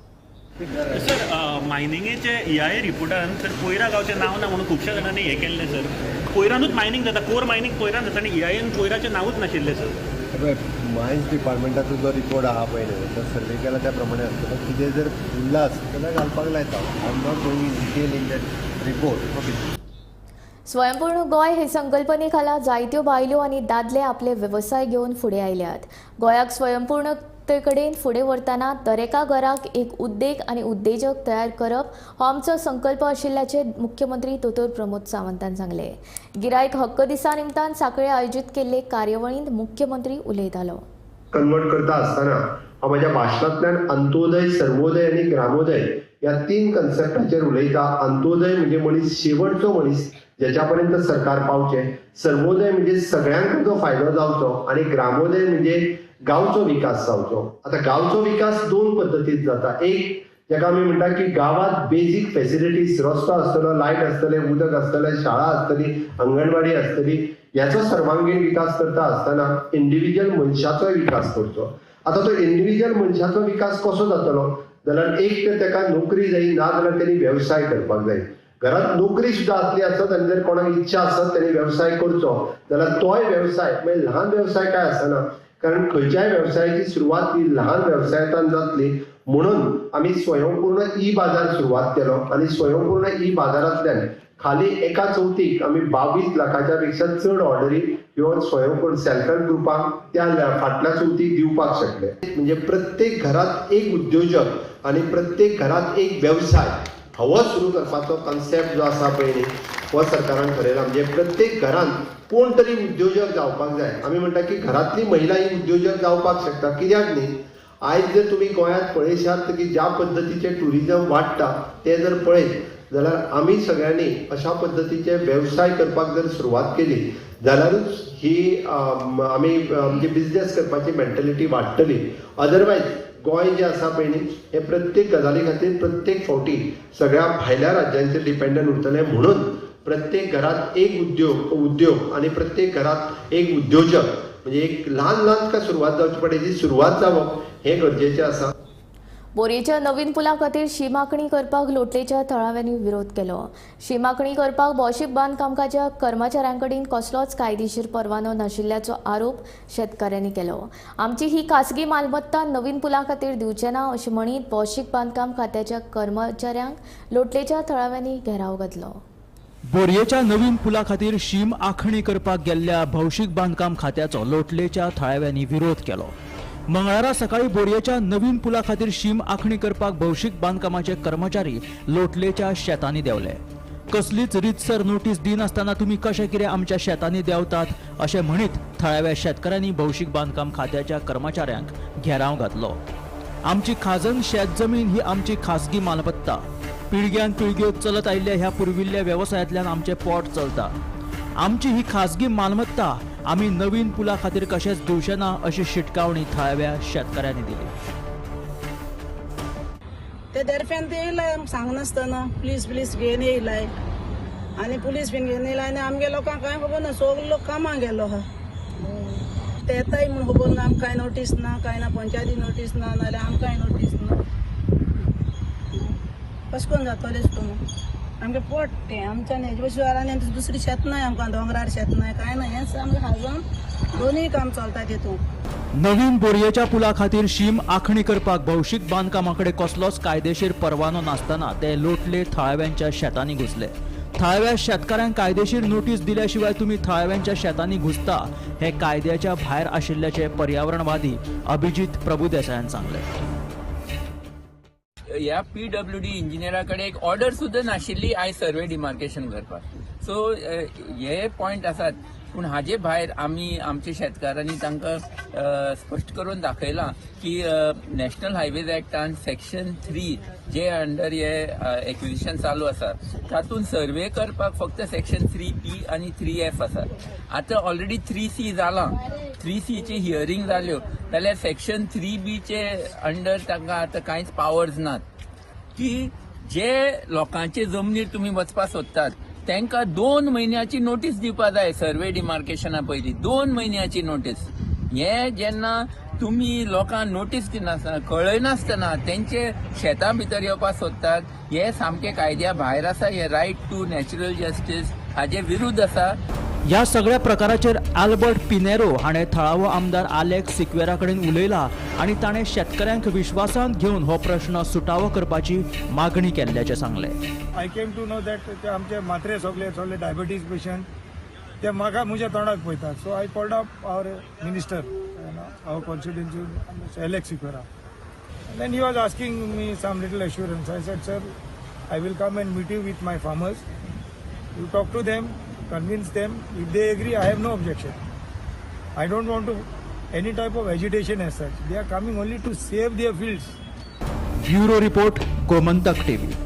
सर, मायनिंगेचे EIA रिपोर्टान सर कोयरा गांवचें नांव ना म्हणून खुबश्या जाणांनी हें केल्लें सर. कोयरानूच मायनींग जाता, कोर मायनींग कोयरान जाता आनी EIA कोयराचें नांवूच नाशिल्लें सर. मायन्स डिपार्टमेंटाचो जो रिपोर्ट आहा पळय न्हू तो सर्वे केला त्या प्रमाणे आसतलो. कितें जर उरला आसत जाल्यार घालपाक लायता. I am not going in detail in that report. Okay. स्वयंपूर्ण गोंय हे संकल्पने खाला जायत्यो बायलो आनी दादले आपले वेवसाय घेवन फुडें आयल्यात. गोंयाक स्वयंपूर्ण कडेन फुडें व्हरतना दरेका घराक एक उद्देग आनी उद्देजक तयार करप हो आमचो संकल्प आशिल्ल्याचें मुख्यमंत्री दोतोर प्रमोद सावंतान सांगलें. गिरायक हक्क दिसा निमतान सांखळे आयोजीत केल्ले कार्यावळींत मुख्यमंत्री उलयतालो. कन्वर्ट करता आसतना हांव म्हज्या भाशणांतल्यान अंत्योदय, सर्वोदय आनी ग्रामोदय ह्या 3 कन्सेप्टाचेर उलयता. अंत्योदय म्हणजे मनीस शेवटचो मनीस ज्याच्या पर्यंत सरकार पावचें, सर्वोदय म्हणजे सगळ्यांक जो फायदो जावचो आनी ग्रामोदय म्हणजे गांवचो विकास जावचो. आतां गांवचो विकास 2 पद्दतीन जाता. एक जाका आमी म्हणटा की गांवांत बेजीक फेसिलिटीज, रस्तो आसतलो, लायट आसतले, उदक आसतलें, शाळा आसतली, अंगणवाडी आसतली, ह्याचो सर्वांगीण विकास करता आसतना इंडिविज्युअल मनशाचोय विकास करचो. आतां तो इंडिविज्युअल मनशाचो विकास कसो जातलो जाल्यार एक तर ताका नोकरी जाय, ना जाल्यार तेणी वेवसाय करपाक जाय. घरांत नोकरी सुद्दां आसली आसत आनी जर कोणाक इच्छा आसत तेणी वेवसाय करचो जाल्यार तोय वेवसाय म्हणजे ल्हान वेवसाय काय आसना, कारण खंयच्याय वेवसायाची सुरवात ही ल्हान वेवसायांतल्यान जातली. म्हणून आमी स्वयंपूर्ण ई बाजार सुरवात केलो आनी स्वयंपूर्ण ई बाजारांतल्यान खाली एका चवथीक आमी 22 लाखाच्या पेक्षा चड ऑर्डरी ह्यो स्वयंपूर्ण सेल्फ हेल्प ग्रुपांक त्या फाटल्या चवथीक दिवपाक शकले. म्हणजे प्रत्येक घरात एक उद्योजक आनी प्रत्येक घरात एक वेवसाय हो सुरू करपाचो कन्सेप्ट जो आसा पळय न्ही हो सरकारान ठरयला. म्हणजे प्रत्येक घरान कोण तरी उद्योजक जावपाक जाय. आमी म्हणटा की घरांतली महिला ही उद्योजक जावपाक शकता, कित्याक न्ही? आयज जर तुमी गोंयांत पळयशात की ज्या पद्दतीचें ट्युरिजम वाडटा तें जर पळयत जाल्यार आमी सगळ्यांनी अशा पद्दतीचे वेवसाय करपाक जर सुरवात केली जाल्यारूच ही आमी आमची बिजनेस करपाची मेंटेलिटी वाडटली. अदरवायज गोंय जें आसा पळय न्ही हें प्रत्येक गजाली खातीर प्रत्येक फावटी सगळ्या भायल्या राज्यांचेर डिपेंडंट उरतलें. म्हणून प्रत्येक घरांत एक उद्योग आनी प्रत्येक घरांत एक उद्योजक म्हणजे एक ल्हान ल्हान का सुरवात जावची पडटा, जी सुरवात जावप हें गरजेचें आसा. बोरयेच्या नवीन पुला खातीर शीम आंखणी करपाक लोटलेच्या थळाव्यांनी विरोध केलो. शीम आंखणी करपाक भौशीक बांदकामकाच्या कर्मचाऱ्यां कडेन कसलोच कायदेशीर परवानो नाशिल्ल्याचो आरोप शेतकाऱ्यांनी केलो. आमची ही खासगी मालमत्ता नवीन पुला खातीर दिवचे ना अशें म्हणीत भौशीक बांदकाम खात्याच्या कर्मचाऱ्यांक लोटलेच्या थळाव्यांनी घेराव घातलो. बोरयेच्या नवीन पुला खातीर शीम आंखणी करपाक गेल्ल्या भौशीक बांदकाम खात्याचो लोटलेच्या थळाव्यांनी विरोध केलो. मंगळारा सकाळी बोरयेच्या नवीन पुला खातीर शीम आंखणी करपाक भौशीक बांदकामाचे कर्मचारी लोटलेच्या शेतांनी देंवले. कसलीच रितसर नोटीस दिनासतना तुमी कशें कितें आमच्या शेतांनी देंवतात अशें म्हणीत थळाव्या शेतकारांनी भौशीक बांदकाम खात्याच्या कर्मचाऱ्यांक घेराव घातलो. आमची खाजन शेत जमीन ही आमची खासगी मालमत्ता. पिळग्यान पिळग्यो चलत आयिल्ल्या ह्या पुर्विल्ल्या वेवसायांतल्यान आमचें पोट चलता. आमची ही खासगी मालमत्ता आमी नवीन पुला खातीर कशेंच दिवचे ना अशी शिटकावणी थळाव्या शेतकाऱ्यांनी दिली. ते दरम्यान ते येयलाय सांगनासतना पुलीस पुलीस घेवन येयलाय आनी पुलीस बीन घेवन येयलाय आनी आमगे लोकांक कांय खबर ना, सगलो लोक कामाक गेलो आहा. ते येताय म्हूण खबर ना, आमकां कांय नोटीस ना, कांय ना, पंचायती नोटीस ना, नाल्यार आमकांय नोटीस ना. कशें करून जातलेच तूं आमगे पोट तें आमच्यान हेजे बशेन आनी दुसरी शेत नाय आमकां, दोंगरार शेत नाय कांय ना, हेंच आमगें खाजन दोनूय काम चलता तितून. नवीन बोरयेच्या पुला खातीर शीम आंखणी करपाक भौशीक बांदकामा कडेन कसलोच कायदेशीर परवानो नासतना ते लोटले थळाव्यांच्या शेतांनी घुसले. थळाव्या शेतकाऱ्यांक कायदेशीर नोटीस दिल्या शिवाय तुमी थळाव्यांच्या शेतांनी घुसता हे कायद्याच्या भायर आशिल्ल्याचे पर्यावरणवादी अभिजीत प्रभुदेसायान सांगलें. ह्या पीडब्ल्यूडी इंजिनियरा कडेन एक ऑर्डर सुद्दां नाशिल्ली आयज सर्वे डिमार्केशन करपाक. सो हे पॉयंट आसात, पूण हाजे भायर आमी आमच्या शेतकारांनी तांकां स्पश्ट करून दाखयलां की नॅशनल हायवेज एक्टान सेक्शन 3 जे अंडर हे एक्विजिशन चालू आसा तातूंत सर्वे करपाक फक्त सेक्शन 3B आनी 3F आसा. आतां ऑलरेडी 3C जालां, 3Cची हियरींग जाल्यो जाल्यार सेक्शन 3Bचे अंडर तांकां आतां कांयच पावर्स नात की जे लोकांचे जमनीर तुमी वचपाक सोदतात तांकां 2 म्हयन्याची नोटीस दिवपा जाय. सर्वे डिमार्केशना पयलीं 2 म्हयन्याची नोटीस. हे जेन्ना तुमी लोकांक नोटीस दिनासतना कळयनासतना तेंचे शेतां भितर येवपाक सोदतात हे सामकें कायद्या भायर आसा. हे रायट टू नॅचरल जस्टीस हाजे विरुद्ध आसा. ह्या सगळ्या प्रकाराचेर आल्बर्ट पिनेरो हाणें थळावो आमदार आलेक्स सिक्वेरा कडेन उलयला आनी ताणें शेतकऱ्यांक विश्वासांत घेवन हो प्रश्न सुटावो करपाची मागणी केल्ल्याचें सांगलें. I came to know that ते आमचे मात्रे सगळे सगळे डायबिटीज पेशंट ते म्हाका म्हज्या तोंडाक पळयतात. So I called up our minister, our constituency Alex Sequeira. Then he was asking me some little assurance. I said, sir, I will come and meet you with my farmers. You talk to them, convince them. If they agree, I have no objection. I don't want to any type of agitation as such. They are coming only to save their fields. Bureau report, Gomantak TV.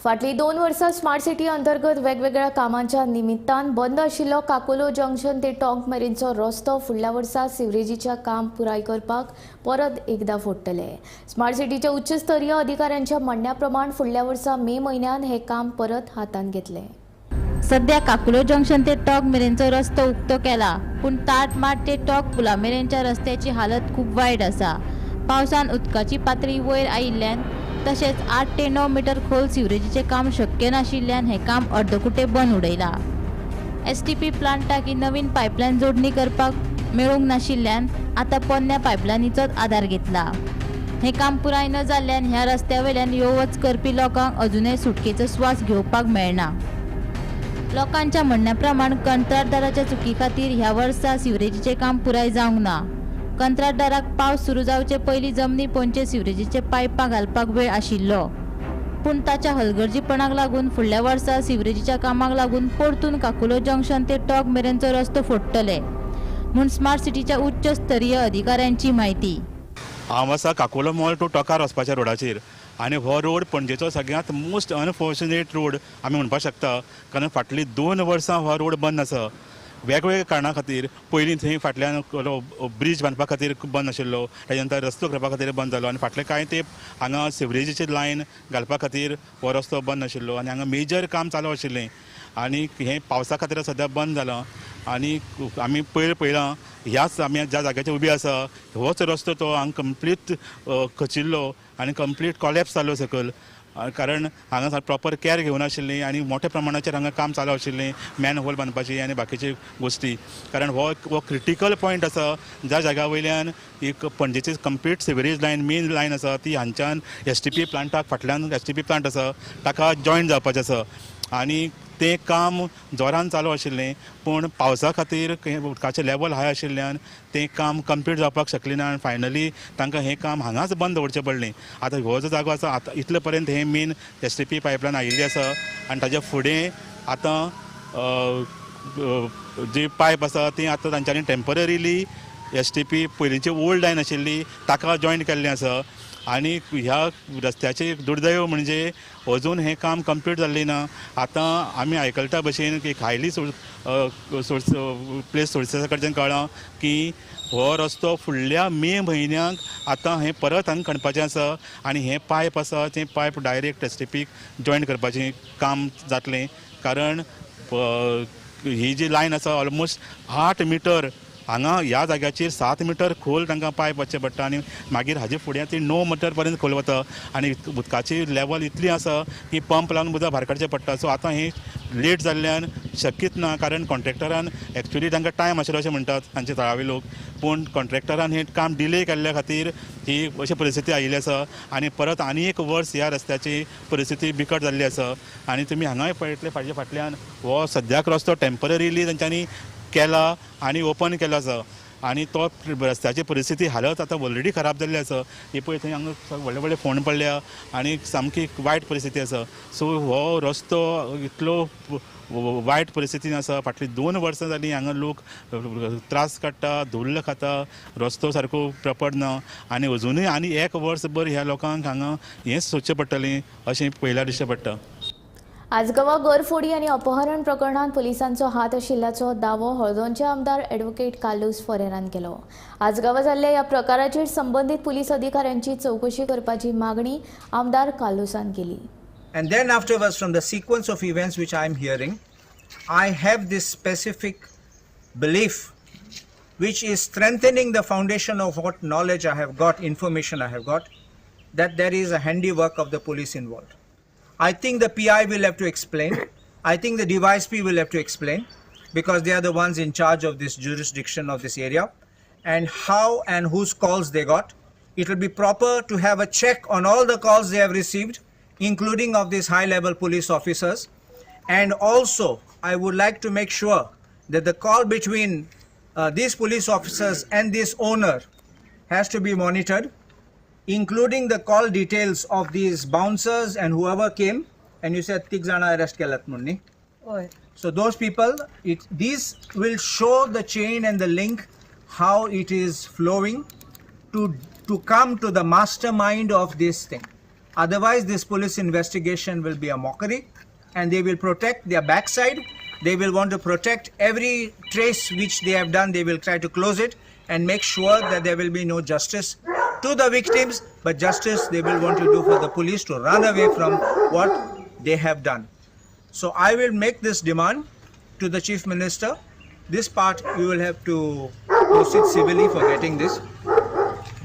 फाटली 2 वर्सां स्मार्ट सिटी अंतर्गत वेगवेगळ्या कामांच्या निमित्तान बंद आशिल्लो काकोलो जंक्शन ते टोंक मेरेनचो रस्तो फुडल्या वर्सा सिवरेजीच्या काम पुराय करपाक परत एकदा फोडटले. स्मार्ट सिटीच्या उच्चस्तरीय अधिकाऱ्यांच्या म्हणण्या प्रमाण फुडल्या वर्सा मे म्हयन्यान हे काम परत हातांत घेतले. सध्या काकुलो जंक्शन ते टोंक मेरेनचो रस्तो उक्तो केला, पूण ताटमाट ते टोंक पुला मेरेनच्या रस्त्याची हालत खूब वायट आसा. पावसान उदकाची पातळी वयर आयिल्ल्यान तशेंच 8 ते 9 मिटर खोल सिवरेजीचें काम शक्य नाशिल्ल्यान हें काम अर्दकुटें बंद उडयलां. STP प्लांटाक ही नवीन पायपलायन जोडणी करपाक मेळूंक नाशिल्ल्यान आतां पोन्न्या पायपलायनीचोच आदार घेतला. हें काम पुराय न जाल्ल्यान ह्या रस्त्या वयल्यान यो वच करपी लोकांक अजुनय सुटकेचो स्वास घेवपाक मेळना. लोकांच्या म्हणण्या प्रमाण कंत्राटदाराच्या चुकी खातीर ह्या वर्सा सिवरेजीचें काम पुराय जावंक ना. कंत्राटदाराक पावस सुरू जावचे पयलीं जमनी पोंदचे सिवरेजीचे पायपां घालपाक वेळ आशिल्लो, पूण ताच्या हलगर्जीपणाक लागून फुडल्या वर्सा सिवरेजीच्या कामाक लागून परतून काकुलो जंक्शन ते टोंक मेरेनचो रस्तो फोडटले. म्हूण स्मार्ट सिटीच्या उच्च स्तरीय अधिकाऱ्यांची म्हायती. हांव आसा काकुलो मॉल टू टोकार वचपाच्या रोडाचेर आनी हो रोड पणजेचो सगळ्यांत मोस्ट अनफॉर्च्युनेट रोड आमी म्हणपाक शकता, कारण फाटलीं 2 वर्सां हो रोड बंद आसा वेगवेगळ्या कारणां खातीर. पयलीं थंय फाटल्यान ब्रीज बांदपा खातीर बंद आशिल्लो, ताच्या नंतर रस्तो करपा खातीर बंद जालो आनी फाटले कांय तेंप हांगा सिवरेजीची लायन घालपा खातीर हो रस्तो बंद आशिल्लो आनी हांगा मेजर काम चालू आशिल्लें आनी हें पावसा खातीर सद्या बंद जालां. आनी आमी पयर पळयलां ह्याच आमी ज्या जाग्याचेर उबी आसा होच रस्तो तो हांगा कंप्लीट खचिल्लो आनी कंप्लीट कॉलेप्स जालो सकयल, कारण हांगा प्रॉपर कॅर घेवनाशिल्ली आनी मोठ्या प्रमाणाचेर हांगा काम चालू आशिल्लें मॅन होल बांदपाची आनी बाकीची गोश्टी. कारण हो क्रिटिकल पॉयंट आसा ज्या जाग्या वयल्यान एक पणजेची complete sewerage line main line आसा ती हांच्यान एसटीपी प्लांटाक फाटल्यान एसटीपी प्लांट आसा ताका जॉयन जावपाचें आसा आनी तें काम जोरान चालू आशिल्लें, पूण पावसा खातीर उदकाचें लेवल हाय आशिल्ल्यान तें काम कंप्लीट जावपाक शकलें ना आनी फायनली तांकां हें काम हांगाच बंद दवरचें पडलें. आतां हो जो जागो आसा आतां इतले पर्यंत हें मेन एसटीपी पायपलायन आयिल्ली आसा आनी ताच्या फुडें आतां जी पायप आसा ती आतां तांच्यांनी टेंपररीली एसटीपी पयलींची ओल्ड लायन आशिल्ली ताका जॉयन केल्लें आसा. आनी ह्या रस्त्याचें दुर्दैव म्हणजे अजून हें काम कंप्लीट जाल्लें ना. आतां आमी आयकलता भशेन एक हायली सोर्स प्लेस सोर्सा कडच्यान कळ्ळां की हो रस्तो फुडल्या मे म्हयन्याक आतां हें परत हांगा खणपाचें आसा आनी हें पायप आसा तें पायप डायरेक्ट एसटीपीक जॉयन करपाचें काम जातलें, कारण ही जी लायन आसा ऑलमोस्ट 8 मिटर हांगा ह्या जाग्याचेर 7 मिटर खोल तांकां पायप वचचें पडटा आनी मागीर हाजे फुडें ती 9 मिटर पर्यंत खोल वता आनी उदकाची लेवल इतली आसा की पंप लावन उदक भायर काडचें पडटा. सो आतां हें लेट जाल्ल्यान शक्यच ना, कारण कॉन्ट्रॅक्टरान एक्चुअली तांकां टायम आशिल्लो अशें म्हणटात तांचे थळावे लोक, पूण कॉन्ट्रॅक्टरान हें काम डिले केल्ल्या खातीर ही अशी परिस्थिती आयिल्ली आसा आनी परत आनी एक वर्स ह्या रस्त्याची परिस्थिती बिकट जाल्ली आसा. आनी तुमी हांगाय पळयतले फाटल्या फाटल्यान हो सद्याक रस्तो टेंपररीली तांच्यांनी केला आनी ओपन केलो आसा आनी तो रस्त्याची परिस्थिती हालत आतां ऑलरेडी खराब जाल्ली आसा. ही पळय थंय हांगा व्हडले व्हडले फोंड पडल्या आनी सामकी वायट परिस्थिती आसा. सो हो रस्तो इतलो वायट परिस्थितीन आसा, फाटलीं 2 वर्सां जालीं हांगा लोक त्रास काडटा, धुल्ल खाता, रस्तो सारको प्रॉपर ना आनी अजुनूय आनी 1 वर्सभर ह्या लोकांक हांगा हेंच सोदचें पडटलें अशें पळयल्यार दिसचें पडटा. आजगांवां घरफोडी आनी अपहरण प्रकरणांत पुलिसांचो हात आशिल्ल्याचो दावो हळदोणचे आमदार ॲडव्होकेट कार्लूस फरेरान केलो. आजगांवां जाल्ल्या ह्या प्रकाराचेर संबंदीत पुलीस अधिकाऱ्यांची चवकशी करपाची मागणी आमदार कार्लूसान केली. And then afterwards, from the sequence of events which I am hearing, I have this specific belief which is strengthening the foundation of what knowledge I have got, information I have got, that there is a handiwork of the police involved. I think the PI will have to explain. I think the DYSP will have to explain, because they are the ones in charge of this jurisdiction of this area, and how and whose calls they got. It will be proper to have a check on all the calls they have received, including of these high-level police officers. And also, I would like to make sure that the call between these police officers and this owner has to be monitored, including the call details of these bouncers and whoever came. And you said 3 jana arrest kelat munni. So those people, these will show the chain and the link, how it is flowing to come to the mastermind of this thing. Otherwise, this police investigation will be a mockery, and they will protect their backside. They will want to protect every trace which they have done. They will try to close it and make sure that there will be no justice to the victims, but justice they will want to do for the police to run away from what they have done. So I will make this demand to the Chief Minister. This part you will have to proceed civilly for getting this.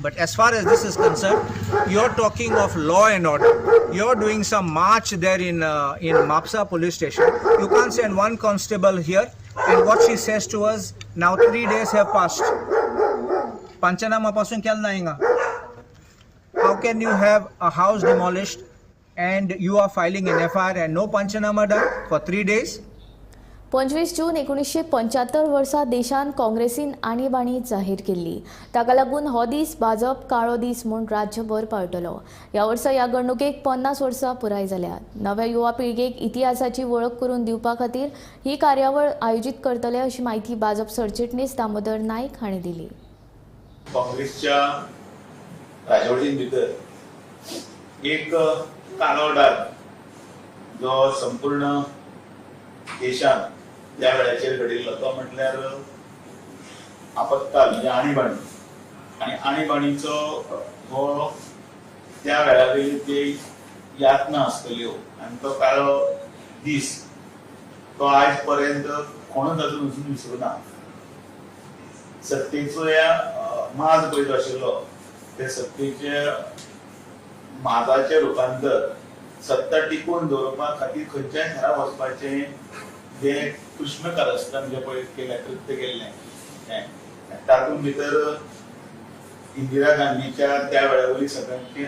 But as far as this is concerned, you're talking of law and order. You're doing some march there in Mapsa police station. You can't send one constable here. And what she says to us, now 3 days have passed. Panchanama pasun kyal nahinga. How can you have a house demolished and you are filing an FIR and no panchanama done for 3 days? 25 जून 1975 वर्सा देशान काँग्रेसीन आणीबाणी जाहीर केल्ली. ताका लागून हो दीस भाजप काळो दीस म्हूण राज्यभर पाळटलो. ह्या वर्सा ह्या घडणुकेक 50 वर्सां पुराय जाल्यात. नव्या युवा पिळगेक इतिहासाची वळख करून दिवपा खातीर ही कार्यावळ आयोजीत करतले अशी म्हायती भाजप सरचिटणीस दामोदर नायक हांणी दिली. काँग्रेसच्या राजवटीन भितर एक काळो डाग जो संपूर्ण देशात त्या वेळाचेर घडिल्लो तो म्हटल्यार आपत्काल म्हणजे आणीबाणी. आनी आणीबाणीचो हो त्या वेळावेली ती यातना आसतल्यो आनी तो काळो दीस तो आयज पर्यंत कोणूच अजून वचून विसरूना. सत्तेचो ह्या माज पळय जो आशिल्लो ते सत्तेचे माजाचें रुपांतर सत्ता टिकून दवरपा खातीर खंयच्याय थरा वचपाचें जे कृष्ण कारस्थान जे पळय केलें कृत्य केल्लें तें तातूंत भितर इंदिरा गांधीच्या त्या वेळा वयली सगळ्यांची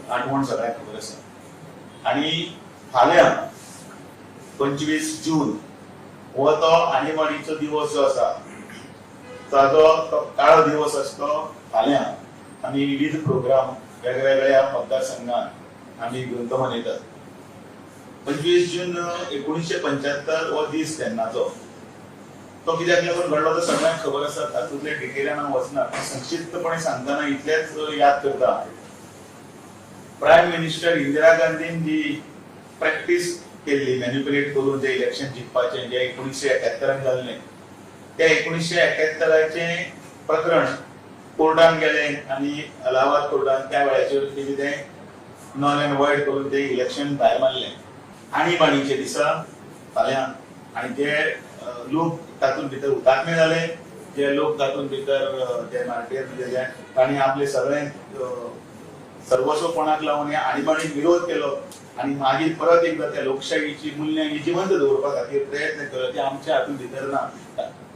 आठवण सगळ्यांक खबर आसा. आनी फाल्यां 25 जून हो तो आणीबाणीचो दिवस जो आसा ताजो तो काळो दिवस आसतो. फाल्यां आमी विविध प्रोग्राम वेगवेगळ्या मतदारसंघात आमी घेवन तो मनयतात. 25 जून 1975 हो दीस तेन्नाचो तो कित्याक लागून घडलो तो सगळ्यांक खबर आसा. तातूंतले डिटेलान हांव वचना, संक्षिप्तपणे सांगतना इतलेंच याद करता. प्रायम मिनिस्टर इंदिरा गांधीन जी प्रॅक्टीस केल्ली मॅन्युपुलेट करून जे इलेक्शन जिखपाचें जें 1971 जाल्लें त्या 1971 प्रकरण कोर्टान गेलें आनी अलाहाबाद कोर्टान त्या वेळाचेर तें नॉन अँड वॉयड करून ते इलेक्शन भायर मारलें. आणीबाणीचे दिसा फाल्यां आनी जे लोक तातूंत भितर हुतात्मे जाले, जे लोक तातूंत भितर जे मार्टीर म्हणजे जे तांणी आपले सगळें सर्वस्व कोणाक लावन ह्या आणीबाणीक विरोध केलो आनी मागीर परत एकदा त्या लोकशाहीची मुल्यां ही जिवंत दवरपा खातीर प्रयत्न केलो ते आमच्या हातूंत भितर ना.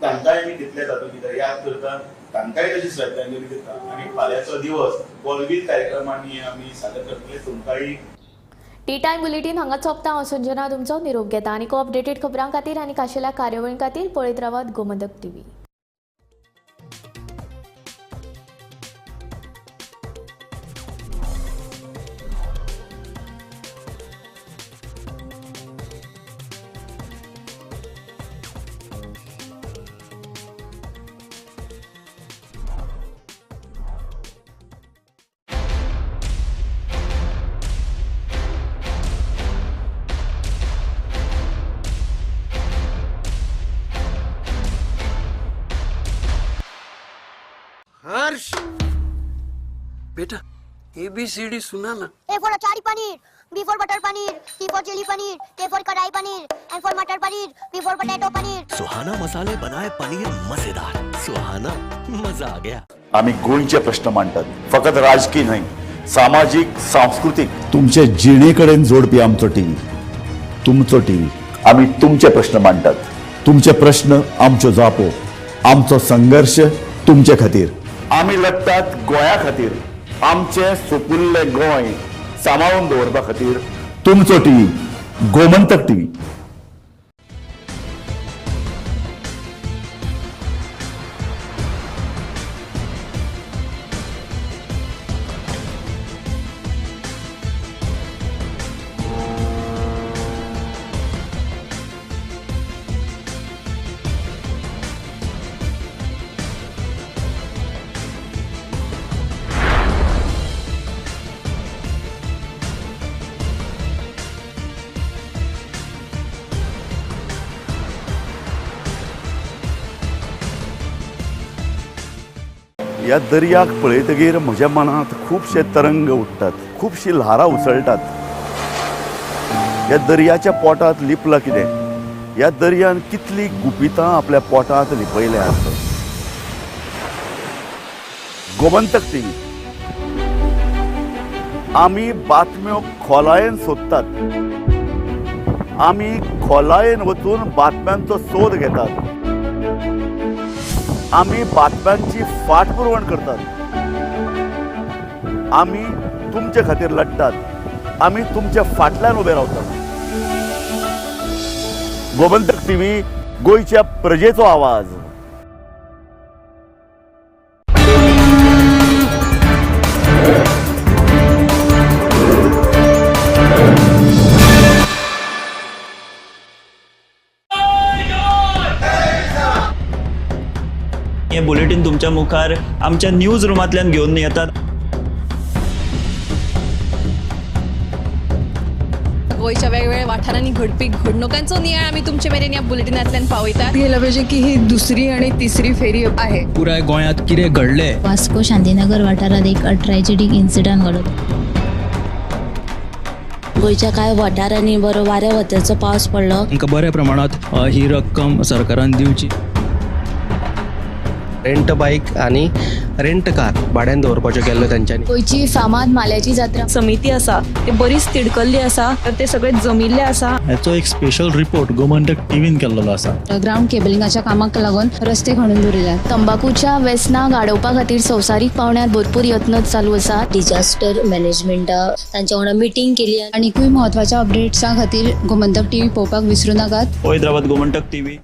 तांकांय आमी तितले तातूंत भितर याद करता, तांकांय तशी श्रद्धांजली दिता आनी फाल्यांचो दिवस हो विविध कार्यक्रमांनी आमी सादर करतले. तुमकांय टी टायम बुलेटीन हांगा सोंपता. हांव संजना तुमचो निरोप घेता. आनी अपडेटेड खबरां खातीर आनी खाशेल्या कार्यावळीं खातीर पळयत रावात गोमंतक टीव्ही. हर्ष बेटा ABCD सुना ना. A for achari paneer, B for butter paneer, C for chili paneer, K for kadai paneer, M for matar paneer, P for potato paneer. Suhana मसाले बनाए पनीर मजेदार. सुहाना मजा आ गया. आमी गोंयचे प्रश्न मांडटात, फकत राजकीय न्हय, सामाजीक सांस्कृतीक तुमचे जिणे कडेन जोडपी आमचो टीव्ही, तुमचो टीव्ही. आमी तुमचे प्रश्न मांडटात, तुमचे प्रश्न आमच्यो जापो, आमचो संघर्श तुमचे खातीर. आमी लढटात गोंया खातीर, आमचें सोपुल्लें गोंय सांबाळून दवरपा खातीर. तुमचो टीव्ही, गोमंतक टीव्ही. ह्या दर्याक पळयतगीर म्हज्या मनांत खुबशे तरंग उठ्ठात, खुबशी ल्हारां उसळटात. ह्या दर्याच्या पोटांत लिपलां कितें? ह्या दर्यान कितलीं गुपितां आपल्या पोटांत लिपयल्यांत. गोमंतक टीव्ही आमी बातम्यो खोलायेन सोदतात, आमी खोलायेन वचून बातम्यांचो सोद घेतात, आमी बातम्यांची फाटपुरवण करतात, आमी तुमचे खातीर लढटात, आमी तुमच्या फाटल्यान उबे रावतात. गोमंतक टीव्ही, गोंयच्या प्रजेचो आवाज. हे बुलेटीन तुमच्या मुखार आमच्या न्यूज रुमांतल्यान घेवन येतात. गोंयच्या वेगवेगळ्या वाठारांनी घडपी घडणुकांचो नियाळ आमी तुमचे मेरेन ह्या बुलेटिनांतल्यान पावयतात. पाहिजे की ही दुसरी आणि तिसरी फेरी आहे. पुराय गोंयांत कितें घडलें. वास्को शांतीनगर वाठारांत एक ट्रॅजेडीक इन्सिडंट घडलो. गोंयच्या कांय वाठारांनी बरो वाऱ्या वताचो पावस पडलो. तांकां बऱ्या प्रमाणांत ही रक्कम सरकारान दिवची. रेंट बायक आनी रेंट कार भाड्यान दवरपाच्यो केल्ल्यो तेंच्यांनी. गोंयची फामाद माल्याची जात्रा समिती आसा ते बरीच तिडकल्ली आसा, तर ते सगळे जमिल्ले आसा. हाचो एक स्पेशल रिपोर्ट गोमंतक टीव्हीन केल्लो आसा. ग्रावंड केबलिंगाच्या कामाक लागून रस्ते खणून दवरिल्यात. तंबाकूच्या वेसनाक आडोवपा खातीर संवसारीक पावंड्यार भरपूर यत्न चालू आसा. डिजास्टर मॅनेजमेंटा तांच्या वांगडा मिटींग केली. आनीकूय म्हत्वाच्या अपडेट्सां खातीर गोमंतक टीव्ही पळोवपाक विसरू नाकात. हैदराबाद गोमंतक टीव्ही.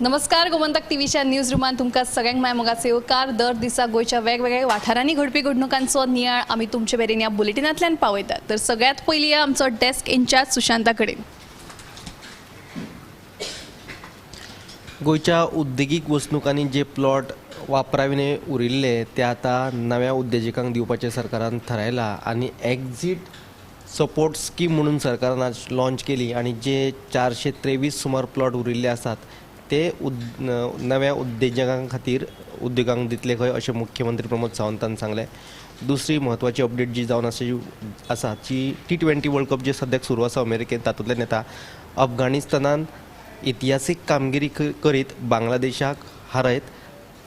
नमस्कार, गोमंतक टीव्हीच्या न्यूज रुमान तुमकां सगळ्यांक माय मोगाचो येवकार. दर दिसा गोंयच्या वेगवेगळ्या वाठारांनी घडपी घडणुकांचो नियाळ आमी तुमचे मेरेन ह्या बुलेटिनांतल्यान पावयतात. तर सगळ्यांत पयलीं आमचो डेस्क इन्चार्ज सुशांता कडेन. गोंयच्या उद्देगीक वसणुकांनी जे प्लॉट वापराविणे उरिल्ले ते आतां नव्या उद्देजकांक दिवपाचें सरकारान थारायलां आनी एक्झीट सपोर्ट स्कीम म्हणून सरकारान आज लॉन्च केली आनी जे 423 सुमार प्लॉट उरिल्ले आसात ते नव्या उद्देजकां खातीर उद्देगांक दितले खंय अशें मुख्यमंत्री प्रमोद सावंतान सांगलें. दुसरी म्हत्वाची अपडेट जी जावन आसा ती T20 world cup जे सद्याक सुरू आसा अमेरिकेंत, तातूंतल्यान येता अफगाणिस्तानान इतिहासीक कामगिरी करीत बांगलादेशाक हारयत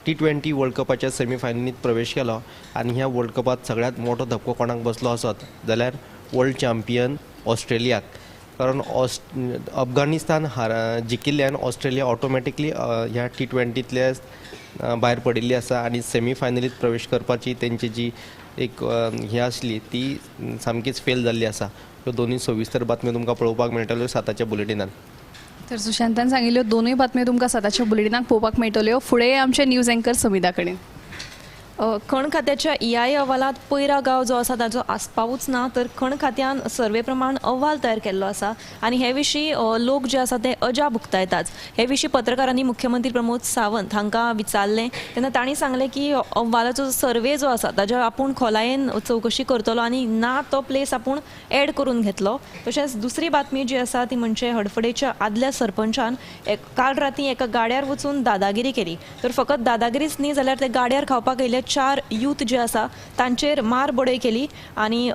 T20 world कपाच्या सेमीफायनलींत प्रवेश केलो आनी ह्या वर्ल्ड कपांत सगळ्यांत मोठो धपको कोणाक बसलो आसत जाल्यार वर्ल्ड चॅम्पियन ऑस्ट्रेलियाक. कारण अफगाणिस्तान जिखिल्ल्यान ऑस्ट्रेलिया ऑटोमॅटिकली ह्या T20तल्या भायर पडिल्ली आसा आनी सेमीफायनलींत प्रवेश करपाची तेंची जी एक हें आसली ती सामकीच फेल जाल्ली आसा. ह्यो दोनूय सविस्तर बातम्यो तुमकां पळोवपाक मेळटल्यो 7च्या बुलेटिनान. तर सुशांतान सांगिल्ल्यो दोनूय बातम्यो तुमकां 7च्या बुलेटिनाक पळोवपाक मेळटल्यो. फुडें आमचे न्यूज एंकर समिता कडेन. खण खात्याच्या EIA अहवालांत पयरा गांव जो आसा ताचो आस्पावूच ना, तर खण खात्यान सर्वे प्रमाण अहवाल तयार केल्लो आसा आनी हे विशीं लोक जे आसा ते अजाप उक्तायतात. हे विशीं पत्रकारांनी मुख्यमंत्री प्रमोद सावंत हांकां विचारलें तेन्ना तांणी सांगलें की अहवालाचो सर्वे जो आसा ताज्या आपूण खोलायेन चवकशी करतलो आनी ना तो प्लेस आपूण एड करून घेतलो. तशेंच दुसरी बातमी जी आसा ती म्हणजे हडफडेच्या आदल्या सरपंचान काल राती एका गाड्यार वचून दादागिरी केली. तर फकत दादागिरीच न्ही जाल्यार ते गाड्यार खावपाक येयले 4 यूथ जे आसा तांचेर मार बडय केली आनी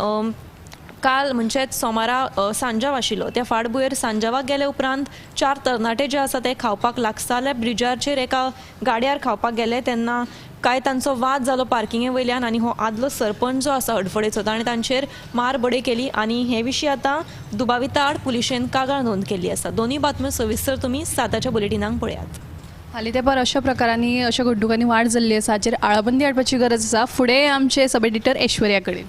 काल म्हणजेच सोमारा सांजाव आशिल्लो त्या फाटभुंयेर सांजावाक गेले उपरांत 4 तरणाटे जे आसा ते खावपाक लागसारल्या ब्रिजाचेर एका गाड्यार खावपाक गेले तेन्ना कांय तांचो वाद जालो पार्किंगे वयल्यान आनी हो आदलो सरपंच जो आसा हडफडेचो ताणें तांचेर मार बडय केली आनी हे विशीं आतां दुबाविता आड पुलिशेन कागाळ नोंद केल्ली आसा. दोनूय बातम्यो सविस्तर तुमी 7च्या बुलेटिनाक पळयात. हालीं तेंपार अशा प्रकारांनी अशा घडणुकांनी वाड जाल्ली आसा, हाचेर आळाबंदी हाडपाची गरज आसा. फुडें आमचे सब एडिटर ऐश्वर्या कडेन.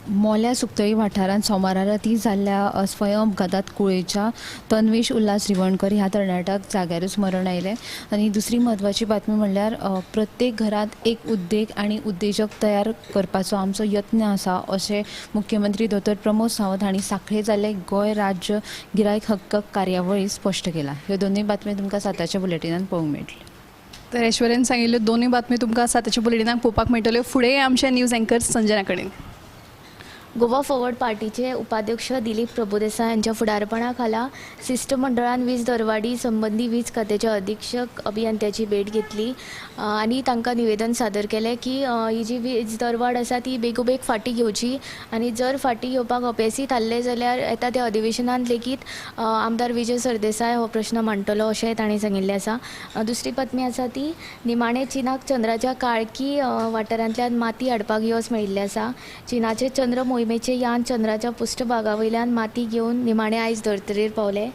मोल्या सुक्तई वाठारांत सोमारा राती जाल्ल्या स्वयं अपघातांत कुळेच्या तन्वेश उल्हास रिवणकर ह्या तरणाट्याक जाग्यारूच मरण आयलें. आनी दुसरी म्हत्वाची बातमी म्हणल्यार प्रत्येक घरांत एक उद्देग आनी उद्देजक तयार करपाचो आमचो यत्न आसा अशें मुख्यमंत्री दोतोर प्रमोद सावंत हांणी सांखळे जाल्ले गोंय राज्य गिरायक हक्क कार्यावळींत स्पश्ट केलां. ह्यो दोनूय बातम्यो तुमकां 7च्या बुलेटिनान पळोवंक मेळटल्यो. तर ऐश्वर्यान सांगिल्ल्यो दोनूय बातम्यो तुमकां 7च्या बुलेटिनाक पळोवपाक मेळटल्यो. फुडें आमचे न्यूज एंकर संजना कडेन. गोवा फॉरवर्ड पार्टीचे उपाध्यक्ष दिलीप प्रभुदेसाय यांच्या फुडारपणा खाला शिष्टमंडळान वीज दरवाडी संबंदी वीज खात्याच्या अधीक्षक अभियंत्याची भेट घेतली आनी तांकां निवेदन सादर केलें की ही जी वीज दरवाड आसा ती बेगोबेग फाटीं घेवची आनी जर फाटीं घेवपाक अपेसी थारले जाल्यार येता त्या अधिवेशनांत लेगीत आमदार विजय सरदेसाय हो प्रश्न मांडटलो अशें तांणी सांगिल्लें आसा. दुसरी बातमी आसा ती निमाणे चीनाक चंद्राच्या काळकी वाठारांतल्यान माती हाडपाक यश मेळिल्लें आसा. चीनाचे चंद्र मोहिमेचे यान चंद्राच्या पृष्ठभागा वयल्यान माती घेवन निमाणे आयज धर्तरेर पावले.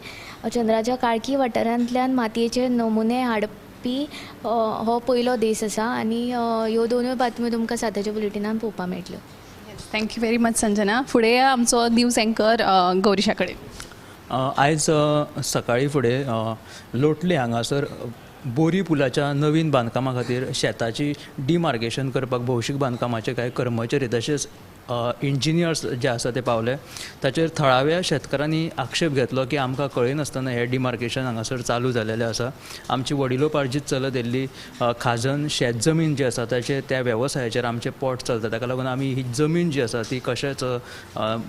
चंद्राच्या काळकी वाठारांतल्यान मातयेचे नमुने हाडपी हो पयलो देश आसा आनी ह्यो दोनूय बातम्यो तुमकां 7च्या बुलेटिनान पळोवपाक मेळटल्यो. Thank you very much Sanjana. फुडें आमचो न्यूज एंकर गौरीशा कडेन. आयज सकाळी फुडें लोटले हांगासर बोरी पुलाच्या नवीन बांदकामा खातीर शेताची डिमार्केशन करपाक भौशीक बांदकामाचे कांय कर्मचारी तशेंच इंजिनियर्स जे आसा ते पावले. ताचेर थळाव्या शेतकारांनी आक्षेप घेतलो की आमकां कळयनासतना हें डिमार्केशन हांगासर चालू जालेलें आसा. आमची वडिलोपार्जीत चलत येयल्ली खाजन शेत जमीन जी आसा ताचे त्या वेवसायाचेर आमचें पोट चलता, ताका लागून आमी ही जमीन जी आसा ती कशेंच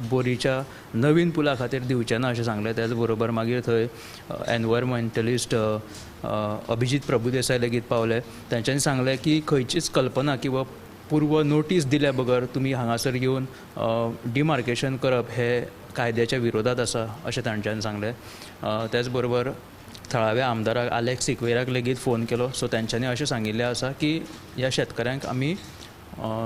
बोरीच्या नवीन पुला खातीर दिवचे ना अशें सांगलें. त्याच बरोबर मागीर थंय एनवायरमेंटलिस्ट अभिजीत प्रभुदेसाय लेगीत पावले. तांच्यांनी सांगलें की खंयचीच कल्पना किंवा पूर्व नोटीस दिल्या बगर तुमी हांगासर येवन डिमार्केशन करप हे कायद्याच्या विरोधात आसा अशें तांच्यांनी सांगलें. त्याच बरोबर थळाव्या आमदाराक आलेक्स सिक्वेराक लेगीत फोन केलो. सो तांच्यांनी अशें सांगिल्लें आसा की ह्या शेतकऱ्यांक आमी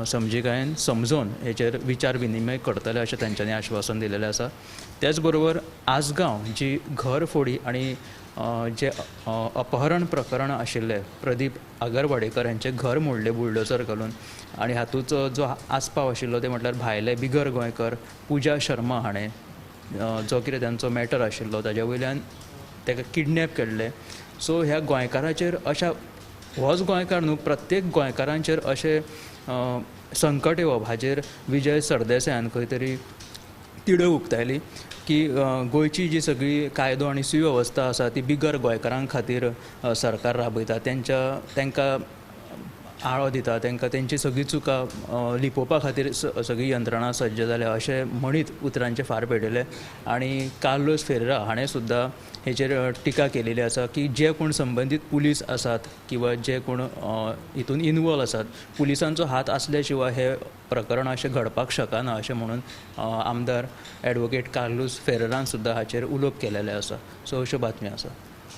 समजिकायेन समजोवन हेचेर विचार विनिमय करतले अशें तांच्यांनी आश्वासन दिलेलें आसा. त्याच बरोबर आसगांव जी घर फोडी आनी जे अपहरण प्रकरण आशिल्लें प्रदीप आगरवाडेकर हांचें घर मोडलें बुलडोजर घालून आनी हातूंत जो आस्पाव आशिल्लो ते म्हटल्यार भायले बिगर गोंयकर पुजा शर्मा हाणें जो कितें तांचो मॅटर आशिल्लो ताज्या वयल्यान ताका किडनॅप केल्लें. सो ह्या गोंयकाराचेर अशा होच गोंयकार न्हू प्रत्येक गोंयकारांचेर अशें संकट येवप हाजेर विजय सरदेसायान खंय तरी तिडक उक्तायली की गोंयची जी सगळी कायदो आनी सुवेवस्था आसा ती बिगर गोंयकारां खातीर सरकार राबयता, तांकां आळो दिता, तांकां तेंची सगळी चुकां लिपोवपा खातीर सगळी यंत्रणा सज्ज जाल्या अशें म्हणीत उतरांचे फार पेटयले. आनी कार्लोस फेरेरा हाणें सुद्दां हेचेर टिका केलेली आसा की जे कोण संबंदीत पुलीस आसात किंवा जे कोण हितून इनवॉल्व आसात पुलिसांचो हात आसल्या शिवाय हे प्रकरण अशें घडपाक शकना अशें म्हणून आमदार एडवोकेट कार्लोस फेरेरान सुद्दां हाचेर उलोवप केलेलें आसा. सो अश्यो बातम्यो आसा.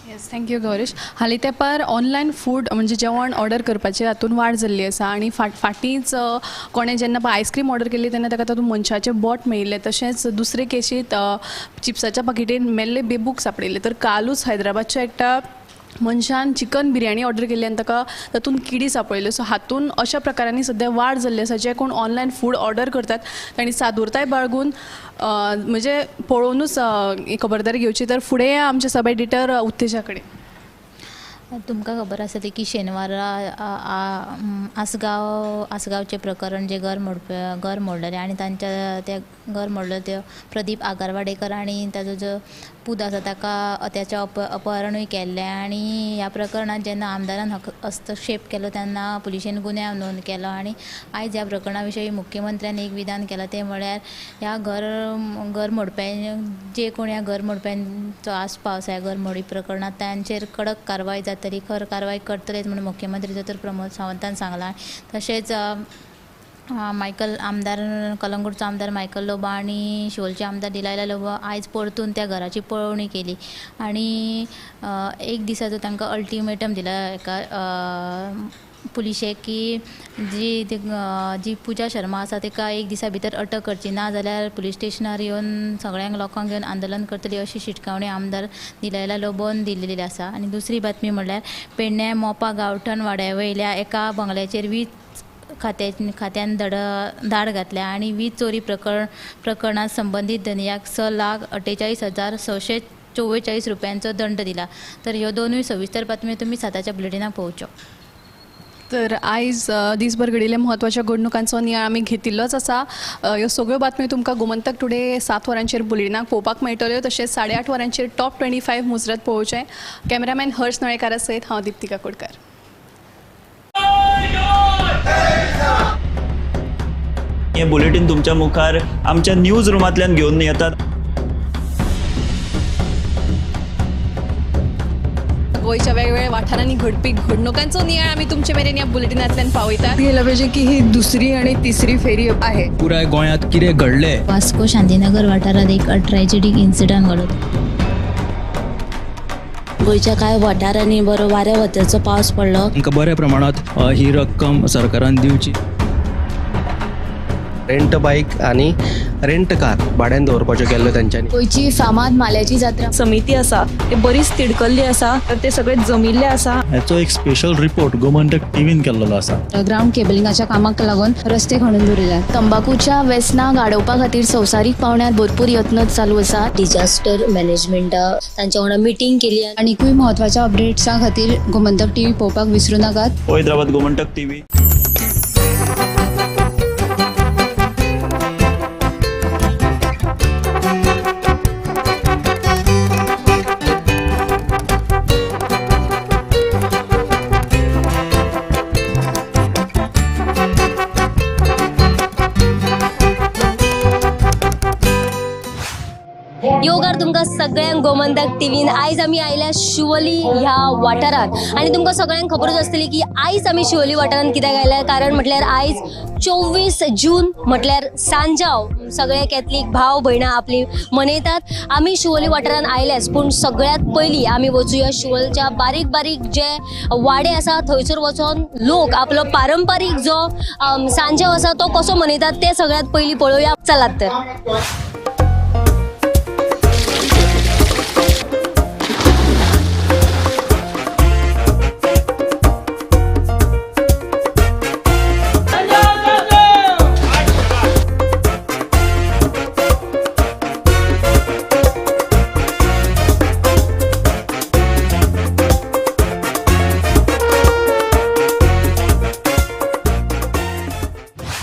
Yes, thank you Gaurish. हालीं तेंपार ऑनलायन फूड म्हणजे जेवण ऑर्डर करपाचें हातून वाड जाल्ली आसा आनी फाटींच कोणें जेन्ना पळय आयस्क्रीम ऑर्डर केल्ली तेन्ना ताका तातूंत मनशाचें बोट मेळिल्लें. तशेंच दुसरे केशींत चिप्साच्या पाकिटेन मेल्ले बेबूक सांपडिल्ले. तर कालूच हैदराबादच्या एकट्या मनशान चिकन बिरयानी ऑर्डर केल्ली आनी ताका तातूंत किडी सांपडिल्ल्यो. सो हातूंत अशा प्रकारांनी सद्या वाड जाल्ली आसा. जे कोण ऑनलायन फूड ऑर्डर करतात तांणी सादुरताय बाळगून म्हणजे पळोवनूच खबरदारी घेवची. तर फुडें आमचे सब एडिटर उत्तेजा कडेन. तुमकां खबर आसतली की शेनवारा आसगांव आसगांवचें प्रकरण जें घर मोडलेलें आनी तांच्या त्या घर मोडलें ते प्रदीप आगरवाडेकर आनी ताजो जो पूत आसा ताका त्याचें अपहरणूय केल्लें. आनी ह्या प्रकरणांत जेन्ना आमदारान हस्तक्षेप केलो तेन्ना पुलिशेन गुन्यांव नोंद केलो आनी आयज ह्या प्रकरणा विशीं मुख्यमंत्र्यान एक विधान केलां तें म्हळ्यार ह्या घर मोडप्यां जे कोण ह्या घर मोडप्यांचो आस्पाव आसा ह्या घर मोडी प्रकरणांत तांचेर कडक कारवाय जातली, खर कारवाय करतलेच म्हणून मुख्यमंत्री दोतोर प्रमोद सावंतान सांगलां. तशेंच मायकल आमदार कलंगूटचो आमदार मायकल लोबो आनी शिवोलचे आमदार डिलायला लोबो आयज परतून त्या घराची पळोवणी केली आनी एक दिसाचो तांकां अल्टिमेटम दिला एका पुलिशेक की जी पुजा शर्मा आसा ताका एक दिसा भितर अटक करची, ना जाल्यार पुलीस स्टेशनार येवन सगळ्यांक लोकांक घेवन आंदोलन करतली अशी शिटकावणी आमदार डिलायला लोबोन दिल्ली आसा. आनी दुसरी बातमी म्हणल्यार पेडण्या मोपा गांवठण वाड्या वयल्या एका बंगल्याचेर वीज खात्यान धाड घातल्या आनी वीज चोरी प्रकरणात संबंदीत धनयाक 6,48,644 रुपयांचो दंड दिला. तर ह्यो दोनूय सविस्तर बातम्यो तुमी 7च्या बुलेटिनाक पळोवच्यो. तर आयज दिसभर घडिल्ल्या म्हत्वाच्या घडणुकांचो नियाळ आमी घेतिल्लोच आसा. ह्यो सगळ्यो बातम्यो तुमकां गोमंतक टुडे 7 वरांचेर बुलेटिनाक पळोवपाक मेळटल्यो. तशेंच 8:30 वरांचेर टॉप 25 मुजरत पळोवचें. कॅमेरामॅन हर्ष नळेकारा सयत हांव दीप्ती काकोडकर. हे बुलेटिन तुमच्या मुखार आमच्या न्यूज रुमांतल्यान घेवन येतात. गोंयच्या वेगवेगळ्या वाठारांनी घडपी घडणुकांचो नियाळ आमी तुमचे मेरेन ह्या बुलेटिनांतल्यान पावयतात. गेलं पाहिजे की ही दुसरी आणि तिसरी फेरी आहे. पुराय गोंयांत कितें घडलें. वास्को शांतीनगर वाठारांत एक ट्रॅजेडीक इन्सिडंट घडलो. गोंयच्या कांय वाठारांनी बरो वाऱ्या वताचो पावस पडलो. तांकां बऱ्या प्रमाणांत ही रक्कम सरकारान दिवची. रेंट बायक आनी रेंट कार भाड्यान दवरपाच्यो केल्ल्यो तेंच्यांनी. गोंयची फामाद माल्याची जात्रा समिती आसा ते बरीच तिडकल्ली आसा, तर ते सगळे जमिल्ले आसा. हाचो एक स्पेशल रिपोर्ट गोमंतक टीव्हीन केल्लो आसा. ग्रावंड केबलिंगाच्या कामाक लागून रस्ते खणून दवरिल्यात. तंबाकूच्या वेसनाक आडोवपा खातीर संवसारीक पावंड्यार भरपूर यत्न चालू आसात. डिजास्टर मॅनेजमेंटा तांच्या वांगडा मिटींग केली. आनीकूय म्हत्वाच्या अपडेट्सां खातीर गोमंतक टीव्ही पळोवपाक विसरूं नाकात. हैदराबाद गोमंतक टीव्ही. योगार तुमकां सगळ्यांक गोमंतक टीव्हीन. आयज आमी आयल्या शिवोली ह्या वाठारांत आनी तुमकां सगळ्यांक खबरूच आसतली की आयज आमी शिवोली वाठारांत कित्याक आयल्या, कारण म्हटल्यार आयज 24 जून म्हटल्यार सांजाव सगळे कॅथलीक भाव भयणां आपली मनयतात. आमी शिवोली वाठारांत आयल्याच, पूण सगळ्यांत पयलीं आमी वचुया शिवोलच्या बारीक बारीक जे वाडे आसा थंयसर वचोन लोक आपलो पारंपारीक जो सांजाव आसा तो कसो मनयतात ते सगळ्यांत पयलीं पळोवया. चलात तर.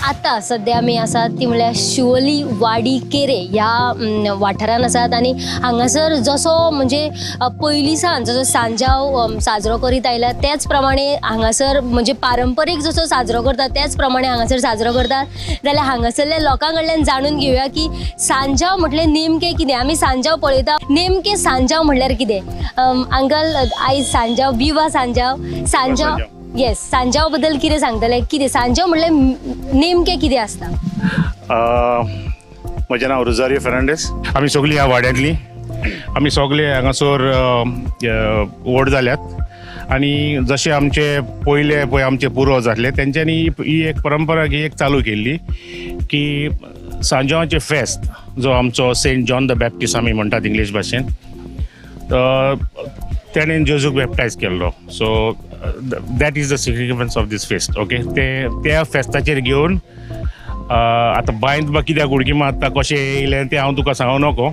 आतां सद्या आमी आसात ती म्हणल्यार शिवोली वाडी केरे ह्या वाठारान आसात आनी हांगासर जसो म्हणजे पयलीं सावन जसो सांजाव साजरो करीत आयला त्याच प्रमाणे हांगासर म्हणजे पारंपरीक जसो साजरो करतात त्याच प्रमाणे हांगासर साजरो करतात. जाल्यार हांगासरल्या लोकां कडल्यान जाणून घेवया की सांजाव म्हटलें नेमकें कितें. आमी सांजाव पळयता, नेमकें सांजाव म्हणल्यार कितें. अंकल, आयज सांजाव, विवा सांजाव, सांजाव येस, सांजाव बद्दल कितें सांगतले? कितें सांजाव म्हणल्यार नेमकें कितें आसता? म्हजें नांव रोजारियो फेर्नांडीस. आमी सगळीं ह्या वाड्यांतलीं, आमी सगळे हांगासर व्हड जाल्यात आनी जशे आमचे पयले पळय आमचे पुर्वज आसले तेंच्यांनी ही एक परंपरा ही एक चालू केल्ली की सांजावाचें फेस्त जो आमचो सेंट जॉन the Baptist आमी म्हणटात इंग्लीश भाशेन, तेणेन जेजूक बॅप्टायज केल्लो. So that is the significance of this fest. Okay, ते त्या फेस्ताचेर घेवन आतां बांयत बा कित्याक उडकी मारता कशें येयलें तें हांव तुका सांगू नको,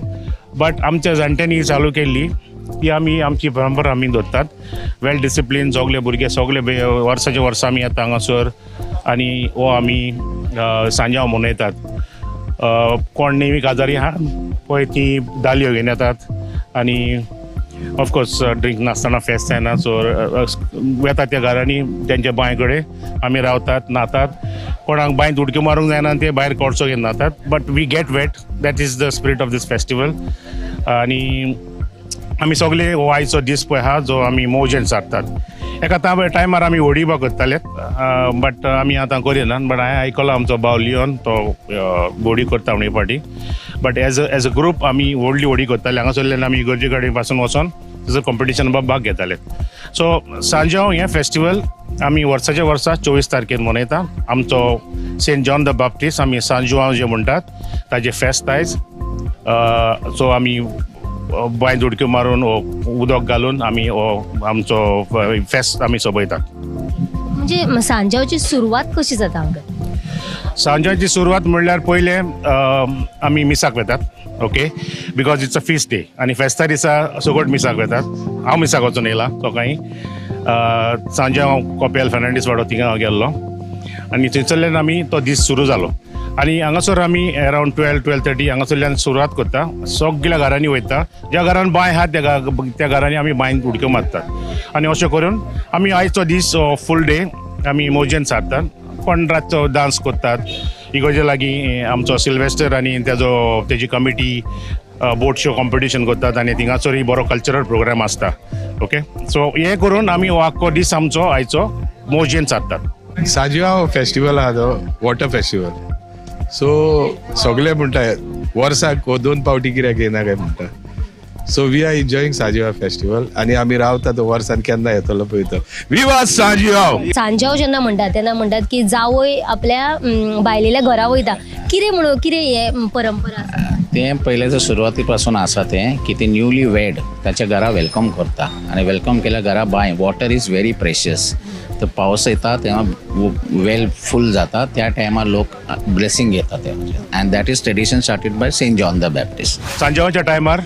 बट आमच्या जाणट्यांनी चालू केल्ली ती आमी आमची परंपरा आमी दवरतात. वेल डिसिप्लीन सगळे भुरगे सगळे वर्साचे वर्सां आमी येता हांगासर आनी हो आमी सांजाव मनयतात. कोण नेमी काजारी आहा पळय ती दालयो घेवन येतात आनी ऑफकोर्स ड्रिंक नासतना फेस्त जायना. सो वेता त्या घरांनी तेंच्या बांय कडेन आमी रावतात, न्हातात. कोणाक बांयत उडक्यो मारूंक जायना ते भायर कोळसो घेवन न्हातात, but we get wet. That is the spirit of this festival. आनी आमी सगळे हो आयचो दीस पळय आहा जो आमी मौजेन सारतात. एका टायमार आमी होडी बा करताले, बट आमी आतां करिना. बट हांवें आयकलो आमचो भाव लियोन तो होडी करता म्हण फाटी, but as a group आमी व्हडली होडी करताले. हांगासरल्यान आमी इगर्जे कडेन पासून वचोन तसो कॉम्पिटिशन भाग घेताले. सो सांजाव हें फेस्टिवल आमी वर्साच्या वर्सा 24 तारखेर मनयता. आमचो सेंट जॉन the Baptist आमी सांजुआंव जे म्हणटात ताजें फेस्त आयज. सो आमी बांयत उडक्यो मारून उदक घालून आमी हो आमचो फेस्त आमी सोबयतात. म्हणजे सांजावची सुरवात कशी जाता अंकल? सांजावची सुरवात म्हणल्यार पयलें आमी मिसाक वेतात. Okay, because it's a feast day आनी फेस्ता दिसा सगळ्यात मिसाक वेतात. हांव मिसाक वचून येयला सकाळीं. सांजे हांव कोपेल फेर्नांडीस वाडो थिंगा हांव गेल्लो आनी थंयसरल्यान आमी तो दीस सुरू जालो. आनी हांगासर आमी अरावंड 12-12:30 हांगासरल्यान सुरवात करता. सगळ्या घरांनी वयता, ज्या घरान बांय आहा त्या घरांनी आमी बांयन उडक्यो मारतात आनी अशें करून आमी आयचो दीस फूल डे आमी मौजेन सारतात. कोण रातचो डांस करतात इगर्जे लागीं आमचो सिल्वेस्टर आनी तेजो तेजी कमिटी बोट शो कॉम्पिटिशन करतात आनी थिंगासरूय बरो कल्चरल प्रोग्राम आसता. ओके, सो हें करून आमी हो आख्खो दीस आमचो आयचो मौजेन सारतात. सांजवाव फेस्टिवल आहा तो वॉटर फेस्टिवल. सो सगळे म्हणटा वर्साक 2 फावटी कित्याक येना काय म्हणटा. So we are enjoying Sanjiao festival आनी आमी रावता तो वर्सान केन्ना येतलो पळय तो. विवा सांजिवाव. सांजाव जेन्ना म्हणटात तेन्ना म्हणटात की जावय आपल्या बायलेल्या घरा वयता. कितें म्हणून कितें हे परंपरा आसा? तें पयल्याच्या सुरवाती पासून आसा तें की ते न्यूली वेड ताच्या घरा welcome करता आनी welcome केल्या घरा बांय, वॉटर is very precious. तर पावस येता तेन्ना वेल फूल जाता, त्या टायमार लोक ब्लेसिंग घेता ते, and that is tradition started by Saint John the Baptist. सांजावाच्या टायमार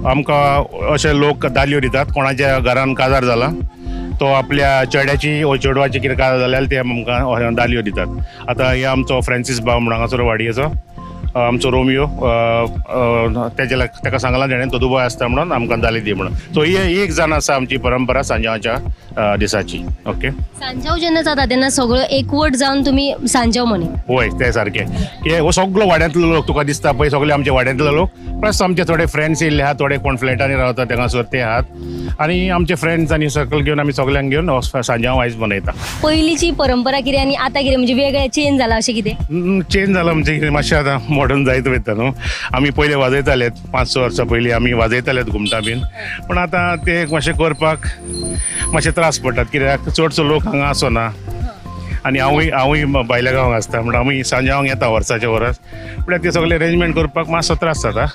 आमकां अशे लोक दालयो दितात, कोणाच्या घरान काजार जाला तो आपल्या चेड्याची वो चेडवाची कितें काजार जाल्यार ते आमकां दालयो दितात. आतां हे आमचो फ्रांसीस भाव म्हणून हांगासर वाडयेचो आमचो रोमियो, तेजे ताका सांगलां तेणें तो दुबय आसता म्हणून आमकां दाली दी म्हणून. सो ही एक जाण आसा आमची परंपरा सांजावाच्या दिसाची. ओके, सांजाव जेन्ना जाता तेन्ना सगळो एकवट जावन तुमी सांजाव मनयता. वय ते सारकें की हो सगळो वाड्यांतलो लोक तुका दिसता पळय, सगळे आमच्या वाड्यांतलो लोक प्लस आमचे थोडे फ्रेंड्स येयल्ले आहात, थोडे कोण फ्लॅटांनी रावता तेंगासर ते आहात आनी आमचे फ्रेंड्स आनी सर्कल घेवन आमी सगळ्यांक घेवन हो सांजाव आयज मनयता. पयलींची परंपरा कितें आनी आतां कितें, म्हणजे वेगळें चेंज जाला अशें कितें? चेंज जाला म्हणजे कितें मातशें आतां मॉडर्न जायत वयता न्हू. आमी पयलीं वाजयताले, 5-6 वर्सां पयलीं आमी वाजयताले घुमटां बीन, पूण आतां ते मातशें करपाक मातशें त्रास पडटात कित्याक चडसो लोक हांगा आसना आनी हांवूय भायल्या गांवांक आसता, म्हणून आमी सांजावांक येता वर्साचें वरस, पूण ते सगळे अरेंजमेंट करपाक मातसो त्रास जाता.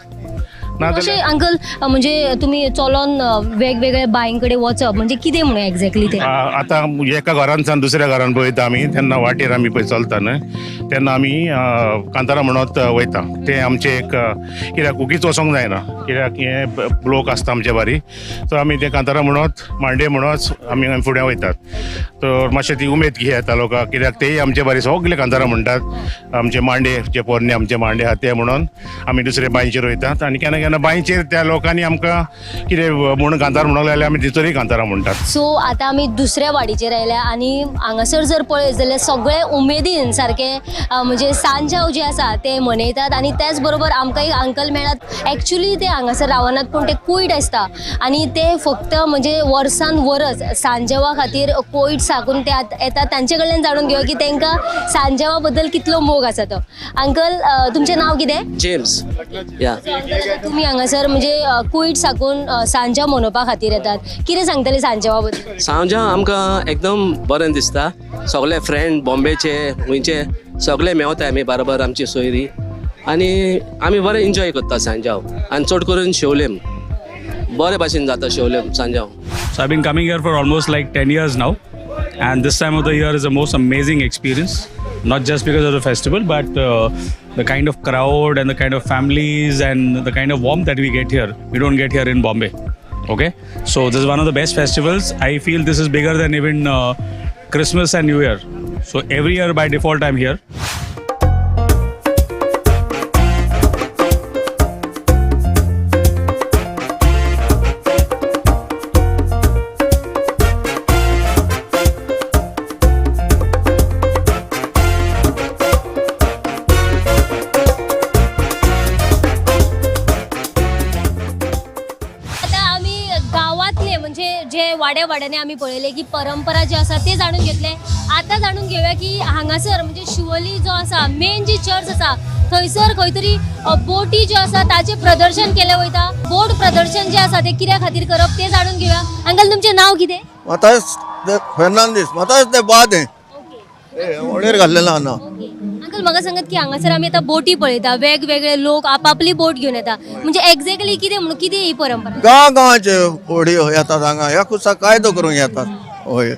अशें अंकल म्हणजे तुमी चलोन वेगवेगळ्या बांय कडेन वचप म्हणजे कितें म्हणून एक्झॅक्टली तें? आतां एका घरानसान दुसऱ्या घरान पळयता आमी, तेन्ना वाटेर आमी पळय चलता न्हय तेन्ना आमी कांतारां म्हणत वयता. तें आमचें एक कित्याक उगीच वचोंक जायना कित्याक हें लोक आसता आमचे बारी, सो आमी तें कांतारां म्हणत मांडे म्हणत आमी फुडें वयतात. तर मातशें ती उमेद घेता येता लोकांक कित्याक तेय आमचे बारी सगळे कांतारां म्हणटात, आमचे मांडे जे पोरणे आमचे मांडे आहा ते म्हणून आमी दुसरे बांयचेर वयतात आनी केन्ना केन्ना बांयचेर त्या लोकांनी आमकां कितें म्हूण कांतार म्हणूंक लागल्यार आमी तितूरय कांतारां म्हणटात. सो आतां आमी दुसऱ्या वाडीचेर आयल्या आनी हांगासर जर पळयत जाल्यार सगळे उमेदीन सारके म्हणजे सांजाव जे आसा ते मनयतात आनी त्याच बरोबर आमकां एक अंकल मेळ्ळात. एक्चुली ते हांगासर रावनात पूण ते कोयट आसता आनी ते फक्त म्हणजे वर्सान वरस सांजावा खातीर कोयट साकून ते येतात. तांचे कडल्यान जाणून घेवया की तांकां सांजावा बद्दल कितलो मोग आसा तो. अंकल तुमचें नांव कितें? जेम्स. या तुमी हांगासर म्हणजे कुयट साकून सांजाव मनोवपा खातीर येतात, कितें सांगतले सांजावा बद्दल? सांजाव आमकां एकदम बरें दिसता, सगळे फ्रेंड बॉम्बेचे खंयचे सगळे मेवताय आमी बरोबर, आमची सोयरी, आनी आमी बरें एन्जॉय करता सांजाव आनी चड करून शिवलेम बरे भाशेन जाता शिवलेम Sanjao. So I've been coming here for almost like 10 years now, and this time of the year is the most amazing experience, not just because of the festival, but the kind of crowd and the kind of families and the kind of warmth that we get here, we don't get here in Bombay. Okay, so this is one of the best festivals. I feel this is bigger than even Christmas and New Year. So every year by default I'm here. वाड्या वाड्याने आमी पळयले की परंपरा जी आसा ते जाणून घेतले. आतां जाणून घेवया की हांगासर म्हणजे शिवोली जो आसा मेन जी चर्च आसा थंयसर खंय तरी बोटी ज्यो आसा ताचें प्रदर्शन केलें वयता. बोट प्रदर्शन जें आसा तें कित्या खातीर करप तें जाणून घेवया. अंकल तुमचें नांव कितें? मातायस फेर्नांदीस. मातायस ते बाद होळयेर घाल्लेलो ना. अंकल म्हाका सांगात की हांगासर आमी आतां बोटी पळयता, वेगवेगळे लोक आपापली बोट घेवन येता, म्हणजे एक्झॅक्टली कितें म्हणून कितें ही परंपरा? गांव गांवाचे होडयो येतात हांगा, ह्या खुसा कायदो करूंक येतात. हय,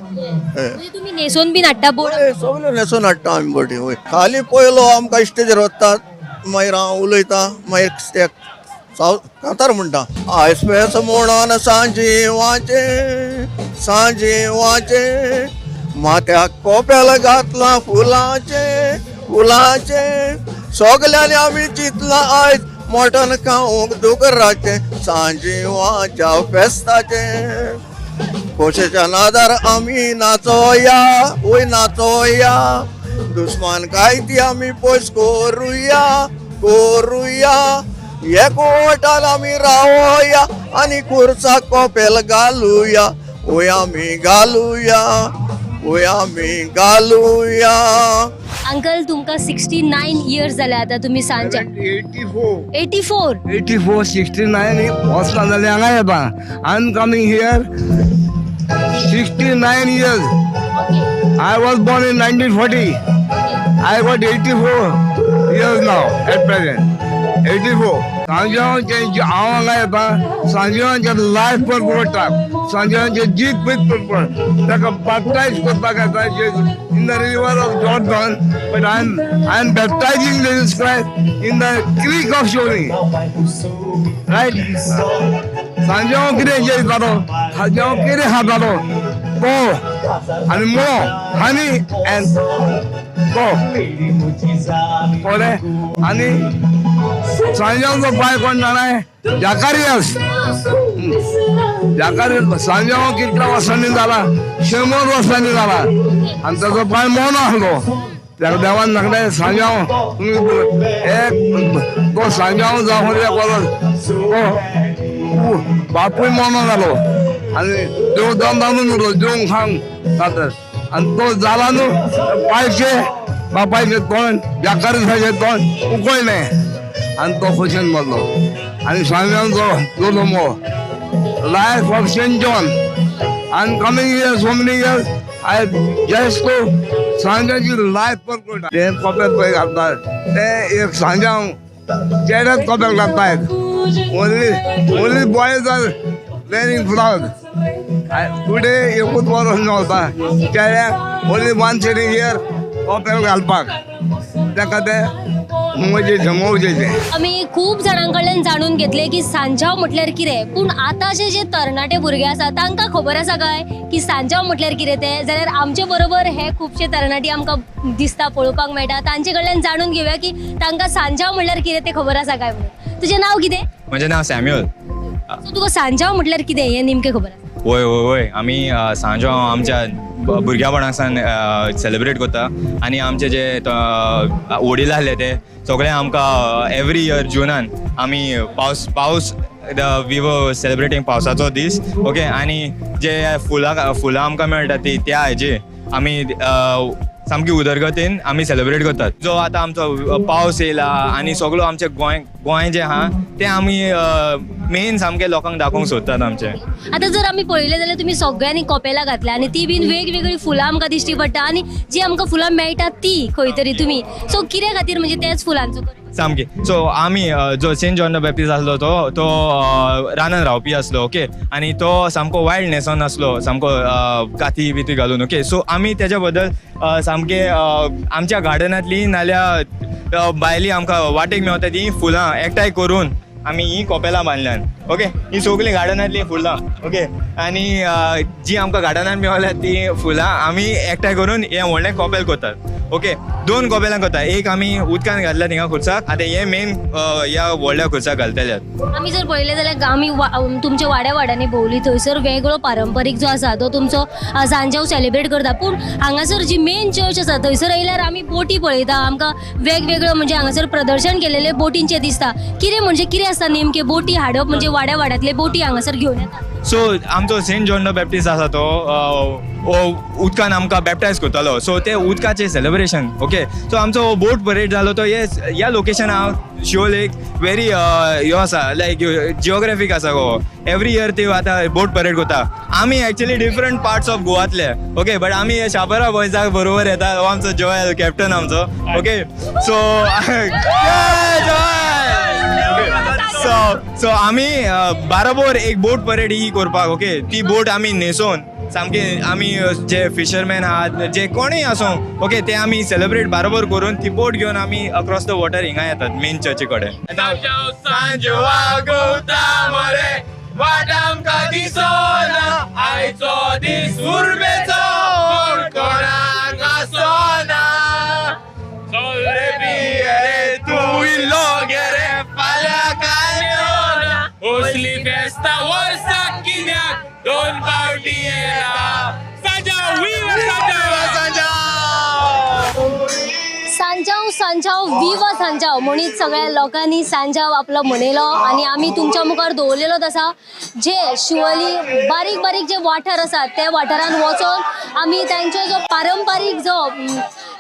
तुमी न्हेसोवन बीन हाडटा बोट? सगळ्यो न्हेसोवन हाडटा आमी बोटी. हय, खाली पयलो आमकां स्टेजीर वतात, मागीर हांव उलयतां, मागीर कांतार म्हणटा. आयस पेस म्हणून सांजिवाचें सांजिवाचें माथ्याक कोपेल घातलां फुलाचें फुलाचें, सगल्यांनी आमी चिंतलां आयज मटण खावंक दुकराचें सांजिवाच्या फेस्ताचें. खोशेच्या नादार आमी नाचोया वय नाचोया, दुस्मान काय ती आमी पयस करुया करुया, एकवटान आमी रावया आनी खुर्साक कोपेल घालुया, वय आमी घालुया वय आमी घालुया. अंकल, तुमकां 69 इयर्स जाले आतां तुमी सांजे. 84. 84. 84, 69 वर्सां जालीं हांगा येता. I am coming here 69 years. I was born in 1940. I got 84 years now at present. 84. सांजेवांचें हांव हांगा येता, सांजेवांचें लायफ परवडटा, सांजेवांचें जीत पयत परवड, ताका बॅप्टायज करपाक येता in the river of Jordan, but I am baptizing Jesus Christ in the creek of Siolim, right. सांजेवां कितें जेयतालो, सांजेवां कितें खातालो, तो आनी मोव, हनी एंड तो कळ्ळें. आनी सांजेवांचो पांय कोण जाणा, जाकारियस. जाकारियस सांजेवां कितल्या वर्सांनी जाला, 100 वर्सांनी जाला, आनी ताचो पांय मोनो आसलो. ताका देवान सांगलें, सांजेवां तुमी एक तो सांजेवां जावं तो बापूय मोनो जालो आनी देव दम दामून उरलो, जेवंक खावंक जाता. आनी तो जाला न्हू, पांयचे बापायचें तोंड, जाकारियसाचें तोंड उकळलें आनी तो खोशेन मरलो. आनी सांजेवांचो जोलो life of Saint John. I am coming here so many years, I just to सांज्याची life परकोटा. ते कोपेल पळय घालतात, ते एक सांज्यांव चेड्याच कोपेल घालतात. Only boys are wearing flowers. Today एकूच बरो मेवता चेड्याक, ओनली वन सिटींग here कोपेल घालपाक, ताका ते मजेचें मौजेचें. आमी खूब जाणां कडल्यान जाणून घेतले की सांजाव म्हटल्यार कितें, पूण आतांचे जे तरणाटे भुरगे आसा तांकां खबर आसा काय की सांजाव म्हटल्यार कितें तें? जाल्यार आमचे बरोबर हे खुबशे तरणाटे आमकां दिसता, पळोवपाक मेळटा, तांचे कडल्यान जाणून घेवया की तांकां सांजाव म्हटल्यार कितें तें खबर आसा काय म्हणून. तुजें नांव कितें? म्हजें नांव सॅम्युअल. सो तुका सांजाव म्हटल्यार कितें हें नेमकें खबर आसा? वय वय वय, आमी सांजाव आमच्या भुरग्यापणा सावन सेलिब्रेट करता आनी आमचे जे वडील आसले ते सगळे आमकां एवरी इयर जुनान आमी पावस पावस we were celebrating पावसाचो दीस, ओके. आनी जे फुलां फुलां आमकां मेळटा ती त्या हेजे आमी सामकी उदरगतीन आमी सेलिब्रेट करतात. जो आतां आमचो पावस येयला आनी सगलो आमचें गोंय गोंय जें आहा तें आमी मेन सामकें लोकांक दाखोवंक सोदतात आमचें. आतां जर आमी पळयलें जाल्यार तुमी सगळ्यांनी कोपेलां घातल्या आनी ती बीन वेगवेगळी फुलां आमकां दिश्टी पडटा आनी जी आमकां फुलां मेळटा ती खंय तरी तुमी सो कित्या खातीर म्हणजे त्याच फुलांचो सामकी. सो आमी जो सेंट जॉन the Baptist आसलो तो तो रानान रावपी आसलो, ओके. आनी तो सामको वायल्ड न्हेसोन आसलो, सामको काती बिती घालून, ओके. सो आमी तेज्या बद्दल सामके आमच्या गार्डनांतली नाल्यार भायली आमकां वाटेक मेवता ती फुलां एकठांय करून आमी ही कोपेलां बांदल्यान, ओके. ही सगळीं गार्डनांतलीं फुलां, ओके. आनी जी आमकां गार्डनान मेवल्या ती फुलां आमी एकठांय करून हें व्हडलें कोपेल करतात, ओके. दोन कोपेलां करता, एक आमी उदकान घातल्या थिंगा खुर्साक, आतां हें मेन ह्या व्हडल्या खुर्साक घालतले. आमी जर पळयलें जाल्यार आमी तुमच्या वाड्या वाड्यांनी भोंवली, थंयसर वेगळो पारंपारीक जो आसा तो तुमचो सांजाव सेलिब्रेट करता, पूण हांगासर जी मेन चर्च आसा थंयसर येयल्यार आमी बोटी पळयता, आमकां वेगवेगळो म्हणजे हांगासर प्रदर्शन केलेलें बोटींचें दिसता. कितें म्हणजे कितें आसता नेमकें बोटी हाडप म्हणजे वाड्या वाड्यांतले बोटी हांगासर घेवन येता? सो आमचो सेंट जॉन the Baptist आसा तो उदकान आमकां बॅप्टायज करतालो, सो ते उदकाचें सेलिब्रेशन, ओके. सो आमचो बोट परेड जालो तो ह्या लोकेशनाक शिवोल एक वेरी ह्यो आसा, लायक जियोग्राफीक आसा गो. एवरी इयर ती आतां बोट परेड करता. आमी एक्चुअली डिफरंट पार्ट्स ऑफ गोवांतले, ओके, बट आमी शाबरा बॉयजाक बरोबर येता. हो आमचो जोएल कॅप्टन आमचो, ओके. सो सो आमी बाराबोर एक बोट परेड ही करपाक, ओके. ती बोट आमी न्हेसोवन सामके आमी जे फिशरमॅन आहात जे कोणूय आसूं, ओके, ते आमी सेलिब्रेट बारोबर करून ती बोट घेवन आमी अक्रॉस the water हिंगा येतात मेन चर्ची कडेन. दोन पावटी येता सांजाव, सांजाव सांजाव विवा सांजाव म्हणीत सगळ्या लोकांनी सांजाव आपलो मनयलो आनी आमी तुमच्या मुखार दवरलेलोच आसा. जे शिवोली बारीक बारीक जे वाठार आसा त्या वाठारान वचोन आमी तांचो जो पारंपारीक जो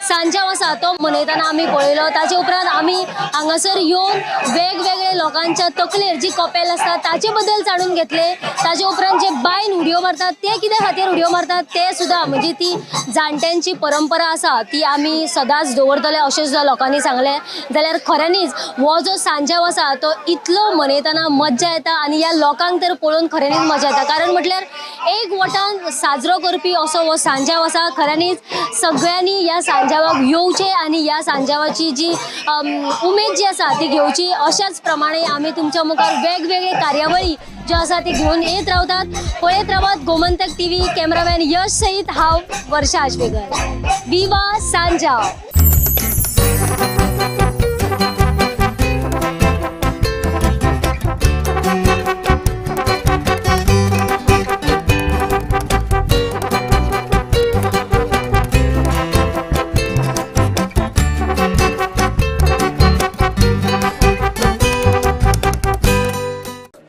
सांजाव आसा तो मनयतना आमी पळयलो. ताचे उपरांत आमी हांगासर येवन वेगवेगळे लोकांच्या तकलेर जी कपेल आसता ताचे बद्दल जाणून घेतले. ताचे उपरांत जे बायन उडयो मारतात ते कित्या खातीर उडयो मारतात ते सुद्दां म्हणजे ती जाणट्यांची परंपरा आसा ती आमी सदांच दवरतले अशें सुद्दां लोकांनी सांगलें. जाल्यार खऱ्यांनीच हो जो सांजाव आसा तो इतलो मनयतना मज्जा येता आनी ह्या लोकांक तर पळोवन खऱ्यांनीच मजा येता, कारण म्हटल्यार एक वटान साजरो करपी असो हो सांजाव आसा. खऱ्यांनीच सगळ्यांनी ह्या सांजावाक येवचें आनी ह्या सांजावाची जी उमेद जी आसा ती घेवची. अशाच प्रमाणे आमी तुमच्या मुखार वेगवेगळे कार्यावळी ज्यो आसा ती घेवन येत रावतात. पळयत रावात गोमंतक टीव्ही. कॅमेरामॅन यश सहित हांव वर्षा आश्वेकर. विवा सांजाव.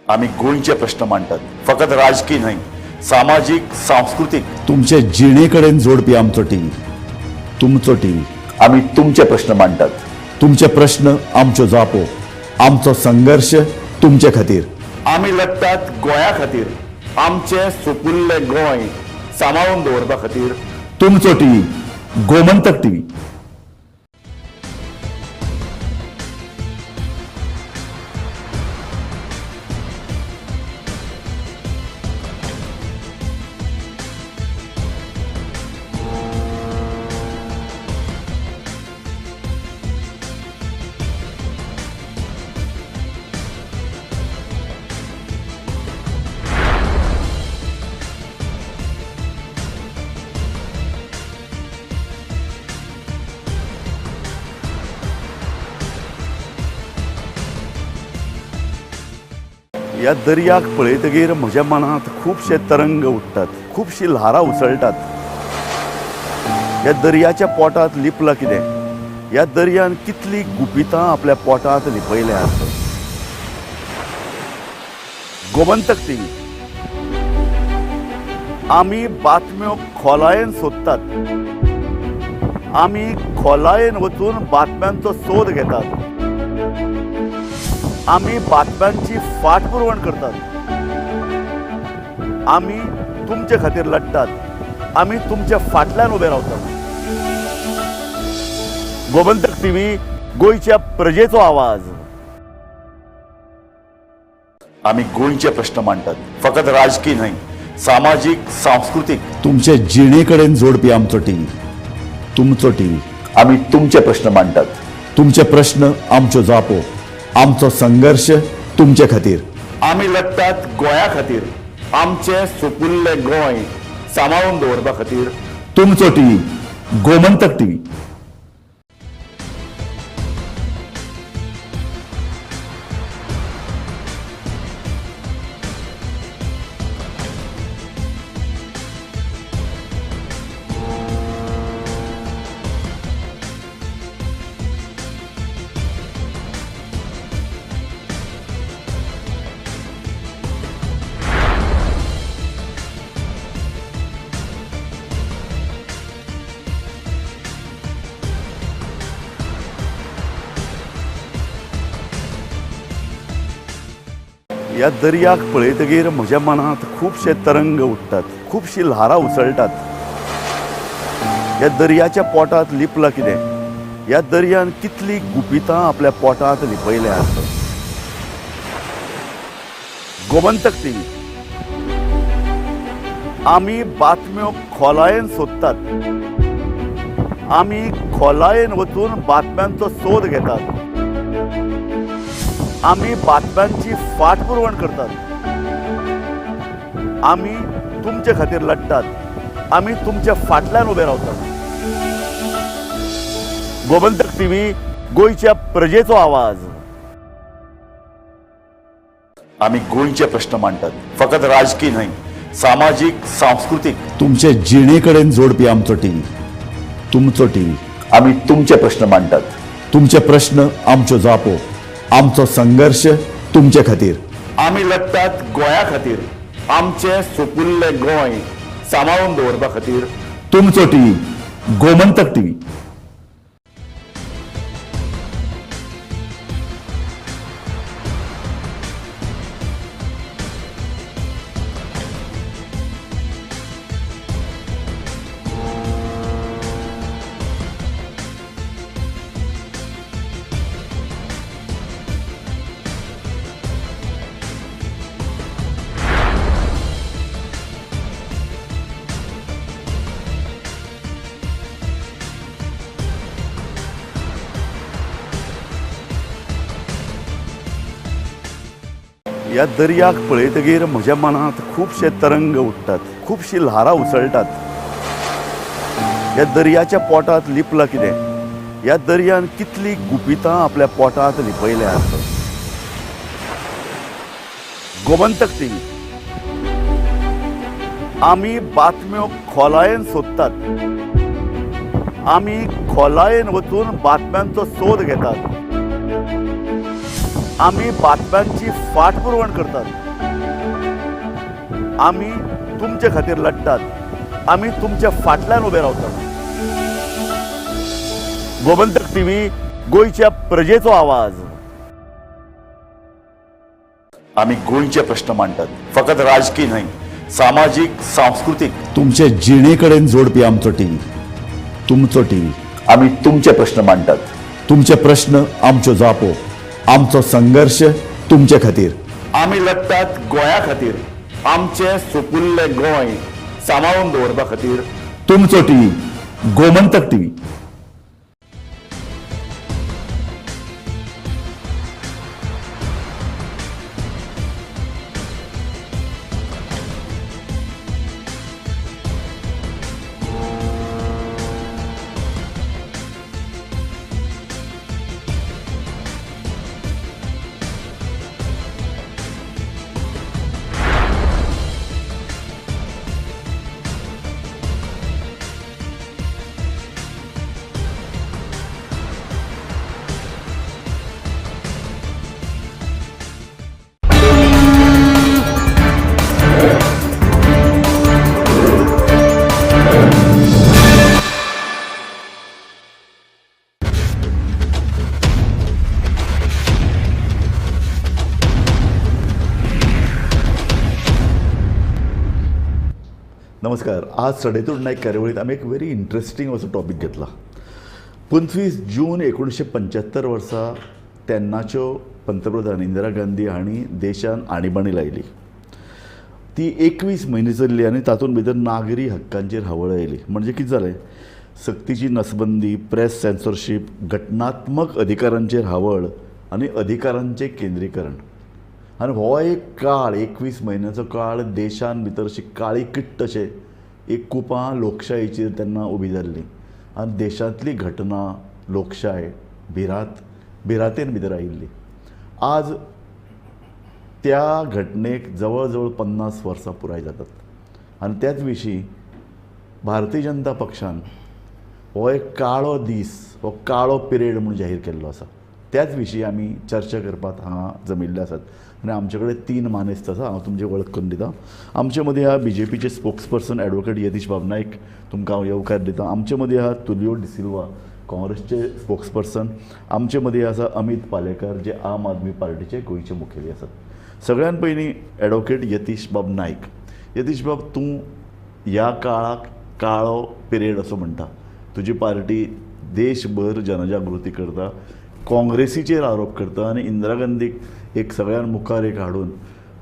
आमी गोंयचे प्रश्न मांडटात, फकत राजकीय न्हय, सामाजीक, सांस्कृतीक. तुमचे जिणे कडेन जोडपी आमचो टीव्ही, तुमचो टीव्ही. आमी तुमचे प्रश्न मांडटात, तुमचे प्रश्न आमच्यो जापो, आमचो संघर्श तुमचे खातीर. आमी लढटात गोंया खातीर, आमचें सुपुल्लें गोंय सांबाळून दवरपा खातीर. तुमचो टीव्ही, गोमंतक टीव्ही. ह्या दर्याक पळयतगीर म्हज्या मनांत खुबशे तरंग उठ्ठात, खुबशी ल्हारां उसळटात. ह्या दर्याच्या पोटांत लिपलां कितें? ह्या दर्यान कितलीं गुपितां आपल्या पोटांत लिपयल्यात. गोमंतक टीव्ही. आमी बातम्यो खोलायेन सोदतात, आमी खोलायेन वचून बातम्यांचो सोद घेतात, आमी बातम्यांची फाटपुरवण करतात, आमी तुमचे खातीर लढटात, आमी तुमच्या फाटल्यान उबे रावतात. गोमंतक टीव्ही, गोंयच्या प्रजेचो आवाज. आमी गोंयचे प्रश्न मांडटात, फकत राजकीय न्हय, सामाजीक, सांस्कृतीक. तुमचे जिणे कडेन जोडपी आमचो टीव्ही, तुमचो टीव्ही. आमी तुमचे प्रश्न मांडटात, तुमचे प्रश्न आमच्यो जापो, आमचो संघर्श तुमचे खातीर. आमी लढटात गोंया खातीर, आमचें सुपुल्लें गोंय सांबाळून दवरपा खातीर. तुमचो टीव्ही, गोमंतक टीव्ही. ह्या दर्याक पळयतगीर म्हज्या मनांत खुबशे तरंग उठ्ठात, खुबशी ल्हारां उसळटात. ह्या दर्याच्या पोटांत लिपलां कितें? ह्या दर्यान कितलीं गुपितां आपल्या पोटांत लिपयल्यात. गोमंतक टीव्ही. आमी बातम्यो खोलायेन सोदतात, आमी खोलायेन वचून बातम्यांचो सोद घेतात, आमी बातम्यांची फाटपुरवण करतात, आमी तुमचे खातीर लढटात, आमी तुमच्या फाटल्यान उबे रावतात. गोमंतक टीव्ही, गोंयच्या प्रजेचो आवाज. आमी गोंयचे प्रश्न मांडटात, फकत राजकीय न्हय, सामाजीक, सांस्कृतीक. तुमचे जिणे कडेन जोडपी आमचो टीव्ही, तुमचो टीव्ही. आमी तुमचे प्रश्न मांडटात, तुमचे प्रश्न आमच्यो जापो, आमचो संघर्श तुमचे खातीर. आमी लढटात गोंया खातीर, आमचें सुपुल्लें गोंय सांबाळून दवरपा खातीर. तुमचो टीव्ही, गोमंतक टीव्ही. ह्या दर्याक पळयतगीर म्हज्या मनांत खुबशे तरंग उठ्ठात, खुबशी ल्हारां उसळटात. ह्या दर्याच्या पोटांत लिपलां कितें? ह्या दर्यान कितलीं गुपितां आपल्या पोटांत लिपयल्यात. गोमंतक टीव्ही, आमी बातम्यो खोलायेन सोदतात, आमी खोलायेन वचून बातम्यांचो सोद घेतात, आमी बातम्यांची फाटपुरवण करतात, आमी तुमचे खातीर लढटात, आमी तुमच्या फाटल्यान उबे रावतात. गोमंतक टीव्ही, गोंयच्या प्रजेचो आवाज. आमी गोंयचे प्रश्न मांडटात, फकत राजकीय न्हय, सामाजीक, सांस्कृतीक, तुमचे जिणे कडेन जोडपी आमचो टीव्ही, तुमचो टीव्ही. आमी तुमचे प्रश्न मांडटात, तुमचे प्रश्न आमच्यो जापो, आमचो संघर्श तुमचे खातीर. आमी लढटात गोंया खातीर, आमचें सुपुल्लें गोंय सांबाळून दवरपा खातीर. तुमचो टीव्ही, गोमंतक टीव्ही. नमस्कार. आज सडेतोड नायक कार्यावळीत आमी एक व्हेरी इंट्रस्टींग असो टॉपीक घेतला. 25 जून 1975 वर्सा तेन्नाच्यो पंतप्रधान इंदिरा गांधी हांणी देशान आणीबाणी लायली. ती 21 म्हयने चल्ली आनी तातूंत भितर नागरी हक्कांचेर हावळ आयली. म्हणजे कितें जालें, सक्तीची नसबंदी, प्रेस सेन्सॉरशीप, घटनात्मक अधिकारांचेर हावळ आनी अधिकारांचें केंद्रीकरण. आनी हो एक काळ, 21 म्हयन्याचो काळ, देशान भितर अशी काळी किट्ट अशें एक कुपां लोकशायेचेर तेन्ना उबी जाल्ली आनी देशांतली घटना, लोकशाय भिरांतेन भितर आयिल्ली. आज त्या घटनेक जवळ जवळ 50 वर्सां पुराय जातात आनी त्याच विशीं भारतीय जनता पक्षान हो एक काळो दीस, हो काळो पिरियड म्हूण जाहीर केल्लो आसा. त्याच विशीं आमी चर्चा करपाक हांगा जमिल्ले आसात आनी आमचे कडेन 3 मानेस्त आसा. हांव तुमची वळख करून दिता. आमचे मदीं आहा बी जे पीचे स्पोक्सपर्सन एडवोकेट यतीश बाब नायक, तुमकां हांव येवकार दिता. आमचे मदीं आहा तुलियो डिसिल्वा, काँग्रेसचे स्पोक्सपर्सन. आमचे मदीं आसा अमीत पालेकर, जे आम आदमी पार्टीचे गोंयचे मुखेली आसात. सगळ्यान पयलीं एडवोकेट यतीश बाब नायक. यतीश बाब, तूं ह्या काळाक काळो पिरियड असो म्हणटा. तुजी पार्टी देशभर जनजागृती करता, काँग्रेसीचेर आरोप करता आनी इंदिरा गांधीक एक सगळ्यान मुखार एक हाडून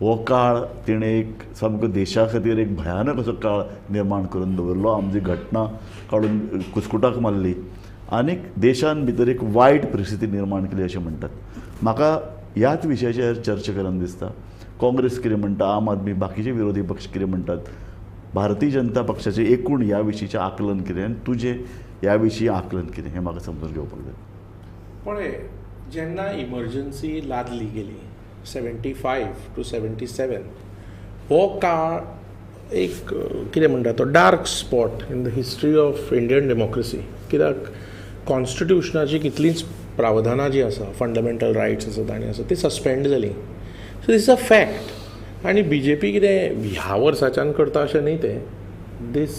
हो काळ तिणें एक सामको देशा खातीर एक भयानक असो काळ निर्माण करून दवरलो. आमची घटना काडून कुस्कुटाक मारली आनी देशान भितर एक वायट परिस्थिती निर्माण केली अशें म्हणटात. म्हाका ह्याच विशयाचेर चर्चा करन दिसता. काँग्रेस कितें म्हणटा, आम आदमी, बाकीचे विरोधी पक्ष कितें म्हणटात, भारतीय जनता पक्षाचें एकूण ह्या विशींचें आकलन कितें आनी तुजें ह्या विशीं आकलन कितें हें म्हाका समजून घेवपाक जाय. पळय, जेन्ना इमर्जन्सी लादली गेली 75 to 77, हो काळ एक कितें म्हणटा तो dark spot in the history of Indian democracy. कित्याक कॉन्स्टिट्युशनाची कितलींच प्रावधानां जीं आसा, फंडामेंटल रायट्स आसात आनी आसा, ती सस्पेंड जाली. So this is a fact. आनी बी जे पी कितें ह्या वर्साच्यान करता अशें न्ही तें. दीस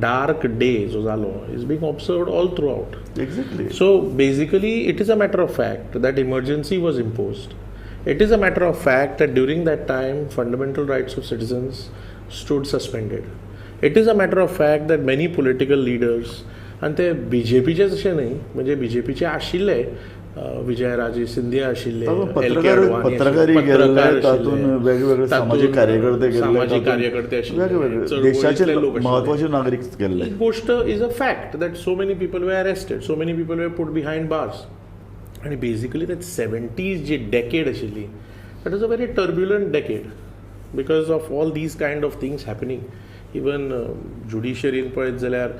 डार्क डे जो जालो is being observed all throughout. Exactly. So basically it is a matter of fact that emergency was imposed. It is a matter of fact that during that time fundamental rights of citizens stood suspended. It is a matter of fact that many political leaders, आनी ते बी जे पीचेच अशें न्हय, म्हणजे बी जे पीचे आशिल्ले, विजयराजे सिंधिया आशिल्ले, पत्रकार, वेगवेगळे सामाजीक कार्यकर्ते आशिल्ले, देशाचे म्हत्वाचे नागरीक गेल्ले. ही गोश्ट is a fact that so many people were arrested, so many people were put behind bars. आनी बेजिकली that 70s जी डेकेड आशिल्ली That is a very turbulent decade because of all these kind of things happening. Even judiciary पळयत जाल्यार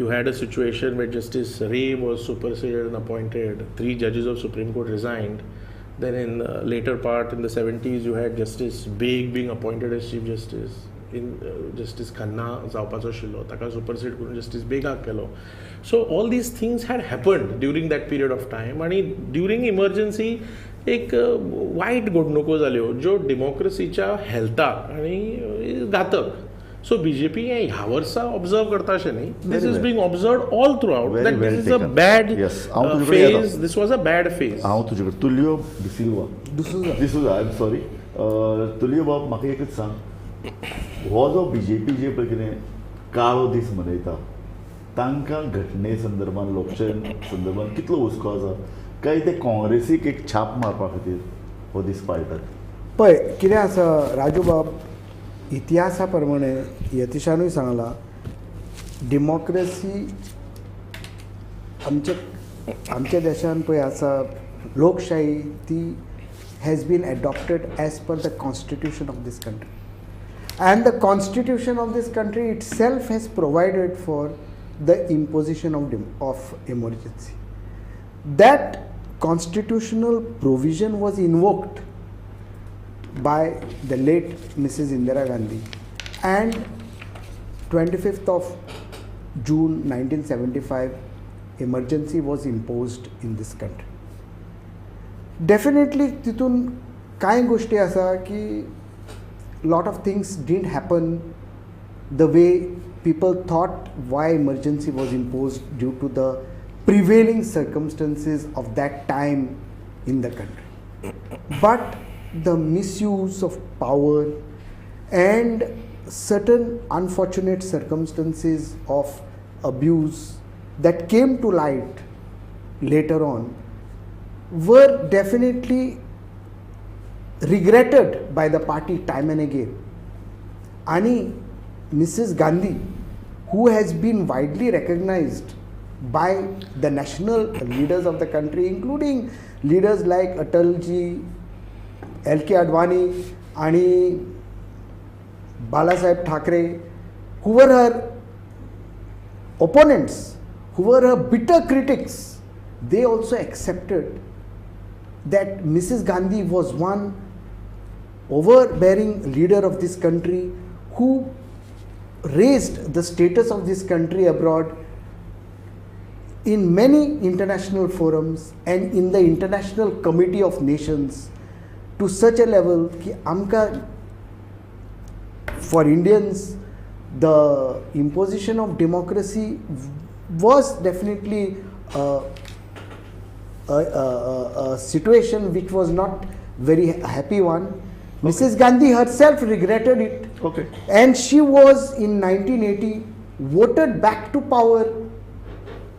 you had a situation where Justice Ray was superseded and appointed, 3 judges of Supreme Court resigned. Then in later part in the 70s you had Justice Beg being appointed as Chief Justice. In Justice Khanna जावपाचो आशिल्लो ताका सुपरसीड करून जस्टीस बेगाक केलो. So all these things had happened during that period of time आनी ड्युरींग इमर्जन्सी एक वायट घडणुको जाल्यो ज्यो डेमोक्रेसीच्या हेल्थाक आनी घातक. सो बीजेपी हें ह्या वर्सा ऑब्जर्व करता अशें न्ही, this is being observed all throughout that this is a bad phase, this was a bad phase. हांव तुजे कडेन Tulio D'Silva D'Souza, I am sorry Tulio बाब, म्हाका एकच सांग, हो जो बीजेपी जे पळय कितें काळो दीस मनयता तांकां घटने संदर्भान लोकशाय संदर्भान कितलो हुस्को आसा काय ते काँग्रेसीक एक छाप मारपा खातीर हो दीस पाळटात? पळय कितें आसा राजू बाब, इतिहासा प्रमाणे यतीशानूय सांगलां, डेमोक्रेसी आमच्या आमच्या देशान पळय आसा लोकशाही ती has been adopted as per the constitution of this country. And the constitution of this country itself has provided for the imposition of emergency. That constitutional provision was invoked by the late Mrs. Indira Gandhi, and 25th of June 1975, emergency was imposed in this country. Definitely, titun कांय गोष्टी आसा की lot of things didn't happen the way people thought why emergency was imposed due to the prevailing circumstances of that time in the country. But the misuse of power and certain unfortunate circumstances of abuse that came to light later on were definitely regretted by the party time and again. Ani Mrs. Gandhi, who has been widely recognized by the national leaders of the country, including leaders like Atalji, L.K. Advani, ani Balasaheb Thackeray, who were her opponents, who were her bitter critics, they also accepted that Mrs. Gandhi was one overbearing leader of this country who raised the status of this country abroad in many international forums and in the International Committee of Nations to such a level ki amka, for Indians, the imposition of democracy was definitely a situation which was not very happy one. Okay. Mrs. Gandhi herself regretted it. Okay. And she was in 1980 voted back to power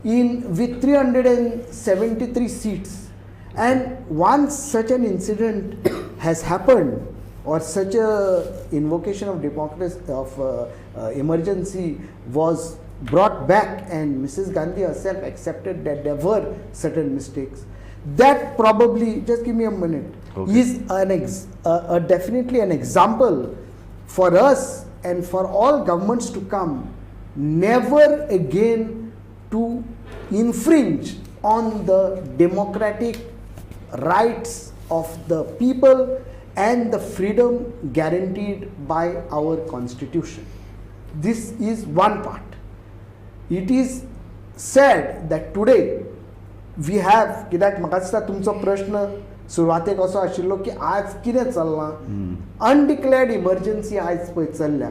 in with 373 seats. And once such an incident has happened, or such a invocation of democracy of emergency was brought back, and Mrs. Gandhi herself accepted that there were certain mistakes. That probably, just give me a minute, okay, is an definitely an example for us and for all governments to come, never again to infringe on the democratic rights of the people and the freedom guaranteed by our constitution. This is one part. It is sad that today we have, कित्याक म्हाका दिसता तुमचो प्रश्न सुरवातेक असो आशिल्लो की आज कितें चल्लां, अनडिक्लेअर्ड इमर्जन्सी आयज पळय चल्ल्या,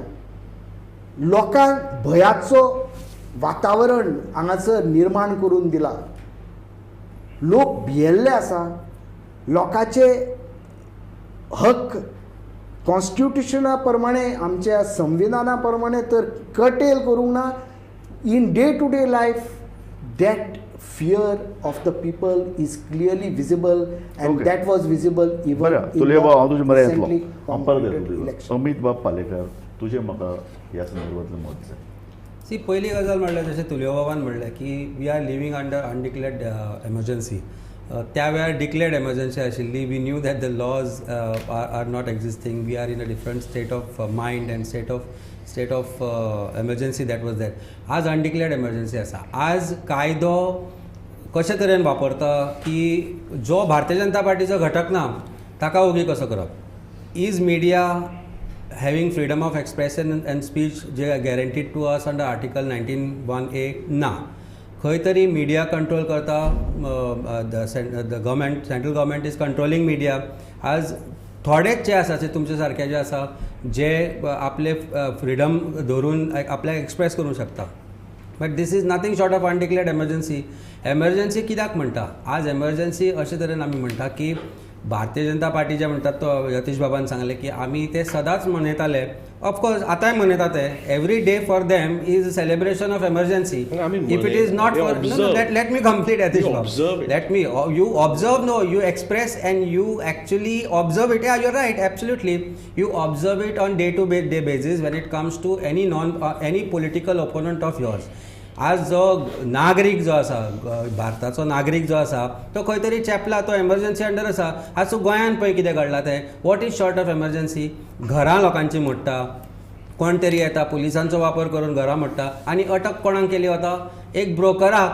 लोकांक भंयाचो वातावरण हांगासर निर्माण करून दिला, लोक भियेल्ले आसा, लोकांचे हक्क कॉन्स्टिट्युशना प्रमाणे आमच्या संविधाना प्रमाणे तर कटेल करूंक ना. In day-to-day life, that fear of the people is clearly visible, and okay, that was visible even in the recently completed election. Amit बाब पालेकर, तुझे म्हाका ह्या संदर्भातलें मत जाय. सी, पयली गजाल म्हणल्यार जशें तुलियो बाबान म्हणलें की we are living under undeclared emergency. त्या वेळार डिक्लेर्ड एमर्जन्सी आशिल्ली. We knew that the laws are not existing. We are in a different state of mind and state of emergency that was that. आज अनडिक्लेर्ड एमर्जन्सी आसा. आज कायदो कशे तरेन वापरता की जो भारतीय जनता पार्टीचो घटक ना ताका ओगी कसो करप. Is media having freedom of expression and speech J guaranteed to us under Article 19(1)(a)? ना. खंय तरी मिडिया कंट्रोल करता. The government, central government is controlling media. आज थोडेच जे आसा ते तुमचे सारके जे आसा जे आपले फ्रिडम धरून आपल्याक एक्सप्रेस करूंक शकता, but this is nothing short of undeclared emergency. Emergency कित्याक म्हणटा आज? एमर्जन्सी अशे तरेन आमी म्हणटा की भारतीय जनता पार्टी जे म्हणटात तो यतीश बाबान सांगलें की आमी ते सदांच मनयताले. ऑफकोर्स आतांय मनयता ते. Every day for them is celebration of emergency. If it is not for, let me complete, Yatish Bab, let me. You observe, no, you express and you actually observe it. You are right, absolutely. You observe it on day to day basis when it comes to any non any political opponent of yours. आज जो नागरीक जो आसा, भारताचो नागरीक जो आसा, तो खंय तरी चेपला, तो एमर्जन्सी अंडर आसा. आज तूं गोंयांत पळय कितें घडलां तें. What is short of emergency? घरां लोकांची मोडटा, कोण तरी येता पुलिसांचो वापर करून घरां मोडटा आनी अटक कोणाक केली वता? एक ब्रोकराक,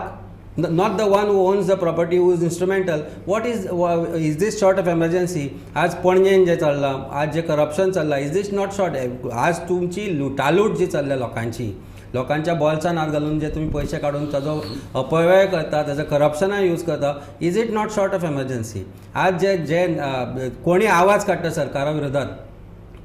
not the one who owns the property, who is instrumental. What is this short of emergency? आज पणजेन जें चल्लां, आज जें करप्शन चल्लां, is this not short? आज तुमची लुटालूट जी चल्ल्या लोकांची, लोकांच्या बोल्सान हात घालून जे तुमी पयशे काडून ताजो अपव्यय करता, ताजो करप्शना यूज करता, is it not short of emergency? आज जे जे कोणी आवाज काडटा सरकारा विरोधात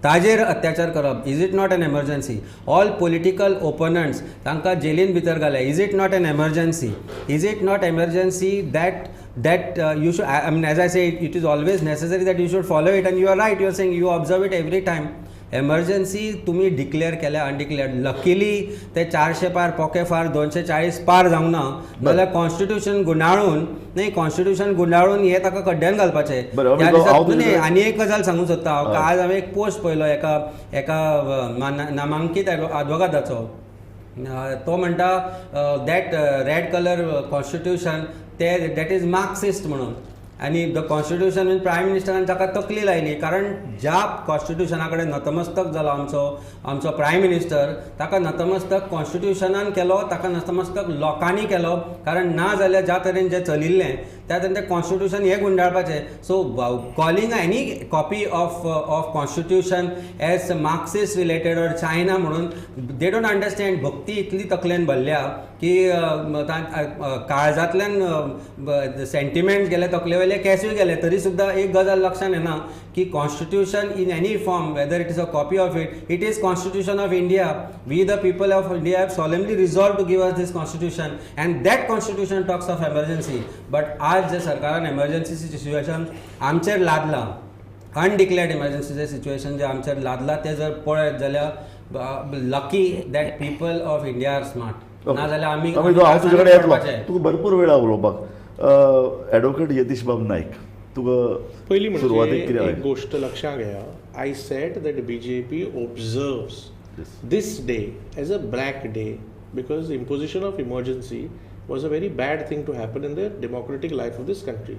ताजेर अत्याचार करप, is it not an emergency? All political opponents तांकां जेलीन भितर घाले, is it not an emergency? Is it not emergency that you should, I mean, as I say, it is always necessary that you should follow it, and you are right, you are saying you observe it every time. Emergency तुमी डिक्लेअर केल्या अनडिक्लेअर्ड. लकीली ते 400 पार पोके फार 240 पार जावंक ना, जाल्यार कॉन्स्टिट्युशन गुंडाळून न्ही, कॉन्स्टिट्युशन गुंडाळून हे ताका खड्ड्यान घालपाचें. न्ही, आनी एक गजाल सांगूंक सोदता हांव. आज हांवें एक पोस्ट पळयलो एका एका नामांकीत आदवोगादाचो. तो म्हणटा that red colour constitution ते that is Marxist म्हणून. आनी the constitution prime मिनिस्टरान ताका तकली लायली, कारण ज्या कॉन्स्टिट्युशना कडेन नतमस्तक जालो आमचो प्रायम मिनिस्टर, ताका नतमस्तक कॉन्स्टिट्युशनान केलो, ताका नतमस्तक लोकांनी केलो. कारण ना जाल्यार ज्या तरेन जें चलिल्लें त्या तरेन तें कॉन्स्टिट्युशन हें गुंडाळपाचें. So calling any copy of constitution as Marxist related or China म्हणून, they don't understand. भक्ती इतली तकलेन भरल्या की काळजांतल्यान सेंटिमेंट्स गेले, तकले वयले केसूय गेले, तरी सुद्दां एक गजाल लक्षांत येना की constitution in any form, whether it is a copy of it, it is Constitution of India. We the people of India have solemnly resolve to give us this constitution, and that constitution talks of emergency. But आज जे सरकारान एमर्जन्सीचे सिच्युएशन आमचेर लादलां, अनडिक्लेअर्ड एमर्जन्सीचें सिच्युएशन जें आमचेर लादलां, तें जर पळयत जाल्यार lucky that people of India are smart. ना जाल्यार आमी हांव तुजे कडेन येतलो, तुका भरपूर वेळ उलोवपाक. एडवोकेट यतीश बाब नायक, तुका पयलीं म्हणजे एक गोश्ट लक्षांत घेया. I said that BJP observes this day as a black day because imposition of emergency was a very bad thing to happen in the democratic life of this country.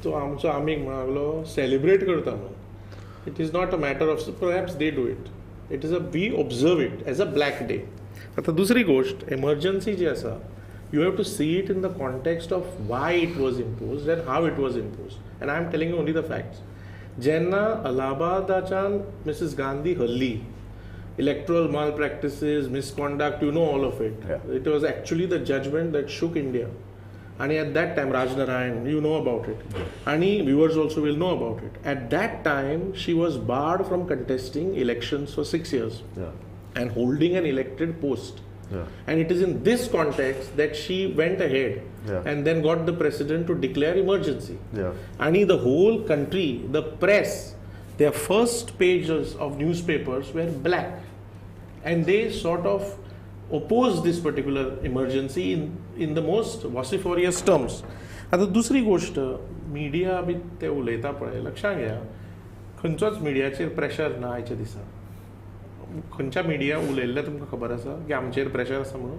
तो आमचो आमीग म्हणूंक लागलो सेलिब्रेट करता म्हणून. It is not a matter of perhaps they do it, it is a we observe it as a black day. आतां दुसरी गोश्ट, एमर्जन्सी जी आसा, you have to see it in the context of why it was imposed and how it was imposed. And I am telling you only the facts. जेन्ना अलाहाबादाच्यान मिसेस गांधी हल्ली, electoral malpractices, misconduct, you know all of it. Yeah. It was actually the judgment that shook India. And at that time, Raj Narayan, you know about it. Yeah. And viewers also will know about it. At that time, she was barred from contesting elections for 6 years. Yeah. And holding an elected post. Yeah. And it is in this context that she went ahead yeah. and then got the president to declare emergency. Yeah. And the whole country, the press, their first pages of newspapers were black. And they sort of opposed this particular emergency in the most vociferous terms. आता दुसरी गोष्ट, मिडिया बी ते उलयता पळय, लक्षांत घेया, खंयचोच मिडियाचेर प्रेशर ना आयच्या दिसा. खंयच्या मिडिया उलयल्लें तुमकां खबर आसा की आमचेर प्रेशर आसा म्हणून?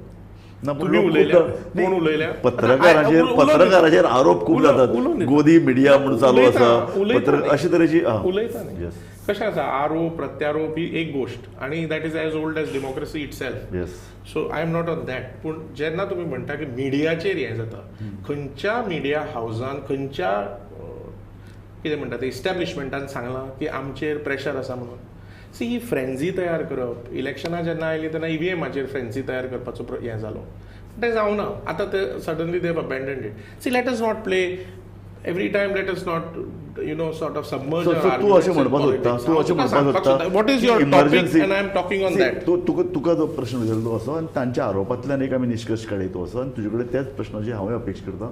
पत्रकारांचेर पत्रकारांचेर आरोप खूब जातात, गोदी मिडिया म्हणून चालू आसा, पत्रकार अशे तरेची उलयता. कशें आसा, आरोप प्रत्यारोप ही एक गोश्ट आनी that is as old as democracy itself. So I am not on that. पूण जेन्ना तुमी म्हणटा की मिडियाचेर हें जाता, खंयच्या मिडिया हावजान खंयच्या कितें म्हणटा ते इस्टॅब्लिशमेंटान सांगलां की आमचेर प्रेशर आसा म्हणून? सी, ही फ्रेंजी तयार करप, इलेक्शनां जेन्ना आयलीं तेन्ना ईव्हीएमाचेर फ्रेंजी तयार करपाचो हें जालो, तें जावना आतां. ते suddenly they have abandoned it. See, let us not play every time, let us not you know sort of submerge. तूं अशें म्हणपाक सोदता, तूं अशें म्हणपाक सोदता, what is your topic and I am talking on that. तूं तुका जो प्रश्न विचारलो तो असो आनी तांच्या आरोपांतल्यान एक आमी निश्कर्श काडयत असो, आनी तुजे कडेन त्याच प्रश्नाची हांवें अपेक्षा करता.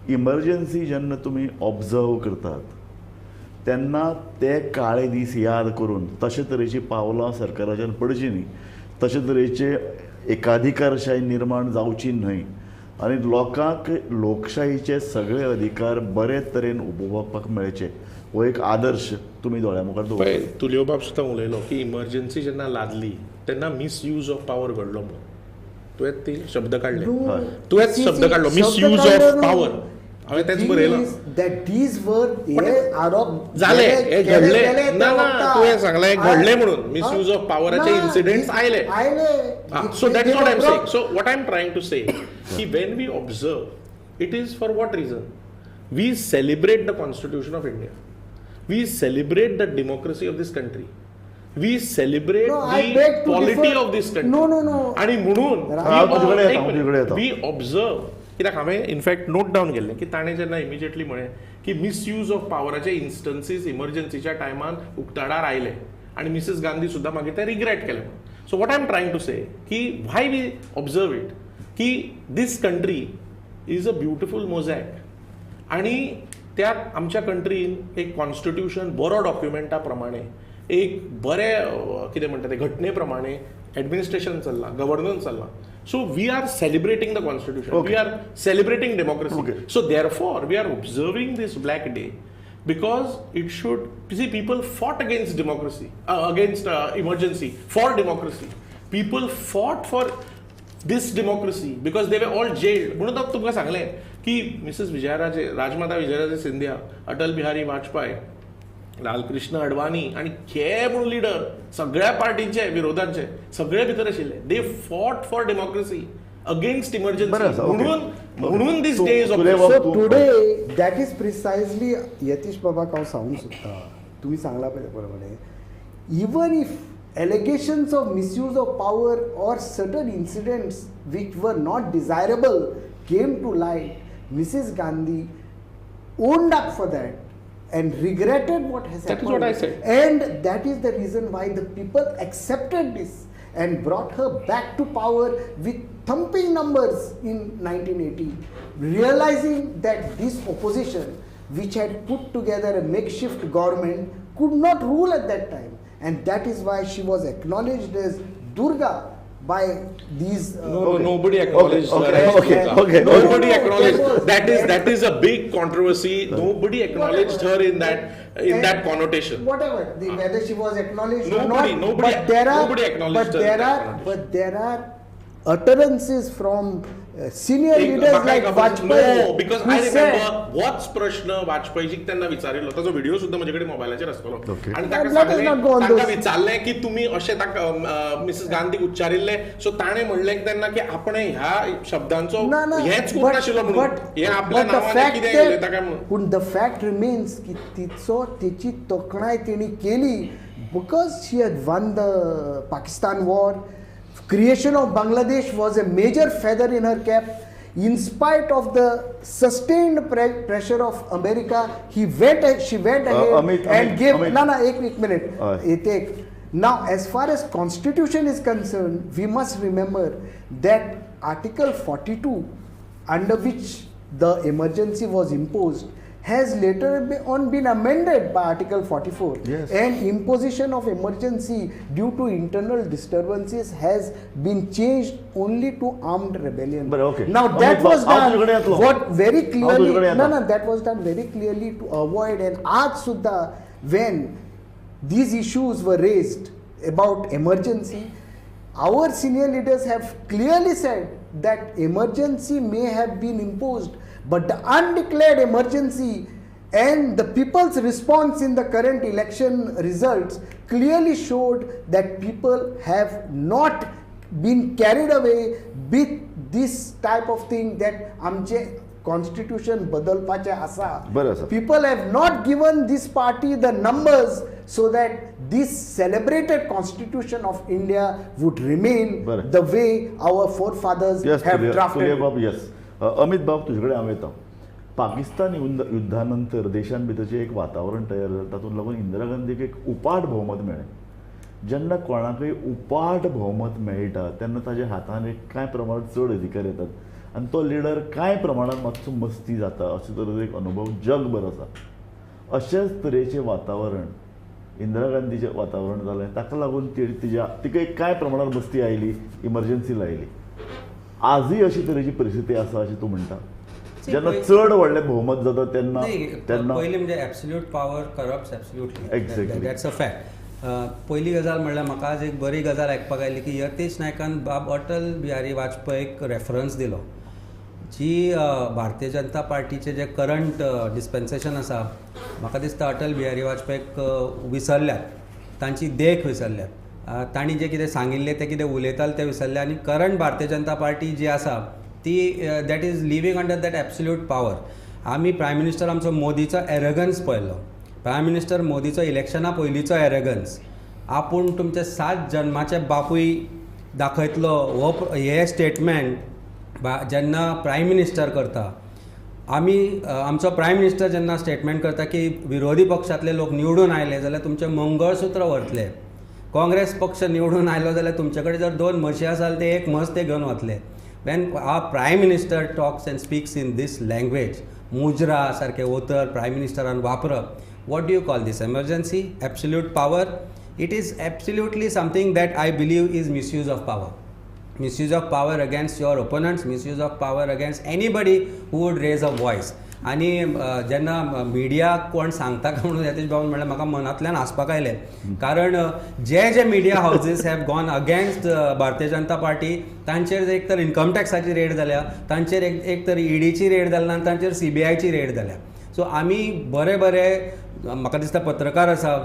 इमर्जन्सी जेन्ना तुमी ऑब्जर्व करतात तेन्ना ते काळे दीस याद करून तशे तरेची पावलां सरकाराच्यान पडची न्ही, तशे तरेचे एकाधिकारशाही निर्माण जावची न्हय आनी लोकांक लोकशाहीचे सगळे अधिकार बरे तरेन उपभोगपाक मेळचे, हो एक आदर्श तुमी दोळ्या मुखार दवरता. तुलियो बाब सुद्दां उलयलो की इमर्जन्सी जेन्ना लादली तेन्ना मिसयूज ऑफ पावर घडलो म्हणून. तुवें ती शब्द काडले, तुवेंच शब्द काडलो मिसयूज ऑफ पावर. हांवें तेंच बरयलां आरोप जाले, हे घडले ना ना, तुवें सांगलें घडले म्हणून मिसयूज ऑफ पावराचे इन्सिडेंट्स आयले. So that is what I am saying. So what I am trying to say की when we observe, it is for what reason? We celebrate the constitution of India, we celebrate the democracy of this country, we celebrate the polity of this country. No no no. आनी म्हणून we observe, कित्याक हांवें इनफॅक्ट नोट डावन केल्लें की ताणें जेन्ना इमिजिएटली म्हळें की मिसयूज ऑफ पावराचे इन्स्टन्सीस इमर्जन्सीच्या टायमान उक्ताडार आयले आनी मिसेस गांधी सुद्दां मागीर तें रिग्रेट केलें. So what I am trying to say की व्हाय we observe it की this country is a beautiful mosaic आनी त्या आमच्या कंट्रीन एक कॉन्स्टिट्यूशन बरो डॉक्युमेंटा प्रमाणे एक बरें कितें म्हणटा तें घटने प्रमाणे एडमिनिस्ट्रेशन चल्लां, गव्हर्नन्स चल्लां. So we are celebrating the constitution. Okay. We are celebrating democracy. Okay. So therefore we are observing this black day because it should, see, people fought against democracy, against emergency, for democracy. People fought for this democracy because they were all jailed. म्हणून तुमकां सांगलें की मिसेस विजयराजे, राजमाता विजयराजे सिंधिया, अटल बिहारी वाजपेयी, लालकृष्ण अडवाणी आनी हे म्हणून लिडर सगळ्या पार्टींचे विरोधांचे सगळे भितर आशिल्ले. They fought for democracy against emergency. म्हणून म्हणून this day is so today that is precisely Yatish बाबाक हांव सांगूंक सोदता, तुमी सांगला पळय प्रमाणे, even if allegations of misuse of power or certain incidents which were not desirable came to light, Mrs. Gandhi owned up for that and regretted what has That happened. Is what I said. And that is the reason why the people accepted this and brought her back to power with thumping numbers in 1980, realizing that this opposition, which had put together a makeshift government, could not rule at that time. And that is why she was acknowledged as Durga by these. No, okay. Nobody acknowledged her. Okay. Nobody acknowledged. That is a big controversy. Nobody acknowledged her in that connotation. Whatever, whether she was acknowledged or not. Nobody acknowledged her. But there are utterances from senior leaders like Vajpayee. No, because I remember होच प्रश्न वाजपेयीजीक तेन्ना विचारिल्लो, ताचो व्हिडिओ सुद्दां म्हजे कडेन मोबायलाचेर आसतलो. आनी ताका सांगलें, तांकां विचारलें की तुमी अशें ताका मिसेस गांधीक उच्चारिल्लें, सो ताणें म्हणलें तेन्ना की आपणें ह्या शब्दांचो हेंच करूंक नाशिल्लो म्हणून, हें आपल्या नांवान कितें उलयता काय म्हणून. पूण the fact remains की तिचो तिची तोखणाय तिणी केली because she had won the Pakistan war. Creation of Bangladesh was a major feather in her cap. In spite of the sustained pressure of America, she went ahead and gave. No, एक minute. Now, as far as constitution is concerned, we must remember that Article 42, under which the emergency was imposed, has later on been amended by Article 44. Yes. And imposition of emergency due to internal disturbances has been changed only to armed rebellion. But okay. Now that was done what very clearly, that was done very clearly to avoid. And aaj sudha, when these issues were raised about emergency, Our senior leaders have clearly said that emergency may have been imposed, but the undeclared emergency and the people's response in the current election results clearly showed that people have not been carried away with this type of thing that आमचे constitution बदलपाचें आसा. बरें आसा. People have not given this party the numbers so that this celebrated constitution of India would remain the way our forefathers have drafted it. बाब, येस, अमित बाब, तुजे कडेन हांव येता. पाकिस्तान युद्धानंतर देशान भितर जें एक वातावरण तयार जालें तातूंत लागून इंदिरा गांधीक एक उपाट भोवमत मेळ्ळें. जेन्ना कोणाकय उपाट भोवमत मेळटा तेन्ना ताज्या हातान एक कांय प्रमाणात चड अधिकार येतात आनी तो लिडर कांय प्रमाणात मातसो मस्ती जाता अशे तरेचो एक अनुभव जगभर आसा. अशेंच तरेचें वातावरण इंदिरा गांधीचें वातावरण जालें, ताका लागून तिज्या तिका एक कांय प्रमाणात मस्ती आयली, इमर्जन्सी लायली. आजूय अशी तरेची परिस्थिती आसा अशें तूं म्हणटा? जेन्ना चड व्हडलें भोवमत जाता तेन्ना तेन्ना पयलीं म्हणजे absolute power corrupts absolutely. Exactly. That's a fact. पयली गजाल म्हणल्यार म्हाका आज एक बरी गजाल आयकपाक आयली की यतीश नायकान बाब अटल बिहारी वाजपेयीक रेफरन्स दिलो. जी भारतीय जनता पार्टीचें जें करंट डिस्पेन्सेशन आसा म्हाका दिसता अटल बिहारी वाजपेयीक विसरल्यात, तांची देख विसरल्यात, तांणी जें कितें सांगिल्लें तें कितें उलयताले तें विसरले आनी करंट भारतीय जनता पार्टी जी आसा ती that is living under that absolute power. आमी प्रायम मिनिस्टर आमचो मोदीचो एरगन्स पळयलो, प्रायम मिनिस्टर मोदीचो इलेक्शना पयलींचो एरगन्स, आपूण तुमचे 7 जन्माचे बापूय दाखयतलो हो हें स्टेटमेंट जेन्ना प्रायम मिनिस्टर करता, आमी आमचो प्रायम मिनिस्टर जेन्ना स्टेटमेंट करता की विरोधी पक्षांतले लोक निवडून आयले जाल्यार तुमचें मंगळसूत्र व्हरतले, काँग्रेस पक्ष निवडून आयलो जाल्यार तुमचे कडेन जर 2 म्हशी आसा जाल्यार ते एक म्हस ते घेवन वतले. When our prime minister talks and speaks in this language, मुजरा सारकें उतर प्रायम मिनिस्टरान वापरप, what do you call this? Emergency? Absolute power? It is absolutely something that I believe is misuse of power. Misuse of power against your opponents, misuse of power against anybody who would raise a voice. आनी जेन्ना मिडिया कोण सांगता काय म्हणून यतीश बाबून म्हणल्यार म्हाका मनांतल्यान हांसपाक आयलें, कारण जे जे media houses have gone against Bharatiya Janata Party तांचेर एक तर इन्कम टॅक्साची रेड जाल्या, तांचेर एक तर ईडीची रेड जाल्या आनी तांचेर सीबीआयची रेड जाल्या. सो आमी बरे बरे म्हाका दिसता पत्रकार आसा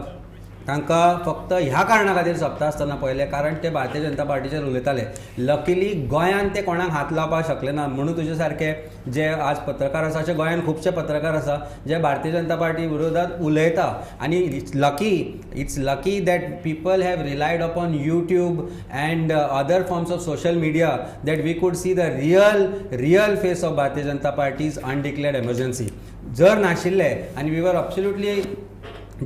तांकां फक्त ह्या कारणा खातीर सोंपता आसतना पळयलें, कारण ते भारतीय जनता पार्टीचेर उलयताले. लकीली गोंयांत ते कोणाक हात लावपाक शकले ना, म्हणून तुजे सारके जे आज पत्रकार आसा अशे गोंयांत खुबशे पत्रकार आसा जे भारतीय जनता पार्टी विरोधात उलयता. आनी it's lucky that people have relied upon YouTube and other forms of social media that we could see the real face of Bharatiya Janata Party's undeclared emergency. जर नाशिल्ले आनी we were absolutely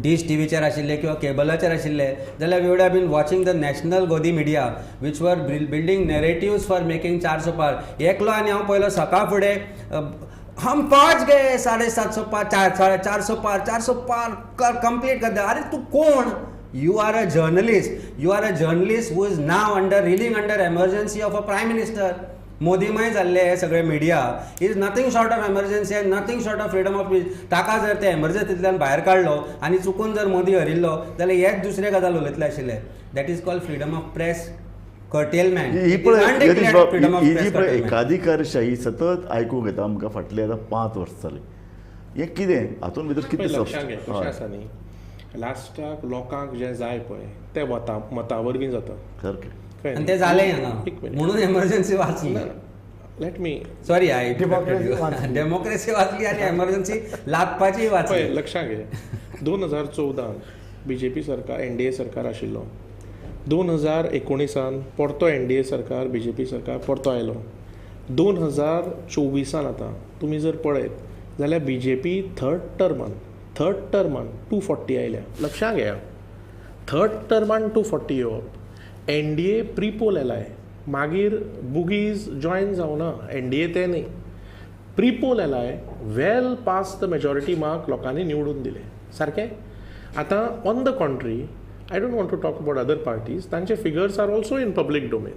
dish टीव्हीचेर आशिल्ले किंवा केबलाचेर आशिल्ले जाल्यार we would have been watching the national godi media which were building narratives for making 400 पार. एकलो आनी हांव पयलो सकाळ फुडें हम पहुंच गए 750 पार, 450 पार, 400 पार कंप्लीट कर. अरे तूं कोण? You are a journalist. You are a journalist who is now under reeling under emergency of a prime minister. मोदीमय जाल्ले हे सगळे media is nothing short of emergency and nothing short of freedom of speech. ताका जर ते एमर्जन्सींतल्यान भायर काडलो आनी चुकून जर मोदी हरिल्लो जाल्यार हेच दुसरे गजाल उलयतले आशिल्ले. That is called freedom of press curtailment. ही जी पळय एकाधिकारशाही सतत आयकूंक येता आमकां फाटले आतां 5 वर्सां जालीं. हें कितें हातूंत भितर कितें लक्षांत घे, कशें आसा न्ही, लास्टाक लोकांक जें जाय पळय तें मता वरवीं जाता. सारकें. आनी तें जालें हांगा म्हणून एमर्जन्सी वाचली. Let me sorry I democracy वाचली आनी एमर्जन्सी लादपाची वाचली. लक्षांत घे, 2014 बीजेपी सरकार एनडीए सरकार आशिल्लो, 2019 परतो एनडीए सरकार बीजेपी सरकार परतो आयलो, 2024 आतां तुमी जर पळयत जाल्यार बीजेपी थर्ड टर्मान 240 आयल्या. लक्षांत घेया, थर्ड टर्मान 240 येवप, एनडीए प्रिपोल एलाय, मागीर बुगीज जॉयन जावना एनडीए ते न्ही, prepole ally well past the majority mark लोकांनी निवडून दिले सारकें. आतां on the contrary I don't want to talk about other parties, तांचे figures are also in public domain,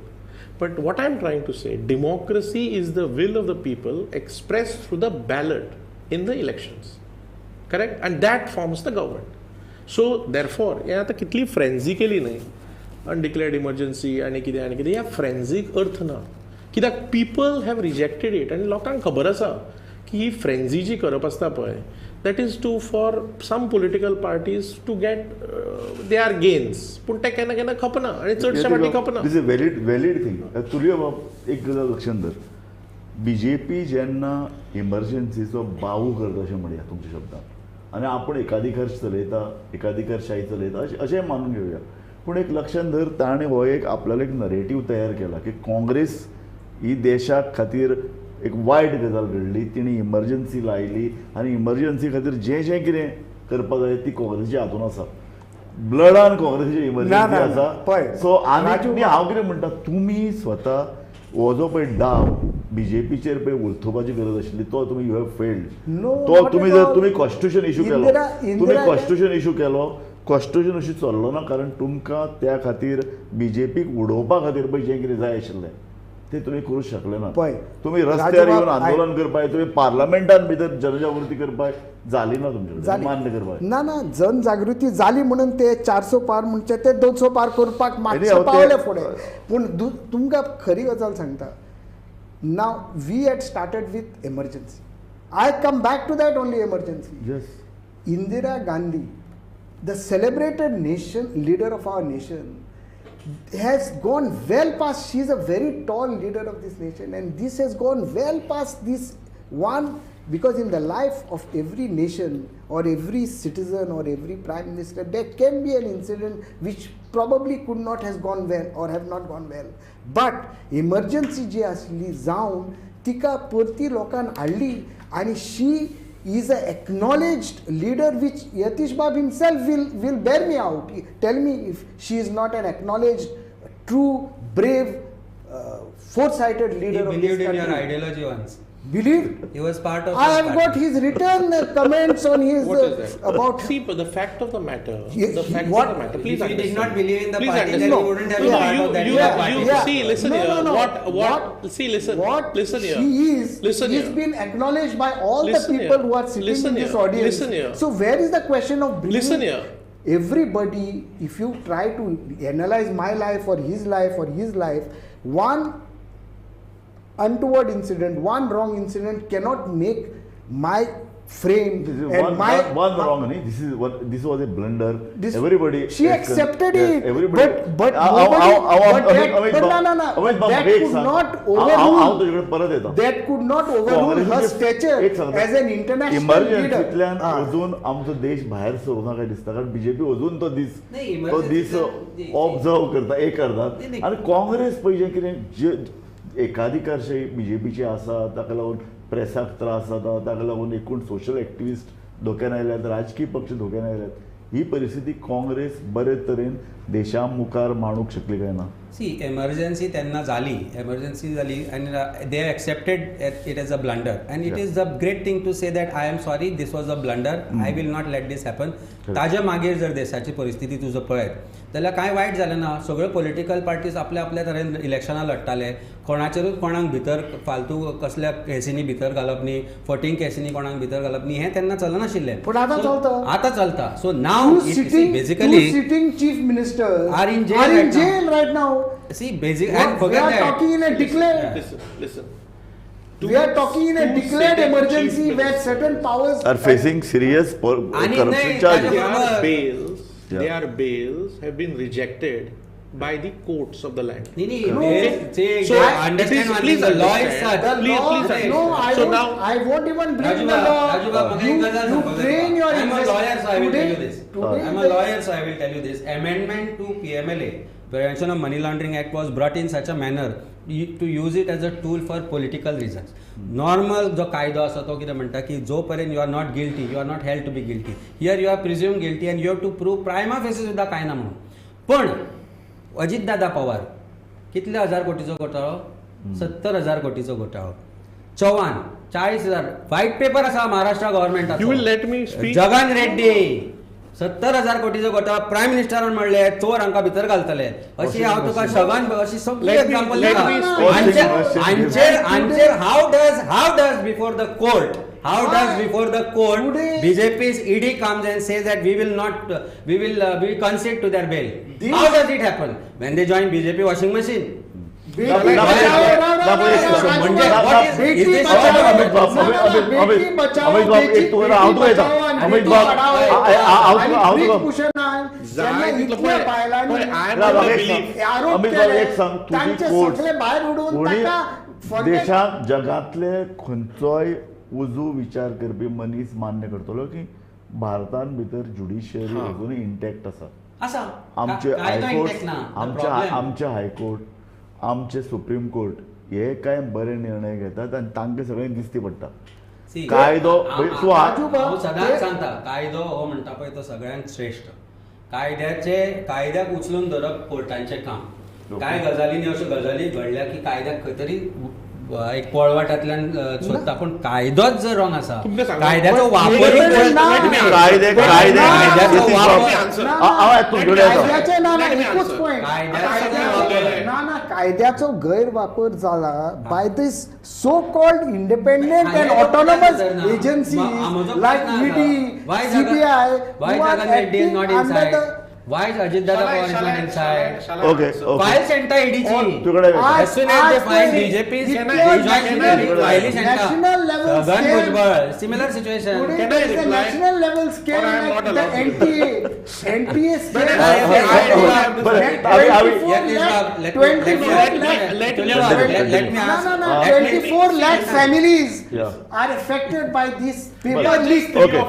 but what I am trying to say, democracy is the will of the people express through the ballot in the elections, correct, and that forms the government. So therefore हें आतां कितली फ्रेंजी केली न्ही अनडिक्लेअर्ड इमर्जन्सी आनी कितें आनी कितें ह्या फ्रेंझीक अर्थ ना, कित्याक पीपल have rejected it आनी लोकांक खबर आसा की ही फ्रेंझी जी करप आसता पळय, that is to for some political parties to get their gains, पूण ते केन्ना केन्ना खपना आनी चडशे फावटी खपना. This a valid valid thing. Tulio बाब, एक गजाल लक्षांत धर, बीजेपी जेन्ना इमर्जन्सीचो बाऊ करता अशें म्हणया तुमच्या शब्दान, आनी आपूण एकाधिकार चलयता, एकाधिकारशाही चलयता अशें मानून घेवया, पूण एक लक्षांत धर, ताणें हो एक आपल्यालो एक नरेटीव तयार केला की काँग्रेस ही देशा खातीर एक वायट गजाल घडली, तिणें इमर्जन्सी लायली आनी इमर्जन्सी खातीर जें जें कितें करपाक जाय ती काँग्रेसीच्या हातून आसा, ब्लडान काँग्रेसीची इमर्जन्सी आसा. सो आनी हांव कितें म्हणटा, तुमी स्वता हो जो पळय डाव बीजेपीचेर पळय उलथोवपाची गरज आशिल्ली तो तुमी you have failed. तो तुमी जर तुमी कॉन्स्टिट्यूशन इशू केलो, तुमी कॉन्स्टिट्यूशन इशू केलो, कॉन्स्टिट्यूशन इशू चल्लो ना, कारण तुमकां त्या खातीर बीजेपीक उडोवपा खातीर पळय जें कितें जाय आशिल्लें ते तुमी करूंक शकले ना. तुमी रस्त्यार येवन आंदोलन करपाक, तुमी पार्लमेंटान भितर जनजागृती करपाक जाली ना तुमचे, मान्य करपाक ना ना जनजागृती जाली म्हणून ते 400 पार म्हणचे ते 200 पार करपाक मातशे पावले फुडें. पूण तुमकां खरी गजाल सांगता, now we had started with emergency, I come back to that only emergency. Yes, Indira Gandhi, the celebrated nation leader of our nation, has gone well past, she is a very tall leader of this nation, and this has gone well past this one, because in the life of every nation or every citizen or every prime minister, there can be an incident which probably could not has gone well or have not gone well. But emergency ji asli जावन tika परती लोकान हाडली, आनी she is an acknowledged leader, which Yatish Bab himself will bear me out. Tell me if she is not an acknowledged, true, brave, foresighted leader of this country. He believed in your ideology once. Believed? He was part of. I have got his written comments on his what is that? About. See, but the fact of the matter. The fact of the matter. Please if he understand. did not believe in the please party, understand. then he wouldn't have been part of that party. You see, listen no, here. No, no. What? See, listen. What? Listen here. He is. Listen he's here. been acknowledged by all listen the people here. who are sitting listen in this here. audience. Listen here. So where is the question of bringing? Listen here. Everybody, if you try to analyze my life or his life or his life, one untoward incident, one wrong incident cannot make my frame and one, my one wrong. This is what this was a blunder. This, everybody she accepted yes, it. Everybody, but nobody, but no, no, no. That could not overrule. That could not overrule her stature as an international leader. इमर्जन्सीतल्यान अजून आमचो देश भायर सरूना काय दिसता, कारण बीजेपी अजून तो दीस ऑब्जर्व करता, एक करतात. आनी काँग्रेस पळय जें कितें जे एकाधिकारशाही बीजेपीची आसा, ताका लागून प्रेसाक त्रास जाता, ताका लागून एकूण सोशल एक्टिविस्ट धोक्यान आयल्यात, राजकीय पक्ष धोक्यान आयल्यात. ही परिस्थिती काँग्रेस बरे तरेन देशा मुखार मांडूंक शकली काय ना? सी, एमर्जन्सी तेन्ना जाली, एमर्जन्सी जाली आनी they accepted it as a blunder, and it is a great thing to say that I am sorry, this was a blunder, I will not let this happen. ताज्या मागीर जर देशाची परिस्थिती तुजो पळयत जाल्यार कांय वायट जालें ना. सगळ्यो पॉलिटिकल पार्टीज आपल्या आपल्या तरेन इलेक्शनां लडटाले, कोणाचेरूच कोणाक भितर फालतू कसल्या केसींनी भितर घालप न्ही, फटींग केसींनी कोणाक भितर घालप न्ही, हें तेन्ना चलनाशिल्लें. पूण आतां चलता, आतां चलता. So now basically sitting chief minister are in jail right now. See, basic and forget we are that. Talking in a declared. Listen, listen. We are talking in a declared emergency where certain powers are facing serious corruption charges. Their bails, their bails have been rejected by the courts of the land. No, okay. So understand one thing, the law is such. Please, please. No, I so won't, now, I won't even bring the law. You train your. I'm a lawyer, so I will tell you this. I'm a lawyer, so I will tell you this. Amendment to PMLA, Prevention of Money Laundering Act, was brought in such a manner to use it as a tool for political reasons. Normal जो कायदो आसा तो कितें म्हणटा की जो पर्यंत you are not guilty, you are not held to be guilty. Here you are presumed guilty and you have to prove prima facie सुद्दां कांय ना म्हणून. पण अजित दादा पवार कितले हजार कोटीचो घोटाळो? 70,000 कोटीचो घोटाळो. चव्हाण 40,000. व्हायट पेपर आसा महाराष्ट्र गव्हर्नमेंटाचो. You will let me speak. Jagan Reddy 70,000 कोटीचो घोटाळो प्रायम मिनिस्टरान म्हणले चोर हांकां भितर घालतले. अशी हांव तुका सगळ्यान अशी सगळी एग्जाम्पल दिता. हांचेर how does before the court How does before the court BJP's ED comes and says that we will not, we will we concede to their bail? How does it happen? When they join BJP washing machine. देशात जगांतले खंयचोय उजू विचार करपी मनीस मान्य करतलो की भारतान भितर ज्युडिशियरी अजून इंटॅक्ट आसा. आमचे हायकोर्ट, आमचे हायकोर्ट, आमचे सुप्रीम कोर्ट हे काय बरे निर्णय घेतात आनी तांकां सगळें दिसती पडटा. कायदो हांव सदांच सांगता, कायदो हो म्हणटा पळय तो सगळ्यांत श्रेश्ठ. कायद्याचे कायद्याक उचलून धरप कोर्टांचें काम. कांय गजालींनी अश्यो गजाली घडल्या की कायद्याक खंय तरी एक पळवाटांतल्यान सोदता, पूण कायदोच जर रॉंग आसा, कायद्याचो वापर कायद्याचो गैरवापर जाला by this so called independent and autonomous agency like ED, CBI. Why is Ajit Dada Pawar is not inside? Okay, okay. File sent ED chi. As soon as they find BJP's, they join file sent. National level Chhagan Bhujbal, similar situation. Today there is a national level scam like the NTA, NTA scam. 24 lakh families are affected by this paper leak. Okay.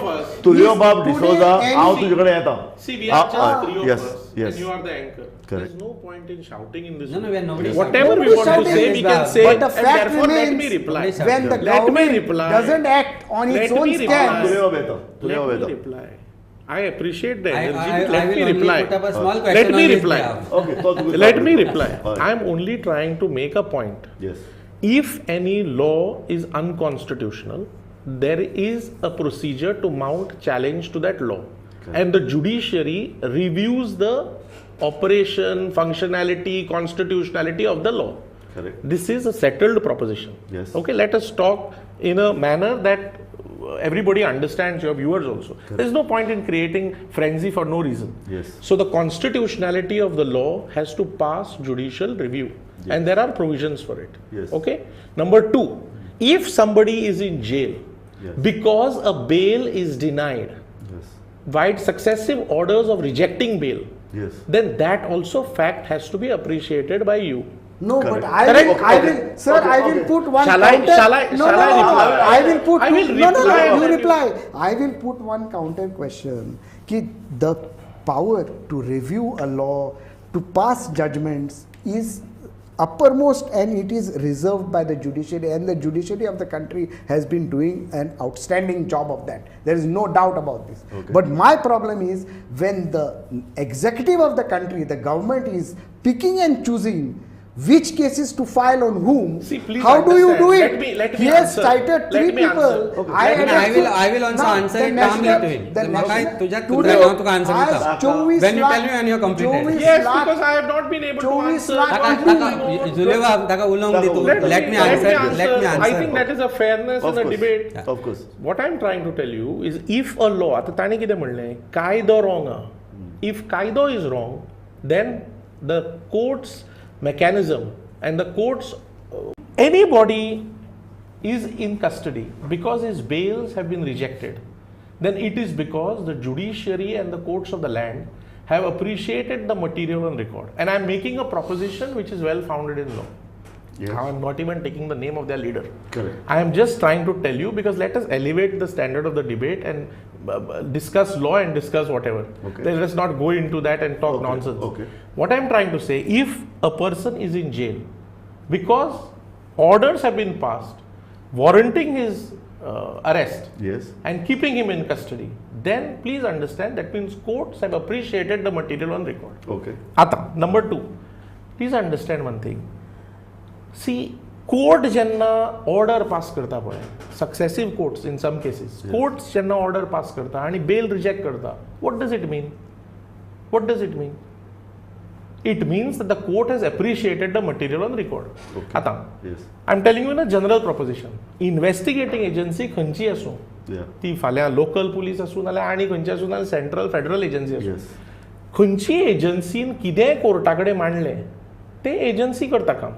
Tulio Bab D'Souza, हांव तुजे कडेन येता. See, we are just three of yes, us, yes. And you are the anchor. Correct. There's no point in shouting in this. No, no, we are nobody. Whatever we want to say, we can say. But the and fact therefore, remains, let me reply. When the government doesn't act on its own scams. Let me reply. I appreciate the energy. Let me reply. Put up a small question. Let me reply. Okay. Let me reply. I am only trying to make a point. Yes. If any law is unconstitutional, there is a procedure to mount challenge to that law. Correct. And the judiciary reviews the operation, functionality, constitutionality of the law. Correct. This is a settled proposition. Yes. Okay, let us talk in a manner that everybody understands, your viewers also. Correct. There is no point in creating frenzy for no reason. Yes. So the constitutionality of the law has to pass judicial review. Yes. And there are provisions for it. Yes. Okay. Number two, if somebody is in jail, yes, because a bail is denied, yes, by successive orders of rejecting bail, yes, then that also fact has to be appreciated by you. No, Correct. but I Correct? will, I will, sir, okay, I will okay. put one Shall I- counter. shall I- no, shall no, I no, reply? I will put. I will no, no, reply. no, you reply. I will put one counter question. Ki the power to review a law, to pass judgments is uppermost, and it is reserved by the judiciary, and the judiciary of the country has been doing an outstanding job of that. There is no doubt about this. Okay. But my problem is when the executive of the country, the government, is picking and choosing which cases to file on whom. See, please how do you do it? Let me He has answer. cited three people. Okay. I will also answer it calmly to him. When you tell me when you have completed. Yes, because I have not been able to answer. Let me answer. Let me answer. I think that is a fairness in a debate. Of course. What I am trying to tell you is, if a law, आता ताणें कितें म्हणलें, कायदो wrong ah. If कायदो is wrong, then the courts mechanism and the courts, anybody is in custody because his bails have been rejected, then it is because the judiciary and the courts of the land have appreciated the material on record. And I am making a proposition which is well founded in law. Yes. I am not even taking the name of their leader. Correct. I am just trying to tell you, because let us elevate the standard of the debate and discuss law and discuss whatever. Okay. Let us not go into that and talk okay. nonsense. Okay. What I am trying to say, if a person is in jail because orders have been passed warranting his arrest, yes, and keeping him in custody, then please understand that means courts have appreciated the material on record. Okay. Ata, number two, please understand one thing. See, court जेन्ना order pass करता पळय, successive courts in some cases, courts जेन्ना order pass करता आनी bail reject करता, what does it mean? What does it mean? It means the court has appreciated the material on record. आतां I am telling you in a general proposition, investigating agency खंयची आसूं, ती फाल्यां लोकल पुलीस आसूं नाल्यार आनी खंयची आसूं नाल्यार सेंट्रल फेडरल एजन्सी आसूं, खंयची एजन्सीन कितेंय कोर्टा कडेन मांडलें ते एजन्सी करता काम.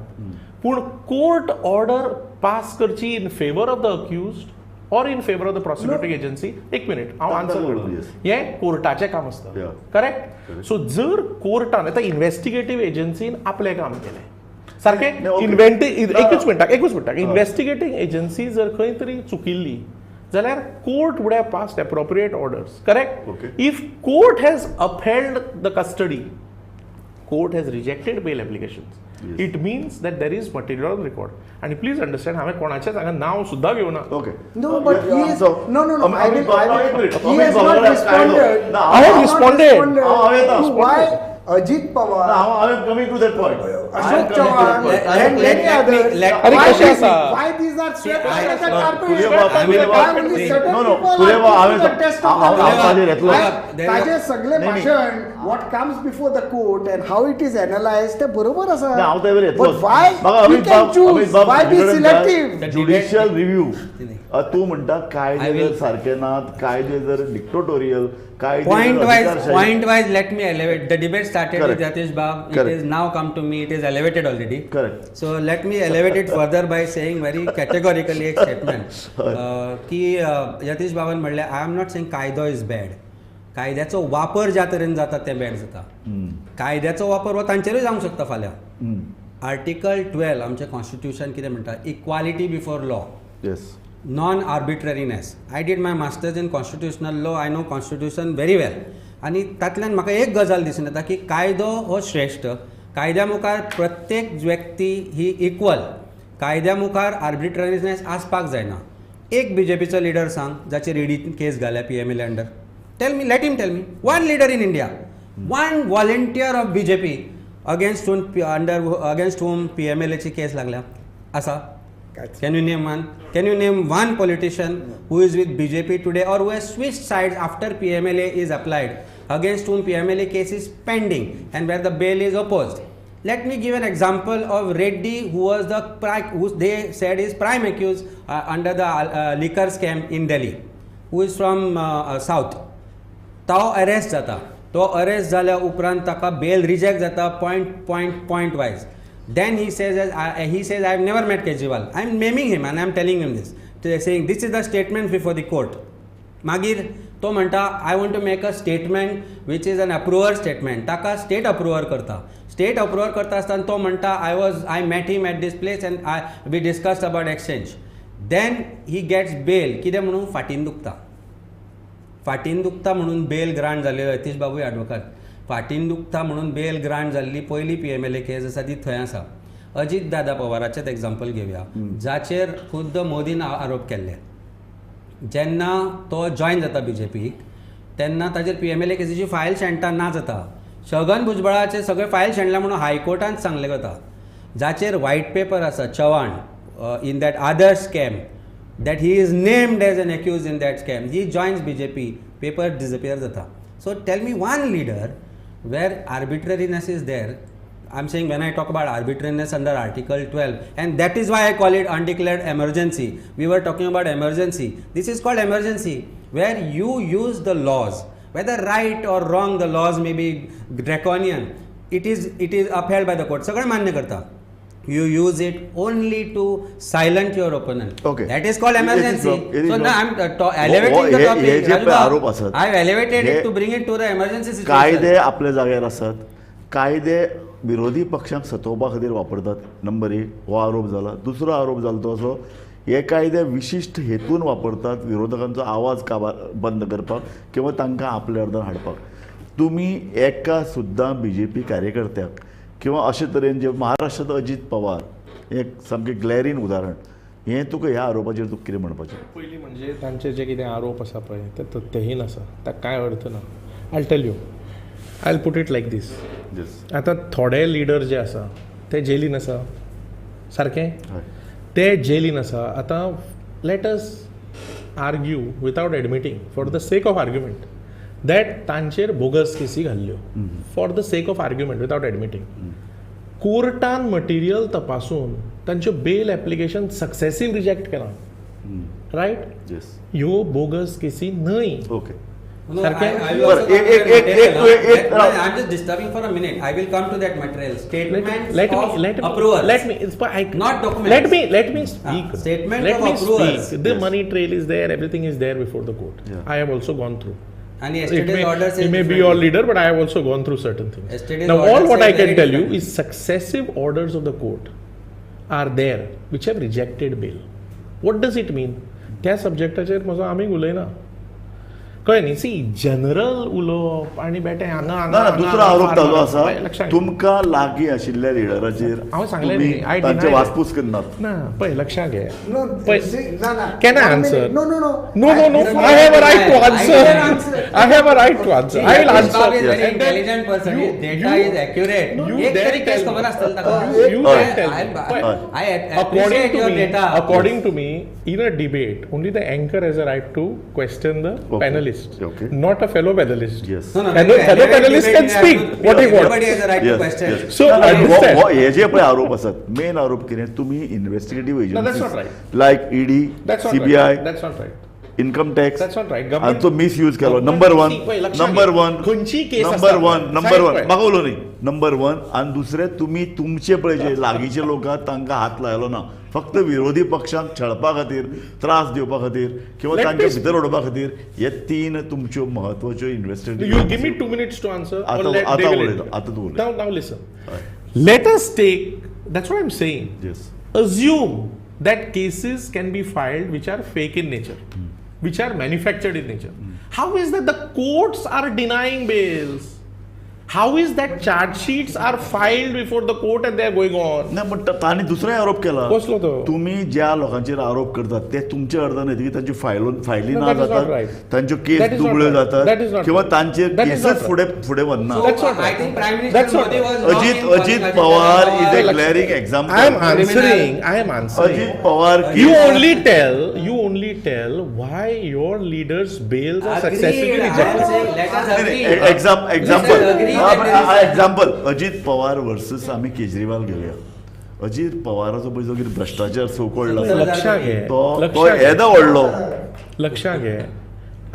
पूण कोर्ट ऑर्डर पास करची in favour of the accused or in favour of the prosecuting agency. एक मिनिट हांव आन्सर करता. हें कोर्टाचें काम आसता, करेक्ट? सो जर कोर्टान आतां इन्वेस्टिगेटीव एजन्सीन आपलें काम केलें सारकें, एकूच मिनटाक इन्वेस्टिगेटींग एजन्सी जर खंय तरी चुकिल्ली जाल्यार court would have passed appropriate orders, correct? If court has upheld the custody, court has rejected bail applications, it means that there is material on record. And please understand, हांवें कोणाचेंच हांगा नांव सुद्दां घेवना. Okay. No, but he is, no. I will, he has not responded. I have responded. To why Ajit Pawar? I am coming to that point. Ashok Chavan and many others. Why these are swept under the carpet? Why only certain people are put to the test of the law? ताजे सगळे भाशण, what comes before the court and how it is analyzed, ते बरोबर आसा. But why we can choose? Why be selective? Judicial review. तू म्हणटा कायदे जर सारके नात, कायदे जर डिक्टोटोरियल, कायदे point wise let me elevate. The debate started with Yatish Bab. It is now come to me. It is elevated already. Correct. So let me elevate it further by saying very categorically एक स्टेटमेंट की यतीश बाबान म्हणलें, I am not saying कायदो is bad. कायद्याचो वापर ज्या तरेन जाता तें बॅड जाता. कायद्याचो वापर हो तांचेरूय जावंक शकता फाल्यां. आर्टिकल 12 आमचें कॉन्स्टिट्यूशन कितें म्हणटा, equality before law, non arbitrariness. I did my masters in constitutional law, I know constitution very well. आनी तातल्यान म्हाका एक गजाल दिसून येता की कायदो हो श्रेश्ठ, कायद्या मुखार प्रत्येक व्यक्ती ही इक्वल, कायद्या मुखार आर्बिट्ररीनेस आसपाक जायना. एक बीजेपीचो लिडर सांग जाचेर ईडी केस घाल्या PMLA under. Tell me, let him tell me one leader in India, one volunteer of BJP against against whom PMLAची case लागल्या आसा. Can you name one? Can you name one politician who is with BJP today or who has switched sides after PMLA is applied, against whom PMLA case is pending and where the bail is opposed? Let me give an example of Reddy, who was the who they said is prime accused under the liquor scam in Delhi, who is from South. तो arrest जाता, तो अरेस्ट जाल्या उपरांत ताका बेल रिजेक्ट जाता point point point wise. Then he says, I have never met Kejriwal. I am naming him and I am telling him this, saying this is the statement before the court. मागीर तो म्हणटा, I want to make a statement which is an approver statement. ताका स्टेट अप्रुवर करता. स्टेट अप्रुवर करता आसतना तो म्हणटा, I met him at this place and we discussed about exchange. Then he gets bail. कितें म्हणून फाटीन दुखता, फाटीन दुखता म्हणून बेल ग्रांट जाली. यतीश बाबूय एडवोकाट. फाटीन दुखता म्हणून बेल ग्रांट जाल्ली पयली PMLA case आसा ती थंय आसा. अजीत दादा पवाराचेंच एग्जाम्पल घेवया, जाचेर खुद्द मोदीन आरोप केल्ले. जेन्ना तो जॉयन जाता बीजेपीक तेन्ना ताचेर PMLA केसीची फायल शेणटा, ना जाता. छगन भुजबळाचे सगळे फायल शेणला म्हणून हायकोर्टान सांगलें वता. जाचेर व्हायट पेपर आसा, Chavan in that other scam, that he is named as an accused in that scam, he joins BJP, paper disappear जाता. So tell me one leader where arbitrariness is there. I am saying when I talk about arbitrariness under Article 12, and that is why I call it undeclared emergency. We were talking about emergency. This is called emergency, where you use the laws, whether right or wrong the laws may be draconian, it is upheld by the court. सगळें मान्य करता. You use it only to silent your opponent. Okay. That is called emergency. So now I am elevating the topic. I have elevated it to bring it to the emergency situation. कायदे आपल्या जाग्यार आसात, कायदे विरोधी पक्षांक सतोवपा खातीर वापरतात, नंबर एक हो आरोप जाला. दुसरो आरोप जाला तो असो, हे कायदे विशिश्ट हेतून वापरतात विरोधकांचो आवाज काबार बंद करपाक किंवा तांकां आपल्या अर्दान हाडपाक. तुमी एका सुद्दां बीजेपी कार्यकर्त्याक किंवा अशे तरेन जे महाराष्ट्रांत अजीत पवार एक सामकें ग्लॅरीन उदाहरण, हें तुका ह्या आरोपाचेर तुका कितें म्हणपाचें? पयलीं म्हणजे तांचे जे कितें आरोप आसा पळय ते तथ्यहीन आसा, ताका कांय अर्थ ना. I tell you, I put it like this. आतां थोडे लिडर जे आसा ते जेलीन आसा, सारकें ते जेलीन आसा. आतां let us argue without admitting, for the sake of argument, that तांचेर बोगस केसी घाल्ल्यो for the sake of argument without admitting. कोर्टान मटेरियल तपासून तांच्यो बेल एप्लिकेशन सक्सेसीव रिजेक्ट केलां, रायट? ह्यो बोगस केसी न्हय. Okay. No, सारकें? I will also come to that material. I'm just disturbing for a minute. I will come to that material. Statements of approvals. Let me, it's, I, Not documents. Let me speak. Statement let of me approvals. speak. The money trail is there. Everything is there before the court. I have also gone through. And It yesterday's may, order says it may be differently. your leader, but I have also gone through certain things. Yesterday's Now, order all what says I can very tell you differently. is successive orders of the court are there which have rejected bail. What does it mean? त्या सब्जेक्टाचेर म्हजो आमीग उलयना, कळ्ळें न्ही? सी, जनरल उलोवप आनी बेठें हांगा हांगा ना ना हांगा, दुसरो हांगा आरोप फार ताजो मारप. आसा, लक्षात घे. तुमकां लागीं आशिल्ल्या लिडराचेर हांव सांगलें तुमी न्ही, I तांचे deny that. वासपूस करनात. ना, पळय, लक्षात घे. No, पळय, see, no, no. Can I One answer? minute. No, no, no. No, no, no. I have a right to I answer. can answer. I have a right to answer. I will Yatish answer. Bab is very And then intelligent person. His data is accurate. You एक then तरी tell case me. खबर आसतली ताका. You I- then tell me. I According appreciate to your me, data. according to me, in a debate, only the anchor has a right to question the panelist, not a fellow panelist. Yes. No, no, Fellow, no, fellow every panelist debate can you have speak to- what he wants. Everybody has a right to question. So ना, ना, understand. हे जे पळय आरोप आसात, मेन आरोप कितें, तुमी investigative No, that's not agencies right. Like ED, That's not CBI, right. That's not right. Income tax That's not right. Government- हांचो मिसयूज केलो. नंबर वन, See, पळय, लक्षात नंबर घे. वन, खंयचीय केस नंबर आसता वन, पळय. नंबर सायब वन, पळय. म्हाका उलोवं न्ही. नंबर वन आनी दुसरें, तुमी तुमचे पळय जे लागींचे लोक आहात तांकां हात लायलो ना, फक्त विरोधी पक्षांक छळपा खातीर, त्रास दिवपा खातीर किंवा Let तांकां me भितर उडोवपा खातीर हे तीन तुमच्यो म्हत्वाच्यो You investigative. give me 2 minutes to answer. Or आता let, आता they will उलयता, interrupt. आता तूं उलय. Now listen. Let us take, that's what I'm saying. Yes. Assume that cases can be filed which are fake in nature, which are manufactured in nature. How is that the courts are denying bails? How is that charge sheets are filed before the court and they are going on? ना, पण तांणी दुसरोय आरोप केला. कसलो तो? तुमी ज्या लोकांचेर आरोप करतात ते तुमचे अर्दान येतकीर तांच्यो फायली No, ना that is not जातात, right. तांच्यो केस That is not दुबळ्यो right. जातात That is not किंवा right. तांचेर That is not cases right. फुडें फुडें वचना. That's not I right. think Prime Minister That's not Modi right. was wrong Ajit in calling Ajit Ajit Pawar Pawar is a glaring example. I am answering. I am answering. Ajit Pawar You only tell. You only tell why your leaders' bails are Agreed. successively I am rejected. saying let us agree. Example Let us agree that there is a- example, Ajit Pawar versus आमी केजरीवाल घेवया. अजीत पवाराचो पळय जो कितें भ्रश्टाचार सो कॉल्ड लक्षात घे. तो तो लक्षात घे. येदो व्हडलो. लक्षात घे,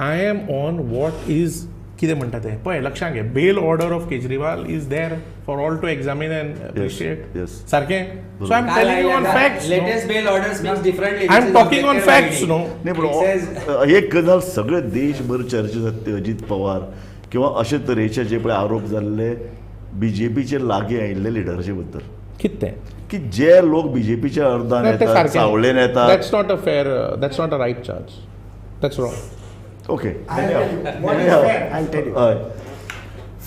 I am on what is कितें म्हणटा तें पळय, लक्षात घे. Bail order of Kejriwal is there for all to examine and appreciate. सारकें? So I am telling you on facts. Latest bail order speaks differently. I am This is talking on objected by facts, ED. No. नाही, It says- पण एक गजाल सगळे देशभर चर्चा जाता ती अजीत पवार किंवा अशे तरेचे जे पळय आरोप जाल्ले बीजेपीचे लागीं आयिल्ले लिडराचे बद्दल, कितें तें? की जे लोक बीजेपीच्या अर्दान ना, तें येतात, सारकें. सावळेन येतात. That's not a fair, that's not a right charge. That's wrong. Okay. I'll tell you. What is fair, I'll tell you. हय.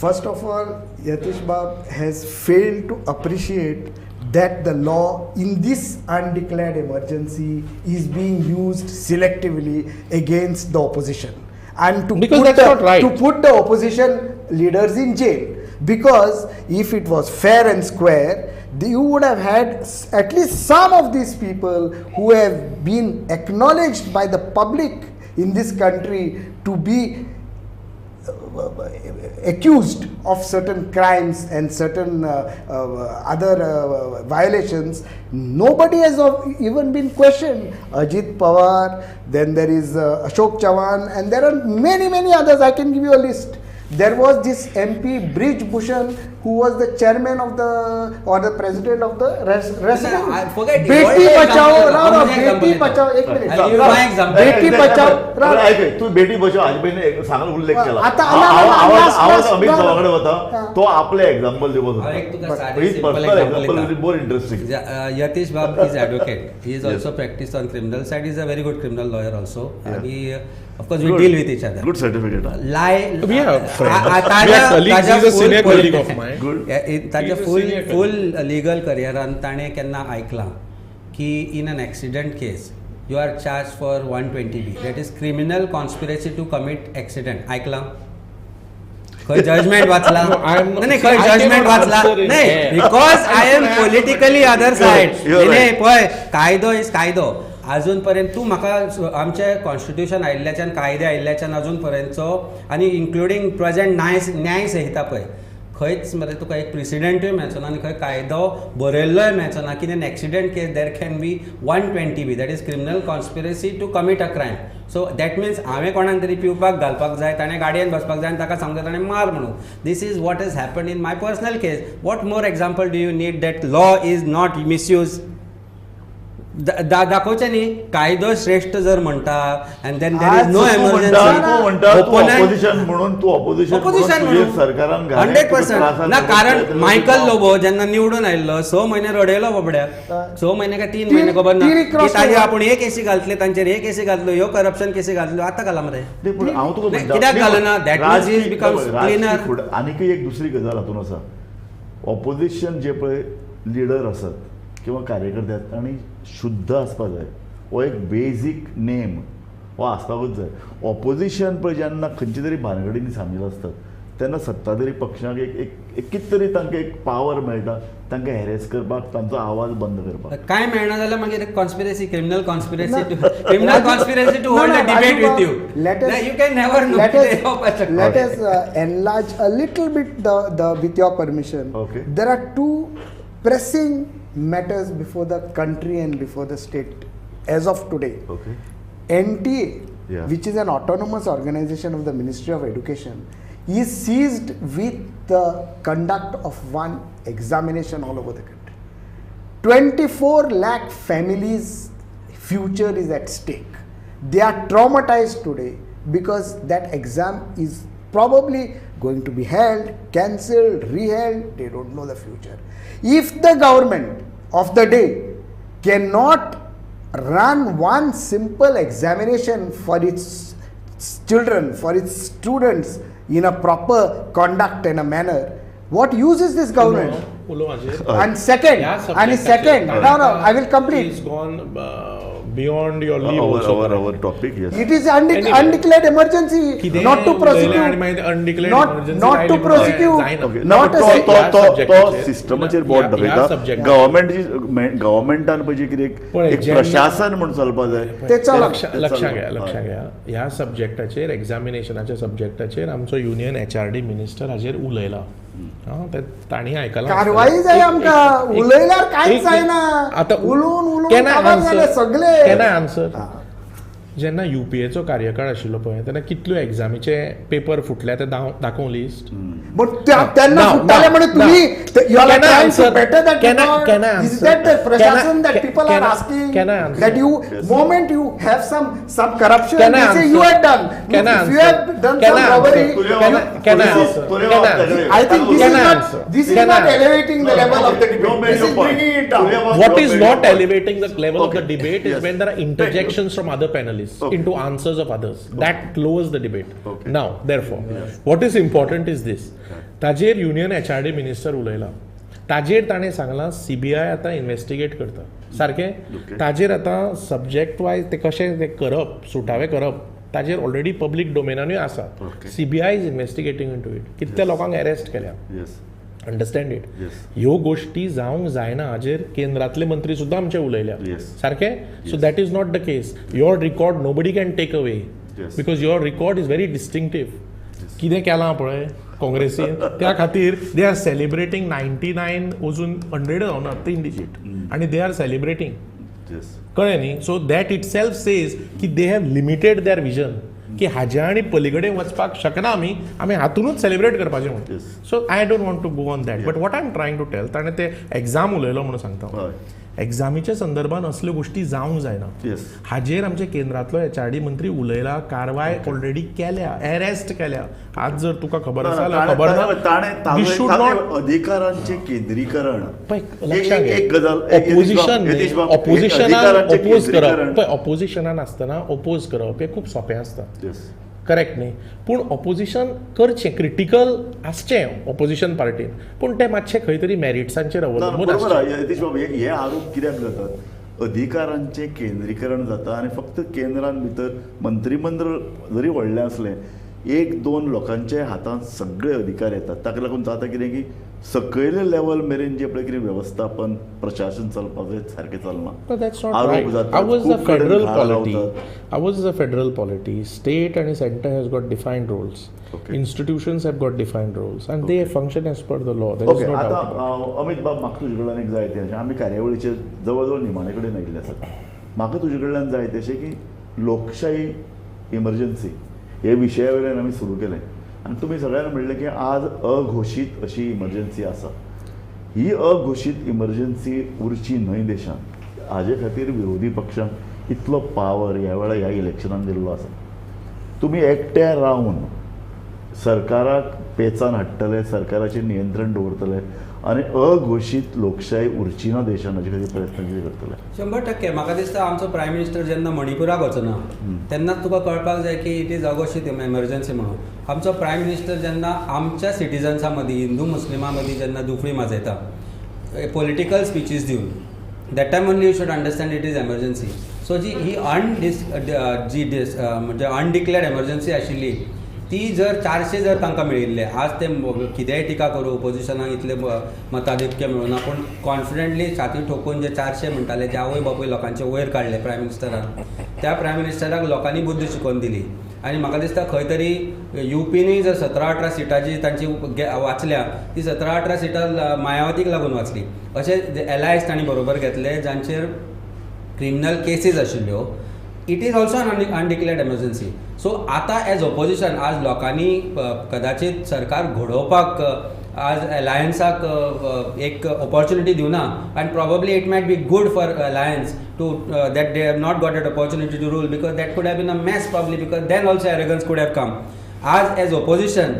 First of all, Yatish Bab has failed to appreciate that the law in this undeclared emergency is being used selectively against the opposition. And to Because put that's the, not right. To put the opposition leaders in jail. Because if it was fair and square, you would have had at least some of these people who have been acknowledged by the public in this country to be accused of certain crimes and certain other violations. Nobody has even been questioned. Ajit Pawar, then there is Ashok Chavan, and there are many, many others. I can give you a list. There was this MP Brij Bhushan who was the chairman of the or the president of the wrestling. I forget Beti all the Bachao, examples. Rao, Rao, How many Beti examples? Bachao, एक minute. I'll give you my example. Beti Bachao, Rao. ऐक, तू बेटी बचाव हाजे पयलीं सांगला उल्लेख केला. आता हांव last, Amit last. भावा कडेन वता, तो आपले एग्जाम्पल दिवपाक हांव एक तुका सोदता. सादें his simple personal example example दिता. Is more interesting. Yatish Bab is advocate. He is also practiced on criminal side. He is a very good criminal lawyer also. Yeah. We, of course, we Good. deal with each other. Good certificate. Lie. We are friends. We are colleagues. He is a senior colleague of mine. Good. ताच्या He is a full senior full legal करियरान ताणें केन्ना आयकलां की in an accident case you are charge for 120B, that is criminal conspiracy to commit accident. आयकलां खंय जजमेंट वाचला? No, I am not- नाही, see, खंय I judgement cannot वाचला? answer in नाही, air. Because I am politically other side. You're right. नाही, पळय, कायदो is कायदो. अजून पर्यंत तूं म्हाका आमचें कॉन्स्टिट्यूशन आयिल्ल्याच्यान कायदे आयिल्ल्याच्यान अजून पर्यंतचो आनी इन्क्लुडींग प्रेझेंट न्याय संहिता पळय खंयच मरे तुका एक प्रिसिडेंटूय मेळचो ना आनी खंय कायदो बरयल्लोय मेळचो ना की in accident case there can be 120B, that is criminal conspiracy to commit a crime. So that means हांवें कोणाक तरी पिवपाक घालपाक जाय, ताणें गाडयेन बसपाक जाय आनी ताका सांगता ताणें मार म्हणून. This is what is happen in my personal case. What more example do you need that law is not misuse? दाखोवचें न्ही, कायदो श्रेश्ठ जर म्हणटा and then there is no emergency. Opposition म्हणून तूं ऑपोजिशन म्हणून सरकारान 100% ना. कारण मायकल लोबो जेन्ना निवडून आयिल्लो 6 म्हयने रडयलो बाबड्याक, 6 म्हयने काय 3 म्हयने खबर ना की ताजे आपूण एक केसी घातले, तांचेर एक केसी घातल्यो, ह्यो करप्शन केसी घातल्यो. आतां घाला मरे, हांव तुका कित्याक घालना? That means he becomes cleaner. आनीकय एक दुसरी गजाल हातून आसा, ऑपोजिशन जे पळय लिडर आसात किंवा कार्यकर्ते आसात तांणी शुद्ध आसपाक जाय. हो एक बेजीक नेम हो आसपाकूच जाय. ऑपोजिशन पळय जेन्ना खंयच्या तरी भानगडींनी सामील आसतात तेन्ना सत्ताधारी पक्षाक एक एक कितें तरी तांकां एक पावर मेळटा तांकां हॅरेस करपाक, तांचो आवाज बंद करपाक. कांय मेळना जाल्यार मागीर conspiracy, criminal conspiracy, criminal conspiracy to hold a debate with you. You can never know. Let us enlarge a little bit the with your permission. Okay. There are two pressing matters before the country and before the state as of today. Okay. NTA, yeah, which is an autonomous organization of the Ministry of Education, is seized with the conduct of one examination all over the country. 24 lakh families' future is at stake. They are traumatized today because that exam is probably going to be held, cancelled, reheld. They don't know the future. If the government of the day cannot run one simple examination for its children, for its students in a proper conduct and a manner, what use is this government? And second, no, I will complete. It's gone beyond your leave also. Our topic, yes. It is undeclared emergency, not to prosecute. Not to prosecute. Okay. Not तो सिस्टमाचेर बोट दाखयता. गव्हर्मेंटान पळय कितें एक प्रशासन म्हूण चलपा जाय. लक्षां घ्या, ह्या सब्जेक्टाचेर, एग्जामिनेशनाच्या सब्जेक्टाचेर आमचो युनियन HRD minister हाजेर उलयला. तांणी आयकलां. कारवाई जाय आमकां, उलयल्यार कांयच जायना. आतां उलोवन उलोवन काबार जाले सगळे. Can I answer? जेन्ना युपीएचो कार्यकाळ आशिल्लो पळय तेन्ना कितल्यो एग्जामीचे पेपर फुटले ते दाखोवं लिस्ट. तेन्ना फुट्टाले म्हणून तुमी you are trying to better that record. Is that the प्रशासन that people are asking that you moment you have some corruption they say you have done. If you have done some robbery, I think this is not elevating the level of the debate. This is bringing it down. What is not elevating the level of the debate is when there are interjections from other panelists into answers of others. That lowers the debate. Okay. Now, therefore, what is important is this. ताजेर union HRD minister उलयला, ताजेर ताणें सांगलां CBI आतां इन्वेस्टिगेट करता. सारकें? ताजेर आतां सब्जेक्ट वायज ते कशें ते करप, सुटावे करप, ताजेर ऑलरेडी पब्लीक डोमेनानूय आसा. CBI is investigating into it. कितल्या लोकांक अरेस्ट केल्या. Understand it. ह्यो गोश्टी जावंक जायना हाजेर केंद्रांतले मंत्री सुद्दां आमचे उलयल्या. सारकें? So that is not the case. Your record nobody can take away because your record is very distinctive. कितें केलां पळय काँग्रेसीन, त्या खातीर they are celebrating 99 अजून 100 जावना, 3 डिजीट, आनी they are celebrating. कळ्ळें न्ही? So that itself says की they have limited their vision, की हाज्या आनी पलीकडे वचपाक शकना आमी, आमी हातूनच सेलिब्रेट करपाचें म्हणून. So I don't want to go on that, but what I am trying to tell, ताणें ते एग्जाम उलयलो म्हणून सांगता. एग्जामीच्या संदर्भान असल्यो गोश्टी जावंक जायना हाजेर आमचे केंद्रांतलो HRD मंत्री उलयला, कारवाय ऑलरेडी केल्या, अरेस्ट केल्या. आज जर तुका खबर आसा, खबर ना, अधिकारांचे केंद्रीकरण ऑपोजिशन, ऑपोजिशनान ओपोज करप, पळय ऑपोजिशनान आसतना ओपोज करप हें खूब सोंपें आसता. करेक्ट न्ही? पूण ऑपोजिशन करचें, क्रिटिकल आसचें ऑपोजिशन पार्टीन, पूण तें मातशें खंय तरी मॅरिट्सांचेर अवलंबून आसचें. यतीश बाबू, हे आरोप कित्याक जातात? अधिकारांचें केंद्रीकरण जाता आनी फक्त केंद्रान भितर मंत्रीमंडळ जरी व्हडलें आसलें एक दोन लोकांच्या हातांत सगळे अधिकार येतात. ताका लागून जाता कितें की सकयले लेवल मेरेन जे पळय कितें वेवस्थापन प्रशासन चलपाक जाय सारकें चलना. आरोप जातात. Ours is a federal polity. State and center has got defined roles. Institutions have got defined roles and they function as per the law. Okay, आतां अमित बाब म्हाका तुजे कडल्यान एक जाय तें, आमी कार्यावळीचे जवळ जवळ निमाणे कडेन आयिल्ले आसात. म्हाका तुजे कडल्यान जाय तें की लोकशाही इमर्जन्सी हे विशया वयल्यान आमी सुरू केलें आनी तुमी सगळ्यांनी म्हणलें की आज अघोशीत अशी इमर्जन्सी आसा. ही अघोशीत इमर्जन्सी उरची न्हय देशांत, हाजे खातीर विरोधी पक्षांक इतलो पावर ह्या वेळार ह्या इलेक्शनान दिल्लो आसा. तुमी एकट्या रावन सरकाराक पेचान हाडटले, सरकाराचेर नियंत्रण दवरतले आनी अघोशीत लोकशाही उरची ना देशान हाजे खातीर प्रयत्न कितें करतले? 100%. म्हाका दिसता आमचो प्रायम मिनिस्टर जेन्ना मणिपुराक वचना तेन्नाच तुका कळपाक जाय की it is अघोशीत एमर्जन्सी म्हणून. आमचो प्रायम मिनिस्टर जेन्ना आमच्या सिटिजन्सां मदीं, हिंदू मुस्लिमां मदीं जेन्ना दुफळी माजयता पॉलिटिकल स्पिचीस दिवन, that time only you should understand it is emergency. So जी ही म्हणजे अनडिक्लेअर्ड एमर्जन्सी आशिल्ली ती जर 400 जर तांकां मेळिल्ले, आज ते कितेंय टिका करूं ओपोजिशनाक इतले मताधिक्य मेळुना, पूण कॉन्फिडंटली छाती ठोकून जे 400 म्हणटाले, जे आवय बापूय लोकांचे वयर काडले प्रायम मिनिस्टरान, त्या प्रायम मिनिस्टराक लोकांनी बुद्द शिकोवन दिली. आनी म्हाका दिसता खंय तरी युपीनूय जर 17-18 सिटां जी तांची वाचल्या ती 17-18 सिटां मायावतीक लागून वाचली. अशे एलायज तांणी बरोबर घेतले जांचेर क्रिमिनल केसीस आशिल्ल्यो. It is also an undeclared emergency. So आतां एज ओपोजिशन आज लोकांनी कदाचित सरकार घडोवपाक आज अलायन्साक एक ऑपॉर्च्युनिटी दिवना, and probably it might be good for alliance to that they have not got that opportunity to rule, because that could have been a mess probably, because then also arrogance could have come. आज as opposition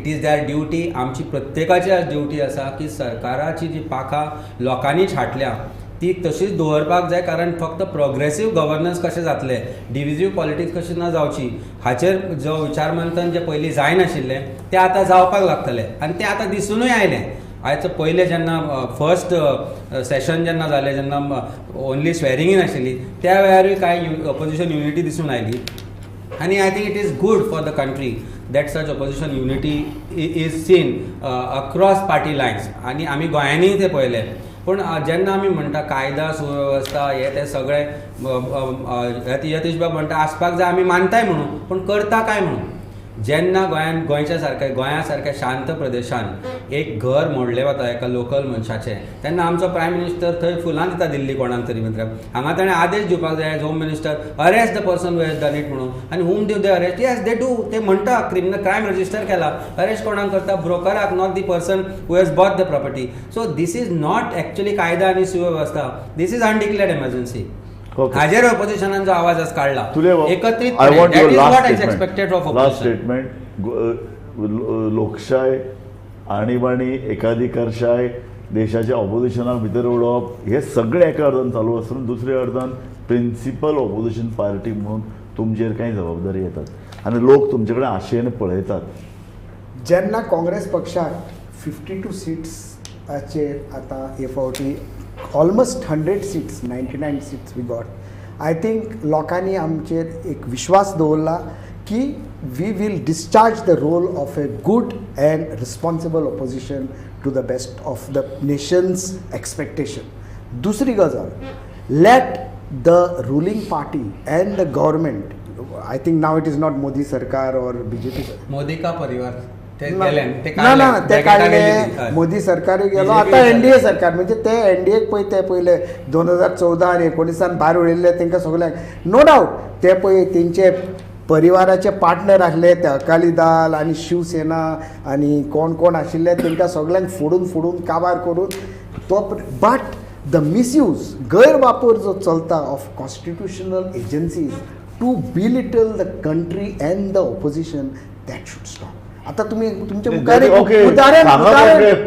it is their duty, आमची प्रत्येकाची आज ड्युटी आसा की सरकाराची जी पाखां लोकांनी छाटल्या ती तशीच दवरपाक जाय, कारण फक्त प्रोग्रेसीव गव्हर्नन्स कशें जातलें, डिविजीव पॉलिटिक्स कशी ना जावची हाचेर जो विचारमंथन जे पयलीं जायनाशिल्लें तें आतां जावपाक लागतलें आनी तें आतां दिसुनूय आयलें. आयज पयलें जेन्ना फर्स्ट सेशन जेन्ना जालें, जेन्ना ओनली स्वेरिंग इन आशिल्ली, त्या वेळारूय कांय ऑपोजिशन युनिटी दिसून आयली आनी I think it is good for the country that such opposition unity is seen across party lines. आनी आमी गोंयांनीय तें पळयलें. पूण जेन्ना आमी म्हणटा कायदा सुवेवस्था हे ते सगळे यतीश बाब म्हणटा आसपाक जाय, आमी मानताय म्हणून, पूण करता काय म्हणून? जेन्ना गोंयान गोंयच्या सारक्या गोंया सारक्या शांत प्रदेशान एक घर मोडलें वता एका लोकल मनशाचें, तेन्ना आमचो प्रायम मिनिस्टर थंय फुलां दिता दिल्ली कोणाक तरी मित्र. हांगा ताणें आदेश दिवपाक जाय as home minister, arrest the person who has done it म्हणून. आनी whom do they arrest? Yes they do, ते म्हणटा क्रिमिनल क्रायम रजिस्टर केला, अरेस्ट कोणाक करता? ब्रोकराक, not the person who has bought the property. So this is not actually कायदा आनी सुवेवस्था, this is undeclared emergency. हाजेर ऑपोजिशनान जो आवाज आज काडला एकत्रीत, लास्ट स्टेटमेंट, लोकशाय आणीबाणी एकाधिकारशाय देशाच्या ऑपोजिशनाक भितर उडोवप हे सगळे एका अर्दान चालू आसून दुसऱ्या अर्दान प्रिंसिपल ऑपोजिशन पार्टी म्हणून तुमचेर कांय जबाबदारी येतात आनी लोक तुमचे कडेन आशेन पळयतात. जेन्ना काँग्रेस पक्षाक 52 सिट्साचेर आतां हे फावटी almost 100 seats, 99 seats we got. I think लोकांनी आमचेर एक विश्वास दवरला की we will discharge the role of a good and responsible opposition to the best of the nation's expectation. दुसरी गजाल, let the ruling party and the government, I think now it is not Modi सरकार or BJP, Modi का परिवार ना ना ते काडले, मोदी सरकार गेलो, आतां एनडीए सरकार, म्हणजे ते एनडीएक पळय ते पयले 2014 आनी 19 भायर उडयल्ले तांकां सगळ्यांक नो डावट ते पळय तेंचे परिवाराचे पार्टनर आसले ते अकाली दल आनी शिवसेना आनी कोण कोण आशिल्ले तांकां सगळ्यांक फोडून फोडून काबार करून तो, बट the misuse, गैरवापर जो चलता of constitutional agencies to belittle the country and the opposition, that should stop. आता तुम्ही तुमच्या मुखार उदाहरण,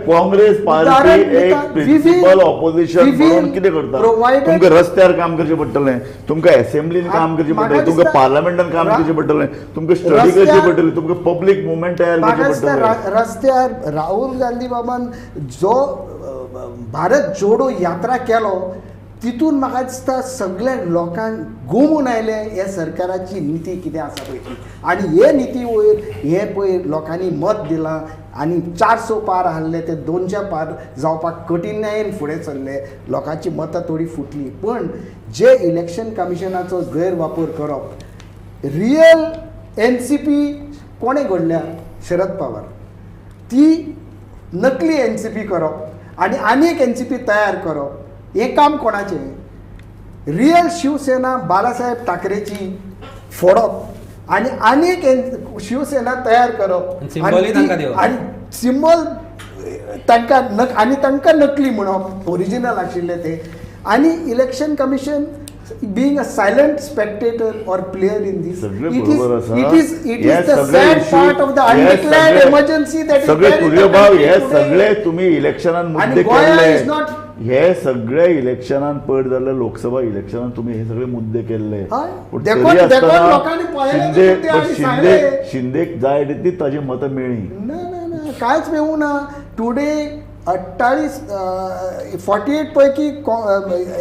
काँग्रेस पार्टी एक प्रिंसिपल ऑपोजिशन म्हणून कितें करता? तुमकां रस्त्यार काम करचें पडटलें, तुमकां असेंब्लीन काम करचें पडटलें, तुमकां पार्लमेंटान काम करचें पडटलें, तुमकां स्टडी करची पडटली, तुमकां पब्लीक मुवमेंट तयार करचें पडटलें. रस्त्यार राहुल गांधी बाबान जो भारत जोडो यात्रा केलो तितून म्हाका दिसता सगळ्या लोकांक गोमून आयले ह्या सरकाराची निती कितें आसा पळय ती आनी हे निती वयर हे पळय लोकांनी मत दिलां आनी 400 पार आहले ते 200 पार जावपाक कठीणायेन फुडें सरले. लोकांची मतां थोडी फुटली, पण जे इलेक्शन कमिशनाचो गैरवापर करप, रियल NCP कोणें घडल्या? शरद पवार. ती नकली NCP करप आनी आनी एक NCP तयार करप हें काम कोणाचें? रियल शिवसेना बालासाहेब ठाकरेची फोडप आनी आनी एक शिवसेना तयार करप आनी सिंबॉल तांकां आनी तांकां नकली म्हणप, ओरिजिनल आशिल्ले ते. आनी election commission being a silent spectator or player in this, it is the sad part of the undeclared emergency that is सगळे तुर्यभाव हे सगळे तुम्ही इलेक्शनान मुद्दे केल्ले, हे सगळे इलेक्शनान पयर जाल्ले लोकसभा इलेक्शनान तुम्ही हे सगळे मुद्दे केल्ले. शिंदे शिंदेक जाय ती ताजी मतां मेळ्ळी ना, ना ना कांयच मेळूं ना. टुडे 48 पैकी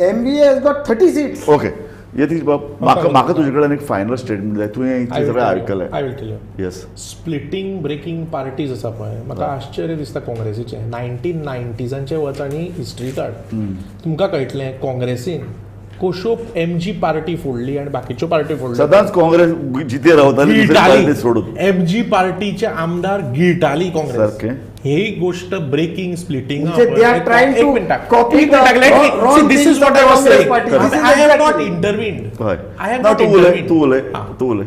MVA has got 30 seats. Okay Yatish बाब, म्हाका म्हाका तुजे कडेन एक फायनल स्टेटमेंट जाय. तुवें इतलें सगळें आयकलें. I will tell you. Yes, splitting breaking parties आसा पळय, म्हाका आश्चर्य दिसता काँग्रेसीचें. 1990s वच आनी हिस्ट्री काड, तुमकां कळटलें काँग्रेसीन कोशोप MG party फोडली आनी बाकीच्यो पार्टी फोडल्यो. सदांच काँग्रेस जिते रावताली सोडून MG पार्टीचे आमदार गिळटाली काँग्रेस. ही गोष्ट breaking splitting. This is what I was saying. I have not intervened.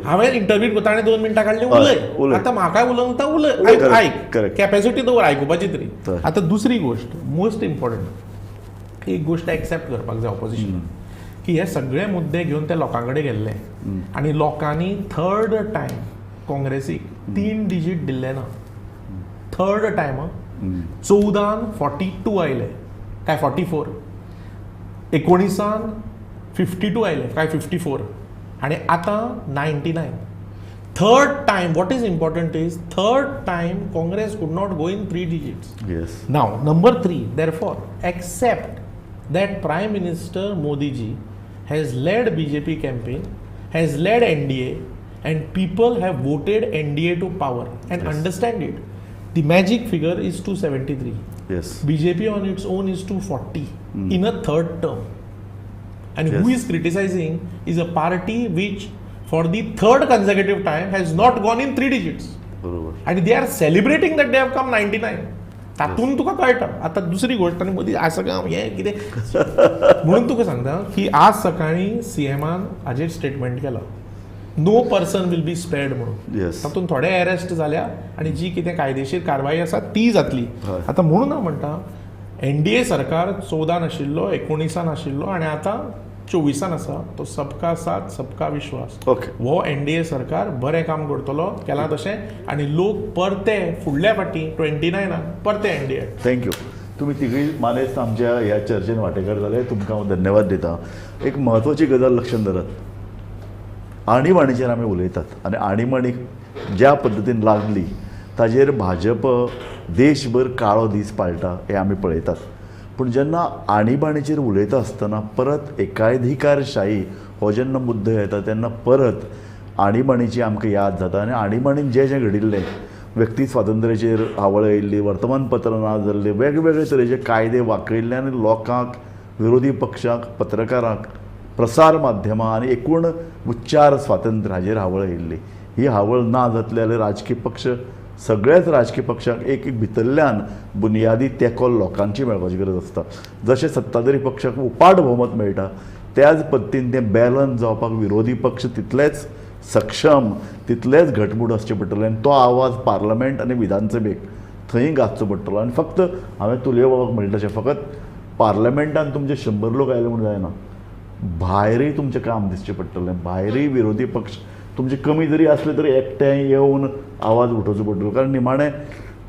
हांवें इंटरव्हीन करता आनी 2 मिनटां काडली उलय. आतां म्हाका उलोवंक उलय, आयक, कॅपॅसिटी दवर आयकुपाची तरी. आतां दुसरी गोष्ट मोस्ट इम्पॉर्टंट, एक गोष्ट एक्सेप्ट करपाक जाय ऑपोजिशन की हे सगळे मुद्दे घेवन ते लोकां कडेन गेल्ले आनी लोकांनी थर्ड टायम काँग्रेसीक 3 डिजीट दिल्ले ना. थर्ड टायम 14 42 आयले काय 44, 19 52 आयले काय 54, आनी आतां 99. Third time, what is important is third time Congress could not go in 3 digits. Yes. Now number 3, therefore accept that Prime Minister Modi ji has led BJP campaign, has led NDA, and people have voted NDA to power and yes. Understand it. The magic figure is 273. Yes. BJP on its own is 240 in a third term. And yes. who is criticizing is a party which for the third consecutive time has not gone in 3 digits. Barobar. And they are celebrating that they have come 99. तातून तुका कळटा. आतां दुसरी गोष्ट आनी मदीं आसा काय हें कितें म्हणून तुका सांगता की आज सकाळीं सीएमान हाजेर स्टेटमेंट केला, no person will be spared म्हणून. तातूंत थोडे अरेस्ट जाल्या आनी जी कितें कायदेशीर कारवाई आसा ती जातली. आतां म्हणून हांव म्हणटा NDA सरकार 14 आशिल्लो, 19 आशिल्लो आनी आतां 24 आसा. तो सबका साथ सबका विश्वास हो NDA सरकार बरें काम करतलो, केलां तशें, आनी लोक परते फुडल्या फाटी 29 परते NDA. Thank you. तुमी तिगूय मानेस्त आमच्या ह्या चर्चेन वांटेकार जाले, तुमकां हांव धन्यवाद दिता. एक म्हत्वाची गजाल लक्षांत धरात, आणीबाणीचेर आमी उलयतात आनी आणीबाणी ज्या पद्दतीन लागली ताजेर भाजप देशभर काळो दीस पाळटा हें आमी पळयतात. पूण जेन्ना आणीबाणीचेर उलयता आसतना परत एकाधिकारशाही हो जेन्ना मुद्दो येता तेन्ना परत आणीबाणीची आमकां याद जाता आनी आणीबाणीन जें जें घडिल्लें, व्यक्ती स्वातंत्र्याचेर हावळ आयिल्ली, वर्तमानपत्रां ना जाल्लीं, वेगवेगळे तरेचे कायदे वाकयल्ले आनी लोकांक, विरोधी पक्षांक, पत्रकारांक, प्रसार माध्यमां आनी एकूण उच्चार स्वातंत्र्य हाजेर हावळ आयिल्ली. ही हावळ ना जातली जाल्यार राजकीय पक्ष, सगळ्याच राजकीय पक्षांक एक एक भितरल्यान बुनियादी तेंको लोकांची मेळपाची गरज आसता. जशें सत्ताधारी पक्षाक उपाट भोवमत मेळटा त्याच पद्दतीन तें बॅलन्स जावपाक विरोधी पक्ष तितलेच सक्षम, तितलेच घटमूट आसचे पडटले आनी तो आवाज पार्लमेंट आनी विधानसभेक थंय गाजचो पडटलो. आनी फक्त हांवें तुलयो बाबाक म्हणलें तशें फकत पार्लमेंटान तुमचे 100 लोक आयले म्हूण जायना, भायरय तुमचें काम दिसचें पडटलें. भायरय विरोधी पक्ष तुमचे कमी जरी आसले तरी एकठांय येवन आवाज उठोवचो पडटलो. कारण निमाणें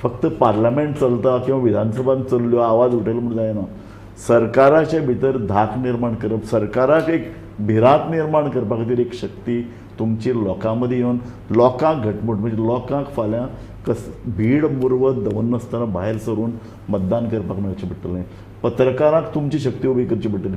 फक्त पार्लमेंट चलता किंवा विधानसभान चल्ल्यो आवाज उठयलो म्हूण जायना, सरकाराचे भितर धाक निर्माण करप, सरकाराक एक भिरांत निर्माण करपा खातीर एक शक्ती तुमची लोकां मदीं येवन लोकांक घटमूट, म्हणजे लोकांक फाल्यां कस भीड मुरवत दवरनासतना भायर सरून मतदान करपाक मेळचें पडटलें. पत्रकारांक तुमची शक्ती उबी करची पडटली.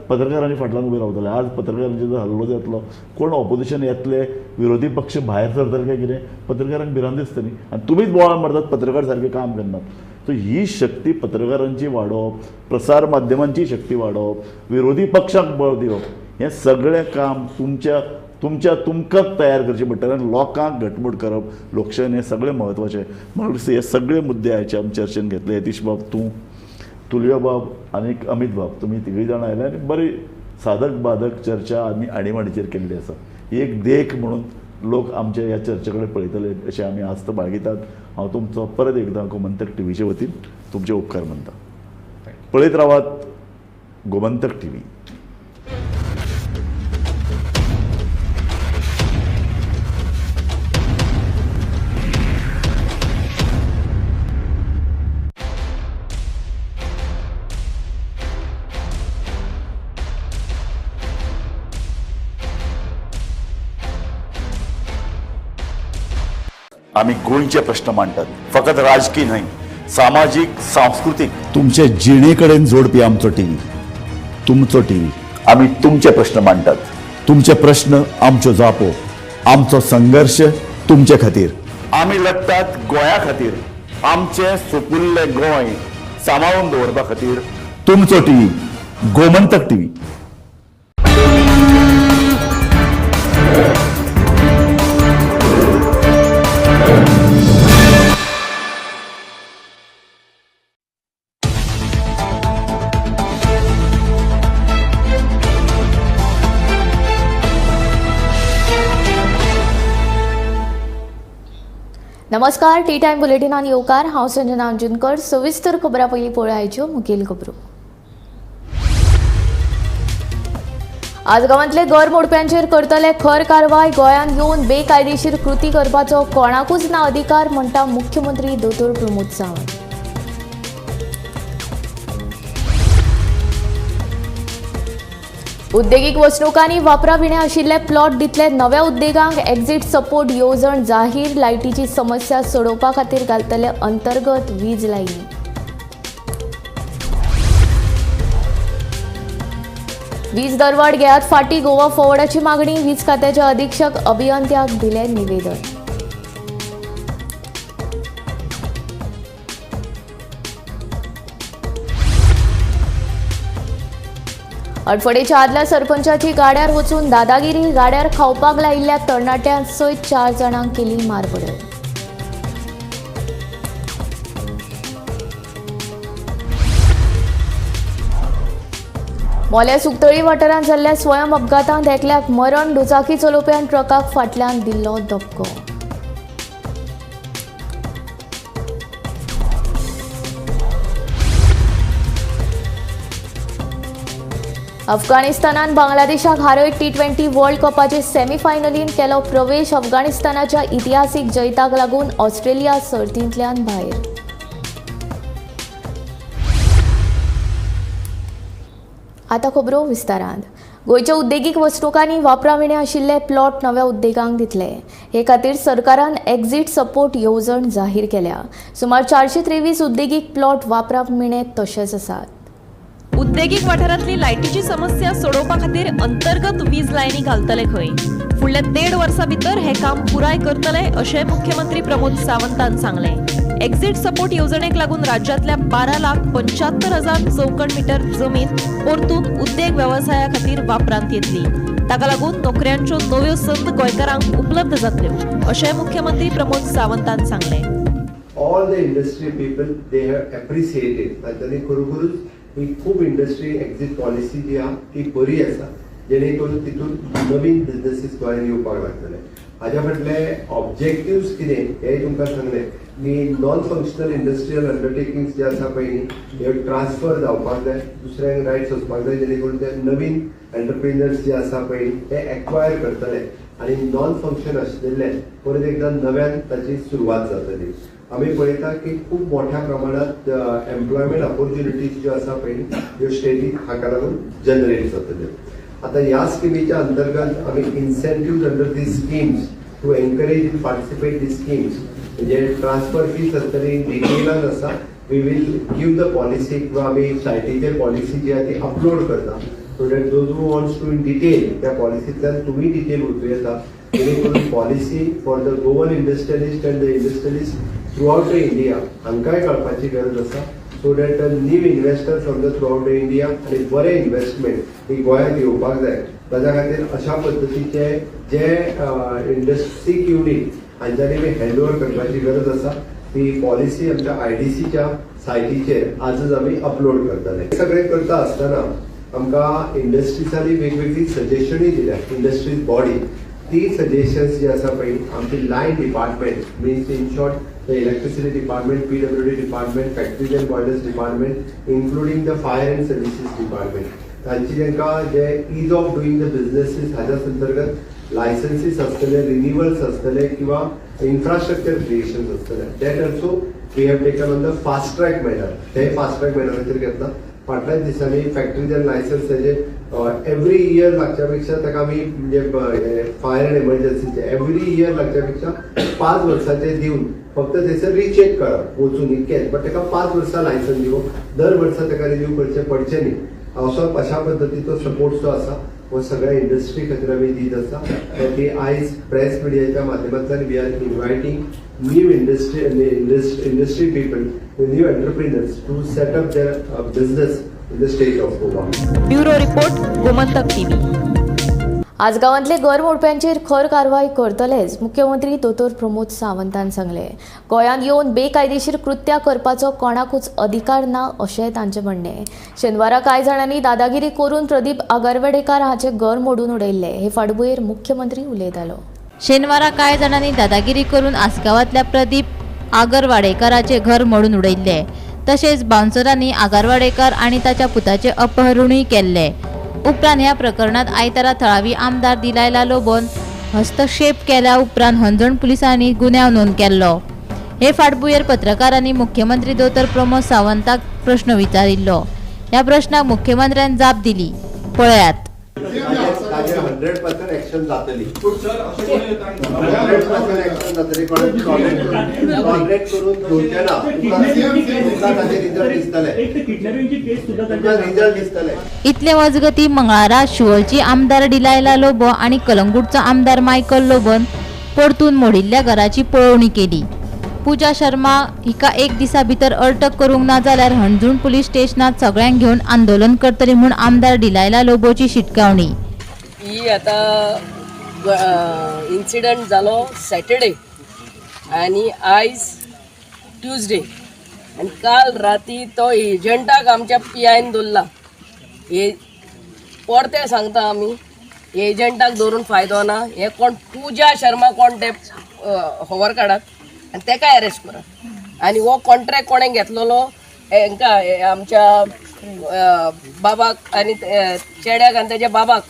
पत्रकारांनी फाटल्यान उबे रावतले. आज पत्रकारांचेर जर हल्लो जातलो, कोण ऑपोजिशन येतले, विरोधी पक्ष भायर सरतले काय कितें, पत्रकारांक भिरांत दिसतली आनी तुमीच बोवाळ मारतात, पत्रकार सारकें काम करनात. सो ही शक्ती पत्रकारांची वाडोवप, प्रसार माध्यमांची शक्ती वाडोवप, विरोधी पक्षांक बळ दिवप, हें सगळें काम तुमच्या तुमच्या तुमकां तयार करचें पडटलें आनी लोकांक घटमूट करप, लोकशायेन हें सगळें म्हत्वाचें. म्हाका दिसता हे सगळे मुद्दे आयचे आमी चर्चेन घेतले. यतीश बाब, तूं, तुलिया बाब आनी अमीत बाब, तुमी तिगूय जाणां आयले आनी बरी साधक बाधक चर्चा आमी आणीबाणीचेर केल्ली आसा. एक देख म्हणून लोक आमच्या ह्या चर्चे कडेन पळयतले अशें आमी आस्त बाळगितात. हांव तुमचो परत एकदां गोमंतक टीव्हीचे वतीन तुमचे उपकार मानता. पळयत रावात गोमंतक टीव्ही. आमी गोंयचे प्रश्न मांडटात, फकत राजकी न्हय, सामाजीक, सांस्कृतीक, तुमचे जिणे कडेन जोडपी आमचो टीव्ही, तुमचो टीव्ही. आमी तुमचे प्रश्न मांडटात, तुमचे प्रश्न आमच्यो जापो, आमचो संघर्श तुमचे खातीर. आमी लढटात गोंया खातीर, आमचें सुपुल्लें गोंय सांबाळून दवरपा खातीर. तुमचो टीव्ही, गोमंतक टीव्ही. नमस्कार, टी टायम बुलेटिनान येवकार. हांव संजना अंजुनकर. सविस्तर खबरां पयलीं पळोवया मुखेल खबरो. आज गांवांतले घर मोडप्यांचेर करतले खर कारवाय. गोंयांत येवन बेकायदेशीर कृती करपाचो कोणाकूच ना अधिकार, म्हणटा मुख्यमंत्री दोतोर प्रमोद सावंत. उद्देगीक वसणुकांनी वापराविणे आशिल्ले प्लॉट दितले नव्या उद्देगांक. एक्झिट सपोर्ट येवजण जाहीर. लायटीची समस्या सोडोवपा खातीर घालतले अंतर्गत वीज लायनी. वीज दरवाड घेयात फाटी, गोवा फॉरवर्डाची मागणी. वीज खात्याच्या अधीक्षक अभियंत्याक दिले निवेदन. अडफडेच्या आदल्या सरपंचाची गाड्यार वचून दादागिरी. गाड्यार खावपाक लायिल्ल्या तरणाट्यां सयत 4 जाणांक केली मारबडय. मोल्या सुकतळी वाठारांत जाल्ल्या स्वयं अपघातांत एकल्याक मरण. दुचाकी चलोवप्यान ट्रकाक फाटल्यान दिल्लो धपको. अफगाणिस्तानान बांगलादेशाक हारयत T20 world कपाचे सेमीफायनलींत केलो प्रवेश. अफगाणिस्तानाच्या इतिहासीक जैताक लागून ऑस्ट्रेलिया सर्तींतल्यान भायर. आतां खबरो विस्तारान. गोंयच्या उद्देगीक वसणुकांनी वापराविणे आशिल्ले प्लॉट नव्या उद्देगांक दितले. हे खातीर सरकारान एक्झिट सपोर्ट येवजण जाहीर केल्या. सुमार 423 उद्देगीक प्लॉट वापराविणे तशेच आसात. उद्देगीक वाठारांतली लायटीची समस्या सोडोवपा खातीर अंतर्गत वीज लायनी घालतले खंय. फुडल्या 1.5 वर्सां भितर हे काम पुराय करतले अशें मुख्यमंत्री प्रमोद सावंतान सांगलें. एक्झिट सपोर्ट येवजणेक लागून राज्यांतल्या 12,75,000 चौखण मीटर जमीन परतून उद्देग वेवसाया खातीर वापरांत येतली. ताका लागून नोकऱ्यांच्यो नव्यो संद गोंयकारांक उपलब्ध जातल्यो अशें मुख्यमंत्री प्रमोद सावंतान सांगलें. All the industry people they have appreciated. तांच्यांनी खरोखरूच ही खूब इंडस्ट्री एक्झिट पॉलिसी जी आहा ती बरी आसा, जेणे करून तितून नवीन बिजनेसीस गोंयांत येवपाक लागतले. हाज्या फाटले ऑब्जेक्टिव्स कितें हें तुमकां सांगलें की नॉन फंक्शनल इंडस्ट्रियल अंडरटेकिंग्स जे आसा पळय न्ही, हे ट्रान्सफर जावपाक जाय, दुसऱ्यांक रायट्स वचपाक जाय, जेणे करून ते नवीन एंटरप्रिनर्स जे आसा पळय न्ही ते एक्वायर करतले आनी नॉन फंक्शन आशिल्ले परत एकदां नव्यान ताची सुरवात जातली. आमी पळयता की खूब मोठ्या प्रमाणात एम्प्लॉयमेंट ऑपॉर्च्युनिटीज ज्यो आसा पळय ह्यो स्टेटीक हाका लागून जनरेट जातल्यो. आतां ह्या स्किमीच्या अंतर्गत आमी incentives under these schemes to encourage and participate these schemes, म्हणजे ट्रान्सफर फीस आसतली डिटेलान आसा, We will give the policy किंवा आमी सायटीचेर पॉलिसी जी आहा ती अपलोड करता, so that those who wants to in detail त्या पॉलिसींतल्यान तुमी डिटेल वचूं येता, जेणे करून policy for the Goan industrialist and the industrialist throughout the India हांकांय कळपाची गरज आसा, so that the new investor from the throughout the India आनी बरे इन्वेस्टमेंट ही गोंयांत येवपाक जाय. ताच्या खातीर अशा पद्दतीचे जे इंडस्ट्रीक युनीट हांच्यांनी आमी हँड ओवर करपाची गरज आसा. ती पॉलिसी आमच्या आयडीसीच्या सायटीचेर आजच आमी अपलोड करतले. सगळें करता आसतना आमकां इंडस्ट्रीजांनी वेगवेगळी सजेशनूय दिल्या, इंडस्ट्रीज बॉडी ती सजेशन्स जी आसा पळय आमची line department, means in short the electricity department, PWD department, factories and boilers department, including the fire and services department, तांची तांकां जे ease of doing the businesses हाज्या अंतर्गत लायसन्सीस आसतले, रिन्युअल्स आसतले किंवा इन्फ्रास्ट्रक्चर क्रिएशन्स आसतले, that also we have taken on the fast track manner. ते फास्ट ट्रॅक मॅनराचेर घेतला. फाटल्याच दिसांनी फॅक्टरीज अँड लायसन्स ताजे एवरी इयर लागच्या पेक्षा ताका आमी म्हणजे फायर अँड एमर्जन्सीचे एवरी इयर लागच्या पेक्षा 5 वर्साचे दिवन फक्त थंयसर रिचेक करप वचून इतकेंच, बट ताका 5 वर्सां लायसन्स दिवप, दर वर्सा ताका रिन्यू करचें पडचें न्ही. असो अशा पद्दतीचो सपोर्ट जो आसा हो सगळ्या इंडस्ट्री खातीर आमी दीत आसा. ती आयज प्रेस मिडियाच्या माध्यमांतल्यान we are inviting new industry people, new entrepreneurs to set up their business in the state of Goa. Bureau report, Gomantak TV. आज गांवांतले घर मोडप्यांचेर खर कारवाय करतलेच, मुख्यमंत्री दोतोर प्रमोद सावंतान सांगलें. गोंयांत येवन बेकायदेशीर कृत्यां करपाचो कोणाकूच अधिकार ना अशें तांचें म्हणणें. शेनवारा कांय जाणांनी दादागिरी करून प्रदीप आगरवाडेकार हाचें घर मोडून उडयल्लें. हे फाटभुंयेर मुख्यमंत्री उलयतालो. शेनवारा कांय जाणांनी दादागिरी करून आसगांवांतल्या प्रदीप आगरवाडेकाराचें घर मोडून उडयल्लें. तशेंच बाउन्सरांनी आगरवाडेकार आनी ताच्या पुताचें अपहरणूय केल्लें. उपरांत ह्या प्रकरणात आयतारा थळावी आमदार दिलायला लोबोन हस्तक्षेप केल्या उपरांत हंजण पुलिसांनी गुन्यांव नोंद केल्लो. हे फाटभुंयेर पत्रकारांनी मुख्यमंत्री दोतोर प्रमोद सावंताक प्रश्न विचारिल्लो. ह्या प्रश्नाक मुख्यमंत्र्यान जाप दिली. पळयात. 100% एक्शन जातली, 100% एक्शन जातली. टॉलरेट करून घेवचे ना, तुमकां ताचे रिजल्ट दिसतले, तुमकां रिजल्ट दिसतले. इतले मजगती मंगळारा शिवोलची आमदार डिलायला लोबो आनी कलंगूटचो आमदार मायकल लोबोन परतून मोडिल्ल्या घराची पळोवणी केली. पूजा शर्मा हिका एक दिसा भितर अटक करूंक ना जाल्यार हणजूण पुलीस स्टेशनात सगळ्यांक घेवन आंदोलन करतली म्हूण आमदार डिलायला लोबोची शिटकावणी. ही आतां इन्सिडंट जालो सॅटर्डे आनी आयज ट्युजडे, आनी काल राती तो एजंटाक आमच्या पी आयन दवरला. हे परतें सांगता आमी, एजंटाक दवरून फायदो ना. हे कोण पूजा शर्मा कोण ते खबर काडात आनी तेका अरेस्ट करात. आनी हो कॉन्ट्रॅक्ट कोणें घेतलेलो हेंकां आमच्या बाबाक आनी चेड्याक आनी तेच्या बाबाक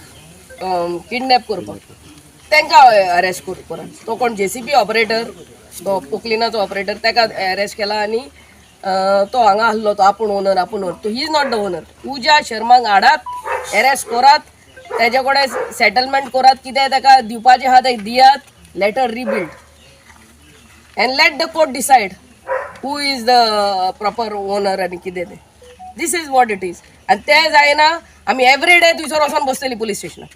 किडनॅप करपाक, तांकां अरेस्ट करात. तो कोण जेसीबी ऑपरेटर, तो पोकलिनाचो ऑपरेटर, ताका अरेस्ट केला आनी तो हांगा आसलो, तो आपूण ओनर, आपूण ओनर, तो he is not the owner. Pooja शर्माक हाडात, अरेस्ट करात, तेजे कडेन सेटलमेंट करात, कितें ताका दिवपाचें आहा तें दियात. Let her rebuild and let the court decide who is the proper owner आनी कितें तें. This is what it is. आनी तें जायना आमी एवरी डे थंयसर वचोन बसतली पुलीस स्टेशनार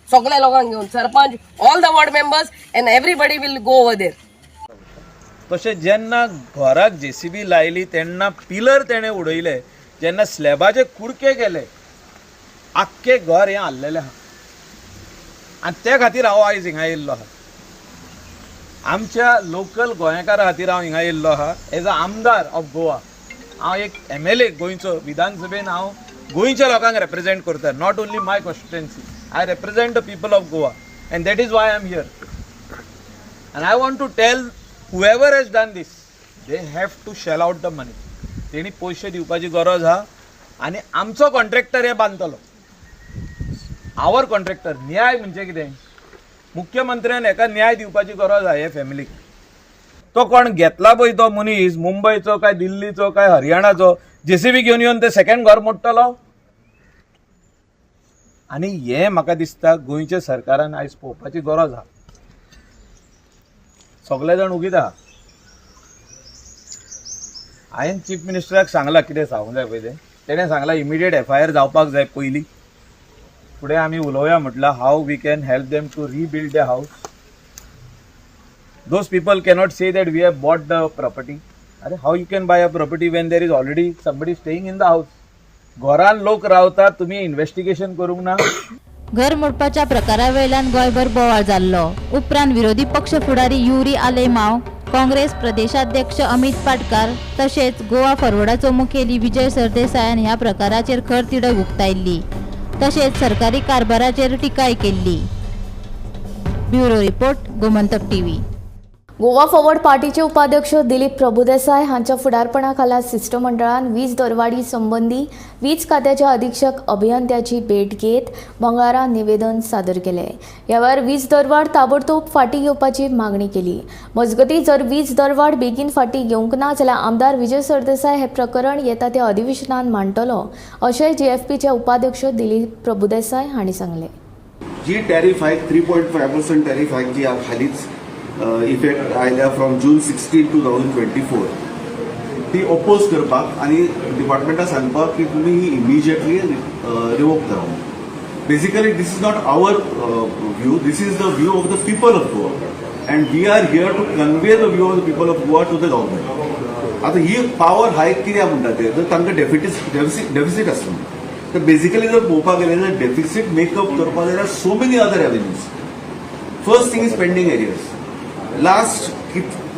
सगल्या लोकांक घेवन, sarpanch, all the ward members and everybody will go over there. तशें जेन्ना घराक जेसीबी लायली तेन्ना पिलर तेणें उडयले, जेन्ना स्लॅबाचे कुडके केले, आख्खें घर हें हाल्लेलें आहा. आनी ते खातीर हांव आयज हिंगा येयल्लो आहा. आमच्या लोकल गोंयकारा खातीर हांव हिंगा येयल्लो आहा. एज अ आमदार ऑफ गोवा, हांव एक एमएलए गोंयचो, विधानसभेन हांव गोंयच्या लोकांक रेप्रेजेंट करता. Not only my constituency, I represent the people of Goa and that is why I am here. And I want to tell whoever has done this, they have to shell out the money. तेणी पयशे दिवपाची गरज आहा. आनी आमचो कॉन्ट्रॅक्टर हे बांदतलो, our contractor. न्याय म्हणजे कितें? मुख्यमंत्र्यान हेका न्याय दिवपाची गरज आहा हे फॅमिलीक. तो कोण घेतला पळय तो मनीस, मुंबयचो काय दिल्लीचो काय हरियाणाचो, जेसीबी घेवन येवन ते सेकंड घर मोडटलो. आनी हें म्हाका दिसता गोंयच्या सरकारान आयज पळोवपाची गरज आहा. सगळे जाण उगीत आहा. हांवें चीफ मिनिस्टराक सांगलां कितें सांगूंक जाय पळय तें. तेणें सांगलां इमिडिएट एफआयआर जावपाक जाय पयलीं, फुडें आमी उलोवया म्हटलां how we can help them to rebuild the house. Those people cannot say that we have bought the property. अरे how you can buy a property when there is already somebody staying in the house. घरान लोक रावतात, तुमी इन्वेस्टिगेशन करूंक ना. घर मोडपाच्या प्रकारा वयल्यान गोंयभर बोवाळ जाल्लो. उपरांत विरोधी पक्ष फुडारी युरी आलेमाव, काँग्रेस प्रदेशाध्यक्ष अमित पाटकार तशेंच गोवा फॉरवर्डाचो मुखेली विजय सरदेसायान ह्या प्रकाराचेर खर तिडक उक्तायल्ली तशेंच सरकारी कारभाराचेर टिकाय केल्ली. Bureau report, Gomantak TV. Goa forward पार्टीचे उपाध्यक्ष दिलीप प्रभुदेसाय हांच्या फुडारपणाखाला शिश्टमंडळान वीज दरवाडी संबंदी वीज खात्याच्या अधीक्षक अभियंत्याची भेट घेत मंगळारा निवेदन सादर केले. ह्या वेळार वीज दरवाड ताबडतोब फाटीं घेवपाची मागणी केली. मजगतीं, जर वीज दरवाड बेगीन फाटीं घेवंक ना जाल्यार आमदार विजय सरदेसाय हे प्रकरण येता त्या अधिवेशनान मांडटलो अशें जीएफपीचे उपाध्यक्ष दिलीप प्रभुदेसाय हांणी सांगलें. जी टॅरिफ हायक 3.5% टॅरिफ हायक जी हालींच इफेक्ट आयल्या फ्रॉम जून 16, 2024, ती ओपोज करपाक आनी डिपार्टमेंटाक सांगपाक की तुमी ही इमिजिएटली रिवोक करा. Basically this is not our view, this is the view of the people of Goa and we are here to convey the view of the people of Goa to the government. आतां ही पावर हायक कित्याक म्हणटा ते, जर तांकां डेफिसीट आसता तर बेसिकली जर पळोवपाक गेलें जाल्यार डेफिसीट मेकअप करपाक जाल्यार so many other avenues. First thing is pending arrears. Last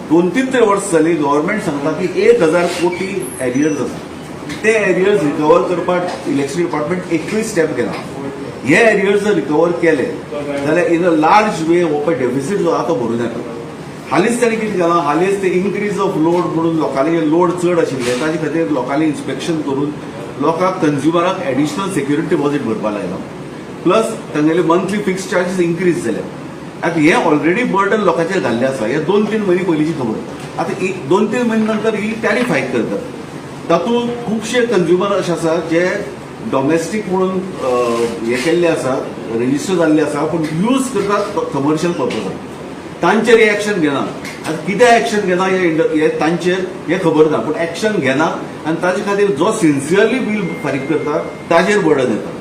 2-3 तरी वर्स जाली गव्हर्मेंट सांगता की 1000 कोटी एरियर्स आसा, ते एरियर्स रिकवर करपाक इलेक्ट्रिसिटी डिपार्टमेंट एकूय स्टेप घेना. हे एरियर्स जर रिकवर केले जाल्यार इन अ लार्ज वे हो पळय डेफिसीट जो आहा तो भरून येता. हालींच ताणें कितें केलां, हालींच ते इन्क्रीज ऑफ लोड म्हणून लोकांनी लोड चड आशिल्ले ताजे खातीर लोकांनी इन्स्पेक्शन करून लोकांक कंज्युमराक एडिशनल सेक्युरिटी डिपॉझीट भरपाक लायला, प्लस तांगेले मंथली फिक्स चार्जीस इन्क्रीज जाले. आतां हें ऑलरेडी बर्डन लोकांचेर घाल्लें आसा. हे 2-3 म्हयने पयलींची खबर. आतां 2-3 म्हयने नंतर ही टॅरिफ हायक करतात. तातूंत खुबशे कंज्युमर अशे आसा जे डॉमेस्टीक म्हणून हे केल्ले आसा, रजिस्टर जाल्ले आसा, पूण यूज करतात कमर्शियल पर्पजाक, तांचेर एक्शन घेना. आतां कितें एक्शन घेना हे तांचेर हें खबर ना, पूण एक्शन घेना आनी ताजे खातीर जो सिन्सियरली बील फारीक करता ताजेर बर्डन येता.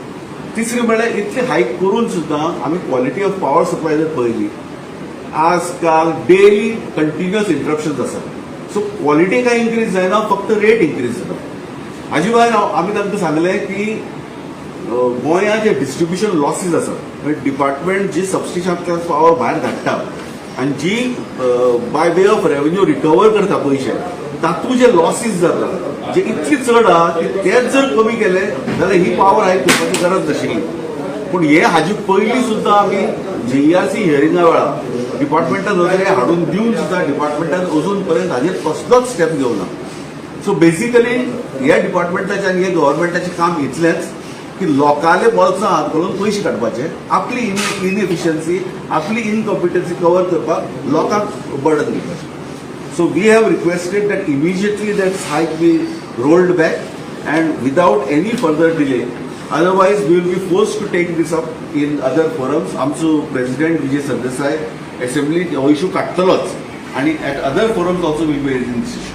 तिसरी म्हळ्यार इतली हायक करून सुद्दां आमी क्वॉलिटी ऑफ पावर सप्लाय जर पळयली, आजकाल डेली कंटिन्युअस इंटरप्शन्स आसा. सो क्वॉलिटी कांय इन्क्रीज जायना, फक्त रेट इन्क्रीज जाता. हाजी भायर आमी तांकां सांगलें की गोंयांत जे डिस्ट्रिब्युशन लॉसीस आसा, म्हणजे डिपार्टमेंट जी सबस्टेशनांतल्यान पावर भायर धाडटा आनी जी by way of revenue recover करता पयशे, तातूंत जे लॉसीस जाता जे इतली चड आहा की तेच जर कमी केले जाल्यार ही पावर हायक करपाची गरज नाशिल्ली. पूण हे हाजी पयलीं सुद्दां आमी जीईआरसी हियरिंगा वेळार डिपार्टमेंटान नदरे हाडून दिवन सुद्दां डिपार्टमेंटान अजून पर्यंत हाजेर कसलोच स्टेप घेवना. सो बेसिकली ह्या डिपार्टमेंटाचें आनी हे गव्हर्मेंटाचें काम इतलेंच की लोकांले बोल्सां हात घालून पयशे काडपाचे, आपली इनएफिशियन्सी, आपली इनकॉम्पिटन्सी कवर करपाक लोकांक बर्डन दिवपाचें. So we have requested that immediately that hike be rolled back and without any further delay. Otherwise, we will be forced to take this up in other forums. आमचो प्रेसिडेंट विजय सरदेसाय असेंब्ली हो इशू काडटलोच आनी at other forums also will be raising this issue.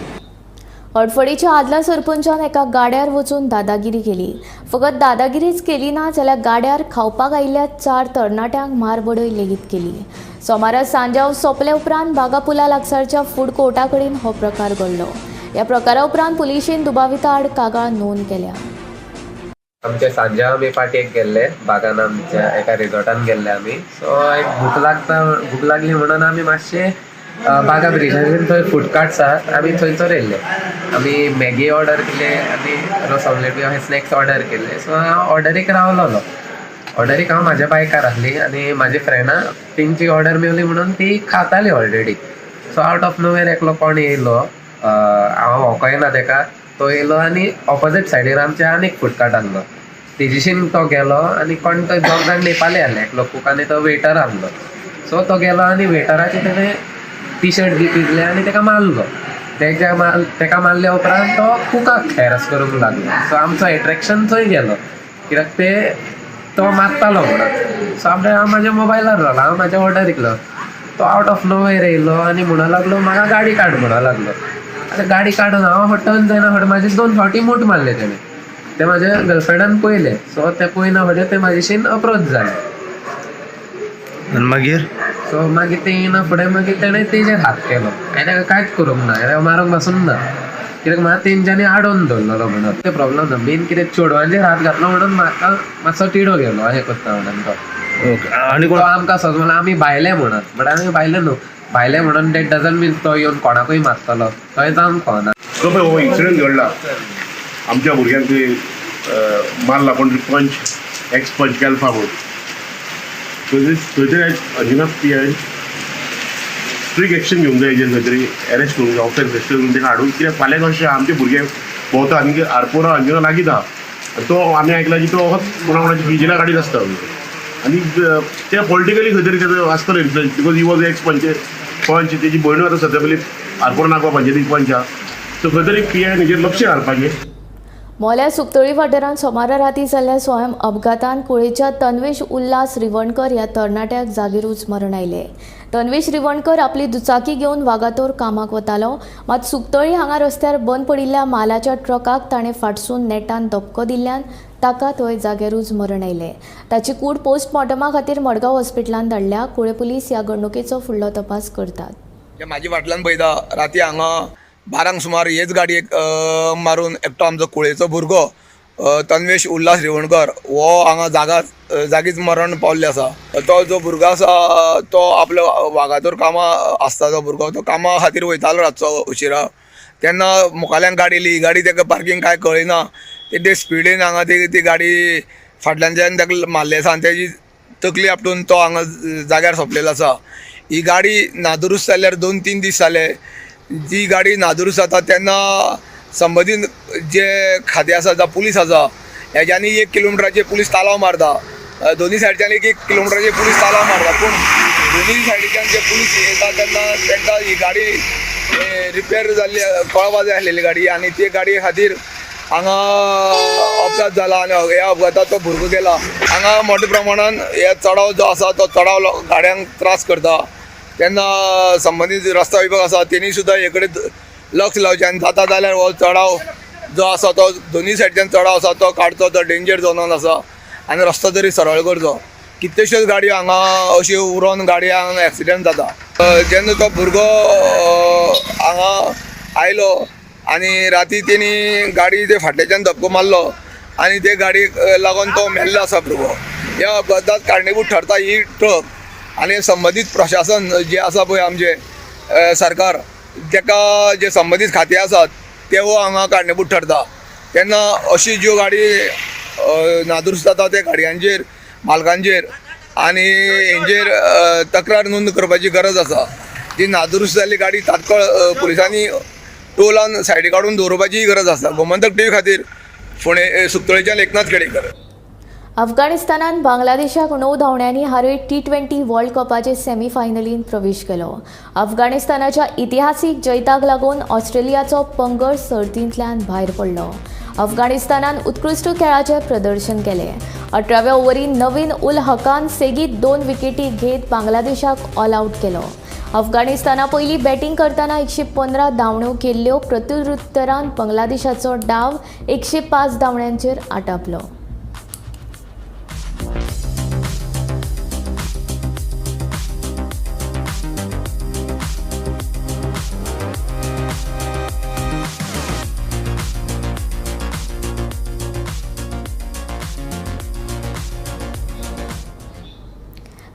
हडफडीच्या आदल्या सरपंचान एका गाड्यार वचून दादागिरी केली. फकत दादागिरीच केली ना जाल्यार गाड्यार खावपाक आयिल्ल्या 4 तरणाट्यांक मारबडय लेगीत केली. सोमारा सांजाव सोंपले उपरांत बागा पुला लागसारच्या फूड कोर्टा कडेन हो प्रकार घडलो. ह्या प्रकारा उपरांत पुलिशेन दुबाविता आड कागाळ नोंद केल्या. आमच्या सांज्याव आमी पार्टयेक गेल्ले, बागान आमच्या एका रिजॉर्टान गेल्ले आमी. सो एक भूक लागली म्हणून आमी मातशे बागा ब्रिजाचेर थंय फूड कार्ट्स आहात, आमी थंयसर येयल्ले. आमी मॅगी ऑर्डर केले आनी रोस ऑमलेट बी अशे स्नॅक्स ऑर्डर केले. सो हांव ऑर्डरीक रावलोलो. ऑर्डरीक हांव म्हाज्या बायकार आसली आनी म्हाजी फ्रेंडां तेंची ऑर्डर मेवली म्हणून ती खाताली already. So out of nowhere एकलो कोण येयलो, हांव वळखोय ना तेका, तो येयलो आनी ऑपोजीट सायडीन आमच्या आनीक फूड कार्ट आहलो, तेजीशीन तो गेलो आनी कोण तो दोग जाण नेपाली आहले, एकलो कूक आनी तो वेटर आहलो. सो तो गेलो आनी वेटराचे तेणें टी शर्ट बी पिजले आनी तेका मारलो. तेका मारल्या उपरांत तो कुकाक हॅरस करूंक लागलो. सो आमचो एट्रेक्शन थंय गेलो कित्याक ते तो मारतालो म्हणून. सो आपल्या हांव म्हाज्या मोबायलार रावलो, हांव म्हाज्या ऑर्डरीक लागलो. तो आवट ऑफ नोवेर येयलो आनी म्हणूंक लागलो म्हाका गाडी काड म्हणूंक लागलो. आतां गाडी काडून हांव टर्न जायना फुडें म्हाजे 2 फावटी मूठ मारले तेणें. ते म्हाज्या गर्लफ्रेंडान पळयलें, सो ते पळयना फुडें ते म्हाजेशीन अप्रोच जालें. आनी मागीर सो मागीर ते येयना फुडें मागीर तेणें तेजेर हात केलो. हांवें ताका कांयच करूंक ना, हांवें मारूंक पासून ना, कित्याक म्हाका तेंच्यांनी आडोवन दवरलेलो म्हणून. ते प्रॉब्लम ना, मेन कितें चेडवांचेर हात घातलो म्हणून म्हाका मातसो तिडो गेलो अशें करता म्हणून तो. आनी तो आमकां सजमला म्हणल्यार आमी भायले म्हणून, बट आमी भायले न्हू. भायले म्हणून that doesn't मीन तो येवन कोणाकूय मारतलो, थंय जावंक फावना. जो पळय हो इन्सिडंट घडला आमच्या भुरग्यांक ते मारला कोण पंच एक्स पंच गेल्फा म्हणून, थंय तरी Anjuna P I strict action घेवंक जाय, हेजेर खंय तरी एरेस्ट करूंक जाय, ऑफेन्स रजिस्टर करून ताका हाडून. कित्याक फाल्यां कशें आमचे भुरगे भोंवता आनी आरपोरा अंजुना लागींच आहा, तो आमी आयकला की तो कोणा कोणाची विजिलां काडीत आसता आनी ते पॉलिटिकली खंय तरी तेजो आसतलो influence, because he was ex panch panch, तेजी भयणूय आतां सद्या पयलीं आरपोरा नागवा पंचायतीक पंच आहा. सो खंय तरी पी I हेजेर लक्ष घालपाचें. मोल्या सुकतळी वाठारांत सोमारा राती जाल्ल्या स्वयं अपघातान कुळेच्या तन्वेश उल्हास रिवणकर ह्या तरणाट्याक जागेरूच मरण आयलें. तन्वेश रिवणकर आपली दुचाकी घेवन वागातोर कामाक वतालो, मात सुकतळी हांगा रस्त्यार बंद पडिल्ल्या मालाच्या ट्रकाक ताणें फाटसून नेटान धपको दिल्ल्यान ताका थंय जाग्यारूच मरण आयलें. ताची कूड पोस्टमॉर्टमा खातीर मडगांव हॉस्पिटलांत धाडल्या. कुळे पुलीस ह्या घडणुकेचो फुडलो तपास करतात. म्हाजी फाटल्यान पळयता राती हांगा 12 सुमार हेच गाडयेक मारून एकटो आमचो कुळेचो भुरगो तन्वेश उल्हास रिवणकर हो हांगा जागीच मरण पावल्ले आसा. तो जो भुरगो आसा तो आपलो वागातोर कामां आसता, तो भुरगो तो कामा खातीर वयतालो रातचो उशिरा, तेन्ना मुखाल्यान गाडी येयली, गाडी ताका पार्कींग कांय कळना, ते स्पिडीन हांगा ती गाडी फाटल्यानच्यान ताका मारली आसा आनी तेजी तकली आपटून तो हांगा जाग्यार सोंपलेलो आसा. ही गाडी नादुरुस्त जाल्यार 2-3 दीस जाले. जी गाडी नादुरुस्त जाता तेन्ना संबंदीत जे खातें आसा जावं पुलीस आसा हेज्यांनी 1 किलोमिटराचेर पुलीस तालाव मारता, दोनी सायडच्यान 1-1 किलोमिटराचेर पुलीस तालाव मारता, पूण दोनी सायडीच्यान जे पुलीस येता तेन्ना तांकां ही गाडी रिपेर जाल्ली कळपा जाय आसलेली गाडी आनी ते गाडये खातीर हांगा अपघात जाला आनी ह्या अपघातात तो भुरगो गेला. हांगा मोठ्या प्रमाणान हे चडाव जो आसा तो चडाव गाडयांक त्रास करता, तेन्ना संबंदीत रस्ता विभाग आसा तेणी सुद्दां हे कडेन लक्ष लावचें आनी जाता जाल्यार हो चडाव जो आसा तो दोनी सायडच्यान चडाव आसा तो काडचो, तो डेंजर झोनान आसा आनी रस्तो तरी सरळ करचो. कितल्योश्योच गाडयो हांगा अश्यो उरोन गाडयांक एक्सिडंट जाता. जेन्ना तो भुरगो हांगा आयलो आनी राती तेणी गाडी ते फाटल्याच्यान धपको मारलो आनी ते गाडयेक लागून तो मेल्लो आसा भुरगो. ह्या अपघातात कारणीभूत ठरता ही ट्रक आनी संबंदीत प्रशासन जे आसा पळय आमचें सरकार ताका जे संबंदीत खातें आसात तेवूय हांगा कारणीभूत ठरता. तेन्ना अशी ज्यो गाडी नादुरुस्त जाता त्या गाडयांचेर मालकांचेर आनी हेंचेर तक्रार नोंद करपाची गरज आसा. ती नादुरुस्त जाल्ली गाडी तात्काळ पुलिसांनी टो लावन सायडीक काडून दवरपाचीय गरज आसा. गोमंतक टीव्ही खातीर फोंडें सुकतळीच्यान एकनाथ खेडेकर. अफगाणिस्तानान बांगलादेशाक 9 धांवड्यांनी हारयत T20 world कपाचे सेमीफायनलींत प्रवेश केलो. अफगाणिस्तानाच्या इतिहासीक जैताक लागून ऑस्ट्रेलियाचो पंगड सर्तींतल्यान भायर पडलो. अफगाणिस्तानान उत्कृश्ट खेळाचें प्रदर्शन केलें. 18व्या ओव्हरीन नवीन उल हकान सेगीत 2 विकेटी घेत बांगलादेशाक ऑल आउट केलो. अफगाणिस्ताना पयलीं बॅटींग करतना 115 धांवड्यो केल्ल्यो. प्रत्युत्तरान बांगलादेशाचो डाव 105 धांवड्यांचेर आटापलो.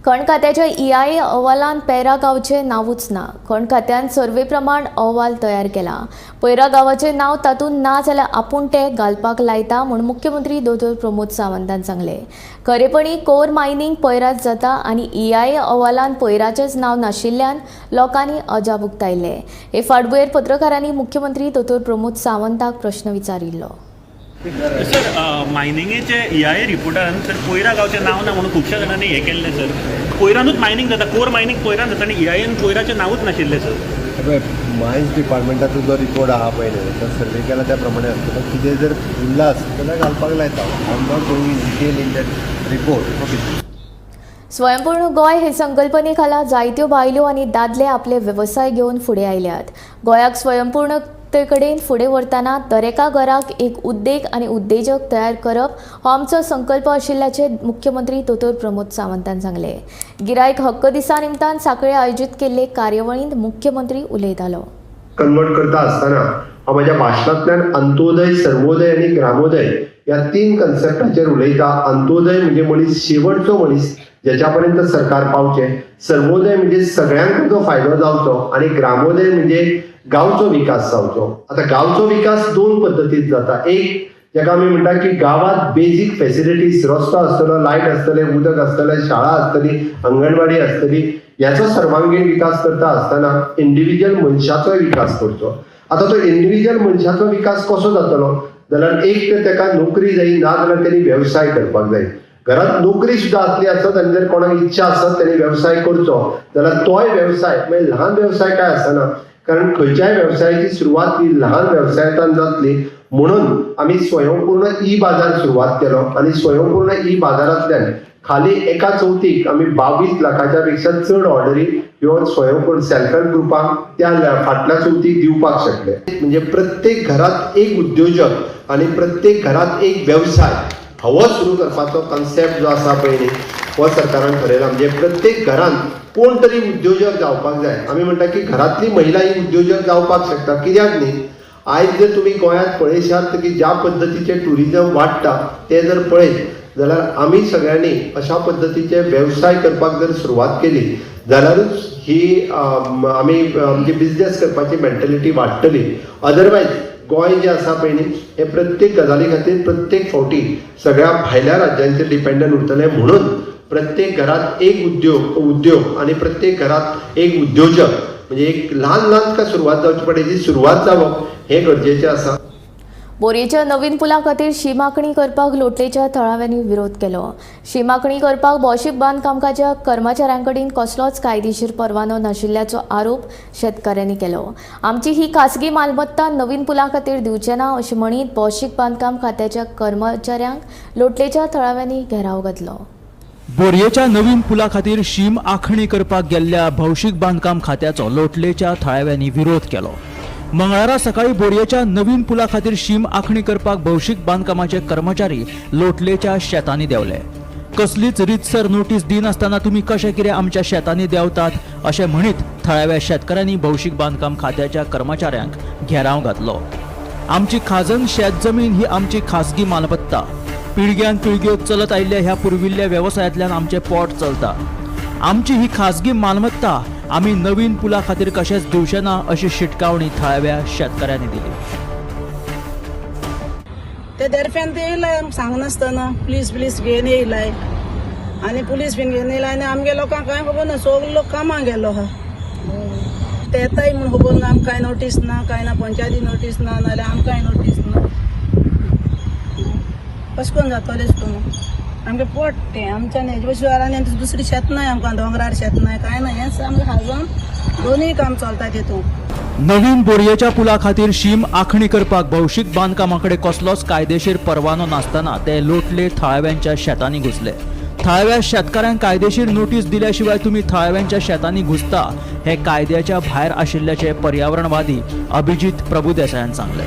खण खात्याच्या EIA अहवालांत पैरा गांवचें नांवूच ना. खण खात्यान सर्वे प्रमाण अहवाल तयार केला. पैरा गांवाचें नांव तातूंत ना जाल्यार आपूण तें घालपाक लायता म्हूण मुख्यमंत्री दोतोर प्रमोद सावंतान सांगलें. खरेपणी कोर मायनींग पैरात जाता आनी EIA अहवालांत पैराचेंच नांव नाशिल्ल्यान लोकांनी अजाप उक्तायलें. हे फाटभुंयेर पत्रकारांनी मुख्यमंत्री दोतोर प्रमोद सावंताक प्रश्न विचारिल्लो. सर, मायनिंगेचे EIA रिपोर्टान सर कोयरा गांवचें नांव ना म्हणून खुबश्या जाणांनी हें केल्लें सर. कोयरानूच मायनींग जाता, कोर मायनींग कोयरान जाता आनी EIA कोयराचें नांवूच नाशिल्लें सर. पळय, मायन्स डिपार्टमेंटाचो जो रिपोर्ट आहा पळय न्ही, तो सर्वे केला त्या प्रमाणे आसता. कितें जर उरलां आसत जाल्यार घालपाक लायता. I am not going in detail in that report. Okay. स्वयंपूर्ण गोंय हे संकल्पने खाला जायत्यो बायलो आनी दादले आपले वेवसाय घेवन फुडें आयल्यात. गोंयाक स्वयंपूर्ण उद्देजकते कडेन फुडें व्हरतना दरेका घराक एक उद्देग आनी उद्देजक तयार करप हो आमचो संकल्प आशिल्ल्याचें मुख्यमंत्री दोतोर प्रमोद सावंतान सांगलें. गिरायक हक्क दिसा निमतान सांखळे आयोजीत केल्ले कार्यावळींत मुख्यमंत्री उलयतालो. कन्वर्ट करता आसतना हांव म्हज्या भाशणांतल्यान अंत्योदय, सर्वोदय आनी ग्रामोदय ह्या तीन कन्सेप्टाचेर उलयता. अंत्योदय म्हणजे मनीस, शेवटचो मनीस ज्याच्या पर्यंत सरकार पावचें, सर्वोदय म्हणजे सगळ्यांक ताचो फायदो जावचो आनी ग्रामोदय म्हणजे गांवचो विकास जावचो. आतां गांवचो विकास दोन पद्दतीन जाता. एक जाका आमी म्हणटा की गांवांत बेजीक फेसिलिटीज, रस्तो आसतलो, लायट आसतले, उदक आसतलें, शाळा आसतली, अंगणवाडी आसतली, ह्याचो सर्वांगीण विकास करता आसतना इंडिविज्युअल मनशाचोय विकास करचो. आतां तो इंडिविज्युअल मनशाचो विकास कसो जातलो जाल्यार एक तर ताका नोकरी जाय, ना जाल्यार तेणी वेवसाय करपाक जाय. घरांत नोकरी सुद्दां आसली आसत आनी जर कोणाक इच्छा आसत तेणी वेवसाय करचो जाल्यार तोय वेवसाय म्हणजे ल्हान वेवसाय काय आसना, कारण खंयच्याय वेवसायाची सुरवात ही ल्हान वेवसायांतल्यान जातली. म्हणून आमी स्वयंपूर्ण ई बाजार सुरवात केलो आनी स्वयंपूर्ण ई बाजारांतल्यान खाली एका चवथीक आमी 22 लाखाच्या पेक्षा चड ऑर्डरी ह्यो स्वयंपूर्ण सेल्फ हेल्प ग्रुपांक त्या फाटल्या चवथीक दिवपाक शकले. म्हणजे प्रत्येक घरांत एक उद्योजक आनी प्रत्येक घरांत एक वेवसाय हो सुरू करपाचो कन्सेप्ट जो आसा पळय न्ही हो सरकारान ठरयला. म्हणजे प्रत्येक घरांत कोण तरी उद्योजक जावपाक जाय. आमी म्हणटा की घरांतली महिला ही उद्योजक जावपाक शकता, कित्याक न्ही? आयज जर तुमी गोंयांत पळयशात की ज्या पद्दतीचें ट्युरिजम वाडटा तें जर पळयत जाल्यार आमी सगळ्यांनी अशा पद्दतीचे वेवसाय करपाक जर सुरवात केली जाल्यारूच ही आमी आमची बिजनेस करपाची मेंटेलिटी वाडटली. अदरवायज गोंय जें आसा पळय न्ही हें प्रत्येक गजाली खातीर प्रत्येक फावटी सगळ्या भायल्या राज्यांचेर डिपेंडंट उरतलें. म्हणून प्रत्येक घरांत एक उद्योग आनी प्रत्येक घरांत एक उद्योजक म्हणजे एक ल्हान ल्हान का सुरवात जावची पडटा, जी सुरवात जावप हें गरजेचें आसा. बोरयेच्या नवीन पुला खातीर शीम आंखणी करपाक लोटलेच्या थळाव्यांनी विरोध केलो. शीम आंखणी करपाक भौशीक बांदकामकाच्या कर्मचाऱ्यां कडेन कसलोच कायदेशीर परवानो नाशिल्ल्याचो आरोप शेतकाऱ्यांनी केलो. आमची ही खासगी मालमत्ता नवीन पुला खातीर दिवचे ना अशें म्हणीत भौशीक बांदकाम खात्याच्या कर्मचाऱ्यांक लोटलेच्या थळाव्यांनी घेराव घातलो. बोरयेच्या नवीन पुला खातीर शीम आंखणी करपाक गेल्ल्या भौशीक बांदकाम खात्याचो लोटलेच्या थळाव्यांनी विरोध केलो. मंगळारा सकाळी बोरयेच्या नवीन पुला खातीर शीम आंखणी करपाक भौशीक बांदकामाचे कर्मचारी लोटलेच्या शेतांनी देंवले. कसलीच रितसर नोटीस दिनासतना तुमी कशें कितें आमच्या शेतांनी देंवतात अशें म्हणीत थळाव्या शेतकारांनी भौशीक बांदकाम खात्याच्या कर्मचाऱ्यांक घेराव घातलो. आमची खाजन शेत जमीन ही आमची खासगी मालमत्ता. पिळग्यान पिळग्यो चलत आयिल्ल्या ह्या पुर्विल्ल्या वेवसायांतल्यान आमचें पोट चलता. आमची ही खासगी मालमत्ता आमी नवीन पुला खातीर कशेंच दिवचे ना अशी शिटकावणी थळाव्या शेतकाऱ्यांनी दिली. ते दरम्यान ते येयलाय सांगनासतना पुलीस बिलीस घेवन येयलाय आनी पुलीस बीन घेवन येयलाय आनी आमगे लोकांक कांय खबर ना, सगलो लोक कामाक गेलो आहा. ते येताय म्हूण खबर ना, आमकां कांय नोटीस ना, कांय ना, पंचायती नोटीस ना, नाजाल्यार आमकांय नोटीस ना. कशें करून जातलें करून आमगे पोट तें आमच्यान हेजे शिवाय आनी दुसरी शेत नाय आमकां, दोंगरार शेत नाय कांय ना, हेंच आमगें खाजन दोनूय काम चलता तितून. नवीन बोरयेच्या पुला खातीर शीम आंखणी करपाक भौशीक बांदकामा कडेन कसलोच कायदेशीर परवानो नासतना ते लोटले थळाव्यांच्या शेतांनी घुसले. थळाव्या शेतकाऱ्यांक कायदेशीर नोटीस दिल्या शिवाय तुमी थळाव्यांच्या शेतांनी घुसता हे कायद्याच्या भायर आशिल्ल्याचे पर्यावरणवादी अभिजीत प्रभुदेसायान सांगलें.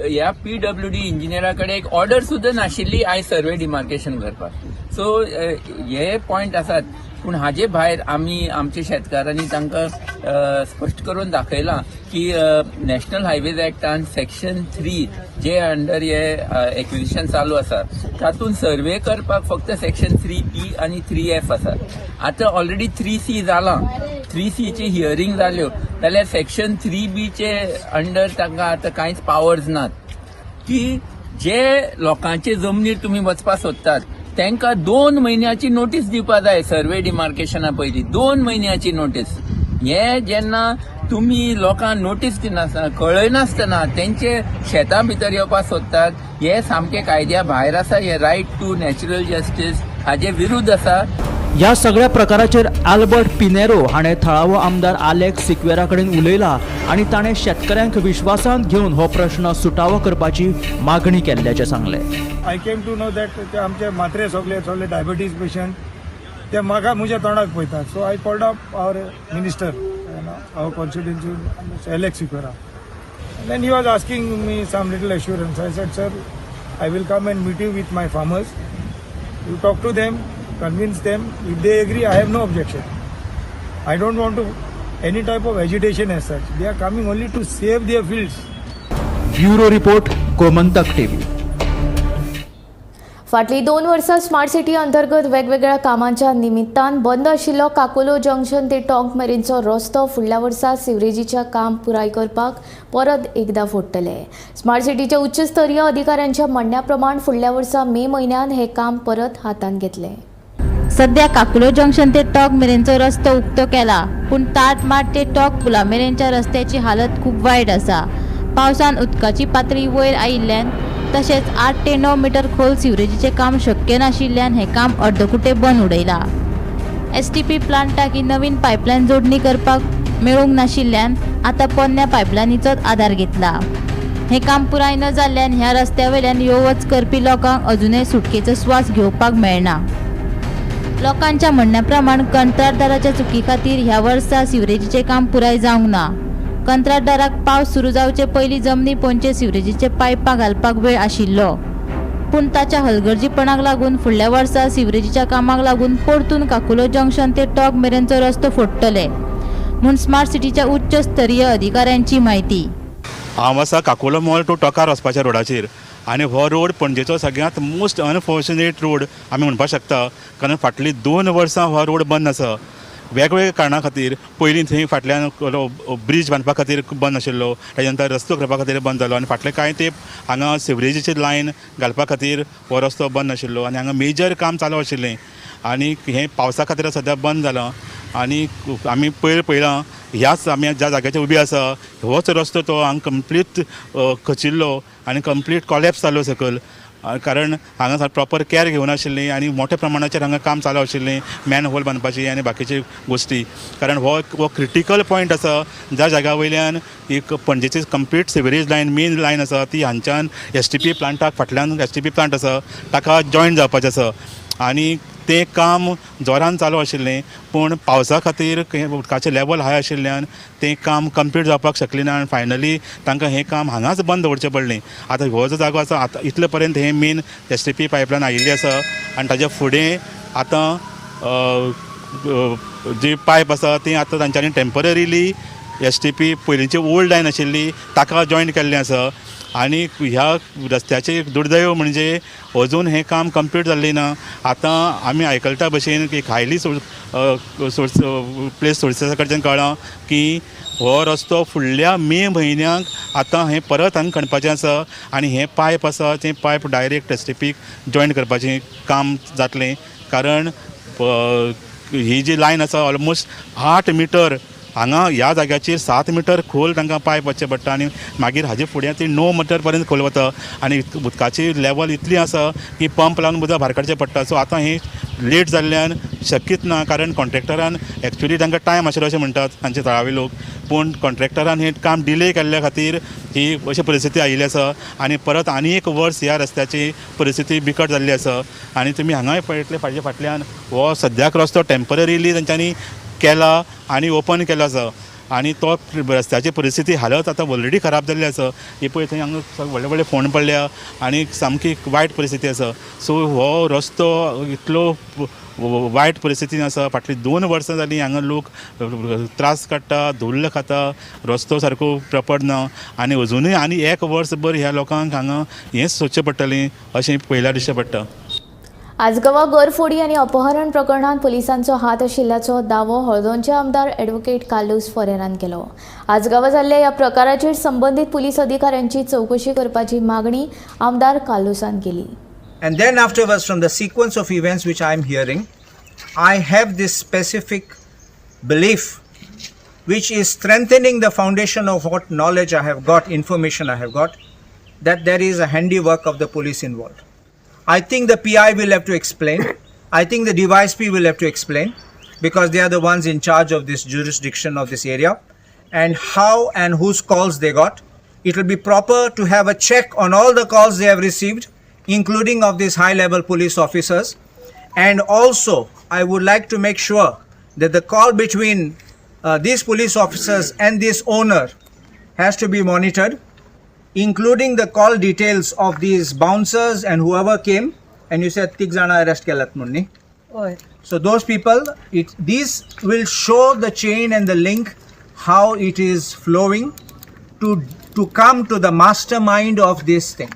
ह्या PWD इंजिनियरा कडेन एक ऑर्डर सुद्दां नाशिल्ली आयज सर्वे डिमार्केशन करपाक. सो हे पॉयंट आसात, पूण हाजे भायर आमी आमच्या शेतकारांनी तांकां स्पश्ट करून दाखयलां की नॅशनल हायवेज एक्टान सेक्शन 3 जे अंडर हे एक्विजिशन चालू आसा तातूंत सर्वे करपाक फक्त सेक्शन 3B आनी 3F आसा. आतां ऑलरेडी 3C जालां, 3Cची हियरींग जाल्यो जाल्यार सेक्शन 3Bचे अंडर तांकां आतां कांयच पावर्स नात की जे लोकांचे जमनीर तुमी वचपाक सोदतात तांकां 2 म्हयन्याची नोटीस दिवपा जाय. सर्वे डिमार्केशना पयलीं 2 म्हयन्याची नोटीस. हे जेन्ना तुमी लोकांक नोटीस दिनासतना कळयनासतना तेंचे शेतां भितर येवपाक सोदतात हे सामकें कायद्या भायर आसा. हे रायट टू नॅचरल जस्टीस हाजे विरुद्ध आसा. ह्या सगळ्या प्रकाराचेर आल्बर्ट पिनेरो हाणें थळावो आमदार आलेक्स सिक्वेरा कडेन उलयला आनी ताणें शेतकऱ्यांक विश्वासांत घेवन हो प्रश्न सुटावो करपाची मागणी केल्ल्याचें सांगलें. I came to know that ते आमचे मात्रे सगळे सगळे डायबिटीज पेशंट ते म्हाका म्हज्या तोंडाक पळयतात. So I called up our minister, our constituency, Alex Sequeira. Then he was asking me some little assurance. I said, sir, I will come and meet you with my farmers. You talk to them, convince them. If they agree, I have no objection. I don't want to any type of agitation as such. They are coming only to save their fields. Bureau report, Gomantak TV. फाटलीं 2 वर्सां स्मार्ट सिटी अंतर्गत वेगवेगळ्या कामांच्या निमित्तान बंद आशिल्लो काकोलो जंक्शन ते टोंक मेरेनचो रस्तो फुडल्या वर्सा सिवरेजीचें काम पुराय करपाक परत एकदां फोडटले. स्मार्ट सिटीच्या उच्चस्तरीय अधिकाऱ्यांच्या म्हणण्या प्रमाण फुडल्या वर्सा मे म्हयन्यान हें काम परत हातांत घेतले. सध्या काकुलो जंक्शन ते टोंक मेरेनचो रस्तो उक्तो केला, पूण ताटमाट ते टोंक पुला मेरेनच्या रस्त्याची हालत खूब वायट आसा. पावसान उदकाची पातळी वयर आयिल्ल्यान तशेंच 8 ते 9 मिटर खोल सिवरेजीचें काम शक्य नाशिल्ल्यान हें काम अर्दकुटें बंद उडयलां. STP प्लांटाक ही नवीन पायपलायन जोडणी करपाक मेळूंक नाशिल्ल्यान आतां पोन्न्या पायपलायनीचोच आदार घेतला. हें काम पुराय न जाल्ल्यान ह्या रस्त्या वयल्यान यो वच करपी लोकांक अजुनय सुटकेचो स्वास घेवपाक मेळना. लोकांच्या म्हणण्या प्रमाण कंत्राटदाराच्या चुकी खातीर ह्या वर्सा सिवरेजीचें काम पुराय जावंक ना. कंत्राटदाराक पावस सुरू जावचे पयलीं जमनी पोंदचे सिवरेजीचे पायपां घालपाक वेळ आशिल्लो, पूण ताच्या हलगर्जीपणाक लागून फुडल्या वर्सा सिवरेजीच्या कामाक लागून परतून काकुलो जंक्शन ते टोंक मेरेनचो रस्तो फोडटले म्हूण स्मार्ट सिटीच्या उच्च स्तरीय अधिकाऱ्यांची म्हायती. हांव आसा काकुलो मॉल टू टोकार वचपाच्या रोडाचेर आनी हो रोड पणजेचो सगळ्यांत मोस्ट अनफॉर्च्युनेट रोड आमी म्हणपाक शकता, कारण फाटलीं 2 वर्सां हो रोड बंद आसा वेगवेगळ्या कारणां खातीर. पयलीं थंय फाटल्यान ब्रीज बांदपा खातीर बंद आशिल्लो, ताच्या नंतर रस्तो करपा खातीर बंद जालो आनी फाटले कांय तेंप हांगा सिवरेजीची लायन घालपा खातीर हो रस्तो बंद आशिल्लो आनी हांगा मेजर काम चालू आशिल्लें आनी हें पावसा खातीर सद्या बंद जालां. आनी आमी पयर पळयलां ह्याच आमी ज्या जाग्याचेर उबी आसा होच रस्तो तो हांगा कंप्लीट खचिल्लो आनी कंप्लीट कॉलेप्स जालो सकयल, कारण हांगा प्रॉपर कॅर घेवनाशिल्ली आनी मोठ्या प्रमाणाचेर हांगा काम चालू आशिल्लें मॅन होल बांदपाची आनी बाकीची गोश्टी. कारण हो क्रिटिकल पॉयंट आसा ज्या जाग्या वयल्यान एक पणजेची complete sewerage line main line आसा ती हांगच्यान STP प्लांटाक फाटल्यान STP plant आसा ताका जॉयन जावपाचें आसा आनी तें काम जोरान चालू आशिल्लें, पूण पावसा खातीर उदकाचें लेवल हाय आशिल्ल्यान तें काम कंप्लीट जावपाक शकलें ना आनी फायनली तांकां हें काम हांगाच बंद दवरचें पडलें. आतां हो जो जागो आसा आतां इतले पर्यंत हें मेन STP pipeline आयिल्ली आसा आनी ताच्या फुडें आतां जी पायप आसा ती आतां तांच्यांनी टेम्पररीली STP पयलींची ओल्ड लायन आशिल्ली ताका जॉयन केल्लें आसा. आनी ह्या रस्त्याचें दुर्दैव म्हणजे अजून हें काम कंप्लीट जाल्लें ना. आतां आमी आयकलता भशेन एक हायली सोर्स प्लेस सोर्सा कडच्यान कळ्ळां की हो रस्तो फुडल्या मे म्हयन्याक आतां हें परत हांगा खणपाचें आसा आनी हें पायप आसा तें पायप डायरेक्ट STPक जॉयन करपाचें काम जातलें, कारण ही जी लायन आसा ऑलमोस्ट 8 मिटर हांगा ह्या जाग्याचेर 7 मिटर खोल तांकां पायप वचचें पडटा आनी मागीर हाजे फुडें ती 9 मिटर पर्यंत खोल वता आनी उदकाची लेवल इतली आसा की पंप लावन उदक भायर काडचें पडटा. सो आतां हें लेट जाल्ल्यान शक्यच ना, कारण कॉन्ट्रॅक्टरान एक्चुली तांकां टायम आशिल्लो अशें म्हणटात तांचे थळावे लोक, पूण कॉन्ट्रॅक्टरान हें काम डिले केल्ल्या खातीर ही अशी परिस्थिती आयिल्ली आसा आनी परत आनी एक वर्स ह्या रस्त्याची परिस्थिती बिकट जाल्ली आसा. आनी तुमी हांगाय पळयतले फाटल्या फाटल्यान हो सद्याक रस्तो टेम्पररीली तांच्यांनी केला आनी ओपन केलो आसा आनी तो रस्त्याची परिस्थिती हालत आतां ऑलरेडी खराब जाल्ली आसा. ही पळय थंय हांगा व्हडले व्हडले फोंड पडल्या आनी सामकी वायट परिस्थिती आसा. सो हो रस्तो इतलो वायट परिस्थितीन आसा, फाटलीं 2 वर्सां जालीं हांगा लोक त्रास काडटा, धुल्ल खाता, रस्तो सारको प्रॉपर ना आनी अजुनूय आनी 1 वर्सभर ह्या लोकांक हांगा हेंच सोदचें पडटलें अशें पळयल्यार दिसचें पडटा. आजगांवां घरफोडी आनी अपहरण प्रकरणांत पुलिसांचो हात आशिल्ल्याचो दावो हळदोणचे आमदार ॲडव्होकेट कार्लूस फरेरान केलो. आजगांवां जाल्ल्या ह्या प्रकाराचेर संबंदीत पुलीस अधिकाऱ्यांची चवकशी करपाची मागणी आमदार कार्लूसान केली. And then afterwards, from the sequence of events which I am hearing, I have this specific belief which is strengthening the foundation of what knowledge I have got, information I have got, that there is a handiwork of the police involved. I think the PI will have to explain. I think the DYSP will have to explain, because they are the ones in charge of this jurisdiction of this area, and how and whose calls they got. It will be proper to have a check on all the calls they have received, including of these high-level police officers, And also, I would like to make sure that the call between these police officers and this owner has to be monitored, including the call details of these bouncers and whoever came. And you said tig jana arrest kelat mun न्ही? So those people, these will show the chain and the link, how it is flowing to come to the mastermind of this thing.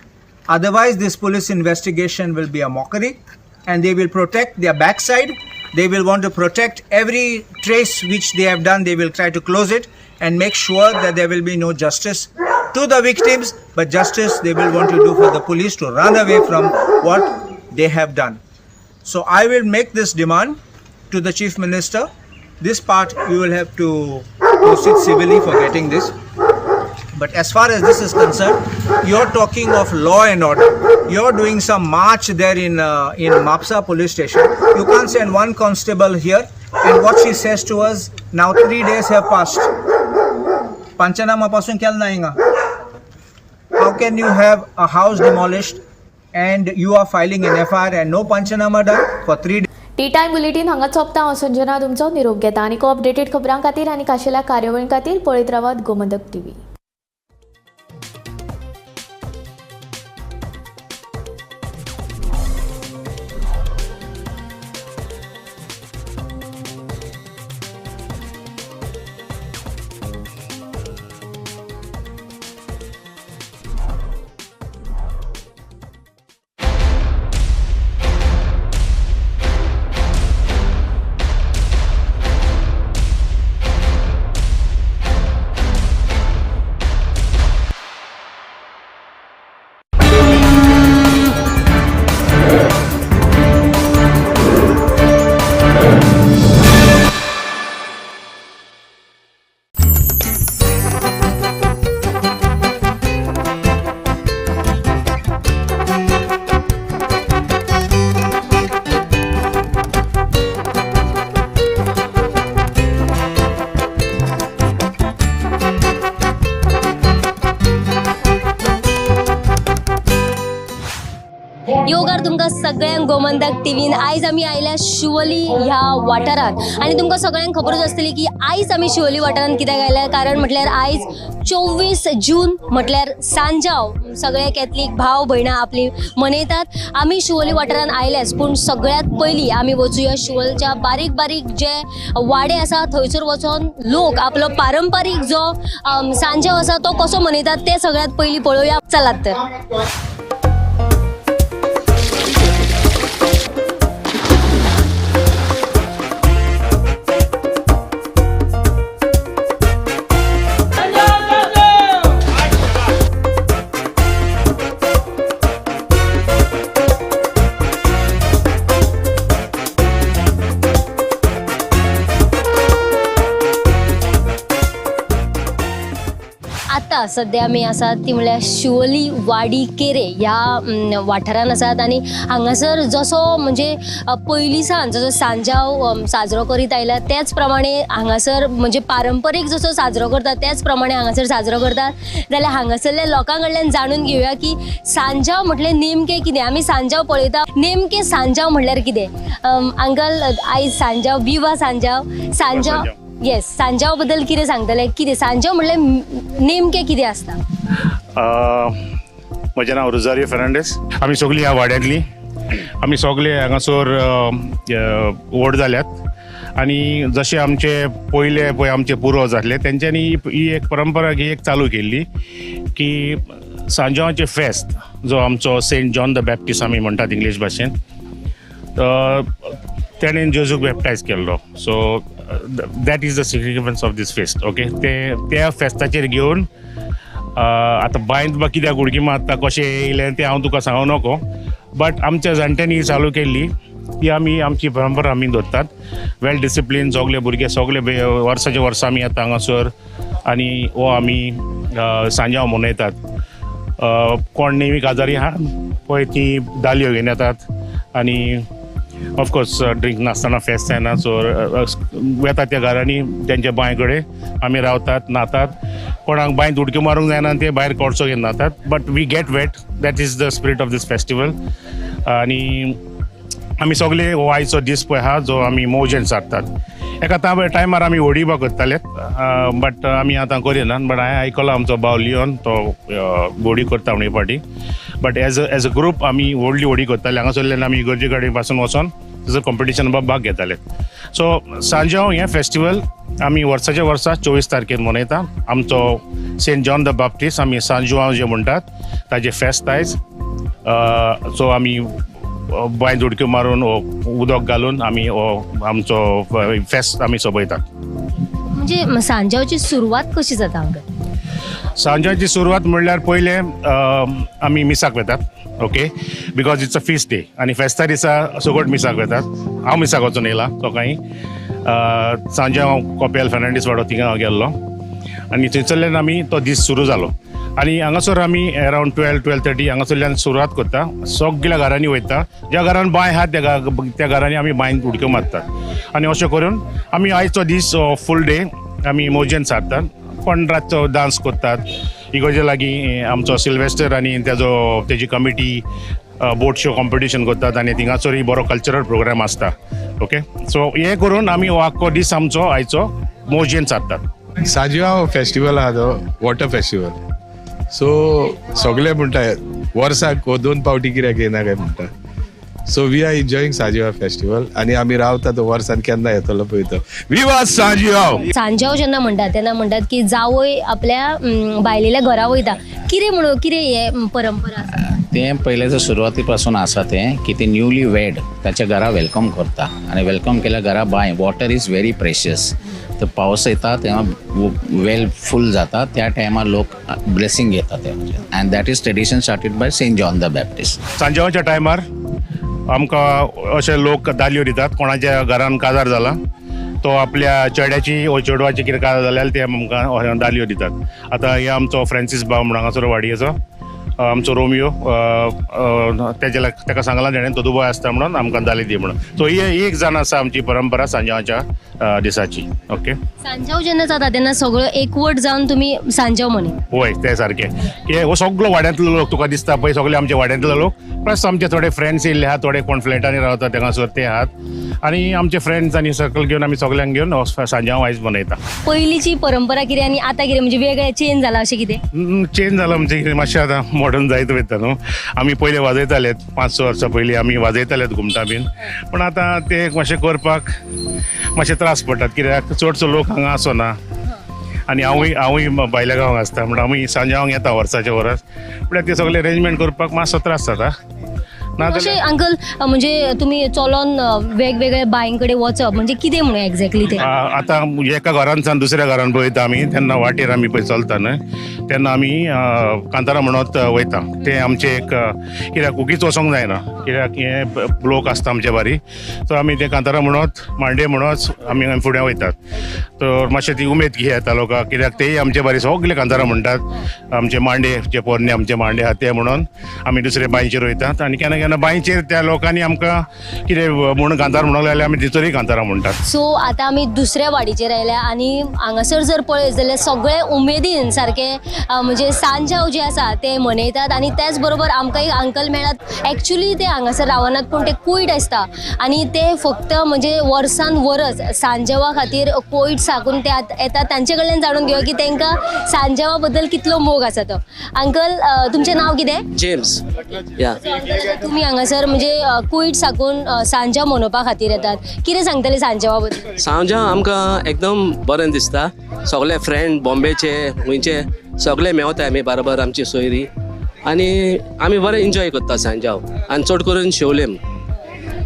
Otherwise, this police investigation will be a mockery, and they will protect their backside. They will want to protect every trace which they have done. They will try to close it and make sure that there will be no justice to the victims, but justice they will want to do for the police to run away from what they have done. So I will make this demand to the Chief Minister. This part you will have to proceed civilly for getting this. But as far as this is concerned, you're talking of law and order. You're doing some march there in Mapsa police station. You can't send one constable here. And what she says to us, now 3 days have passed. Panchanama pasun kel na hinga. How can you have a house demolished and you are filing an FIR and no panchanama done for 3 days? Tea time bulletin हांगा सोंपता. हांव संजना तुमचो निरोप घेता आनी अपडेटेड खबरां खातीर आनी खाशेल्या कार्यावळीं खातीर पळयत रावात गोमंतक टीव्ही. सगळ्यांक गोमंतक टीव्हीन आयज आमी आयल्या शिवोली ह्या वाठारांत आनी तुमकां सगळ्यांक खबरूच आसतली की आयज आमी शिवोली वाठारांत कित्याक आयल्या, कारण म्हटल्यार आयज 24 जून म्हटल्यार सांजाव सगळे कॅथलीक भाव भयणां आपली मनयतात. आमी शिवोली वाठारांत आयल्याच, पूण सगळ्यांत पयलीं आमी वचुया शिवोलच्या बारीक बारीक जे वाडे आसा थंयसर वचोन लोक आपलो पारंपारीक जो सांजाव आसा तो कसो मनयतात ते सगळ्यांत पयलीं पळोवया. चलात तर. सध्या आमी आसात ती म्हणल्यार शिवोली वाडी केरे ह्या वाठारान आसात आनी हांगासर जसो म्हणजे पयलीं सावन जसो सांजाव साजरो करीत आयला त्याच प्रमाणे हांगासर म्हणजे पारंपरीक जसो साजरो करतात त्याच प्रमाणे हांगासर साजरो करतात. जाल्यार हांगासरल्या लोकां कडल्यान जाणून घेवया की सांजाव म्हटलें नेमकें कितें. आमी सांजाव पळयता, नेमकें सांजाव म्हणल्यार कितें? अंकल, आयज सांजाव, विवा सांजाव, सांजाव येस, सांजाव बद्दल कितें सांगतले? कितें सांजाव म्हणल्यार नेमकें कितें आसता? म्हजें नांव रोजारियो फेर्नांडीस. आमी सगळीं ह्या वाड्यांतलीं, आमी सगळे हांगासर व्हड जाल्यात आनी जशे आमचे पयले पळय आमचे पुर्वज आसले तेंच्यांनी ही एक परंपरा ही एक चालू केल्ली की सांजावाचें फेस्त जो आमचो सेंट जॉन the Baptist आमी म्हणटात इंग्लीश भाशेन, तेणेन जेजूक बॅप्टायज केल्लो. So that is the significance of this fest. Okay, ते त्या फेस्ताचेर घेवन आतां बांयत बा कित्याक उडकी मारता कशें येयलें तें हांव तुका सांगू नको, बट आमच्या जाणट्यांनी चालू केल्ली ती आमी आमची परंपरा आमी दवरतात. वेल डिसिप्लीन सगळे भुरगे सगळे वर्साचे वर्सां आमी येता हांगासर आनी हो आमी सांजाव मनयतात. कोण नेमी काजारी आहा पळय ती दालयो घेवन येतात आनी ऑफकोर्स ड्रिंक नासतना फेस्त जायना. सो वेता त्या घरांनी तेंच्या बांय कडेन आमी रावतात, न्हातात. कोणाक बांयत उडक्यो मारूंक जायना ते भायर कोळसो घेवन न्हातात, but we get wet. That is the spirit of this festival. आनी आमी सगळे हो आयचो दीस पळय आहा जो आमी मौजेन सारतात. एका टायमार आमी होडी बा करताले, बट आमी आतां करिनात. बट हांवें आयकलां आमचो भाव लियोन तो होडी करता म्हण फाटी. But as a group आमी व्हडली होडी करताले. हांगासरल्यान आमी इगर्जे कडेन पासून वचोन ताजो कॉम्पिटिशन भाग घेताले. सो सांजांव हें फेस्टिवल आमी वर्साच्या वर्सा 24 तारखेर मनयता. आमचो सेंट जॉन the Baptist आमी सांजुआंव जे म्हणटात ताजें फेस्त आयज. सो आमी बांयत उडक्यो मारून उदक घालून आमी आमचो फेस्त आमी सोबयतात. म्हणजे सांजावची सुरवात कशी जाता हांगा? सांजावची सुरवात म्हणल्यार पयलें आमी मिसाक वतात. Okay, because it's a feast day आनी फेस्ता दिसा सगट मिसाक वतात. हांव मिसाक वचून येयला सकाळीं. सांजे हांव कोपेल फेर्नांडीस वाडो थिंगा हांव गेल्लो आनी थंयसरल्यान आमी तो दीस सुरू जालो. आनी हांगासर आमी अरावंड 12, 12:30 हांगासरल्यान सुरवात करता. सगल्या घरांनी वयता, ज्या घरान बांय आहा त्या घरांनी आमी बांयन उडक्यो मारतात. आनी अशें करून आमी आयचो दीस फूल डे आमी मौजेन सारतात. पण रातचो डांस करतात इगर्जे लागीं. आमचो सिल्वेस्टर आनी तेजो तेजी कमिटी बोट शो कॉम्पिटिशन करतात आनी थिंगासरूय बरो कल्चरल प्रोग्राम आसता. ओके, सो हें करून आमी हो आख्खो दीस आमचो आयचो मौजेन सारतात. सांजुआंव फेस्टिवल आहा तो वॉटर फेस्टिवल. सो सगळे म्हणटा वर्साक 2 फावटी कित्याक येना काय म्हणटा. So we are enjoying Sanjuao festival आनी आमी रावता तो वर्सान केन्ना येतलो पळय तो. विवा सांजुआंव. सांजांव जेन्ना म्हणटात तेन्ना म्हणटात की जावय आपल्या बायलेल्या घरा वयता. कितें म्हणून कितें हे परंपरा आसा? तें पयल्याच्या सुरवाती पासून आसा तें की ते न्यूली वेड ताच्या घरा welcome करता आनी welcome केल्या घरा बांय वॉटर is very precious. तर पावस येता तेन्ना वेल फूल जाता त्या टायमार लोक ब्लेसिंग घेता ते. And that is tradition started by Saint John the Baptist. सांजांवाच्या टायमार आमकां अशे लोक दालयो दितात. कोणाच्या घरान काजार जाला तो आपल्या चेड्याची वो चेडवाची कितें काजार जाल्यार ते आमकां दालयो दितात. आतां हे आमचो फ्रांसीस भाव म्हणून हांगासर वाडयेचो आमचो रोमियो तेजे ताका सांगलां तेणें तो दुबय आसता म्हणून आमकां दाली दी म्हणून. सो ही एक जाण आसा आमची परंपरा सांजांवाच्या दिसाची. ओके, सांजांव जेन्ना जाता तेन्ना सगळो एकवट जावन तुमी सांजांव मनयता. हय, ते सारकें की हो सगळो वाड्यांतलो लोक तुका दिसता पळय, सगळे आमच्या वाड्यांतलो लोक प्लस आमचे थोडे फ्रेंड्स येयल्ले आहात, थोडे कोण फ्लॅटांनी रावता तेंगासर ते आहात आनी आमचे फ्रेंड्स आनी सर्कल घेवन आमी सगळ्यांक घेवन सांजांव आयज मनयता. पयलींची परंपरा कितें आनी आतां कितें म्हणजे वेगळें चेंज जाला अशें कितें? चेंज जाला म्हणजे कितें मातशें आतां मॉडर्न जायत वयता न्हू. आमी पयलीं वाजयताले 5-6 वर्सां पयलीं आमी वाजयताले घुमटां बीन, पूण आतां ते मातशें करपाक मातशें त्रास पडटात कित्याक चडसो लोक हांगा आसना आनी हांवूय भायल्या गांवांक आसता म्हणून आमी सांजांवांक येता वर्साचें वर्स. म्हळ्यार ते सगळें अरेंजमेंट करपाक मातसो त्रास जाता. अशें अंकल म्हणजे तुमी चलोन वेगवेगळ्या बांय कडेन वचप म्हणजे कितें म्हणून एक्झॅक्टली तें? आतां एका घरांतल्यान दुसऱ्या घरान पळयता आमी तेन्ना वाटेर आमी पळय चलता न्हय तेन्ना आमी कांतारां म्हणत वयता. तें आमचें एक कित्याक उगीच वचोंक जायना कित्याक हें लोक आसता आमचे बारी. सो आमी तें कांतारां म्हणत मांडे म्हणत आमी फुडें वयतात. तर मातशें ती उमेद घेता लोकांक कित्याक तेय आमचे बारी सगळे कांतारां म्हणटात. आमचे मांडे जे पोरणे आमचे मांडे आहा ते म्हणून आमी दुसरे बांयचेर वयतात आनी केन्ना केन्ना बांयचेर त्या लोकांनी आमकां कितें म्हूण कांतार म्हणूंक लागल्यार आमी तितूरय कांतारां म्हणटात. सो आतां आमी दुसऱ्या वाडीचेर आयल्या आनी हांगासर जर पळयत जाल्यार सगळे उमेदीन सारके म्हणजे सांजांव जे आसा ते मनयतात. आनी त्याच बरोबर आमकां एक अंकल मेळ्ळात. एक्चुली ते हांगासर रावनात पूण ते कोयट आसता आनी ते फक्त म्हणजे वर्सान वरस सांजांवा खातीर कोयट साकून ते येतात. तांचे कडल्यान जाणून घेवया की तांकां सांजांवा बद्दल कितलो मोग आसा तो. अंकल तुमचें नांव कितें? जेम्स. या तुमी हांगासर म्हणजे कुयट साकून सांजांव मनोवपा खातीर येतात, कितें सांगतले सांजांवा बद्दल? सांजांव आमकां एकदम बरें दिसता. सगळे फ्रेंड बॉम्बेचे खंयचे सगळे मेवताय आमी बरोबर, आमची सोयरी, आनी आमी बरें एन्जॉय करता सांजांव. आनी चड करून शिवलेम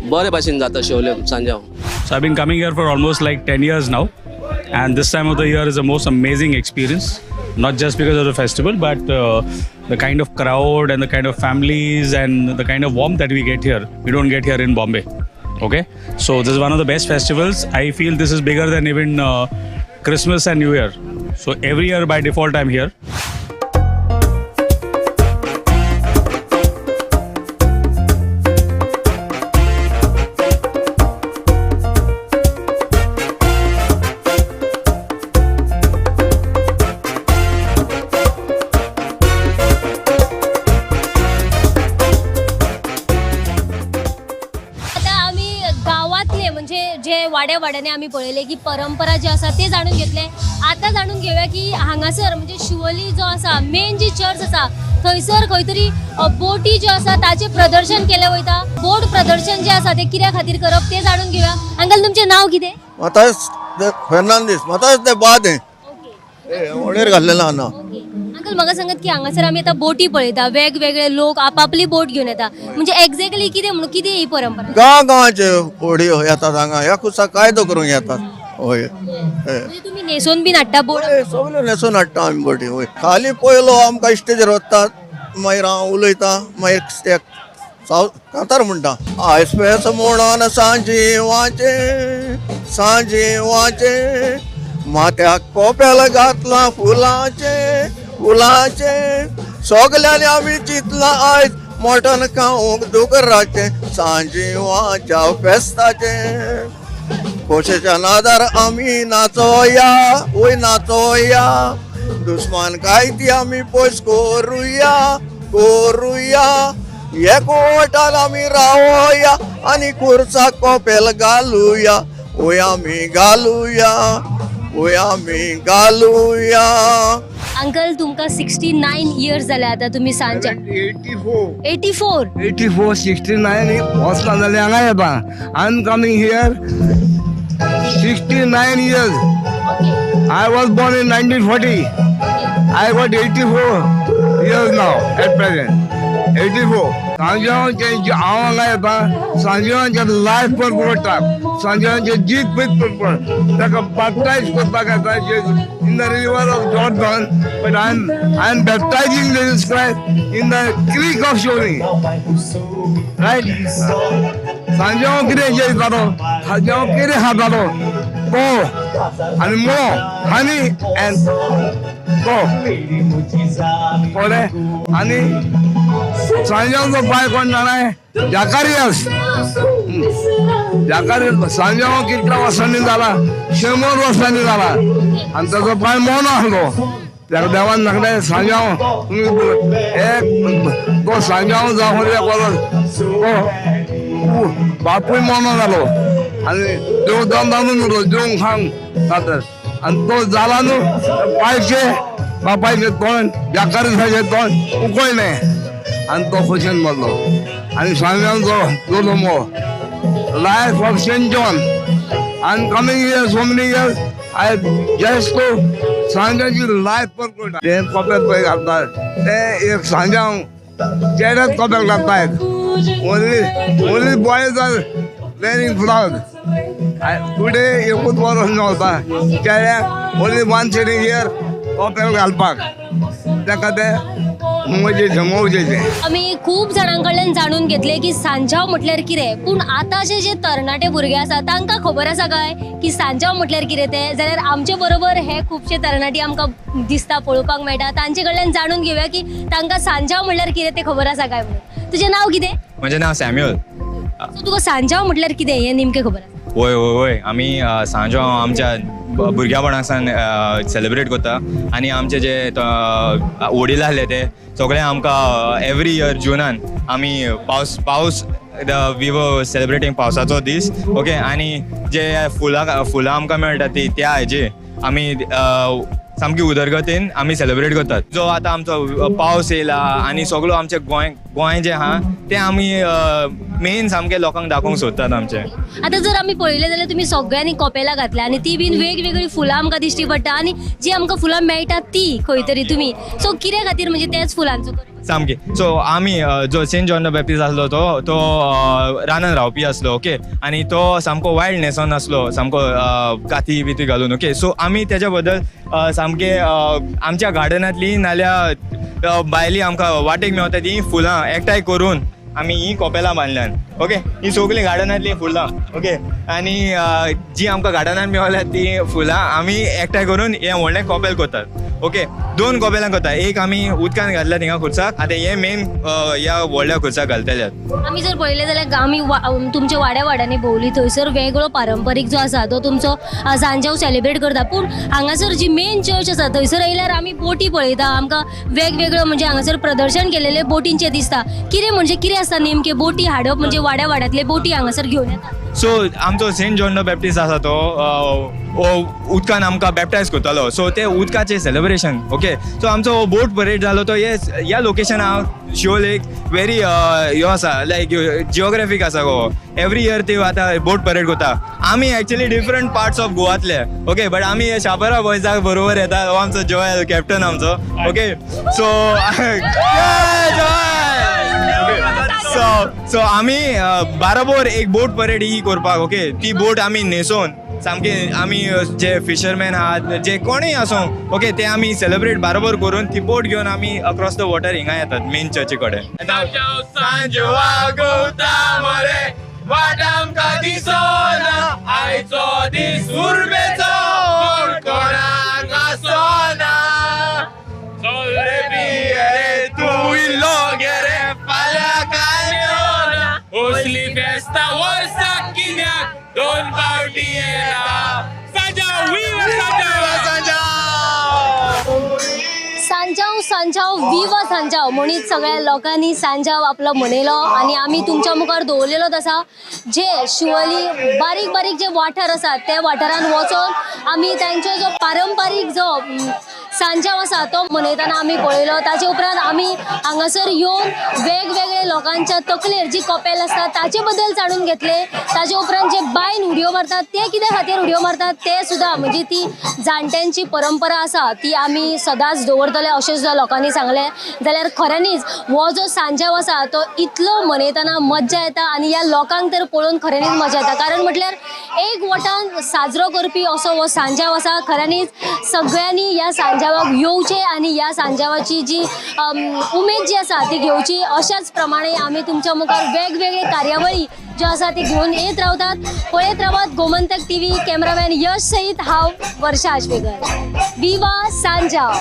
बरे भाशेन जाता शिवलेम Sanjao. So I've been coming here for almost like 10 years now, and this time of the year is the most amazing experience, not just because of the festival, but the kind of crowd and the kind of families and the kind of warmth that we get here, we don't get here in Bombay. Okay, so this is one of the best festivals. I feel this is bigger than even Christmas and New Year. So every year by default I'm here. म्हणजे जे वाड्या वाड्यांनी आमी पळयले की परंपरा जी आसा ते जाणून घेतले. आतां जाणून घेवया की हांगासर म्हणजे शिवोली जो आसा मेन जी चर्च आसा थंयसर खंय तरी बोटी ज्यो आसा ताचें प्रदर्शन केलें वयता. बोट प्रदर्शन जें आसा तें कित्या खातीर करप तें जाणून घेवया. अंकल, तुमचें नांव कितें? म्हातास फेर्नांदीस. म्हातास ते बाद हें वडेर घाल्लेलें आहा ना. अंकल, म्हाका सांगात की हांगासर आमी आतां बोटी पळयता, वेगवेगळे लोक आपापली बोट घेवन येता, म्हणजे एक्झॅक्टली कितें म्हणून कितें ही परंपरा? गांव गांवाचे होडयो येतात हांगा, ह्या कुसा कायदो करूंक येतात. हय, तुमी न्हेसोवन बीन हाडटा बोट? सगळ्यो न्हेसोवन हाडटा आमी बोटी. हय, खाली पयलो आमकां स्टेजीर वतात, मागीर हांव उलयतां, मागीर एक कांतार म्हणटा. आयस पेस म्हणून सांजिवाचें सांजिवाचें, माथ्याक कोपेल घातलां फुलाचें फुलाचें, सगल्यांनी आमी चिंतलां आयज मटण खावंक दुकराचें सांजिवाच्या फेस्ताचें. खोशेच्या नादार आमी नाचोया वय नाचोया, दुस्मान काय ती आमी पयस करुया करुया, एकवटान आमी रावया आनी खुर्साक कोपेल घालुया, वय आमी घालुया वय आमी घालुया. अंकल, तुमकां 69 इयर्स जाले आतां तुमी सांजच्या. 84 84 69 वचना जाल्यार हांगा येता. I am coming here 69 years. I was born in 1940. I got 84 years now at present. 84. सांजेवांचे हांव हांगा येता, सांजेवांचे लायफ परवडटा, सांजेवांचे जीत पयत परवड, ताका बॅप्टायज करपाक येता in the river of Jordan, but I am baptizing Jesus Christ in the creek of Siolim, right? सांजेवां कितें जेयतालो, सांजेवां कितें खातालो, तो आनी मोळो, हनी एंड तो कळ्ळें. आनी सांजेवांचो पांय कोण जाणा? जाकारियस. जाकारियस सांजेवां कितल्या वर्सांनी जाला? 100 वर्सांनी जाला. आनी ताचो पांय मोनो आसलो. ताका देवान सांगलें, सांजेवां तुमी एक तो सांजेवां जावं तो बापूय मोनो जालो आनी देव दम उरलो, जेवंक खावंक जाता. आनी तो जाला न्हू पांयचे बापायचें तोंड जाकारियसाचें तोंड उकळलें आनी तो खोशेन मरलो. आनी सांजेवांचो दोलो मो life of Saint John. I am coming here so many years, I just to सांजेवांची life परवडटा. ते कोपेल पळय घालतात ते एक सांजेवां चेड्याच कोपेल घालतात. Only boys are wearing flowers. Today एकूच बरो मेवता चेड्याक, ओनली वन सिटींग here कोपेल घालपाक, ताका ते मजेचे मौजेचे. आमी खूब जाणां कडल्यान जाणून घेतले की सांजाव म्हटल्यार कितें, पूण आतांचे जे तरणाटे भुरगे आसा तांकां खबर आसा काय की सांजाव म्हटल्यार कितें तें? जाल्यार आमचे बरोबर हे खुबशे तरणाटे आमकां दिसता पळोवपाक मेळटा, तांचे कडल्यान जाणून घेवया की तांकां सांजाव म्हटल्यार कितें तें खबर आसा काय म्हणून. तुजें नांव कितें? म्हजें नांव सॅम्युअल. सो तुका सांजाव म्हटल्यार कितें हें नेमकें खबर आसा? वय वय वय, आमी सांजाव आमच्या भुरग्यापणा सावन सेलिब्रेट करता आनी आमचे जे वडील आसले ते सगळे आमकां एवरी इयर जुनान आमी पावस पावस we were celebrating पावसाचो दीस, ओके. आनी जे फुलां फुलां आमकां मेळटा ती त्या हेजे आमी सामकी उदरगतीन आमी सेलिब्रेट करतात. जो आतां आमचो पावस येयला आनी सगळो आमचें गोंय गोंय जें आहा तें आमी मेन सामकें लोकांक दाखोवंक सोदतात आमचें. आतां जर आमी पळयलें जाल्यार तुमी सगळ्यांनी कोपेलां घातल्या आनी ती बीन वेगवेगळी फुलां आमकां दिश्टी पडटा आनी जी आमकां फुलां मेळटा ती खंय तरी तुमी सो कित्या खातीर म्हणजे त्याच फुलांचो सामकी? सो आमी जो सेंट जॉन the Baptist आसलो तो तो रानान रावपी आसलो, ओके. आनी तो सामको वायल्ड न्हेसोन आसलो, सामको काती बिती घालून, ओके. सो आमी तेज्या बद्दल सामके आमच्या गार्डनांतली नाल्यार भायली आमकां वाटेक मेवता ती फुलां एकठांय करून आमी ही कोपेलां बांदल्यान, ओके. ही सगळीं गार्डनांतलीं फुलां, ओके. आनी जी आमकां गार्डनान मेवल्या ती फुलां आमी एकठांय करून हें व्हडलें कोपेल करतात, ओके. दोन कोपेलां करता, एक आमी उदकान घातल्या थिंगा खुर्साक, आतां हें मेन ह्या व्हडल्या खुर्साक घालतले. आमी जर पळयलें जाल्यार आमी तुमच्या वाड्या वाड्यांनी भोंवली थंयसर वेगळो पारंपारीक जो आसा तो तुमचो सांजाव सेलिब्रेट करता, पूण हांगासर जी मेन चर्च आसा थंयसर येयल्यार आमी बोटी पळयता, आमकां वेगवेगळो म्हणजे हांगासर प्रदर्शन केलेले बोटींचे दिसता. कितें म्हणजे कितें आसता नेमके बोटी हाडप म्हणजे वाड्या वाड्यांतले बोटी हांगासर घेवन येतात. सो आमचो सेंट जॉन the Baptist आसा तो उदकान आमकां बॅप्टायज करतालो. सो ते उदकाचें सेलिब्रेशन. ओके, सो आमचो बोट परेड जालो तो ह्या लोकेशना शिवोल एक वेरी ह्यो आसा लायक जियोग्राफीक आसा गो. एवरी इयर ते आतां बोट परेड करता. आमी एक्चुअली डिफरंट पार्ट्स ऑफ गोवांतले. ओके, बट आमी शापोरा बॉयजाक बरोबर येता. हो आमचो जोएल कॅप्टन आमचो. ओके, सो सो आमी बाराबोर एक बोट परेड ही करपाक. ओके, ती बोट आमी न्हेसोवन सामके आमी जे फिशरमॅन आहात जे कोणूय आसूं, ओके, ते आमी सेलिब्रेट बारोबर करून ती बोट घेवन आमी अक्रॉस the water हिंगा येतात मेन चर्ची कडेन. सांजाव सांजाव विवा सांजाव म्हणीत सगळ्या लोकांनी सांजाव आपलो मनयलो आनी आमी तुमच्या मुखार दवरलेलोच आसा. जे शिवोली बारीक बारीक जे वाठार आसा त्या वाठारान वचोन आमी तांचो जो पारंपारीक जो सांजाव आसा तो मनयतना आमी पळयलो. ताचे उपरांत आमी हांगासर येवन वेगवेगळे लोकांच्या तकलेर जी कपेल आसता ताचे बद्दल जाणून घेतले. ताचे उपरांत जे बायन उडयो मारतात ते कित्या खातीर उडयो मारतात ते सुद्दां म्हणजे ती जाणट्यांची परंपरा आसा ती आमी सदांच दवरतले अशें सुद्दां लोकांनी सांगलें. जाल्यार खऱ्यांनीच हो जो सांजाव आसा तो इतलो मनयतना मज्जा येता आनी ह्या लोकांक तर पळोवन खऱ्यांनीच मजा येता. कारण म्हटल्यार एक वटान साजरो करपी असो हो सांजाव आसा. खऱ्यांनीच सगळ्यांनी ह्या सांजावाक येवचें आनी ह्या सांजावाची जी उमेद जी आसा ती घेवची. अशाच प्रमाणे आमी तुमच्या मुखार वेगवेगळे कार्यावळी ज्यो आसा ती घेवन येत रावतात. पळयत रावात गोमंतक टीव्ही. कॅमेरामॅन यश सहित हांव वर्षा आश्वेकर. विवा सांजाव.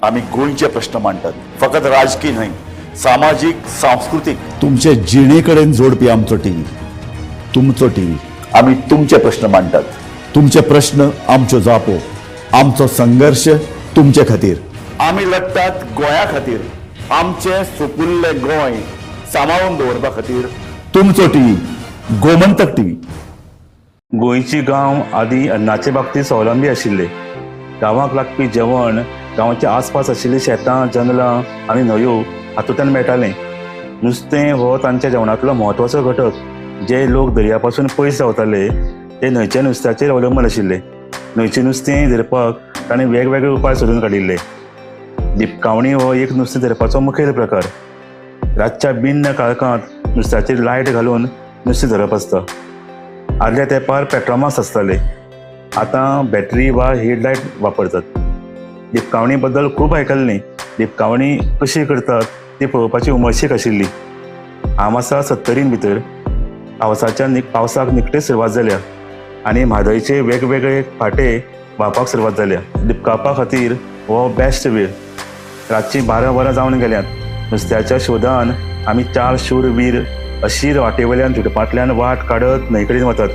आमी गोंयचे प्रश्न मांडटात, फकत राजकीय न्हय, सामाजीक, सांस्कृतीक. तुमचे जिणे कडेन जोडपी आमचो टीव्ही, तुमचो टीव्ही. आमी तुमचे प्रश्न मांडटात, तुमचे प्रश्न आमच्यो जापो, आमचो संघर्श तुमचे खातीर. आमी लढटात गोंया खातीर, आमचें सुपुल्लें गोंय सांबाळून दवरपा खातीर. तुमचो टीव्ही, गोमंतक टीव्ही. गोंयची गांव आदी अन्नाचे बाबतींत स्वावलंबी आशिल्ले. गांवाक लागपी जेवण गांवाच्या आसपास आशिल्लीं शेतां, जंगलां आनी न्हंयो हातूंतल्यान मेळटालें. नुस्तें हो तांच्या जेवणांतलो म्हत्वाचो घटक. जे लोक दर्या पासून पयस रावताले ते न्हंयच्या नुस्त्याचेर अवलंबून आशिल्ले. न्हंयचें नुस्तें धरपाक ताणें वेगवेगळे उपाय सोदून काडिल्ले. दिपकावणी हो एक नुस्तें धरपाचो मुखेल प्रकार. रातच्या बिन्न काळखांत नुस्त्याचेर लायट घालून नुस्तें धरप आसता. आदल्या तेंपार पेट्रोमास आसताले, आतां बॅटरी वा हेडलायट वापरतात. दिपकावणी बद्दल खूब आयकल्लें. दिपकावणी कशी करतात ती पळोवपाची उमळशीक आशिल्ली. हांव आसा सत्तरीन भितर. पावसाक निकटेच सुरवात जाल्या आनी म्हादयचे वेगवेगळे फांटे व्हांवपाक सुरवात जाल्या. दिपकावपा खातीर हो बेस्ट वेळ. रातचीं 12 वरां जावन गेल्यांत. नुस्त्याच्या शोधान आमी 4 शूर वीर अशीर वाटेवयल्यान झुडपांतल्यान वाट काडत न्हंय कडेन वतात.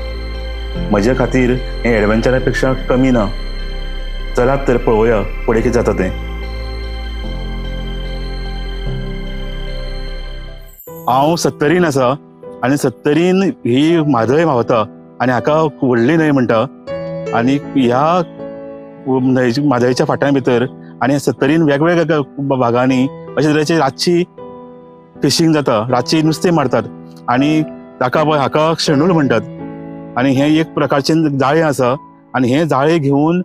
म्हजे खातीर हें एडवेंचरा पेक्षा कमी ना. चलात तर पळोवया फुडें कितें जाता तें. हांव सत्तरीन आसा आनी सत्तरीन ही म्हादय व्हांवता आनी हाका व्हडली न्हंय म्हणटा. आनी ह्या न्हंय म्हादयच्या फाट्यां भितर आनी सत्तरीन वेगवेगळ्या भागांनी अशे तरेची रातची फिशींग जाता, रातची नुस्तें मारतात आनी ताका हाका शेणूल म्हणटात. आनी हें एक प्रकारचें जाळें आसा आनी हें जाळें घेवन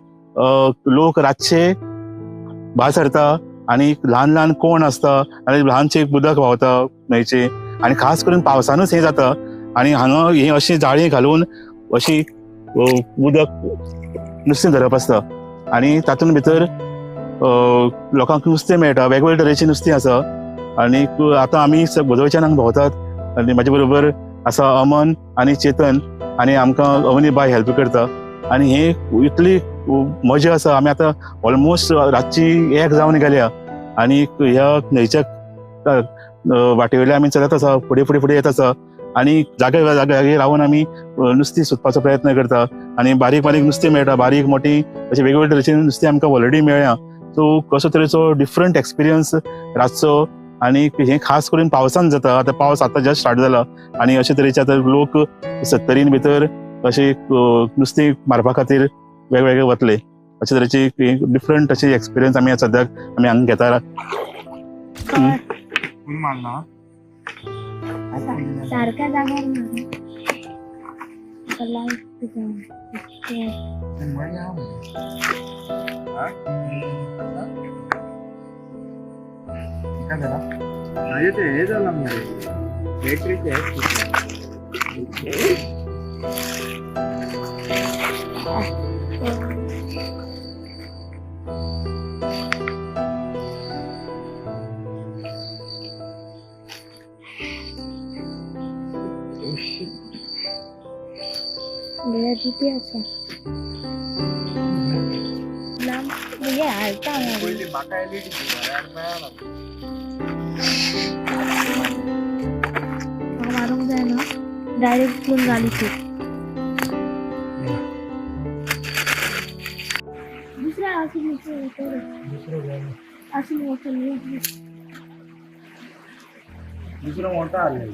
लोक रातचे भायर सरता आनी ल्हान ल्हान कोण आसता आनी ल्हानशें उदक व्हांवता न्हंयचें आनी खास करून पावसानूच हें जाता. आनी हांगा हें अशें जाळें घालून अशी उदक नुस्तें धरप आसता आनी तातूंत भितर लोकांक नुस्तें मेळटा, वेगवेगळे तरेचीं नुस्तीं आसा. आनी आतां आमी गोदोळच्यान हांगा भोंवतात आनी म्हाजे बरोबर आसा अमन आनी चेतन आनी आमकां अवनी बाय हेल्प करता. आनी हें इतली मजा आसा. आमी आतां ऑलमोस्ट रातची 1 जावन गेल्या आनी ह्या न्हंयच्या वाटे वयल्या आमी चलत आसा, फुडें फुडें फुडें येत आसा आनी जागे जागे रावन आमी नुस्तीं सोदपाचो प्रयत्न करता आनी बारीक बारीक नुस्तें मेळटा, बारीक मोटी अशें वेगवेगळे तरेचे नुस्तें आमकां ऑलरेडी मेळ्ळ्या. सो कसो तरेचो डिफरंट एक्सपिरियन्स रातचो आनी हें खास करून पावसान जाता. आतां पावस आतां जस्ट स्टार्ट जाला आनी अशे तरेचे आतां लोक 70 भितर अशे नुस्तें मारपा खातीर वेगवेगळे वतले. अशे तरेचे डिफरंट अशे एक्सपिरियन्स आमी सद्याक आमी हांगा घेता. सारक्या जाग्यार हे जाला मरे बॅटरीचे. जिती आसा हे हालता मारूंक जायना, डायरेक्ट पूण घाली तूं. दुसऱ्या असून दुसरो मोठो आसलो.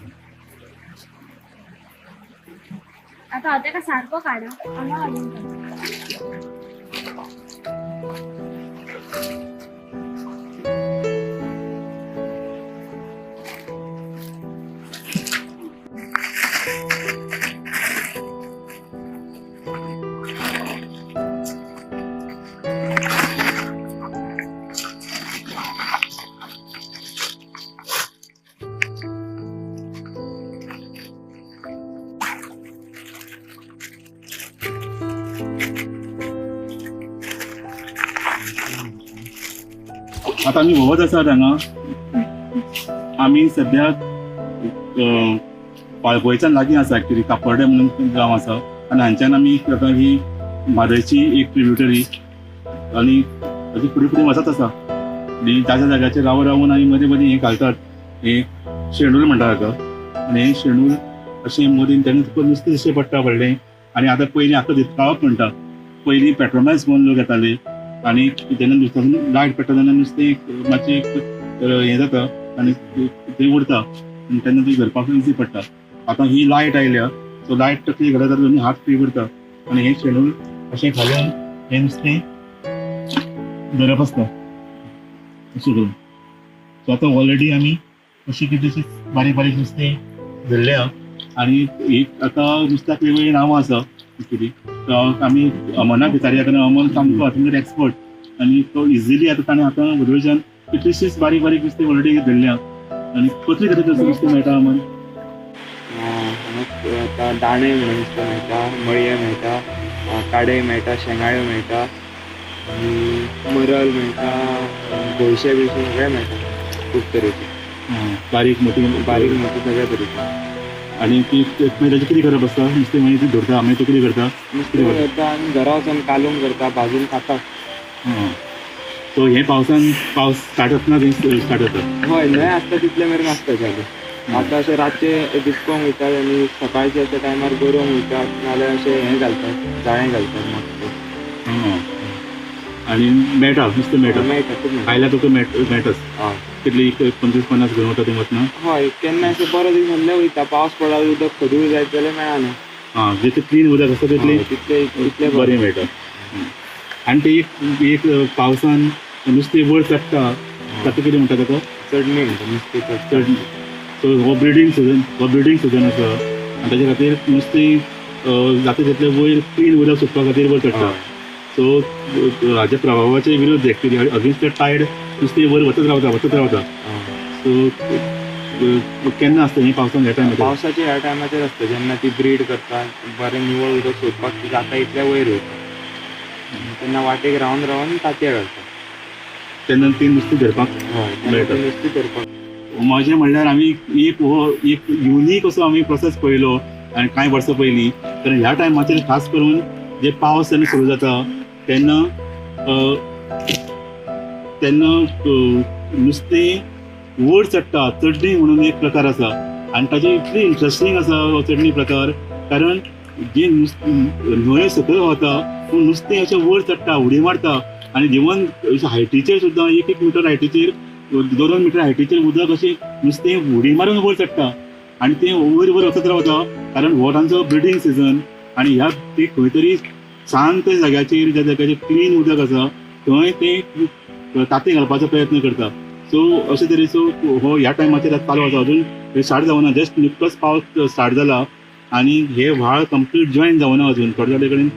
आता हांव तेका सारको काडा हांगा हाडून आतां आमी भोंवत आसात हांगा. आमी सद्याक वाळपयच्यान लागीं आसा, एक्चुली कापर्डे म्हणून गांव आसा आनी हांच्यान आमी आतां ही म्हादयची एक ट्रिब्युटरी आनी अशी फुडें फुडें वचत आसा आनी जाग्या जाग्याचेर रावन रावन आमी मदीं मदीं हें घालतात, हें शेणूल म्हणटा ताका. आनी हें शेणूल अशें मदीं तेन्ना तुका नुस्तें दिश्टी पडटा व्हडलें. आनी आतां पयलीं आतां दिसपावप म्हणटा, पयलीं पेट्रोमॅक्स म्हणून लोक येताले आनी जेन्ना नुस्त्यान लायट पडटा तेन्ना नुस्तें मातशें हें जाता आनी थंय उरता आनी तेन्ना ती धरपाक इजी पडटा. आतां ही लायट आयल्या, सो लायट तकली घालत जाल्यार दोनी हात फ्री उरता आनी हें शेणूल अशें घालून हें नुस्तें धरप आसता अशें करून. सो आतां ऑलरेडी आमी अशी कितलीशींच बारीक बारीक नुस्तें धरल्या आनी एक आतां नुस्त्याक वेगवेगळीं नांवां आसा एक्चुली. आमी अमनाक विचारया कारण अमन सामको हातूंत एक्सपर्ट आनी तो इजिली आतां ताणें आतां व्हडवेच्यान कितलीशीच बारीक बारीक नुस्तें ऑलरेडी धरल्या. आनी कसली तरेचें नुस्तें मेळटा अमन? आतां दाणे म्हणून नुस्तें मेळटा, मळये मेळटा, काडे मेळटा, शेंगाळ्यो मेळटा आनी मरल मेळटा, गोळशे बिळशे सगळे मेळटा खूब तरेचे. बारीक मोठी बारीक मोठी सगळ्या तरेचे. आनी ती मागीर ताचें कितें करप आसता? नुस्तें मागीर ती धरता, मागीर तें कितें करता? नुस्तें धरता आनी घरा वचून कालून करता, भाजून खाता. सो हें पावसान पावस स्टार्ट जातना तें स्टार्ट जाता? हय, न्हंय आसता तितले मेरेन आसता चालू. आतां अशें रातचे दिपकोंक वयतात आनी सकाळचे अशे टायमार गरोवंक वयतात, नाजाल्यार अशें हें घालतात, जाळें घालतात मातशें. आनी मेळटा नुस्तें? मेळटा, मेळटा खूब. आयल्यार तुका मेळटाच? हय. कितली 25-50 घेवन वता थंय वतना? हय, केन्ना अशें बरो दीस आसल्यार वयता. पावस पडला उदक खदूळ जायत जाल्यार मेळना. आं, जितलें क्लीन उदक आसता तितलें तितलें बरें मेळटा. आनी ते एक पावसान नुस्तें वयर चडटा ताका कितें म्हणटा ताका? चडणी म्हणटा नुस्तें चडणी. सो हो ब्रिडींग सिजन, हो ब्रिडींग सिजन आसा आनी ताचे खातीर नुस्तें जाता तितलें वयर क्लीन उदक सोदपा खातीर वयर चडटा. सो हाच्या प्रभावाचे विरुद्ध एक्चुली अगेन्स्ट the Tide नुस्तें वयर वचत रावता, वचत रावता. सो केन्ना आसता हें पावसान ह्या टायमाचेर? पावसाच्या ह्या टायमाचेर आसता जेन्ना ती ब्रीड करता, बरें निवळ उदक सोदपाक ती जाता इतल्या वयर वयता तेन्ना वाटेक रावन रावन तांतयां घालता, तेन्ना ती नुस्तें धरपाक मेळटा. नुस्तें धरपाक म्हजें म्हणल्यार आमी एक हो एक युनीक असो आमी प्रोसेस पळयलो आनी कांय वर्सां पयलीं. कारण ह्या टायमाचेर खास करून जे पावस जेन्ना सुरू जाता तेन्ना तेन्ना नुस्तें वयर चडटा. चडणी म्हणून एक प्रकार आसा आनी ताजे इतली इंट्रस्टींग आसा हो चडणी प्रकार, कारण जे न्हंय सकयल वता पूण नुस्तें अशें वयर चडटा, उडी मारता आनी इवन हायटीचेर सुद्दां एक एक मिटर हायटीचेर, 2-2 मिटर हायटीचेर उदक अशें नुस्तें उडी मारून वयर चडटा आनी तें वयर वयर वचत रावता, कारण हो तांचो ब्रिडींग सिजन. आनी ह्या ती खंय तरी शांत जाग्याचेर, ज्या जाग्याचेर क्लीन उदक आसा थंय ते तांती घालपाचो प्रयत्न करता. सो अशे तरेचो हो ह्या टायमाचेर चालू आसा. अजून स्टार्ट जावना, जस्ट निकतोच पावस स्टार्ट जाला आनी हे व्हाळ कंप्लीट जॉयन जावना अजून, थोडे थोडे कडेन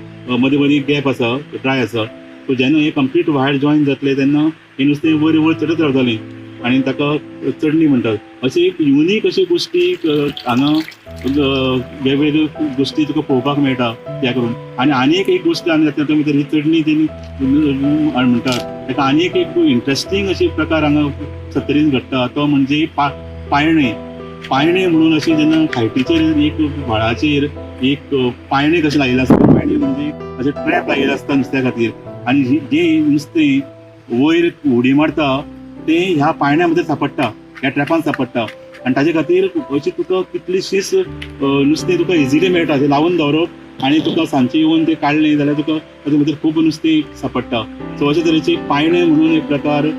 मदीं मदीं गॅप आसा, ड्राय आसा. सो जेन्ना हे कंप्लीट व्हाळ जॉयन जातले तेन्ना हे नुस्तें वयर वयर चडत रावतलें आनी ताका चडणी म्हणटात. अशी एक युनीक अशी गोश्टी हांगा वेगवेगळ्यो गोश्टी तुका पळोवपाक मेळटा त्या करून. आनी आनी एक गोश्ट आनी जाता भितर ही चडणी तेणी म्हणटात ताका आनी एक इंट्रस्टींग अशी प्रकार हांगा सत्तरीन घडटा, तो म्हणजे पायणे. पायणे म्हणून अशें जेन्ना खायटीचेर एक व्हाळाचेर एक पायणे कशें लायिल्लें आसता. पायणे म्हणजे अशें ट्रॅप लायिल्लें आसता नुस्त्या खातीर आनी जें नुस्तें वयर उडी मारता तें ह्या पायण्या भितर सापडटा, ह्या ट्रॅपान सापडटा आनी ताजे खातीर अशी तुका कितलीशीच नुस्तें तुका इजिली मेळटा. तें लावन दवरप आनी तुका सांजचें येवन तें काडलें जाल्यार तुका ताजे भितर खूब नुस्तें सापडटा. सो अशे तरेचे पायणे म्हणून एक प्रकार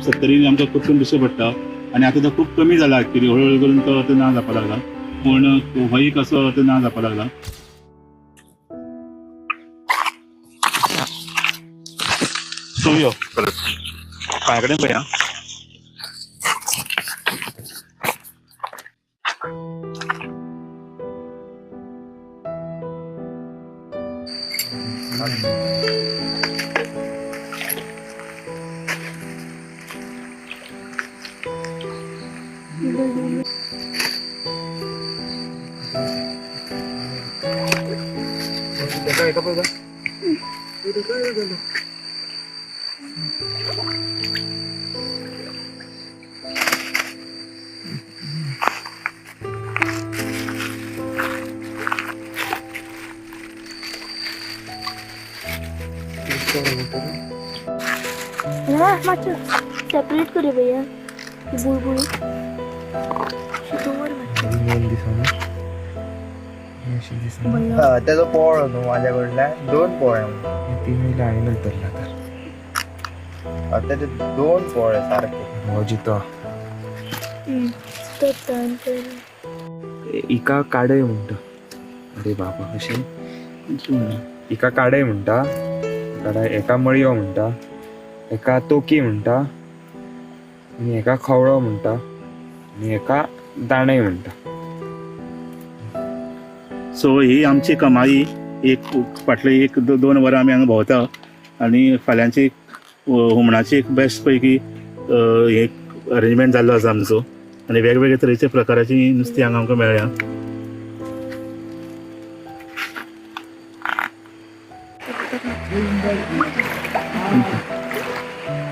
सत्तरीन आमकां खूब दिश्टी पडटा आनी आतां तो खूब कमी जाला एक्चुली, हळू हळू करून तो आतां ना जावपाक लागला, पूण हो एक असो आतां ना जावपाक लागला. तूं यो परत पांया कडेन पळया. सेपरेट करे भैया बुलबुल. तेजो पोळो न्हू म्हाज्या कडल्यान 2 पोळे, तिनूय लायनच धरला तर तेजे 2 पोळे सारके. हो जितो इका काडय म्हणटा. अरे बाबा कशें इका काडय म्हणटा, एका मळयो म्हणटा, एका तोकी म्हणटा आनी एका खवळो म्हणटा आनी एका दाणय म्हणटा. सो ही आमची कमाई एक फाटले 1-2 वरां आमी हांगा भोंवता आनी फाल्यांची हुमणाची एक बेस्ट पैकी एक अरेंजमेंट जाल्लो आसा आमचो आनी वेगवेगळे तरेचे प्रकाराची नुस्तीं हांगा आमकां मेळ्ळ्या.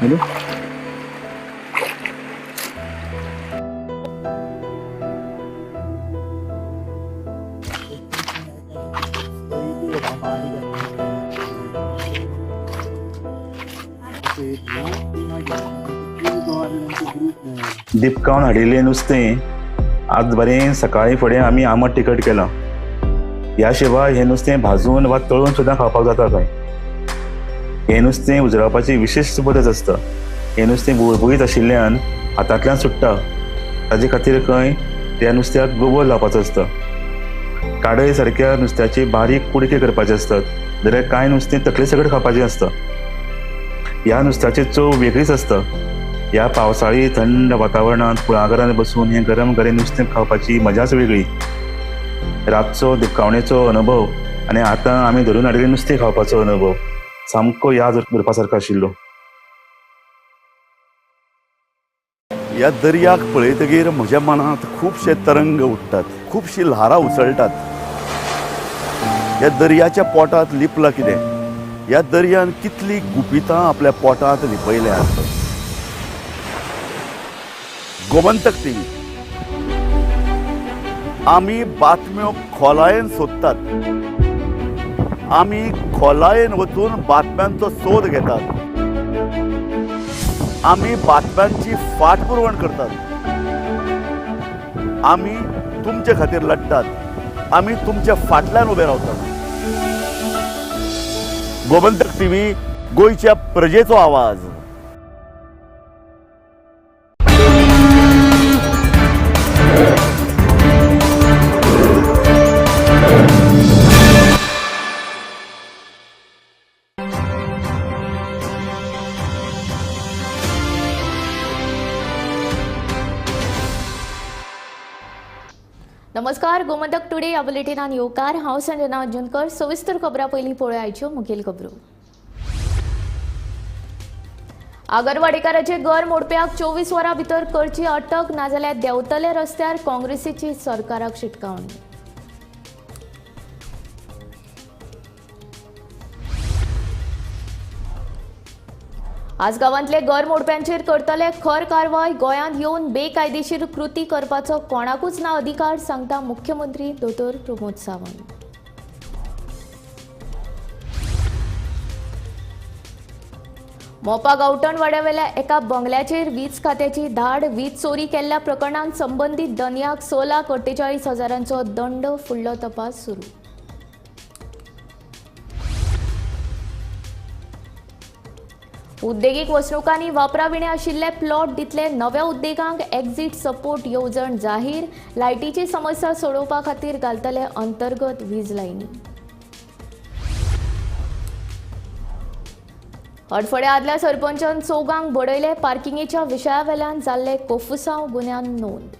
हॅलो, दिपकावन हाडिल्लें नुस्तें आज बरें सकाळीं फुडें आमी आमट तिखट केलां. ह्या शिवाय हें नुस्तें भाजून वा तळून सुद्दां खावपाक जाता. खंय हें नुस्तें उजरावपाची विशेश पद्दत आसता. हें नुस्तें बुळबुळीत आशिल्ल्यान हातांतल्यान सुट्टा, ताजे खातीर खंय त्या नुस्त्याक गोबोर लावपाचो आसता. काडय सारक्या नुस्त्याचे बारीक कुडके करपाचे आसतात, जाल्यार कांय नुस्तें तकले सकट खावपाचें आसता. ह्या नुस्त्याची चव वेगळीच आसता. ह्या पावसाळी थंड वातावरणांत कुळागरांत बसून हें गरम गरम नुस्तें खावपाची मजाच वेगळी. रातचो दिपकावणेचो अनुभव आनी आतां आमी धरून हाडिल्लें नुस्तें खावपाचो अनुभव सामको याद उरपा सारको आशिल्लो. ह्या दर्याक पळयतगीर म्हज्या मनांत खुबशे तरंग उठ्ठात, खुबशीं ल्हारां उसळटात. ह्या दर्याच्या पोटांत लिपलां कितें? ह्या दर्यान कितलीं गुपितां आपल्या पोटांत लिपयल्यांत. गोमंतक टीव्ही आमी बातम्यो खोलायेन सोदतात, आमी खोलायेन वचून बातम्यांचो सोद घेतात. आमी बातम्यांची फाटपुरवण करतात. आमी तुमचे खातीर लढतात. आमी तुमच्या फाटल्यान उबे रावतात. गोमंतक टीव्ही, गोंयच्या प्रजेचो आवाज. नमस्कार, गोमंतक टुडे ह्या बुलेटिनान येवकार. हांव संजना अंजुनकर. सविस्तर खबरां पयलीं पळोवया आयच्यो मुखेल खबरो. आगरवाडेकाराचे घर मोडप्याक 24 वरां भितर करची अटक, नाजाल्यार देंवतले रस्त्यार काँग्रेसीची सरकाराक शिटकावणी. आज गांवांतले घर मोडप्यांचेर करतले खर कारवाय. गोंयांत येवन बेकायदेशीर कृती करपाचो कोणाकूच ना अधिकार, सांगता मुख्यमंत्री दोतोर प्रमोद सावंत. मोपा गावटणवाड्यावेल्या एका बंगल्याचेर वीज खात्याची धाड. वीज चोरी केल्ल्या प्रकरणांत संबंदीत धनयाक 6,48,000 दंड. फुडलो तपास सुरू. उद्देगीक वसणुकांनी वापराविणे आशिल्ले प्लॉट दितले. नव्या उद्देगांक एक्झिट सपोर्ट येवजण जाहीर. लायटीची समस्या सोडोवपा खातीर घालतले अंतर्गत वीज लायनी. हडफड्या आदल्या सरपंचान चौगांक बडयले. पार्किंगेच्या विशयावेल्यान जाल्ले कोफुसांव गुन्यांव नोंद.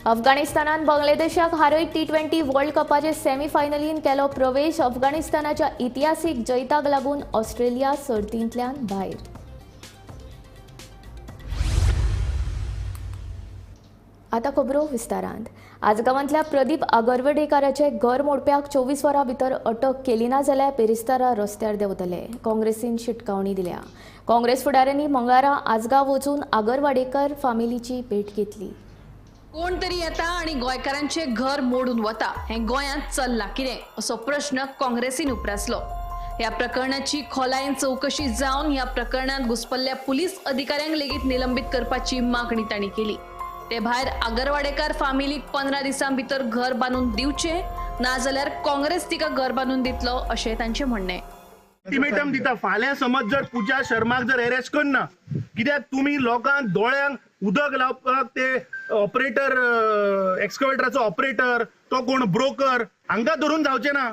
अफगाणिस्तानान बांगलादेशाक हारयत T20 world कपाचे सेमीफायनलीन केलो प्रवेश. अफगाणिस्तानाच्या इतिहासीक जैताक लागून ऑस्ट्रेलिया सर्तींतल्यान भायर. आतां खबरो विस्तारांत. आज गांवांतल्या प्रदीप आगरवाडेकाराचे घर मोडप्याक 24 वरां भितर अटक केली ना जाल्यार बेरेस्तारा रस्त्यार देंवतले. काँग्रेसीन शिटकावणी दिल्या. काँग्रेस फुडाऱ्यांनी मंगळारा आजगांव वचून आगरवाडेकर फामिलीची भेट घेतली. कोण तरी येता आणि गोंयकारांचे घर मोडून वता हें गोंयांत चल्लां कितें असो प्रश्न काँग्रेसीन उप्रासलो. ह्या प्रकरणाची खोलायेन चवकशी जावन ह्या प्रकरणांत घुसपल्ल्या पुलीस अधिकाऱ्यांक लेगीत निलंबीत करपाची मागणी तांणी केली. ते भायर आगरवाडेकार फामिलीक 15 दिसां भितर घर बांदून दिवचें, नाजाल्यार काँग्रेस तिका घर बांदून दितलो अशें तांचें म्हणणें. अल्टिमेटम दिता, फाल्यां समज जर पूजा शर्माक जर अरेस्ट करना, कित्याक तुमी लोकांक दोळ्यांक उदक लावपाक ते ऑपरेटर, एक्सकवेटराचो ऑपरेटर, तो कोण ब्रोकर, हांकां धरून जावचे ना.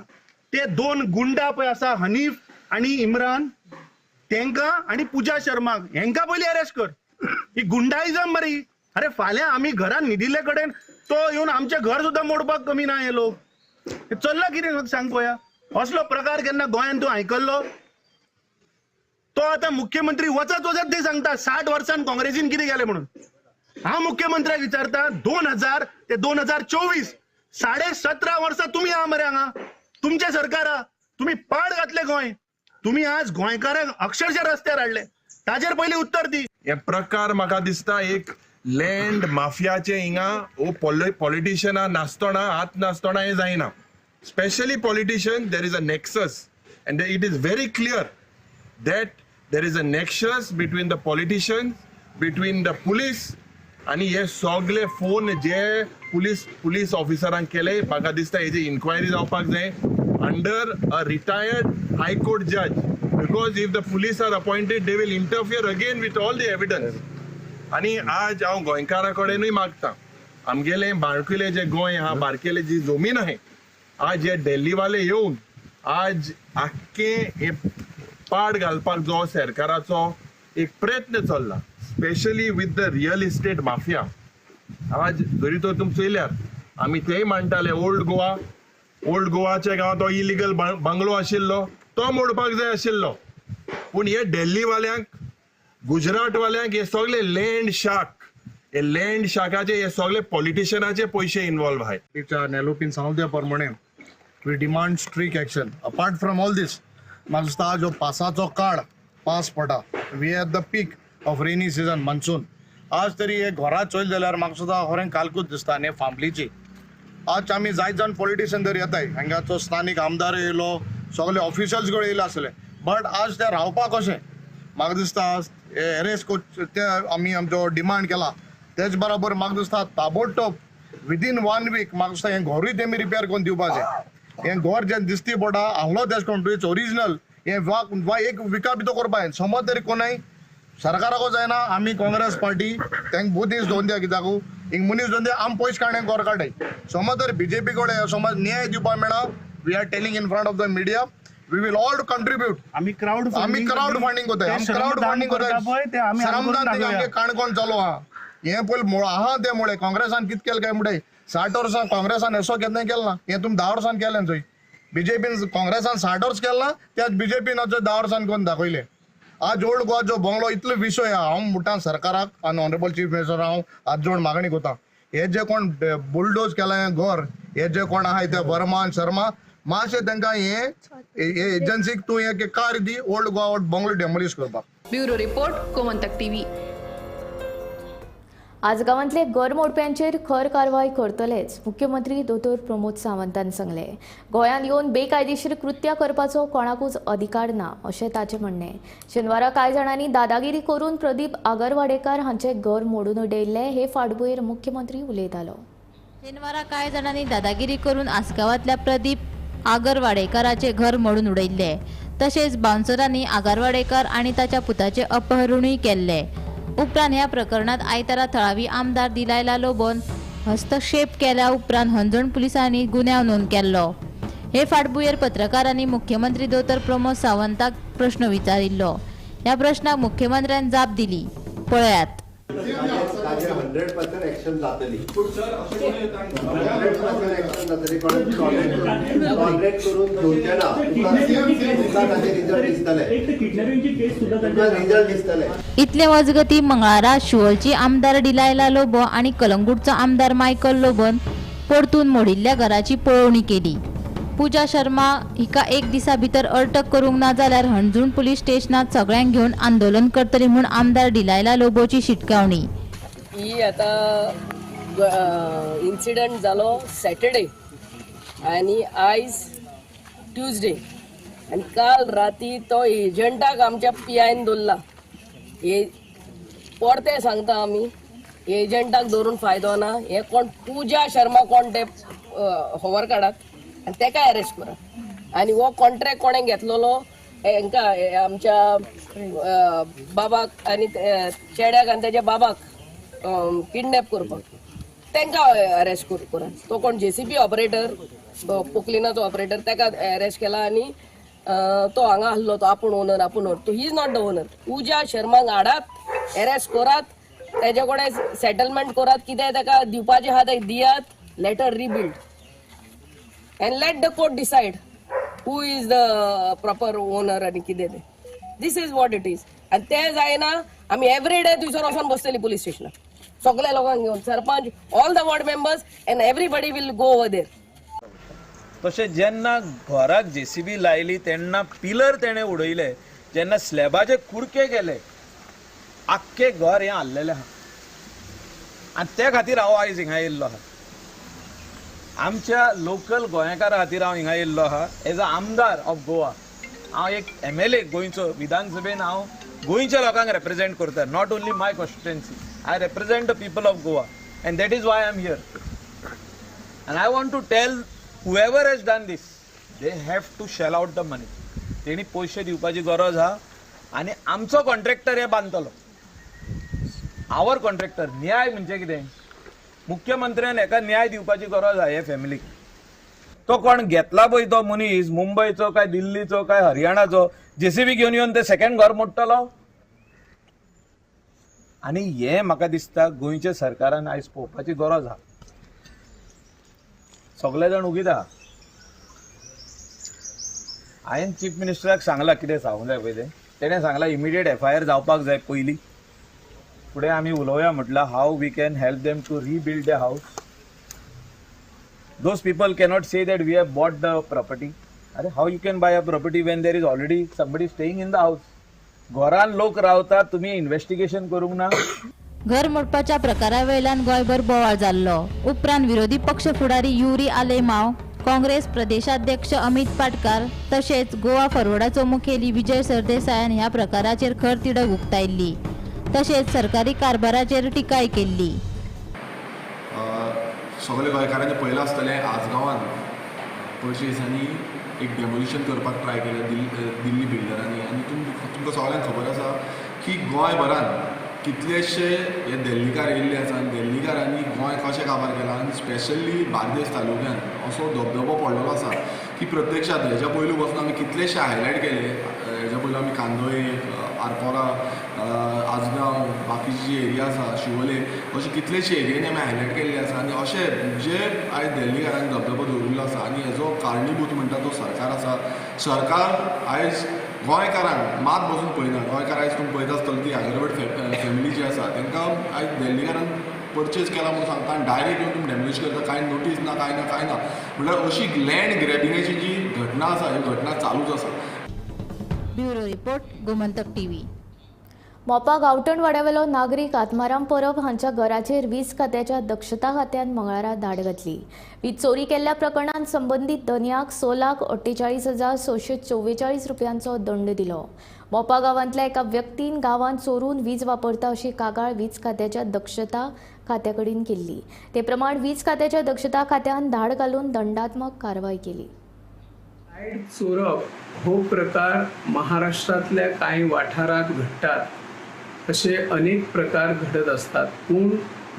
ते दोन गुंडा पळय आसा, हनीफ आनी इम्रान, तेंकां आनी पूजा शर्माक, हेंकां पयलीं अरेस्ट कर. ही गुंडाइजम मरे. अरे फाल्यां आमी घरान न्हिदिल्ले कडेन तो येवन आमचें घर सुद्दां मोडपाक कमी ना हे लोक. चल्ला कितें सांग पळोवया. असलो प्रकार केन्ना गोंयांत तूं आयकल्लो? तो आतां मुख्यमंत्री वचत वचत ते सांगता 60 वर्सां काँग्रेसीन कितें केलें म्हणून. हांव मुख्यमंत्र्याक विचारता, 2000 ते 2024 17.5 वर्सां तुमी आहा मरे हांगा, तुमचें सरकार आहा, तुमी पाड घातले गोंय, तुमी आज गोंयकारांक अक्षरशः रस्त्यार हाडले. ताजेर पयलीं उत्तर दी. हे प्रकार म्हाका दिसता एक लँड माफियाचे हिंगा वो पॉलिटिशियना नासतना, हात नासतना हें जायना. Specially politician, there is a nexus and it is very clear that there is a nexus between the politicians, between the police. आनी हे सगळे फोन जे पुलीस ऑफिसरांक केले, म्हाका दिसता हेजी इन्क्वायरी जावपाक जाय under a retired high court जज, because if the police are appointed they will interfere again with all the evidence. आनी आज हांव गोंयकारा कडेनूय मागता, आमगेलें बारकेलें जें गोंय आहा, बारकेले जी जमीन आहा, आज हे दिल्लीवाले येवन आज आख्खें हे पाड घालपाक जो सरकाराचो एक प्रयत्न चल्ला, specially with the real estate mafia. आज जरी तर तुमी चोयल्यार आमी तेय मांडटाले, ओल्ड गोवा, ओल्ड गोवाच्या गांवांत तो इलिगल बंगलो आशिल्लो तो मोडपाक जाय आशिल्लो, पूण हे दिल्लीवाल्यांक, गुजरातवाल्यांक हे सगळे लँड शार्क, हे लँड शार्काचे हे सगळे पॉलिटिशियनाचे पयशे इन्वॉल्व आहाय. नेलोपीन सांगल्या प्रमाणे we demand strict action. Apart from all this, म्हाका दिसता जो पासाचो काळ पास पडटा, we are the peak of rainy season, monsoon. आज तरी हे घरां चोयलें जाल्यार म्हाका सुद्दां खरें कालकूच दिसता आनी हे फामलीची. आज आमी जायत जाण पॉलिटिशियन तरी येताय, हांगाचो स्थानीक आमदार येयलो, सगळे ऑफिशल्स कडेन येयले आसले, बट आज ते रावपाक कशें म्हाका दिसता एरेस्ट ते आमी आमचो डिमांड केला. तेच बराबर म्हाका दिसता ताबडतोब विदीन 1 वीक म्हाका दिसता हें घरूय तेमी रिपेर करून दिवपाचें. हें घर जें दिसती पडटा आहलो तेश कोण it's original, हें वा एक विका भितर करपा समज तरी कोणय सरकाराको जायना. आमी काँग्रेस पार्टी तांकां भोव दीस दवरून दिया, कित्याक हिंग मनीस दवरून दिया, आमी पयशे काडून घर काडटाय. समज तर बीजेपी कडेन समज न्याय दिवपाक मेळना, we are telling in front of the media, we will all contribute. आमी क्रावड फंडींग करताय, आमी क्रावड फंडींग करताय. श्रमदान आमगे काणकोण चालू आहा, हें पयलीं मुळ आहा तें मुळे काँग्रेसान कितें केलें काय म्हणटाय, 60 वर्सां काँग्रेसान असो केन्ना केलें ना, हें तुमी 10 वर्सान केलें. चोय बीजेपीन काँग्रेसान 60 वर्स केलें ना, त्याच बीजेपीन आज 10 वर्सान करून दाखयलें. आज ओल्ड गोवा जो बंगलो इतलो विशय आहा, हांव म्हणटा सरकाराक आनी ऑनरेबल चीफ मिनिस्टर हांव आज जोड मागणी करता, हे जे कोण बुलडोज केलां हें घर, हे जे कोण आहाय ते वर्मा शर्मा, मातशें तांकां हे एजन्सीक तूं एक car the old Goa bungalow demolish करपाक. Bureau report, Gomantak TV. आज गांवांतले घर मोडप्यांचेर खर कारवाय करतलेच, मुख्यमंत्री दोतोर प्रमोद सावंतान सांगलें. गोंयांत येवन बेकायदेशीर कृत्या करपाचो कोणाकूच अधिकार ना अशें ताचें म्हणणें. शेनवारा कांय जाणांनी दादागिरी करून प्रदीप आगरवाडेकार हांचें घर मोडून उडयल्लें हे फाटभुंयेर मुख्यमंत्री उलयतालो. शेनवारा कांय जाणांनी दादागिरी करून आसगांवांतल्या प्रदीप आगरवाडेकाराचें घर मोडून उडयल्लें. तशेंच बाउन्सरांनी आगरवाडेकार आनी ताच्या पुताचें अपहरणूय केल्लें. उपरांत ह्या प्रकरणात आयतारा थळावी आमदार दिलायला लोबोन हस्तक्षेप केल्या उपरांत हणजूण पुलिसांनी गुन्यांव नोंद केल्लो. हे फाटभुंयेर पत्रकारांनी मुख्यमंत्री दोतोर प्रमोद सावंताक प्रश्न विचारिल्लो. ह्या प्रश्नाक मुख्यमंत्र्यान जाप दिली, पळयात. 100% एक्शन जातली, 100% एक्शन जातली, टॉलरेट करून घेवचे ना, तुका ताचे रिजल्ट दिसतले, तुका रिजल्ट दिसतले. इतले मजगती मंगळारा शिवोलची आमदार डिलायला लोबो आनी कलंगूटचो आमदार मायकल लोबोन परतून मोडिल्ल्या घराची पळोवणी केली. पूजा शर्मा हिका एक दिसा भितर अटक करूंक ना जाल्यार हणजूण पुलीस स्टेशनात सगळ्यांक घेवन आंदोलन करतली म्हूण आमदार डिलायला लोबोची शिटकावणी. ही आता इन्सिडंट जालो सॅटर्डे आनी आयज ट्युजडे आनी काल राती तो एजंटाक आमच्या पी आयन दवरला. हे परते सांगता आमी, एजंटाक दवरून फायदो ना. हे कोण पूजा शर्मा कोण ते खबर काडात आनी तेका अरेस्ट करात. आनी हो कॉन्ट्रॅक्ट कोणें घेतलेलो हेंका आमच्या बाबाक आनी चेड्याक आनी तेच्या बाबाक किडनॅप करपाक तांकां अरेस्ट करात. तो कोण जेसीबी ऑपरेटर, पोकलिनाचो ऑपरेटर, ताका अरेस्ट केला आनी तो हांगा आसलो, तो आपूण ओनर, आपूण ओनर, तो he is not the owner. Pooja शर्माक हाडात, अरेस्ट करात, तेजे कडेन सेटलमेंट करात, कितें ताका दिवपाचें आहा तें दियात, let her rebuild and let the court decide who is the proper owner आनी कितें तें. This is what it is. आनी तें जायना आमी एवरी डे थंयसर वचोन बसतली पुलीस स्टेशनार सगळ्या लोकांक घेवन, sarpanch, all the ward members and everybody will go over there. तशें जेन्ना घराक जेसीबी लायली तेन्ना पिलर तेणें उडयले, जेन्ना स्लॅबाचे कुडके केले, आख्खें घर हें हाल्लेलें आहा. आनी ते खातीर हांव आयज हिंगा येयल्लो आहा. आमच्या लोकल गोंयकारा खातीर हांव हिंगा येयल्लो आहा. एज अ आमदार ऑफ गोवा, हांव एक एमएलए गोंयचो, विधानसभेन हांव गोंयच्या लोकांक रेप्रेजेंट करता, not only my constituency. I represent the people of Goa and that is why I am here. And I want to tell whoever has done this, they have to shell out the money. तेणी पयशे दिवपाची गरज आहा. आनी आमचो कॉन्ट्रॅक्टर हे बांदतलो, our contractor. न्याय म्हणजे कितें, मुख्यमंत्र्यान हेका न्याय दिवपाची गरज आहा हे फॅमिलीक. तो कोण घेतला पळय तो मनीस, मुंबयचो काय दिल्लीचो काय हरियाणाचो, जेसीबी घेवन येवन ते सेकंड घर मोडटलो. आनी हें म्हाका दिसता गोंयच्या सरकारान आयज पळोवपाची गरज आहा. सगळे जाण उगीत आहा. हांवें चीफ मिनिस्टराक सांगलां कितें सांगूंक जाय पळय तें, तेणें सांगलां इमिडिएट एफआयआर जावपाक जाय पयलीं, फुडें आमी उलोवया म्हटलां how we can help them to rebuild the house. Those people cannot say that we have bought the property. अरे how you can buy a property when there is already somebody staying in the house. घरान लोक रावतात, तुमी इन्वेस्टिगेशन करूंक ना. घर मोडपाच्या प्रकारा वयल्यान गोंयभर बोवाळ जाल्लो. उपरांत विरोधी पक्ष फुडारी युरी आलेमाव, काँग्रेस प्रदेशाध्यक्ष अमित पाटकार तशेंच गोवा फॉरवर्डाचो मुखेली विजय सरदेसायान ह्या प्रकाराचेर खर तिडक उक्तायल्ली तशेंच सरकारी कारभाराचेर टिकाय केल्ली. सगळे गोंयकारांनी पळयलां आसतलें, आजगांवान पयरच्या दिसांनी एक डेमोलिशन करपाक ट्राय केलें दिल्ली बिल्डरांनी. आनी तुमकां सगळ्यांक खबर आसा की गोंयभरान कितलेशे हे दिल्लीकार येयल्ले आसा आनी दिल्लीकारांनी गोंय कशें काबार केलां आनी स्पेशली बार्देस तालुक्यान असो धबधबो पडलेलो आसा की प्रत्यक्षात हेज्या पयलू पासून आमी कितलेशे हायलायट केले. हेज्या पयलू आमी कांदोळे, आरपोरा, आजगांव, बाकीची जी एरिया आसा शिवोले, अशे कितलेशे एरियांनी आमी हायलायट केल्ले आसा. आनी अशे जे आयज दिल्लीकारांनी धबधबो दवरिल्लो आसा आनी हेजो कारणीभूत म्हणटा तो सरकार आसा. सरकार आयज गोंयकारांक मात बसून पळयना. गोंयकार आयज तुमी पळयता आसतलो ती आगरवड फॅमिली जी आसा तांकां आयज दिल्लीकारान परचेज केला म्हणून सांगता आनी डायरेक्ट येवन तुमी डॅमेज करता, कांय नोटीस ना, कांय ना, कांय ना. म्हणल्यार अशी लँड ग्रॅबिंगाची जी घटना आसा ही घटना चालूच आसा. Bureau report, Gomantak TV. Mopa गावटणवाड्यावेलो नागरीक आत्माराम परब हांच्या घराचेर वीज खात्याच्या दक्षता खात्यान मंगळारा धाड घातली. वीज चोरी केल्ल्या प्रकरणांत संबंदीत धनयाक 6,48,644 रुपयांचो दंड दिलो. मोपा गांवांतल्या एका व्यक्तीन गांवांत चोरून वीज वापरता अशी कागाळ वीज खात्याच्या दक्षता खात्या कडेन केल्ली. ते प्रमाण वीज खात्याच्या दक्षता खात्यान धाड घालून दंडात्मक कारवाय केली. लायट चोरप हो प्रकार महाराष्ट्रांतल्या कांय वाठारांत घडटात असे अनेक प्रकार घडत असतात. पूण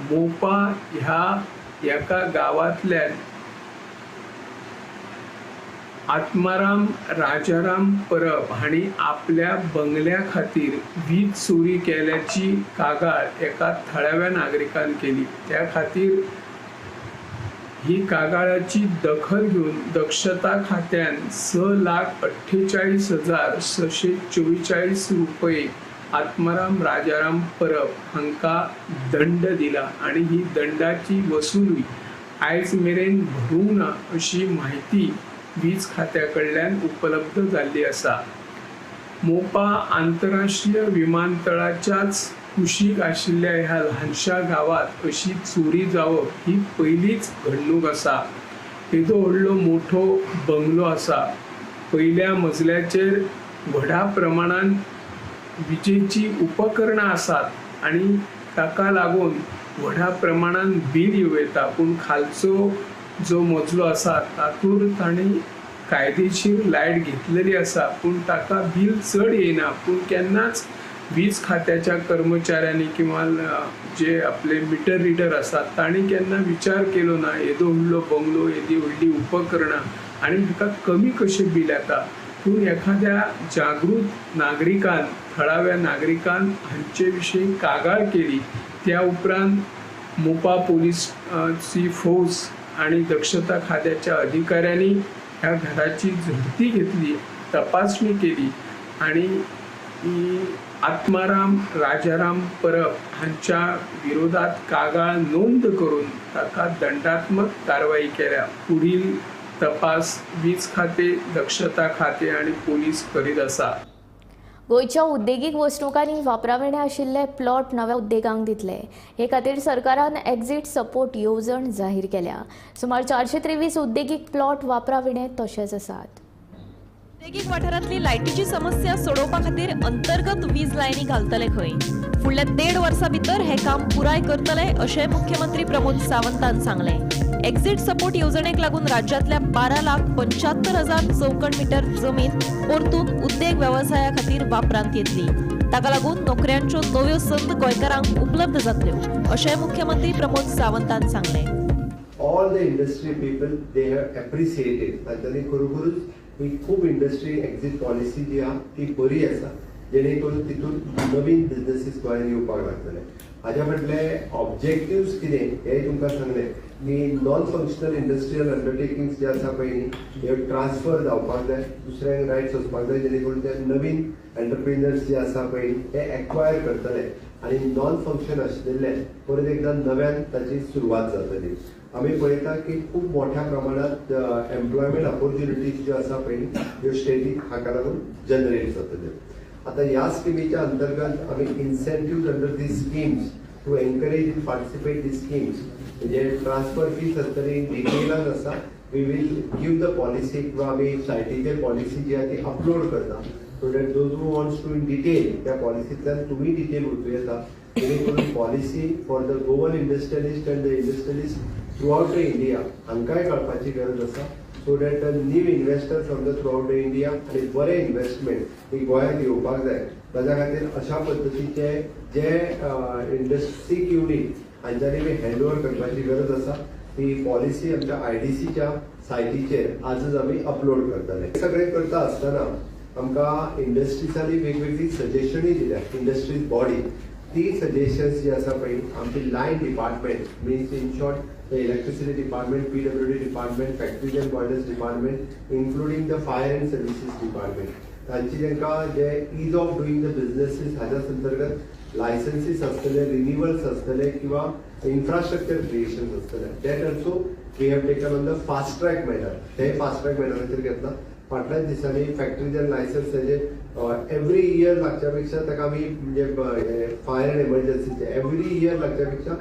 मोपा ह्या एका गांवांतल्यान आत्माराम राजाराम परब हांणी आपल्या बंगल्या खातीर वीज चोरी केल्याची कागाळ एका थळाव्या नागरिकान केली. त्या खातीर ही कागाळाची दखल घेवन दक्षता खात्यान 6,48,644 रुपये आत्माराम राजाराम परब हांकां दंड दिला आनी ही दंडाची वसुली आयज मेरेन भरूंक ना अशी म्हायती वीज खात्या कडल्यान उपलब्ध जाल्ली आसा. मोपा आंतरराष्ट्रीय विमानतळाच्याच कुशीक आशिल्ल्या ह्या ल्हानशा गांवांत अशी चोरी जावप ही पयलीच घडणूक आसा. येदो व्हडलो मोठो बंगलो आसा, पयल्या मजल्याचेर व्हडा प्रमाणान विजेची उपकरणां आसात आनी ताका लागून व्हडा प्रमाणान बील येवं येता. पूण खालचो जो मजलो आसा तातूंत तांणी कायदेशीर लायट घेतलेली आसा, पूण ताका बील चड येयना. पूण केन्नाच वीज खात्याच्या कर्मचाऱ्यांनी किंवा जे आपले मिटर रिडर आसात तांणी केन्ना विचार केलो ना येदो व्हडलो बंगलो, येदी व्हडली उपकरणां आनी हाका कमी कशें बील येता. पूण एखाद्या जागृत नागरिकान, थळाव्या नागरिकान हांचे विशीं कागाळ केली. त्या उपरांत मोपा पोलिसाची फौज आनी दक्षता खात्याच्या अधिकाऱ्यांनी ह्या घराची झडती घेतली, तपासणी केली आनी आत्माराम राजाराम परब हांच्या विरोधात कागाळ नोंद करून ताका दंडात्मक कारवाई केल्या. पुढील तपास वीज खाते, दक्षता खाते आनी पोलीस करीत आसा. गोंयच्या उद्देगीक वसणुकांनी वापरावेणे आशिल्ले प्लॉट नव्या उद्देगांक दितले हे खातीर सरकारान एक्झिट सपोर्ट येवजण जाहीर केल्या. सुमार 423 उद्देगीक प्लॉट वापराविणे तशेच आसात. उद्देगीक वाठारांतली लायटीची समस्या सोडोवपा खातीर अंतर्गत वीज लायनी घालतले खंय. फुडल्या 1.5 वर्सां भितर हें काम पुराय करतले अशें मुख्यमंत्री प्रमोद सावंतान सांगलें. एक्झिट सपोर्ट येवजणेक लागून राज्यांतल्या 12,75,000 चौखण मीटर जमीन परतून उद्देग वेवसाया खातीर वापरांत येतली. ताका लागून नोकऱ्यांच्यो नव्यो संद गोंयकारांक उपलब्ध जातल्यो अशें मुख्यमंत्री प्रमोद सावंतान सांगलें. All the industry people they have appreciated. तांच्यांनी खरोखरूच ही खूब इंडस्ट्री एक्झिट पॉलिसी जी आहा ती बरी आसा, जेणे करून तितून नवीन बिजनेसीस गोंयांत येवपाक लागतले. हाज्या फाटले ऑब्जेक्टिव्स कितें हें तुमकां सांगलें की नॉन फंक्शनल इंडस्ट्रियल अंडरटेकिंग्स जे आसा पळय न्ही हे ट्रान्सफर जावपाक जाय, दुसऱ्यांक रायट्स वचपाक जाय, जेणे करून ते नवीन एंटरप्रिनर्स जे आसा पळय ते एक्वायर करतले आनी नॉन फंक्शन आशिल्ले परत एकदां नव्यान ताची सुरवात जातली. आमी पळयता की खूब मोठ्या प्रमाणात एम्प्लॉयमेंट ऑपॉर्च्युनिटीज ज्यो आसा पळय ह्यो स्टेटीक हाका लागून जनरेट जातल्यो. आतां ह्या स्किमीच्या अंतर्गत आमी incentives under the schemes to encourage and participate these schemes. म्हणजे ट्रान्सफर फीस आसतली डिटेलान आसा. We will give the policy किंवा आमी सायटीचेर पॉलिसी जी आहा ती अपलोड करता so that those who wants to in detail त्या पॉलिसींतल्यान तुमी डिटेल वचूं येता, जेणे करून policy for the Goan industrialist and the industrialist throughout the India हांकांय कळपाची गरज आसा, so that the new investor from the throughout the India आनी बरें इन्वेस्टमेंट ही गोंयांत येवपाक जाय. ताज्या खातीर अशा पद्दतीचे जे इंडस्ट्रीक युनीट हांच्यांनी बी हँड ओवर करपाची गरज आसा. ती पॉलिसी आमच्या आयडीसीच्या सायटीचेर आजच आमी अपलोड करतले. सगळें करता आसतना आमकां इंडस्ट्रीजांनी वेगवेगळी सजेशनूय दिल्या, इंडस्ट्रीज बॉडी ती सजेशन्स जी आसा पळय आमची line department means in short the electricity department, PWD department, factories and boilers department, including the fire and services department, तांची तांकां जे ease of doing the businesses हाज्या अंतर्गत लायसन्सीस आसतले, रिन्युअल्स आसतले किंवा इन्फ्रास्ट्रक्चर क्रिएशन्स आसतले, that also we have taken on the fast track manner. ते फास्ट ट्रॅक मॅनराचेर घेतला. फाटल्याच दिसांनी फॅक्टरीज अँड लायसन्स हेजे एवरी इयर लागच्या पेक्षा ताका आमी म्हणजे फायर अँड एमर्जन्सीचे एवरी इयर लागच्या पेक्षा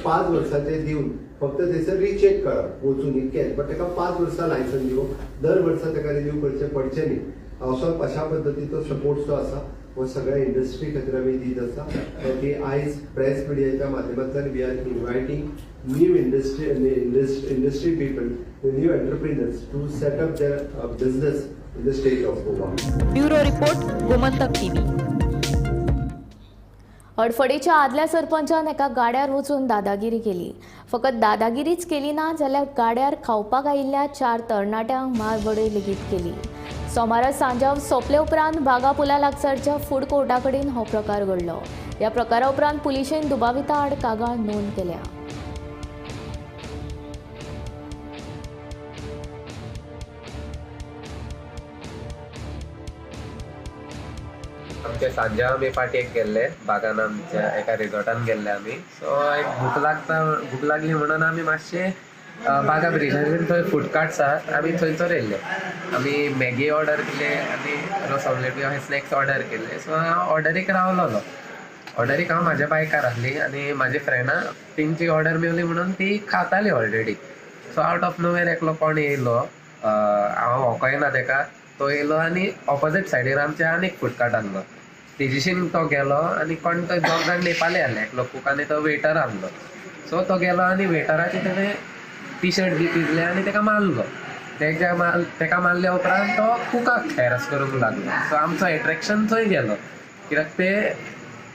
5 वर्साचे दिवन फक्त थंयसर रिचॅक करप वचून इतकेंच, बट ताका 5 वर्सां लायसन्स दिवप, दर वर्सा ताका रिन्यू करचें पडचें न्ही. असो अशा पद्दतीचो सपोर्ट जो आसा हो सगळ्या इंडस्ट्री खातीर आमी दीत आसा. ती आयज प्रेस मिडियाच्या माध्यमांतल्यान we are inviting new industry people, new entrepreneurs to set up their business in the state of Goa. Bureau report, Gomantak TV. हडफडेच्या आदल्या सरपंचान एका गाड्यार वचून दादागिरी केली. फकत दादागिरीच केली ना जाल्यार गाड्यार खावपाक आयिल्ल्या 4 तरणाट्यांक मारबडय लेगीत केली. सोमारा सांजाव सोंपले उपरांत बागा पुला लागसारच्या फूड कोर्टा कडेन हो प्रकार घडलो. ह्या प्रकारा उपरांत पुलिशेन दुबाविता आड कागाळ नोंद केल्या. आमच्या सांज्याव आमी पार्टयेक गेल्ले बागान, आमच्या एका रिजॉर्टान गेल्ले आमी. सो एक भूक लागली म्हणून आमी मातशे बागा ब्रिजाचेर थंय फूड कार्ट्स आहा, आमी थंयसर येयल्ले. आमी मॅगी ऑर्डर केले आनी रोस ऑमलेट बी अशे स्नॅक्स ऑर्डर केले. सो हांव ऑर्डरीक रावलोलो. ऑर्डरीक हांव म्हाज्या बायकार आसली आनी म्हाजी फ्रेंडां तेंची ऑर्डर मेवली म्हणून ती खाताली already. So out of nowhere एकलो कोण येयलो, हांव वळखोय तेका, तो येयलो आनी ऑपोजीट सायडीर आमच्या आनीक फूड कार्ट आहलो, तेजीशीन तो गेलो आनी कोण तो दोग जाण नेपाली आहले, एकलो कूक आनी तो वेटर आहलो. सो तो गेलो आनी वेटराचे तेणें टी शर्ट बी पिजले आनी तेका मारलो. तेका मारल्या उपरांत तो कुकाक हॅरस करूंक लागलो. सो आमचो एट्रेक्शन थंय गेलो कित्याक ते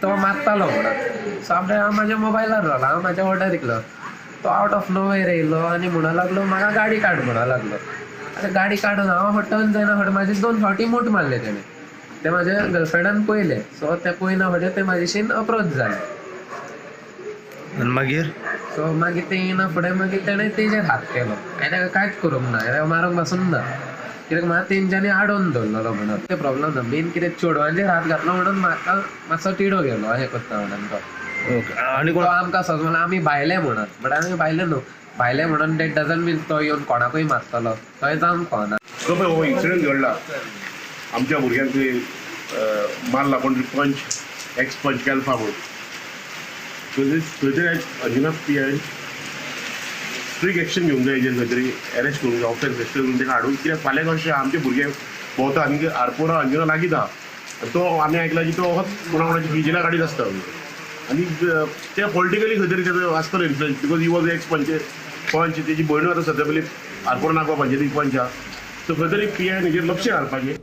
तो मारतालो म्हणून. सो आपल्या हांव म्हाज्या मोबायलार रावलो, हांव म्हाज्या ऑर्डरीक. तो आवट ऑफ नोवेर येयलो आनी म्हणूंक लागलो म्हाका गाडी काड म्हणूंक लागलो. आतां गाडी काडून हांव टर्न जायना फुडें म्हाजे 2 फावटी मूठ मारले तेणें. ते म्हाज्या गर्लफ्रेंडान पळयलें. सो ते पळयना फुडें ते म्हाजेशीन अप्रोच जाले. आनी मागीर सो मागीर ते येयना फुडें मागीर तेणें तेजेर हात केलो. हांवें ताका कांयच करूंक ना, हांवें मारूंक पासून ना, कित्याक म्हाका तेंच्यांनी आडोवन दवरलेलो म्हणून. ते प्रॉब्लम ना, मेन कितें चेडवांचेर हात घातलो म्हणून म्हाका मातसो तिडो गेलो अशें करता म्हणून तो. आनी तो आमकां सज म्हणल्यार आमी भायले म्हणून, बट आमी भायले न्हू. भायले म्हणून that doesn't मीन तो येवन कोणाकूय मारतलो, थंय जावंक पावना. जो पळय हो इन्सिडंट घडला आमच्या भुरग्यांक मारला कोण पंच, एक्स पंच कॅल्फा म्हणून, थंयसर Anjuna P I strict action घेवंक जाय हेजेर, खंय तरी एरेस्ट करूंक जाय, ऑफेन्स रजिस्टर करून ताका हाडून. कित्याक फाल्यां कशें आमचे भुरगे भोंवता आनी आरपोरा अंजुना लागींच आहा, तो आमी आयकला की तो वखद कोणा कोणाची विजिला काडीत आसता आनी ते पॉलिटिकली खंय तरी तेजो आसतलो influence, because he was ex panch, तेजी भयणूय आतां सद्या पयलीं आरपोरा नागवा पंचायतीक पंच आहा. सो खंय तरी पी आयन हेजेर लक्ष घालपाचें.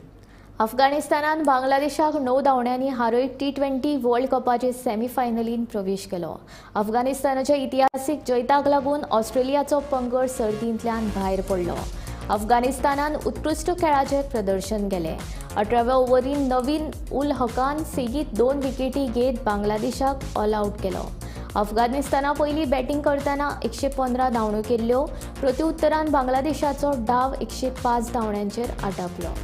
अफगाणिस्तानान बांगलादेशाक 9 धांवड्यांनी हारयत T20 world कपाचे सेमीफायनलीन प्रवेश केलो. अफगाणिस्तानाच्या इतिहासीक जैताक लागून ऑस्ट्रेलियाचो पंगड सर्तींतल्यान भायर पडलो. अफगाणिस्तानान उत्कृश्ट खेळाचें प्रदर्शन केलें. 18व्या ओव्हरीन नवीन उल हकान सेगीत 2 विकेटी घेत बांगलादेशाक ऑल आउट केलो. अफगाणिस्ताना पयलीं बॅटींग करतना 115 धांवड्यो केल्ल्यो. प्रत्युत्तरान बांगलादेशाचो डाव 105 धांवड्यांचेर आटापलो.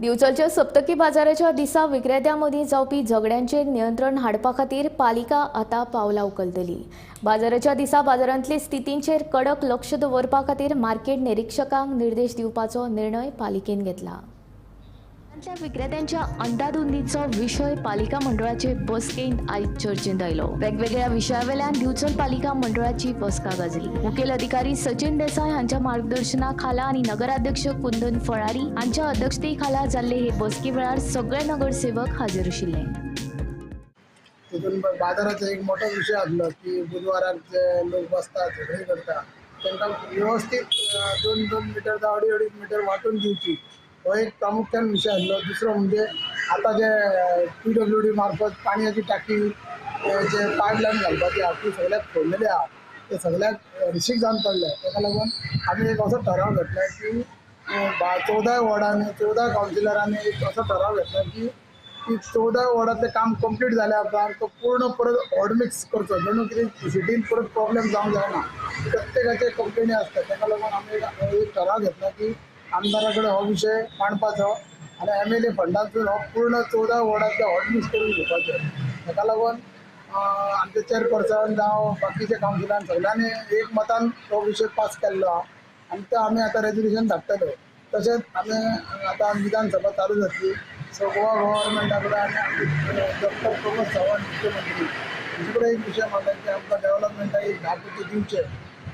दिवचलच्या सप्तकी बाजाराच्या दिसा विक्रेत्यां मदीं जावपी झगड्यांचेर नियंत्रण हाडपा खातीर पालिका आतां पावलां उखलतली. बाजाराच्या दिसा बाजारांतले स्थितींचेर कडक लक्ष दवरपा खातीर मार्केट निरीक्षकांक निर्देश दिवपाचो निर्णय पालिकेन घेतला. बाजारांतल्या विक्रेत्यांच्या अंदाधुंदीचो विशय पालिका मंडळाचे बसकेंत आयज चर्चेंत आयलो. वेगवेगळ्या विशयावेल्यान दिवचल पालिका मंडळाची बसका गाजली. मुखेल अधिकारी सचिन देसाय हांच्या मार्गदर्शना खाला आनी नगराध्यक्ष कुंदन फळारी हांच्या अध्यक्षते खाला जाल्ले हे बसके वेळार सगळे नगरसेवक हाजीर आशिल्ले. तितून बाजाराचो एक मोठो विशय आसलो की बुधवाराक जे लोक बसतात झगडी करता तांकां व्यवस्थीत 2-2 मिटर जावं 2.5-2.5 मिटर वांटून दिवची हो एक प्रामुख्यान विशय आसलो. दुसरो म्हणजे आतां जे PWD मार्फत पाणयाची टाकी जे पायपलायन घालपाची आहा ती सगळ्याक फोडलेली आहा, ते सगळ्याक हरशीक जावन पडले. ताका लागून आमी एक असो ठराव घेतला की 14 वॉर्डांनी 14 कावन्सिलरांनी एक असो ठराव घेतला की 14 वॉर्डांतलें काम कंप्लीट जाल्या उपरांत तो पूर्ण परत हॉटमिक्स करचो, जणू कितें सिटीन परत प्रॉब्लेम जावंक जायना. प्रत्येकाचे कंप्लेनी आसता, ताका लागून आमी एक ठराव घेतला की आमदारा कडेन हो विशय मांडपाचो आनी MLA फंडांतसून हो पूर्ण 14 वॉर्डांतले हॉटमिक्स करून घेवपाचो. ताका लागून आमचे चेअरपर्सन जावं बाकीचे कावन्सिलरान सगळ्यांनी एक मतान हो विशय पास केल्लो आहा आनी तो आमी आतां रेजोल्युशन धाडटले. तशेंच आमी आतां विधानसभा चालू जातली, सो गोवा गव्हर्मेंटा कडेन आनी डॉक्टर प्रमोद सावंत मुख्यमंत्री हांचे कडेन एक विशय मांडला की आमकां डेव्हलपमेंटाक एक 10 कोटी दिवचे,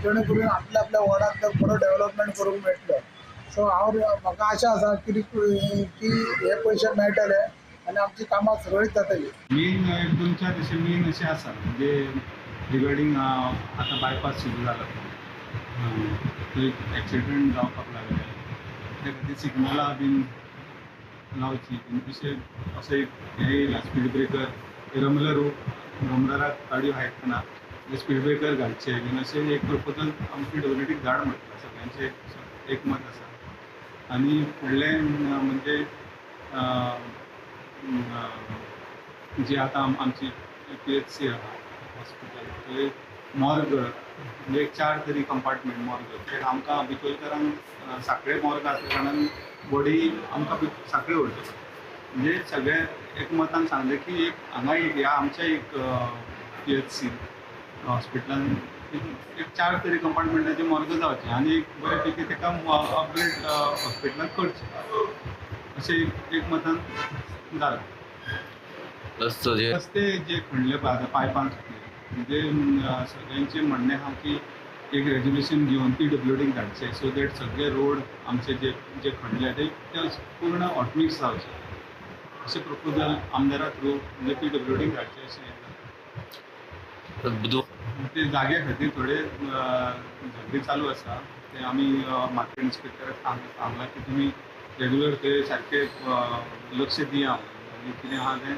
जेणे करून आपल्या आपल्या वॉर्डांतलो बरो डेव्हलपमेंट करूंक मेळटलो. सो हांव म्हाका आशा आसा की हे पयशे मेळटले आनी आमची कामां सुरळीत जातली. मेन एक 2-4 अशे मेन अशे आसा म्हणजे रिगार्डींग आतां बायपास सुरू जाला थंय एक्सिडंट जावपाक लागले, त्या खातीर सिग्नलां बीन लावची अशें असो एक हें येयला स्पीड ब्रेकर रमलर रमलराक गाडयो आयकना स्पीड ब्रेकर घालचे बीन अशें एक प्रपोजल आमची PWDक धाड म्हणटा, सगळ्यांचें एक मत आसा. आनी फुडलें म्हणजे जी आतां आमची PHC आहा हॉस्पिटल थंय मॉर्ग म्हणजे 4 तरी कंपार्टमेंट मॉर्ग, कित्याक आमकां बिचोलकारांक साखळे मॉर्ग आसल्या कारणान बॉडी आमकां साखळे व्हरचो. म्हणजे सगळे एकमतान सांगलें की एक हांगा एक ह्या आमच्या एक PHC हॉस्पिटलान एक 4 तरी कंपार्टमेंटाचे मॉर्ग जावचे आनी एक बरे पैकी ताका अपग्रेड हॉस्पिटलान करचें अशें एक मतान जालें. रस्ते जे खणले पळय आतां पायपां घातले म्हणजे सगळ्यांचें म्हणणें आहा की एक रेजोल्युशन घेवन PWDक धाडचें सो that सगळे रोड आमचे जे जे खणले ते पूर्ण हॉटमिक्स जावचे अशें प्रपोजल आमदारा थ्रू म्हणजे PWDक धाडचें अशें हें. ते जाग्या खातीर थोडे झगडी चालू आसा, ते आमी मार्केट इन्स्पेक्टराक सांगलां की तुमी रेगुलर ते सारके लक्ष दिया आनी कितें आहा तें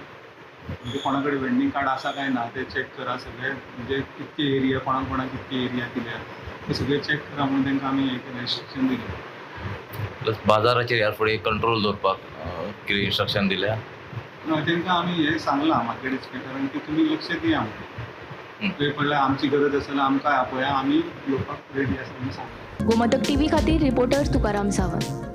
म्हणजे कोणा कडेन वेंडींग कार्ड आसा काय ना ते चॅक करा सगळे, म्हणजे कितके एरिया कोणाक कोणाक कितके एरिया दिल्या ते सगळे चॅक करा म्हणून तांकां आमी एक इन्स्ट्रक्शन दिलें. प्लस बाजाराचेर ह्या फुडें कंट्रोल दवरपाक कितें इन्स्ट्रक्शन दिल्या? ना, तांकां आमी हें सांगलां मार्केट इन्स्पेक्टरांक की तुमी लक्ष दिया म्हणून, थंय पडल्यार आमची गरज आसा जाल्यार आमकां आपया, आमी येवपाक रेडी आसा म्हणून सांगलां. गोमंतक टीव्ही खातीर रिपोर्टर तुकाराम सावंत.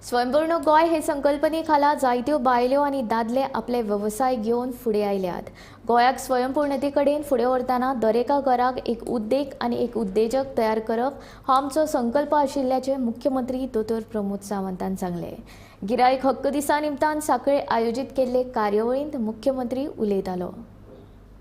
स्वयंपूर्ण गोंय हे संकल्पने खाला जायत्यो बायल्यो आनी दादले आपले वेवसाय घेवन फुडें आयल्यात. गोंयाक स्वयंपूर्णते कडेन फुडें व्हरतना दरेका घराक एक उद्देग आनी एक उद्देजक तयार करप हो आमचो संकल्प आशिल्ल्याचें मुख्यमंत्री दोतोर प्रमोद सावंतान सांगलें. गिरायक हक्क दिसा निमतान सांखळे आयोजीत केल्ले कार्यावळींत मुख्यमंत्री उलयतालो.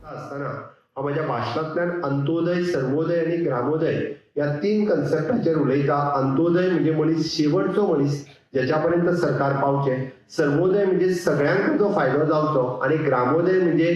आसतना हांव म्हज्या भाशणांतल्यान अंत्योदय, सर्वोदय आनी ग्रामोदय ह्या 3 कन्सेप्टाचेर उलयता. अंत्योदय म्हणजे मनीस शेवटचो मनीस ज्याच्या पर्यंत सरकार पावचें, सर्वोदय म्हणजे सगळ्यांक ताचो फायदो जावचो आनी ग्रामोदय म्हणजे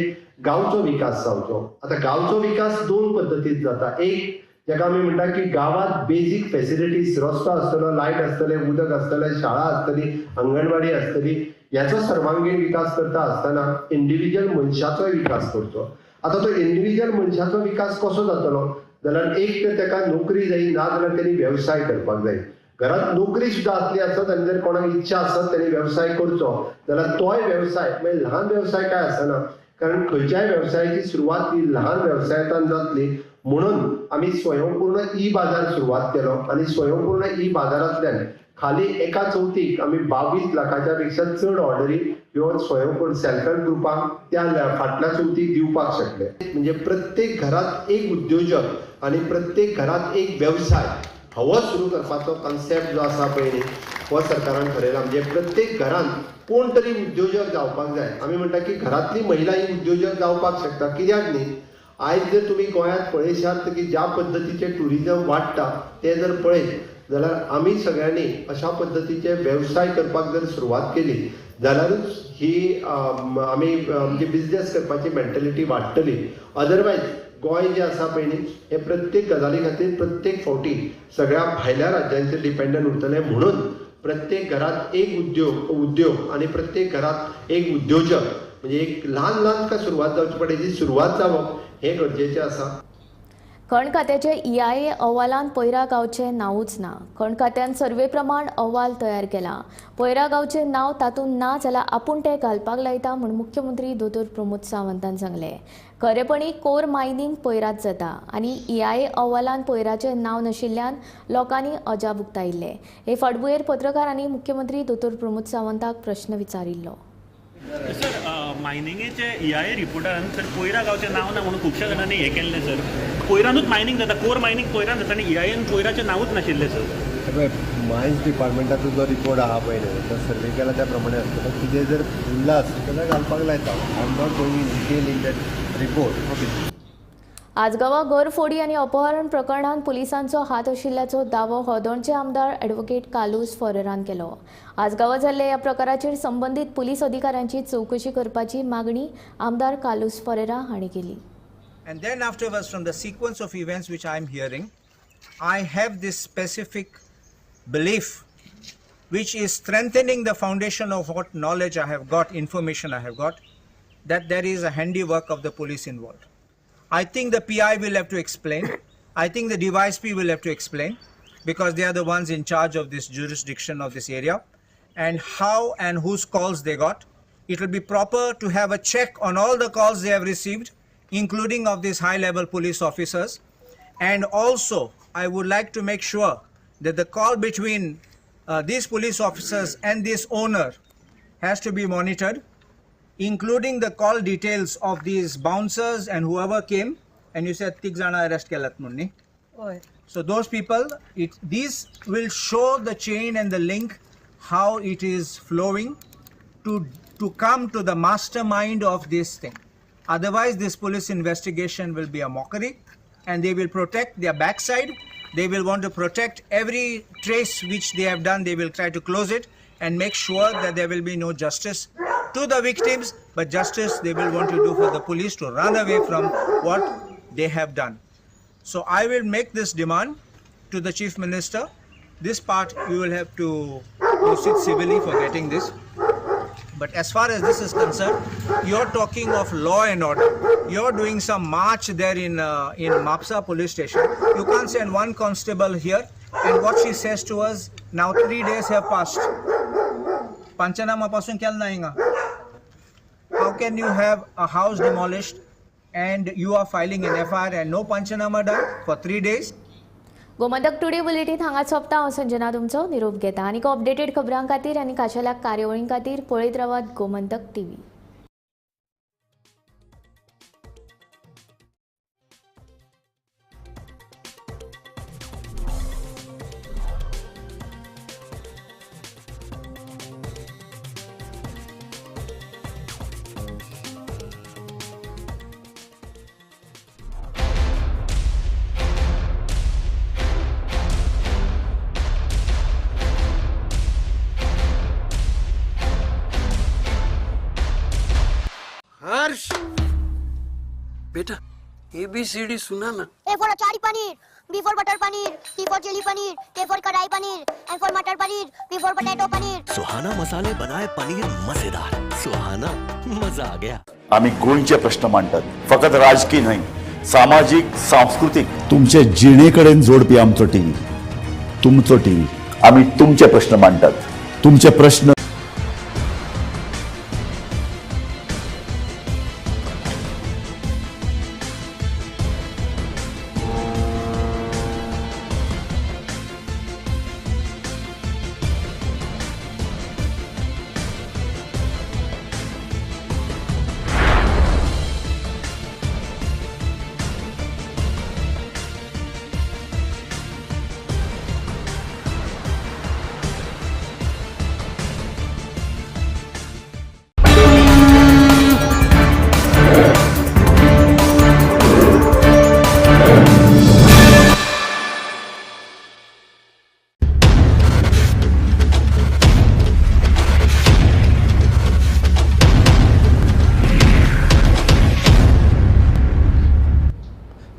गांवचो विकास जावचो. आतां गांवचो विकास 2 पद्दतीन जाता. एक जाका आमी म्हणटा की गांवांत बेजीक फेसिलिटीज, रस्तो आसतलो, लायट आसतले, उदक आसतलें, शाळा आसतली, अंगणवाडी आसतली, ह्याचो सर्वांगीण विकास करता आसतना इंडिविज्युअल मनशाचोय विकास करचो. आतां तो इंडिविज्युअल मनशाचो विकास कसो जातलो जाल्यार एक तर ताका नोकरी जाय, ना जाल्यार तेणी वेवसाय करपाक जाय. घरात नोकरी सुद्धा आसली आसत आनी जर कोणाक इच्छा आसत तेणी वेवसाय करचो जाल्यार तोय वेवसाय म्हणजे ल्हान वेवसाय काय आसना, कारण खंयच्याय वेवसायाची सुरवात ही ल्हान वेवसायांतल्यान जातली. म्हणून आमी स्वयंपूर्ण ई बाजार सुरवात केलो आनी स्वयंपूर्ण ई बाजारांतल्यान खाली एका चवथीक आमी 22 लाखाच्या पेक्षा चड ऑर्डरी ह्यो स्वयं सेल्फ हेल्प ग्रुपांक त्या फाटल्या चवथीक दिवपाक शकले. म्हणजे प्रत्येक घरात एक उद्योजक आनी प्रत्येक घरात एक वेवसाय हो सुरू करपाचो कॉन्सेप्ट जो आसा पळय न्ही हो सरकारान ठरयला. म्हणजे प्रत्येक घरान कोण तरी उद्योजक जावपाक जाय. आमी म्हणटा की घरांतली महिला ही उद्योजक जावपाक शकता, कित्याक न्ही? आयज जर तुमी गोंयांत पळयशात की ज्या पद्दतीचें ट्युरिजम वाडटा तें जर पळयत जाल्यार आमी सगळ्यांनी अशा पद्दतीचे वेवसाय करपाक जर सुरवात केली जाल्यारूच ही आमी आमची बिजनेस करपाची मेंटेलिटी वाडटली. अदरवायज गोंय जें आसा पळय न्ही हें प्रत्येक गजाली खातीर प्रत्येक फावटी सगळ्या भायल्या राज्यांचेर डिपेंडंट उरतलें. म्हणून प्रत्येक घरात एक उद्योग आनी प्रत्येक घरात एक उद्योजक म्हणजे एक ल्हान ल्हान का सुरवात जावची पडटा, जी सुरवात जावप हें गरजेचें आसा. खण खात्याचे EIA अहवालान पैरा गांवचें नांवूच ना. खण खात्यान सर्वे प्रमाण अहवाल तयार केला. पैरा गांवचें नांव तातूंत ना जाल्यार आपूण तें घालपाक लायता म्हूण मुख्यमंत्री दोतोर प्रमोद सावंतान सांगलें. खरेपणी कोर मायनींग पैरात जाता आनी EIA अहवालान पैराचें नांव नाशिल्ल्यान लोकांनी अजाप उक्तायिल्लें. हे फाटभुंयेर पत्रकारांनी मुख्यमंत्री दोतोर प्रमोद सावंताक प्रश्न विचारिल्लो. सर, मायनिंगेचे EIA रिपोर्टान सर पैरा गांवचें नांव ना म्हणून खुबश्या जाणांनी हें केल्लें सर. पैरानूच मायनींग जाता, कोर मायनींग पैरान जाता आनी EIA पैराचें नांवूच नाशिल्लें सर. पळय, मायन्स डिपार्टमेंटाचो जो रिपोर्ट आहा पळय न्हू तो सर्वे केला त्या प्रमाणे आसता. कितें जर उरलां आसत जाल्यार घालपाक लायता. I am not going in detail in that report. Okay. आजगांवां घरफोडी आनी अपहरण प्रकरणांत पुलिसांचो हात आशिल्ल्याचो दावो हळदोणचे आमदार ॲडव्होकेट कार्लुस फेरेरान केलो. आजगांवां जाल्ल्या ह्या प्रकाराचेर संबंदीत पुलीस अधिकाऱ्यांची चवकशी करपाची मागणी आमदार कार्लुस फेरेरा हांणी केली. And then afterwards, from the sequence of events which I am hearing, I have this specific belief which is strengthening the foundation of what knowledge I have got, information I have got, that there is a handiwork of the police involved. I think the PI will have to explain. I think the DYSP will have to explain, because they are the ones in charge of this jurisdiction of this area, and how and whose calls they got. It will be proper to have a check on all the calls they have received, including of these high-level police officers. And also, I would like to make sure that the call between these police officers and this owner has to be monitored, including the call details of these bouncers and whoever came. And you said 3 jana arrest kelat munni. So those people, these will show the chain and the link, how it is flowing to come to the mastermind of this thing. Otherwise, this police investigation will be a mockery, and they will protect their backside. They will want to protect every trace which they have done. They will try to close it and make sure that there will be no justice to the victims, but justice they will want to do for the police to run away from what they have done. So I will make this demand to the Chief Minister. This part you will have to proceed civilly for getting this. But as far as this is concerned, you're talking of law and order. You're doing some march there in Mapsa police station. You can't send one constable here. And what she says to us, now 3 days have passed. Panchanama pasun kyal na hinga. How can you have a house demolished and you are filing an FIR and no panchanama done for 3 days? Gomantak today bulletin हांगा सोंपता. हांव संजना तुमचो निरोप घेता. आनी अपडेटेड खबरां खातीर आनी खाशेल्या कार्यावळीं खातीर पळयत रावात गोमंतक टीव्ही. हर्ष बेटा ABCD सुना ना। A for achari paneer, B for butter paneer, C for chilli paneer, K for kadai paneer, M for matar paneer, P for potato paneer. Suhana मसाले बनाए पनीर मजेदार, सुहाना मजा आ गया। आम्ही गोंयचे प्रश्न मांडतात, फकत राजकीय न्हय, सामाजीक, सांस्कृतीक, तुमचे जिणेकडेन जोडपी आमचो टीव्ही, तुमचो टीव्ही। आम्ही तुमचे प्रश्न मांडतात, तुमचे प्रश्न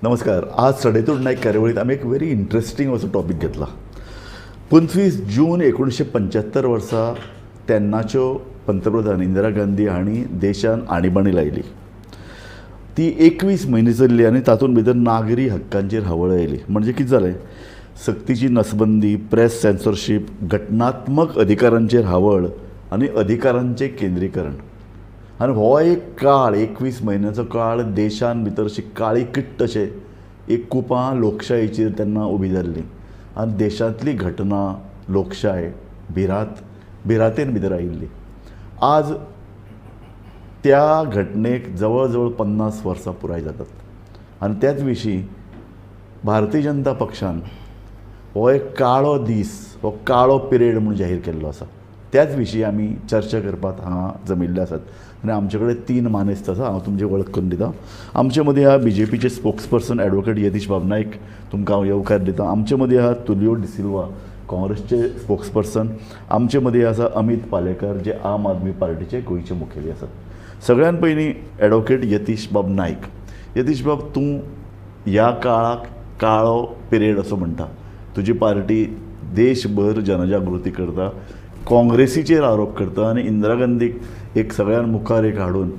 नमस्कार. आज सडेतोड नायक कार्यावळीत आमी एक व्हेरी इंट्रस्टींग असो टॉपीक घेतला. 25 जून 1975 वर्सा तेन्नाच्यो पंतप्रधान इंदिरा गांधी हांणी देशान आणीबाणी लायली. ती 21 म्हयने चल्ली आनी तातूंत भितर नागरी हक्कांचेर हावळ आयली. म्हणजे कितें जालें, सक्तीची नसबंदी, प्रेस सेन्सॉरशीप, घटनात्मक अधिकारांचेर हावळ आनी अधिकारांचें केंद्रीकरण. आनी हो एक काळ 21 म्हयन्याचो काळ देशान भितर अशी काळी किट्ट अशें एक कुपां लोकशायेचेर तेन्ना उबी जाल्ली आनी देशांतली घटना लोकशाय भिरांतेन भितर आयिल्ली. आज त्या घटनेक जवळ जवळ 50 वर्सां पुराय जातात आनी त्याच विशीं भारतीय जनता पक्षान हो एक काळो दीस, हो काळो पिरियड म्हूण जाहीर केल्लो आसा. त्याच विशीं आमी चर्चा करपाक हांगा जमिल्ले आसात आनी आमचे कडेन 3 मानेस्त आसा. हांव तुमची वळख करून दिता. आमचे मदीं आहा बी जे पीचे स्पोक्सपर्सन एडवोकेट यतीश बाब नायक, तुमकां हांव येवकार दिता. आमचे मदीं आहा तुलियो डिसिल्वा, काँग्रेसचे स्पोक्सपर्सन. आमचे मदीं आसा अमीत पालेकर, जे आम आदमी पार्टीचे गोंयचे मुखेली आसात. सगळ्यान पयलीं एडवोकेट यतीश बाब नायक. यतीश बाब, तूं ह्या काळाक काळो पिरियड असो म्हणटा. तुजी पार्टी देशभर जनजागृती करता, काँग्रेसीचेर आरोप करता आनी इंदिरा गांधीक एक सगळ्यान मुखार एक हाडून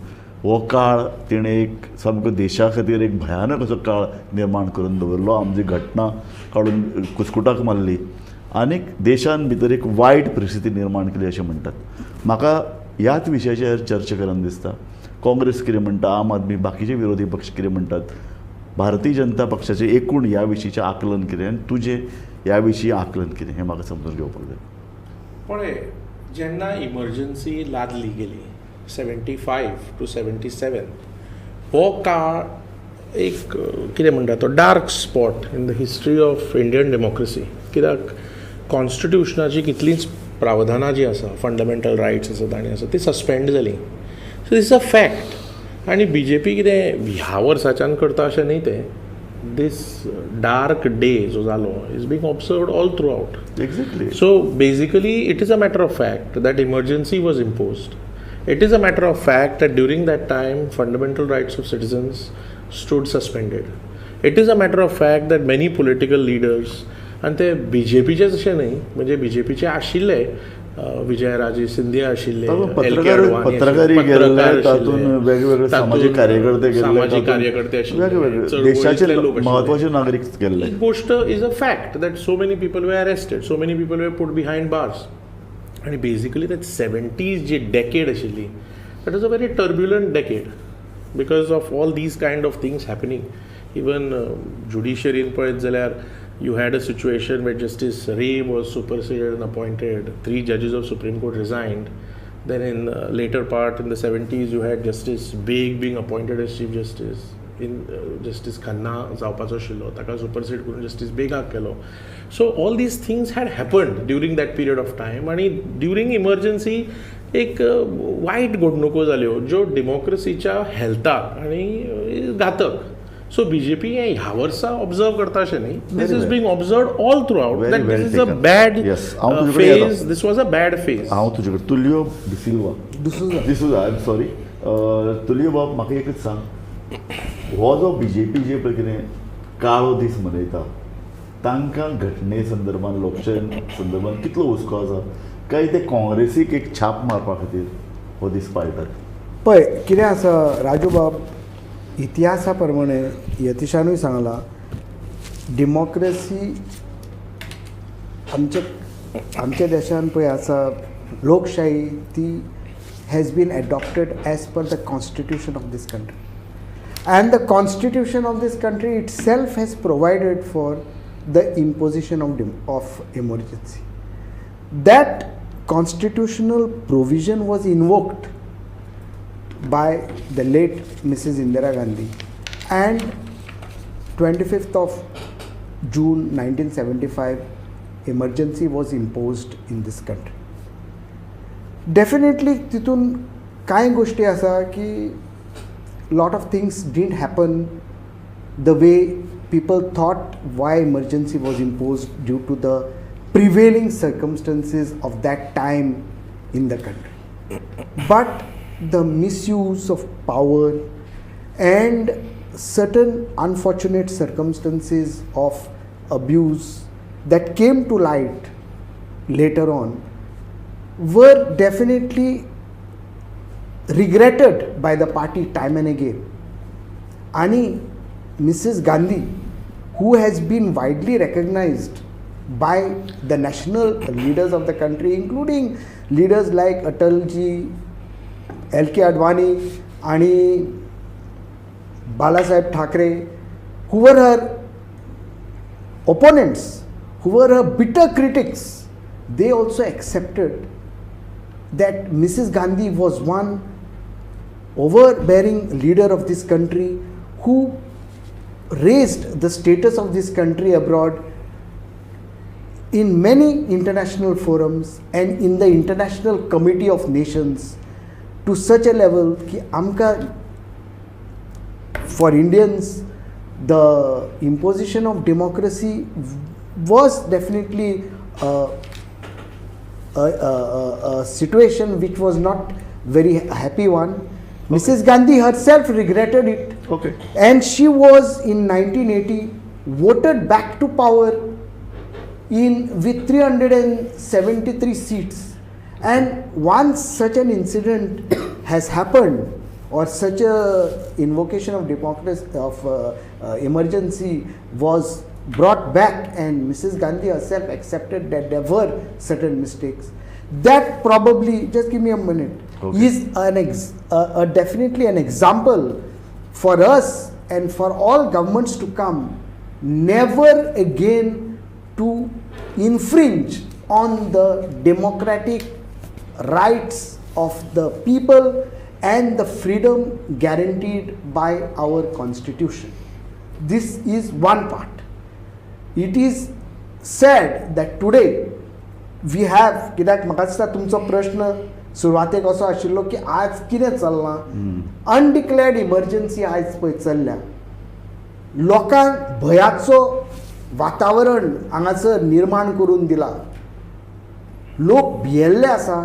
हो काळ तिणें एक सामको देशा खातीर एक भयानक असो काळ निर्माण करून दवरलो. आमची घटना काडून कुस्कुटाक मारली आनी देशान भितर एक वायट परिस्थिती निर्माण केली अशें म्हणटात. म्हाका ह्याच विशयाचेर चर्चा करून दिसता. काँग्रेस कितें म्हणटा, आम आदमी, बाकीचे विरोधी पक्ष कितें म्हणटात, भारतीय जनता पक्षाचें एकूण ह्या विशींचें आकलन कितें आनी तुजें ह्या विशीं आकलन कितें हें म्हाका समजून घेवपाक जाय. पळय, जेन्ना इमर्जन्सी लादली गेली 75 to 77, हो काळ एक कितें म्हणटा तो dark spot in the history of Indian democracy. कित्याक कॉन्स्टिट्युशनाची कितलींच प्रावधानां जीं आसा, फंडामेंटल रायट्स आसात आनी आसा, ती सस्पेंड जाली. So this is a fact. आनी बी जे पी कितें ह्या वर्साच्यान करता अशें न्ही तें. दीस डार्क डे जो जालो is being observed all throughout. Exactly. So basically it is a matter of fact that emergency was imposed. It is a matter of fact that during that time fundamental rights of citizens stood suspended. It is a matter of fact that many political leaders, आनी ते बी जे पीचेच अशें न्ही, म्हणजे बी जे पीचे आशिल्ले, विजयराजे सिंधिया आशिल्ले, पत्रकार, वेगवेगळे सामाजीक कार्यकर्ते आशिल्ले, देशाचे म्हत्वाचे नागरीक गेल्ले. गोश्ट is a fact that so many people were arrested, so many people were put behind bars. आनी basically that 70s ji decade आशिल्ली, that is a very turbulent decade because of all these kind of things happening. Even ज्युडिशरीन पळयत जाल्यार you had a situation where Justice Ray was superseded and appointed. 3 judges of Supreme Court resigned. Then in later part in the 70s, you had Justice Beg being appointed as Chief Justice. In Justice Khanna जावपाचो आशिल्लो, ताका supersede करून Justice Begaक केलो. So all these things had happened during that period of time. आणि during emergency एक वायट घडणुको जाल्यो ज्यो डेमोक्रेसीच्या हेल्थाक आनी घातक. सो बी जे पी हें ह्या वर्सा ऑब्जर्व करता अशें न्ही. This is being observed all throughout. That this is a bad phase. This was a bad phase. हांव तुजे कडेन Tulio D'Silva, D'Souza, I am sorry, Tulio बाब, म्हाका एकच सांग, हो जो बी जे पी जे पळय कितें काळो दीस मनयता, तांकां घटने संदर्भान, लोकशाय संदर्भान कितलो हुस्को आसा काय ते काँग्रेसीक एक छाप मारपा खातीर हो दीस पाळटात? पळय कितें आसा राजू बाब, इतिहासा प्रमाणे यतीशानूय सांगलां, डेमोक्रेसी आमच्या देशान पळय आसा लोकशाही, ती has been adopted as per the constitution of this country. And the constitution of this country itself has provided for the imposition of emergency. That constitutional provision was invoked by the late Mrs. Indira Gandhi, and 25th of June 1975 emergency was imposed in this country. Definitely तितून कांय गोष्टी आसा की lot of things didn't happen the way people thought why emergency was imposed due to the prevailing circumstances of that time in the country. But the misuse of power and certain unfortunate circumstances of abuse that came to light later on were definitely regretted by the party time and again. आणि Mrs. Gandhi, who has been widely recognized by the national leaders of the country, including leaders like Atalji, L.K. Advani आणि Balasaheb Thackeray, who were her opponents, who were her bitter critics, they also accepted that Mrs. Gandhi was one overbearing leader of this country who raised the status of this country abroad in many international forums and in the International Committee of Nations to such a level की आमकां for Indians the imposition of democracy was definitely a situation which was not very happy one. Okay. Mrs. Gandhi herself regretted it. Okay. And she was in 1980 voted back to power in with 373 seats. And once such an incident has happened, or such a invocation of democracy of emergency was brought back, and Mrs. Gandhi herself accepted that there were certain mistakes, that probably, just give me a minute, okay, is an definitely an example for us and for all governments to come, never again to infringe on the democratic rights of the people and the freedom guaranteed by our constitution. This is one part. It is sad that today we have, कित्याक म्हाका दिसता तुमचो प्रश्न सुरवातेक असो आशिल्लो की आज कितें चल्लां, अनडिक्लेअर्ड इमर्जन्सी आयज पळय चल्ल्या, लोकांक भंयाचो वातावरण हांगासर निर्माण करून दिला, लोक भियेल्ले आसा,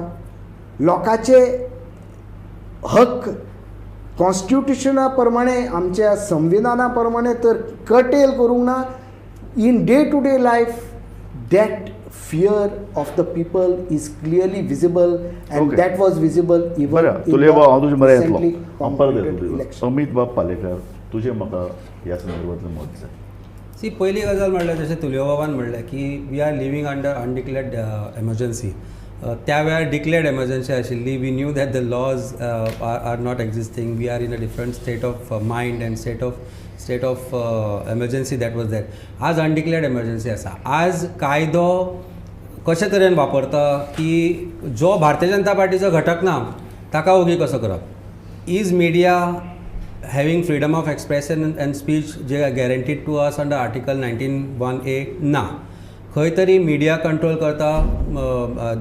लोकांचे हक्क कॉन्स्टिट्युशना प्रमाणे आमच्या संविधाना प्रमाणे तर कटेल करूंक ना. In day to day life that fear of the people is clearly visible, and that was visible even in the Amit बाब पालेकर, तुझे म्हाका ह्या संदर्भातलें मत जाय. सी, पयली गजाल म्हणल्यार जशें तुलियो बाबान म्हणलें की we are living under undeclared emergency. त्या वेळार डिक्लेअर्ड एमर्जन्सी आशिल्ली. We knew that the laws are not existing, we are in a different state of mind and state of emergency that was that. आज अनडिक्लेअर्ड एमर्जन्सी आसा. आज कायदो कशे तरेन वापरता की जो भारतीय जनता पार्टीचो घटक ना ताका ओगी कसो करप. Is media having freedom of expression and speech J guaranteed to us under article 19(1A)? ना. खंय तरी मिडिया कंट्रोल करता,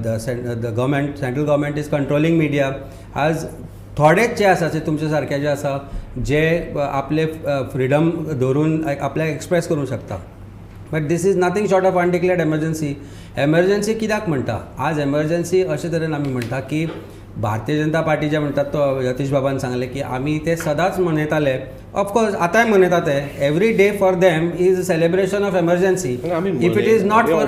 the government, central government is controlling media. आज थोडेच जे आसा ते तुमचे सारके जे आसा जे आपले फ्रिडम धरून आपल्याक एक्सप्रेस करूंक शकता. But this is nothing short of undeclared emergency. Emergency कित्याक म्हणटा? आज एमर्जन्सी अशे तरेन आमी म्हणटा की भारतीय जनता पार्टी जे म्हणटात तो यतीश बाबान सांगलें की आमी ते सदांच मनयताले. ऑफकोर्स आतांय मनयता ते. Every day for them is a celebration of emergency. If it is not for,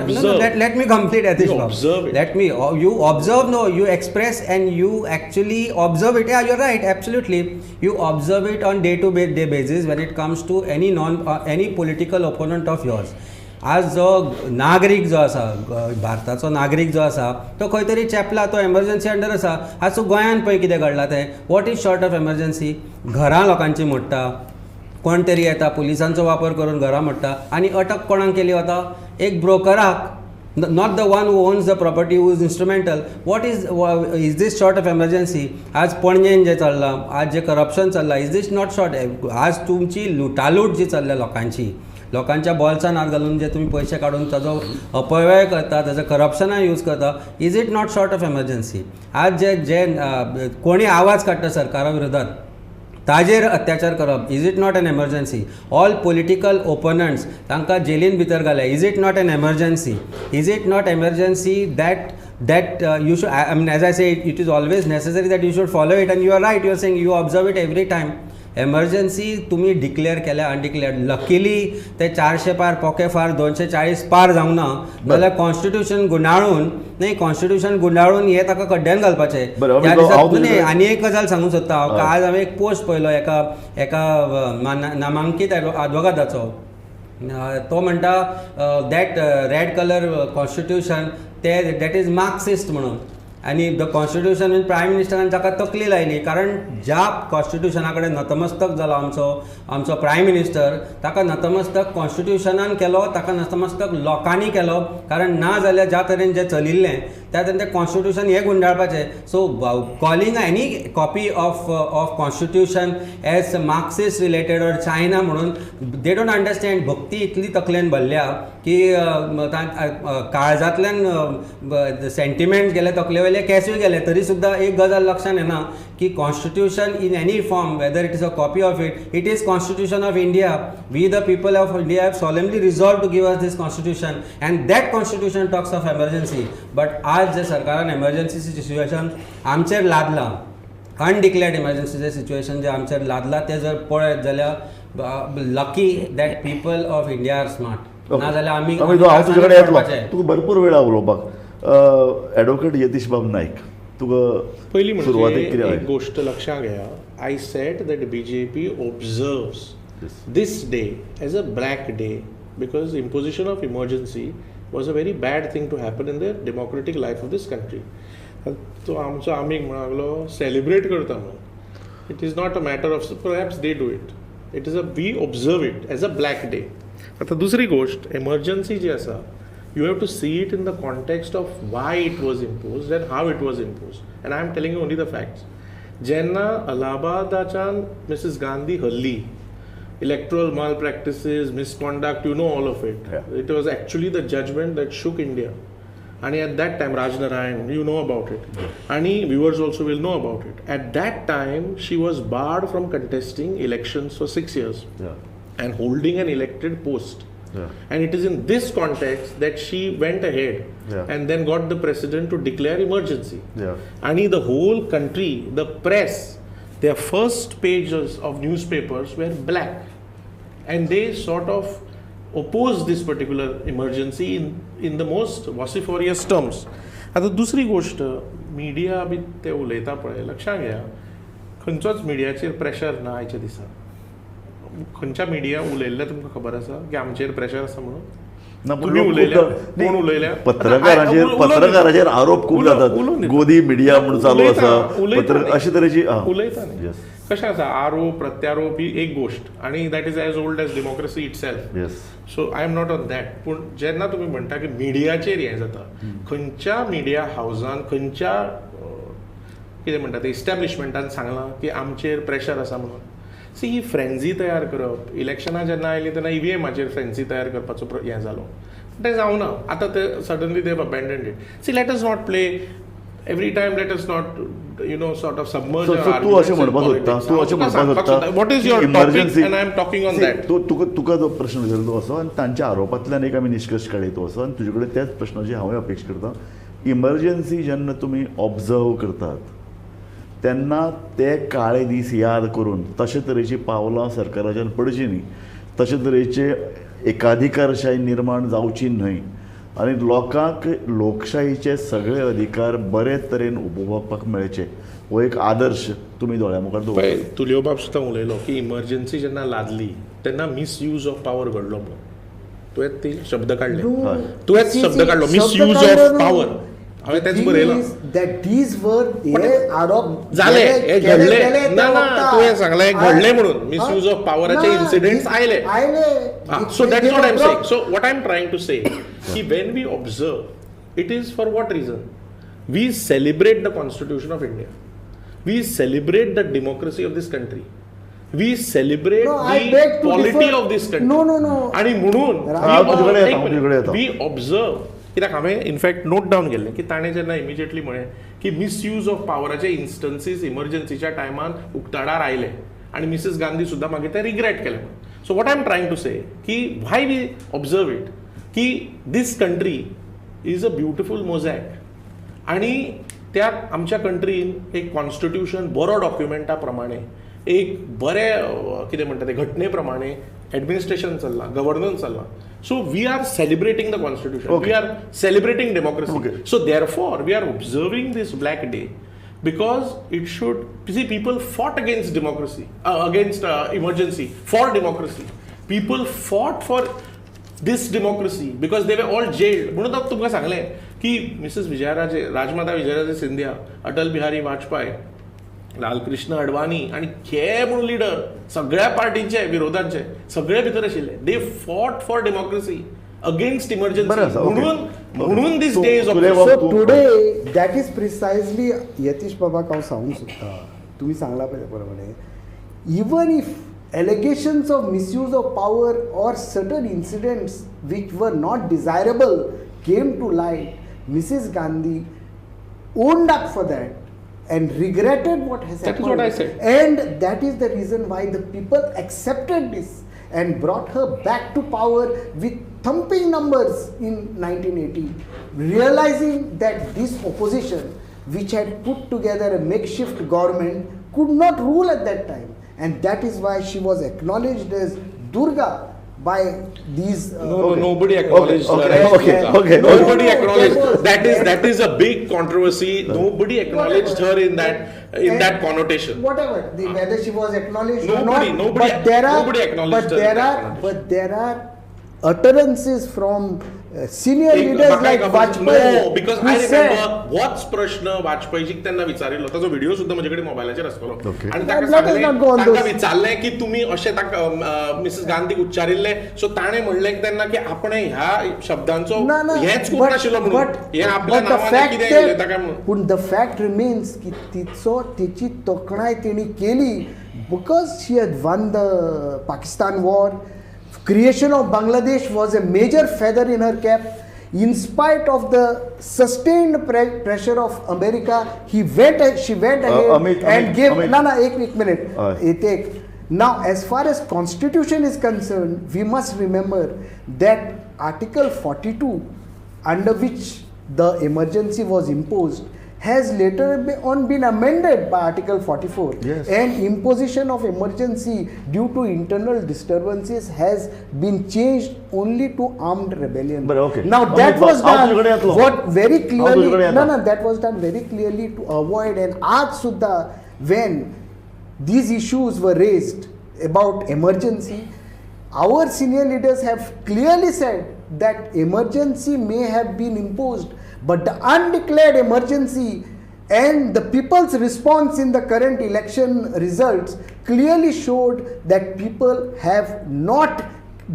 let me complete Yatish Baba, let me, you observe, no, you express and you actually observe it. You are right, absolutely. You observe it on day to day basis when it comes to any non any political opponent of yours. आज जो नागरीक जो आसा, भारताचो नागरीक जो आसा तो खंय तरी चेपला, तो एमर्जन्सी अंडर आसा. आज गोंयांत पळय कितें घडलां तें, what is short of emergency? घरां लोकांची मोडटा, कोण तरी येता पुलिसांचो वापर करून घरां मोडटा, आनी अटक कोणाक केली वता? एक ब्रोकराक, not the one who owns the property, who is instrumental. What is this short of emergency? आज पणजेन जें चल्लां, आज जें करप्शन चल्लां, is this not short? आज तुमची लुटालूट जी चल्ल्या लोकांची, लोकांच्या बोल्सान हात घालून जे तुमी पयशे काडून ताजो अपव्यय करता, ताजो करप्शनाक यूज करता, is it not short of emergency? आज जे जे कोणी आवाज काडटा सरकारा विरोधात ताजेर अत्याचार करप, is it not an emergency? All political opponents तांकां जेलीन भितर घाले, is it not an emergency? Is it not emergency that that you should, I mean, as I say, it is always necessary that you should follow it, and you are right, you are saying you observe it every time. Emergency तुमी डिक्लेअर केल्या अनडिक्लेअर्ड. लकीली ते 400 पार पोके फार 240 पार जावंक ना, जाल्यार कॉन्स्टिट्यूशन गुंडाळून न्ही, कॉन्स्टिट्यूशन गुंडाळून हे ताका खड्ड्यान घालपाचें. न्ही, आनी एक गजाल सांगूंक सोदता हांव. आज हांवें एक पोस्ट पळयलो एका एका नामांकीत आदवोगादाचो, तो म्हणटा that red colour constitution ते that is Marxist म्हणून. आनी the constitution prime मिनिस्टरान ताका तकली लायली, कारण ज्या कॉन्स्टिट्युशना कडेन नतमस्तक जालो आमचो आमचो प्रायम मिनिस्टर, ताका नतमस्तक कॉन्स्टिट्युशनान केलो, ताका नतमस्तक लोकांनी केलो. कारण ना जाल्यार ज्या तरेन जें चलिल्लें त्या तरेन तें कॉन्स्टिट्युशन हें गुंडाळपाचें. So calling any copy of constitution as Marxist related or China म्हणून they don't understand. भक्ती इतली तकलेन भरल्या की काळजांतल्यान सेंटिमेंट्स गेले, तकले वयले केसूय गेले, तरी सुद्दां एक गजाल लक्षांत येना की constitution in any form, whether it is a copy of it, it is constitution of India. We the people of India have solemnly resolve to give us this constitution and that constitution talks of emergency. But आज जे सरकारान एमर्जन्सीचें सिच्युएशन आमचेर लादलां, अनडिक्लेअर्ड एमर्जन्सीचें सिच्युएशन जें आमचेर लादलां तें जर पळयत जाल्यार lucky that people of India are smart. ना जाल्यार आमी हांव तुजे कडेन येतलो, तुका भरपूर वेळ उलोवपाक. एडवोकेट यतीश बाब नायक, तुका पयलीं म्हणजे एक गोश्ट लक्षांत घेया. I said that BJP observes this day as a black day because imposition of emergency was a very bad thing to happen in the democratic life of this country. तो आमचो आमीग म्हणूंक लागलो सेलिब्रेट करता म्हणून. It is not a matter of perhaps they do it, it is a we observe it as a black day. आतां दुसरी गोश्ट, एमर्जन्सी जी आसा, you have to see it in the context of why it was imposed and how it was imposed. And I am telling you only the facts. Jenna Allahabadachan Mrs. Gandhi हल्ली, electoral malpractices, misconduct, you know all of it. Yeah. It was actually the judgment that shook India. And at that time, Raj Narayan, you know about it. Yeah. And viewers also will know about it. At that time, she was barred from contesting elections for 6 years. Yeah. And holding an elected post. Yeah. And it is in this context that she went ahead yeah. and then got the president to declare emergency. Yeah. And the whole country, the press, their first pages of newspapers were black. And they sort of opposed this particular emergency in the most vociferous terms. आता दुसरी गोष्ट, मिडिया बी ते उलयता पळय, लक्षांत घेया, खंयचोच मिडियाचेर प्रेशर ना आयच्या दिसा. खंयच्या मिडिया उलयल्लें तुमकां खबर आसा की आमचेर प्रेशर आसा म्हणून? तुमी उलयल्या, कोण उलयल्या? पत्रकाराचेर आरोप खूब जातात, गोदी मिडिया म्हणून चालू आसा, अशे तरेची उलयता न्ही. कशें आसा, आरोप प्रत्यारोप ही एक गोश्ट आनी that is as old as democracy itself. So I am not on that. पूण जेन्ना तुमी म्हणटा की मिडियाचेर हें जाता, खंयच्या मिडिया हावजान, खंयच्या कितें म्हणटा ते इस्टॅब्लिशमेंटान सांगलां की आमचेर प्रेशर आसा म्हणून? सी, ही फ्रेंजी तयार करप, इलेक्शनां जेन्ना आयलीं तेन्ना ईव्हीएमाचेर फ्रेंजी तयार करपाचो हें जालो, तें जावना आतां. ते suddenly they have abandoned it. See, let us not play every time, let us not you know sort of submerge. तूं अशें म्हणपाक सोदता, तूं अशें म्हणपाक सोदता, what is your topic and I am talking on that. तूं तुका जो प्रश्न विचारलो तो असो आनी तांच्या आरोपांतल्यान एक आमी निश्कर्श काडयत तो असो, आनी तुजे कडेन त्याच प्रश्नाची हांवूय अपेक्षा करता. इमर्जन्सी जेन्ना तुमी ऑब्जर्व करतात तेन्ना ते काळे दीस याद करून तशे तरेची पावलां सरकाराच्यान पडची न्ही, तशे तरेचे एकाधिकारशाही निर्माण जावची न्हय आनी लोकांक लोकशाहीचे सगळे अधिकार बरे तरेन उपभोगपाक मेळचे, हो एक आदर्श तुमी दोळ्या मुखार दवरता. तुलियोबाब सुद्दां उलयलो की इमर्जन्सी जेन्ना लादली तेन्ना मिसयूज ऑफ पावर घडलो म्हणून. तुवें ते शब्द काडले, तुवेंच शब्द काडलो, मिसयूज ऑफ पावर. हांवें तेंच बरयलां. आरोप जाले, हे घडले ना ना, तुवें सांगलें घडले म्हणून, मिसयूज ऑफ पावराचे इन्सिडेंट्स आयले. So that is what I am saying. So what I am trying to say की when we observe, it is for what reason? We celebrate the constitution of India, we celebrate the democracy of this country, we celebrate the polity of this country. No no no. आनी म्हणून we observe, कित्याक हांवें इनफॅक्ट नोट डावन केल्लें की ताणें जेन्ना इमिजिएटली म्हळें की मिसयूज ऑफ पावराचे इन्स्टन्सीस इमर्जन्सीच्या टायमान उक्ताडार आयले आनी मिसेस गांधी सुद्दां मागीर ते रिग्रेट केलें म्हणून. So what I am trying to say की व्हाय we observe it की this country is a beautiful mosaic आनी त्या आमच्या कंट्रीन एक कॉन्स्टिट्यूशन बरो डॉक्युमेंटा प्रमाणे एक बरें कितें म्हणटा ते घटने प्रमाणे एडमिनिस्ट्रेशन चल्लां, गव्हर्नन्स चल्लां. So we are celebrating the constitution, we are celebrating democracy. So therefore we are observing this black day because it should see people fought against democracy, against emergency, for democracy. People fought for this democracy because they were all jailed. म्हणून तुमकां सांगलें की मिसेस विजयराजे, राजमाता विजयराजे सिंधिया, अटल बिहारी वाजपेयी, लालकृष्ण अडवाणी आनी हे म्हणून लिडर सगळ्या पार्टींचे विरोधांचे सगळे भितर आशिल्ले. They fought for democracy against emergency. म्हणून this day is. So today that is precisely Yatish बाबाक हांव सांगूंक सोदता, तुमी सांगला पळय प्रमाणे, even if allegations of misuse of power or certain incidents which were not desirable came to light, Mrs. Gandhi owned up for that and regretted what has happened. That is what I said. And that is the reason why the people accepted this and brought her back to power with thumping numbers in 1980, realizing that this opposition, which had put together a makeshift government, could not rule at that time. And that is why she was acknowledged as Durga by these. No, nobody acknowledged her. Nobody acknowledged. That is a big controversy. Nobody acknowledged her in that connotation. Whatever, whether she was acknowledged or not. Nobody acknowledged her. But there are utterances from senior leaders like Vajpayee. No, because I remember होच प्रश्न वाजपेयीजीक तेन्ना विचारिल्लो, ताचो व्हिडिओ सुद्दां म्हजे कडेन मोबायलाचेर आसतलो. आनी ताका विचारलें की तुमी अशें ताका मिसेस गांधीक उच्चारिल्लें, सो ताणें म्हणलें तेन्ना की आपणें ह्या शब्दांचो हेंच करूंक नाशिल्लो म्हणून, हें आपल्या नांवान कितें उलयता काय म्हणून. पूण the fact remains की तिची तोखणाय तिणी केली because she had won the Pakistan war. Creation of Bangladesh was a major feather in her cap. In spite of the sustained pressure of America, she went ahead and gave. Ek minute. Now, as far as constitution is concerned, we must remember that Article 42, under which the emergency was imposed, has later on been amended by Article 44. Yes. And imposition of emergency due to internal disturbances has been changed only to armed rebellion. But okay. Now that was done what very clearly, that was done very clearly to avoid. And aaj sudha, when these issues were raised about emergency, our senior leaders have clearly said that emergency may have been imposed, but the undeclared emergency and the people's response in the current election results clearly showed that people have not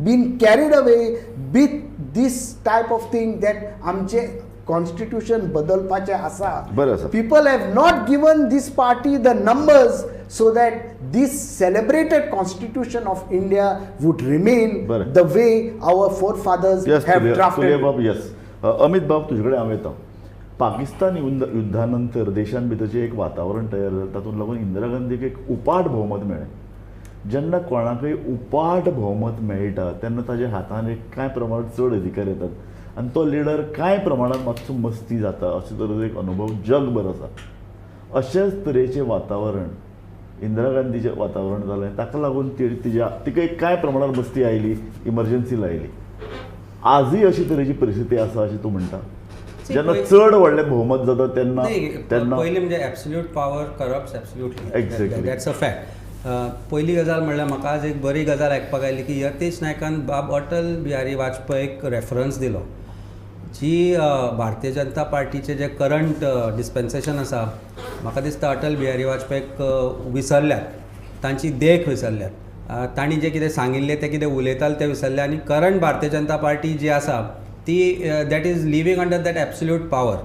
been carried away with this type of thing that amche constitution badalpache asa. People have not given this party the numbers so that this celebrated constitution of India would remain the way our forefathers have drafted. Yes. Amit बाब, तुजे कडेन हांव येता. पाकिस्तान युद्धानंतर देशान भितर जें एक वातावरण तयार जालें तातूंत लागून इंदिरा गांधीक एक उपाट भोवमत मेळ्ळें. जेन्ना कोणाकय उपाट भोवमत मेळटा तेन्ना ताज्या हातान एक कांय प्रमाणात चड अधिकार येतात आनी तो लिडर कांय प्रमाणात मातसो मस्ती जाता, अशे तरेचो एक अनुभव जगभर आसा. अशेच तरेचें वातावरण इंदिरा गांधीचें वातावरण जालें, ताका लागून तिका एक कांय प्रमाणात मस्ती आयली, इमर्जन्सी लायली. आजूय अशी तरेची परिस्थिती आसा अशें तूं म्हणटा? जेन्ना चड व्हडलें भोवमत जाता तेन्ना तेन्ना पयलीं म्हणजे absolute power corrupts absolutely. Exactly, that's a fact. पयली गजाल म्हणल्यार म्हाका आज एक बरी गजाल आयकपाक आयली की यतीश नायकान बाब अटल बिहारी वाजपेयीक रेफरन्स दिलो. जी भारतीय जनता पार्टीचें जें करंट डिस्पेन्सेशन आसा, म्हाका दिसता अटल बिहारी वाजपेयीक विसरल्यात, तांची देख विसरल्यात, तांणी जें कितें सांगिल्लें तें कितें उलयताले तें विसरले. आनी करंट भारतीय जनता पार्टी जी आसा ती that is living under that absolute power.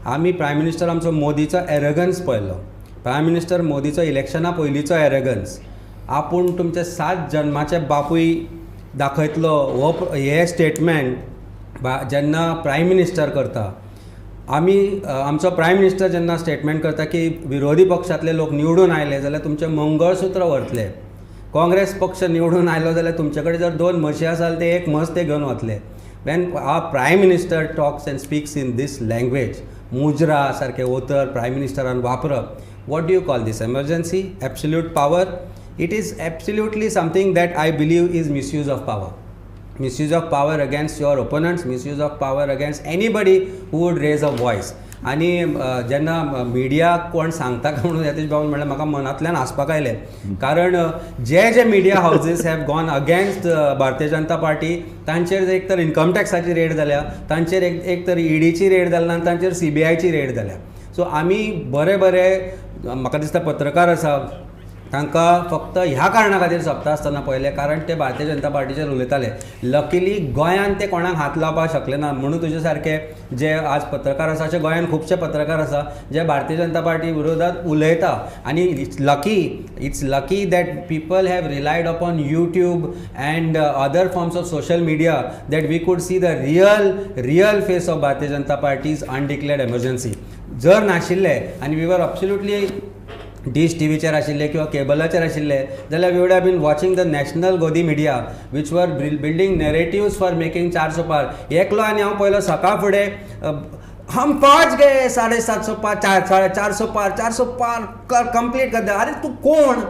आमी प्रायम मिनिस्टर आमचो मोदीचो एरगन्स पळयलो, प्रायम मिनिस्टर मोदीचो इलेक्शना पयलींचो एरगन्स, आपूण तुमचे 7 जन्माचे बापूय दाखयतलो हो हें स्टेटमेंट जेन्ना प्रायम मिनिस्टर करता, आमी आमचो प्रायम मिनिस्टर जेन्ना स्टेटमेंट करता की विरोधी पक्षांतले लोक निवडून आयले जाल्यार तुमचें मंगळसूत्र व्हरतले, काँग्रेस पक्ष निवडून आयलो जाल्यार तुमचे कडेन जर 2 म्हशी आसा जाल्यार ते एक म्हस ते घेवन वतले. When our prime minister talks and speaks in this language, मुजरा सारकें उतर प्रायम मिनिस्टरान वापरप, what do you call this? Emergency, absolute power. It is absolutely something that I believe is misuse of power. Misuse of power against your opponents, misuse of power against anybody who would raise a voice. आनी जेन्ना मिडिया कोण सांगता काय म्हणून यतीश बाबून म्हणल्यार म्हाका मनांतल्यान हांसपाक आयलें, कारण जे जे media houses have gone against Bharatiya Janata Party तांचेर एक तर इन्कम टॅक्साची रेड जाल्या, तांचेर एक तर ईडीची रेड जाल्या आनी तांचेर सीबीआयची रेड जाल्या. सो आमी बरे बरे म्हाका दिसता पत्रकार आसा तांकां फक्त ह्या कारणा खातीर सोंपता आसतना पळयलें, कारण ते भारतीय जनता पार्टीचेर उलयताले. लकीली गोंयांत ते कोणाक हात लावपाक शकले ना, म्हणून तुजे सारके जे आज पत्रकार आसा अशे गोंयांत खुबशे पत्रकार आसा जे भारतीय जनता पार्टी विरोधात उलयता. आनी it's lucky that people have relied upon YouTube and other forms of social media that we could see the real face of Bharatiya Janata Party's undeclared emergency. जर नाशिल्ले आनी we were absolutely dish टीव्हीचेर आशिल्ले किंवा केबलाचेर आशिल्ले जाल्यार we would have been watching the national godi media which were building narratives for making 400 पार. एकलो आनी हांव पयलो सकाळ फुडें हम पहुंच गए 750 पार, 450 पार, 400 पार कंप्लीट करता. अरे तूं कोण?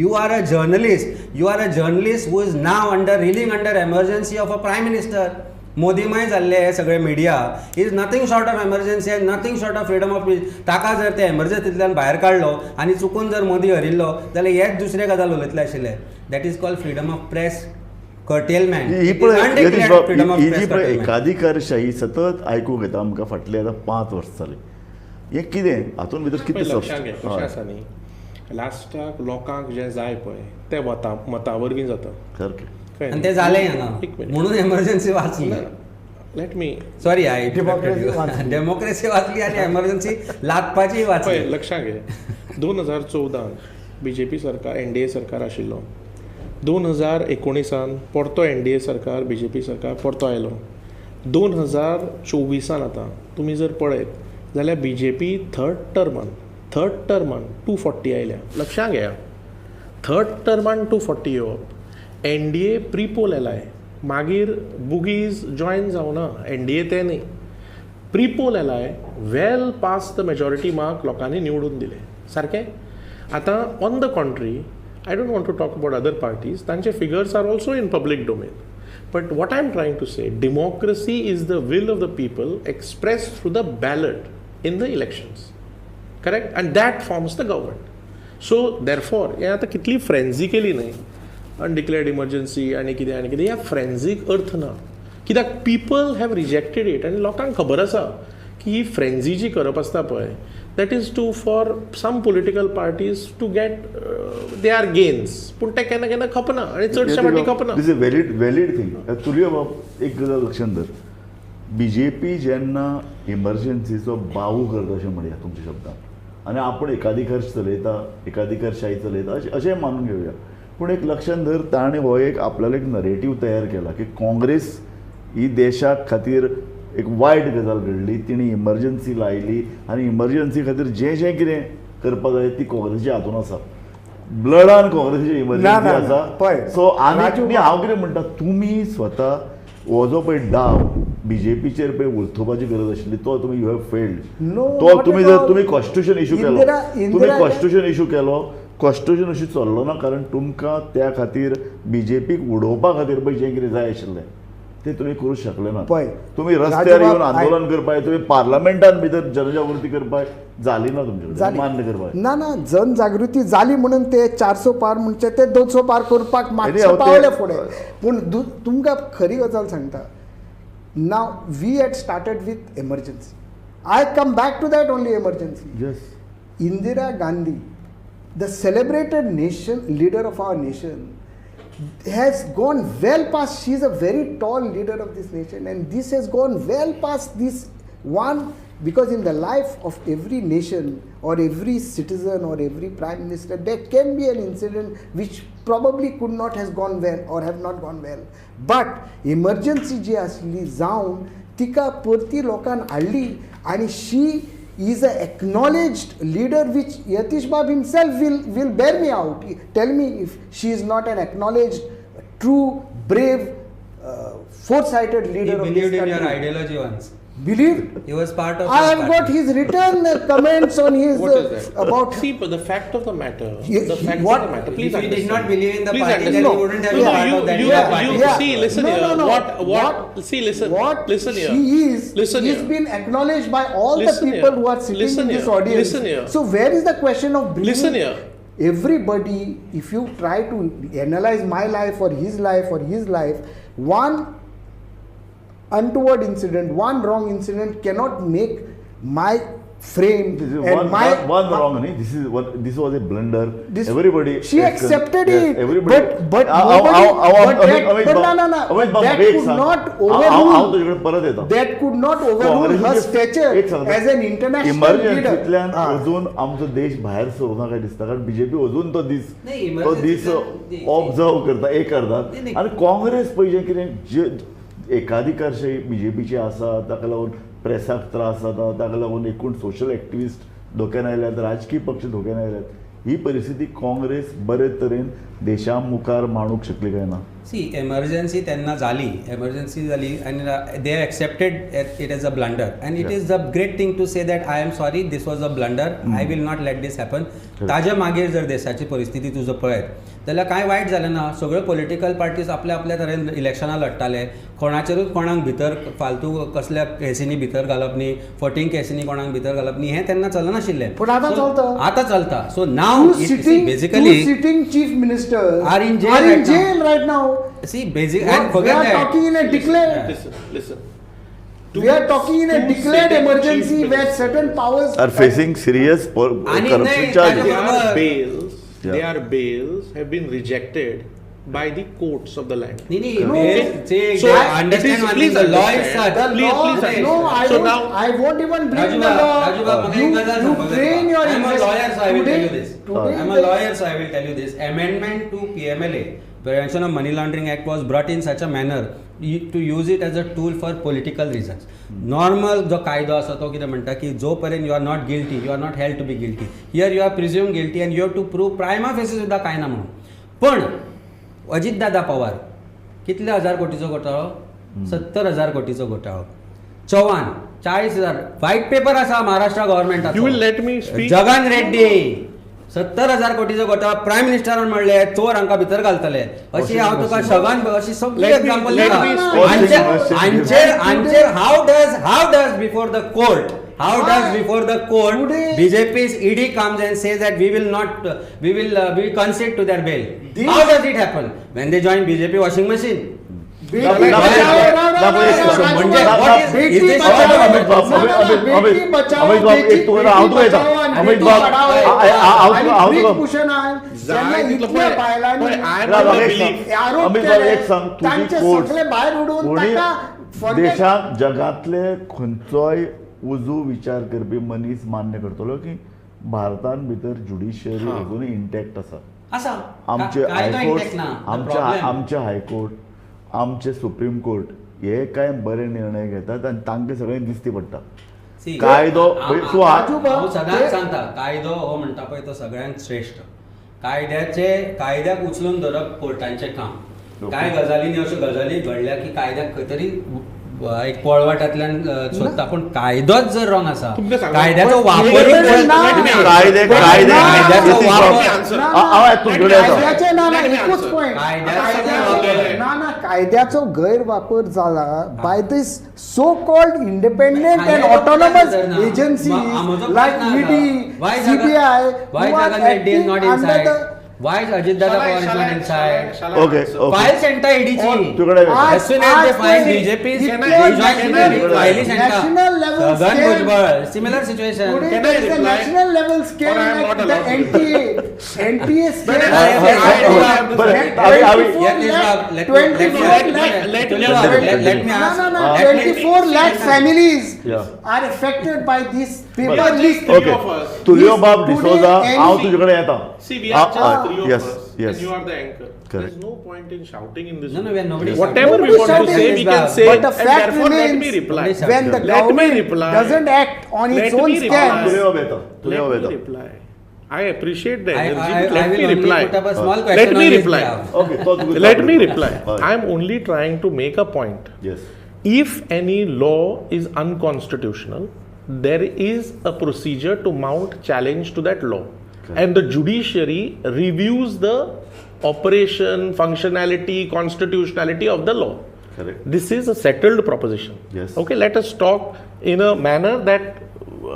You are a journalist. You are a journalist who is now under reeling under emergency of a prime minister. मोदीमय जाल्ले हे सगळे media is nothing short of emergency and nothing short of freedom of speech. ताका जर ते एमर्जन्सींतल्यान भायर काडलो आनी चुकून जर मोदी हरिल्लो जाल्यार हेच दुसरे गजाल उलयतले आशिल्ले. That is called freedom of press curtailment. ही जी पळय एकाधिकारशाही सतत आयकूंक येता आमकां फाटले आतां 5 वर्सां जाली. हें कितें हातूंत भितर कितें कशें आसा न्ही, लास्टाक लोकांक जें जाय पळय तें मता वरवीं जाता. सारकें. आनी तें जालें हांगा म्हणून एमर्जन्सी वाचली. Let me sorry I democracy वाचली आनी एमर्जन्सी लादपाची वाचली. लक्षांत घे, 2014 बीजेपी सरकार एनडीए सरकार आशिल्लो, 2019 परतो एनडीए सरकार बीजेपी सरकार परतो आयलो, 2024 आतां तुमी जर पळयत जाल्यार बीजेपी थर्ड टर्मान 240 आयल्या. लक्षांत घेया, थर्ड टर्मान 240 येवप, एनडीए प्रिपोल एलाय, मागीर बुगीज जॉयन जावना एनडीए ते न्ही, prepole ally well past the majority mark लोकांनी निवडून दिले सारकें. आतां on the contrary I don't want to talk about other parties, तांचे figures are also in public domain, but what I am trying to say, democracy is the will of the people express through the ballot in the elections, correct, and that forms the government. So therefore हें आतां कितली फ्रेंजी केली न्ही अनडिक्लेअर्ड इमर्जन्सी आनी कितें आनी कितें, ह्या फ्रेंजीक अर्थ ना, कित्याक पीपल have rejected it. आनी लोकांक खबर आसा की ही फ्रेंजी जी करप आसता पळय, that is to for some political parties to get their gains, पूण ते केन्ना केन्ना खपना आनी चडशे फावटी खपना. This a valid thing. Tulio बाब एक गजाल लक्षांत धर, बीजेपी जेन्ना इमर्जन्सीचो बाहू करता अशें म्हणया तुमच्या शब्दान, आनी आपूण एकाधिकार चलयता, एकाधिकारशाही चलयता अशें मानून घेवया, पूण एक लक्षांत धर ताणें हो एक आपल्यालो एक नरेटीव तयार केला की काँग्रेस ही देशा खातीर एक वायट गजाल घडली, तिणें इमर्जन्सी लायली आनी इमर्जन्सी खातीर जें जें कितें करपाक जाय ती काँग्रेसीच्या हातून आसा, ब्लडान काँग्रेसीची इमर्जन्सी आसा. सो आनी हांव कितें म्हणटा, तुमी स्वता हो जो पळय डाव बीजेपीचेर पळय उलथोवपाची गरज आशिल्ली तो तुमी you have failed. तो तुमी जर तुमी कॉन्स्टिट्यूशन इशू केलो, तुमी कॉन्स्टिट्यूशन इशू केलो, कॉन्स्टिट्यूशन इशू चल्लो ना, कारण तुमकां त्या खातीर बीजेपीक उडोवपा खातीर पळय जें कितें जाय आशिल्लें ते तुमी करूं शकले ना. तुमी रस्त्यार येवन आंदोलन करपाक, तुमी पार्लमेंटान भितर जनजागृती करपाक जाली ना तुमचे मान्य करपाक ना. ना, जनजागृती जाली म्हणून ते 400 पार म्हणचे ते 200 पार करपाक मातशे पावले फुडें. पूण तुमकां खरी गजाल सांगता, now we had started with emergency, I come back to that only emergency. Yes, Indira Gandhi, the celebrated nation leader of our nation, has gone well past, she is a very tall leader of this nation, and this has gone well past this one, because in the life of every nation or every citizen or every prime minister, there can be an incident which probably could not has gone well or have not gone well. But emergency जी आसली जावन तिका परती लोकान हाडली आनी she is an acknowledged leader, which Yatish Bab himself will bear me out. Tell me if she is not an acknowledged, true, brave, foresighted leader of this country. He believed in your ideology once. Believe? He was part of. I have got his written comments on his What is that? About. See, but the fact of the matter. He, the fact what, of the matter. Please if he understand. did not believe in the please party, understand. then he wouldn't have been part of that party. You see, listen no, here. No, no. What? See, listen. What? Listen here. He is. Listen he's here. been acknowledged by all listen the people here. who are sitting listen in this here. audience. Listen here. So where is the question of bringing? Listen here. Everybody, if you try to analyze my life or his life or his life, one untoward incident, one wrong incident cannot make my frame this is and one, my one wrong. This is one. This was a blunder. This, everybody. She accepted yes, it. Everybody. But nobody. But that could not overrule. That could not overrule her stature as an international leader. इमर्जन्सीतल्यान अजून आमचो देश भायर सरूना काय दिसता, कारण बीजेपी अजून तो दीस ऑब्जर्व करता एक अर्दान. आनी काँग्रेस पळय जें कितें जे एकाधिकारशाही बीजेपीची आसा, ताका लागून प्रेसाक त्रास जाता, ताका लागून एकूण सोशल एक्टिविस्ट धोक्यान आयल्यात, राजकीय पक्ष धोक्यान आयल्यात. ही परिस्थिती काँग्रेस बरे तरेन देशा मुखार मांडूंक शकली काय ना? सी, एमर्जन्सी तेन्ना जाली, एमर्जन्सी जाली आनी they accepted it as a blunder and it is a great thing to say that I am sorry, this was a blunder, I will not let this happen. ताज्या मागीर जर देशाची परिस्थिती तुजो पळयत जाल्यार कांय वायट जालें ना. सगळ्यो पॉलिटिकल पार्टीज आपल्या आपल्या तरेन इलेक्शनां लडटाले, कोणाचेरूच कोणाक भितर फालतू कसल्या केसींनी भितर घालप न्ही, फटींग केसींनी कोणाक भितर घालप न्ही, हें तेन्ना चलनाशिल्लें. पूण आतां चलता, आतां चलता. So now basically sitting chief minister are in jail right now. See, basic and forget we are that. Talking in a declared. Listen, listen. We are talking in a declared emergency where certain powers are facing serious corruption charges. Their bails have been rejected by the courts of the land. No, so understand one thing, the law is such. Please, no, I so won't, now, I won't even bring the law. You train your I'm a lawyer, so I will tell you this. I'm a lawyer, so I will tell you this. Amendment to PMLA, Prevention of Money Laundering Act, was brought in such a manner to use it as a tool for political reasons. Normal जो कायदो आसा तो कितें म्हणटा की जो पर्यंत you are not guilty, you are not held to be guilty. Here you are presumed guilty and you have to prove prima facie सुद्दां कांय ना म्हणून. पण अजित दादा पवार कितले हजार कोटीचो घोटाळो? 70,000 कोटीचो घोटाळो. चव्हाण 40,000. व्हायट पेपर आसा महाराष्ट्र गव्हर्मेंटाचो. You will let me speak. Jagan Reddy 70,000 कोटीचो घोटाळो प्रायम मिनिस्टरान म्हणले चोर हांकां भितर घालतले. अशी हांव तुका सगळ्यान अशी सगळी एग्जाम्पल दिता. हांचेर how does before the court, how does before the court BJP's ED comes and says that we will not, we will concede to their bail? How does it happen when they join BJP washing machine? Beti Bachao Beti Padhao भूषणान इतल्या बायलांनी आरोप केले, तांचे सगळे भायर उडोवन ताका देशात जगांतले खंयचोय उजू विचार करपी मनीस मान्य करतलो की भारतान भितर ज्युडिशियरी अजून इंटॅक्ट आसा. आमचे हायकोर्ट, आमचे हायकोर्ट, आमचे सुप्रीम कोर्ट हे काय बरे निर्णय घेतात आनी तांकां सगळें दिसती पडटा. कायदो हांव सदांच सांगता, कायदो हो म्हणटा पळय तो सगळ्यांत श्रेश्ठ. कायद्याक उचलून धरप कोर्टांचें काम. कांय गजालींनी अश्यो गजाली घडल्या की कायद्याक खंय तरी एक पळवाटांतल्यान सोदता, पूण कायदोच जर रॉंग आसा, कायद्याचो वापर कायद्याचो गैरवापर जाला by this so called independent and autonomous agency like ED, CBI. Why Jagan Reddy is not inside? Why is Ajit Dada Pawar is not inside? Okay. File senta ED chi. As soon as they find BJP, file senta. National level Chhagan scam. Bhujbal, similar situation. Today there is a national level scam like the NTA scam. 24 lakh families are affected by this paper leak. Okay. Tulio Bab D'Souza, हांव तुजे कडेन येता. See, we are just three of us, yes. And you are the anchor. Correct. There's no point in shouting in this. No, we are nobody. Whatever we want to say, we can say. But the and fact therefore, remains, let me reply. When the government doesn't act on its own scams. Let me reply. I appreciate the energy. Let I me will only reply. put up a small question Let me on his reply. behalf. Okay, Let me reply. I am only trying to make a point. Yes. If any law is unconstitutional, there is a procedure to mount challenge to that law. Correct. And the judiciary reviews the operation, functionality, constitutionality of the law. Correct. This is a settled proposition. Yes. Okay, let us talk in a manner that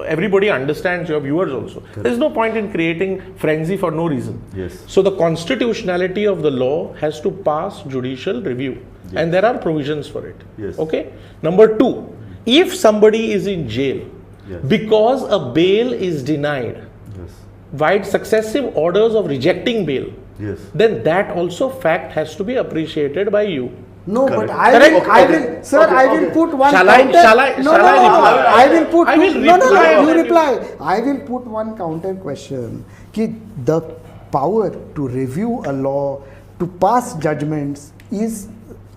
everybody understands, your viewers also. Correct. There is no point in creating frenzy for no reason. Yes. So the constitutionality of the law has to pass judicial review. Yes. And there are provisions for it. Yes. Okay. Number two, if somebody is in jail Yes. because a bail is denied, Yes. vide successive orders of rejecting bail, Yes. then that also fact has to be appreciated by you. No, Correct. but I Correct? will, I will, sir, Okay, I will okay. put one Shall I- counter. shall I- no, shall no, I no, reply? no, I will put. I will no, no, reply no, on you that. reply. I will put one counter question. Ki the power to review a law, to pass judgments is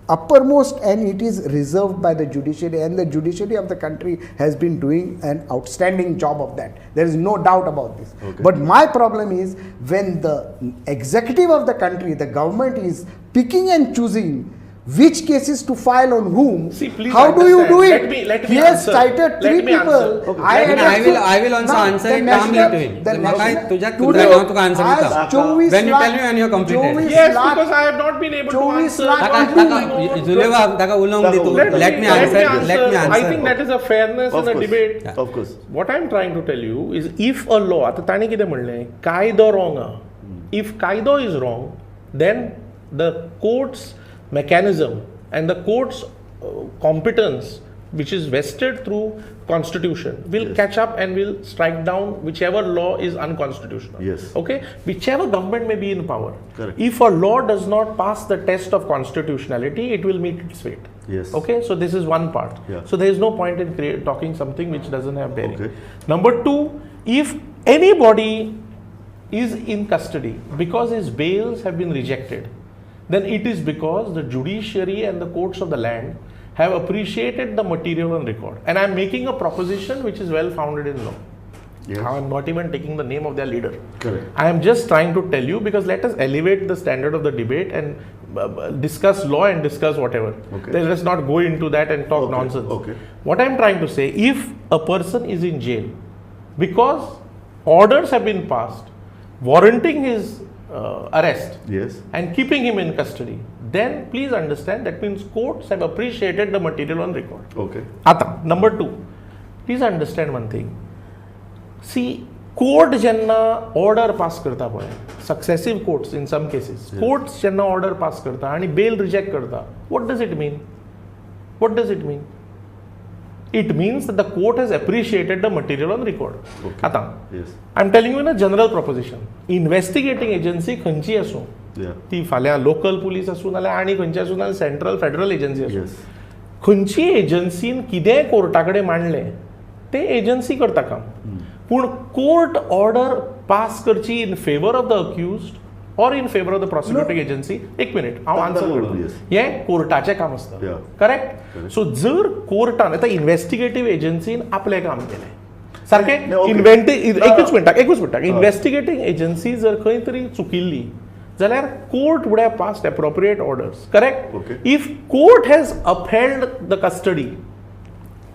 uppermost, and it is reserved by the judiciary, and the judiciary of the country has been doing an outstanding job of that. There is no doubt about this. Okay. But my problem is when the executive of the country, the government, is picking and choosing which cases to file on whom. See, please how do you understand. do it? Let me He has answer. cited Let three me people. answer. Okay. I will also Now, answer the it calmly national- to him. the म्हाका national- तुज्या today, तुज्या हांव तुका answer आज दिता. 24 When you lakh tell me when you have completed. 24 Yes, lakh because I have not been able to 24 answer. lakh ताका ताका जुलेबाब ताका उलोवंक दी तूं. Let me answer. Let me I answer. think that is a fairness Of in a course. debate. Of course. What I am trying to tell you is if a law, आतां ताणें कितें म्हणलें, कायदो wrong आहा. If कायदो is wrong, then the court's mechanism and the court's competence, which is vested through constitution, will Yes. catch up and will strike down whichever law is unconstitutional. Yes. Okay? Whichever government may be in power. Correct. If a law does not pass the test of constitutionality, it will meet its fate. Yes. Okay? So this is one part. Yeah. So there is no point in talking something which doesn't have bearing. Okay. Number two, if anybody is in custody because his bails have been rejected, then it is because the judiciary and the courts of the land have appreciated the material on record. And I am making a proposition which is well founded in law. Yes. I am not even taking the name of their leader. Correct. I am just trying to tell you, because let us elevate the standard of the debate and discuss law and discuss whatever. Okay. Let us not go into that and talk Okay. nonsense. Okay. What I am trying to say, if a person is in jail because orders have been passed warranting his arrest Yes. and keeping him in custody, then please understand that means courts have appreciated the material on record. Okay. Ata, number two, please understand one thing. See, court जेन्ना ऑर्डर पास करता पळय, successive courts in some cases, courts जेन्ना ऑर्डर पास करता आनी बेल रिजेक्ट करता, what does it mean? What does it mean? It means that the court has appreciated the material on record. Okay. आतां Yes. I am telling you in a general proposition. Investigating agency खंयची आसूं, Yeah. ती फाल्यां लोकल पुलीस आसूं नाल्यार आनी खंयची आसूं नाल्यार सेंट्रल फेडरल एजन्सी आसूं, Yes. खंयची एजन्सीन कितेंय कोर्टा कडेन मांडलें ते एजन्सी करता काम. पूण कोर्ट ऑर्डर पास करची in favour of the accused or in favour of the prosecuting agency. एक मिनिट हांव आन्सर करता. Yes. हें कोर्टाचें काम आसता. Yeah. Correct? सो जर कोर्टान आतां इन्वेस्टिगेटीव एजन्सीन आपलें काम केलें सारकें, Okay. एकूच मिनटाक एकूच मिनटाक, इन्वेस्टिगेटींग एजन्सी जर खंय तरी चुकिल्ली जाल्यार court would have passed appropriate orders. Correct? Okay. If court has upheld the custody,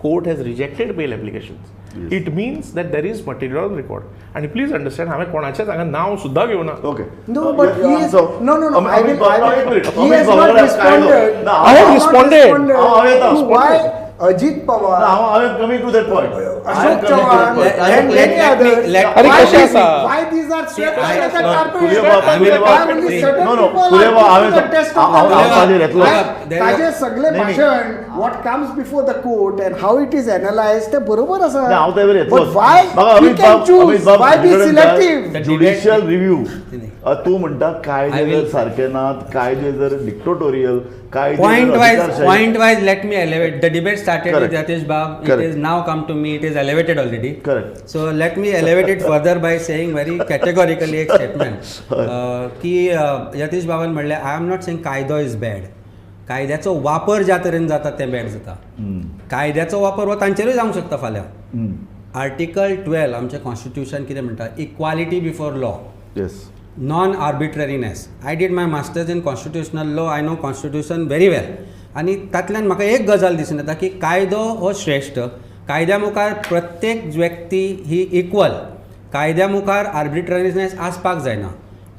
court has rejected bail applications. Yes. It means that there is material on record. And please understand, हांवें कोणाचेंच हांगा नांव सुद्दां घेवना. Okay. No, but he is no, no, no. I will. I will. He has Amit not Baba, responded. No, I have He has not responded. responded to why Ajit Pawar, I am coming to that point. Ashok Chavan, and many others. अरे कशें आसा? Why these are swept under the carpet? Why only certain No, no. people are Kuleba, put to हांवें the test of the हांव ताजेर येतलो. ताजे सगळे नाही, नाही. भाशण, what comes before the court and how it is analyzed, ते बरोबर आसा. नाही, हांव ताजेर येतलो. But why म्हाका we Amit can बाब, अमित choose? बाब, Why be selective? Judicial review तू म्हणटा कायदे जर सारखे नात, कायदे जर डिक्टोटोरियल, कायदे Point जर wise, अधिकारशाही- point wise, let me elevate. The debate started Correct. with Yatish Bab. It Correct. is now come to me. It is elevated already. Correct. So let me elevate it further by saying very categorically एक statement. की यतीश बाबान म्हणलें, I am not saying कायदो is bad. कायद्याचो वापर ज्या तरेन जाता तें बॅड जाता. कायद्याचो वापर हो तांचेरूय जावंक शकता फाल्यां. आर्टिकल 12 आमचें कॉन्स्टिट्यूशन कितें म्हणटा, equality before law. Yes. Non-arbitrariness. I did my master's in constitutional law. I know constitution very well. आनी तातल्यान म्हाका एक गजाल दिसून येता की कायदो हो श्रेश्ठ, कायद्या मुखार प्रत्येक व्यक्ती ही इक्वल, कायद्या मुखार आर्बिट्ररीनेस आसपाक जायना.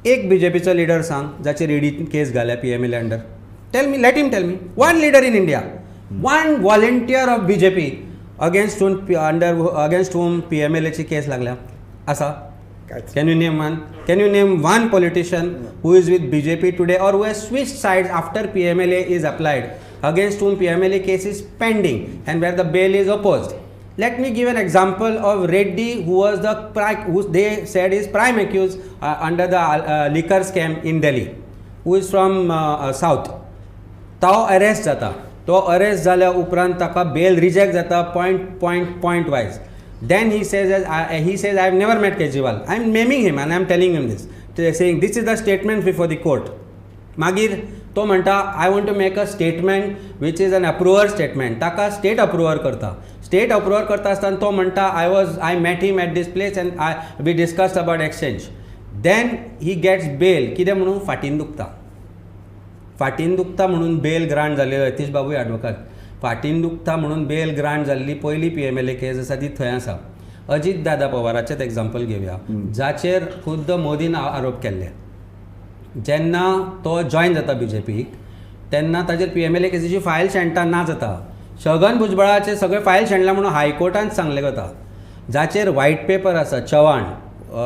एक बीजेपीचो लिडर सांग जाचेर ईडी केस घाल्या PMLA under. Tell me, let him tell me one leader in India, one volunteer of BJP against whom under against whom पीएमएलएची case लागल्या आसा. Can you name one? Can you name one politician who is with BJP today or who has switched sides after PMLA is applied, against whom PMLA case is pending and where the bail is opposed? Let me give an example of Reddy, who was the who they said is prime accused under the liquor scam in Delhi, who is from South. तो अरेस्ट जाता, तो अरेस्ट जाल्या उपरांत ताका बेल रिजेक्ट जाता point point point wise. Then he says I have never met Kejriwal. I am naming him and I am telling him this, saying this is the statement before the court. मागीर तो म्हणटा I want to make a statement which is an approver statement. ताका स्टेट अप्रुवर करता. स्टेट अप्रुवर करता आसतना तो म्हणटा I met him at this place and we discussed about exchange. Then he gets bail. कितें म्हणून फाटीन दुखता, फाटीन दुखता म्हणून बेल ग्रांट जाल्ली. यतीश बाबूय एडवोकाट. फाटीन दुखता म्हणून बेल ग्रांट जाल्ली पयली PMLA case आसा ती थंय आसा. अजीत दादा पवाराचेंच एग्जाम्पल घेवया, जाचेर खुद्द मोदीन आरोप केल्ले. जेन्ना तो जॉयन जाता बीजेपीक तेन्ना ताजेर PMLA केसीची फायल शेणटा, ना जाता. छगन भुजबळाचे सगळे फायल शेणला म्हणून हायकोर्टान सांगलें वता. जाचेर व्हायट पेपर आसा Chavan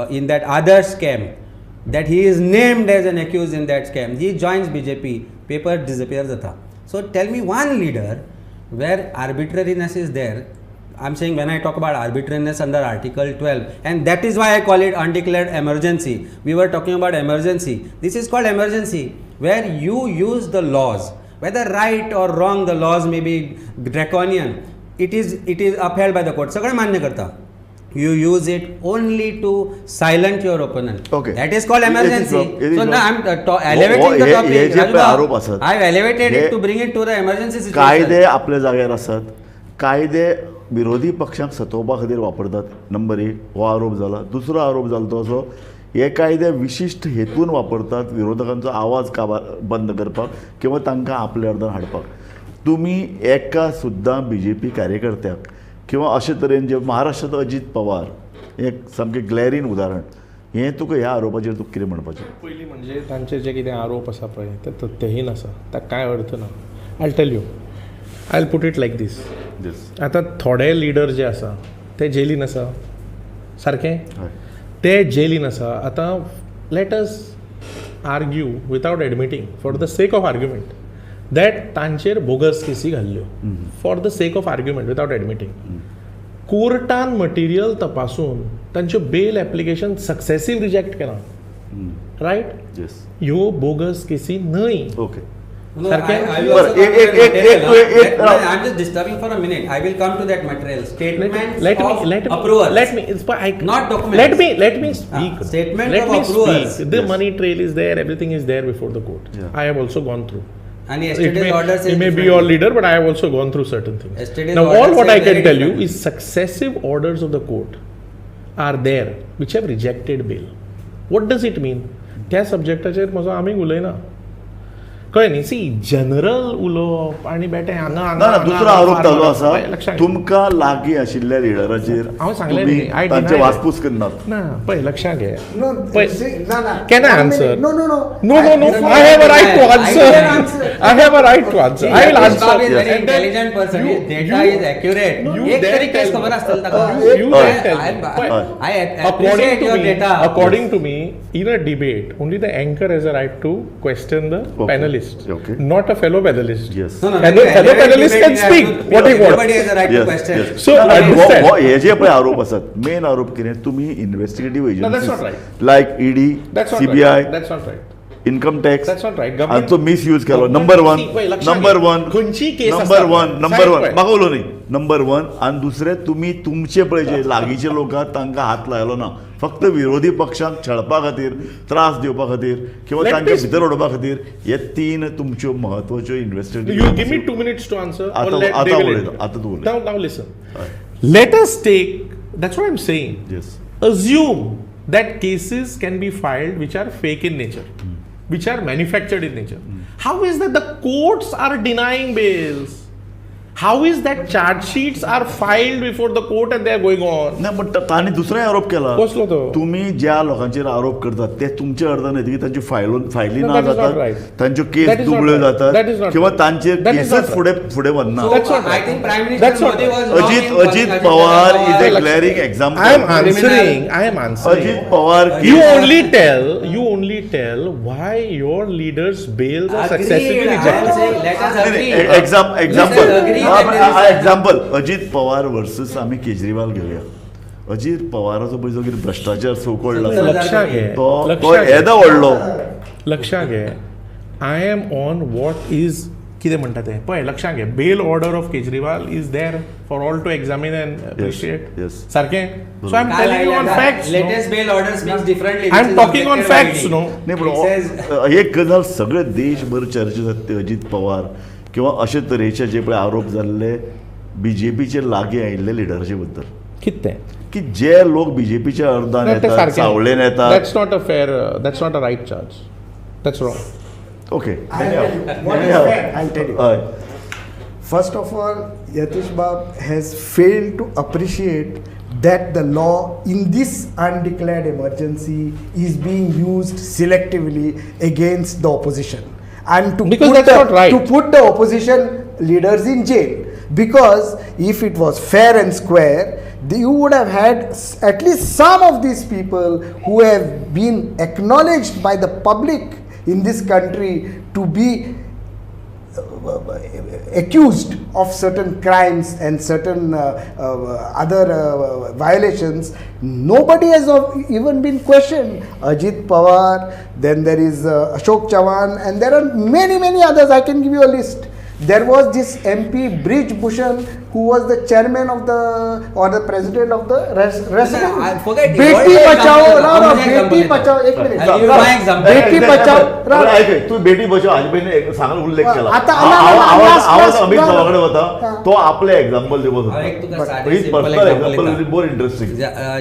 in that other scam, that he is named as an accused in that scam, he joins BJP, paper disappear जाता. So tell me one leader where arbitrariness is there. I am saying when I talk about arbitrariness under Article 12, and that is why I call it undeclared emergency. We were talking about emergency. This is called emergency, where you use the laws, whether right or wrong the laws may be draconian, it is upheld by the court. सगळें मान्य करता. You use it only to silent your opponent. Okay. That is called emergency. So now I'm elevating the topic. I've elevated it to bring it to the emergency situation. कायदे आपल्या जाग्यार आसात, कायदे विरोधी पक्षांक सतोवपा खातीर वापरतात. नंबर एक हो आरोप जाला. दुसरो आरोप जाला तो असो, हे कायदे विशिश्ट हेतून वापरतात विरोधकांचो आवाज काबार बंद करपाक किंवा तांकां आपल्या अर्दान हाडपाक. तुमी एका सुद्दां बीजेपी कार्यकर्त्याक किंवा अशे तरेन जे महाराष्ट्रांत अजीत पवार एक सामकें ग्लॅरीन उदाहरण, हें तुका ह्या आरोपाचेर तुका कितें म्हणपाचें? पयलीं म्हणजे तांचे जे कितें आरोप आसा पळय ते तथ्यहीन आसा, ताका कांय अर्थ ना. I tell you, I put it like this. आतां थोडे लिडर जे आसा ते जेलीन आसा, सारकें ते जेलीन आसा. आतां let us argue without admitting, for the sake of argument, that तांचेर बोगस केसी घाल्ल्यो, for the sake of argument without admitting. कोर्टान मटिरियल तपासून तांच्यो बेल एप्लिकेशन सक्सेसीव रिजेक्ट केलां, रायट? ह्यो बोगस केसी न्हय. Okay. I'm just disturbing for a minute. I will come to that material. Statements of approvals. Let me. Not documents. Let me speak. Statement of approvals. The money trail is there. Everything is there before the court. Yeah. I have also gone through. And yesterday's order says it may be your leader, but I have also gone through certain things. Yesterday's now, all what I can tell you is successive orders of the court are there which have rejected bail. What does it mean? त्या सब्जेक्टाचेर म्हजो आमीग उलयना. कळ्ळें न्ही? सी जनरल उलोवप आनी बेठें हांगा हांगा. दुसरो आरोप ताजो आसा, तुमकां लागीं आशिल्ल्या लिडराचेर हांव सांगलें न्ही, तांचे वासपूस करनात. ना पळय लक्षांत घे. Can I answer? No no no no no no. I have a right to answer. I have a right to answer. I will answer. Bob is very intelligent person. His data is accurate. एक तरी केस खबर आसतली ताका. I appreciate your data. According to me, in a debate, only the anchor has a right to question the panelist. Okay. Not a fellow panelist. Yes. No, no, fellow panelist can speak what he wants. Everybody has a right to question. Yes. So understand. हे जे पळय आरोप आसात, मेन आरोप कितें, तुमी investigative agencies like ED, CBI, that's not right, income tax, that's not right, हांचो मिसयूज केलो. नंबर वन, म्हाका उलोवं न्ही. Number one. आनी दुसरें, तुमी तुमचे पळय जे लागींचे लोक आहात तांकां हात लायलो ना, फक्त विरोधी पक्षांक छळपा खातीर, त्रास दिवपा खातीर किंवा तांकां भितर उडोवपा खातीर हे तीन तुमच्यो म्हत्वाच्यो investigative. You give me 2 minutes to answer. आतां उलयता, आतां तूं उलय. Now listen. Let us take, that's what I am saying. Yes. Assume that cases can be filed which are fake in nature, which are manufactured in nature. How is that the courts are denying bails? How is that charge sheets are filed before the court and they are going on? ना, पण तांणी दुसरोय आरोप केला. कसलो तो? तुमी ज्या लोकांचेर आरोप करतात ते तुमचे अर्दान येतकीर तांच्यो फायली No, ना that is not जातात, right. तांच्यो केस That is not दुबळ्यो right. जातात That is not किंवा right. तांचेर That is not cases right. फुडें फुडें वचना. That's not I right. think Prime Minister That's not Modi right. was wrong Ajit in calling Ajit Ajit Pawar Pawar is a glaring example. I am answering. I am answering. Ajit Pawar You only tell. You only tell why your leaders' bails are Agreed. successively I am rejected. saying let us agree. Example Let us agree that there is a- example Ajit Pawar versus आमी केजरीवाल घेवया. अजीत पवाराचो पळय जो कितें भ्रश्टाचार सो कॉल्ड लक्षात घे. तो तो लक्षात घे. येदो व्हडलो. लक्षात घे. I am on what is कितें म्हणटा तें पळय लक्षात घे. Bail order of Kejriwal is there for all to examine and appreciate. Yes. सारकें. So I am telling you on facts. Latest bail order speaks differently. I am talking on facts no. नाही, पण एक गजाल सगळे देशभर चर्चा जाता ती अजीत पवार किंवा अशे तरेचे जे पळय आरोप जाल्ले बीजेपीचे लागीं आयिल्ले लिडराचे बद्दल. कितें तें? की जे लोक बीजेपीच्या अर्दान ना, ते येतात, सारकें. सावळेन येतात. That's not a fair, that's not a right charge. That's wrong. Okay. I'll tell you what is fair. I'll tell you. हय. First of all, Yatish Bab has failed to appreciate that the law in this undeclared emergency is being used selectively against the opposition. And to Because put that's the, not right. To put the opposition leaders in jail. Because if it was fair and square, you would have had at least some of these people who have been acknowledged by the public in this country to be accused of certain crimes and certain other violations. Nobody has even been questioned. Ajit Pawar, then there is Ashok Chavan, and there are many, many others. I can give you a list. There was this MP Brij Bhushan who was the chairman of the or the president of the resident. Forget Beti Bachao, no, no, example Beti Bachao, एक minute. I'll give you my example. Beti Bachao, ऐक, तू बेटी बचाव हाजे पयलीं सांगला उल्लेख केला. आता आवाज अमित भावाकडे वता, तो आपले एक्झाम्पल दिवपाक हांव एक तुका सोदता. सादें his simple personal example example दिता. Is more interesting.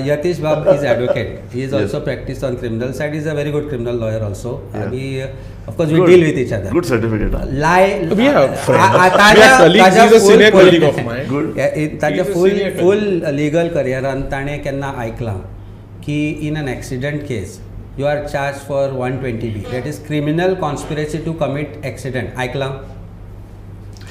Yatish Bab is advocate. He is also practiced on criminal side. He is a very good criminal lawyer also. And of course we Good. deal with each other. Good certificate. Lie. We are friends. We are colleagues. He is a senior colleague of mine. Good. ताच्या He is a full senior full legal करियरान ताणें केन्ना आयकलां की in an accident case you are charge for 120B, that is criminal conspiracy to commit accident. आयकलां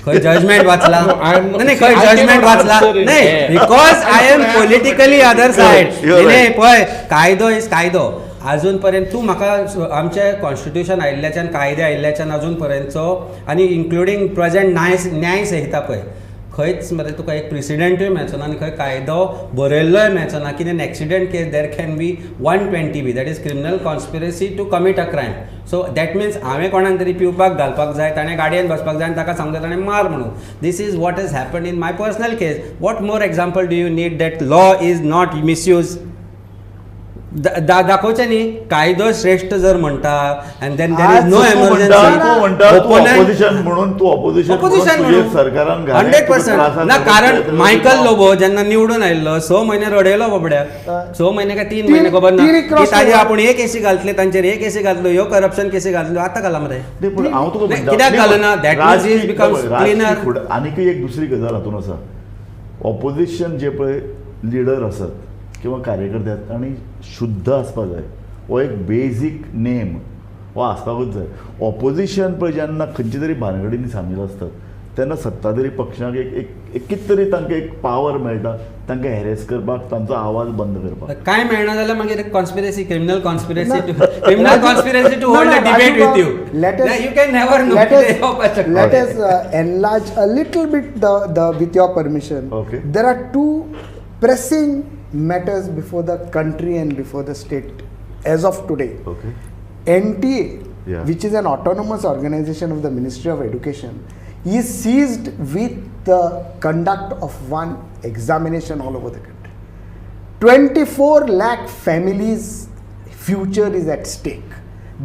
खंय जजमेंट वाचला? No, I am not- नाही, खंय I judgement cannot वाचला? answer in नाही, air. Because I am politically other side. You're नाही right. पळय, कायदो is कायदो. अजून पर्यंत तूं म्हाका आमचें कॉन्स्टिट्युशन आयिल्ल्याच्यान, कायदे आयिल्ल्याच्यान अजून पर्यंतचो आनी इन्क्लुडींग प्रेझेंट न्याय संहिता पळय, खंयच मरे तुका एक प्रिसिडेंटूय मेळचो ना आनी खंय कायदो बरयल्लोय मेळचो ना की in accident case there can be 120B, that is criminal conspiracy to commit a crime. So that means हांवें कोणाक तरी पिवपाक घालपाक जाय, ताणें गाडयेन बसपाक जाय आनी ताका सांगता ताणें मार म्हणून. This is what has happen in my personal case. What more example do you need that law is not misuse? दाखोवचें न्ही, कायदो श्रेश्ठ जर म्हणटा and then there is no तूं म्हणटा तूं एमर्जन्सी. ऑपोजिशन म्हणून, तूं ऑपोजिशन ऑपोजिशन म्हणून तुजेर सरकारान घालें, 100% तुका त्रासात ना. कारण घातले, मायकल लोबो जेन्ना निवडून आयिल्लो 6 म्हयने रडयलो बाबड्याक, 6 म्हयने काय 3 म्हयने खबर ना तीन की cross ताजे over. आपूण एक केसी घातले, तांचेर एक केसी घातल्यो, ह्यो करप्शन केसी घातल्यो, आतां घाला मरे. नाही, पण हांव तुका नाही, म्हणटा, कित्याक नाही, घालना? पण that means is राजकीय बिकम्स राजकीय क्लिनर. आनीकय एक दुसरी गजाल हातून आसा. ऑपोजिशन जे पळय लिडर आसात किंवा कार्यकर्ते आसात तांणी शुद्ध आसपाक जाय. हो एक बेजीक नेम हो आसपाकूच जाय. ऑपोजिशन पळय जेन्ना खंयच्या तरी भानगडींनी सामील आसतात तेन्ना सत्ताधारी पक्षाक एक एक एक कितें तरी तांकां एक पावर मेळटा तांकां हॅरेस करपाक, तांचो आवाज बंद करपाक. काय मेळना जाल्यार मागीर conspiracy, criminal conspiracy to criminal conspiracy to hold a debate with you. Let us, you can never know. Let us enlarge a little bit the with your permission. Okay. There are two pressing matters before the country and before the state as of today. Okay. NTA, Yeah. which is an autonomous organization of the Ministry of Education, is seized with the conduct of one examination all over the country. 24 lakh families' future is at stake.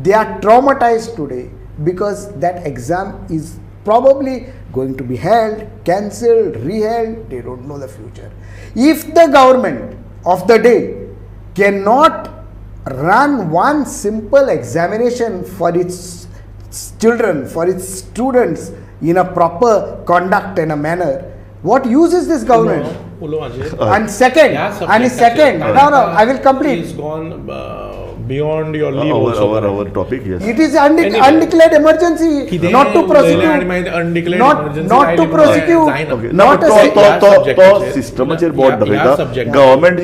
They are traumatized today because that exam is probably going to be held, cancelled, reheld. They don't know the future. If the government of the day cannot run one simple examination for its children, for its students in a proper conduct and a manner, what use is this government? And second, no, I will complete. It's gone beyond your leave also. Our topic, yes. It is undeclared emergency, not to prosecute. Not to prosecute. Not तो सिस्टमाचेर बोट दाखयता. गव्हर्मेंट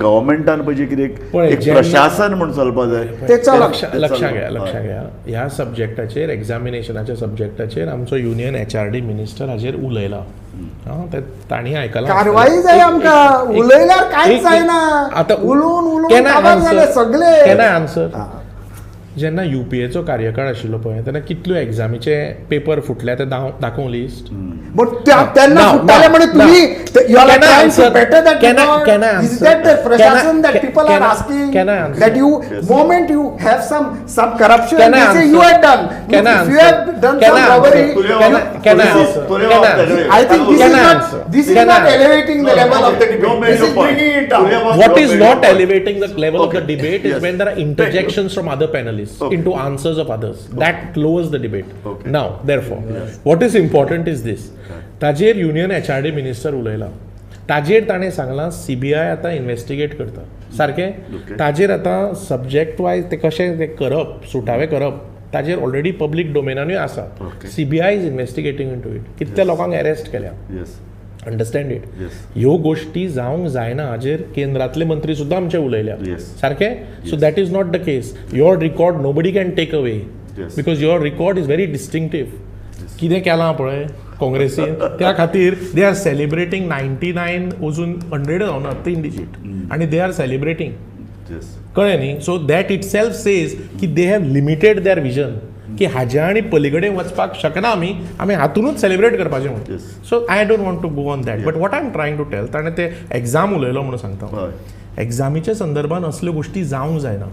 गव्हर्मेंटान पळय कितें एक प्रशासन म्हूण चलपा जाय. लक्षां घ्या, लक्षां घ्या. ह्या सब्जेक्टाचेर, एग्जामिनेशनाच्या सब्जेक्टाचेर आमचो युनियन एचआरडी मिनिस्टर हाजेर उलयला. तांणी आयकलां. कारवाई जाय आमकां. उलयल्यार कांयच जायना. आतां उलोवन उलोवन काबार जाले सगळे. Can I answer? जेन्ना युपीएचो कार्यकाळ आशिल्लो पळय तेन्ना कितल्यो एग्जामीचे पेपर फुटल्या ते दाखोवं लिस्ट. बट तेन्ना फुट्टाले म्हणून तुमी you are trying to better that. Is that the प्रशासन that people are asking that you moment you have some corruption they say you have done, if you have done some robbery. I think this is not elevating the level of the debate. This is bringing it down. What is not elevating the level of the debate is when there are interjections from other panelists into answers of others. That lowers the debate. Now, therefore, what is important is this. ताजेर union HRD minister उलयला. ताजेर ताणें सांगलां सीबीआय आतां इन्वेस्टिगेट करता. सारकें? ताजेर आतां सब्जेक्ट वायज ते कशें ते करप, सुटावे करप, ताजेर ऑलरेडी पब्लीक डोमेनानूय आसा. CBI is investigating into it. कितल्या लोकांक अरेस्ट केल्या. Understand it. ह्यो गोष्टी जावंक जायना हाजेर केंद्रातले मंत्री सुद्दां आमचे उलयल्या. सारकें? So that is not the case. Your record nobody can take away because your record is very distinctive. कितें केलां पळय काँग्रेसीन, त्या खातीर they are celebrating 99 अजून 100 जावना, 3 डिजीट, आनी they are celebrating. कळ्ळें न्ही? So that itself says की they have limited their vision, की हाज्या आनी पलीकडे वचपाक शकना आमी, आमी हातूनच सेलिब्रेट करपाचें म्हणून. So I don't want to go on that, but what I am trying to tell, ताणें ते एग्जाम उलयलो म्हणून सांगता. एग्जामीच्या संदर्भान असल्यो गोष्टी जावंक जायना.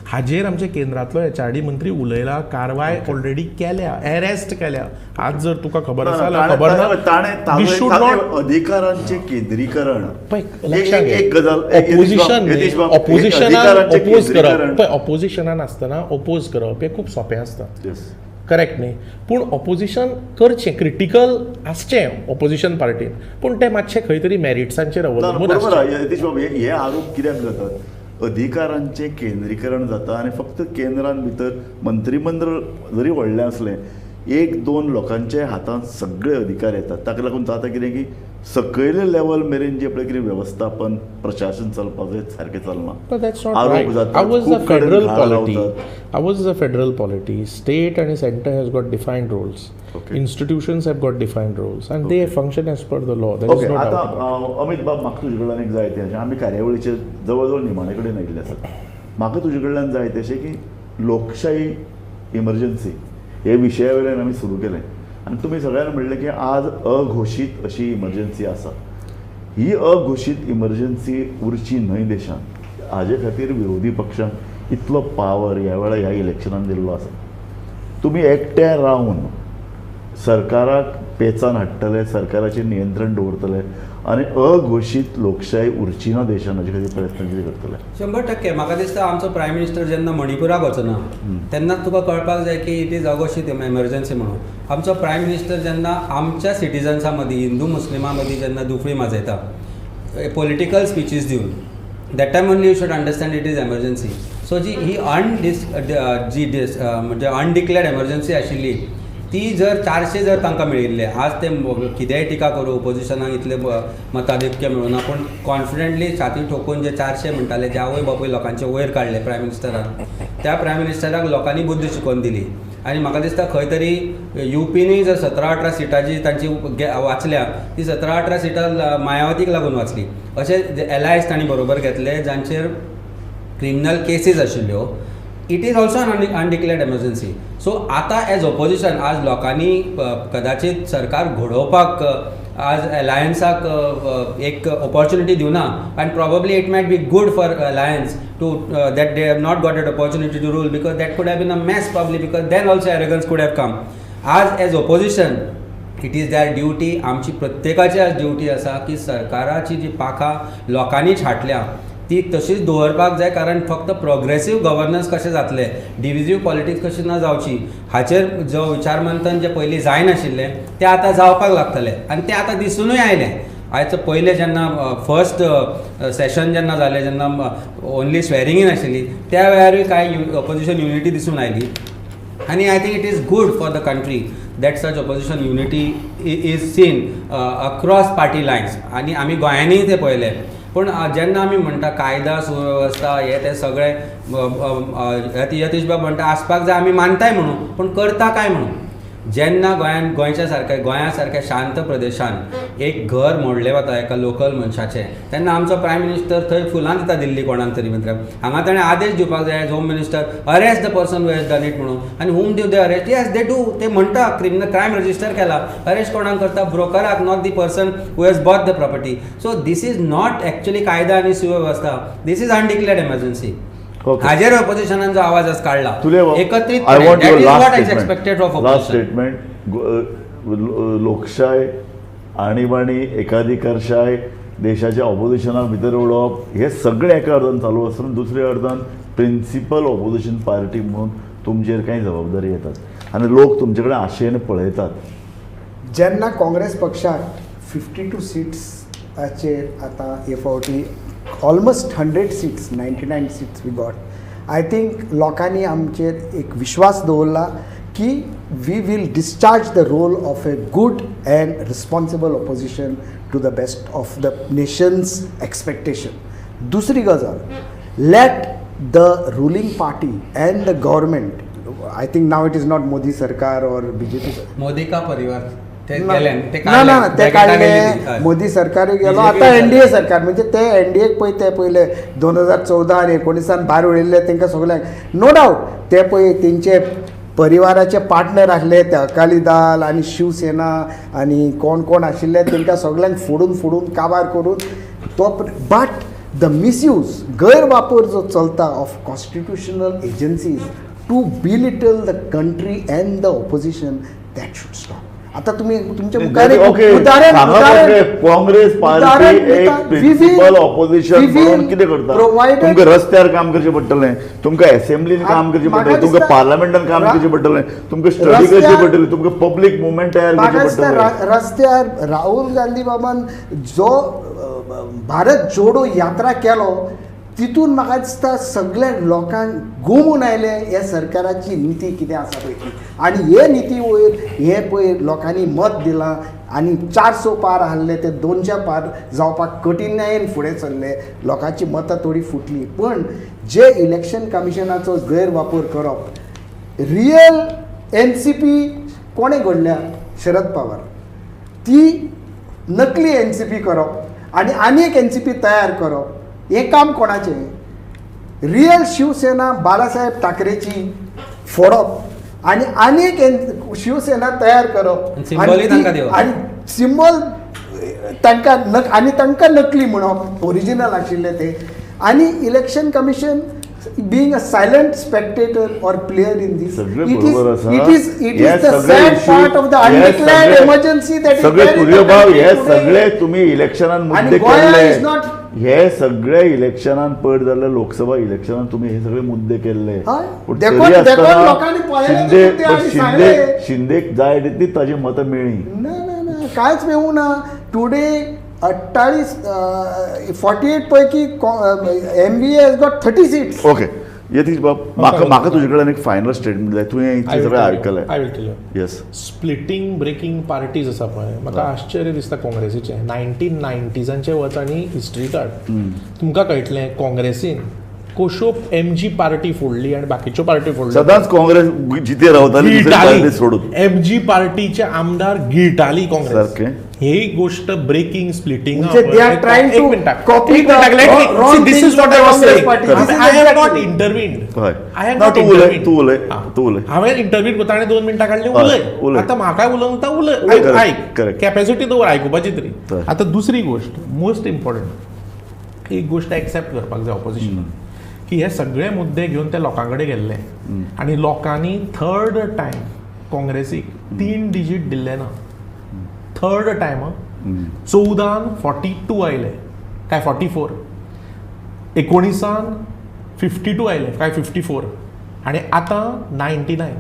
हाजेर आमचे केंद्रांतलो एचआरडी मंत्री उलयला, कारवाय ऑलरेडी केल्या, अरेस्ट केल्या. आज जर तुका खबर आसा, खबर ना, अधिकारांचे केंद्रीकरण. ऑपोजिशन ऑपोजिशनान ओपोज करप, पळय ऑपोजिशनान आसतना ओपोज करप हें खूब सोंपें आसता. करेक्ट न्ही? पूण ऑपोजिशन करचें, क्रिटिकल आसचें ऑपोजिशन पार्टीन, पूण तें मातशें खंय तरी मॅरिट्सांचेर अवलंबून आसचें. यतीश बाब, हे आरोप कित्याक जातात? अधिकारांचें केंद्रीकरण जाता आनी फक्त केंद्रान भितर मंत्रीमंडळ जरी व्हडलें आसलें, एक दोन लोकांच्या हातांत सगळे अधिकार येतात. ताका लागून जाता कितें की सकयले लेवल मेरेन जे पळय कितें वेवस्थापन प्रशासन चलपाक जाय सारकें चलना. आरोप जाता. Ours is a federal polity. State and center has got defined roles. Institutions have got defined roles and they function as per the law. There is no doubt about it. Amit बाब, म्हाका तुजे कडल्यान एक जाय तें, आमी कार्यावळीचे जवळ जवळ निमाणे कडेन आयिल्ले आसात. म्हाका तुजे कडल्यान जाय तें की लोकशाही इमर्जन्सी हे विशया वयल्यान आमी सुरू केलें आनी तुमी सगळ्यांनी म्हणलें की आज अघोशीत अशी इमर्जन्सी आसा. ही अघोशीत इमर्जन्सी उरची न्हय देशांत, हाजे खातीर विरोधी पक्षांक इतलो पावर ह्या वेळार ह्या इलेक्शनान दिल्लो आसा. तुमी एकटे रावन सरकाराक पेचान हाडटले, सरकाराचेर नियंत्रण दवरतले आनी अघोशीत लोकशाही उरची ना देशान, हाजे खातीर प्रयत्न कितें करतले? 100%. म्हाका दिसता आमचो प्रायम मिनिस्टर जेन्ना मणिपुराक वचना तेन्नाच तुका कळपाक जाय की it is अघोशीत एमर्जन्सी म्हणून. आमचो प्रायम मिनिस्टर जेन्ना आमच्या सिटिजन्सां मदीं, हिंदू मुस्लिमां मदीं जेन्ना दुफळी माजयता पॉलिटिकल स्पिचीस दिवन, that time only you should understand it is emergency. So जी ही म्हणजे अनडिक्लेअर्ड एमर्जन्सी आशिल्ली ती जर 400 जर तांकां मेळिल्ले, आज ते कितेंय टिका करूं ओपोजिशनाक इतले मताधिक्य मेळुना, पूण कॉन्फिडंटली छाती ठोकून जे 400 म्हणटाले, जे आवय बापूय लोकांचे वयर काडले प्रायम मिनिस्टरान, त्या प्रायम मिनिस्टराक लोकांनी बुद्द शिकोवन दिली. आनी म्हाका दिसता खंय तरी युपीनूय जर 17-18 सिटां जी तांची वाचल्या ती 17-18 सिटां मायावतीक लागून वाचली. अशे एलायज तांणी बरोबर घेतले जांचेर क्रिमिनल केसीस आशिल्ल्यो. It is also an undeclared emergency. So आतां एज ओपोजिशन आज लोकांनी कदाचित सरकार घडोवपाक आज एलायन्साक एक ऑपॉर्च्युनिटी दिवना, and probably it might be good for alliance to that they have not got that opportunity to rule, because that could have been a mess probably, because then also arrogance could have come. आज as opposition it is their duty, आमची प्रत्येकाची आज ड्युटी आसा की सरकाराची जी पाखां लोकांनी छाटल्या ती तशीच दवरपाक जाय, कारण फक्त प्रोग्रेसीव गव्हर्नन्स कशें जातलें, डिविजीव पॉलिटिक्स कशी ना जावची हाचेर जो विचारमंथन जे पयलीं जायनाशिल्लें तें आतां जावपाक लागतलें आनी तें आतां दिसुनूय आयलें. आयज पयलें जेन्ना फर्स्ट सेशन जेन्ना जालें, जेन्ना ओनली स्वेरिंग इन आशिल्ली त्या वेळारूय कांय ऑपोजिशन युनिटी दिसून आयली आनी I think it is good for the country that such opposition unity is seen across party lines. आनी आमी गोंयांनीय तें पळयलें. पूण जेन्ना आमी म्हणटा कायदा सुवेवस्था हे ते सगळे यतीश बाब म्हणटा आसपाक जाय, आमी मानताय म्हणून, पूण करता काय म्हणून? जेन्ना गोंयान गोंयच्या सारक्या गोंया सारक्या शांत प्रदेशान एक घर मोडलें वता एका लोकल मनशाचें, तेन्ना आमचो प्रायम मिनिस्टर थंय फुलां दिता दिल्ली कोणाक तरी. मतलब हांगा ताणें आदेश दिवपाक जाय as home minister, arrest the person who has done it म्हणून. आनी whom do they arrest? Yes they do, ते म्हणटा क्रिमिनल क्रायम रजिस्टर केला, अरेस्ट कोणाक करता? ब्रोकराक, not the person who has bought the property. So this is not actually कायदा आनी सुवेवस्था, this is undeclared emergency. हाजेर ऑपोजिशनान जो आवाज आज काडला एकत्रीत, लास्ट स्टेटमेंट, लोकशाय आणीबाणी एकाधिकारशाय देशाच्या ऑपोजिशनाक भितर उडोवप हे सगळें एका अर्दान चालू आसतना दुसऱ्या अर्दान प्रिंसिपल ऑपोजिशन पार्टी म्हणून तुमचेर कांय जबाबदारी येतात आनी लोक तुमचे कडेन आशेन पळयतात. जेन्ना काँग्रेस पक्षाक 52 सिट्साचेर आतां हे फावटी almost 100 seats, 99 seats we got. I think लोकांनी आमचेर एक विश्वास दवरला की we will discharge the role of a good and responsible opposition to the best of the nation's expectation. दुसरी गजाल, let the ruling party and the government, I think now it is not Modi सरकार or BJP, Modi का परिवार ना ना ते काडले, मोदी सरकार गेलो, आतां एनडीए सरकार, म्हणजे ते एनडीएक पळय ते पयले 2014 आनी 19 भायर उडयल्ले तांकां सगल्यांक नो डावट ते पळय तेंचे परिवाराचे पार्टनर आसले ते अकाली दल आनी शिवसेना आनी कोण कोण आशिल्ले तांकां सगल्यांक फोडून फोडून काबार करून तो. बट the misuse, गैरवापर जो चलता of constitutional agencies to belittle the country and the opposition, that should stop. आता तुम्ही तुमच्या मुखार उदाहरण, काँग्रेस पार्टी एक प्रिंसिपल ऑपोजिशन म्हणून कितें करता? तुमकां रस्त्यार काम करचें पडटलें, तुमकां असेंब्लीन काम करचें पडटलें, तुमकां पार्लमेंटान काम करचें पडटलें, तुमकां स्टडी करची पडटली, तुमकां पब्लीक मुवमेंट तयार करचें पडटलें. रस्त्यार राहुल गांधी बाबान जो भारत जोडो यात्रा केलो तितून म्हाका दिसता सगळ्या लोकांक गोमून आयले ह्या सरकाराची निती कितें आसा पळय ती, आनी हे निती वयर हे पळय लोकांनी मत दिलां आनी 400 पार आहले ते 200 पार जावपाक कठीणायेन फुडें सरले, लोकांची मतां थोडी फुटली. पण जे इलेक्शन कमिशनाचो गैरवापर करप, रियल NCP कोणें घडल्या? शरद पवार. ती नकली NCP करप आनी आनी एक NCP तयार करप हें काम कोणाचें? रियल शिवसेना बालासाहेब ठाकरेची फोडप आनी आनी एक शिवसेना तयार करप आनी सिंबॉल तांकां आनी तांकां नकली म्हणप, ओरिजिनल आशिल्ले ते. आनी election commission being a silent spectator or player in this, it is the sad part of the undeclared emergency that is सगळे तुर्यभाव हे सगळे तुम्ही इलेक्शनान मुद्दे केल्ले, हे सगळे इलेक्शनान पयर जाल्ले लोकसभा इलेक्शनान तुम्ही हे सगळे मुद्दे केल्ले. शिंदे शिंदेक जाय तितली ताजी मतां मेळ्ळी ना ना ना कांयच मेळूं ना. टुडे 48 पैकी MVA has got 30 seats. Okay Yatish बाब, म्हाका म्हाका तुजे कडेन एक फायनल स्टेटमेंट जाय, तुवें इतलें सगळें आयकलें. I will tell you. Yes, splitting breaking parties आसा पळय, म्हाका आश्चर्य दिसता काँग्रेसीचें. 1990s वच आनी हिस्ट्री काड, तुमकां कळटलें काँग्रेसीन कोशोप MG party फोडली आनी बाकीच्यो पार्टी फोडल्यो. सदांच काँग्रेस जिते रावताली पार्टी सोडून MG पार्टीचे आमदार गिळटाली काँग्रेस. ही गोष्ट breaking splitting, this is what I was saying. I have not intervened, I have not intervened. तूं उलय, हांवें इंटरव्हीन करता आनी 2 मिनटां काडलीं उलय. आतां म्हाका उलोवंक दिता उलय, आयक, कॅपेसिटी दवर आयकुपाची तरी. आतां दुसरी गोष्ट मोस्ट इम्पॉर्टंट, एक गोष्ट एक्सेप्ट करपाक जाय ऑपोजिशनान की हे सगळे मुद्दे घेवन ते लोकां कडेन गेल्ले आनी लोकांनी थर्ड टायम काँग्रेसीक 3 डिजीट दिल्ले ना. थर्ड टायम 14 42 आयले काय 44, एकोणिसान 52 आयले काय 54 आनी आतां 99.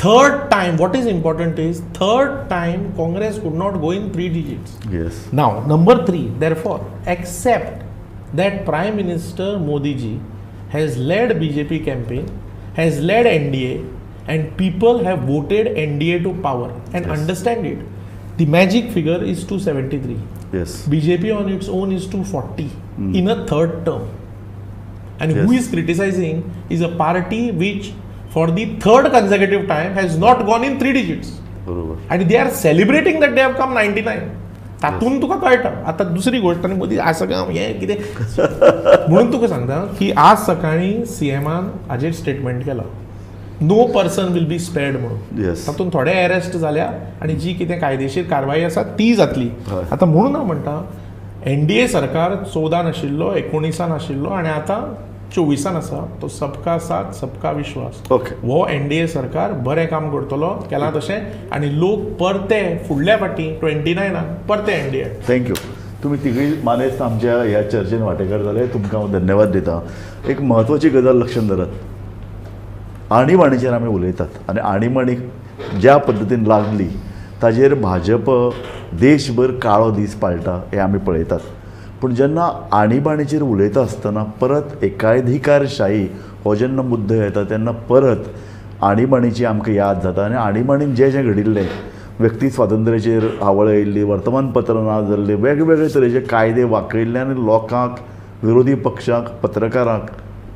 Third time, what is important is third time Congress could not go in 3 digits. Yes. Now, number 3, therefore, accept that Prime Minister Modi ji has led BJP campaign, has led NDA, and people have voted NDA to power. And yes. Understand it, the magic figure is 273. Yes. BJP on its own is 240 in a third term. And yes. Who is criticizing is a party which for the third consecutive time has not gone in 3 digits. बरोबर. And they are celebrating that they have come 99. तातूंत तुका कळटा. आतां दुसरी गोश्ट आनी मदीं आज सगळें हें कितें म्हणून तुका सांगता की आज सकाळीं सीएमान हाजेर स्टेटमेंट केला, no person will be spared म्हणून. तातूंत थोडे अरेस्ट जाल्या आनी जी कितें कायदेशीर कारवाई आसा ती जातली. आतां म्हणून हांव म्हणटा एनडीए सरकार 14 आशिल्लो, 19 आशिल्लो आनी आतां 24 आसा. तो सबका साथ सबका विश्वास. ओके. हो एनडीए सरकार बरें काम करतलो, केलां तशें, आनी लोक परते फुडल्या फावटी 29 परते एनडीए. Thank you. तुमी तिगूय मानेस्त आमच्या ह्या चर्चेन वांटेकार जाले, तुमकां हांव धन्यवाद दिता. एक म्हत्वाची गजाल लक्षांत धरात, आणीबाणीचेर आमी उलयतात आनी आणीबाणी ज्या पद्दतीन लागली ताजेर भाजप देशभर काळो दीस पाळटा हें आमी पळयतात. पूण जेन्ना आणीबाणीचेर उलयता आसतना परत एकाधिकारशाही हो जेन्ना मुद्दो येता तेन्ना परत आणीबाणीची आमकां याद जाता. आनी आणीबाणीन जें जें घडिल्लें, व्यक्ती स्वातंत्र्याचेर हावळ आयिल्ली, वर्तमानपत्रां ना जाल्लीं, वेगवेगळे तरेचे कायदे वाकयल्ले आनी लोकांक, विरोधी पक्षांक, पत्रकारांक,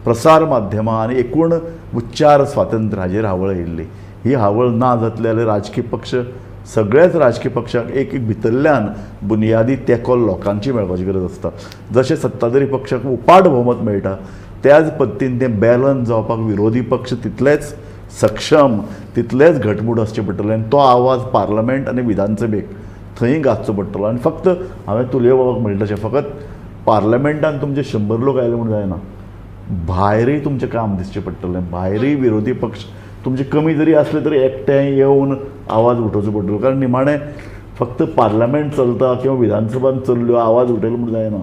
प्रसार माध्यमां आनी एकूण उच्चार स्वातंत्र्य हाजेर हावळ आयिल्ली. ही हावळ ना जातली जाल्यार राजकीय पक्ष, सगळ्याच राजकीय पक्षांक एक एक भितरल्यान बुनियादी तेंको लोकांची मेळपाची गरज आसता. जशें सत्ताधारी पक्षाक उपाट भोवमत मेळटा त्याच पद्दतीन तें बॅलन्स जावपाक विरोधी पक्ष तितलेच सक्षम, तितलेच घटमूट आसचे पडटले आनी तो आवाज पार्लमेंट आनी विधानसभेक थंय गाजचो पडटलो. आनी फक्त हांवें तुलयो बाबाक म्हणलें तशें फकत पार्लमेंटान तुमचे 100 लोक आयले म्हूण जायना, भायरूय तुमचें काम दिसचें पडटलें. भायरूय विरोधी पक्ष तुमचे कमी जरी आसले तरी एकठांय येवन आवाज उठोवचो पडटलो. कारण निमाणें फक्त पार्लमेंट चलता किंवा विधानसभान चल्ल्यो आवाज उठयलो म्हूण जायना,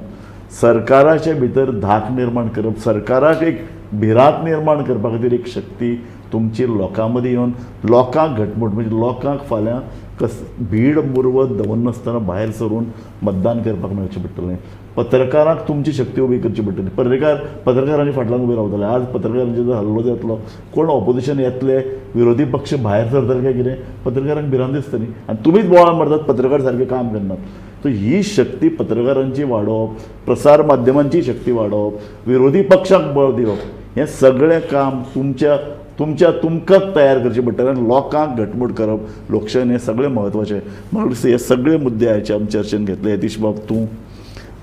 सरकाराचे भितर धाक निर्माण करप, सरकाराक एक भिरांत निर्माण करपा खातीर एक शक्ती तुमची लोकां मदीं येवन लोकांक घटमूट, म्हणजे लोकांक फाल्यां कस भीड मुरवत दवरनासतना भायर सरून मतदान करपाक मेळचें पडटलें. पत्रकारांक तुमची शक्ती उबी करची पडटली. पत्रकारांच्या फाटल्यान उबे रावतले. आज पत्रकारांचेर जर हल्लो जातलो, कोण ऑपोजिशन येतले, विरोधी पक्ष भायर सरतले काय कितें, पत्रकारांक भिरांत दिसता न्ही. आनी तुमीच बोवाळ मारतात, पत्रकार सारकें काम करनात. सो ही शक्ती पत्रकारांची वाडोवप, प्रसार माध्यमांची शक्ती वाडोवप, विरोधी पक्षांक बळ दिवप, हें सगळें काम तुमच्या तुमच्या तुमकांच तयार करचें पडटलें आनी लोकांक घटमूट करप, लोकशायेन हें सगळें म्हत्वाचें. म्हाका हे सगळे मुद्दे आयचे आमी चर्चेन घेतले. यतीश बाब, तूं,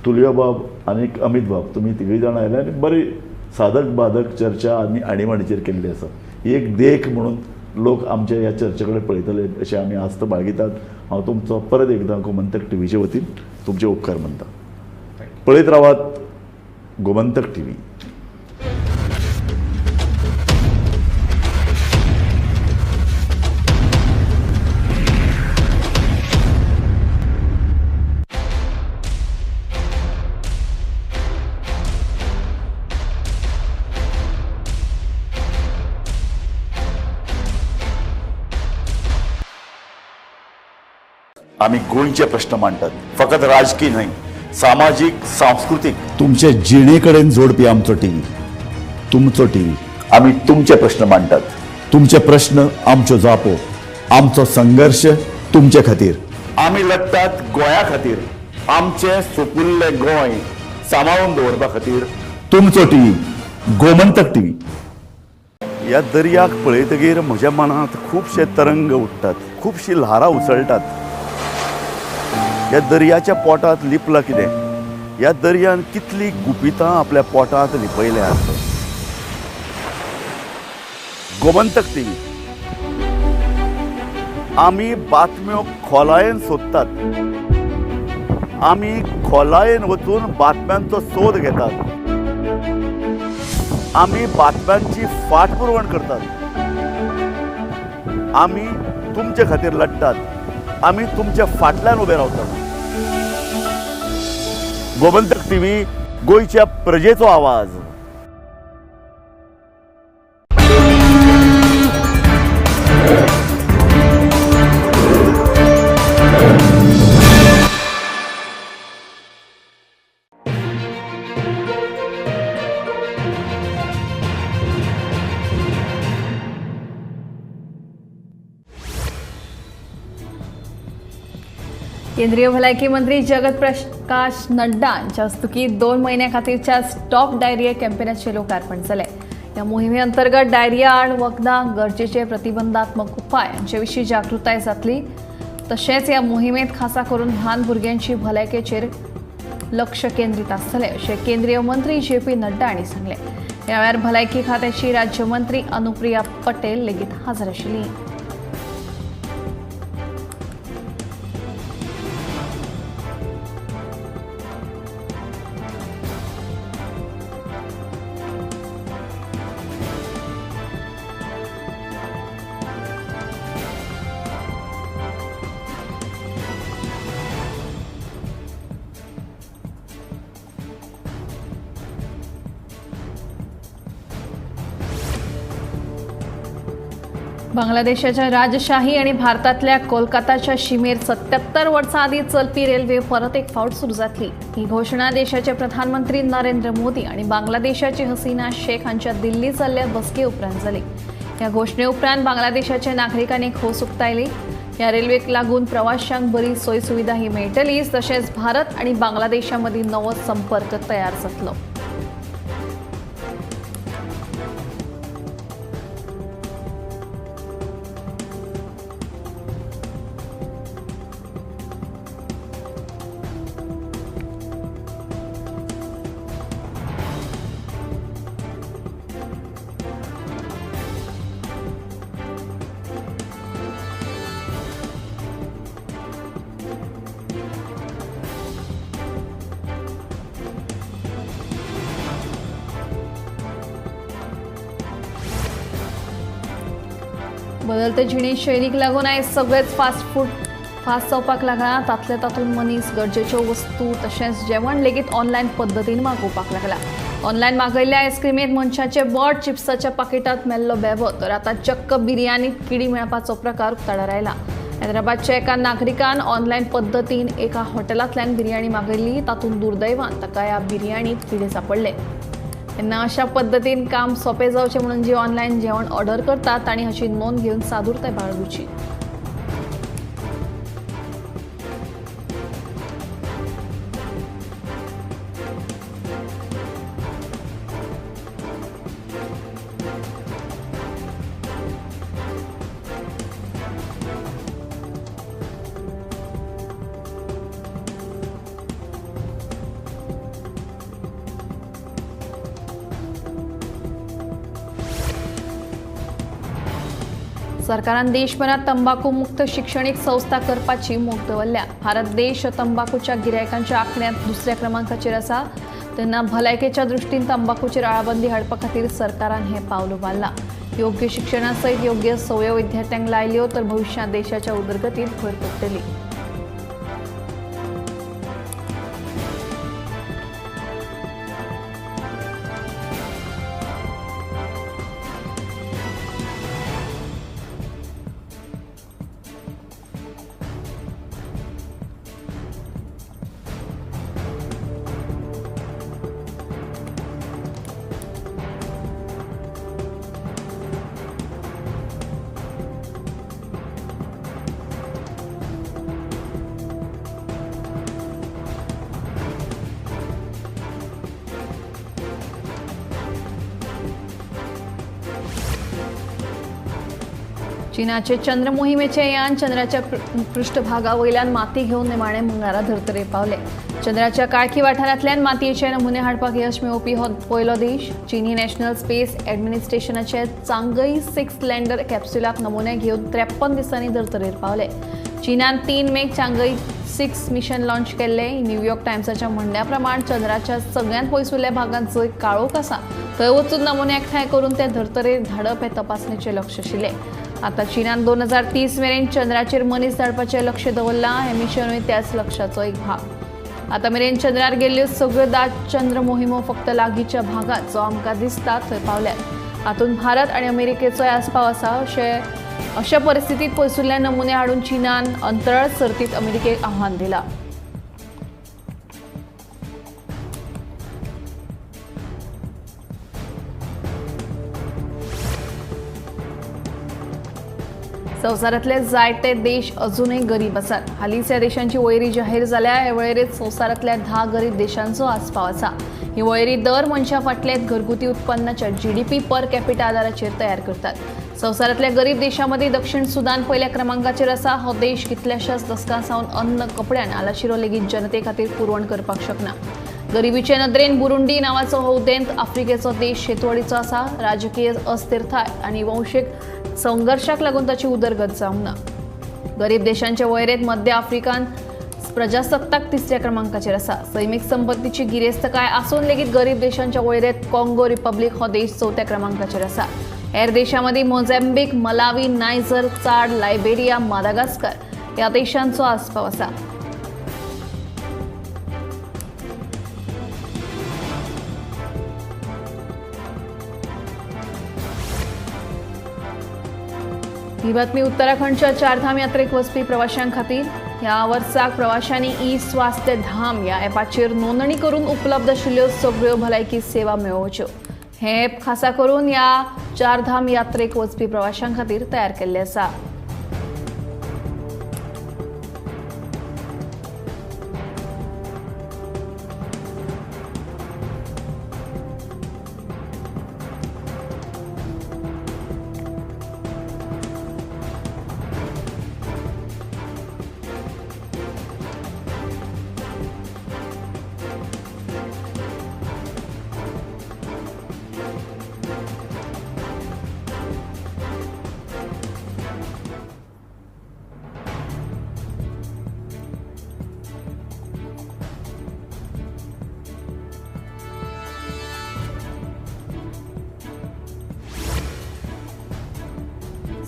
तुलयो बाब आनी अमीत बाब, तुमी तिगूय जाणां आयले आनी बरी साधक बाधक चर्चा आमी आणीबाणीचेर केल्ली आसा. ही एक देख म्हणून लोक आमच्या ह्या चर्चे कडेन पळयतले अशें आमी आस्त बाळगितात. हांव तुमचो परत एकदां गोमंतक टीव्हीचे वतीन तुमचे उपकार मानता. पळयत रावात गोमंतक टीव्ही. आमी गोंयचे प्रश्न मांडटात, फकत राजकी न्हय, सामाजीक, सांस्कृतीक, तुमचे जिणे कडेन जोडपी आमचो टीव्ही, तुमचो टीव्ही. आमी तुमचे प्रश्न मांडटात, तुमचे प्रश्न आमच्यो जापो, आमचो संघर्श तुमचे खातीर. आमी लढटात गोंया खातीर, आमचें सुपुल्लें गोंय सांबाळून दवरपा खातीर. तुमचो टीव्ही, गोमंतक टीव्ही. ह्या दर्याक पळयतगीर म्हज्या मनांत खुबशे तरंग उठ्ठात, खुबशीं ल्हारां उसळटात. ह्या दर्याच्या पोटांत लिपलां कितें, ह्या दर्यान कितलीं गुपितां आपल्या पोटांत लिपयल्यांत. गोमंतक टीव्ही. आमी बातम्यो खोलायेन सोदतात, आमी खोलायेन वचून बातम्यांचो सोद घेतात, आमी बातम्यांची फाटपुरवण करतात, आमी तुमचे खातीर लढटात, आमी तुमच्या फाटल्यान उबे रावतात. गोमंतक टीव्ही, गोंयच्या प्रजेचो आवाज. केंद्रीय भलायकी मंत्री जगत प्रकाश नड्डा हांच्या हस्तुकीं 2 म्हयन्या खातीरच्या स्टॉप डायरिया कॅम्पेनाचें लोकार्पण जालें. ह्या मोहिमे अंतर्गत डायरिया आड वखदां, गरजेचे प्रतिबंधात्मक उपाय हांचे विशीं जागृताय जातली. तशेंच ह्या मोहिमेंत खासा करून ल्हान भुरग्यांची भलायकेचेर लक्ष केंद्रीत आसतलें अशें केंद्रीय मंत्री जे पी नड्डा हांणी सांगलें. ह्या वेळार भलायकी खात्याची राज्यमंत्री अनुप्रिया पटेल लेगीत हाजीर आशिल्ली. बांगलादेशाच्या राजशाही आणि भारतातल्या कोलकाताच्या शिमेर 77 वर्सां आदीं चलपी रेल्वे परत एक फावट सुरू जातली. ही घोशणा देशाचे प्रधानमंत्री नरेंद्र मोदी आणि बांगलादेशाची हसीना शेख हांच्या दिल्ली जाल्ल्या बसके उपरांत जाली. ह्या घोशणे उपरांत बांगलादेशाच्या नागरिकांनी खोस उक्तायली. ह्या रेल्वेक लागून प्रवाशांक बरी सोय सुविधाही मेळटली, तशेंच भारत आणि बांगलादेशा मदीं नवो संपर्क तयार जातलो. बदलते जिणेशैलीक लागून आयज सगळेच फास्ट फूड फास्ट जावपाक लागला. तातले तातूंत मनीस गरजेच्यो वस्तू तशेंच जेवण लेगीत ऑनलायन पद्दतीन मागोवपाक लागला. ऑनलायन मागयल्ल्या आयस्क्रिमेंत मनशाचे बोट, चिप्साच्या पाकिटांत मेल्लो बेबो, तर आतां चक्क बिर्याणीत किडी मेळपाचो प्रकार उक्ताडार आयला. हैदराबादच्या एका नागरिकान ऑनलायन पद्दतीन एका हॉटेलांतल्यान बिर्याणी मागयल्ली. तातूंत दुर्दैवान ताका ह्या बिर्याणीत किडे सापडले. तेन्ना अशा पद्दतीन काम सोंपें जावचें म्हणून जी ऑनलायन जेवण ऑर्डर करतात तांणी हाची नोंद घेवन सादूरताय बाळगुची. सरकारान देशभरात तंबाखू मुक्त शिक्षणीक संस्था करपाची मोख दवरल्या. भारत देश तंबाखूच्या गिरायकांच्या आंकड्यांत दुसऱ्या क्रमांकाचेर आसा. तेन्ना भलायकेच्या दृश्टीन तंबाखूचेर आळाबंदी हाडपा खातीर सरकारान हें पावल उबारलां. योग्य शिक्षणा सयत योग्य संवयो विद्यार्थ्यांक लायल्यो तर भविश्यांत देशाच्या उदरगतींत भर पडटली. चीनाचे चंद्र मोहिमेचे यान चंद्राच्या पृष्ठभागावयल्यान माती घेवन निमाणे मंगळारा धर्तरेर पावले. चंद्राच्या काळखी वाठारांतल्यान मातयेचे नमुने हाडपाक यश मेळोवपी हो पयलो देश. चीनी नॅशनल स्पेस ॲडमिनिस्ट्रेशनाचे चांगई 6 लँडर कॅप्स्युलाक नमुने घेवन 53 दिसांनी धर्तरेर पावले. चीनान 3 मेक चांगई 6 मिशन लॉन्च केल्ले. न्यूयॉर्क टायम्साच्या म्हणण्या प्रमाण चंद्राच्या सगळ्यांत पयसुल्ल्या भागांत जंय काळोख आसा थंय वचून नमुने एकठांय करून ते धर्तरेर धाडप हें तपासणेचें लक्ष आशिल्लें. आतां चीनान 2030 मेरेन चंद्राचेर मनीस धाडपाचें लक्ष दवरलां. हें मिशनूय त्याच लक्षाचो एक भाग. आतां मेरेन चंद्रार गेल्ल्यो सगळ्यो 10 चंद्र मोहिमो फक्त लागींच्या भागांत जो आमकां दिसता थंय पावल्यात. हातूंत भारत आनी अमेरिकेचोय आस्पाव आसा. अशा परिस्थितीत पयसुल्ल्या नमुने हाडून चीनान अंतराळ सर्तीत अमेरिकेक आव्हान दिलां. संवसारांतले जायते देश अजूनय गरीब आसात. हालींच ह्या देशांची वळेरी जाहीर जाल्या. हे वळेरेंत संवसारांतल्या 10 गरीब देशांचो आस्पाव आसा. ही वळेरी दर मनशा फाटले घरगुती उत्पन्नाच्या जीडीपी पर कॅपिटा आदाराचेर तयार करतात. संवसारांतल्या गरीब देशां मदीं दक्षिण सुदान पयल्या क्रमांकाचेर आसा. हो देश कितल्याशाच दसकां सावन अन्न, कपडे आनी आलाशिरो लेगीत जनते खातीर पुरवण करपाक शकना. गरिबीचे नदरेन बुरुंडी नांवाचो हो उदेंत आफ्रिकेचो देश शेतवडीचो आसा. राजकीय अस्थिरताय आनी वंशीक संघर्षाक लागून ताची उदरगत जावंक ना. गरीब देशांचे वळेरेंत मध्य आफ्रिकान प्रजासत्ताक 3ऱ्या क्रमांकाचेर आसा. सैमीक संपत्तीची गिरेस्तकाय आसून लेगीत गरीब देशांच्या वळेरेंत काँगो रिपब्लीक हो देश 4थ्या क्रमांकाचेर आसा. हेर देशां मदीं Mozambique, Malawi, Niger, Chad, Liberia, Madagascar ह्या देशांचो आस्पाव आसा. ही बातमी उत्तराखंडच्या चारधाम यात्रेक वचपी प्रवाशां खातीर. ह्या वर्साक प्रवाशांनी ई स्वास्थ्य धाम ह्या ॲपाचेर नोंदणी करून उपलब्ध आशिल्ल्यो सगळ्यो भलायकी सेवा मेळोवच्यो. हें ॲप खासा करून ह्या चारधाम यात्रेक वचपी प्रवाशां खातीर तयार केल्लें आसा.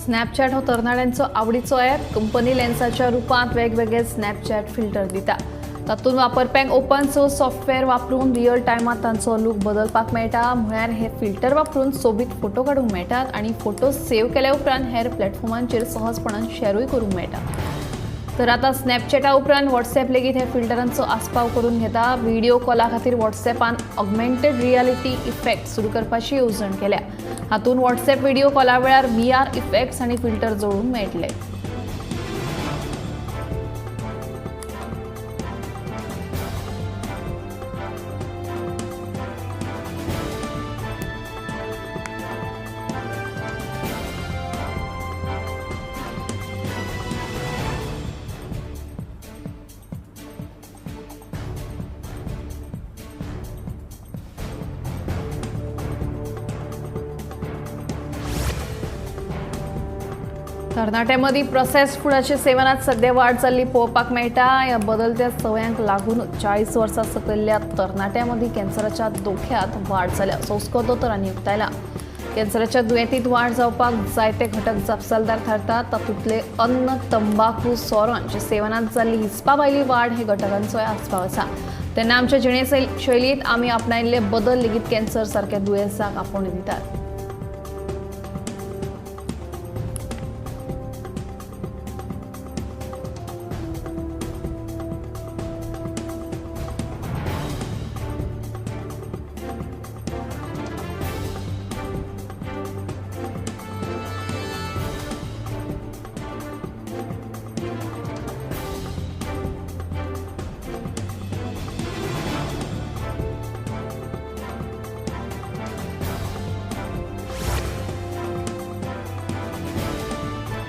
स्नॅपचॅट हो तरणाट्यांचो आवडीचो ॲप. कंपनी लेन्साच्या रुपांत वेगवेगळे स्नॅपचॅट फिल्टर दिता. तातूंत वापरप्यांक ओपन सोर्स सॉफ्टवेअर वापरून रियल टायमांत तांचो लूक बदलपाक मेळटा. म्हळ्यार हे फिल्टर वापरून सोबीत फोटो काडूंक मेळटात आनी फोटो सेव्ह केल्या उपरांत हेर प्लॅटफॉर्मांचेर सहजपणान शॅरूय करूंक मेळटा. तर आतां स्नॅपचॅटा उपरांत व्हॉट्सॅप लेगीत हे फिल्टरांचो आस्पाव करून घेता. व्हिडिओ कॉला खातीर व्हॉट्सॅपान ऑगमेंटेड रियलिटी इफेक्ट सुरू करपाची येवजण केल्या. हातूंत व्हॉट्सॅप व्हिडिओ कॉला वेळार VR effects आनी फिल्टर जोडूंक मेळटले. तरणाट्यांमदीं प्रोसेस फुडाच्या सेवनांत सध्या वाड जाल्ली पळोवपाक मेळटा. ह्या बदलत्या सवयांक लागून 40 वर्सां सकयल्ल्या तरणाट्यांमदीं कॅन्सराच्या धोक्यांत वाड जाल्या असो हुस्को दोतोरांनी उक्तायला. कॅन्सराच्या दुयेंतींत वाड जावपाक जायते घटक जापसालदार थारतात. तातूंतले अन्न, तंबाखू, सोरो हांच्या सेवनांत जाल्ली हिसपा भायली वाड हे घटकांचोय आस्पाव आसा. तेन्ना आमच्या जिणेशैलींत आमी आपणायल्ले बदल लेगीत कॅन्सर सारक्या दुयेंसाक आपोवणें दितात.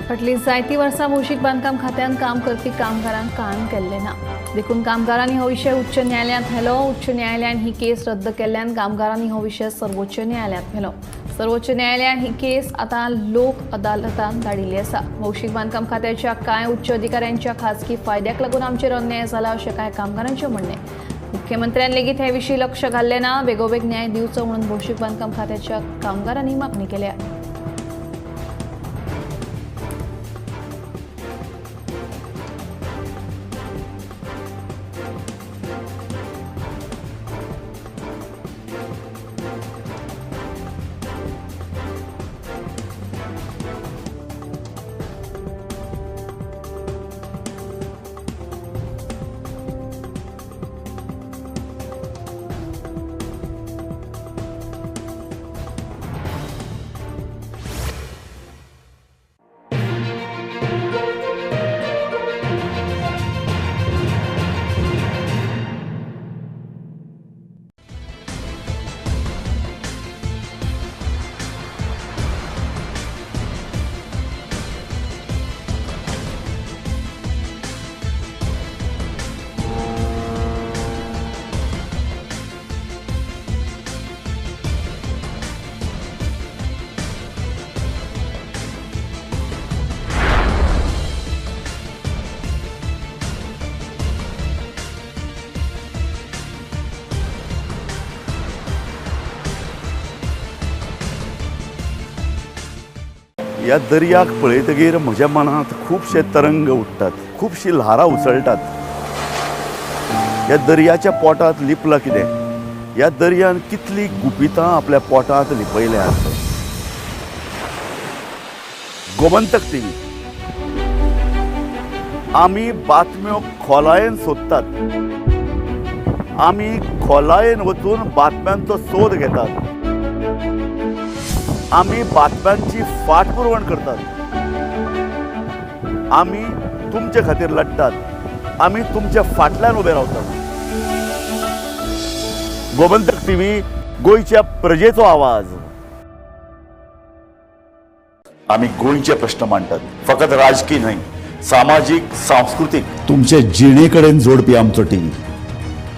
फाटलीं जायतीं वर्सां भौशीक बांदकाम खात्यान काम करपी कामगारांक कायम केल्लें ना. देखून कामगारांनी हो विशय उच्च न्यायालयांत व्हेलो. उच्च न्यायालयान ही केस रद्द केल्ल्यान कामगारांनी हो विशय सर्वोच्च न्यायालयांत व्हेलो. सर्वोच्च न्यायालयान ही केस आतां लोक अदालतान धाडिल्ली आसा. भौशीक बांदकाम खात्याच्या कांय उच्च अधिकाऱ्यांच्या खाजगी फायद्याक लागून आमचेर अन्याय जाला अशें कांय कामगारांचें म्हणणें. मुख्यमंत्र्यान लेगीत हे विशीं लक्ष घाल्लें ना. बेगोबेग न्याय दिवचो म्हणून भौशीक बांदकाम खात्याच्या कामगारांनी मागणी केल्या. ह्या दर्याक पळयतगीर म्हज्या मनांत खुबशे तरंग उठ्ठात, खुबशी ल्हारां उसळटात. ह्या दर्याच्या पोटांत लिपलां कितें? ह्या दर्यान कितलीं गुपितां आपल्या पोटांत लिपयल्यांत. गोमंतक टीव्ही आमी बातम्यो खोलायेन सोदतात, आमी खोलायेन वचून बातम्यांचो सोद घेतात, आमी बातम्यांची फाटपुरवण करतात, आमी तुमचे खातीर लढतात, आमी तुमच्या फाटल्यान उबे रावतात. गोमंतक टीव्ही, गोंयच्या प्रजेचो आवाज. आमी गोंयचे प्रश्न मांडटात, फकत राजकीय न्हय, सामाजीक, सांस्कृतीक, तुमचे जिणे कडेन जोडपी आमचो टीव्ही,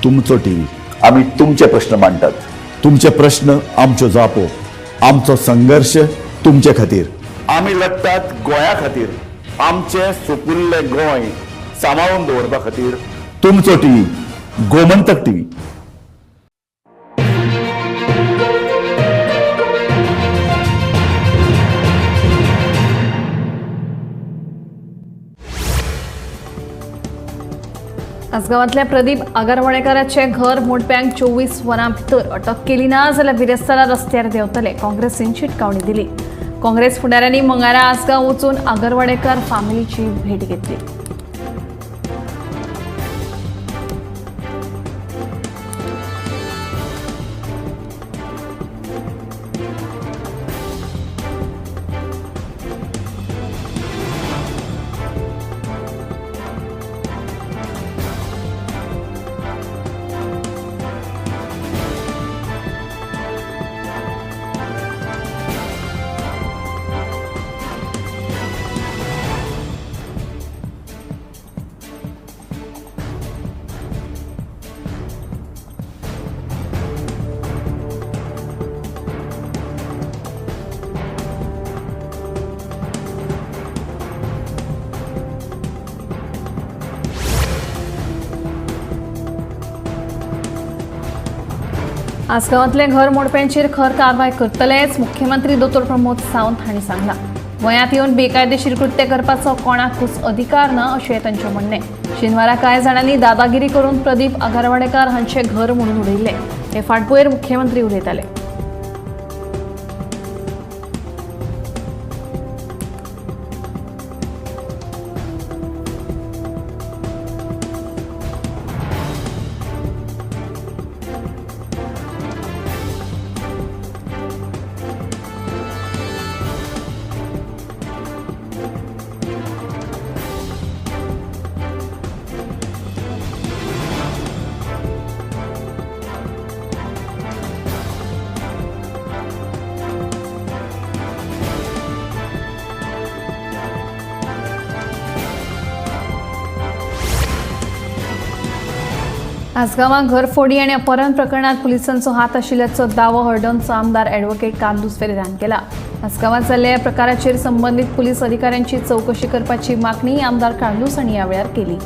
तुमचो टीव्ही. आमी तुमचे प्रश्न मांडटात, तुमचे प्रश्न आमच्यो जापो, आमचो संघर्श तुमचे खातीर. आमी लढटात गोंया खातीर, आमचें सुपुल्लें गोंय सांबाळून दवरपा खातीर. तुमचो टीव्ही, गोमंतक टीव्ही. आसगांवांतल्या प्रदीप आगरवाडेकाराचे घर मोडप्यांक 24 वरां भितर अटक केली ना जाल्यार बिरेस्तारा रस्त्यार देंवतले, काँग्रेसीन शिटकावणी दिली. काँग्रेस फुडाऱ्यांनी मंगळारा आसगांव वचून आगरवाडेकार फामिलीची भेट घेतली. आसगांवांतले घर मोडप्यांचेर खर कारवाय करतलेच, मुख्यमंत्री दोतोर प्रमोद सावंत हांणी सांगलां. गोंयांत येवन बेकायदेशीर कृत्य करपाचो कोणाकूच अधिकार ना अशें तांचें म्हणणें. शेनवारा कांय जाणांनी दादागिरी करून प्रदीप आगरवाडेकार हांचें घर म्हणून उडयिल्लें. हे फाटभुंयेर मुख्यमंत्री उलयताले. आसगांवां घरफोडी आनी अपहरण प्रकरणात पुलिसांचो हात आशिल्ल्याचो दावो हळदोणचो आमदार ॲडव्होकेट कार्लुस फेरेरान केला. आसगांवां जाल्ल्या प्रकाराचेर संबंदीत पुलीस अधिकाऱ्यांची चवकशी करपाची मागणी आमदार कार्लुस हांणी ह्या वेळार केली.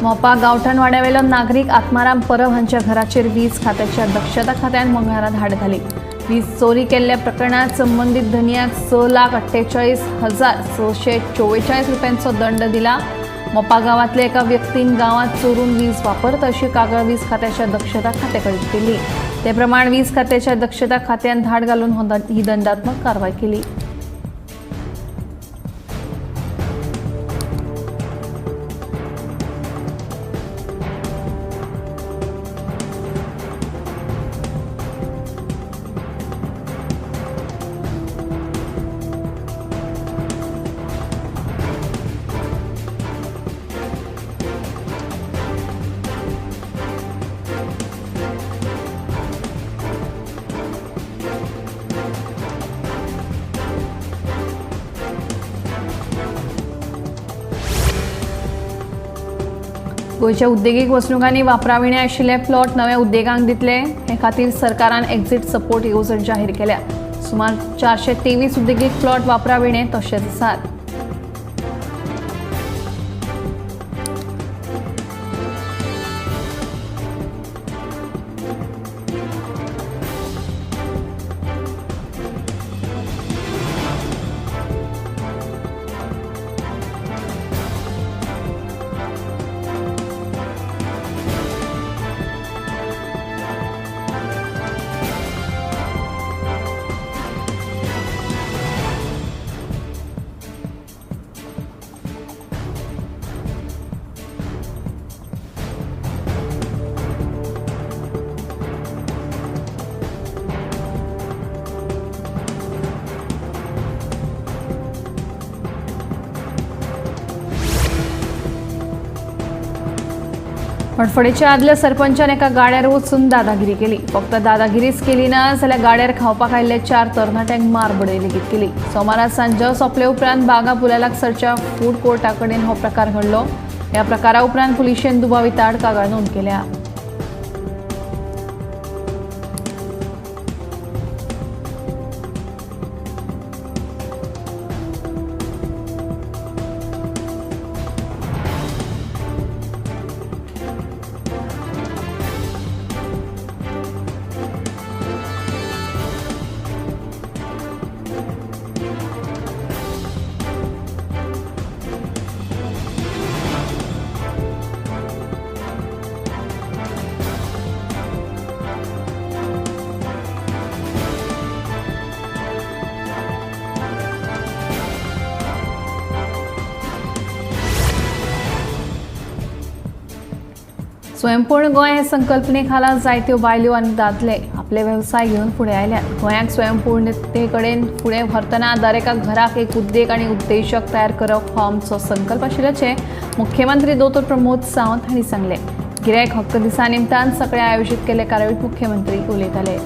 मोपा गांवठणवाड्यावेलो नागरीक आत्माराम परब हांच्या घराचेर वीज खात्याच्या दक्षता खात्यान मंगळारा धाड घाली. वीज चोरी केल्ल्या प्रकरणात संबंदीत धनयाक 6,48,644 रुपयांचो दंड दिला. मोपा गांवांतल्या एका व्यक्तीन गांवांत चोरून वीज वापरता अशी कागाळ वीज खात्याच्या दक्षता खात्याकडे केली. ते प्रमाण वीज खात्याच्या दक्षता खात्यान धाड घालून ही दंडात्मक कारवाय केली. गोंयच्या उद्देगीक वसणुकांनी वापराविणे आशिल्ले प्लॉट नव्या उद्देगांक दितले हे खातीर सरकारान एक्झिट सपोर्ट येवजण जाहीर केल्या. सुमार 423 उद्देगीक प्लॉट वापराविणे तशेंच आसात. हडफडेच्या आदल्या सरपंचान एका गाड्यार वचून दादागिरी केली. फक्त दादागिरीच केली ना जाल्यार गाड्यार खावपाक आयिल्ल्या 4 तरणाट्यांक मार बडय लेगीत केली. सोमारा सांजे सोंपले उपरांत बागा पुला लागसरच्या फूड कोर्टा कडेन हो प्रकार घडलो. ह्या प्रकारा उपरांत पुलिशेन दुबाविता आड कागाळ नोंद केल्या. स्वयंपूर्ण गोंय हे संकल्पने खाला जायत्यो बायल्यो आनी दादले आपले वेवसाय घेवन फुडें आयल्यात. गोंयाक स्वयंपूर्णते कडेन फुडें व्हरतना दरेका घराक एक उद्देग आनी उद्देजक तयार करप हो आमचो संकल्प आशिल्ल्याचें मुख्यमंत्री दोतोर प्रमोद सावंत हांणी सांगलें. गिरायक हक्क दिसा निमतान सकाळीं आयोजीत केल्ले कार्यावळींत मुख्यमंत्री उलयताले.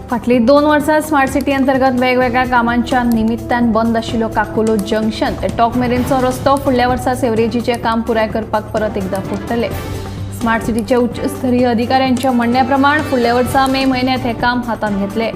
फाटलीं 2 वर्सां स्मार्ट सिटी अंतर्गत वेगवेगळ्या कामांच्या निमित्तान बंद आशिल्लो काकुलो जंक्शन ते टॉक मेरेनचो रस्तो फुडल्या वर्सा सेवरेजीचें काम पुराय करपाक परत एकदां फुट्टले. स्मार्ट सिटीच्या उच्चस्तरीय अधिकाऱ्यांच्या म्हणण्या प्रमाण फुडल्या वर्सा मे म्हयन्यांत हें काम हातांत घेतले.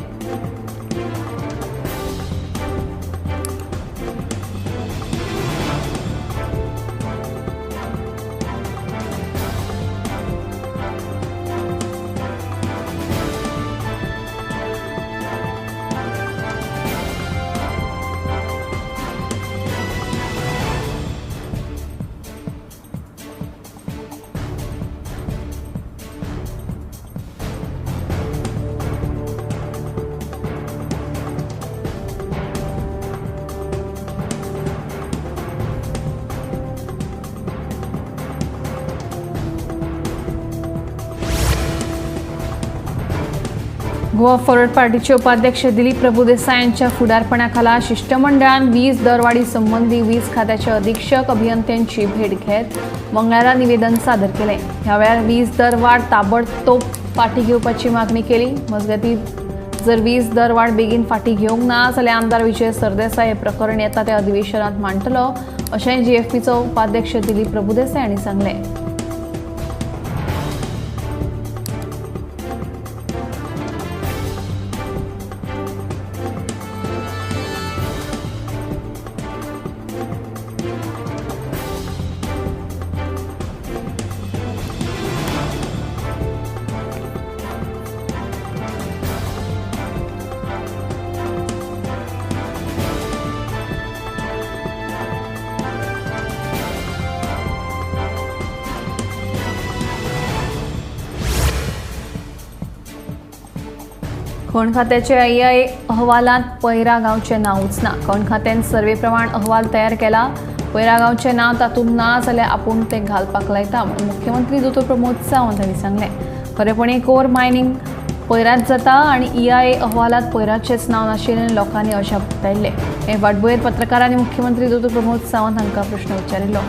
गोवा फॉरवर्ड पार्टीचे उपाध्यक्ष दिलीप प्रभुदेसाय यांच्या फुडारपणाखाला शिष्टमंडळान वीज दरवाढी संबंधी वीज खात्याचे अधीक्षक अभियंत्यांची भेट घेत मंगळारा निवेदन सादर केले. ह्या वेळार वीज दरवाढ ताबडतोब फाटी घेवपाची मागणी केली. मजगतीं जर वीज दरवाढ बेगीन फाटी घेवंक ना जाल्यार आमदार विजय सरदेसाय हे प्रकरण येता त्या अधिवेशनात मांडटलो अशें जीएफपीचो उपाध्यक्ष दिलीप प्रभुदेसाय हांणी सांगलें. खण खात्याच्या ईआय अहवालांत पैरा गांवचें नांवूच ना. खण खात्यान सर्वे प्रमाण अहवाल तयार केला. पैरा गांवचें नांव तातूंत ना जाल्यार आपूण तें घालपाक लायता म्हूण मुख्यमंत्री दोतोर प्रमोद सावंत हांणी सांगलें. खरेपणी कोर मायनींग पयरांत जाता आनी ईआय अहवालांत पयराचेंच नांव नाशिल्ल्यान लोकांनी अजाप उक्तायल्लें. हे फाटभुंयेर पत्रकारांनी मुख्यमंत्री दोतोर प्रमोद सावंत हांकां प्रश्न विचारिल्लो.